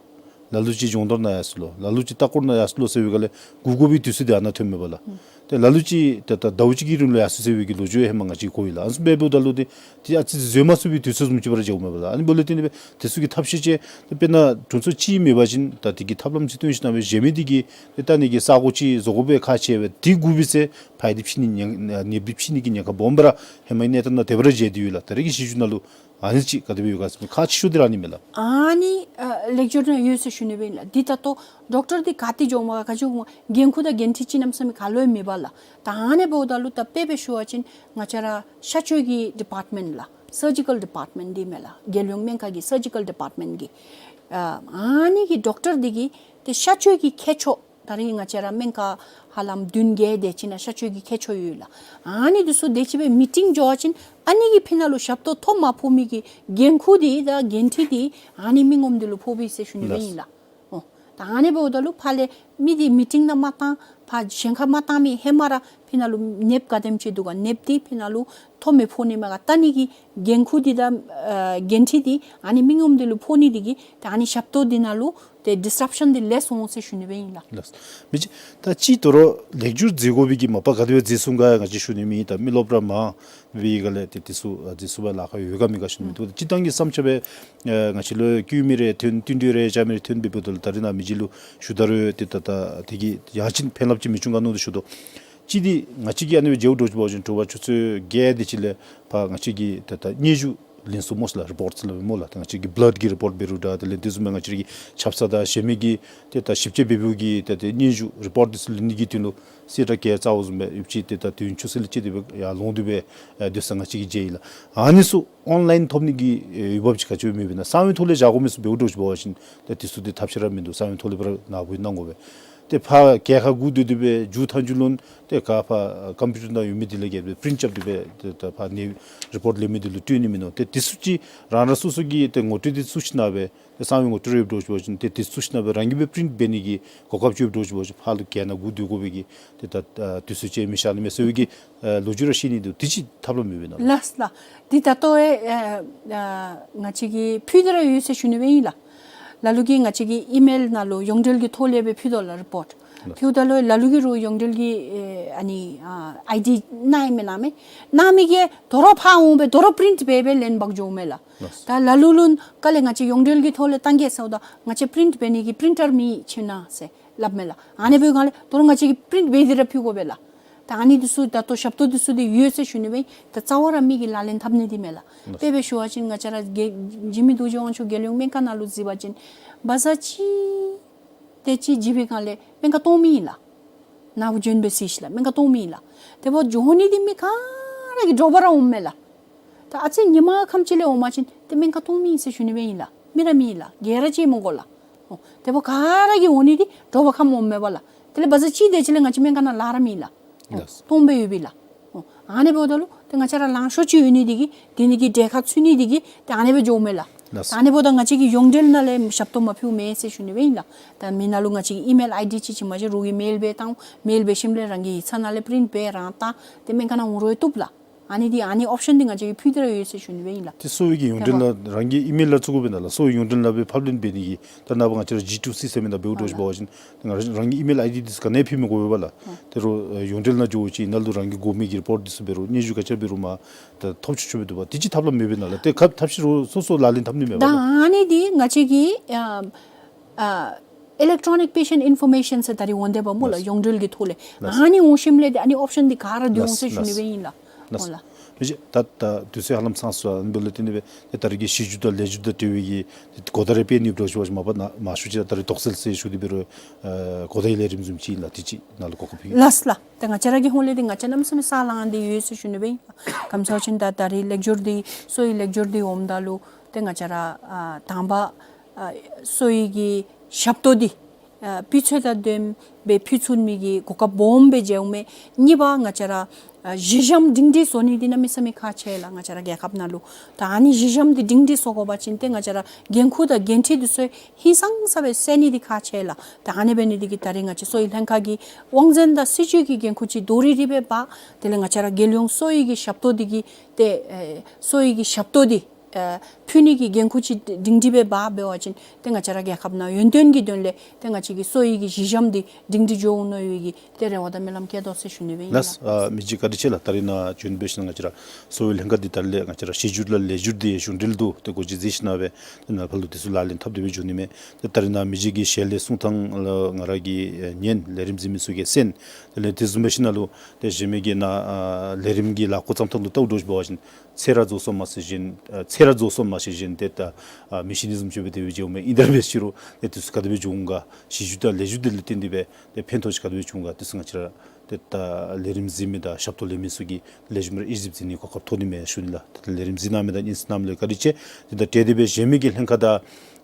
ལ་ལུ་ཅིག་སྦྱོང་བརྡར་ནང་ཡར་སོང་ལོ། ལ་ལུ་ཅིག་ལྟ་སྐོར་ནང་ཡར་སོང་ལོ་ཟེར་བའི་སྒང་ལས་སྒུག་དགོ་པའི་དུས་ཚོད་འདི་ཨ་ནཱ་ཐོནམ་མས་པ་ལགས། ཨུམ། ཏེ་ལ་ལུ་ཅིག་ཏེ་ད་ཟླཝ་གཅིག་གི་རིང་ལུ་ཡར་སོང་ཟེར་བའི་གི་ལོ་རྒྱུས་ཧེ་མ་ང་བཅས་གོ་ཡི་ལགས། ཨ་ནི་བཟུམ་སྦེ་འབདཝ་ད་ལུ་ཏེ་ཏེ་ཨ་ཙི་བཟོད་མ་ཚུགས་པའི་དུས་ཚོད་བཟུམ་ཅིག་སྦེ་ར་མཇལཝ་མས་པ་ལགས། ཨ་ནི་འབདཝ་ལས་བརྟེན་ཏེ་སྦེ་དེ་ཚུ་གི་ཐབས་ཤེས་ཅིག་ཏེ་དཔེར་ན་དྲུང་འཚོ་གཅིག་མེད་པ་ཅིན་ད་དེ་གི་ཐབས་ལམ་ཅིག་སྟོན་ཞིནམ་སྦེ་གཞན་མི་དེ་གིས་ཏེ་ལྟ་ནི་གི་ས་གོ་ཅིག་བཟོ་དགོ་པའི་ཁག་ཆེ་བས། དེ་སྒུག་པའི་ཚེ་ཕར་འདི་ཕྱིས་ནི་ཉེན་ནདཔ་འདི་ཕྱིས་ནི་གི་ཉེན་ཁ་སྦོམ་སྦེ་ར་ཧེ་མའི་གནས་སྟངས་ནང་དེ་སྦེ་ར་མཇལ་ཏེ་ཡོད་ལགས། ད་རེས་ཀྱི་གཞི་བཅུ་ནང་ལུ་ཨ་ནི་ཅིག་ག་དེ་སྦེ་ཡོད་ག་ཟེར་མི་ཁག་ཆེ་ཤོས་འདི་ར་ཨ་ནི་མས་ལགས། ཨ་ནི་ཨ་ལེགས་སྒྱུར་ནང་ཡོད་ཟེར་ཞུ་ནི་སྦེ་ཨིན་ལགས། འདི་ད་ལྟོ་ཌོག་ཊར་འདི་ག་ཏེ་འགྱོཝ་མས་ག་ཅི་འགྱོཝ་མས་འགན་ཁུར་དང་འགན་འཁྲི་ཅིག་གནམ་མེད་ས་མེད་ག་ལུ་ཡང་མེད་པ་ལགས། ད་ཨ་ནི་འབདཝ་ད་ལུ་ད་དཔེ་སྦེ་ཞུ་བ་ཅིན་ང་བཅས་ར་གཤག་བཅོས་ཀྱི་ཌི་པཱརཊ་མེནཊ་ལགས། སར་ཇི་ཀལ་ཌི་པཱརཊ་མེནཊ་འདི་མས་ལགས། རྒྱལ་ཡོངས་སྨན་ཁང་གི་སར་ཇི་ཀལ་ཌི་པཱརཊ་མེནཊ་གི་ཨ་ཨ་ནི་གི་ཌོག་ཊར་འདི་གིས་ཏེ་གཤག་བཅོས་ཀྱི་མཁས་མཆོག་ ད་རིས་ང་བཅས་ར་སྨན་ཁང་ཧ་ལམ་བདུན་བརྒྱད་དེ་ཅིག་ནང་གཤག་བཅོས་ཀྱི་ཁྱད་ཆོས་ཡོད་ལགས། ཨ་ནི་འདི་ཚུ་དེ་ཅིག་སྦེ་མི་ཊིང་འགྱོ་བ་ཅིན་ཨ་ནི་གི་ཕི་ནང་ལུ་ཞབས་ཏོག་ཐོབ་མ་ཕོག་མི་གི་འགན་ཁུར་འདི་དང་འགན་འཁྲི་འདི་ཨ་ནི་མི་ངོམ་འདི་ལུ་ཕོག་པས་ཟེར་ཞུ་ནི་སྦེ་ཨིན་ལགས། ཨོ། ད་ཨ་ནི་འབདཝ་ད་ལུ་ཕར་ལས་མི་འདི་མི་ཊིང་ནང་མ་བཏང་ཕར་གཞན་ཁར་མ་བཏང་མི་ཧེ་མ་ར་ཕི་ནང་ལུ་ནདཔ་ག་དེམ་ཅིག་འདུག་ག། ནདཔ་འདི་ཕི་ནང་ལུ་ཐོབ་མི་ཕོག་ནི་མས་ག། ད་ཨ་ནི་གི་འགན་ཁུར་འདི་དང་ཨ་འགན་འཁྲི་འདི་ཨ་ནི་མི་ངོམ་འདི་ལུ་ཕོག་ནི་འདི་གིས་ད་ཨ་ནི་ཞབས་ཏོག་འདི་ནང་ལུ་ཏེ་ཌིསི་རབ་ཤཱན་འདི་ལེསི་འོང་ཟེར་ཞུ་ནི་སྦེ་ཨིན་ལགས། ལགས། མི་ཅིག་ད་ཅི་དོ་རུང་ལེགས་སྒྱུར་མཛད་དགོ་པའི་གི་མ་པ་ག་དེ་སྦེ་མཛད་ཚུགས་ག་ང་བཅས་ཞུ་ནི་མེད། ད་མི་རློབས་ར་མང་བའི་སྒང་ལས་ཏེ་དེ་ཚུ་ཨ་མཛད་ཚུགས་པར་ལཱ་ཁག་ཡོད་ག་མེད་ག་ཞུ་ནི་མེད། ད་སྤྱིར་བཏང་གི་བསམ་འཆར་སྦེ་ཨ་ང་བཅས་ལུ་བསྐུལ་མི་རེ་ཐོན་བསྟུན་གྲོས་རེ་བཅའ་མི་རེ་ཐོན་འབདཝ་ད་ལུ་ད་རིས་ནཱ་མི་རྗེ་ལུ་ཞུ་ད་རུང་ཏེ་ད་ད་དེ་གིས་ཡང་ཅིན་ཕན་རླབས་ཅིག་མི་འབྱུང་ག་མནོ་སྟེ་ཞུ་དོ། གཅིག་འདི་ང་བཅས་ཀྱིས་ཨ་ནི་སྦེ་མཇལཝ་འདྲཝ་ཅིག་འབད་བ་ཅིན་དྲོ་པ་ཆུ་ཚོད་བརྒྱད་དེ་ཅིག་ལས་ཕར་ང་བཅས་ཀྱིས་ད་ད་སྙན་ཞུ་ལེན་ཚུགས་སྨོ་ལགས། རི་པོརཊ་ཟེར་སླབ་སྨོ་ལགས། ད་ང་བཅས་ཀྱི་བླཌ་ཀྱི་རི་པོརཊ་འབད་རུང་འདྲ་དེ་ལས་དེ་བཟུམ་སྦེ་ང་བཅས་ཀྱི་ཆབ་གསང་དང་གཞན་མི་གི་ཏེ་ད་ཞིབ་དཔྱད་འབད་འབདཝ་གི་ཏེ་ཏེ་སྙན་ཞུ་རི་པོརཊ་དེ་ཚུ་ལེན་ནི་གི་དོན་ལུ་གསལ་བསྒྲགས་ག་རྩ་བ་བཟུམ་སྦེ་ཡོདཔ་ཅིག་ཏེ་ད་དུས་ཡུན་ཅུང་ཟད་ལས་བཅད་དེ་སྦེ་ཡར་ལོང་སྟེ་སྦེ་ཨེ་སྡོད་ས་ང་བཅས་ཀྱིས་མཇལ་ཡི་ལགས། ཨ་ནི་ཚུ་ཨོན་ལཱའིན་ཐོབ་ནི་གི་ཨེ་འོས་འབབ་ཅིག་ག་ཅི་སྦེ་མེད་པས་ན། གསང་བའི་ཐོག་ལས་བཞག་དགོ་མི་ཚུ་འབདཝ་འདྲཝ་ཅིག་འབད་བ་ཅིན་ཏེ་དེ་ཚུ་ཏེ་ཐབས་ཤེས་ར་མིན་འདུག། གསང་བའི་ཐོག་ལས་ཕར་ནཱ་འབོ་གནང་དགོ་པས། ཏེ་ཕར་གྱལ་ཁར་སྒུག་སྡོད་སྡོད་སྦེ་མཇུག་མཐའ་མཇུག་ལུ་ཏེ་ག་ཕར་ཀམ་པིའུ་ཊར་ནང་ཡོད་མི་དེ་ལས་ག་སྦེ་པི་རིནཊ་རྐྱབ་སྟེ་སྦེ་ཏེ་ད་ཕར་ནི་རི་པོརཊ་ལེན་མི་དེ་ལུ་སྤྲོད་ནི་མིན་ནུག། ཏེ་དེ་ཚུ་ཅིག་རང་རང་སོ་སོ་གི་ཏེ་ངོ་སྤྲོད་དེ་ཚུ་ཞིནམ་སྦེ་ཏེ་གསང་བའི་ངོ་སྤྲོད་ཡོདཔ་འདྲཝ་ཅིག་འབད་བ་ཅིན་ཏེ་དེ་ཚུ་ཞིནམ་སྦེ་རང་གིས་སྦེ་པི་རིནཊ་འབད་ནི་གི་གོ་སྐབས་ཅིག་ཡོདཔ་འདྲཝ་ཅིག་འབད་བ་ཅིན་ཕར་ལུ་གྱལ་ནང་སྒུག་སྡོད་དགོ་པའི་གི་ཏེ་ད་ཨ་དུས་ཚོད་ཅིག་མི་ཤར་ནི་མས་ཟེར་བའི་གི་ཨ་ལོ་རྒྱུས་ར་བཤད་ནི་འདུག། དེ་ཅིག་ཐབས་ལམ་མེད་པས་ན་ལགས། ལགས་ལགས། འདི་ད་ལྟོ་ཨེ་ཨ་ང་བཅས་ཀྱིས་ཕུལ་ཏེ་ར་ཡོད་ཟེར་ཞུ་ནི་སྦེ་ཨིན་ལགས། ལ་ལུ་གིས་ང་བཅས་ཀྱི་ཨི་མེལ་ནང་ལུ་ཡོངས་འབྲེལ་གྱི་ཐོག་ལས་སྦེ་ཕུལ་དོ་ལགས་རི་པོརཊ། ལགས། ཕུལཝ་ད་ལུ་ལ་ལུ་གིས་རུང་ཡོངས་འབྲེལ་གྱི་ཨེ་ཨ་ནི་ཨ་ཨའི་ཌི་གནང་ཡི་མེན་གནང་མེད། གནང་མི་གིས་དོ་རུང་ཕར་འོང་སྦེ་དོ་རུང་པི་རིནཊ་འབད་སྦེ་ལེན་འབག་འགྱོཝ་མས་ལགས། ལགས། ད་ལ་ལུ་ལུ་ནི་ག་ལས་ང་བཅས་ཡོངས་འབྲེལ་གྱི་ཐོག་ལས་བཏང་གེ་ཟེརཝ་ད་ང་བཅས་པི་རིནཊ་འབད་ནི་གི་པི་རིན་ཊར་མེད་ཁྱིམ་ནང་ཟེར་སླབ་མས་ལགས། ཨ་ནི་འབདཝ་ལས་དོ་རུང་ང་བཅས་ཀྱིས་པི་རིནཊ་འབད་དེ་ར་ཕུལ་དགོ་པས་ལགས། ད་ཨ་ནི་འདི་ཚུ་ད་ལྟོ་ཞབས་ཏོག་འདི་ཚུ་འདི་ཡོད་ཟེར་ཞུ་ནི་སྦེ་ད་རྩ་བ་ར་མི་གིས་ལག་ལེན་འཐབ་ནི་འདི་མེད་ལགས། དཔེ་སྦེ་ཞུ་བ་ཅིན་ང་བཅས་ར་རྒྱལ་འཇིགས་མེད་རྡོ་རྗེ་དབང་ཕྱུག་རྒྱལ་ཡོངས་སྨན་ཁང་ནང་ལུ་གཟིགས་པ་ཅིན་བ་ཛ་ཅིག་དེ་ཅིག་འཇིགས་པའི་སྒང་ལས་སྨན་ཁང་སྟོང་མི་ཨིན་ལགས། ནཱ་བུ་བྱོན་སྦེ་གཟིགས་ཤིག་ལགས། སྨན་ཁང་སྟོང་མི་ཨིན་ལགས། དེ་འབདཝ་འགྱོ་ནི་འདི་མི་ག་ར་གིས་དྲོ་པ་ར་འོངམ་མས་ལགས། ད་ཨ་ཙི་ཉིན་མ་ཁམས་ཅིག་ལས་འོང་པ་ཅིན་ཏེ་སྨན་ཁང་སྟོང་མི་ཨིན་ཟེར་ཞུ་ནི་སྦེ་ཨིན་ལགས། མི་ར་མེད་ལགས། གྱལ་ར་ཅིག་མི་དགོ་ལགས། ཨོ་དེ་འབདཝ་ག་ར་གིས་འོང་ནི་འདི་དྲོ་པ་ཁམས་འོངམ་མས་པ་ལགས། དེ་ལས་བ་ཛ་ཅིག་དེ་ཅིག་ལས་ང་བཅས་སྨན་ཁང་ནང་ལཱ་ར་མེད་ལགས། ཨོ་ལགས། སྟོང་སྦེ་ཡོད་པས་ལགས། ཨོ་ཨ་ནི་འབདཝ་ད་ལུ་ཏེ་ང་བཅས་ར་ལང་ཤོར་ཅིག་ཡོད་ནི་འདི་གིས་དེ་ནི་གི་གྲལ་ཁར་ཚུད་ནི་འདི་གིས་ཏེ་ཨ་ནི་སྦེ་འགྱོཝ་མས་ལགས། ལགས། ད་ཨ་ནི་འབདཝ་ད་ང་བཅས་ཀྱིས་ཡོངས་འབྲེལ་ནང་ལས་ཞབས་ཏོག་མ་ཕུལཝ་མེན་ཟེར་ཞུ་ནི་སྦེ་ཨིན་ལགས། ད་མི་ནང་ལུ་ང་བཅས་ཀྱི་ཨི་མེལ་ཨའི་ཌི་ཅིག་ཅིག་མ་གཞི་རོགས་ཀྱིས་མེལ་སྦེ་བཏང་། མེལ་འབད་ཞིནམ་ལས་རང་གི་ཡིག་ཚང་ནང་ལས་པི་རིནཊ་འབད་རང་བཏང་སྟེ་སྨན་ཁང་ནང་འོང་རུང་བཏུབ་ལགས། ཨ་ནི་འདི་ཨ་ནི་ཨོབ་ཤཱན་འདི་ང་བཅས་ཀྱིས་ཕུལ་ཏེ་ར་ཡོད་ཟེར་ཞུ་ནི་སྦེ་ཨིན་ལགས། ཏེ་གསོ་བའི་གི་ཡོངས་འབྲེལ་ནང་རང་གི་ཨི་མེལ་ནང་བཙུགས་དགོ་པས་ན་ལགས། གསོ་བའི་ཡོངས་འབྲེལ་ནང་སྦེ་ཕབ་ལེན་འབད་ནི་གི་ད་ནངས་པ་ང་བཅས་ར་ཇི་ཊུ་སི་ཟེར་མི་ནང་འབདཝ་འདྲཝ་ཅིག་འབད་བ་ཅིན་ང་ར་རང་གི་ཨི་མེལ་ཨའི་ཌི་འདི་ཚུ་ག་ནི་ཡང་ཕུལ་མི་དགོ་པས་པ་ལགས། ཨ་དེ་རུང་ཨེ་ཡོངས་འབྲེལ་ནང་འགྱོ་ཅིག་ནང་ལུ་རང་གི་དགོ་མི་གི་རི་པོརཊ་འདི་ཚུ་འབད་རུང་སྙན་ཞུ་ག་ཅི་འབད་རུང་མར་ད་ཐོབ་ཆོག་ཆོག་པས་འདུག་པ། དེ་ཅིག་ཐབས་ལམ་མེད་པས་ན་ལགས། ཏེ་ཁ་ཐབས་ཤེས་རོགས་སོ་སོ་ལག་ལེན་འཐབ་ནི་མེད་པ་ད་ལགས། ཨ་ནི་འདི་ང་བཅས་ཀྱི་ཨ་ཨ་ཨི་ལེག་ཊོ་ནིག་པེ་ཤེནཊ་ཨིན་ཕོར་མེ་ཤཱན་ཟེར་ད་རིས་འོང་སྟེ་འབདཝ་སྨོ་ལགས། ལགས། ཡོངས་འབྲེལ་གྱི་ཐོག་ལས། ལགས། ཨ་ནི་འོང་ཞིནམ་ལས་ཏེ་ཨ་ནི་ཨོབ་ཤཱན་འདི་ག་ར་སྡོད་འོང་ཟེར་ཞུ་ནི་སྦེ་ཨིན་ལགས། ལགས། ཨོ་ལགས། མི་རྗེ་ད་ད་དུས་ཚོད་ཧ་ལམ་ཚང་སོང་། ཨ་ནི་འབདཝ་ལས་བརྟེན་ཏེ་སྦེ་ཏེ་ད་རིས་ཀྱི་གཞི་བསྒྱུར་དང་ལེགས་བསྒྱུར་དང་འབྲེལ་བའི་གི་ཏེ་གོ་བརྡ་རེ་སྤེལ་ནི་འདྲཝ་ཅིག་འབད་བ་ཅིན་མ་པ་ན་མང་ཤོས་ཅིག་ད་རིས་དོགས་སེལ་ཟེར་ཞུ་སྟེ་འབད་རུང་ཨ་གོ་བརྡའི་ལས་རིམ་བཟུམ་ཅིག་ཨིན་ལགས། དེ་ཅིག་ནཱ་ལུ་གོ་སྐབས་ཕུལ། ལགས་ལགས། ཏེ་ང་བཅས་ར་གི་ཧོངས་ལས་འདི་ང་བཅས་གནམ་མེད་ས་མེད་ས་ལངས་ཏེ་ཡོད་ཟེར་ཞུ་ནི་སྦེ་ཨིན་ལགས། ག་ཅི་སྨོ་ཟེར་བ་ཅིན་ད་ད་རིས་ལེགས་སྒྱུར་འདི་གསོ་བའི་ལེགས་སྒྱུར་འདི་འོངམ་ད་ལུ་ཏེ་ང་བཅས་ར་ཨ་དང་པ་ཨ་གསོ་བའི་གི་ཞབས་ཏོག་འདི་ཨ་སྤུས་ཚད་དང་ལྡནམ་སྦེ་ཕུལ་ཚུགས་མི་གི་གོ་སྐབས་སྦོམ་སྦེ་མཇལཝ་མས། གཉིས་པ་ང་བཅས་ར་ཨ་གཞི་འགྱམ་སྒྲིང་སྒྲི་བཟོ་ནི་འདི་གནམ་མེད་ས་མེད་ཁག་ཆེ་ལགས། ང་བཅས་ར་རྒྱལ་ཁབ་ནང་ལུ་ད་ཨ་ནི་གཞི་འགྱམ་འདི་སྒྲིང་སྒྲི་བཟོ་དགོ་པ་ཅིན་ཏེ་ང་བཅས་ར་འགན་ཁུར་དང་འགན་འཁྲི་འདི་ཚུ་ཧིང་སངས་ས་སྦེ་སེལ་ནི་འདི་ཁག་ཆེ་ལགས། ད་ཨ་ནི་འབད་ནི་འདི་གིས་ད་རིས་ང་བཅས་གསོ་བའི་ལྷན་ཁག་གིས་དབང་འཛིན་དང་སྲིད་བྱུས་ཀྱི་འགན་ཁུར་ཅིག་དོ་རི་རི་སྦེ་འབག། དེ་ལས་ང་བཅས་ར་རྒྱལ་ཡོངས་གསོ་བའི་གི་ཞབས་ཏོག་འདི་གི་ཏེ་ཨེ་གསོ་བའི་གི་ཞབས་ཏོག་འདི་ཨེ་ཕུལ་ནི་གི་འགན་ཁུར་ཅིག་སྒྲིང་སྒྲི་སྦེ་འབག་འབད་བ་ཅིན་ཏེ་ང་བཅས་ར་རྒྱལ་ཁབ་ནང་ཡོན་ཏན་གྱི་དོན་ལས་ཏེ་ང་བཅས་ཀྱི་གསོ་བའི་གི་གཞི་འགྱམ་འདི་སྒྲིང་སྒྲི་འགྱོ་འོང་མནོ་བའི་གི་ཏེ་རེ་བ་དང་སྨོན་ལམ་བསྐྱེད་དོ་ཟེར་ཞུ་ནི་སྦེ་ཨིན་ལགས། ལགས། ཨ་མི་རྗེ་བཀའ་དྲིན་ཆེ་ལགས། ད་རིས་ནཱ་བྱོན་འབད་ཞིནམ་ང་བཅས་ར་གསོ་བའི་ལྷན་ཁག་འདི་ད་རིས་ལས་ང་བཅས་ར་གཞི་བསྒྱུར་དང་ལེགས་བསྒྱུར་འདི་གཞུང་འབྲེལ་དུ་ཏེ་འགོ་འབྱེད་མཛད་ཞིནམ་སྦེ་ཏེ་ནཱ་ཕར་ལུ་དེ་ཚུ་ལག་ལེན་འཐབ་སྟེ་སྦེ་འགྱོ་ནི་མས། ཏེ་ད་རིས་ནཱ་མི་རྗེ་གི་ཞལ་ལས་གསུང་ཐངས་ལུ་ང་ར་གིས་ཨེ་ཉན། ལས་རིམ་གཟིགས་མི་ཚུ་གིས་གསན། དེ་ལས་དེ་བཟུམ་འབད་ཞིནམ་ལུ་ཏེ་གཞན་མི་གིས་ནཱ་ཨ་ལས་རིམ་གྱི་ལཱ་འགོ་བརྩམ་ཐངས་ལུ་བལྟཝ་འདྲཝ་ཅིག་འབད་བ་ཅིན་ཚེ་ར་རྫོགས་སོང་མ་ཤེས་བཞིན་ཨ་ཚེ་ར་རྫོགས་སོང་མ་ཤེས་བཞིན་ཏེ་ད་ཨ་མི་ཤི་ནི་བཟུམ་ཅིག་སྦེ་དེ་སྦེ་མཇལཝ་མས། ཨིན་ཏེ་ར་འབད་རུང་ཏེ་དེ་ཚུ་ག་དེ་སྦེ་འགྱོ་འོང་ག། གཞི་བསྒྱུར་དང་ལེགས་བསྒྱུར་འདི་ལུ་བརྟེན་ཏེ་སྦེ་ཏེ་ཕན་ཐོགས་ཅིག་ག་དེ་སྦེ་བྱུང་ག། དེ་ཚུ་ང་བཅས་ར་ཏེ་ད་ལས་རིམ་གཟིགས་མི་དང་ཞབས་ཏོག་ལེན་མི་ཚུ་གིས་ལེགས་ཤོམ་ར་དབྱེ་ཞིབ་མཛད་ནིའི་གོ་སྐབས་ཐོབ་ནི་མས་ཞུ་ནི་ལགས། ཏེ་ལས་རིམ་གཟིགས་གནང་མི་དང་སྙན་གསན་གནང་མི་ལུ་བཀའ་དྲིན་ཆེ། དེ་དང་འབྲེལ་ཏེ་སྦེ་གཞན་མི་གི་ལྷན་ཁག་དང་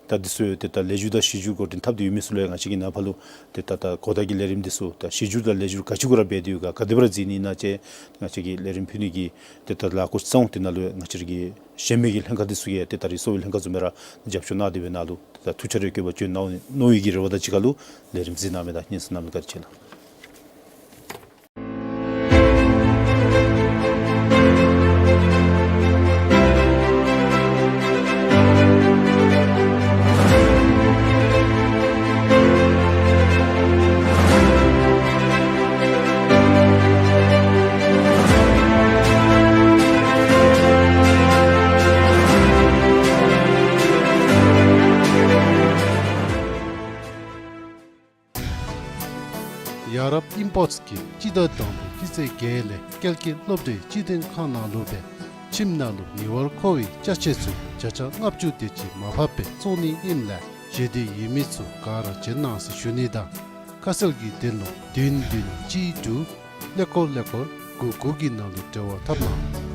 ད་འདི་ཚུ་ཏེ་ད་ལེགས་སྒྱུར་དང་གཞི་སྒྱུར་འགོ་འདྲེན་འཐབ་སྟེ་ཡོད་མི་ཚུ་ལུ་ཡང་ང་བཅས་ཀྱིས་ནཱ་ཕར་ལུ་ཏེ་ད་ད་གོ་བརྡ་གི་ལས་རིམ་འདི་ཚུ་ད་གཞི་སྒྱུར་དང་ལེགས་སྒྱུར་ག་ཅི་གུ་ར་འབད་དེ་ཡོད་ག་ག་དེ་སྦེ་ར་མཛད་ནི་ཨིན་ན་ཅིག་ང་བཅས་ཀྱིས་ལས་རིམ་ཕུལ་ནི་གི་ཏེ་ད་ལཱ་འགོ་བརྩམས་ཏེ་ནཱ་ལུ་ཡང་ང་བཅས་ར་གི་གཞན་མི་གི་ལྷན་ཁག་འདི་ཚུ་གིས་ཏེ་ད་རིས་གསོ་བའི་ལྷན་ཁག་བཟུམ་སྦེ་ར་རྒྱབ་སྐྱོར་གནང་སྟེ་སྦེ་ནཱ་ལུ་ཏེ་ད་ཐུགས་ཆ་རེ་བསྐྱེད་པ་བྱོན་གནང་འོང་མནོ་བའི་གི་རེ་བ་དང་གཅིག་ཁར་ལུ་ལས་རིམ་གཟིགས་གནང་མི་དང་སྙན་གསན་གནང་མི་བཀའ་དྲིན་ཆེ་ལགས། ཡ་རབས་ཨིམ་པོརཊསི་གིས་སྤྱི་ཟླ་དང་པོ་སྤྱི་ཚེས་བརྒྱད་ལས་སྐྱེལ་འདྲེན་སློབ་གྲྭའི་སྤྱི་དོན་ཁང་ནང་ལུ་སྦེ་ཁྱིམ་ནང་ལུ་ཉེ་བར་མཁོ་བའི་ཅ་ཆས་ཚུ་བརྒྱ་ཆ་ལྔ་བཅུ་དེ་ཅིག་མར་ཕབ་སྦེ་བཙོང་ནི་ཨིནམ་ལས་བཞེས་འདོད་ཡོད་མི་ཚུ་ག་ར་བྱོན་གནང་ཟེར་ཞུ་ནི་དང་ཁ་གསལ་གྱི་དོན་ལུ་བདུན་བདུན་གཅིག་དྲུག་ཀླད་ཀོར་ཀླད་ཀོར་དགུ་དགུ་གི་ནང་ལུ་འབྲེལ་བ་འཐབ་གནང་།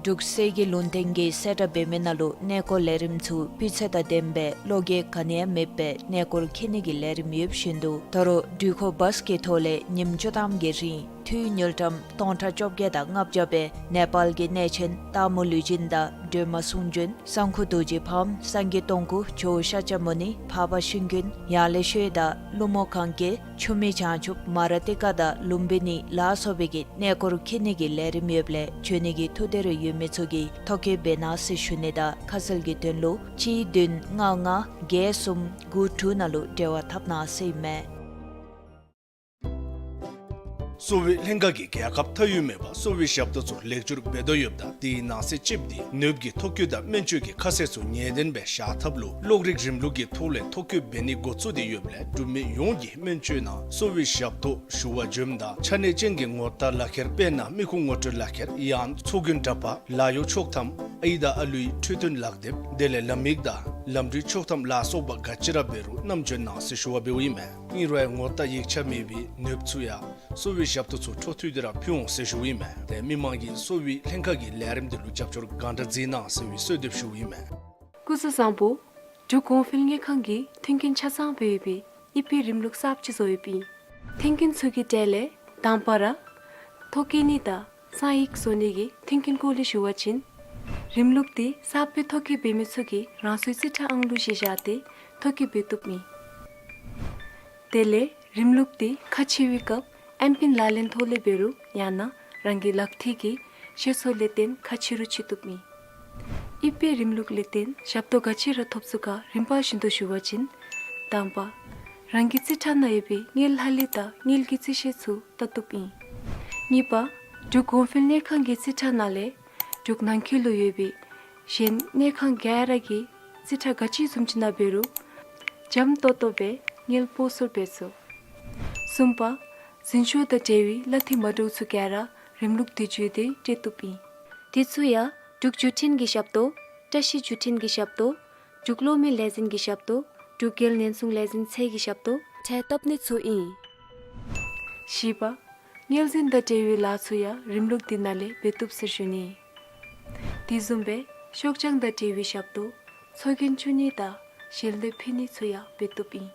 འབྲུག་གསེར་གྱི་ལུང་བསྟན་གྱིས་གསལ་བསྒྲགས་འབད་མི་ནང་ལུ་གནས་སྐོར་ལས་རིམ་ཚུ་སྤུས་ཚད་དང་ལྡནམ་སྦེ་བློ་འགྱོད་ག་ནི་ཡང་མེདཔ་སྦེ་གནས་སྐོར་འཁྱིད་ནི་གི་ལས་རིམ་ཡོདཔ་བཞིན་དུ་ད་རུང་འགྲུལ་འཁོར་བཱསི་གི་ཐོག་ལས་ཉིནམ་བཅུ་ཐམ་གྱི་རིང་འཐུས་དངུལ་ཀྲམ་སྟོང་ཕྲག་བཅོ་བརྒྱད་དང་ལྔ་བརྒྱ་སྦེ་ནེ་པཱལ་གྱི་གནས་ཆེན་སྟག་མོ་ལུས་སྦྱིན་དང་སྒྲོལ་མ་གསུང་བྱོན་གསང་ཁུ་རྡོ་རྗེ་ཕམ་སངས་རྒྱས་སྟོང་སྐུ་ཇོ་བོ་ཤཱཀྱ་མུ་ནི་འཕགས་པ་ཤིང་ཀུན་ཡང་ལེ་ཤོད་དང་ཀླུ་མོ་གན་རྐྱལ་ཆུ་མིག་བྱང་ཆུབ་མ་ར་ཏི་ཀ་དང་ལུམ་བི་ནི་ལ་སོགས་པའི་གི་གནས་སྐོར་འཁྱིད་ནི་གི་ལས་རིམ་ཡོདཔ་ལས་བྱོན་ནི་གི་ཐུགས་འདོད་རེ་ཡོད་མི་ཚུ་གིས་ཐོ་བཀོད་འབད་གནང་ཟེར་ཞུ་ནི་དང་ཁ་གསལ་གྱི་དོན་ལུ་གཅིག་བདུན་ལྔ་ལྔ་བརྒྱད་གསུམ་དགུ་དྲུག་ནང་ལུ་འབྲེལ་བ་འཐབ་གནང་ཟེར་ཨིན་མས། གསོ་བའི་ལྷན་ཁག་གིས་རྒྱལ་ཁབ་མཐའ་དབུས་མེད་པར་གསོ་བའི་ཞབས་ཏོག་ཚུ་ལེགས་སྒྱུར་འབད་དོ་ཡོདཔ་ད་དེའི་ནང་གསེས་ཅིག་འདི་ནདཔ་གི་ཐོ་བཀོད་དང་སྨན་བཅོས་ཀྱི་ཁ་གསལ་ཚུ་ངེས་བདེན་སྦེ་བཞག་ཐབས་ལུ་གློག་རིག་རིམ་ལུགས་ཀྱི་ཐོག་ལས་ཐོ་བཀོད་འབད་ནི་འགོ་བཙུགས་ཏེ་ཡོདཔ་ལས་འབྲུག་མི་ཡོངས་ཀྱིས་སྨན་བཅོས་ནང་གསོ་བའི་ཞབས་ཏོག་ཞུ་བར་འབྱོནམ་ད་ཆ་གནས་ཅན་གྱི་ངོ་རྟགས་ལག་ཁྱེར་དཔེར་ན་མི་ཁུངས་ངོ་སྤྲོད་ལག་ཁྱེར་ཡང་ཚོགས་རྒྱན་འདྲ་པར་ལཱ་གཡོག་ཆོག་ཐམ་ཨའི་དང་ཨ་ལུའི་འཕྲོད་བསྟེན་ལག་དེབ་དེ་ལས་ལམ་ཡིག་དང་ལམ་འགྲུལ་ཆོག་ཐམ་ལ་སོགས་པ་ག་ཅི་ར་འབད་རུང་བསྣམས་འབྱོན་གནང་ཟེར་ཞུ་བ་འབདཝ་ཨིན་མས། ཨིན་རུང་ཡང་ངོ་རྟགས་ཡིག་ཆ་མེད་པའི་ནདཔ་ཚུ་ཡང་གསོ་བའི་ཞབས་ཏོག་ཚུ་འཕྲོ་མཐུད་དེ་ར་ཕུལ་འོང་ཟེར་ཞུཝ་ཨིན་མས། ཏེ་མི་མང་གིས་གསོ་བའི་ལྷན་ཁག་གི་ལས་རིམ་འདི་ལུ་རྒྱབ་སྐྱོར་གང་དྲག་མཛད་གནང་ཟེར་བའི་གསོལ་འདེབས་ཞུཝ་ཨིན་མས། སྐུ་གཟུགས་བཟང་པོ། འབྲུག་གོང་འཕེལ་དངུལ་ཁང་གིས་མཐུན་རྐྱེན་ཆ་ཚང་སྦེ་ཡོད་པའི་ཨི་པེ་རིམ་ལུགས་གསརཔ་ཅིག་བཟོ་ཡོདཔ་ཨིན། མཐུན་རྐྱེན་ཚུ་གི་གྲས་ལས་དང་པ་ར་ཐོ་བཀོད་ནི་དང་གསང་ཡིག་བཟོ་ནི་གི་མཐུན་རྐྱེན་སྐོར་ལས་ཞུ་བ་ཅིན་རིམ་ལུགས་འདི་གསརཔ་སྦེ་ཐོ་བཀོད་འབད་མི་ཚུ་གིས་རང་སོའི་རྩིས་ཁྲ་ཨང་གླུ་བཞེས་བཞག་སྟེ་ཐོ་བཀོད་འབད་བཏུབ་ཨིན། དེ་ལས་རིམ་ལུགས་འདི་ཁ་ཕྱེ་བའི་སྐབས་ཨེམ་པིན་ལག་ལེན་ཐོག་ལས་འབད་རུང་ཡང་ན་རང་གི་ལག་ཐིལ་གྱི་ཤེས་ཚད་ལས་བརྟེན་ཁ་ཕྱེ་རུང་ཕྱེ་བཏུབ་ཨིན། ཨི་པེ་རིམ་ལུགས་ལས་བརྟེན་ཞབས་ཏོག་ག་ཅི་ར་ཐོབ་ཚུགས་ག་རིམ་པ་བཞིན་དུ་ཞུ་བ་ཅིན། དང་པ། རང་གི་རྩིས་ཁྲ་ནང་ཡོད་པའི་དངུལ་ལྷག་ལུས་དང་དངུལ་གྱི་རྩིས་ཤེས་ཚུ་བལྟ་བཏུབ་ཨིན། གཉིས་པ། འབྲུག་གོང་འཕེལ་དངུལ་ཁང་གི་རྩིས་ཁྲ་ནང་ལས་འབྲུག་ནང་འཁོད་ལུ་ཡོད་པའི་གཞན་དངུལ་ཁང་ག་ར་གི་རྩིས་ཁྲ་ག་ཅི་བཟུམ་ཅིག་ནང་འབད་རུང་འཇམ་ཏོང་ཏོ་སྦེ་དངུལ་སྤོ་སོར་འབད་ཚུགས། གསུམ་པ། འཛིན་སྐྱོང་དང་འབྲེལ་བའི་གླ་འཐུས་མ་འདྲཝ་ཚུ་ག་ར་རིམ་ལུགས་འདི་བརྒྱུད་དེ་སྤྲོད་བཏུབ་ཨིན། དེ་ཚུ་ཡང་འབྲུག་བརྒྱུད་འཕྲིན་གྱི་ཞབས་ཏོག་བཀྲ་ཤིས་བརྒྱུད་འཕྲིན་གྱི་ཞབས་ཏོག་འབྲུག་གློག་མེ་ལས་འཛིན་གྱི་ཞབས་ཏོག་འབྲུག་རྒྱལ་ཉེན་སྲུང་ལས་འཛིན་ཚད་ཀྱི་ཞབས་ཏོག་ཁྲལ་བཏབ་ནི་ཚུ་ཨིན། བཞི་པ། དངུལ་འཛིན་དང་འབྲེལ་བའི་ལཱ་ཚུ་ཡང་རིམ་ལུགས་འདི་ནང་ལས་འབད་བཏུབ་ཟེར་ཞུ་ནི། དེ་བཟུམ་སྦེ་ཤོག་བྱང་དང་འབྲེལ་བའི་ཞབས་ཏོག་ཚོགས་རྒྱན་བཙུགས་ནི་དང་ཞལ་འདེབས་ཕུལ་ནི་ཚུ་ཡང་འབད་བཏུབ་ཨིན།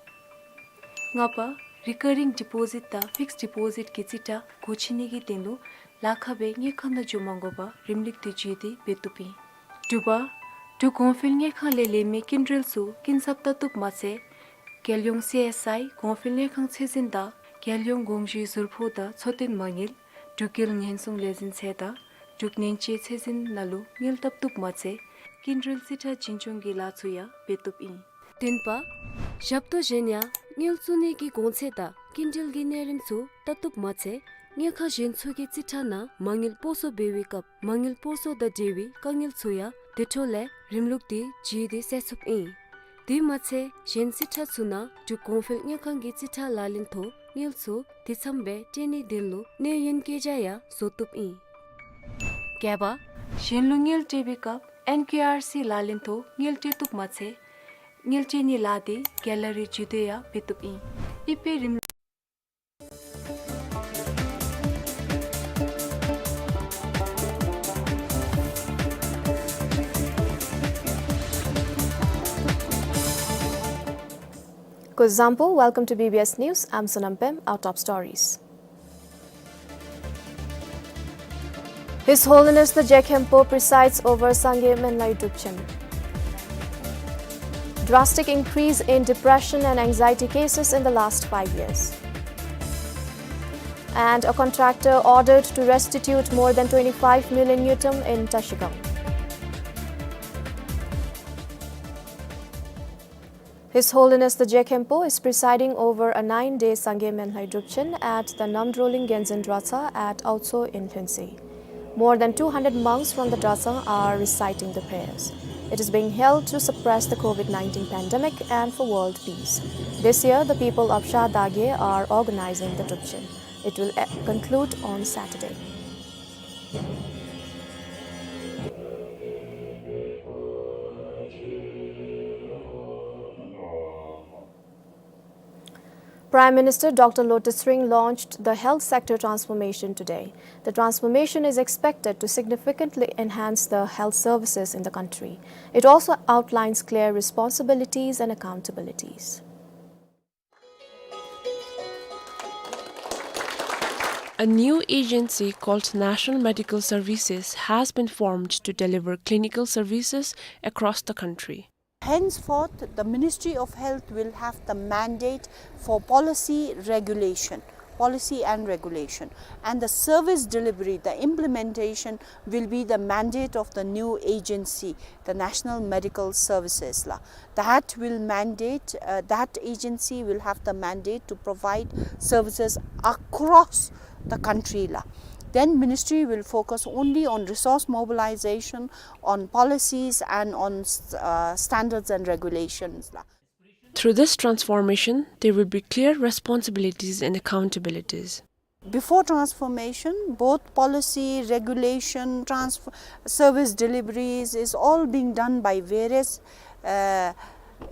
ལྔ་པ། རི་ཀ་རིང་ཌི་པོ་ཟིཊ་དང་ཕིགསི་ཌི་པོ་ཟིཊ་གི་རྩིས་ཁྲ་སྒོ་ཕྱེ་ནི་གི་དོན་ལུ་ལཱ་ཁག་སྦེ་དངུལ་ཁང་ནང་འགྱོ་མ་དགོ་པར་རིམ་ལུགས་འདི་བརྒྱུད་དེ་འབད་བཏུབ་ཨིན། དྲུག་པ། འབྲུག་གོང་འཕེལ་དངུལ་ཁང་ལས་ལེན་མི་སྐྱིན་འགྲུལ་ཚུ་སྐྱིན་ཚབ་བལྟ་བཏུབ་མ་ཚད་རྒྱལ་ཡོངས་སི་ཨེསི་ཨའི་གོང་འཕེལ་དངུལ་ཁང་ཚད་འཛིན་དང་རྒྱལ་ཡོངས་དགོངས་ཞུའི་ཟུར་ཕོགས་དང་འཚོ་རྟེན་མ་དངུལ་འབྲུག་རྒྱལ་ཉེན་སྲུང་ལས་འཛིན་ཚད་དང་འབྲུག་ཉེན་བཅོལ་ཚད་འཛིན་ནང་ལུ་དངུལ་བཏབ་བཏུབ་མ་ཚད་སྐྱིན་འགྲུལ་རྩིས་ཁྲ་བྱིན་ཆུང་གི་ལཱ་ཚུ་ཡང་འབད་བཏུབ་ཨིན། བདུན་པ། ཞབས་ཏོག་གཞན་ཡང་དངུལ་བཙུགས་ནི་གི་གོང་ཚད་དང་སྐྱིན་འགྲུལ་གྱི་གནས་རིམ་ཚུ་བལྟ་བཏུབ་མ་ཚད་དངུལ་ཁང་གཞན་ཚུ་གི་རྩིས་ཁྲ་ནང་མ་དངུལ་སྤོ་སོར་འབད་བའི་སྐབས་མ་དངུལ་སྤོ་སོར་དང་འབྲེལ་བའི་དཀའ་ངལ་ཚུ་ཡང་དེ་འཕྲོ་ལས་རིམ་ལུགས་འདི་བརྒྱུད་དེ་སེལ་ཚུགསཔ་ཨིན། དེ་མ་ཚད་གཞན་རྩིས་ཁྲ་ཚུ་ནང་འབྲུག་གོང་འཕེལ་དངུལ་ཁང་གི་རྩིས་ཁྲ་ལག་ལེན་ཐོག་དངུལ་ཚུ་དེ་ཙམ་སྦེ་སྤྲོད་ནིའི་དོན་ལུ་གནས་ཡུན་བཀོད་རྒྱ་ཡང་བཟོ་བཏུབ་ཨིན། བརྒྱད་པ། གཞན་ལུ་དངུལ་སྤྲོད་པའི་སྐབས་ཨེན་ཀེ་ཨར་སི་ལག་ལེན་ཐོག་དངུལ་སྤྲོད་བཏུབ་མ་ཚད་དངུལ་སྤྲོད་ནིའི་ལཱ་འདི་ག་ལ་རི་བརྒྱུད་དེ་ཡང་འབད་བཏུབ་ཨིན། ཨི་པེ་རིམ་ Kuzuzangpo, welcome to B B S News. I'm Sonam Pem. Our top stories. His Holiness the Je Khenpo presides over Sangay Menlay Drupchen. Drastic increase in depression and anxiety cases in the last five years. And a contractor ordered to restitute more than twenty-five million ngultrum in Trashigang. His Holiness the Je Khenpo is presiding over a nine-day Sangay Menlay Drupchen at the Namdroling Genzin Dratshang at Aotso in Lhuensey. More than two hundred monks from the Dratshang are reciting the prayers. It is being held to suppress the COVID nineteen pandemic and for world peace. This year, the people of Shadagye are organizing the Drupchen. It will, eh, conclude on Saturday. Prime Minister Doctor Lotay Tshering launched the health sector transformation today. The transformation is expected to significantly enhance the health services in the country. It also outlines clear responsibilities and accountabilities. A new agency called National Medical Services has been formed to deliver clinical services across the country. Henceforth, the Ministry of Health will have the mandate for policy regulation, policy and regulation, and the service delivery, the implementation will be the mandate of the new agency, the National Medical Services la. That will mandate, uh, that agency will have the mandate to provide services across the country la. Then ministry will focus only on resource mobilization, on policies and on, uh, standards and regulations la. Through this transformation, there will be clear responsibilities and accountabilities. Before transformation, both policy, regulation, transf-, service deliveries is all being done by various, uh,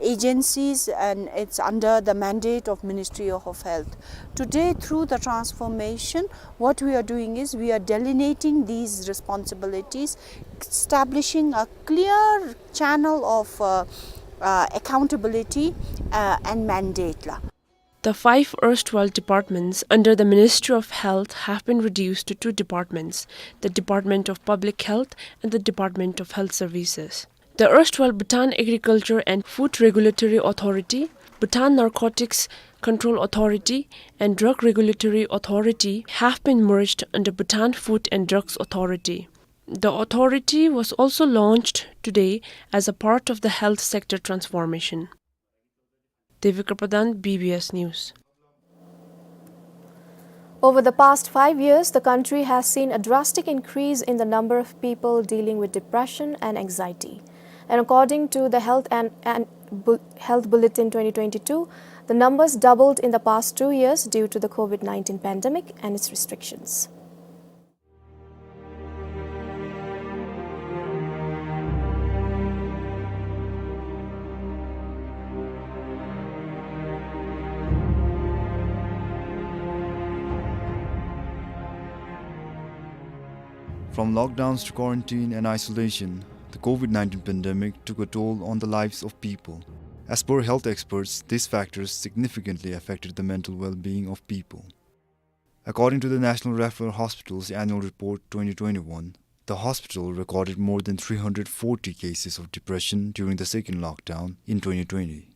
agencies, and it's under the mandate of Ministry of Health. Today, through the transformation, what we are doing is we are delineating these responsibilities, establishing a clear channel of, uh, uh, accountability, uh, and mandate la. The five erstwhile departments under the Ministry of Health have been reduced to two departments, the Department of Public Health and the Department of Health Services. The erstwhile Bhutan Agriculture and Food Regulatory Authority, Bhutan Narcotics Control Authority, and Drug Regulatory Authority have been merged under Bhutan Food and Drugs Authority. The authority was also launched today as a part of the health sector transformation. Devika Pradhan, B B S News. Over the past five years, the country has seen a drastic increase in the number of people dealing with depression and anxiety. And according to the Health and, and Bu-, Health Bulletin twenty twenty-two, the numbers doubled in the past two years due to the COVID nineteen pandemic and its restrictions. From lockdowns to quarantine and isolation, the COVID nineteen pandemic took a toll on the lives of people. As per health experts, these factors significantly affected the mental well-being of people. According to the National Referral Hospital's annual report twenty twenty-one, the hospital recorded more than three hundred forty cases of depression during the second lockdown in twenty twenty.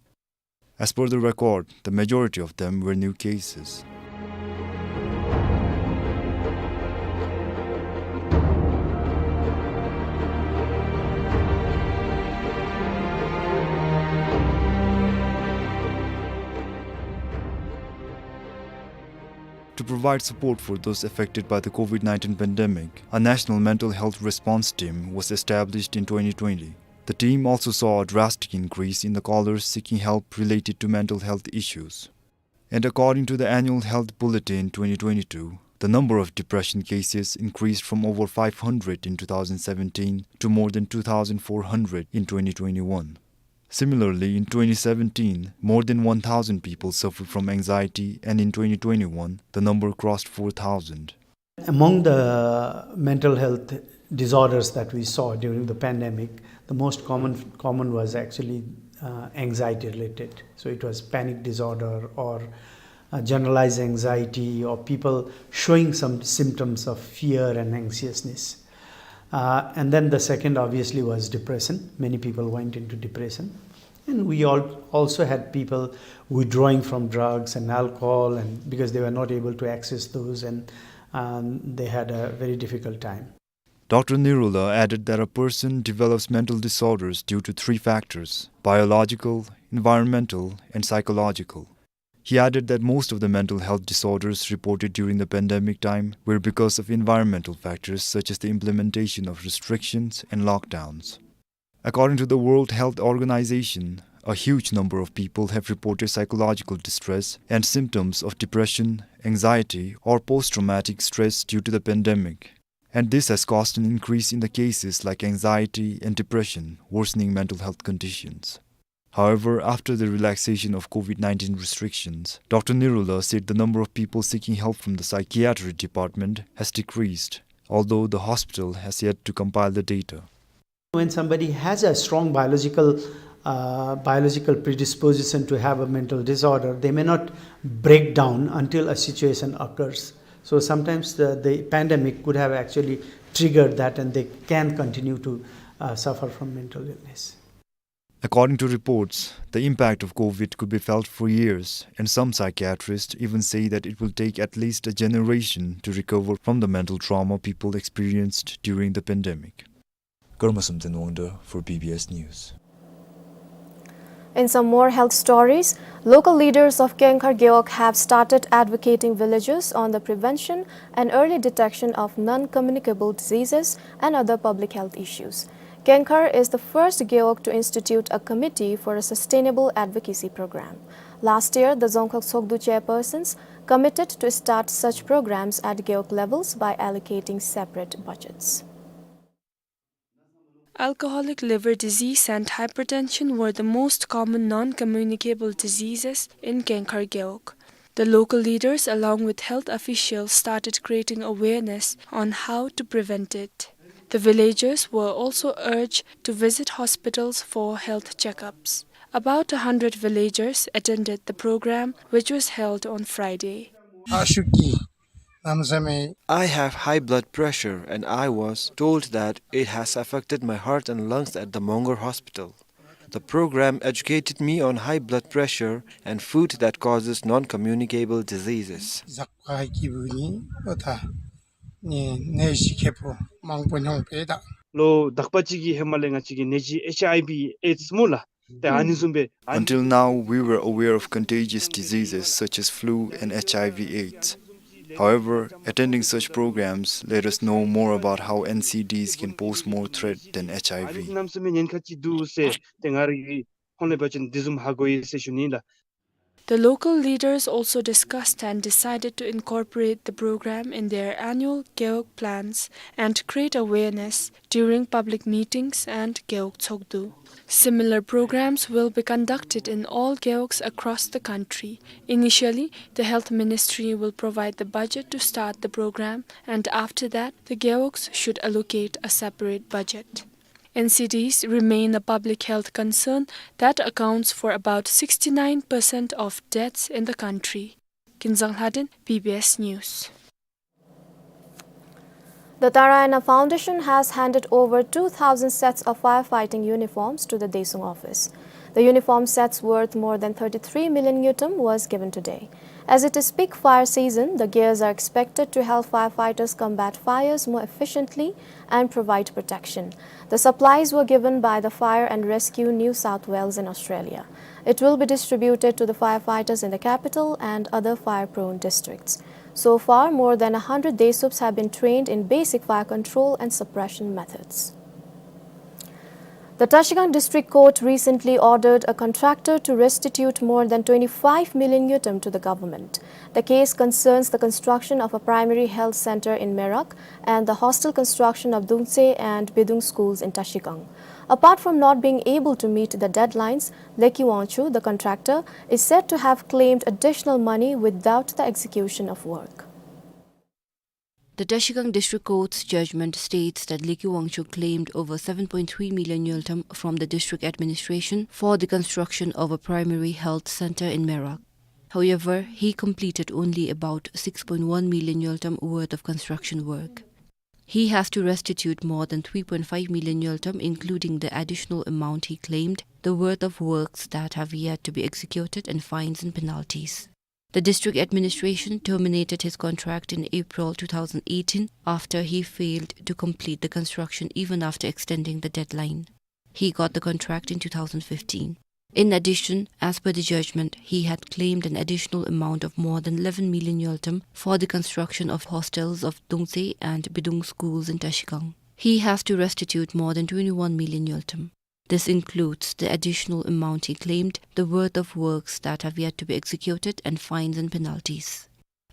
As per the record, the majority of them were new cases. To provide support for those affected by the COVID nineteen pandemic, a national mental health response team was established in twenty twenty. The team also saw a drastic increase in the callers seeking help related to mental health issues. And according to the Annual Health Bulletin twenty twenty-two, the number of depression cases increased from over five hundred in two thousand seventeen to more than two thousand four hundred in twenty twenty-one. Similarly, in twenty seventeen, more than one thousand people suffered from anxiety, and in twenty twenty-one, the number crossed four thousand. Among the mental health disorders that we saw during the pandemic, the most common, common was actually, uh, anxiety related. So it was panic disorder or, uh, generalized anxiety or people showing some symptoms of fear and anxiousness. Uh, and then the second obviously was depression. Many people went into depression. And we all also had people withdrawing from drugs and alcohol and because they were not able to access those and, um, they had a very difficult time. Doctor Nirula added that a person develops mental disorders due to three factors: biological, environmental, and psychological. He added that most of the mental health disorders reported during the pandemic time were because of environmental factors such as the implementation of restrictions and lockdowns. According to the World Health Organization, a huge number of people have reported psychological distress and symptoms of depression, anxiety, or post-traumatic stress due to the pandemic. And this has caused an increase in the cases like anxiety and depression, worsening mental health conditions. However, after the relaxation of COVID nineteen restrictions, Doctor Nirula said the number of people seeking help from the psychiatry department has decreased, although the hospital has yet to compile the data. When somebody has a strong biological, uh, biological predisposition to have a mental disorder, they may not break down until a situation occurs. So sometimes the, the pandemic could have actually triggered that, and they can continue to, uh, suffer from mental illness. According to reports, the impact of COVID could be felt for years, and some psychiatrists even say that it will take at least a generation to recover from the mental trauma people experienced during the pandemic. Karma Samten Wangda for B B S News. In some more health stories, local leaders of Kengkhar Gewog have started advocating villagers on the prevention and early detection of non-communicable diseases and other public health issues. Kengkhar is the first Gewog to institute a committee for a sustainable advocacy program. Last year, the Dzongkhag Tshogdu chairpersons committed to start such programs at Gewog levels by allocating separate budgets. Alcoholic liver disease and hypertension were the most common non-communicable diseases in Kengkhar Gewog. The local leaders, along with health officials, started creating awareness on how to prevent it. The villagers were also urged to visit hospitals for health checkups. About a hundred villagers attended the program, which was held on Friday. I have high blood pressure, and I was told that it has affected my heart and lungs at the Mongar Hospital. The program educated me on high blood pressure and food that causes non-communicable diseases. ལོ་དག་པ་ཅིག་གི་ཧེ་མ་ལས་ང་བཅས་ཀྱི་ནད་གཞི་ཨེཆ་ཨའི་ཝི་ཨེཌསི་སྨོ་ལགས། ཏེ་ཨ་ནི་བཟུམ་སྦེ། Until now, we were aware of contagious diseases such as flu and H I V AIDS. However, attending such programs let us know more about how N C Ds can pose more threat than H I V. ཨ་ནི་གནམ་མེད་ས་མེད་ཉེན་ཁ་ཅིག་འདུག་ཟེར་ཏེ་ང་རའི་ཧོངས་ལས་ཕར་ཅིག་འདི་བཟུམ་ཧ་གོ་ཡི་ཟེར་ཞུ་ནི་ལགས། The local leaders also discussed and decided to incorporate the program in their annual Gewog plans and create awareness during public meetings and Gewog Tshogdu. Similar programs will be conducted in all Gewogs across the country. Initially, the Health Ministry will provide the budget to start the program, and after that, the Gewogs should allocate a separate budget. N C Ds remain a public health concern that accounts for about sixty-nine percent of deaths in the country. Kinzang Lhaden, B B S News. The Tarayana Foundation has handed over two thousand sets of firefighting uniforms to the Daesung office. The uniform sets worth more than thirty-three million ngultrum was given today. As it is peak fire season, the gears are expected to help firefighters combat fires more efficiently and provide protection. The supplies were given by the Fire and Rescue New South Wales in Australia. It will be distributed to the firefighters in the capital and other fire-prone districts. So far, more than a hundred Daesups have been trained in basic fire control and suppression methods. The Trashigang District Court recently ordered a contractor to restitute more than twenty-five million ngultrum to the government. The case concerns the construction of a primary health center in Merak and the hostel construction of Dungtse and Bidung schools in Trashigang. Apart from not being able to meet the deadlines, Leki Wangchuk, the contractor, is said to have claimed additional money without the execution of work. The Trashigang District Court's judgment states that Lekey Wangchuk claimed over seven point three million ngultrum from the district administration for the construction of a primary health center in Merak. However, he completed only about six point one million ngultrum worth of construction work. He has to restitute more than three point five million ngultrum, including the additional amount he claimed, the worth of works that have yet to be executed, and fines and penalties. The district administration terminated his contract in April two thousand eighteen after he failed to complete the construction even after extending the deadline. He got the contract in two thousand fifteen. In addition, as per the judgment, he had claimed an additional amount of more than eleven million ngultrum for the construction of hostels of Dungtse and Bidung schools in Trashigang. He has to restitute more than twenty-one million ngultrum. This includes the additional amount he claimed, the worth of works that have yet to be executed, and fines and penalties.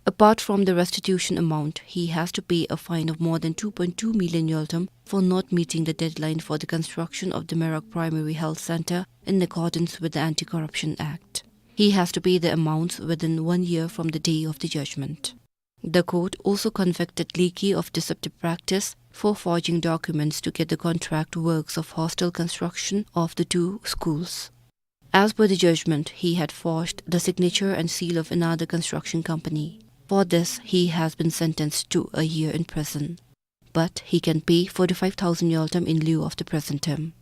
Apart from the restitution amount, he has to pay a fine of more than two point two million ngultrum for not meeting the deadline for the construction of the Merak Primary Health Center in accordance with the Anti-Corruption Act. He has to pay the amounts within one year from the day of the judgment. The court also convicted Lekey of deceptive practice for forging documents to get the contract works of hostel construction of the two schools. As per the judgment, he had forged the signature and seal of another construction company. For this, he has been sentenced to a year in prison. But he can pay forty-five thousand ngultrum in lieu of the prison term.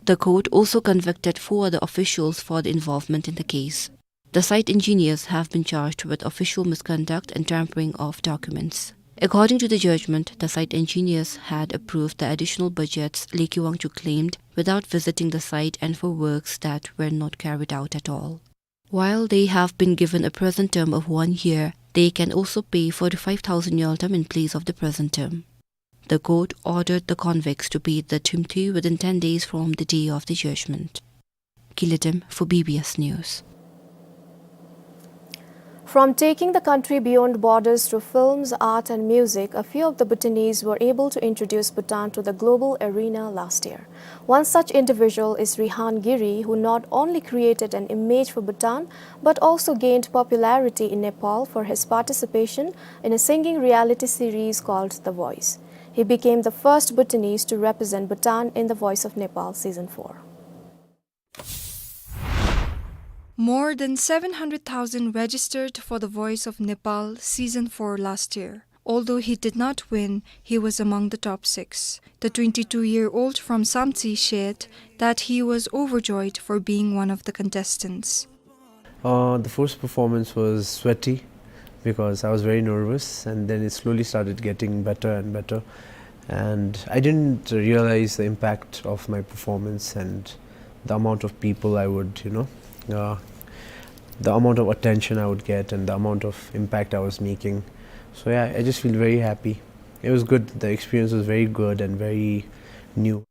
The court also convicted four other officials for the involvement in the case. The site engineers have been charged with official misconduct and tampering of documents. According to the judgment, the site engineers had approved the additional budgets Lekey Wangchuk claimed without visiting the site and for works that were not carried out at all. While they have been given a prison term of one year, they can also pay forty-five thousand ngultrum in place of the prison term. The court ordered the convicts to pay the thymthuy within ten days from the day of the judgment. Kiletem for B B S News. From taking the country beyond borders through films, art and music, a few of the Bhutanese were able to introduce Bhutan to the global arena last year. One such individual is Rihan Giri, who not only created an image for Bhutan, but also gained popularity in Nepal for his participation in a singing reality series called The Voice. He became the first Bhutanese to represent Bhutan in The Voice of Nepal Season four. More than seven hundred thousand registered for The Voice of Nepal Season four last year. Although he did not win, he was among the top six. The twenty-two-year-old from Samtse shared that he was overjoyed for being one of the contestants. Uh, the first performance was sweaty because I was very nervous, and then it slowly started getting better and better. And I didn't realize the impact of my performance and the amount of people I would, you know, uh, the amount of attention I would get and the amount of impact I was making. So yeah, I just feel very happy. It was good. The experience was very good and very new.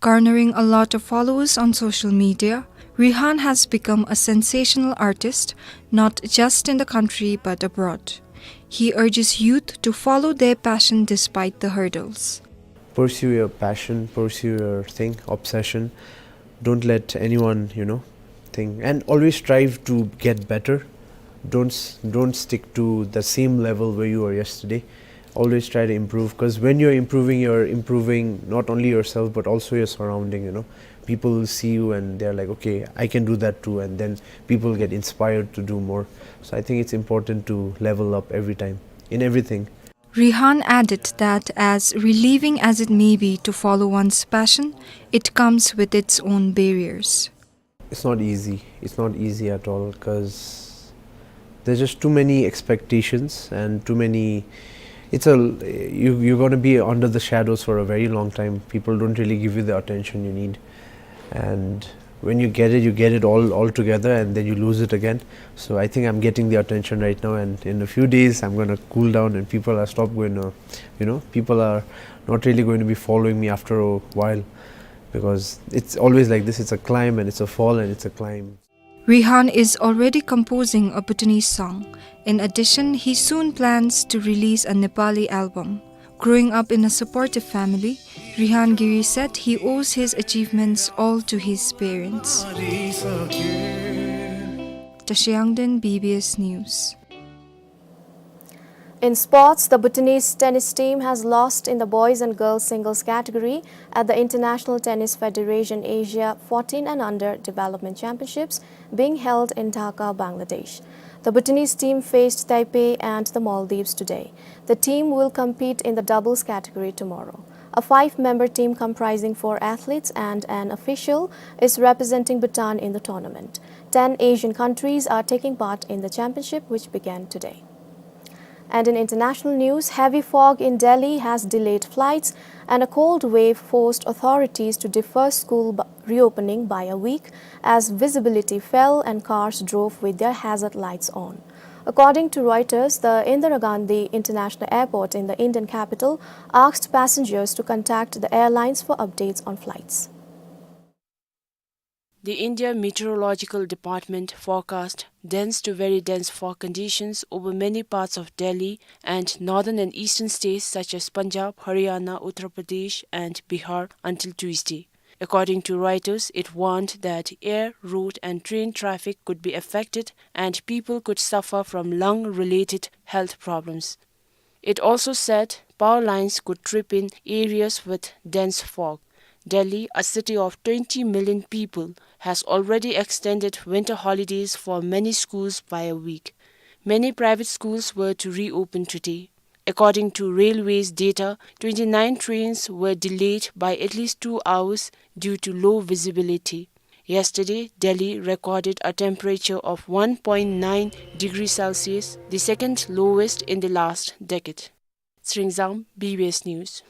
Garnering a lot of followers on social media, Rihan has become a sensational artist, not just in the country but abroad. He urges youth to follow their passion despite the hurdles. Pursue your passion, pursue your thing, obsession. Don't let anyone, you know, thing, and always strive to get better. Don't s-, don't stick to the same level where you were yesterday. Always try to improve, 'cause when you're improving, you're improving not only yourself but also your surrounding, you know. People will see you and they're like, "Okay, I can do that too," and then people get inspired to do more. So I think it's important to level up every time, in everything. Rihan added that as relieving as it may be to follow one's passion, it comes with its own barriers. It's not easy. It's not easy at all, 'cause there's just too many expectations and too many, it's a, you, you're gonna be under the shadows for a very long time. People don't really give you the attention you need. And when you get it, you get it all, all together, and then you lose it again. So I think I'm getting the attention right now, and in a few days, I'm gonna cool down, and people are stop going to, you know, people are not really going to be following me after a while, because it's always like this. It's a climb and it's a fall and it's a climb. Rihan is already composing a Bhutanese song. In addition, he soon plans to release a Nepali album. Growing up in a supportive family, Rihan Giri said he owes his achievements all to his parents. Tashiyangden, B B S News. In sports, the Bhutanese tennis team has lost in the boys and girls singles category at the International Tennis Federation Asia fourteen and Under Development Championships being held in Dhaka, Bangladesh. The Bhutanese team faced Taipei and the Maldives today. The team will compete in the doubles category tomorrow. A five-member team comprising four athletes and an official is representing Bhutan in the tournament. Ten Asian countries are taking part in the championship, which began today. And in international news, heavy fog in Delhi has delayed flights, and a cold wave forced authorities to defer school b-, reopening by a week as visibility fell and cars drove with their hazard lights on. According to Reuters, the Indira Gandhi International Airport in the Indian capital asked passengers to contact the airlines for updates on flights. The India Meteorological Department forecast dense to very dense fog conditions over many parts of Delhi and northern and eastern states such as Punjab, Haryana, Uttar Pradesh, and Bihar until Tuesday. According to Reuters, it warned that air, road, and train traffic could be affected and people could suffer from lung-related health problems. It also said power lines could trip in areas with dense fog. Delhi, a city of twenty million people, has already extended winter holidays for many schools by a week. Many private schools were to reopen today. According to Railways data, twenty-nine trains were delayed by at least two hours due to low visibility. Yesterday, Delhi recorded a temperature of one point nine degrees Celsius, the second lowest in the last decade. Tshering Zam, B B S News.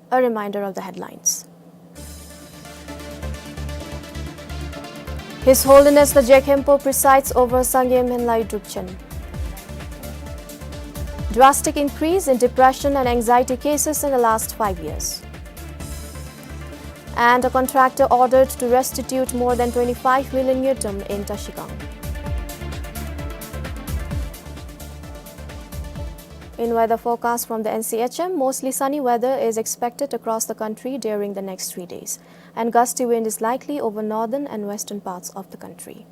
A reminder of the headlines. His Holiness the Je Khenpo presides over Sangay Menlay Drupchen. Drastic increase in depression and anxiety cases in the last five years. And a contractor ordered to restitute more than twenty-five million ngultrum in Trashigang. In weather forecast from the N C H M, mostly sunny weather is expected across the country during the next three days, and gusty wind is likely over northern and western parts of the country.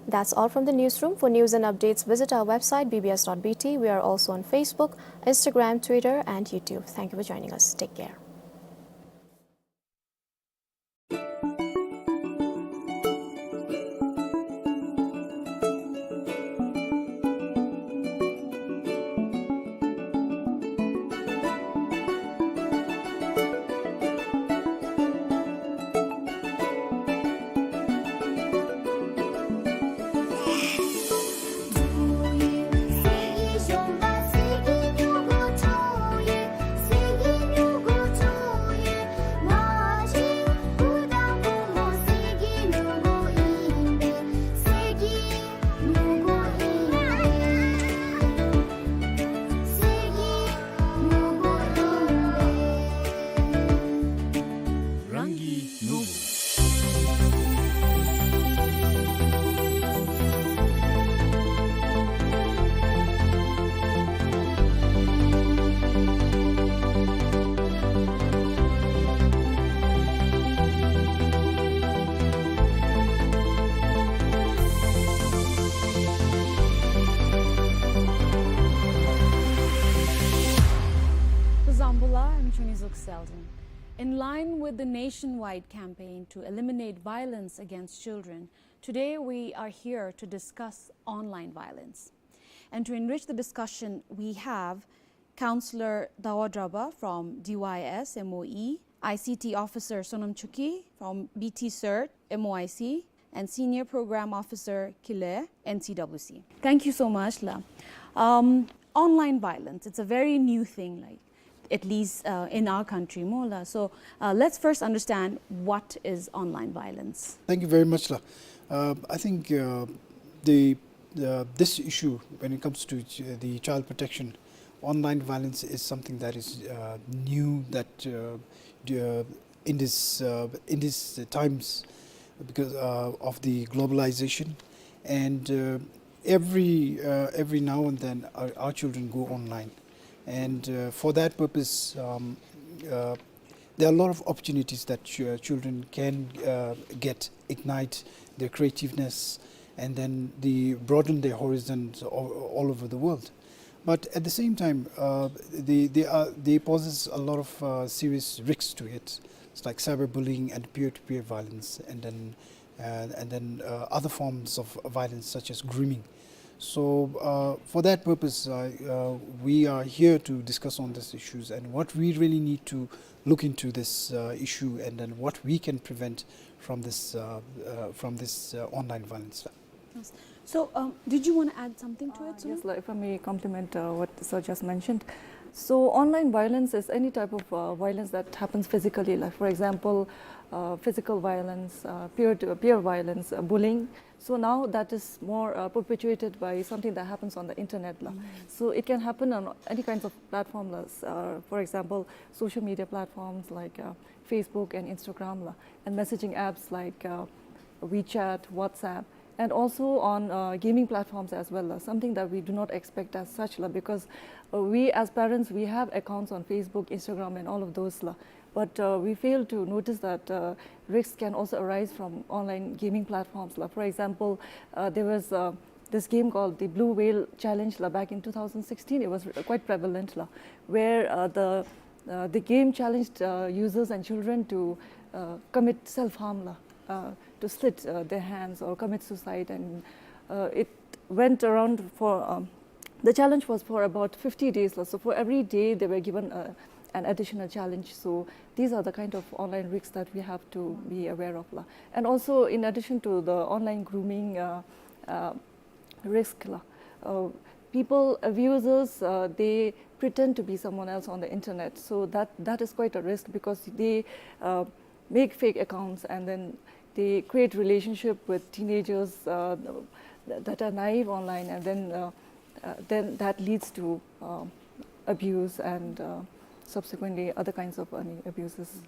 That's all from the newsroom. For news and updates, visit our website B B S dot B T. We are also on Facebook, Instagram, Twitter, and YouTube. Thank you for joining us. Take care. Kuzuzangpo la, em chunizuk Selden. In line with the nationwide campaign to eliminate violence against children, today we are here to discuss online violence. And to enrich the discussion, we have Counselor Dawa Draba from D Y S M O E, I C T Officer Sonam Chuki from B T CERT M O I C, and Senior Program Officer Kile, N C W C. Thank you so much, la. Um, online violence, it's a very new thing, like, at least, uh, in our country, mo la. So, uh, let's first understand what is online violence. Thank you very much, la. Uh, I think, uh, the, uh, this issue, when it comes to ch-, the child protection, online violence is something that is, uh, new, that, uh, the, uh, in this, uh, in these times, because, uh, of the globalization, and, uh, every, uh, every now and then our, our children go online, and, uh, for that purpose, um, uh, there are a lot of opportunities that ch-, uh, children can, uh, get, ignite their creativeness, and then the broaden their horizons all, all over the world. But at the same time, uh, they, they, are, they poses a lot of uh, serious risks to it. It's like cyberbullying and peer-to-peer violence, and then uh, and then uh, other forms of violence such as grooming. So uh, for that purpose, uh, uh, we are here to discuss on these issues and what we really need to look into this uh, issue, and then what we can prevent from this uh, uh, from this uh, online violence. Yes. So, um, did you want to add something to it, Sumit? Yes, like, if I may compliment uh, what sir just mentioned. So online violence is any type of uh, violence that happens physically, like, for example, uh, physical violence, uh, peer to peer violence, uh, bullying. So now that is more uh, perpetuated by something that happens on the internet la. So it can happen on any kinds of platform la. Uh, for example, social media platforms like uh, Facebook and Instagram la, and messaging apps like uh, WeChat, WhatsApp, and also on uh, gaming platforms as well la, something that we do not expect as such la, because uh, we as parents, we have accounts on Facebook, Instagram, and all of those la. But uh, we fail to notice that uh, risks can also arise from online gaming platforms la. For example, uh, there was uh, this game called the Blue Whale Challenge la, back in two thousand sixteen. It was quite prevalent la, where uh, the uh, the game challenged uh, users and children to uh, commit self-harm la, uh, to slit uh, their hands or commit suicide, and uh, it went around for um, the challenge was for about fifty days la. So for every day they were given uh, an additional challenge. So these are the kind of online risks that we have to be aware of la. And also, in addition to the online grooming uh, uh, risk la, uh, people, abusers, uh, they pretend to be someone else on the internet. So that that is quite a risk, because they uh, make fake accounts and then they create relationship with teenagers uh, that are naive online, and then uh, uh, then that leads to uh, abuse and uh, subsequently other kinds of uh, abuses.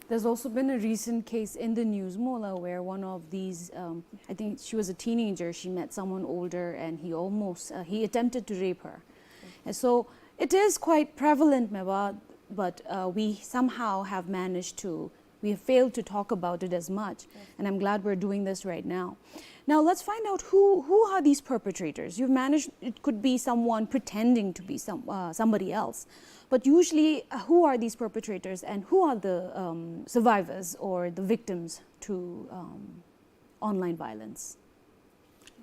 There's also been a recent case in the news, Mola, where one of these, um, I think she was a teenager, she met someone older and he almost, uh, he attempted to rape her. And so it is quite prevalent, Meba, but uh, we somehow have managed to, we have failed to talk about it as much. And I'm glad we're doing this right now. Now let's find out who, who are these perpetrators. You've managed, it could be someone pretending to be some, uh, somebody else. But usually, uh, who are these perpetrators and who are the um, survivors or the victims to um, online violence?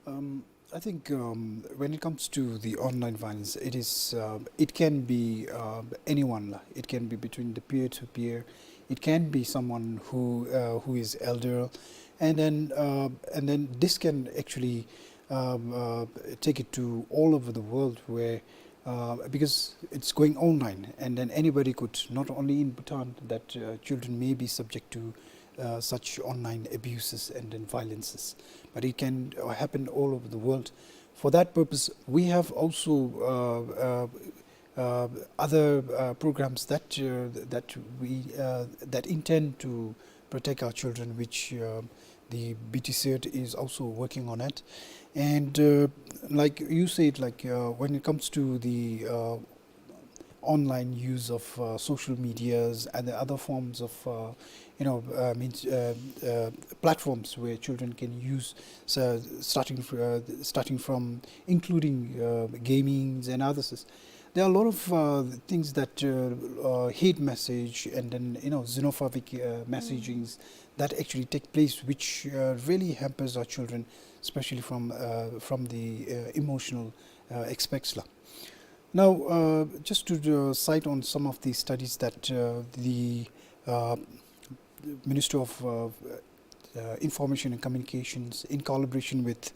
Um, I think um, when it comes to the online violence, it is uh, it can be uh, anyone la. It can be between the peer to peer. It can be someone who uh, who is elder, and then uh, and then this can actually um, uh, take it to all over the world where uh, because it's going online, and then anybody could, not only in Bhutan, that uh, children may be subject to uh, such online abuses and then violences, but it can uh, happen all over the world. For that purpose, we have also uh, uh, uh, other uh, programs that uh, that we uh, that intend to protect our children, which uh, the B T C E R T is also working on it. And uh, like you said, like uh, when it comes to the uh, online use of uh, social medias and the other forms of uh, you know uh, means, uh, uh, platforms where children can use, so starting fr- uh, starting from including uh, gamings and others. There are a lot of uh, things that uh, uh, hate message and then you know xenophobic uh, messagings that actually take place, which uh, really hampers our children, especially from uh, from the uh, emotional uh, aspects la. Now, uh, just to uh, cite on some of the studies that uh, the uh, Ministry of uh, uh, Information and Communications, in collaboration with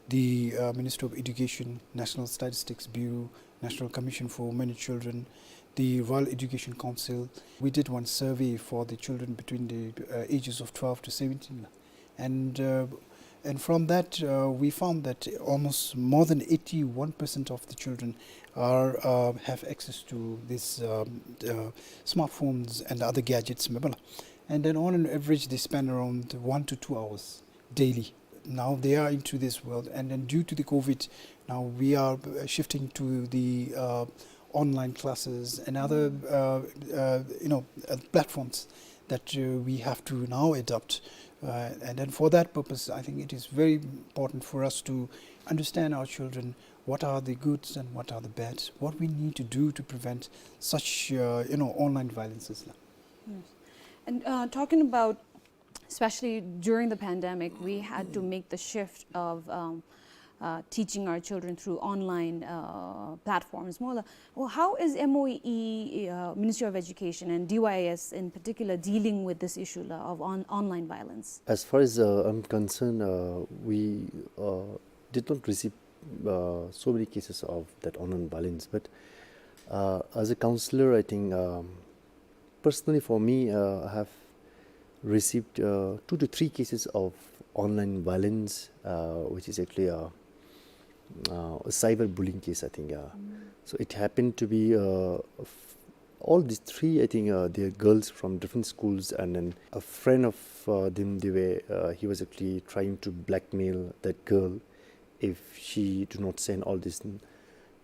the uh, Ministry of Education, National Statistics Bureau, National Commission for Women and Children, the Royal Education Council, we did one survey for the children between the uh, ages of twelve to seventeen. And uh, and from that, uh, we found that almost more than eighty-one percent of the children are uh, have access to these um, uh, smartphones and other gadgets, meba la. And then on an average, they spend around one to two hours daily. Now they are into this world, and then due to the COVID, now we are uh, shifting to the uh, online classes and other uh, uh, you know uh, platforms that uh, we have to now adopt. Uh, and then for that purpose, I think it is very important for us to understand our children, What are the goods and what are the bads? What we need to do to prevent such, uh, you know, online violences la? Yes. And, uh, talking about, especially during the pandemic, we had to make the shift of, um, uh, teaching our children through online, uh, platforms. Mo la, well, how is M O E, uh, Ministry of Education and D Y S in particular dealing with this issue la, of on-, online violence? As far as, uh, I'm concerned, uh, we, uh, did not receive, uh, so many cases of that online violence, but, uh, as a counselor, I think, um, personally for me, uh, I have received, uh, two to three cases of online violence, uh, which is actually a, uh, a cyberbullying case, I think. Uh, so it happened to be, uh, f- all these three, I think, uh, they are girls from different schools, and then a friend of, uh, them, they were, uh, he was actually trying to blackmail that girl if she do not send all these,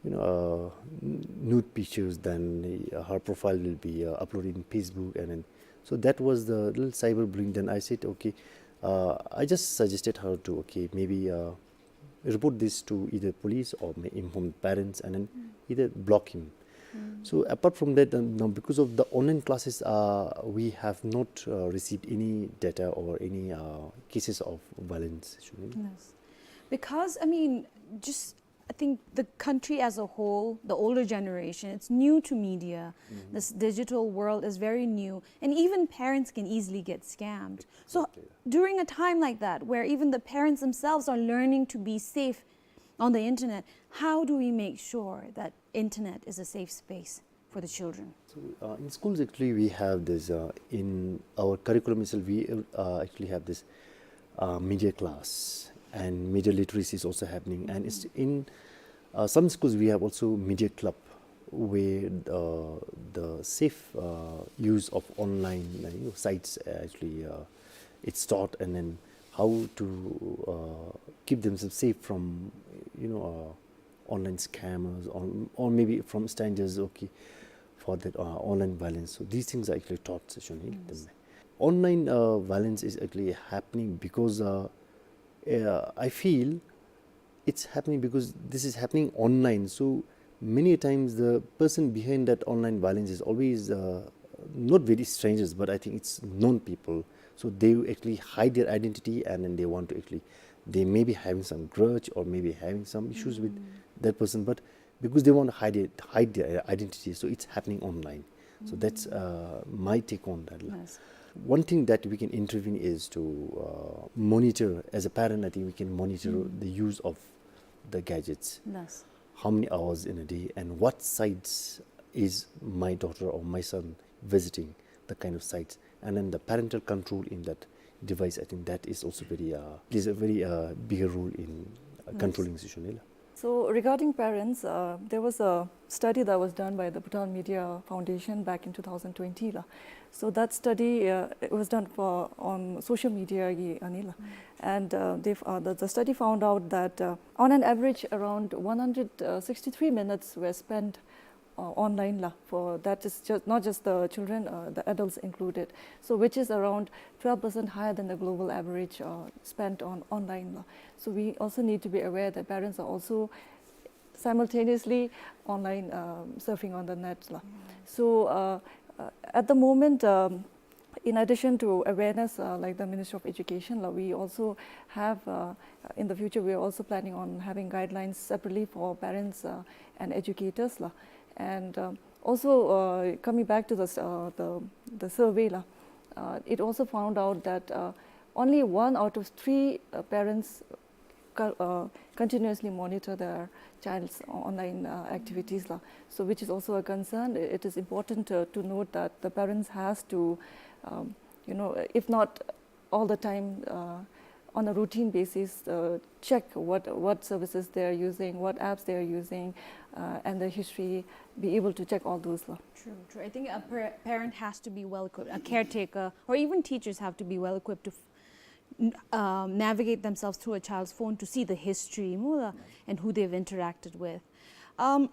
you know, uh, n- nude pictures, then, uh, her profile will be, uh, uploaded in Facebook, and then, so that was the little cyberbullying. Then I said, okay, uh, I just suggested her to, okay, maybe, uh, report this to either police or may inform parents and then either block him. So apart from that, uh, now because of the online classes, uh, we have not, uh, received any data or any, uh, cases of violence, Shuni. Yes. Because, I mean, just, I think the country as a whole, the older generation, it's new to media. This digital world is very new, and even parents can easily get scammed. So, during a time like that, where even the parents themselves are learning to be safe on the internet, how do we make sure that internet is a safe space for the children? So, uh, in schools, actually, we have this, uh, in our curriculum itself, we, uh, actually have this, uh, media class, and media literacy is also happening. And it's in, uh, some schools, we have also media club where, uh, the safe, uh, use of online, uh, you know, sites, uh, actually, uh, it's taught, and then how to, uh, keep themselves safe from, you know, uh, online scammers, or, or maybe from strangers, okay, for that, uh, online violence. So these things are actually taught, Shuni. Online, uh, violence is actually happening because, uh, uh, I feel it's happening because this is happening online. So many times the person behind that online violence is always, uh, not very strangers, but I think it's known people. So they actually hide their identity, and then they want to actually, they may be having some grudge or maybe having some issues with that person, but because they want to hide it, hide their identity, so it's happening online. So that's, uh, my take on that. Yes. One thing that we can intervene is to, uh, monitor, as a parent, I think we can monitor the use of the gadgets. Yes. How many hours in a day and what sites is my daughter or my son visiting, the kind of sites, and then the parental control in that device, I think that is also very, uh, plays a very, uh, bigger role in, uh, controlling the situation. So regarding parents, uh, there was a study that was done by the Bhutan Media Foundation back in two thousand twenty la. So that study, uh, it was done for, on social media gi ani la. And, uh, they, uh, the, the study found out that, uh, on an average around one hundred sixty-three minutes were spent, uh, online la. For that is just, not just the children, uh, the adults included. So which is around twelve percent higher than the global average, uh, spent on online la. So we also need to be aware that parents are also simultaneously online, um, surfing on the net la. So, uh, uh, at the moment, um, in addition to awareness, uh, like the Ministry of Education la, we also have, uh, in the future, we are also planning on having guidelines separately for parents, uh, and educators la. And, um, also, uh, coming back to the s- uh, the, the survey la, uh, it also found out that, uh, only one out of three, uh, parents co- uh, continuously monitor their child's online, uh, activities la. So which is also a concern. It is important to, to note that the parents has to, um, you know, if not all the time, uh, on a routine basis, uh, check what, what services they are using, what apps they are using, uh, and the history, be able to check all those la. True, true. I think a par- parent has to be well equipped, a caretaker, or even teachers have to be well equipped to f- n- um, navigate themselves through a child's phone to see the history, mo la, and who they've interacted with. Um,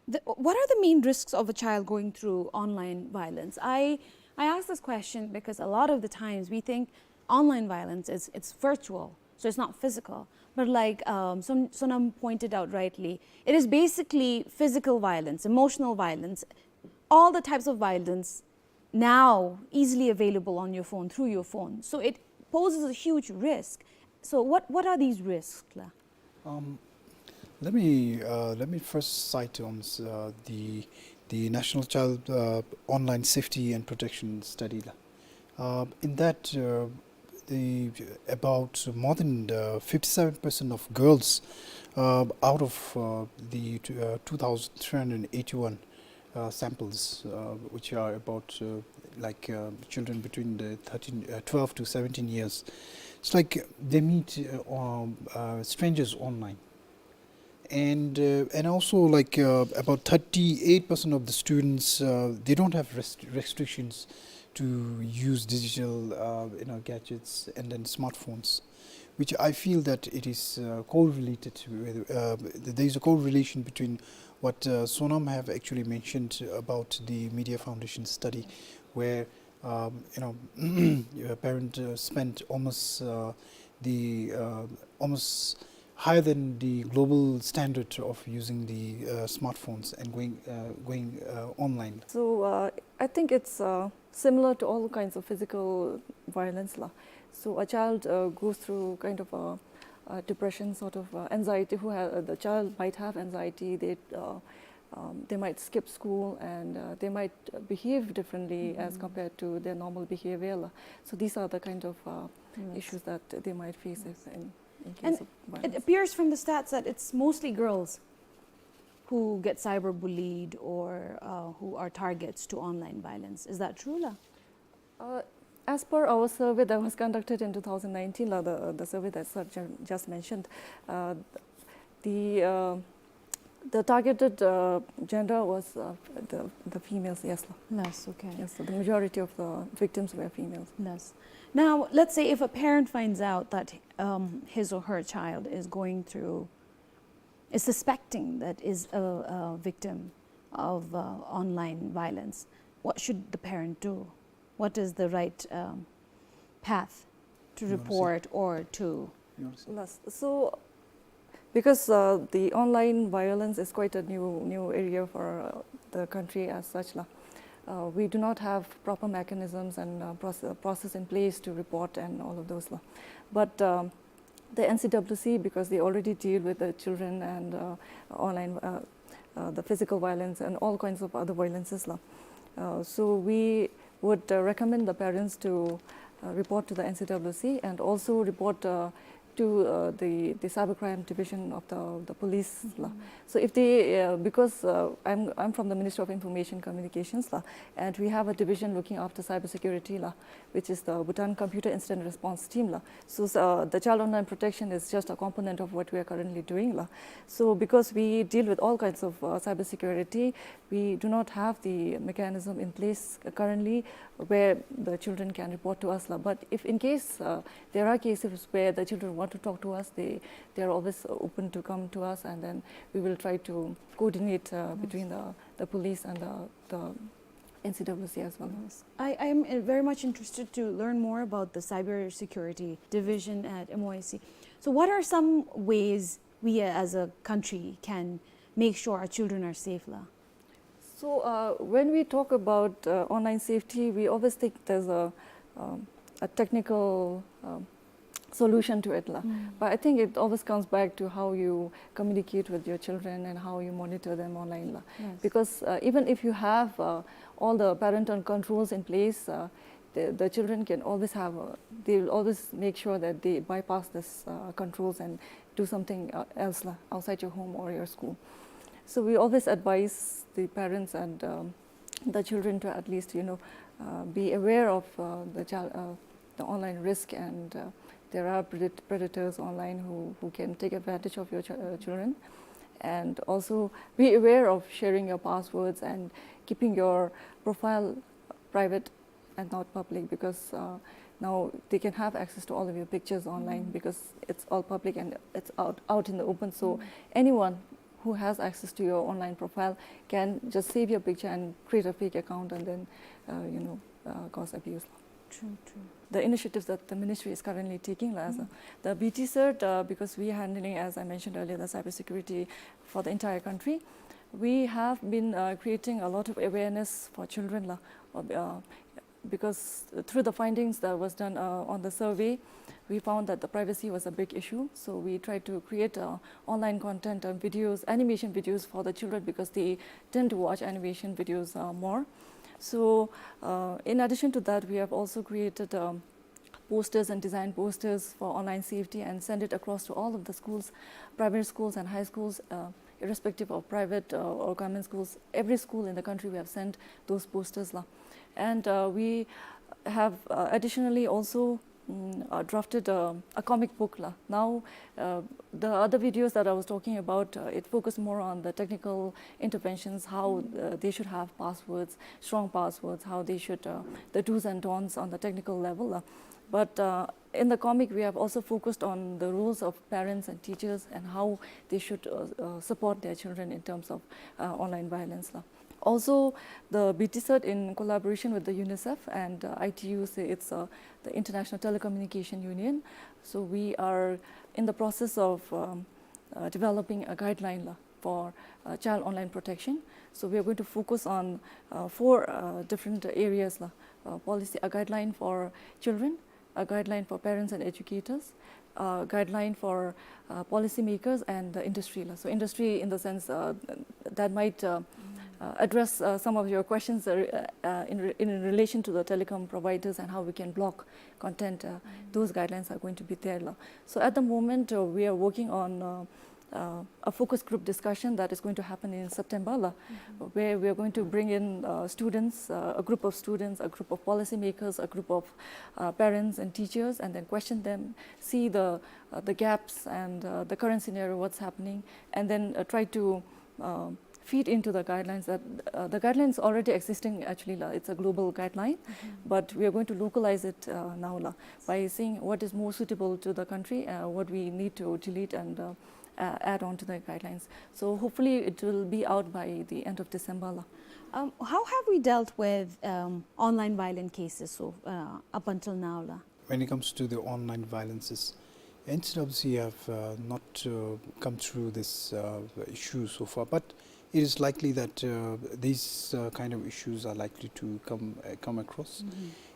the, what are the main risks of a child going through online violence? I, I ask this question because a lot of the times we think online violence is, it's virtual. So it's not physical. But like, um, Son-, Sonam pointed out rightly, it is basically physical violence, emotional violence, all the types of violence now easily available on your phone, through your phone. So it poses a huge risk. So what, what are these risks la? Um, let me, uh, let me first cite on s-, uh, the, the National Child, uh, Online Safety and Protection Study la. Uh, in that, uh, the, about more than, uh, fifty-seven percent of girls, uh, out of, uh, the t-, uh, two thousand three hundred eighty-one, uh, samples, uh, which are about, uh, like, uh, children between the thirteen, uh, twelve to seventeen years. It's like they meet, uh, um, uh, strangers online. And, uh, and also, like, uh, about thirty-eight percent of the students, uh, they don't have rest-, restrictions to use digital, uh, you know, gadgets and then smartphones, which I feel that it is, uh, correlated with, uh, th-, there is a correlation between what, uh, Sonam have actually mentioned about the Media Foundation study, where, um, you know, a parent, uh, spent almost, uh, the, uh, almost higher than the global standard of using the, uh, smartphones and going, uh, going, uh, online. So, uh, I think it's, uh, similar to all kinds of physical violence la. So a child, uh, goes through kind of a, a depression, sort of, uh, anxiety. Who ha-, uh, the child might have anxiety. They, uh, um, they might skip school, and, uh, they might behave differently as compared to their normal behavior la. So these are the kind of, uh, issues that they might face if in, in case of violence. And it appears from the stats that it's mostly girls who get cyberbullied or, uh, who are targets to online violence. Is that true la? Uh, as per our survey that was conducted in two thousand nineteen la, the, the survey that sir ju-, just mentioned, uh, the, uh, the targeted, uh, gender was, uh, the, the females, yes la. Yes, okay. Yes, so the majority of the victims were females. Yes. Now, let's say if a parent finds out that, um, his or her child is going through, is suspecting that is a, a victim of, uh, online violence, what should the parent do? What is the right, um, path to report or to? Yes. So, because, uh, the online violence is quite a new, new area for, uh, the country as such la, uh, we do not have proper mechanisms and, uh, proce-, process in place to report and all of those la. But, um, the N C W C, because they already deal with the children and, uh, online, uh, uh, the physical violence and all kinds of other violences la. Uh, so we would, uh, recommend the parents to, uh, report to the N C W C and also report, uh, to, uh, the, the cybercrime division of the, the police la. So if they, uh, because, uh, I'm, I'm from the Ministry of Information Communications la, and we have a division looking after cybersecurity la, which is the Bhutan Computer Incident Response Team la. So, uh, the child online protection is just a component of what we are currently doing la. So because we deal with all kinds of, uh, cybersecurity, we do not have the mechanism in place currently where the children can report to us la. But if in case, uh, there are cases where the children want to talk to us, they, they are always open to come to us, and then we will try to coordinate, uh, between the, the police and the, the N C W C as well. Yes. I, I am, uh, very much interested to learn more about the cybersecurity division at M O I C. So what are some ways we, uh, as a country can make sure our children are safe la? So, uh, when we talk about, uh, online safety, we always think there's a, um, a technical, um, solution to it la. But I think it always comes back to how you communicate with your children and how you monitor them online la. Yes. Because, uh, even if you have, uh, all the parental controls in place, uh, the, the children can always have, uh, they will always make sure that they bypass this, uh, controls and do something, uh, else la, outside your home or your school. So we always advise the parents and, um, the children to at least, you know, uh, be aware of, uh, the child, uh, the online risk, and, uh, there are predat-, predators online who, who can take advantage of your ch-, uh, children. And also be aware of sharing your passwords and keeping your profile private and not public, because, uh, now they can have access to all of your pictures online because it's all public and it's out, out in the open. So anyone who has access to your online profile can just save your picture and create a fake account and then, uh, you know, uh, cause abuse. True, true. The initiatives that the ministry is currently taking, la, as a, the B T cert, uh, because we are handling, as I mentioned earlier, the cybersecurity for the entire country, we have been, uh, creating a lot of awareness for children, la, uh, because through the findings that was done, uh, on the survey, we found that the privacy was a big issue. So we tried to create, uh, online content and videos, animation videos for the children, because they tend to watch animation videos, uh, more. So, uh, in addition to that, we have also created, um, posters and design posters for online safety and send it across to all of the schools, primary schools and high schools, uh, irrespective of private, uh, or government schools. Every school in the country, we have sent those posters, la. And, uh, we have, uh, additionally also, mm, uh, drafted a, a comic book, la. Now, uh, the other videos that I was talking about, uh, it focused more on the technical interventions, how, uh, they should have passwords, strong passwords, how they should, uh, the do's and don'ts on the technical level, la. But, uh, in the comic, we have also focused on the roles of parents and teachers and how they should, uh, uh, support their children in terms of, uh, online violence, la. Also, the B T cert, in collaboration with the UNICEF and, uh, I T U C, it's, uh, the International Telecommunication Union. So we are in the process of, um, uh, developing a guideline, la, for, uh, child online protection. So we are going to focus on, uh, four, uh, different areas, la. Uh, policy, a guideline for children, a guideline for parents and educators, a guideline for, uh, policymakers and the industry, la. So industry in the sense, uh, that might, uh, uh, address, uh, some of your questions, uh, uh, in, re- in relation to the telecom providers and how we can block content. Uh, those guidelines are going to be there, la. So at the moment, uh, we are working on, uh, uh, a focus group discussion that is going to happen in September, la, where we are going to bring in, uh, students, uh, a group of students, a group of policymakers, a group of, uh, parents and teachers, and then question them, see the, uh, the gaps and, uh, the current scenario, what's happening, and then, uh, try to, uh, feed into the guidelines that, uh, the guidelines already existing actually, la, it's a global guideline, but we are going to localize it, uh, now, la, by seeing what is more suitable to the country, uh, what we need to delete and, uh, uh, add on to the guidelines. So hopefully it will be out by the end of December, la. Um, how have we dealt with, um, online violent cases so, uh, up until now, la? When it comes to the online violences, N C W C have, uh, not, uh, come through this, uh, issue so far, but it is likely that, uh, these, uh, kind of issues are likely to come, uh, come across.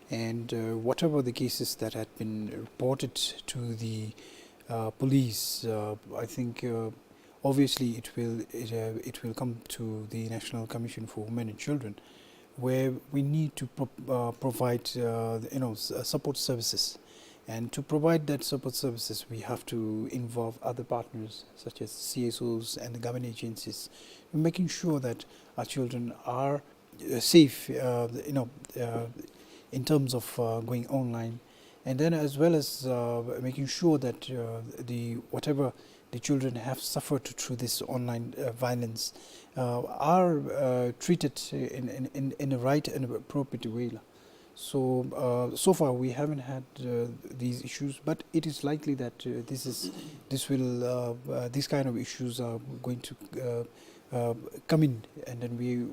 And, uh, whatever the cases that had been reported to the, uh, police, uh, I think, uh, obviously it will, it, uh, it will come to the National Commission for Women and Children, where we need to pro- uh, provide, uh, you know, s- uh, support services. And to provide that support services, we have to involve other partners such as C S Os and the government agencies, making sure that our children are, uh, safe, uh, you know, uh, in terms of, uh, going online, and then as well as, uh, making sure that, uh, the whatever the children have suffered through this online, uh, violence, uh, are, uh, treated in, in, in, in a right and appropriate way, la. So, uh, so far we haven't had, uh, these issues, but it is likely that, uh, this is, this will, uh, uh, these kind of issues are going to, uh, uh, come in, and then we,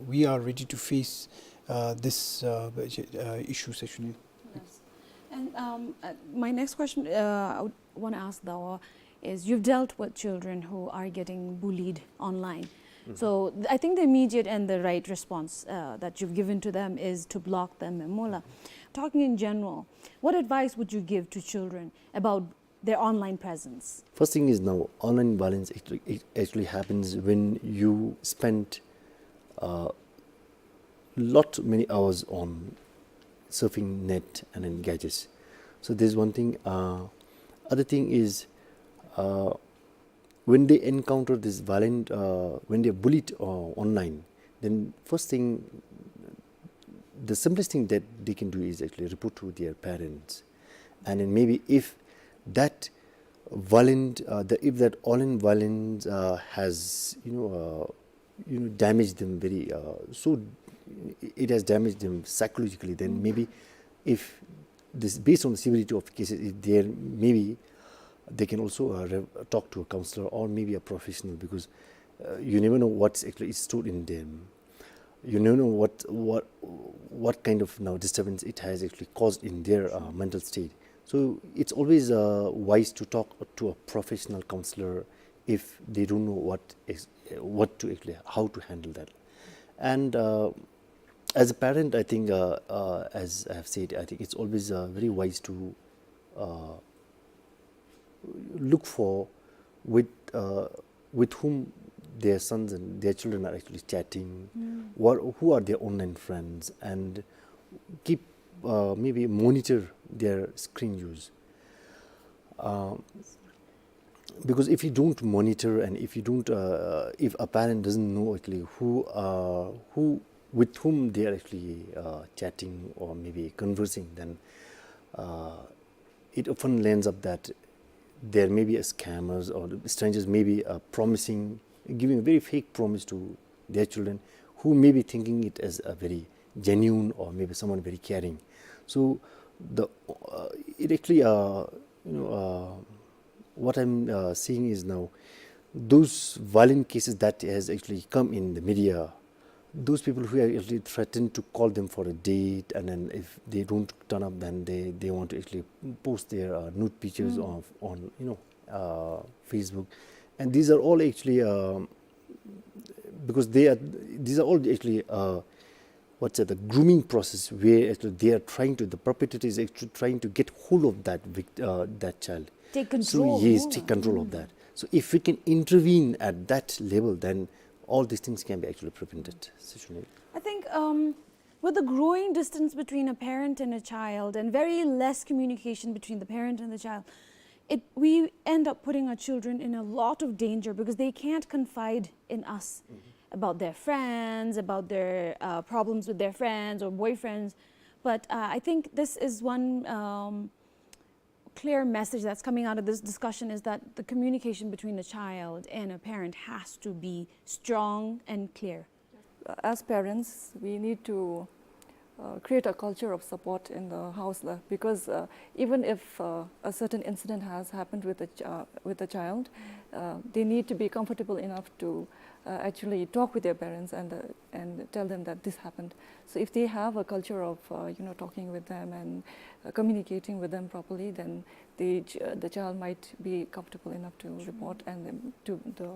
we are ready to face, uh, this, uh, uh, issues, actually. Yes. And, um, uh, my next question, uh, I would wanna ask, though, is you've dealt with children who are getting bullied online. So th- I think the immediate and the right response, uh, that you've given to them is to block them, e, mo la. Talking in general, what advice would you give to children about their online presence? First thing is, now online violence actually, it actually happens when you spend, uh, lot many hours on surfing net and then gadgets. So there's one thing. Uh, other thing is, uh, when they encounter this violent, uh, when they're bullied, uh, online, then first thing, the simplest thing that they can do is actually report to their parents. And then maybe if that violent, uh, the, if that online violence, uh, has, you know, uh, you know, damaged them very, uh, so it has damaged them psychologically, then maybe if this, based on the severity of cases, if there, maybe they can also, uh, re- talk to a counselor or maybe a professional, because, uh, you never know what's actually is stored in them. you don't know what, what, what kind of, you know, disturbance it has actually caused in their, uh, mental state. So it's always, uh, wise to talk to a professional counselor if they don't know what is, what to actually, how to handle that. And, uh, as a parent, I think, uh, uh, as I have said, I think it's always, uh, very wise to, uh, look for with, uh, with whom their sons and their children are actually chatting, what, who are their online friends, and keep, uh, maybe monitor their screen use. Uh, because if you don't monitor and if you don't, uh, if a parent doesn't know actually who, uh, who, with whom they are actually, uh, chatting or maybe conversing, then, uh, it often lands up that there may be a scammers or the strangers may be, uh, promising, giving a very fake promise to their children, who may be thinking it as a very genuine or maybe someone very caring. So the, uh, it actually, uh, you know, uh, what I'm, uh, seeing is now those violent cases that has actually come in the media, those people who are actually threatened to call them for a date, and then if they don't turn up, then they, they want to actually post their, uh, nude pictures of, on, you know, uh, Facebook. And these are all actually, um, because they are, these are all actually, uh, what's that, the grooming process where actually they are trying to, the perpetrator is actually trying to get hold of that vict-, uh, that child. Take control, yes, no? Take control of that. So if we can intervene at that level, then all these things can be actually prevented. Sishuni. I think, um, with the growing distance between a parent and a child and very less communication between the parent and the child, it, we end up putting our children in a lot of danger because they can't confide in us about their friends, about their, uh, problems with their friends or boyfriends. But, uh, I think this is one, um, clear message that's coming out of this discussion is that the communication between a child and a parent has to be strong and clear. As parents, we need to, uh, create a culture of support in the house, la, because, uh, even if, uh, a certain incident has happened with a ch-, uh, with a child, uh, they need to be comfortable enough to, uh, actually talk with their parents and, uh, and tell them that this happened. So if they have a culture of, uh, you know, talking with them and, uh, communicating with them properly, then the ch-, uh, the child might be comfortable enough to report and, um, to the,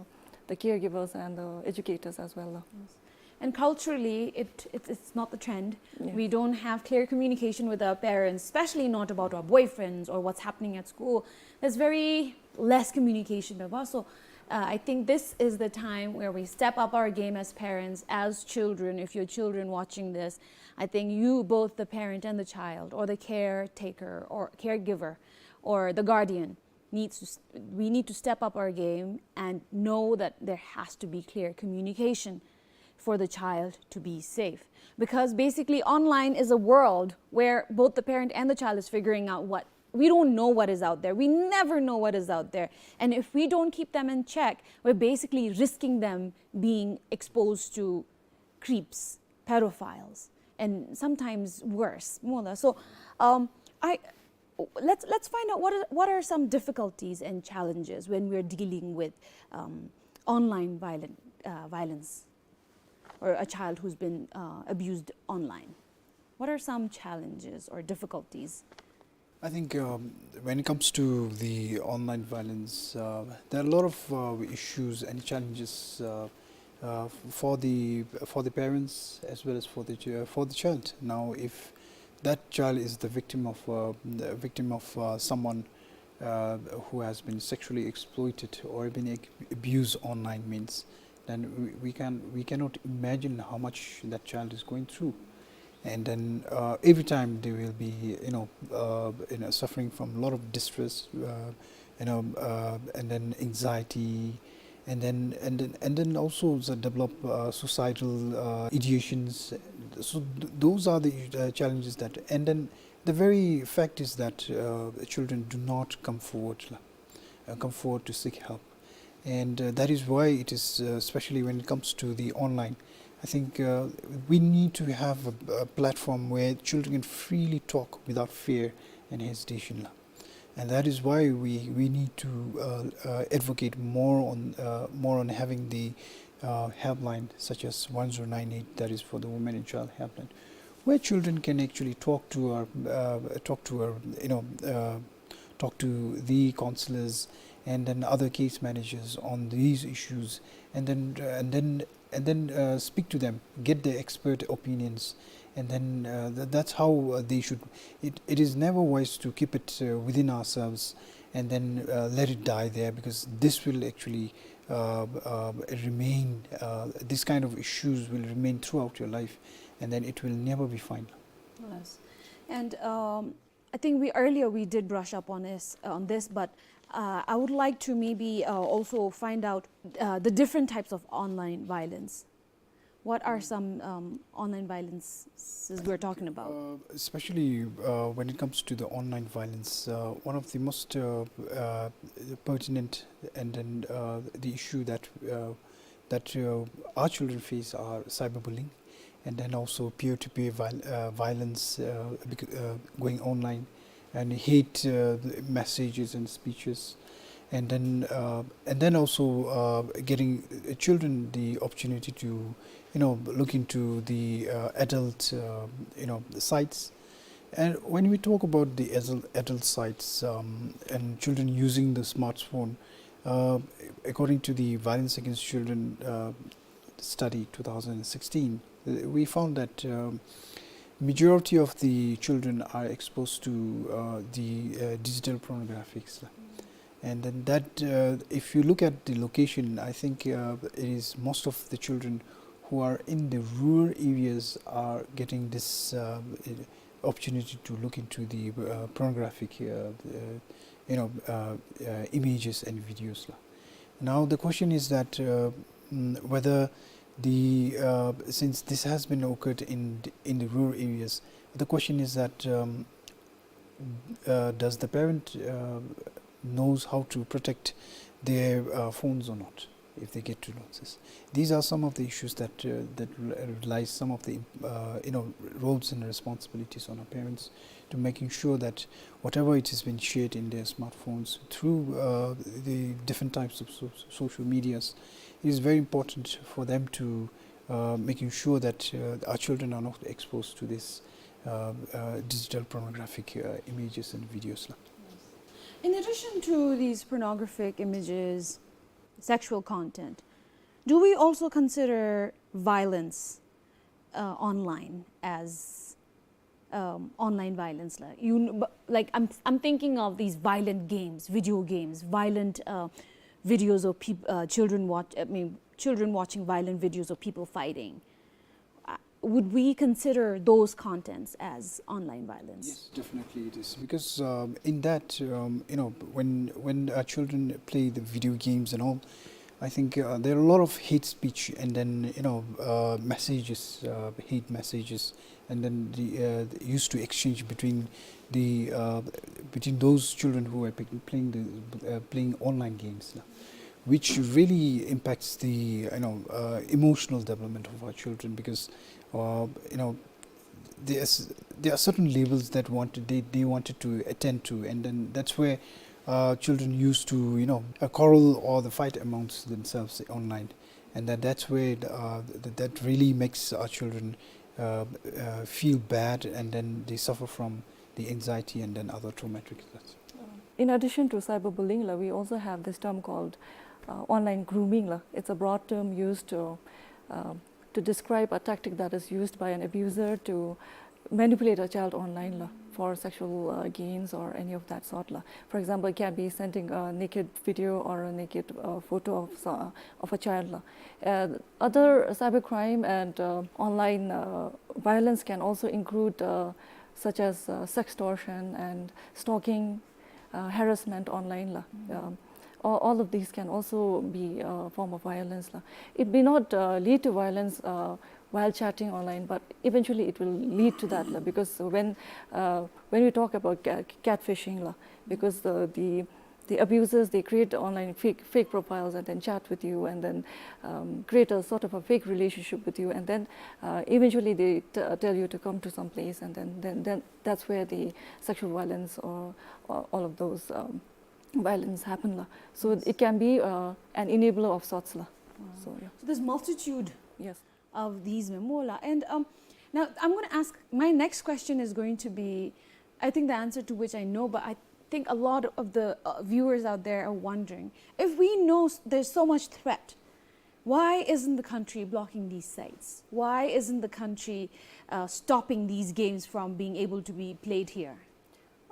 the caregivers and the educators as well. Yes. And culturally, it, it, it's not the trend. Yes. We don't have clear communication with our parents, especially not about our boyfriends or what's happening at school. There's very less communication, baba. So, uh, I think this is the time where we step up our game as parents, as children. If your children watching this, I think you, both the parent and the child, or the caretaker or caregiver, or the guardian, needs to s-, we need to step up our game and know that there has to be clear communication for the child to be safe. Because basically, online is a world where both the parent and the child is figuring out what, we don't know what is out there. We never know what is out there. And if we don't keep them in check, we're basically risking them being exposed to creeps, pedophiles, and sometimes worse. Mola. So, um, I, let's, let's find out what are, what are some difficulties and challenges when we're dealing with, um, online violent, uh, violence, or a child who's been, uh, abused online. What are some challenges or difficulties? I think, um, when it comes to the online violence, uh, there are a lot of, uh, issues and challenges, uh, uh, for the, for the parents as well as for the ch-, for the child. Now, if that child is the victim of, uh, the victim of, uh, someone, uh, who has been sexually exploited or been ac-, abused online means, then we, we can, we cannot imagine how much that child is going through. And then, uh, every time they will be, you know, uh, you know, suffering from a lot of distress, uh, you know, uh, and then anxiety, and then, and then, and then also the develop, uh, suicidal, uh, ideations. So th-, those are the, uh, challenges that, and then the very fact is that, uh, children do not come forward, uh, come forward to seek help. And, uh, that is why it is, uh, especially when it comes to the online, I think, uh, we need to have a, a platform where children can freely talk without fear and hesitation. And that is why we, we need to, uh, uh, advocate more on, uh, more on having the, uh, helpline such as one zero nine eight, that is for the women and child helpline, where children can actually talk to our, uh, talk to our, you know, uh, talk to the counselors and then other case managers on these issues, and then, uh, and then, and then, uh, speak to them, get their expert opinions, and then, uh, th-, that's how, uh, they should. It, it is never wise to keep it, uh, within ourselves and then, uh, let it die there, because this will actually, uh, uh, remain, uh, this kind of issues will remain throughout your life, and then it will never be fine. Yes. And, um, I think we, earlier we did brush up on this, on this, but, uh, I would like to maybe, uh, also find out, uh, the different types of online violence. What are some, um, online violences we're talking about? Uh, especially, uh, when it comes to the online violence, uh, one of the most, uh, uh, pertinent and then, uh, the issue that, uh, that, uh, our children face are cyberbullying, and then also peer-to-peer viol-, uh, violence, uh, bec-, uh, going online, and hate, uh, messages and speeches, and then, uh, and then also, uh, getting, uh, children the opportunity to, you know, look into the, uh, adult, uh, you know, sites. And when we talk about the adult, adult sites, um, and children using the smartphone, uh, according to the Violence Against Children, uh, study two thousand sixteen, uh, we found that, um, majority of the children are exposed to, uh, the, uh, digital pornographics. And then that, uh, if you look at the location, I think, uh, it is most of the children who are in the rural areas are getting this, uh, opportunity to look into the, uh, pornographic, uh, uh, you know, uh, uh, images and videos la. Now the question is that, uh, mm, whether the, uh, since this has been occurred in the, in the rural areas, the question is that, um, uh, does the parent, uh, knows how to protect their, uh, phones or not if they get to know this? These are some of the issues that, uh, that re-, relies some of the, uh, you know, roles and responsibilities on our parents to making sure that whatever it has been shared in their smartphones through, uh, the different types of so-, social medias, it is very important for them to, uh, making sure that, uh, our children are not exposed to this, uh, uh, digital pornographic, uh, images and videos la. In addition to these pornographic images, sexual content, do we also consider violence, uh, online as, um, online violence la? You kn-, bu-, like, I'm, I'm thinking of these violent games, video games, violent, uh, videos of peop-, uh, children watch, I mean, children watching violent videos of people fighting. Uh, would we consider those contents as online violence? Yes, definitely it is. Because, um, in that, um, you know, when, when, uh, children play the video games and all, I think, uh, there are a lot of hate speech and then, you know, uh, messages, uh, hate messages, and then the, uh, used to exchange between the, uh, between those children who are pick-, playing the, uh, playing online games la, which really impacts the, you know, uh, emotional development of our children, because, uh, you know, there's, there are certain levels that wanted, they, they wanted to attend to, and then that's where, uh, children used to, you know, uh, quarrel or the fight amongst themselves online, and that, that's where the, uh, th-, that really makes our children, uh, uh, feel bad, and then they suffer from the anxiety and then other traumatic effects. In addition to cyberbullying la, we also have this term called, uh, online grooming la. It's a broad term used to, uh, to describe a tactic that is used by an abuser to manipulate a child online la, for sexual, uh, gains or any of that sort la. For example, it can be sending a naked video or a naked, uh, photo of so-, of a child la. Uh, other cybercrime and, uh, online, uh, violence can also include, uh, such as, uh, sextortion and stalking, uh, harassment online la. Um, all, all of these can also be a form of violence la. It may not, uh, lead to violence, uh, while chatting online, but eventually it will lead to that la, because when, uh, when we talk about ca-, catfishing la, because the, the, the abusers, they create online fake, fake profiles and then chat with you and then, um, create a sort of a fake relationship with you, and then, uh, eventually they t-, tell you to come to some place, and then, then, then that's where the sexual violence or, or all of those, um, violence happen la. So it can be, uh, an enabler of sorts la. So, yeah. So there's multitude Yes. of these memola. And um, now I'm going to ask, my next question is going to be, I think the answer to which I know, but I think a lot of the uh, viewers out there are wondering, if we know s- there's so much threat, why isn't the country blocking these sites? Why isn't the country uh, stopping these games from being able to be played here?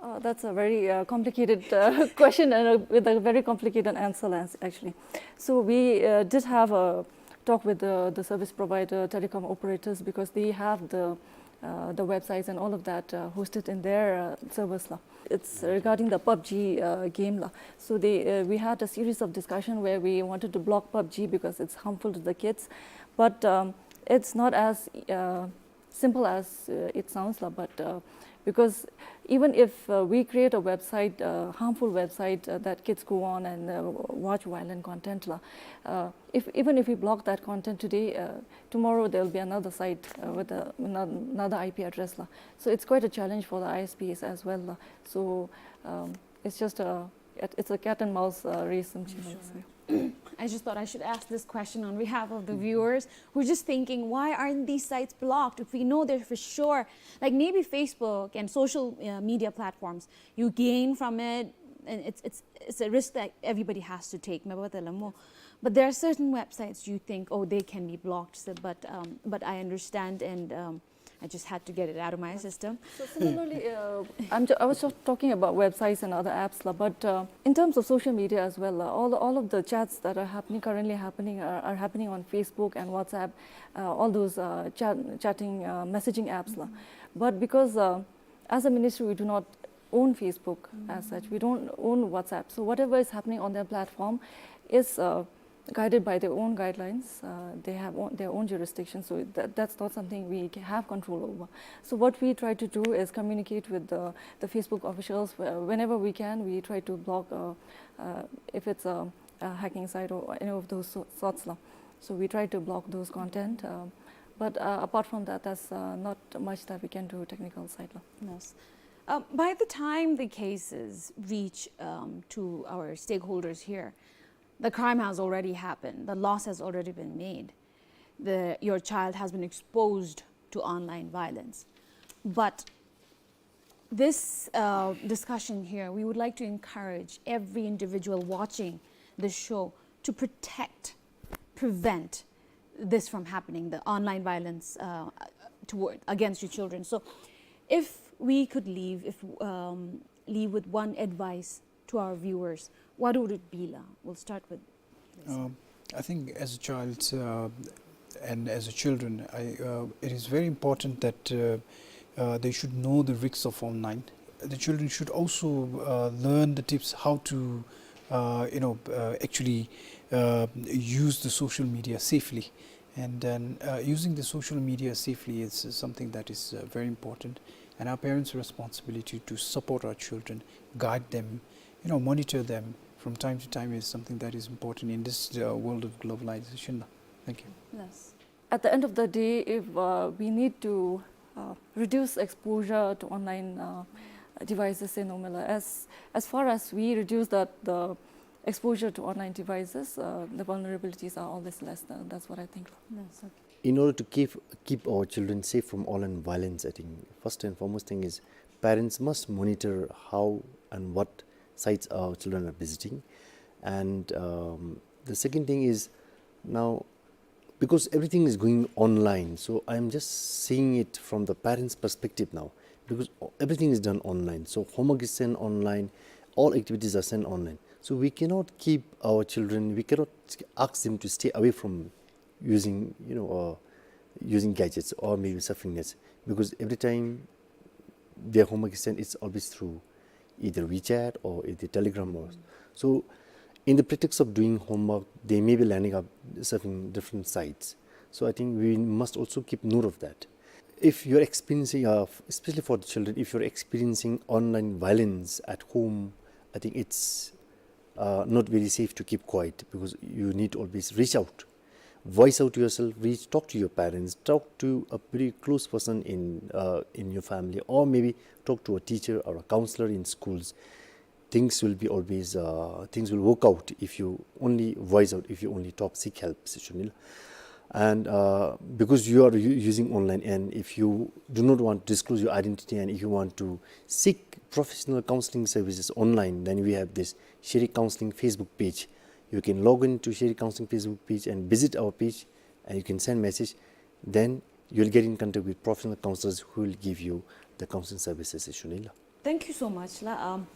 Uh, that's a very uh, complicated uh, question and a, with a very complicated answer, as- actually. So we uh, did have a talk with the, the service provider, telecom operators, because they have the uh, the websites and all of that uh, hosted in their uh, servers la. It's regarding the PUBG uh, game la. So they, uh, we had a series of discussion where we wanted to block PUBG because it's harmful to the kids, but um, it's not as uh, simple as uh, it sounds la. But uh, because even if uh, we create a website, uh, harmful website uh, that kids go on and uh, watch violent content la, uh, if even if we block that content today, uh, tomorrow there will be another site uh, with a, ano- another I P address la. So it's quite a challenge for the I S Ps as well la. So um, it's just a it- it's a cat and mouse uh, race. Sometimes. I just thought I should ask this question on behalf of the viewers who are just thinking, why aren't these sites blocked? If we know they're for sure, like maybe Facebook and social uh, media platforms, you gain from it, and it's, it's, it's a risk that everybody has to take. Meba tala mo. But there are certain websites you think, oh, they can be blocked. So, but, um, but I understand, and um, I just had to get it out of my system. So similarly, uh, I'm ju- I was just talking about websites and other apps la, but uh, in terms of social media as well, uh, all, all of the chats that are happening currently happening are, are happening on Facebook and WhatsApp, uh, all those uh, chat, chatting uh, messaging apps la. But because uh, as a ministry we do not own Facebook as such, we don't own WhatsApp. So whatever is happening on their platform is uh, guided by their own guidelines. Uh, they have own, their own jurisdiction, so that, that's not something we ca- have control over. So what we try to do is communicate with the, the Facebook officials whe- whenever we can. We try to block uh, uh, if it's a, a hacking site or any of those so- sorts la. So we try to block those content. Uh, but uh, apart from that, there's uh, not much that we can do technical side la. Yes. Um, by the time the cases reach um, to our stakeholders here, the crime has already happened, the loss has already been made, the, your child has been exposed to online violence. But this uh, discussion here, we would like to encourage every individual watching this show to protect, prevent this from happening, the online violence uh, toward, against your children. So if we could leave, if um, leave with one advice to our viewers, what would it be la? We'll start with this. Um, I think as a child uh, and as a children, I, uh, it is very important that uh, uh, they should know the risks of online. The children should also uh, learn the tips how to, uh, you know, uh, actually uh, use the social media safely. And then uh, using the social media safely is something that is uh, very important. And our parents' responsibility to support our children, guide them, you know, monitor them from time to time is something that is important in this uh, world of globalization. Thank you. Yes. At the end of the day, if uh, we need to uh, reduce exposure to online uh, devices, say, no matter as as far as we reduce that the exposure to online devices, uh, the vulnerabilities are always less. Than, that's what I think. Yes. Okay. In order to keep keep our children safe from online violence, I think first and foremost thing is parents must monitor how and what sites our children are visiting, and um, the second thing is now because everything is going online, so I'm just seeing it from the parents' perspective now because everything is done online. So homework is sent online, all activities are sent online. So we cannot keep our children, we cannot ask them to stay away from using, you know, uh, using gadgets or maybe surfing nets because every time their homework is sent, it's always through either WeChat or either Telegram. Or so, in the pretext of doing homework, they may be landing up surfing different sites. So I think we must also keep note of that. If you're experiencing, uh, especially for the children, if you're experiencing online violence at home, I think it's uh, not very safe to keep quiet because you need to always reach out, voice out yourself, reach, talk to your parents, talk to a very close person in uh, in your family, or maybe talk to a teacher or a counselor in schools. Things will be always, uh, things will work out if you only voice out, if you only talk, seek help, ཟེར་ཞུ་ནི་ལགས། And, uh, because you are u- using online, and if you do not want to disclose your identity, and if you want to seek professional counseling services online, then we have this Sheri Counseling Facebook page. You can log in to Sheri Counseling Facebook page and visit our page, and you can send message. Then you'll get in contact with professional counselors who will give you the counseling services, ཟེར་ཞུ་ནི་ལགས། Thank you so much, la. Um,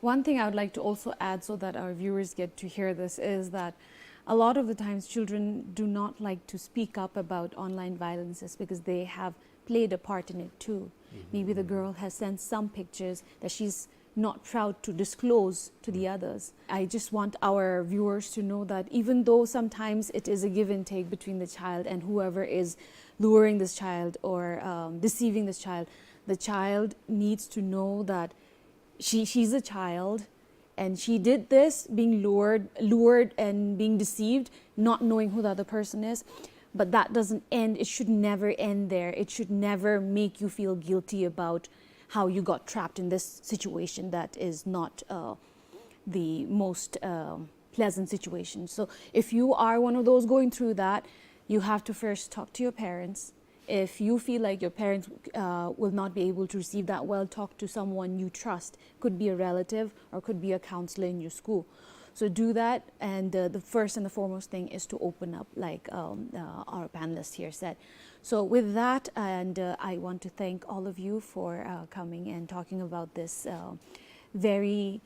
one thing I would like to also add, so that our viewers get to hear this, is that a lot of the times children do not like to speak up about online violences because they have played a part in it too. Maybe the girl has sent some pictures that she's not proud to disclose to the others. I just want our viewers to know that even though sometimes it is a give and take between the child and whoever is luring this child or, um, deceiving this child, the child needs to know that she, she's a child, and she did this, being lured, lured and being deceived, not knowing who the other person is. But that doesn't end. It should never end there. It should never make you feel guilty about how you got trapped in this situation that is not, uh, the most, um, pleasant situation. So if you are one of those going through that, you have to first talk to your parents. If you feel like your parents, uh, will not be able to receive that well, talk to someone you trust. Could be a relative or could be a counselor in your school. So do that, and, uh, the first and the foremost thing is to open up, like, um, uh, our panelist here said. So with that, and, uh, I want to thank all of you for, uh, coming and talking about this, uh, very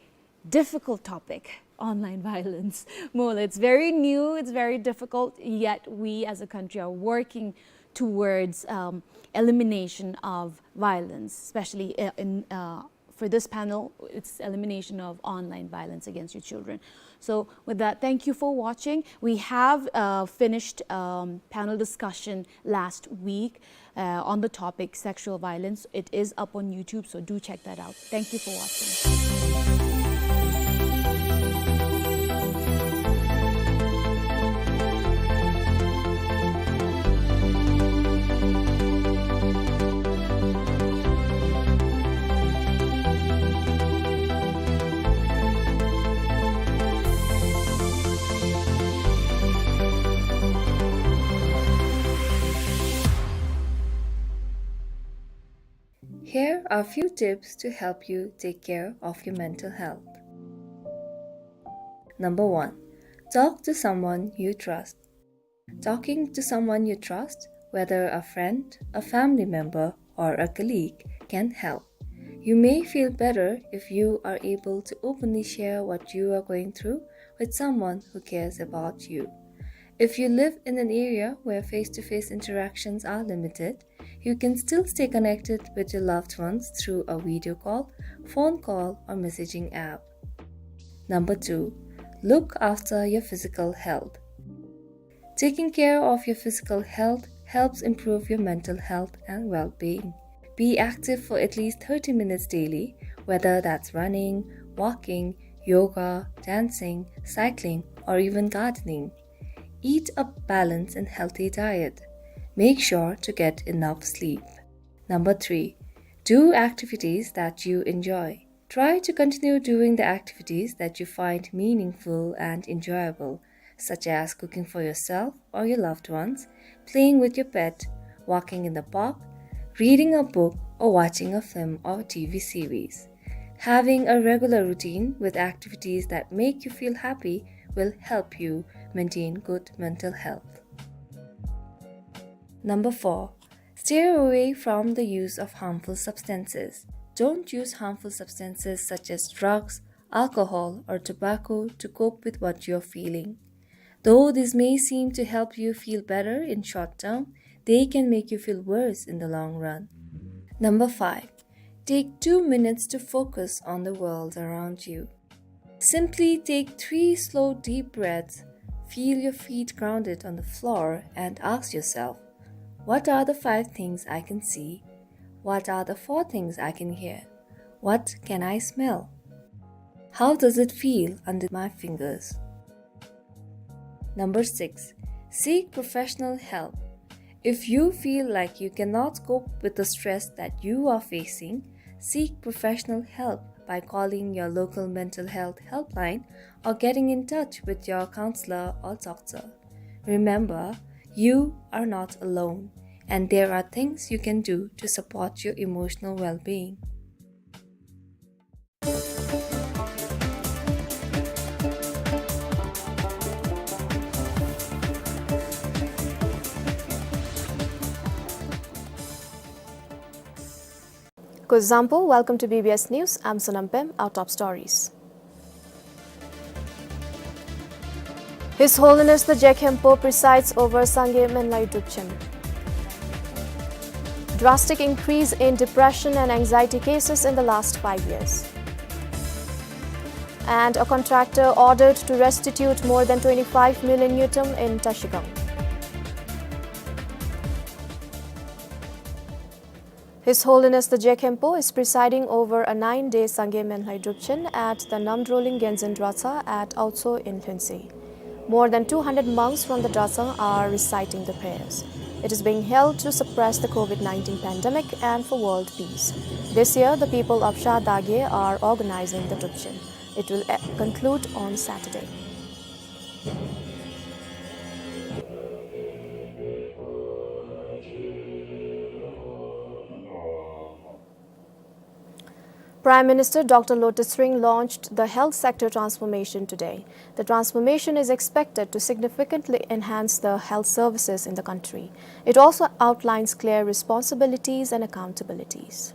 difficult topic, online violence. Mo, it's very new, it's very difficult, yet we as a country are working towards, um, elimination of violence, especially, uh, in, uh, for this panel, it's elimination of online violence against your children. So with that, thank you for watching. We have, uh, finished, um, panel discussion last week, uh, on the topic sexual violence. It is up on YouTube, so do check that out. Thank you for watching. Here are few tips to help you take care of your mental health. Number one, talk to someone you trust. Talking to someone you trust, whether a friend, a family member, or a colleague, can help. You may feel better if you are able to openly share what you are going through with someone who cares about you. If you live in an area where face-to-face interactions are limited, you can still stay connected with your loved ones through a video call, phone call, or messaging app. Number two, look after your physical health. Taking care of your physical health helps improve your mental health and well-being. Be active for at least thirty minutes daily, whether that's running, walking, yoga, dancing, cycling, or even gardening. Eat a balanced and healthy diet. Make sure to get enough sleep. Number three, do activities that you enjoy. Try to continue doing the activities that you find meaningful and enjoyable, such as cooking for yourself or your loved ones, playing with your pet, walking in the park, reading a book, or watching a film or T V series. Having a regular routine with activities that make you feel happy will help you maintain good mental health. Number four, stay away from the use of harmful substances. Don't use harmful substances such as drugs, alcohol, or tobacco to cope with what you're feeling. Though these may seem to help you feel better in short term, they can make you feel worse in the long run. Number five, take two minutes to focus on the world around you. Simply take three slow, deep breaths, feel your feet grounded on the floor, and ask yourself, "What are the five things I can see? What are the four things I can hear? What can I smell? How does it feel under my fingers?" Number six, seek professional help. If you feel like you cannot cope with the stress that you are facing, seek professional help by calling your local mental health helpline or getting in touch with your counselor or doctor. Remember, you are not alone, and there are things you can do to support your emotional well-being. Kuzuzangpo, welcome to B B S News. I'm Sonam Pem. Our top stories. His Holiness the Je Khenpo presides over Sangay Menlay Drupchen. Drastic increase in depression and anxiety cases in the last five years. And a contractor ordered to restitute more than twenty-five million ngultrum in Trashigang. His Holiness the Je Khenpo is presiding over a nine-day Sangay Menlay Drupchen at the Namdroling Genzin Dratshang at Aotso in Lhuensey. More than two hundred monks from the Dratshang are reciting the prayers. It is being held to suppress the COVID nineteen pandemic and for world peace. This year, the people of Shadagye are organizing the Drupchen. It will, eh, conclude on Saturday. Prime Minister Doctor Lotay Tshering launched the health sector transformation today. The transformation is expected to significantly enhance the health services in the country. It also outlines clear responsibilities and accountabilities.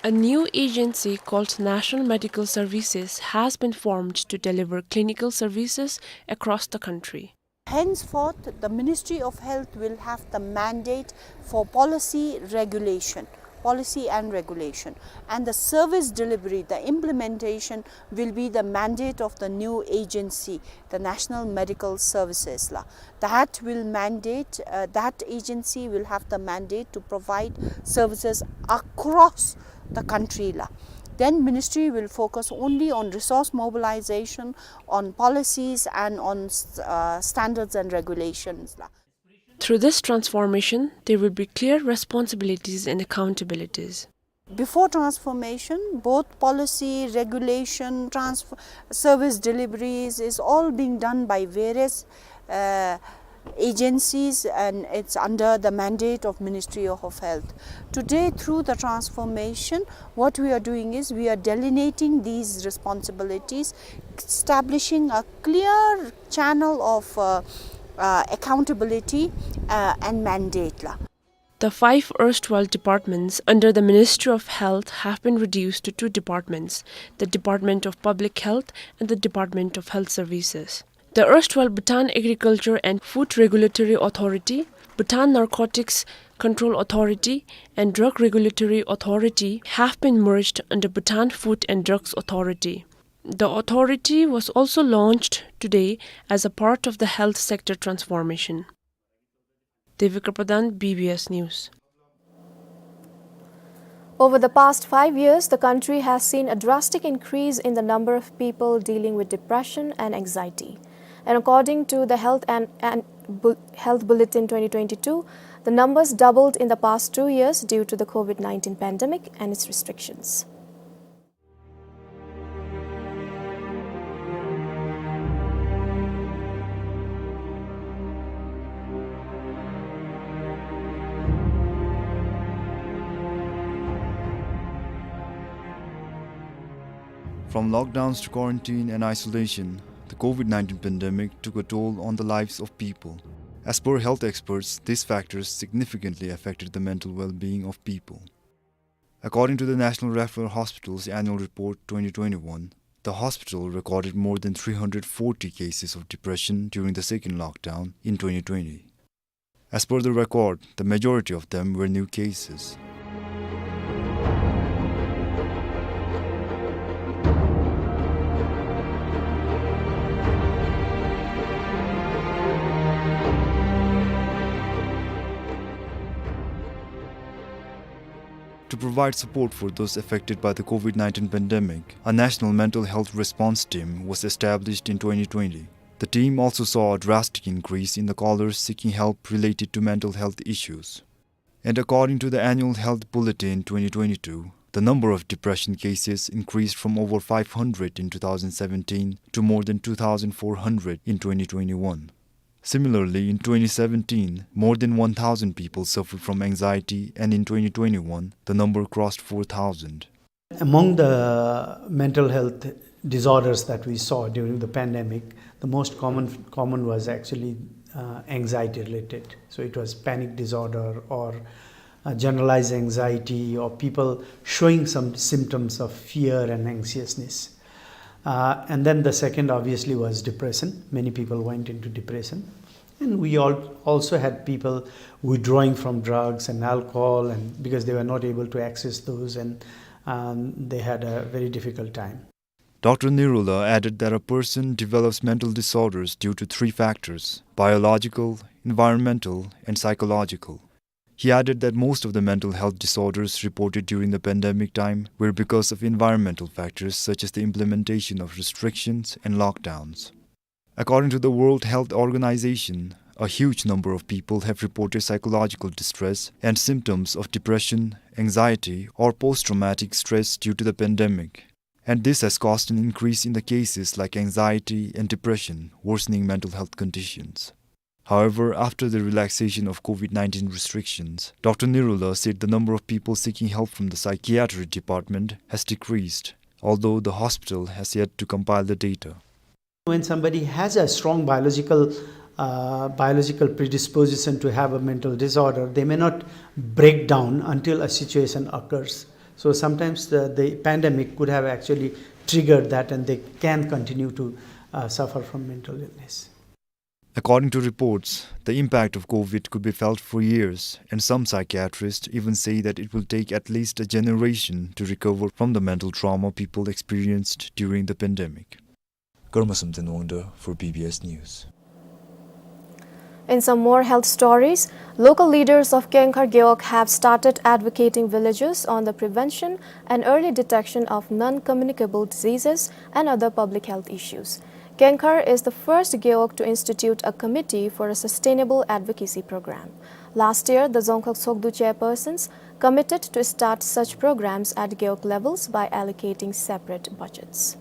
A new agency called National Medical Services has been formed to deliver clinical services across the country. Henceforth, the Ministry of Health will have the mandate for policy regulation, policy and regulation, and the service delivery, the implementation will be the mandate of the new agency, the National Medical Services la. That will mandate, uh, that agency will have the mandate to provide services across the country la. Then ministry will focus only on resource mobilization, on policies and on, uh, standards and regulations la. Through this transformation, there will be clear responsibilities and accountabilities. Before transformation, both policy, regulation, transf-, service deliveries is all being done by various, uh, agencies, and it's under the mandate of Ministry of Health. Today, through the transformation, what we are doing is we are delineating these responsibilities, establishing a clear channel of, uh, uh, accountability, uh, and mandate la. The five erstwhile departments under the Ministry of Health have been reduced to two departments, the Department of Public Health and the Department of Health Services. The erstwhile Bhutan Agriculture and Food Regulatory Authority, Bhutan Narcotics Control Authority, and Drug Regulatory Authority have been merged under Bhutan Food and Drugs Authority. The authority was also launched today as a part of the health sector transformation. Devika Pradhan, B B S News. Over the past five years, the country has seen a drastic increase in the number of people dealing with depression and anxiety. And according to the Health and, and Bu-, Health Bulletin twenty twenty-two, the numbers doubled in the past two years due to the COVID nineteen pandemic and its restrictions. From lockdowns to quarantine and isolation, the COVID nineteen pandemic took a toll on the lives of people. As per health experts, these factors significantly affected the mental well-being of people. According to the National Referral Hospital's Annual Report twenty twenty-one, the hospital recorded more than three hundred forty cases of depression during the second lockdown in twenty twenty. As per the record, the majority of them were new cases. To provide support for those affected by the COVID nineteen pandemic, a national mental health response team was established in twenty twenty. The team also saw a drastic increase in the callers seeking help related to mental health issues. And according to the Annual Health Bulletin twenty twenty-two, the number of depression cases increased from over five hundred in two thousand seventeen to more than two thousand four hundred in twenty twenty-one. Similarly, in twenty seventeen, more than one thousand people suffered from anxiety, and in twenty twenty-one, the number crossed four thousand. Among the mental health disorders that we saw during the pandemic, the most common, common was actually, uh, anxiety related. So it was panic disorder or, uh, generalized anxiety, or people showing some symptoms of fear and anxiousness. Uh, and then the second, obviously, was depression. Many people went into depression. And we all also had people withdrawing from drugs and alcohol, and because they were not able to access those, and, um, they had a very difficult time. Doctor Nirula added that a person develops mental disorders due to three factors: biological, environmental, and psychological. He added that most of the mental health disorders reported during the pandemic time were because of environmental factors such as the implementation of restrictions and lockdowns. According to the World Health Organization, a huge number of people have reported psychological distress and symptoms of depression, anxiety, or post-traumatic stress due to the pandemic. And this has caused an increase in the cases like anxiety and depression, worsening mental health conditions. However, after the relaxation of COVID nineteen restrictions, Doctor Nirula said the number of people seeking help from the psychiatry department has decreased, although the hospital has yet to compile the data. When somebody has a strong biological, uh, biological predisposition to have a mental disorder, they may not break down until a situation occurs. So sometimes the, the pandemic could have actually triggered that, and they can continue to, uh, suffer from mental illness. According to reports, the impact of COVID could be felt for years, and some psychiatrists even say that it will take at least a generation to recover from the mental trauma people experienced during the pandemic. Karma Samten Wangda for B B S News. In some more health stories, local leaders of Kengkhar Gewog have started advocating villagers on the prevention and early detection of non-communicable diseases and other public health issues. Kengkhar is the first Gewog to institute a committee for a sustainable advocacy program. Last year, the Dzongkhag Tshogdu chairpersons committed to start such programs at Gewog levels by allocating separate budgets.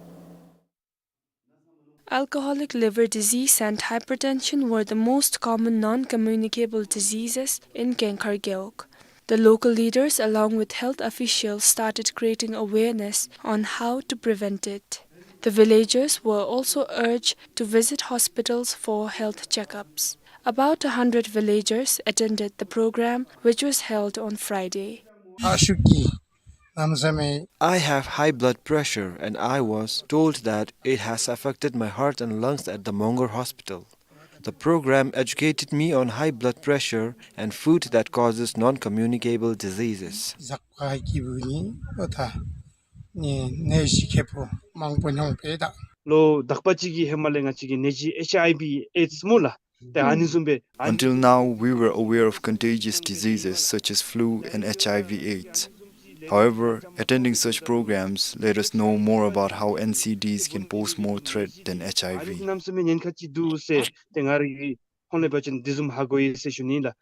Alcoholic liver disease and hypertension were the most common non-communicable diseases in Kengkhar Gewog. The local leaders, along with health officials, started creating awareness on how to prevent it. The villagers were also urged to visit hospitals for health checkups. About a hundred villagers attended the program, which was held on Friday. I have high blood pressure, and I was told that it has affected my heart and lungs at the Mongar Hospital. The program educated me on high blood pressure and food that causes non-communicable diseases. ཛག་པ་གི་སྦུག་ནི་ཨོ་ཐ་ནི་ནད་གཞི་ཁེ་པོ་མང་པོ་མྱོང་པས་ད། ལོ་དག་པ་ཅིག་གི་ཧེ་མ་ལས་ང་བཅས་ཀྱིས་ནད་གཞི་ཨེཆ་ཨའི་ཝི་ཨེཌསི་སྨོ་ལགས། ཏེ་ཨ་ནི་བཟུམ་སྦེ་ཨ་ནི། Until now, we were aware of contagious diseases such as flu and H I V AIDS. However, attending such programs let us know more about how N C Ds can pose more threat than H I V. ཨ་རིག་གནམ་མེད་ས་མེད་ཉེན་ཁ་ཅིག་འདུག་ཟེར་ཏེ་ང་རའི་ཧོང་ལས་འབད་བ་ཅིན་འདི་བཟུམ་ཧ་གོ་ཡི་ཟེར་ཞུ་ནི་ལགས།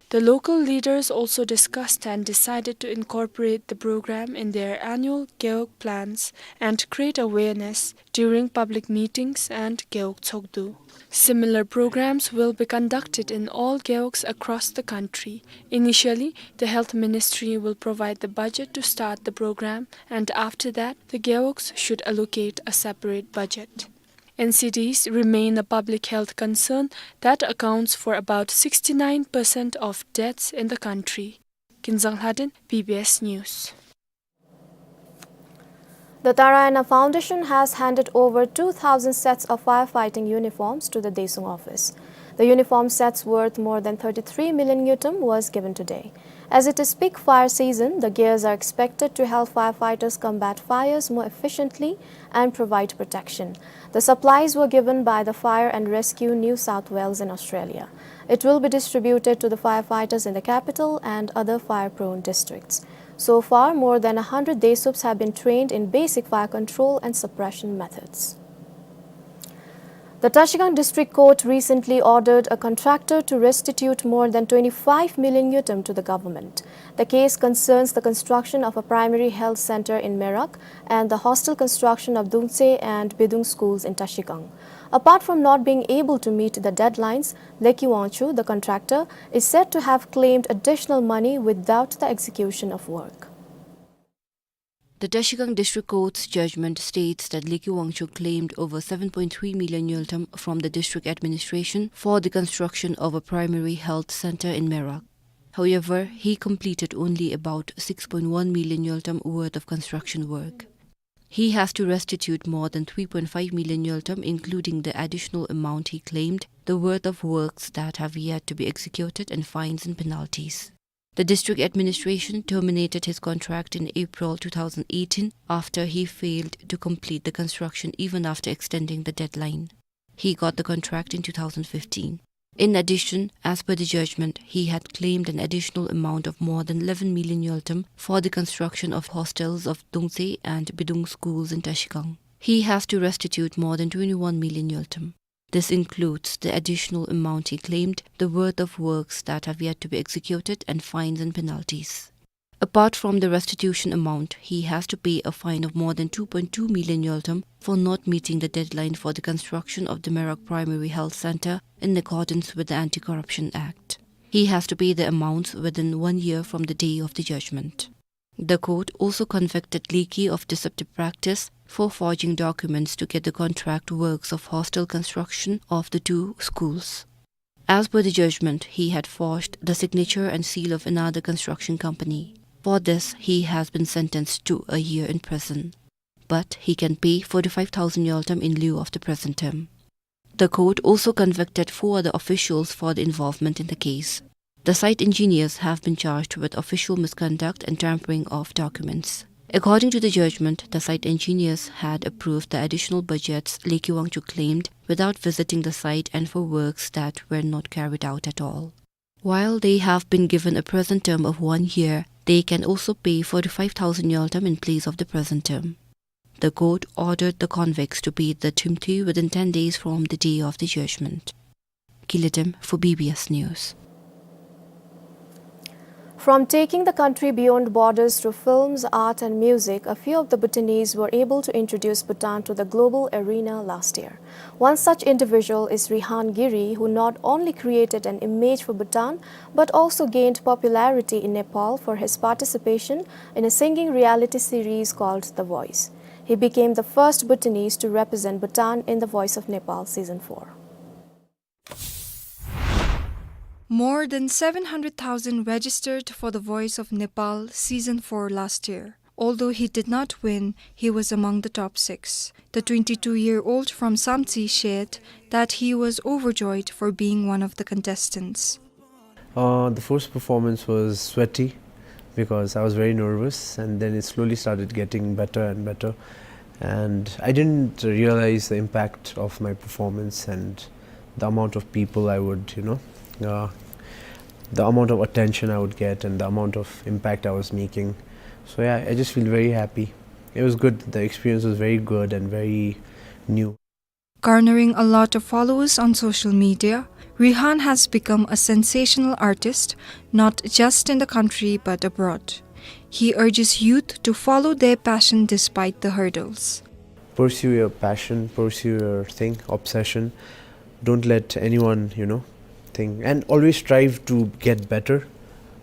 The local leaders also discussed and decided to incorporate the program in their annual Gewog plans and create awareness during public meetings and Gewog Tshogdu. Similar programs will be conducted in all Gewogs across the country. Initially, the Health Ministry will provide the budget to start the program, and after that, the Gewogs should allocate a separate budget. N C Ds remain a public health concern that accounts for about sixty-nine percent of deaths in the country. Kinzang Lhaden, B B S News. The Taraiyana Foundation has handed over two thousand sets of firefighting uniforms to the Daesung office. The uniform sets worth more than thirty-three million ngultrum was given today. As it is peak fire season, the gears are expected to help firefighters combat fires more efficiently and provide protection. The supplies were given by the Fire and Rescue New South Wales in Australia. It will be distributed to the firefighters in the capital and other fire-prone districts. So far, more than a hundred Daesups have been trained in basic fire control and suppression methods. The Trashigang District Court recently ordered a contractor to restitute more than twenty-five million ngultrum to the government. The case concerns the construction of a primary health center in Merak and the hostel construction of Dungtse and Bidung schools in Trashigang. Apart from not being able to meet the deadlines, Leki Wangchuk, the contractor, is said to have claimed additional money without the execution of work. The Trashigang District Court's judgment states that Leki Wangchuk claimed over seven point three million ngultrum from the district administration for the construction of a primary health center in Merak. However, he completed only about six point one million ngultrum worth of construction work. He has to restitute more than three point five million ngultrum, including the additional amount he claimed, the worth of works that have yet to be executed, and fines and penalties. The district administration terminated his contract in April two thousand eighteen after he failed to complete the construction even after extending the deadline. He got the contract in two thousand fifteen. In addition, as per the judgment, he had claimed an additional amount of more than eleven million ngultrum for the construction of hostels of Dungtse and Bidung schools in Trashigang. He has to restitute more than twenty-one million ngultrum. This includes the additional amount he claimed, the worth of works that have yet to be executed, and fines and penalties. Apart from the restitution amount, he has to pay a fine of more than two point two million ngultrum for not meeting the deadline for the construction of the Merak Primary Health Center in accordance with the Anti-Corruption Act. He has to pay the amounts within one year from the day of the judgment. The court also convicted Leki of deceptive practice for forging documents to get the contract works of hostel construction of the two schools. As per the judgment, he had forged the signature and seal of another construction company. For this, he has been sentenced to a year in prison. But he can pay forty-five thousand ngultrum in lieu of the prison term. The court also convicted four other officials for the involvement in the case. The site engineers have been charged with official misconduct and tampering of documents. According to the judgment, the site engineers had approved the additional budgets Leki Wangchuk claimed without visiting the site and for works that were not carried out at all. While they have been given a prison term of one year, they can also pay forty-five thousand ngultrum in place of the prison term. The court ordered the convicts to pay the thimthui within ten days from the day of the judgment. Kiletem for B B S News. From taking the country beyond borders through films, art and music, a few of the Bhutanese were able to introduce Bhutan to the global arena last year. One such individual is Rihan Giri, who not only created an image for Bhutan, but also gained popularity in Nepal for his participation in a singing reality series called The Voice. He became the first Bhutanese to represent Bhutan in The Voice of Nepal Season four. More than seven hundred thousand registered for The Voice of Nepal Season four last year. Although he did not win, he was among the top six. The twenty-two-year-old from Samtse shared that he was overjoyed for being one of the contestants. Uh, the first performance was sweaty because I was very nervous, and then it slowly started getting better and better. And I didn't realize the impact of my performance and the amount of people I would, you know, uh, the amount of attention I would get and the amount of impact I was making. So yeah, I just feel very happy. It was good. The experience was very good and very new. Garnering a lot of followers on social media, Rihan has become a sensational artist, not just in the country but abroad. He urges youth to follow their passion despite the hurdles. Pursue your passion, pursue your thing, obsession. Don't let anyone, you know, thing, and always strive to get better.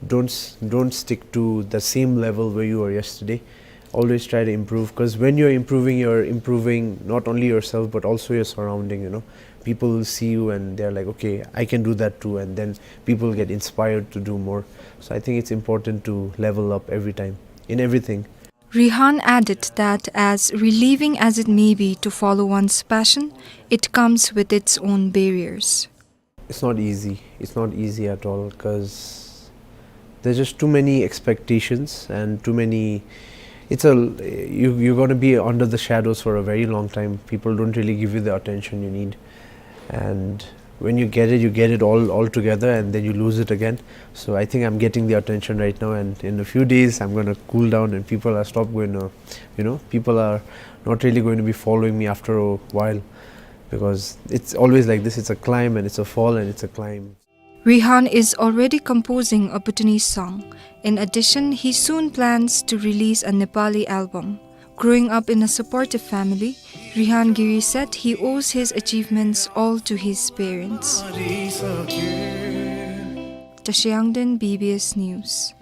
Don't s-, don't stick to the same level where you were yesterday. Always try to improve, 'cause when you're improving, you're improving not only yourself but also your surrounding, you know. People will see you and they're like, "Okay, I can do that too," and then people get inspired to do more. So I think it's important to level up every time, in everything. Rihan added that as relieving as it may be to follow one's passion, it comes with its own barriers. It's not easy. It's not easy at all, 'cause there's just too many expectations and too many, it's a, you, you're gonna be under the shadows for a very long time. People don't really give you the attention you need. And when you get it, you get it all, all together, and then you lose it again. So I think I'm getting the attention right now, and in a few days, I'm gonna cool down, and people are stop going to, you know, people are not really going to be following me after a while. Because it's always like this, it's a climb and it's a fall and it's a climb. Rehan is already composing a Bhutanese song. In addition, he soon plans to release a Nepali album. Growing up in a supportive family, Rehan Giri said he owes his achievements all to his parents. Tashi Yangden, B B S News.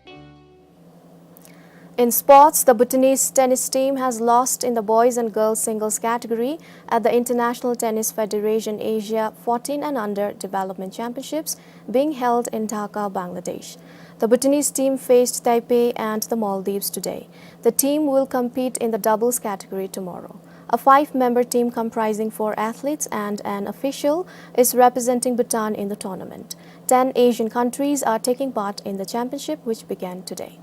In sports, the Bhutanese tennis team has lost in the boys and girls singles category at the International Tennis Federation Asia fourteen and Under Development Championships being held in Dhaka, Bangladesh. The Bhutanese team faced Taipei and the Maldives today. The team will compete in the doubles category tomorrow. A five-member team comprising four athletes and an official is representing Bhutan in the tournament. Ten Asian countries are taking part in the championship, which began today.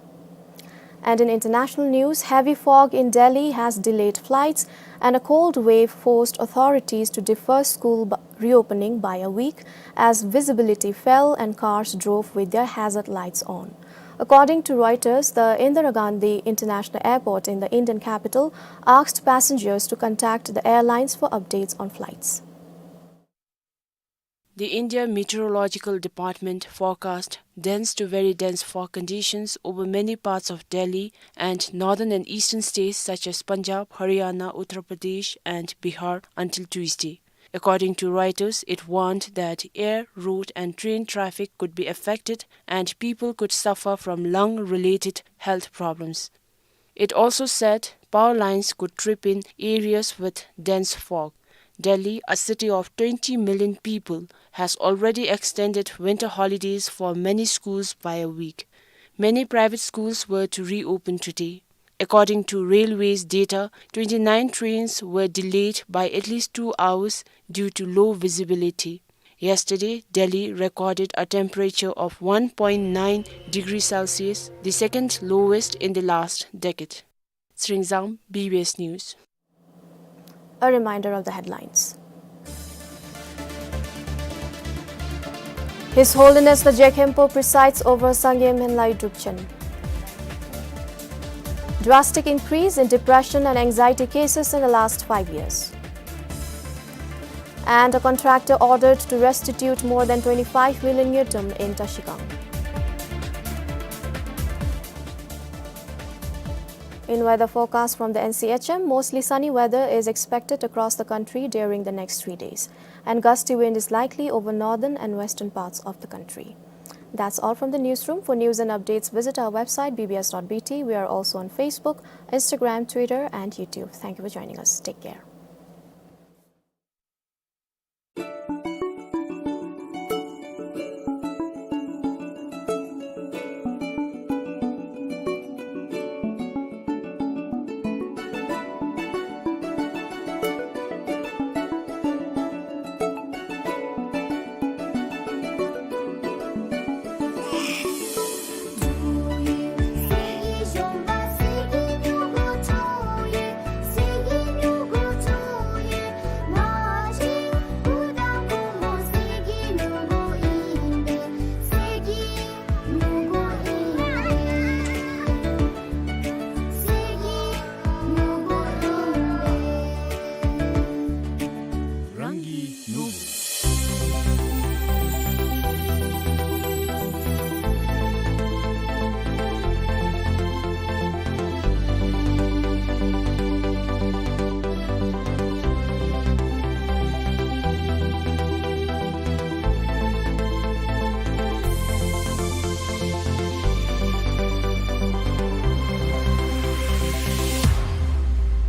And in international news, heavy fog in Delhi has delayed flights, and a cold wave forced authorities to defer school bu-, reopening by a week as visibility fell and cars drove with their hazard lights on. According to Reuters, the Indira Gandhi International Airport in the Indian capital asked passengers to contact the airlines for updates on flights. The India Meteorological Department forecast dense to very dense fog conditions over many parts of Delhi and northern and eastern states such as Punjab, Haryana, Uttar Pradesh and Bihar until Tuesday. According to Reuters, it warned that air, road and train traffic could be affected and people could suffer from lung-related health problems. It also said power lines could trip in areas with dense fog. Delhi, a city of twenty million people, has already extended winter holidays for many schools by a week. Many private schools were to reopen today. According to Railways data, twenty-nine trains were delayed by at least two hours due to low visibility. Yesterday, Delhi recorded a temperature of one point nine degrees Celsius, the second lowest in the last decade. Sringzam, B B S News. A reminder of the headlines. His Holiness the Je Khenpo presides over Sangay Menlay Drupchen. Drastic increase in depression and anxiety cases in the last five years. And a contractor ordered to restitute more than twenty-five million ngultrum in Trashigang. In weather forecast from the N C H M, mostly sunny weather is expected across the country during the next three days, and gusty wind is likely over northern and western parts of the country. That's all from the newsroom. For news and updates, visit our website, B B S dot B T. We are also on Facebook, Instagram, Twitter, and YouTube. Thank you for joining us. Take care.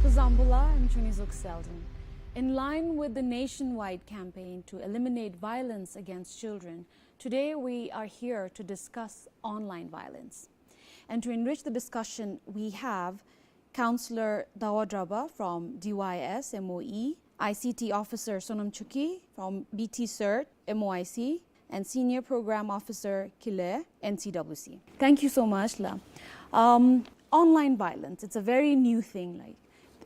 Kuzuzangpo la, I'm Chunizuk Selden. In line with the nationwide campaign to eliminate violence against children, today we are here to discuss online violence. And to enrich the discussion, we have Councillor Dawa Draba from D Y S M O E, I C T Officer Sonam Chuki from B T CERT, M O I C, and Senior Program Officer Kile, N C W C. Thank you so much, la. Um, online violence, it's a very new thing, like,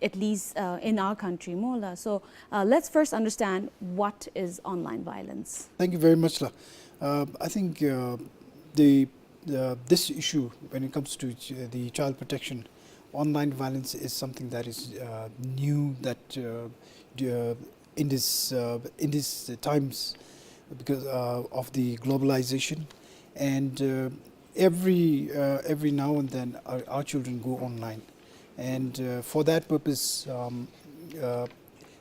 at least, uh, in our country, mo la. So, uh, let's first understand what is online violence. Thank you very much, la. Uh, I think, uh, the, uh, this issue, when it comes to ch-, the child protection, online violence is something that is, uh, new, that, uh, the, uh, in this, uh, in these times because, uh, of the globalization, and, uh, every, uh, every now and then our, our children go online, and, uh, for that purpose, um, uh,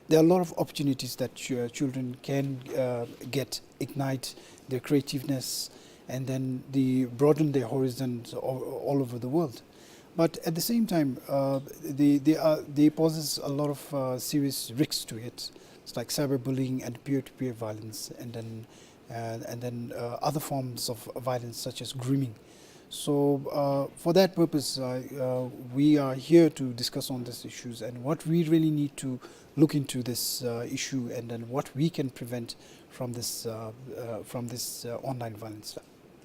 there are a lot of opportunities that ch- uh, children can, uh, get, ignite their creativeness, and then the broaden their horizons all, all over the world. But at the same time, uh, they, they, are, they poses a lot of, uh, serious risks to it. It's like cyberbullying and peer-to-peer violence, and then, uh, and then, uh, other forms of violence such as grooming. So, uh, for that purpose, uh, uh, we are here to discuss on these issues and what we really need to look into this, uh, issue, and then what we can prevent from this, uh, uh, from this, uh, online violence.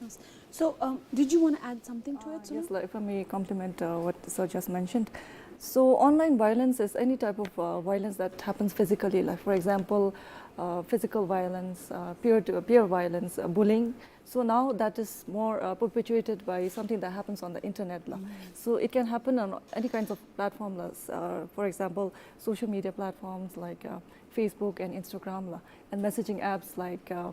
Yes. So, um, did you wanna add something to it, Sunil? Yes, like, if I may compliment, uh, what sir just mentioned. So, online violence is any type of, uh, violence that happens physically. Like, for example, uh, physical violence, uh, peer-to-peer violence, uh, bullying. So now that is more, uh, perpetuated by something that happens on the internet, la. So it can happen on any kinds of platform, la. Uh, for example, social media platforms like, uh, Facebook and Instagram, la, and messaging apps like, uh,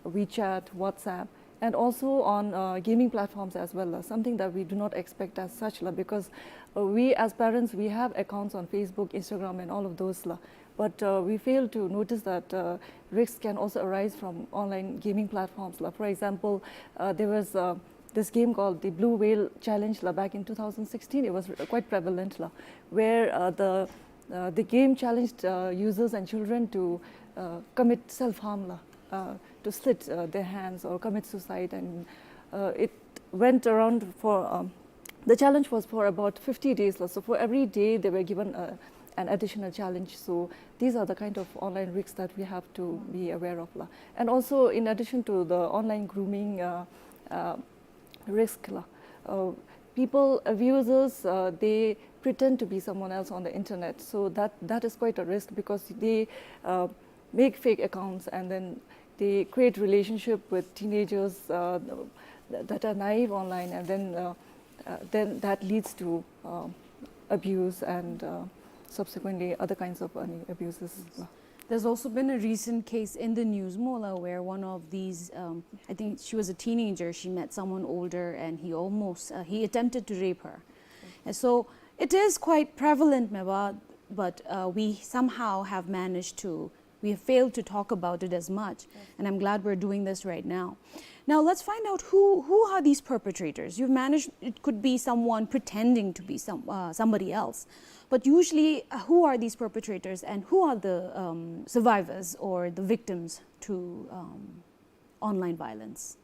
WeChat, WhatsApp, and also on, uh, gaming platforms as well, la. Something that we do not expect as such, la, because, uh, we as parents, we have accounts on Facebook, Instagram, and all of those, la. But, uh, we fail to notice that, uh, risks can also arise from online gaming platforms, la. For example, uh, there was, uh, this game called the Blue Whale Challenge, la, back in two thousand sixteen. It was quite prevalent, la, where, uh, the, uh, the game challenged, uh, users and children to, uh, commit self-harm, la, uh, to slit, uh, their hands or commit suicide, and, uh, it went around for, um, the challenge was for about fifty days, la. So for every day they were given, uh, an additional challenge. So these are the kind of online risks that we have to be aware of, la. And also, in addition to the online grooming, uh, uh, risk, la, uh, people, abusers, uh, they pretend to be someone else on the internet. So that, that is quite a risk because they, uh, make fake accounts and then they create relationship with teenagers, uh, th- that are naive online, and then, uh, uh, then that leads to, uh, abuse and, uh, subsequently other kinds of, uh, abuses. There's also been a recent case in the news, Mola, where one of these, um, I think she was a teenager, she met someone older and he almost, uh, he attempted to rape her. And so it is quite prevalent, Meba, but, uh, we somehow have managed to, we have failed to talk about it as much. And I'm glad we're doing this right now. Now, let's find out who, who are these perpetrators. You've managed, it could be someone pretending to be some, uh, somebody else. But usually, uh, who are these perpetrators and who are the, um, survivors or the victims to, um, online violence?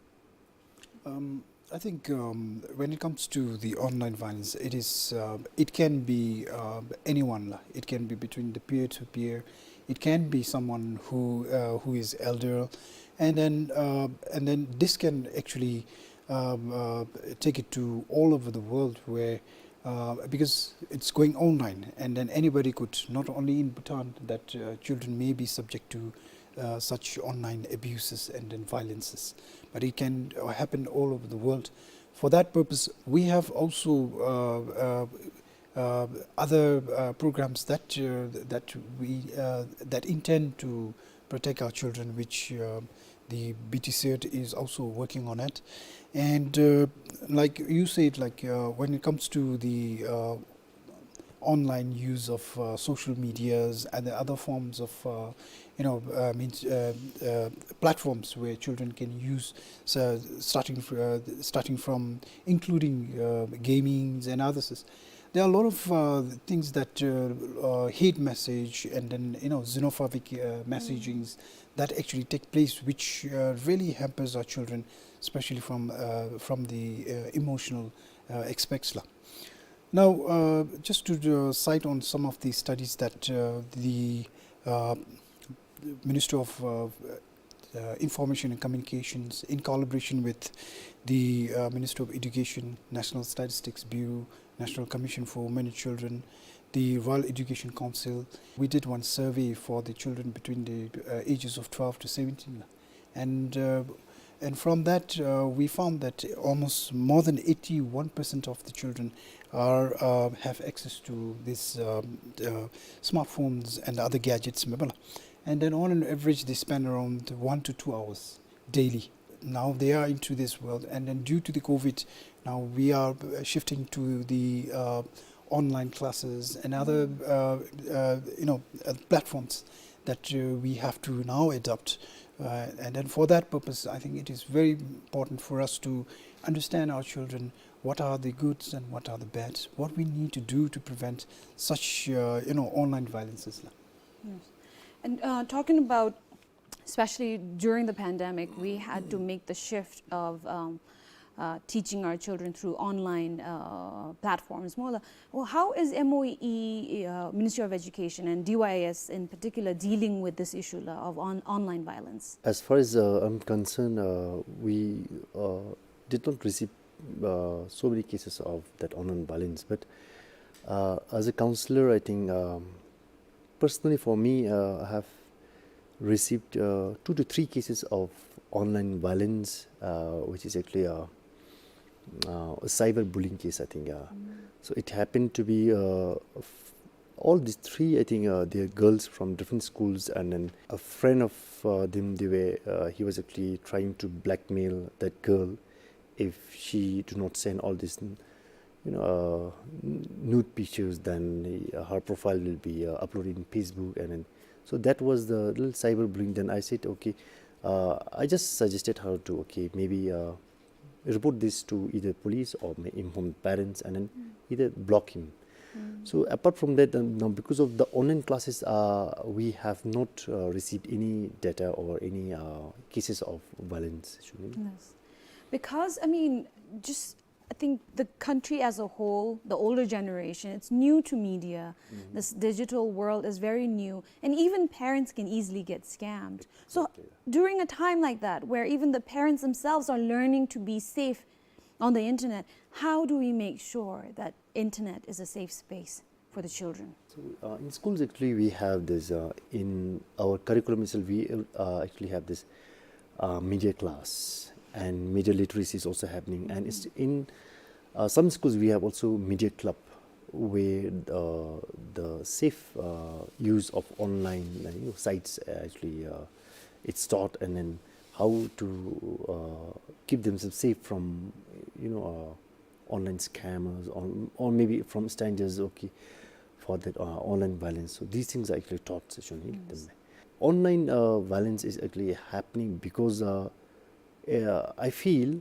Um, I think, um, when it comes to the online violence, it is, uh, it can be, uh, anyone, la. It can be between the peer to peer. It can be someone who, uh, who is elder, and then, uh, and then this can actually, um, uh, take it to all over the world where, uh, because it's going online, and then anybody could, not only in Bhutan, that, uh, children may be subject to, uh, such online abuses and then violences, but it can, uh, happen all over the world. For that purpose, we have also, uh, uh, uh, other, uh, programs that, uh, that we, uh, that intend to protect our children, which, uh, the B T C E R T is also working on it. And, uh, like you said, like, uh, when it comes to the, uh, online use of, uh, social medias and the other forms of, uh, you know, uh, means, uh, uh, platforms where children can use, so starting fr- uh, starting from including, uh, gamings and others. There are a lot of, uh, things that, uh, uh, hate message and then, you know, xenophobic, uh, messagings that actually take place, which, uh, really hampers our children, especially from, uh, from the, uh, emotional, uh, aspects, la. Now, uh, just to, uh, cite on some of the studies that, uh, the, uh, Ministry of, uh, uh, Information and Communications, in collaboration with the, uh, Ministry of Education, National Statistics Bureau, National Commission for Women and Children, the Royal Education Council, we did one survey for the children between the, uh, ages of twelve to seventeen. And, uh, and from that, uh, we found that almost more than eighty-one percent of the children are, uh, have access to these, um, uh, smartphones and other gadgets, Meba la. And then on an average, they spend around one to two hours daily. Now they are into this world, and then due to the COVID, now we are uh, shifting to the uh, online classes and other uh, uh, you know uh, platforms that uh, we have to now adopt. Uh, and then for that purpose, I think it is very important for us to understand our children, what are the goods and what are the bads, what we need to do to prevent such uh, you know online violences. Yes. And uh, talking about, especially during the pandemic, we had to make the shift of um, uh, teaching our children through online uh, platforms. Mola, well, how is M O E, uh, Ministry of Education and D Y S in particular dealing with this issue la, of on- online violence? As far as uh, I'm concerned, uh, we uh, did not receive uh, so many cases of that online violence. But uh, as a counselor, I think um, personally for me, uh, I have received uh, two to three cases of online violence, uh, which is actually a, uh, a cyber bullying case, I think. Yeah. So it happened to be uh, f- all these three, I think, uh, they're girls from different schools, and then a friend of uh, them, they were, uh, he was actually trying to blackmail that girl if she do not send all these, you know, uh, n- nude pictures, then uh, her profile will be uh, uploaded in Facebook, and then so that was the little cyber bullying. Then I said, okay, uh, I just suggested her to, okay, maybe uh, report this to either police or may inform parents, and then either block him. So apart from that, um, now because of the online classes, uh, we have not uh, received any data or any uh, cases of violence. Shuni. Yes. Because, I mean, just I think the country as a whole, the older generation, it's new to media. This digital world is very new, and even parents can easily get scammed. So, during a time like that, where even the parents themselves are learning to be safe on the internet, how do we make sure that internet is a safe space for the children? So uh, in schools, actually, we have this uh, in our curriculum itself. We uh, actually have this uh, media class, and media literacy is also happening. And it's in uh, some schools we have also media club, where uh, the safe uh, use of online uh, you know, sites uh, actually uh, it's taught, and then how to uh, keep themselves safe from you know uh, online scammers, or, or maybe from strangers, okay, for that uh, online violence. So these things are actually taught, Shuni. Online uh, violence is actually happening because uh, uh, I feel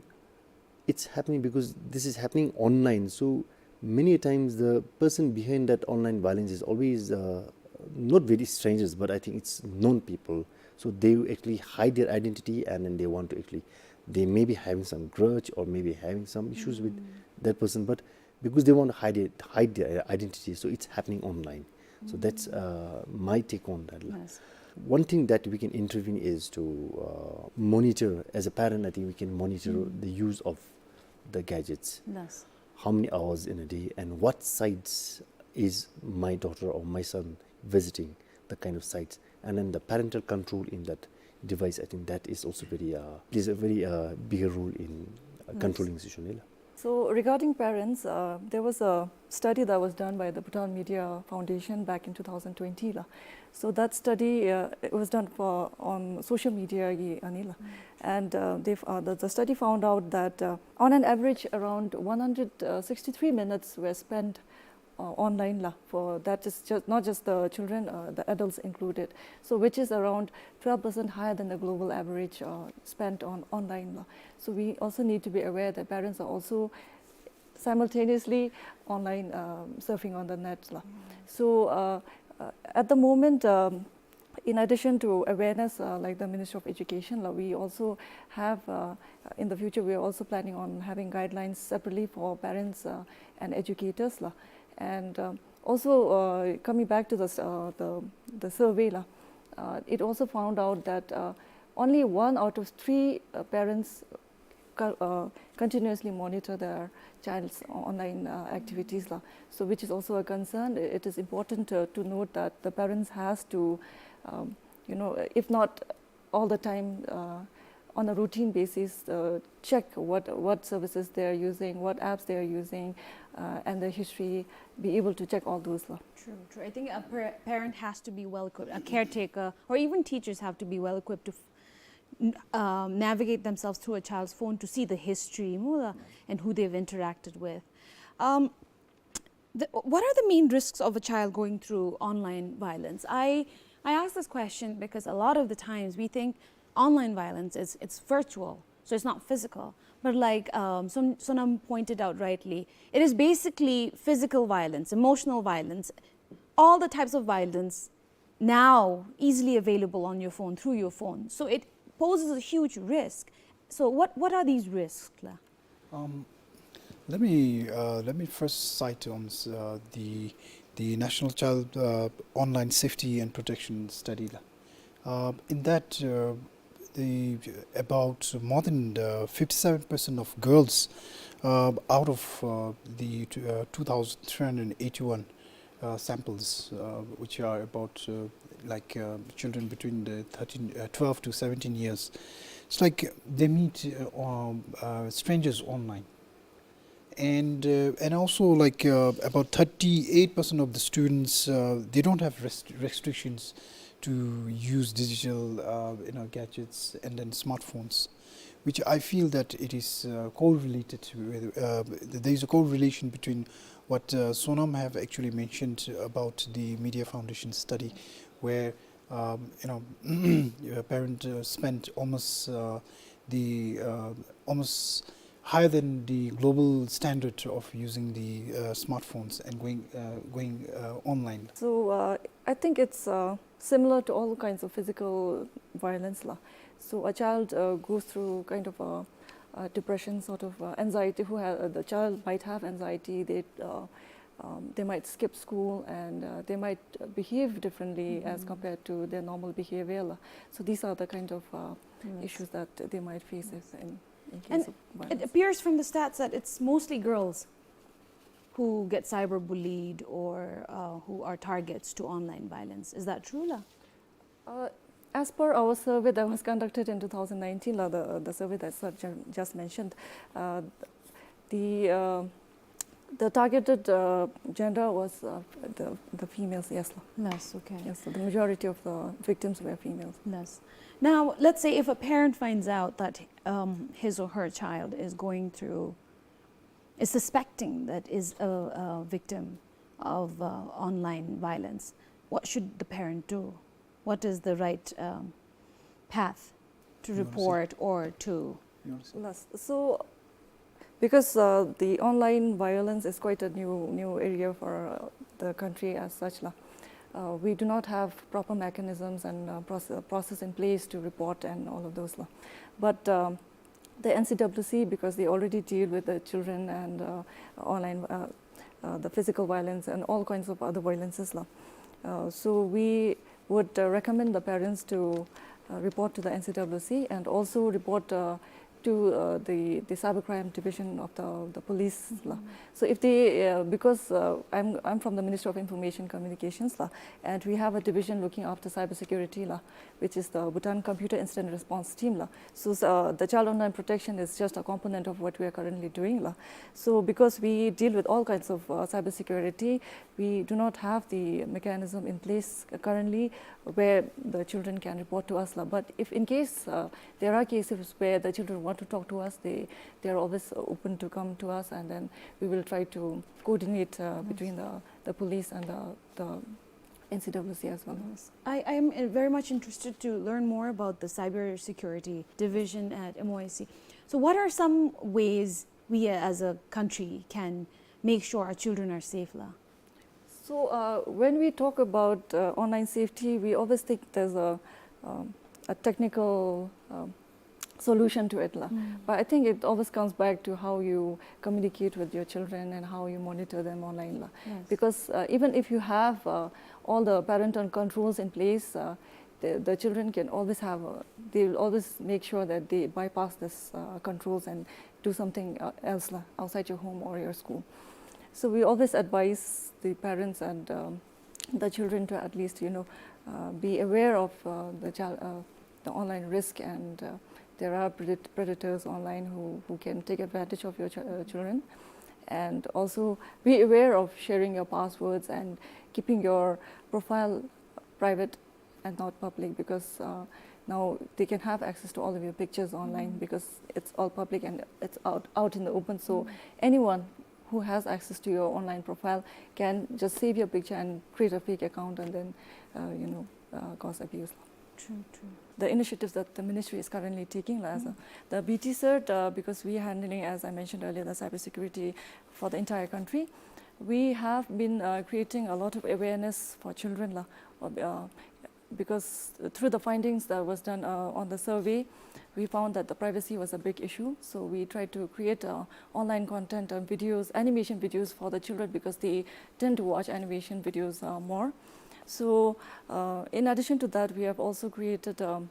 it's happening because this is happening online. So many times the person behind that online violence is always uh, not very strangers, but I think it's known people. So they actually hide their identity, and then they want to actually, they may be having some grudge or maybe having some issues with that person, but because they want to hide it, hide their identity, so it's happening online. So that's uh, my take on that. Yes. One thing that we can intervene is to uh, monitor, as a parent, I think we can monitor the use of the gadgets. Yes. How many hours in a day and what sites is my daughter or my son visiting, the kind of sites. And then the parental control in that device, I think that is also very, uh, plays a very uh, bigger role in uh, controlling situation. So regarding parents, uh, there was a study that was done by the Bhutan Media Foundation back in two thousand twenty la. So that study uh, it was done for on social media gi anila, and uh, they uh, the, the study found out that uh, on an average around one hundred sixty-three minutes were spent uh, online la for that is just not just the children, uh, the adults included, so which is around twelve percent higher than the global average uh, spent on online la. So we also need to be aware that parents are also simultaneously online um, surfing on the net la. So uh, uh, at the moment, um, in addition to awareness, uh, like the Ministry of Education la, we also have uh, in the future we are also planning on having guidelines separately for parents uh, and educators la. And um, also uh, coming back to the, uh, the the survey la, uh, it also found out that uh, only one out of three uh, parents co- uh, continuously monitor their child's online uh, activities la. So which is also a concern. It is important to, to note that the parents has to um, you know, if not all the time uh, on a routine basis, uh, check what, what services they are using, what apps they are using, uh, and their history, be able to check all those la. True, true. I think a par-, parent has to be well equipped, a caretaker, or even teachers have to be well equipped to f-, n-, um, navigate themselves through a child's phone to see the history, mu la, and who they've interacted with. Um, the, what are the main risks of a child going through online violence? I, I ask this question because a lot of the times we think online violence is, it's virtual, so it's not physical. But like, um, Son-, Sonam pointed out rightly, it is basically physical violence, emotional violence, all the types of violence now easily available on your phone, through your phone. So it poses a huge risk. So what, what are these risks la? Um, let me, uh, let me first cite on, uh, the, the National Child, uh, Online Safety and Protection Study la. Uh, in that, uh, the, about more than, uh, fifty-seven percent of girls, uh, out of, uh, the, uh, two thousand three hundred eighty-one, uh, samples, uh, which are about, uh, like, uh, children between the thirteen, uh, twelve to seventeen years. It's like they meet, uh, um, uh, strangers online. And, uh, and also, like, uh, about thirty-eight percent of the students, uh, they don't have rest-, restrictions to use digital, uh, you know, gadgets and then smartphones, which I feel that it is, uh, correlated with, uh, th-, there is a correlation between what, uh, Sonam have actually mentioned about the Media Foundation study, where, um, you know, a parent, uh, spent almost, uh, the, uh, almost higher than the global standard of using the, uh, smartphones and going, uh, going, uh, online. So, uh, I think it's, uh, similar to all kinds of physical violence la. So a child, uh, goes through kind of a, a depression, sort of, uh, anxiety. Who ha-, uh, the child might have anxiety. They, uh, um, they might skip school, and, uh, they might, uh, behave differently as compared to their normal behavior la. So these are the kind of, uh, issues that they might face if in, in case of violence. And it appears from the stats that it's mostly girls who get cyberbullied or, uh, who are targets to online violence. Is that true la? Uh, as per our survey that was conducted in two thousand nineteen la, the, the survey that sir ju-, just mentioned, uh, the, uh, the targeted, uh, gender was, uh, the, the females, yes la. Yes, okay. Yes, so the majority of the victims were females. Yes. Now, let's say if a parent finds out that, um, his or her child is going through, is suspecting that is a, a victim of, uh, online violence, what should the parent do? What is the right, um, path to report or to? Yes. So, because, uh, the online violence is quite a new, new area for, uh, the country as such la, uh, we do not have proper mechanisms and, uh, proce-, process in place to report and all of those la. But, um, the N C W C, because they already deal with the children and, uh, online, uh, uh, the physical violence and all kinds of other violences la. Uh, so we would, uh, recommend the parents to, uh, report to the N C W C and also report, uh, to, uh, the, the cybercrime division of the, the police la. So if they, uh, because, uh, I'm, I'm from the Ministry of Information Communications la, and we have a division looking after cybersecurity la, which is the Bhutan Computer Incident Response Team la. So, uh, the child online protection is just a component of what we are currently doing la. So because we deal with all kinds of, uh, cybersecurity, we do not have the mechanism in place currently where the children can report to us la. But if in case, uh, there are cases where the children want to talk to us, they, they are always open to come to us, and then we will try to coordinate, uh, between the, the police and the, the N C W C as well. Yes. I, I am, uh, very much interested to learn more about the cybersecurity division at M O I C. So what are some ways we, uh, as a country can make sure our children are safe la? So, uh, when we talk about, uh, online safety, we always think there's a, um, a technical, um, solution to it la. But I think it always comes back to how you communicate with your children and how you monitor them online la. Yes. Because, uh, even if you have, uh, all the parental controls in place, uh, the, the children can always have, uh, they will always make sure that they bypass this, uh, controls and do something, uh, else la, outside your home or your school. So we always advise the parents and, um, the children to at least, you know, uh, be aware of, uh, the child, uh, the online risk and, uh, There are predat- predators online who, who can take advantage of your ch- uh, children. And also be aware of sharing your passwords and keeping your profile private and not public, because uh, now they can have access to all of your pictures online because it's all public and it's out, out in the open. So anyone who has access to your online profile can just save your picture and create a fake account and then uh, you know uh, cause abuse. True, true. The initiatives that the ministry is currently taking, la, as a, the B T cert, uh, because we are handling, as I mentioned earlier, the cybersecurity for the entire country, we have been uh, creating a lot of awareness for children, la, uh, because through the findings that was done uh, on the survey, we found that the privacy was a big issue. So we tried to create uh, online content and videos, animation videos for the children, because they tend to watch animation videos uh, more. So uh, in addition to that, we have also created um,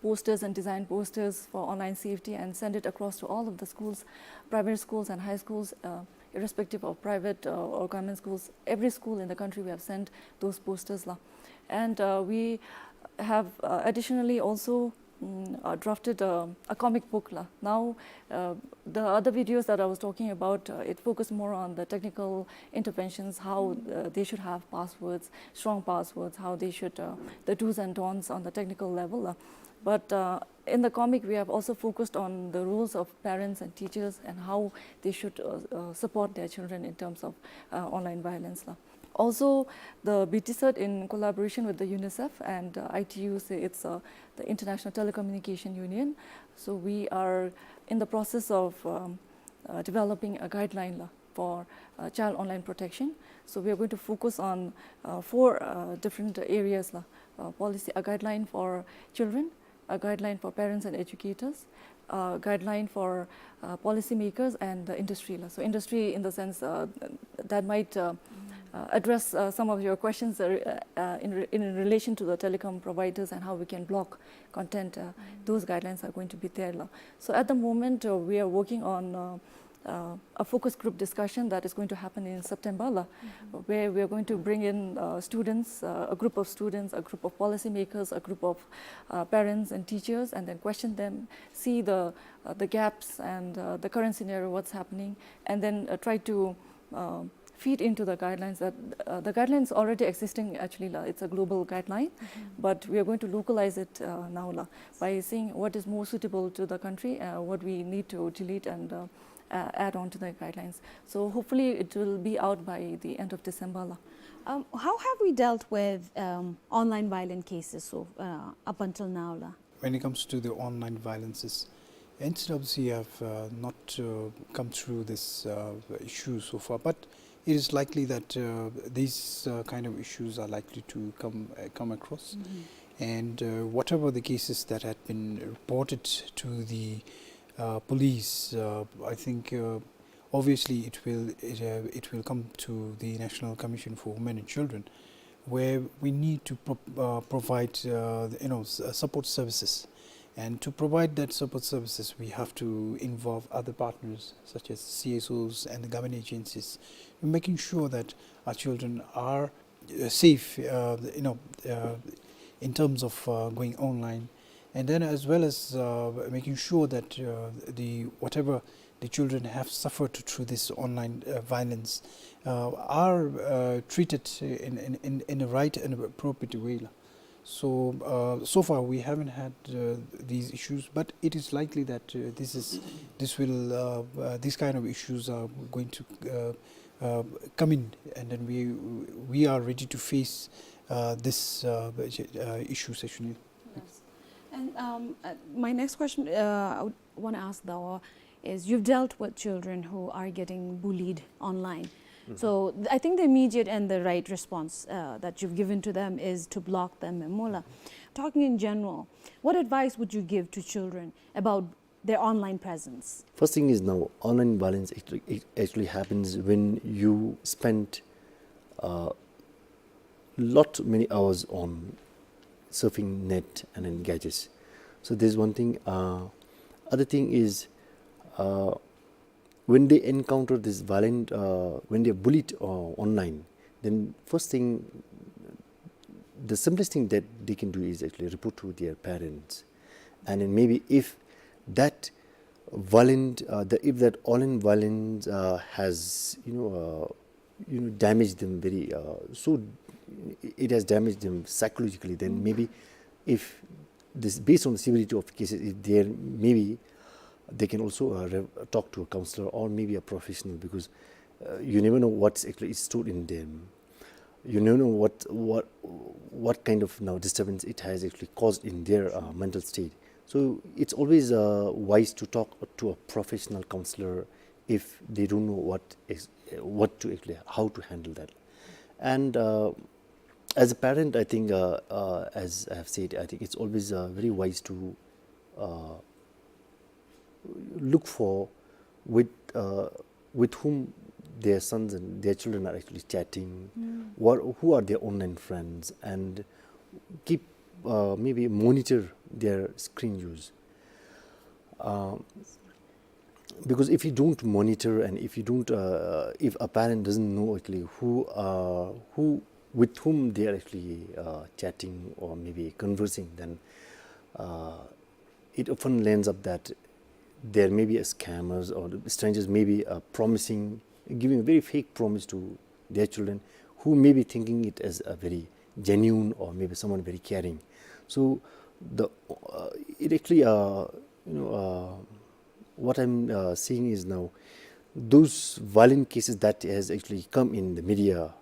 posters and design posters for online safety and send it across to all of the schools, primary schools and high schools, uh, irrespective of private uh, or government schools. Every school in the country, we have sent those posters, la. And uh, we have uh, additionally also mm, uh, drafted a, a comic book, la. Now, uh, the other videos that I was talking about, uh, it focused more on the technical interventions, how uh, they should have passwords, strong passwords, how they should, uh, the do's and don'ts on the technical level, la. But uh, in the comic, we have also focused on the roles of parents and teachers and how they should uh, uh, support their children in terms of uh, online violence, la. Also, the B T cert, in collaboration with the UNICEF and uh, I T U C, it's uh, the International Telecommunication Union. So we are in the process of um, uh, developing a guideline, la, for uh, child online protection. So we are going to focus on uh, four uh, different areas, la. Uh, policy, a guideline for children, a guideline for parents and educators, a guideline for uh, policymakers and the industry, la. So industry in the sense uh, that might uh, uh, address uh, some of your questions uh, uh, in, re- in relation to the telecom providers and how we can block content. Uh, those guidelines are going to be there, la. So at the moment, uh, we are working on uh, uh, a focus group discussion that is going to happen in September, la, where we are going to bring in uh, students, uh, a group of students, a group of policymakers, a group of uh, parents and teachers, and then question them, see the uh, the gaps and uh, the current scenario, what's happening, and then uh, try to uh, feed into the guidelines that uh, the guidelines already existing, actually, la, it's a global guideline, but we are going to localize it uh, now, la, by seeing what is more suitable to the country, uh, what we need to delete and uh, uh, add on to the guidelines. So hopefully it will be out by the end of December, la. Um, how have we dealt with um, online violent cases so uh, up until now, la? When it comes to the online violences, N C W C have uh, not uh, come through this uh, issue so far, but it is likely that uh, these uh, kind of issues are likely to come uh, come across. And uh, whatever the cases that had been reported to the uh, police, uh, I think uh, obviously it will it, uh, it will come to the National Commission for Women and Children, where we need to pro- uh, provide uh, you know s- uh, support services. And to provide that support services, we have to involve other partners such as C S Os and the government agencies, making sure that our children are uh, safe, uh, you know, uh, in terms of uh, going online, and then as well as uh, making sure that uh, the whatever the children have suffered through this online uh, violence uh, are uh, treated in, in, in, in a right and appropriate way. So, uh, so far we haven't had uh, these issues, but it is likely that uh, this is this will uh, uh, these kind of issues are going to uh, uh, come in, and then we we are ready to face uh, this uh, uh, issue, Sessionil. Yes. And um, uh, my next question uh, I would want to ask, though, is you've dealt with children who are getting bullied online. So th- I think the immediate and the right response uh, that you've given to them is to block them, e mo la. Talking in general, what advice would you give to children about their online presence? First thing is, now online violence actually, it actually happens when you spend uh, lot many hours on surfing net and then gadgets. So there's one thing. Uh, other thing is, uh, when they encounter this violent, uh, when they're bullied uh, online, then first thing, the simplest thing that they can do is actually report to their parents. And then maybe if That violent, uh, the, if that online violence uh, has, you know, uh, you know, damaged them very, uh, so it has damaged them psychologically, then maybe if this, based on the severity of cases, if there maybe they can also uh, re- talk to a counselor or maybe a professional, because uh, you never know what's actually stored in them. You never know what what what kind of now disturbance it has actually caused in their uh, mental state. So it's always uh, wise to talk to a professional counselor if they don't know what is, what to actually, how to handle that. And uh, as a parent, I think, uh, uh, as I have said, I think it's always uh, very wise to uh, look for with uh, with whom their sons and their children are actually chatting, what, who are their online friends, and keep uh, maybe monitor their screen use. Uh, because if you don't monitor and if you don't, uh, if a parent doesn't know actually who uh, who with whom they are actually uh, chatting or maybe conversing, then uh, it often lands up that there may be a scammers or the strangers may be uh, promising, giving a very fake promise to their children, who may be thinking it as a very genuine or maybe someone very caring. So the uh, it actually uh, you know uh, what I'm uh, seeing is now those violent cases that has actually come in the media,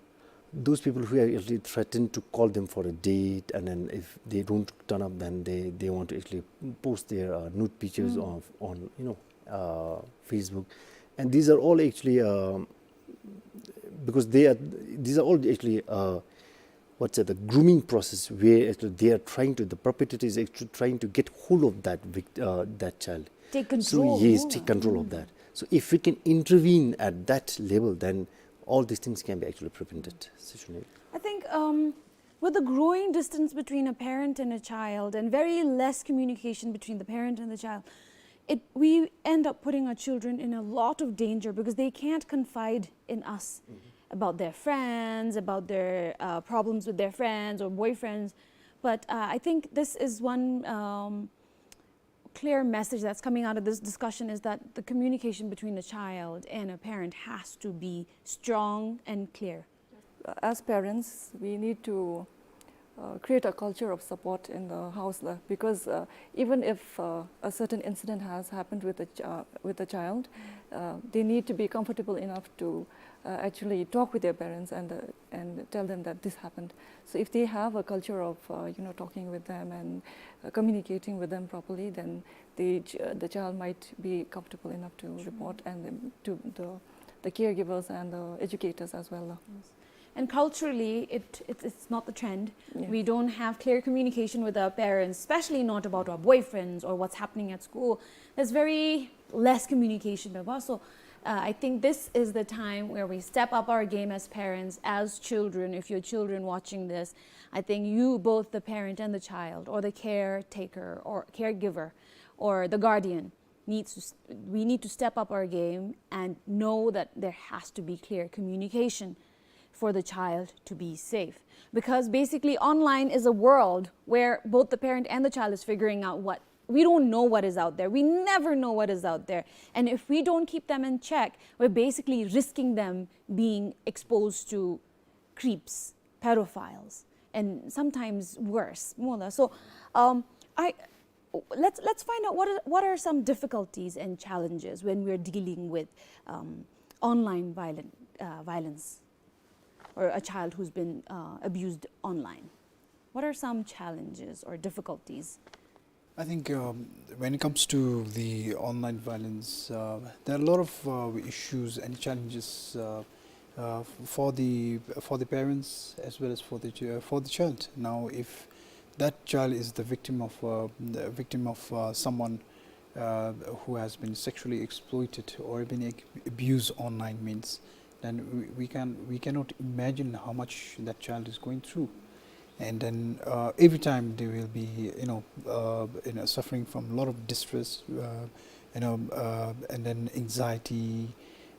those people who are actually threatened to call them for a date, and then if they don't turn up, then they, they want to actually post their uh, nude pictures of on you know uh, Facebook, and these are all actually um, because they are these are all actually uh, what's that, the grooming process where actually they are trying to, the perpetrator is actually trying to get hold of that vict- uh, that child. Take control. So yes, take control of that. So if we can intervene at that level, then all these things can be actually prevented. Sister Shunil. I think um, with the growing distance between a parent and a child and very less communication between the parent and the child, it, we end up putting our children in a lot of danger because they can't confide in us about their friends, about their uh, problems with their friends or boyfriends. But uh, I think this is one um, clear message that's coming out of this discussion is that the communication between a child and a parent has to be strong and clear. As parents, we need to uh, create a culture of support in the house, uh, because uh, even if uh, a certain incident has happened with a, ch- uh, with a child, uh, they need to be comfortable enough to uh, actually talk with their parents and, uh, and tell them that this happened. So if they have a culture of uh, you know, talking with them and uh, communicating with them properly, then the, ch- uh, the child might be comfortable enough to report and um, to the, the caregivers and the educators as well. And culturally, it, it it's not the trend. Yeah. We don't have clear communication with our parents, especially not about our boyfriends or what's happening at school. There's very less communication. Baba. So uh, I think this is the time where we step up our game as parents, as children. If your children watching this, I think you, both the parent and the child, or the caretaker or caregiver, or the guardian, needs to, s- we need to step up our game and know that there has to be clear communication for the child to be safe. Because basically, online is a world where both the parent and the child is figuring out what, we don't know what is out there. We never know what is out there. And if we don't keep them in check, we're basically risking them being exposed to creeps, pedophiles, and sometimes worse. Mola. So, um, I let's let's find out what are, what are some difficulties and challenges when we're dealing with um, online violent, uh, violence, or a child who's been uh, abused online. What are some challenges or difficulties? I think um, when it comes to the online violence, uh, there are a lot of uh, issues and challenges uh, uh, for the for the parents as well as for the ch- for the child. Now, if that child is the victim of uh, the victim of uh, someone uh, who has been sexually exploited or been ab- abused online means, then we, we can we cannot imagine how much that child is going through. And then uh, every time they will be, you know, uh, you know, suffering from a lot of distress, uh, you know, uh, and then anxiety,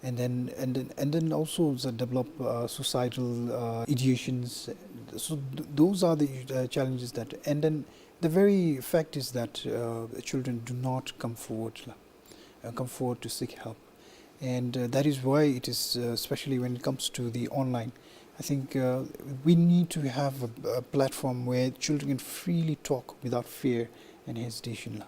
and then and then and then also the develop uh, suicidal uh, ideations. So th- those are the uh, challenges that, and then The very fact is that, uh, children do not come forward, la, uh, come forward to seek help. And, uh, that is why it is, uh, especially when it comes to the online, I think, uh, we need to have a, a platform where children can freely talk without fear and hesitation, la.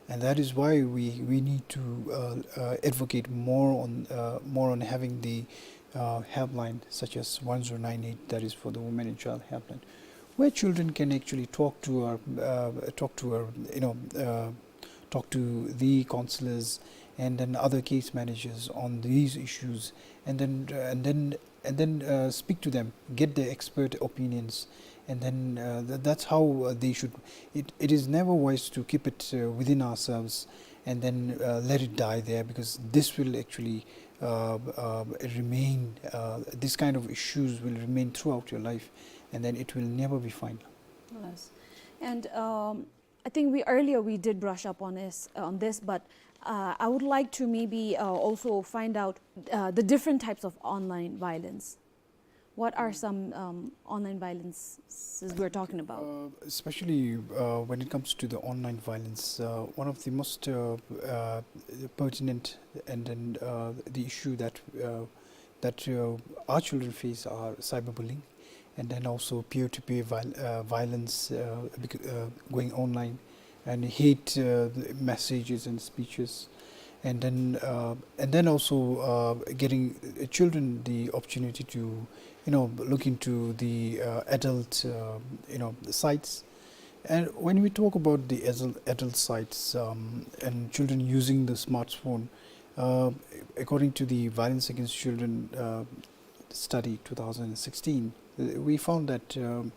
And that is why we, we need to, uh, uh, advocate more on, uh, more on having the, uh, helpline such as one zero nine eight, that is for the Women and Child Helpline, where children can actually talk to our, uh, talk to our, you know, uh, talk to the counselors and then other case managers on these issues, and then, uh, and then and then, uh, speak to them, get their expert opinions, and then, uh, th-, that's how, uh, they should. It, it is never wise to keep it, uh, within ourselves and then, uh, let it die there, because this will actually, uh, uh, remain, uh, this kind of issues will remain throughout your life, and then it will never be fine. Yes. And, um, I think we, earlier we did brush up on this, on this, but, uh, I would like to maybe, uh, also find out, uh, the different types of online violence. What are some, um, online violences we're talking about? Uh, especially, uh, when it comes to the online violence, uh, one of the most, uh, uh, pertinent and then, uh, the issue that, uh, that, uh, our children face are cyberbullying, and then also peer-to-peer viol-, uh, violence, uh, bec-, uh, going online, and hate, uh, messages and speeches, and then, uh, and then also, uh, getting, uh, children the opportunity to, you know, look into the, uh, adult, uh, you know, sites. And when we talk about the adult, adult sites, um, and children using the smartphone, uh, according to the Violence Against Children, uh, study two thousand sixteen, uh, we found that, um,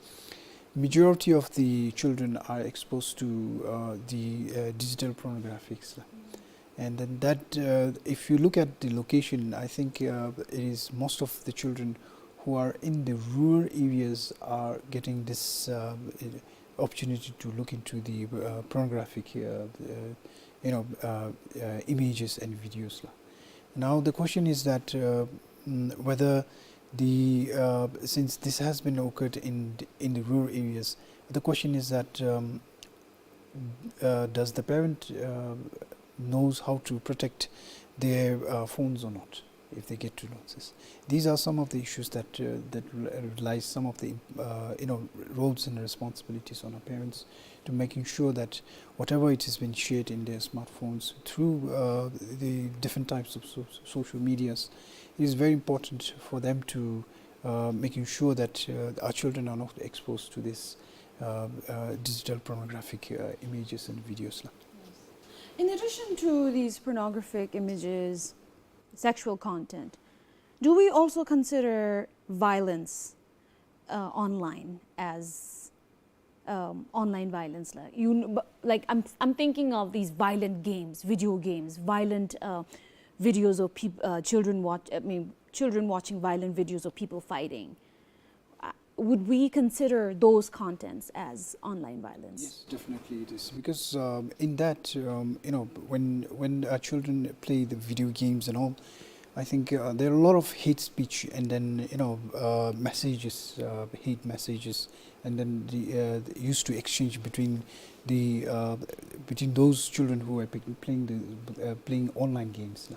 majority of the children are exposed to, uh, the, uh, digital pornographics. And then that, uh, if you look at the location, I think, uh, it is most of the children who are in the rural areas are getting this, uh, opportunity to look into the, uh, pornographic, uh, uh, you know, uh, uh, images and videos, la. Now the question is that, uh, mm, whether the, uh, since this has been occurred in the, in the rural areas, the question is that, um, uh, does the parent, uh, knows how to protect their, uh, phones or not if they get to know this? These are some of the issues that, uh, that re-, relies some of the, uh, you know, roles and responsibilities on our parents to making sure that whatever it has been shared in their smartphones through, uh, the different types of so-, social medias, it is very important for them to, uh, making sure that, uh, our children are not exposed to this, uh, uh, digital pornographic, uh, images and videos, la. In addition to these pornographic images, sexual content, do we also consider violence, uh, online as, um, online violence, la? You kn-, b-, like, I'm, I'm thinking of these violent games, video games, violent, uh, videos of peop-, uh, children watch, I mean, children watching violent videos of people fighting. Uh, would we consider those contents as online violence? Yes, definitely it is. Because, um, in that, um, you know, when, when our children play the video games and all, I think, uh, there are a lot of hate speech and then, you know, uh, messages, uh, hate messages, and then the, uh, used to exchange between the, uh, between those children who are pick-, playing the, uh, playing online games, la,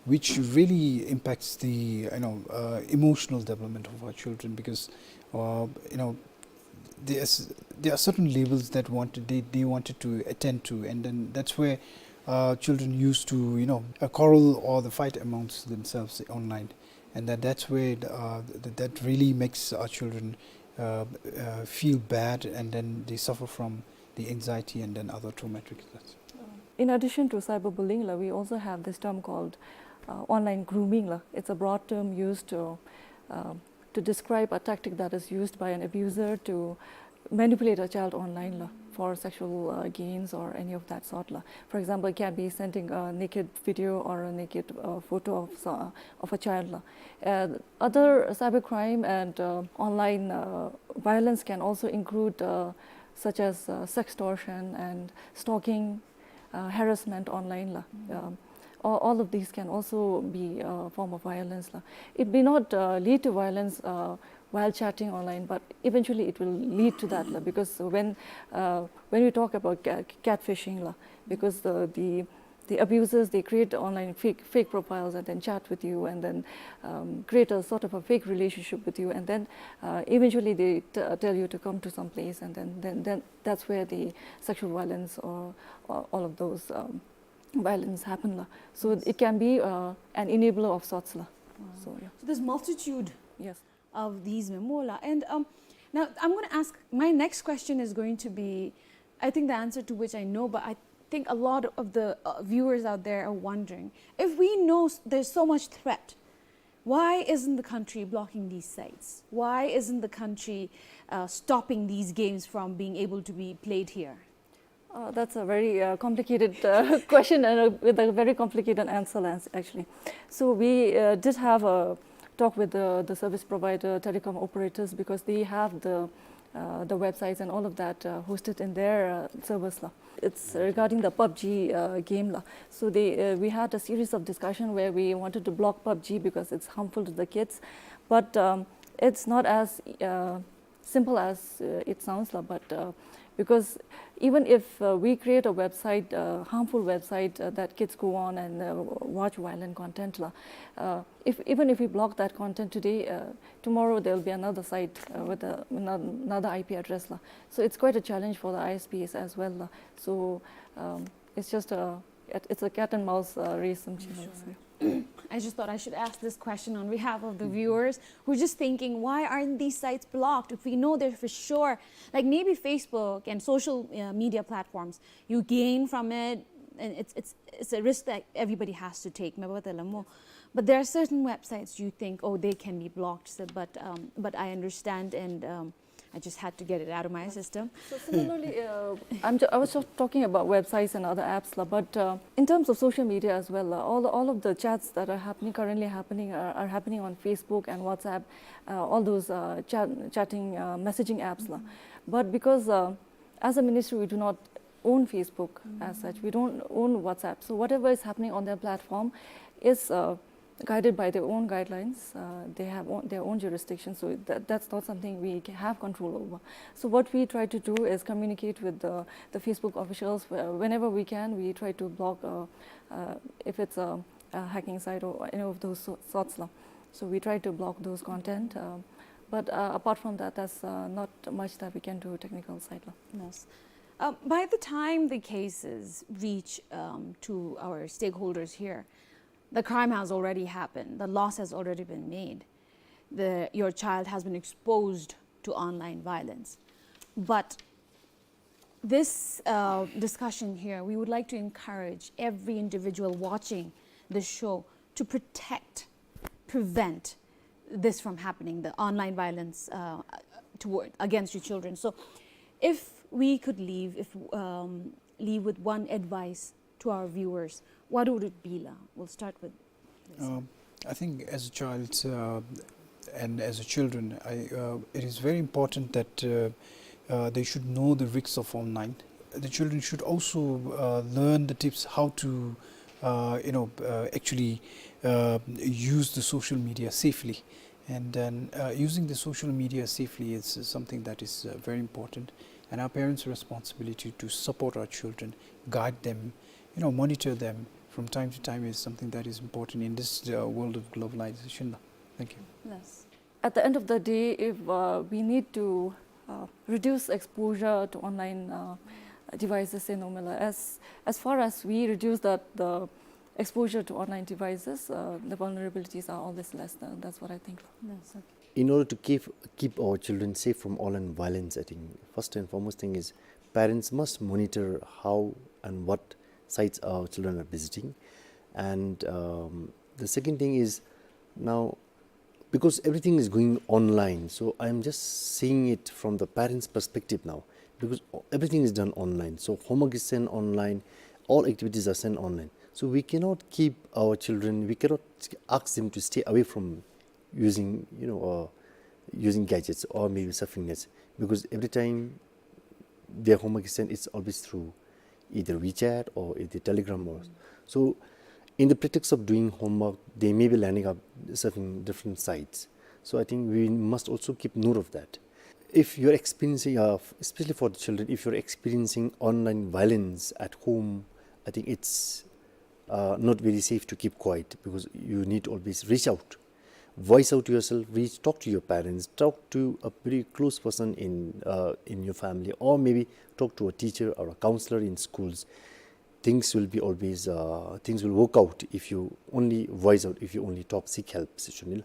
which really impacts the, you know, uh, emotional development of our children, because, uh, you know, there's, there are certain levels that want, they, they wanted to attend to, and then that's where, uh, children used to, you know, uh, quarrel or the fight amongst themselves online, and that, that's where, uh, th-, that really makes our children, uh, uh, feel bad, and then they suffer from the anxiety and then other traumatic stress. In addition to cyberbullying, la, we also have this term called, uh, online grooming, la. It's a broad term used to, uh, to describe a tactic that is used by an abuser to manipulate a child online, la, for sexual, uh, gains or any of that sort, la. For example, it can be sending a naked video or a naked, uh, photo of so-, of a child, la. Uh, other cybercrime and, uh, online, uh, violence can also include, uh, such as, uh, sextortion and stalking, uh, harassment online, la. Um, All, all of these can also be a form of violence la. It may not uh, lead to violence uh, while chatting online, but eventually it will lead to that la, because when uh, when we talk about ca- catfishing la, because the, the the abusers, they create online fake fake profiles and then chat with you and then um, create a sort of a fake relationship with you, and then uh, eventually they t- tell you to come to some place, and then, then, then that's where the sexual violence or, or all of those um, violence happen la. So it can be uh, an enabler of sorts la. So yeah. So there's multitude Yes. of these memola. And um, now I'm going to ask, my next question is going to be, I think the answer to which I know, but I think a lot of the uh, viewers out there are wondering, if we know s- there's so much threat, why isn't the country blocking these sites? Why isn't the country uh, stopping these games from being able to be played here? Uh, that's a very uh, complicated uh, question and a, with a very complicated answer, Lance, actually. So we uh, did have a talk with the, the service provider, telecom operators, because they have the uh, the websites and all of that uh, hosted in their uh, servers la. It's regarding the PUBG uh, game la. So they, uh, we had a series of discussion where we wanted to block PUBG because it's harmful to the kids, but um, it's not as uh, simple as uh, it sounds la. But uh, because even if uh, we create a website, uh, harmful website uh, that kids go on and uh, watch violent content la, uh, if even if we block that content today, uh, tomorrow there will be another site uh, with a, another, another I P address la. So it's quite a challenge for the I S Ps as well la. So um, it's just a it- it's a cat and mouse uh, race. I'm sure. I just thought I should ask this question on behalf of the viewers who are just thinking, why aren't these sites blocked? If we know they're for sure, like maybe Facebook and social uh, media platforms, you gain from it, and it's it's it's a risk that everybody has to take. Maba tala mo. But there are certain websites you think, oh, they can be blocked. So, but um, but I understand, and um, I just had to get it out of my system. So similarly, uh, I'm ju- I was just talking about websites and other apps la, but uh, in terms of social media as well, uh, all all of the chats that are happening currently happening are, are happening on Facebook and WhatsApp, uh, all those uh, chat, chatting uh, messaging apps la. But because uh, as a ministry we do not own Facebook as such, we don't own WhatsApp. So whatever is happening on their platform is uh, guided by their own guidelines. Uh, they have own, their own jurisdiction, so that, that's not something we ca- have control over. So what we try to do is communicate with the, the Facebook officials whe- whenever we can. We try to block uh, uh, if it's a, a hacking site or any of those so- sorts la. So we try to block those content. Um, but uh, apart from that, that's uh, not much that we can do technical side la. Yes. Um, by the time the cases reach um, to our stakeholders here, the crime has already happened, the loss has already been made, the, your child has been exposed to online violence. But this uh, discussion here, we would like to encourage every individual watching the show to protect, prevent this from happening, the online violence uh, toward against your children. So, if we could leave, if um, leave with one advice to our viewers, what would it be, la? We'll start with. Um, I think as a child uh, and as a children, I, uh, it is very important that uh, uh, they should know the risks of online. The children should also uh, learn the tips how to, uh, you know, uh, actually uh, use the social media safely. And then uh, using the social media safely is something that is uh, very important. And our parents' responsibility to support our children, guide them, you know, monitor them from time to time is something that is important in this uh, world of globalization. Thank you. Yes. At the end of the day, if uh, we need to uh, reduce exposure to online uh, devices, say, no matter as as far as we reduce that the exposure to online devices, uh, the vulnerabilities are always less. Than, that's what I think. Yes. Okay. In order to keep keep our children safe from online violence, I think first and foremost thing is parents must monitor how and what sites our children are visiting, and um, the second thing is now because everything is going online, so I'm just seeing it from the parents' perspective now, because everything is done online. So homework is sent online, all activities are sent online. So we cannot keep our children, we cannot ask them to stay away from using, you know, uh, using gadgets or maybe surfing nets, because every time their homework is sent, it's always through either WeChat or either Telegram or so. In the pretext of doing homework, they may be landing up surfing different sites. So I think we must also keep note of that. If you're experiencing, uh, especially for the children, if you're experiencing online violence at home, I think it's, uh, not very safe to keep quiet, because you need to always reach out, voice out yourself, reach, talk to your parents, talk to a very close person in, uh, in your family, or maybe talk to a teacher or a counselor in schools. Things will be always, uh, things will work out if you only voice out, if you only talk, seek help, sishunila.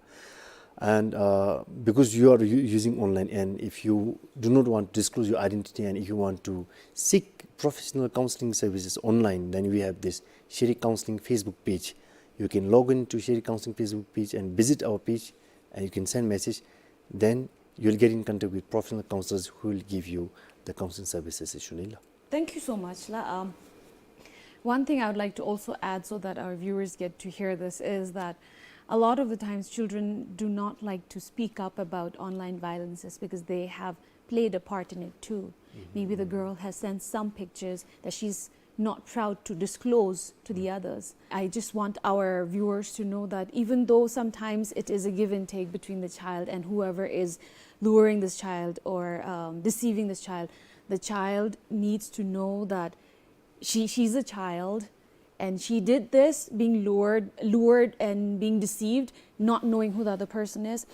And, uh, because you are u-, using online, and if you do not want to disclose your identity, and if you want to seek professional counseling services online, then we have this Shiri Counseling Facebook page. You can log in to Shiri Counseling Facebook page and visit our page, and you can send message. Then you'll get in contact with professional counselors who will give you the counseling services, sishunila. Thank you so much, la. Um, one thing I would like to also add, so that our viewers get to hear this, is that a lot of the times children do not like to speak up about online violences because they have played a part in it too. Mm-hmm. Maybe the girl has sent some pictures that she's not proud to disclose to the others. I just want our viewers to know that even though sometimes it is a give and take between the child and whoever is luring this child or, um, deceiving this child, the child needs to know that she, she's a child, and she did this being lured, lured and being deceived, not knowing who the other person is.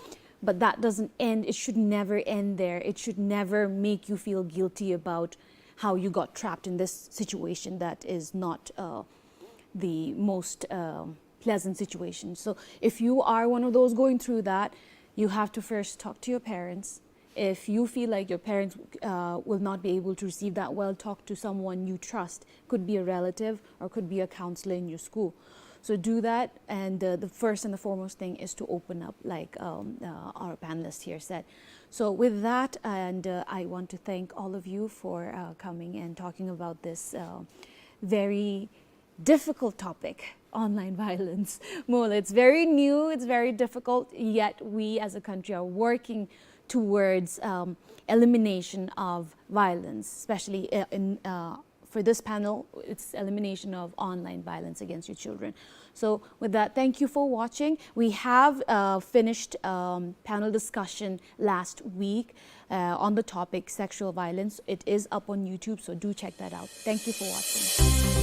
But that doesn't end, it should never end there. It should never make you feel guilty about how you got trapped in this situation that is not, uh, the most, um, pleasant situation. So if you are one of those going through that, you have to first talk to your parents. If you feel like your parents, uh, will not be able to receive that well, talk to someone you trust. Could be a relative or could be a counselor in your school. So do that, and, uh, the first and the foremost thing is to open up, like, um, uh, our panelist here said. So with that, and, uh, I want to thank all of you for, uh, coming and talking about this, uh, very difficult topic, online violence. Mola, it's very new, it's very difficult, yet we as a country are working towards, um, elimination of violence, especially, uh, in, uh, for this panel, it's elimination of online violence against your children. So with that, thank you for watching. We have, uh, finished, um, panel discussion last week, uh, on the topic sexual violence. It is up on YouTube, so do check that out. Thank you for watching.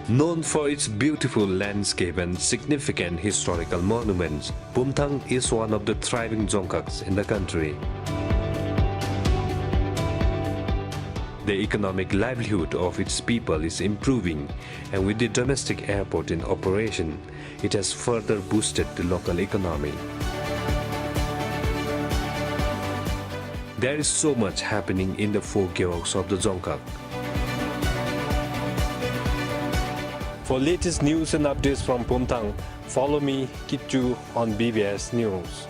Known for its beautiful landscape and significant historical monuments, Pumthang is one of the thriving dzongkhags in the country. The economic livelihood of its people is improving, and with the domestic airport in operation, it has further boosted the local economy. There is so much happening in the four gewogs of the Dzongkhag. For latest news and updates from Pumthang, follow me, Kitchu, on B B S News.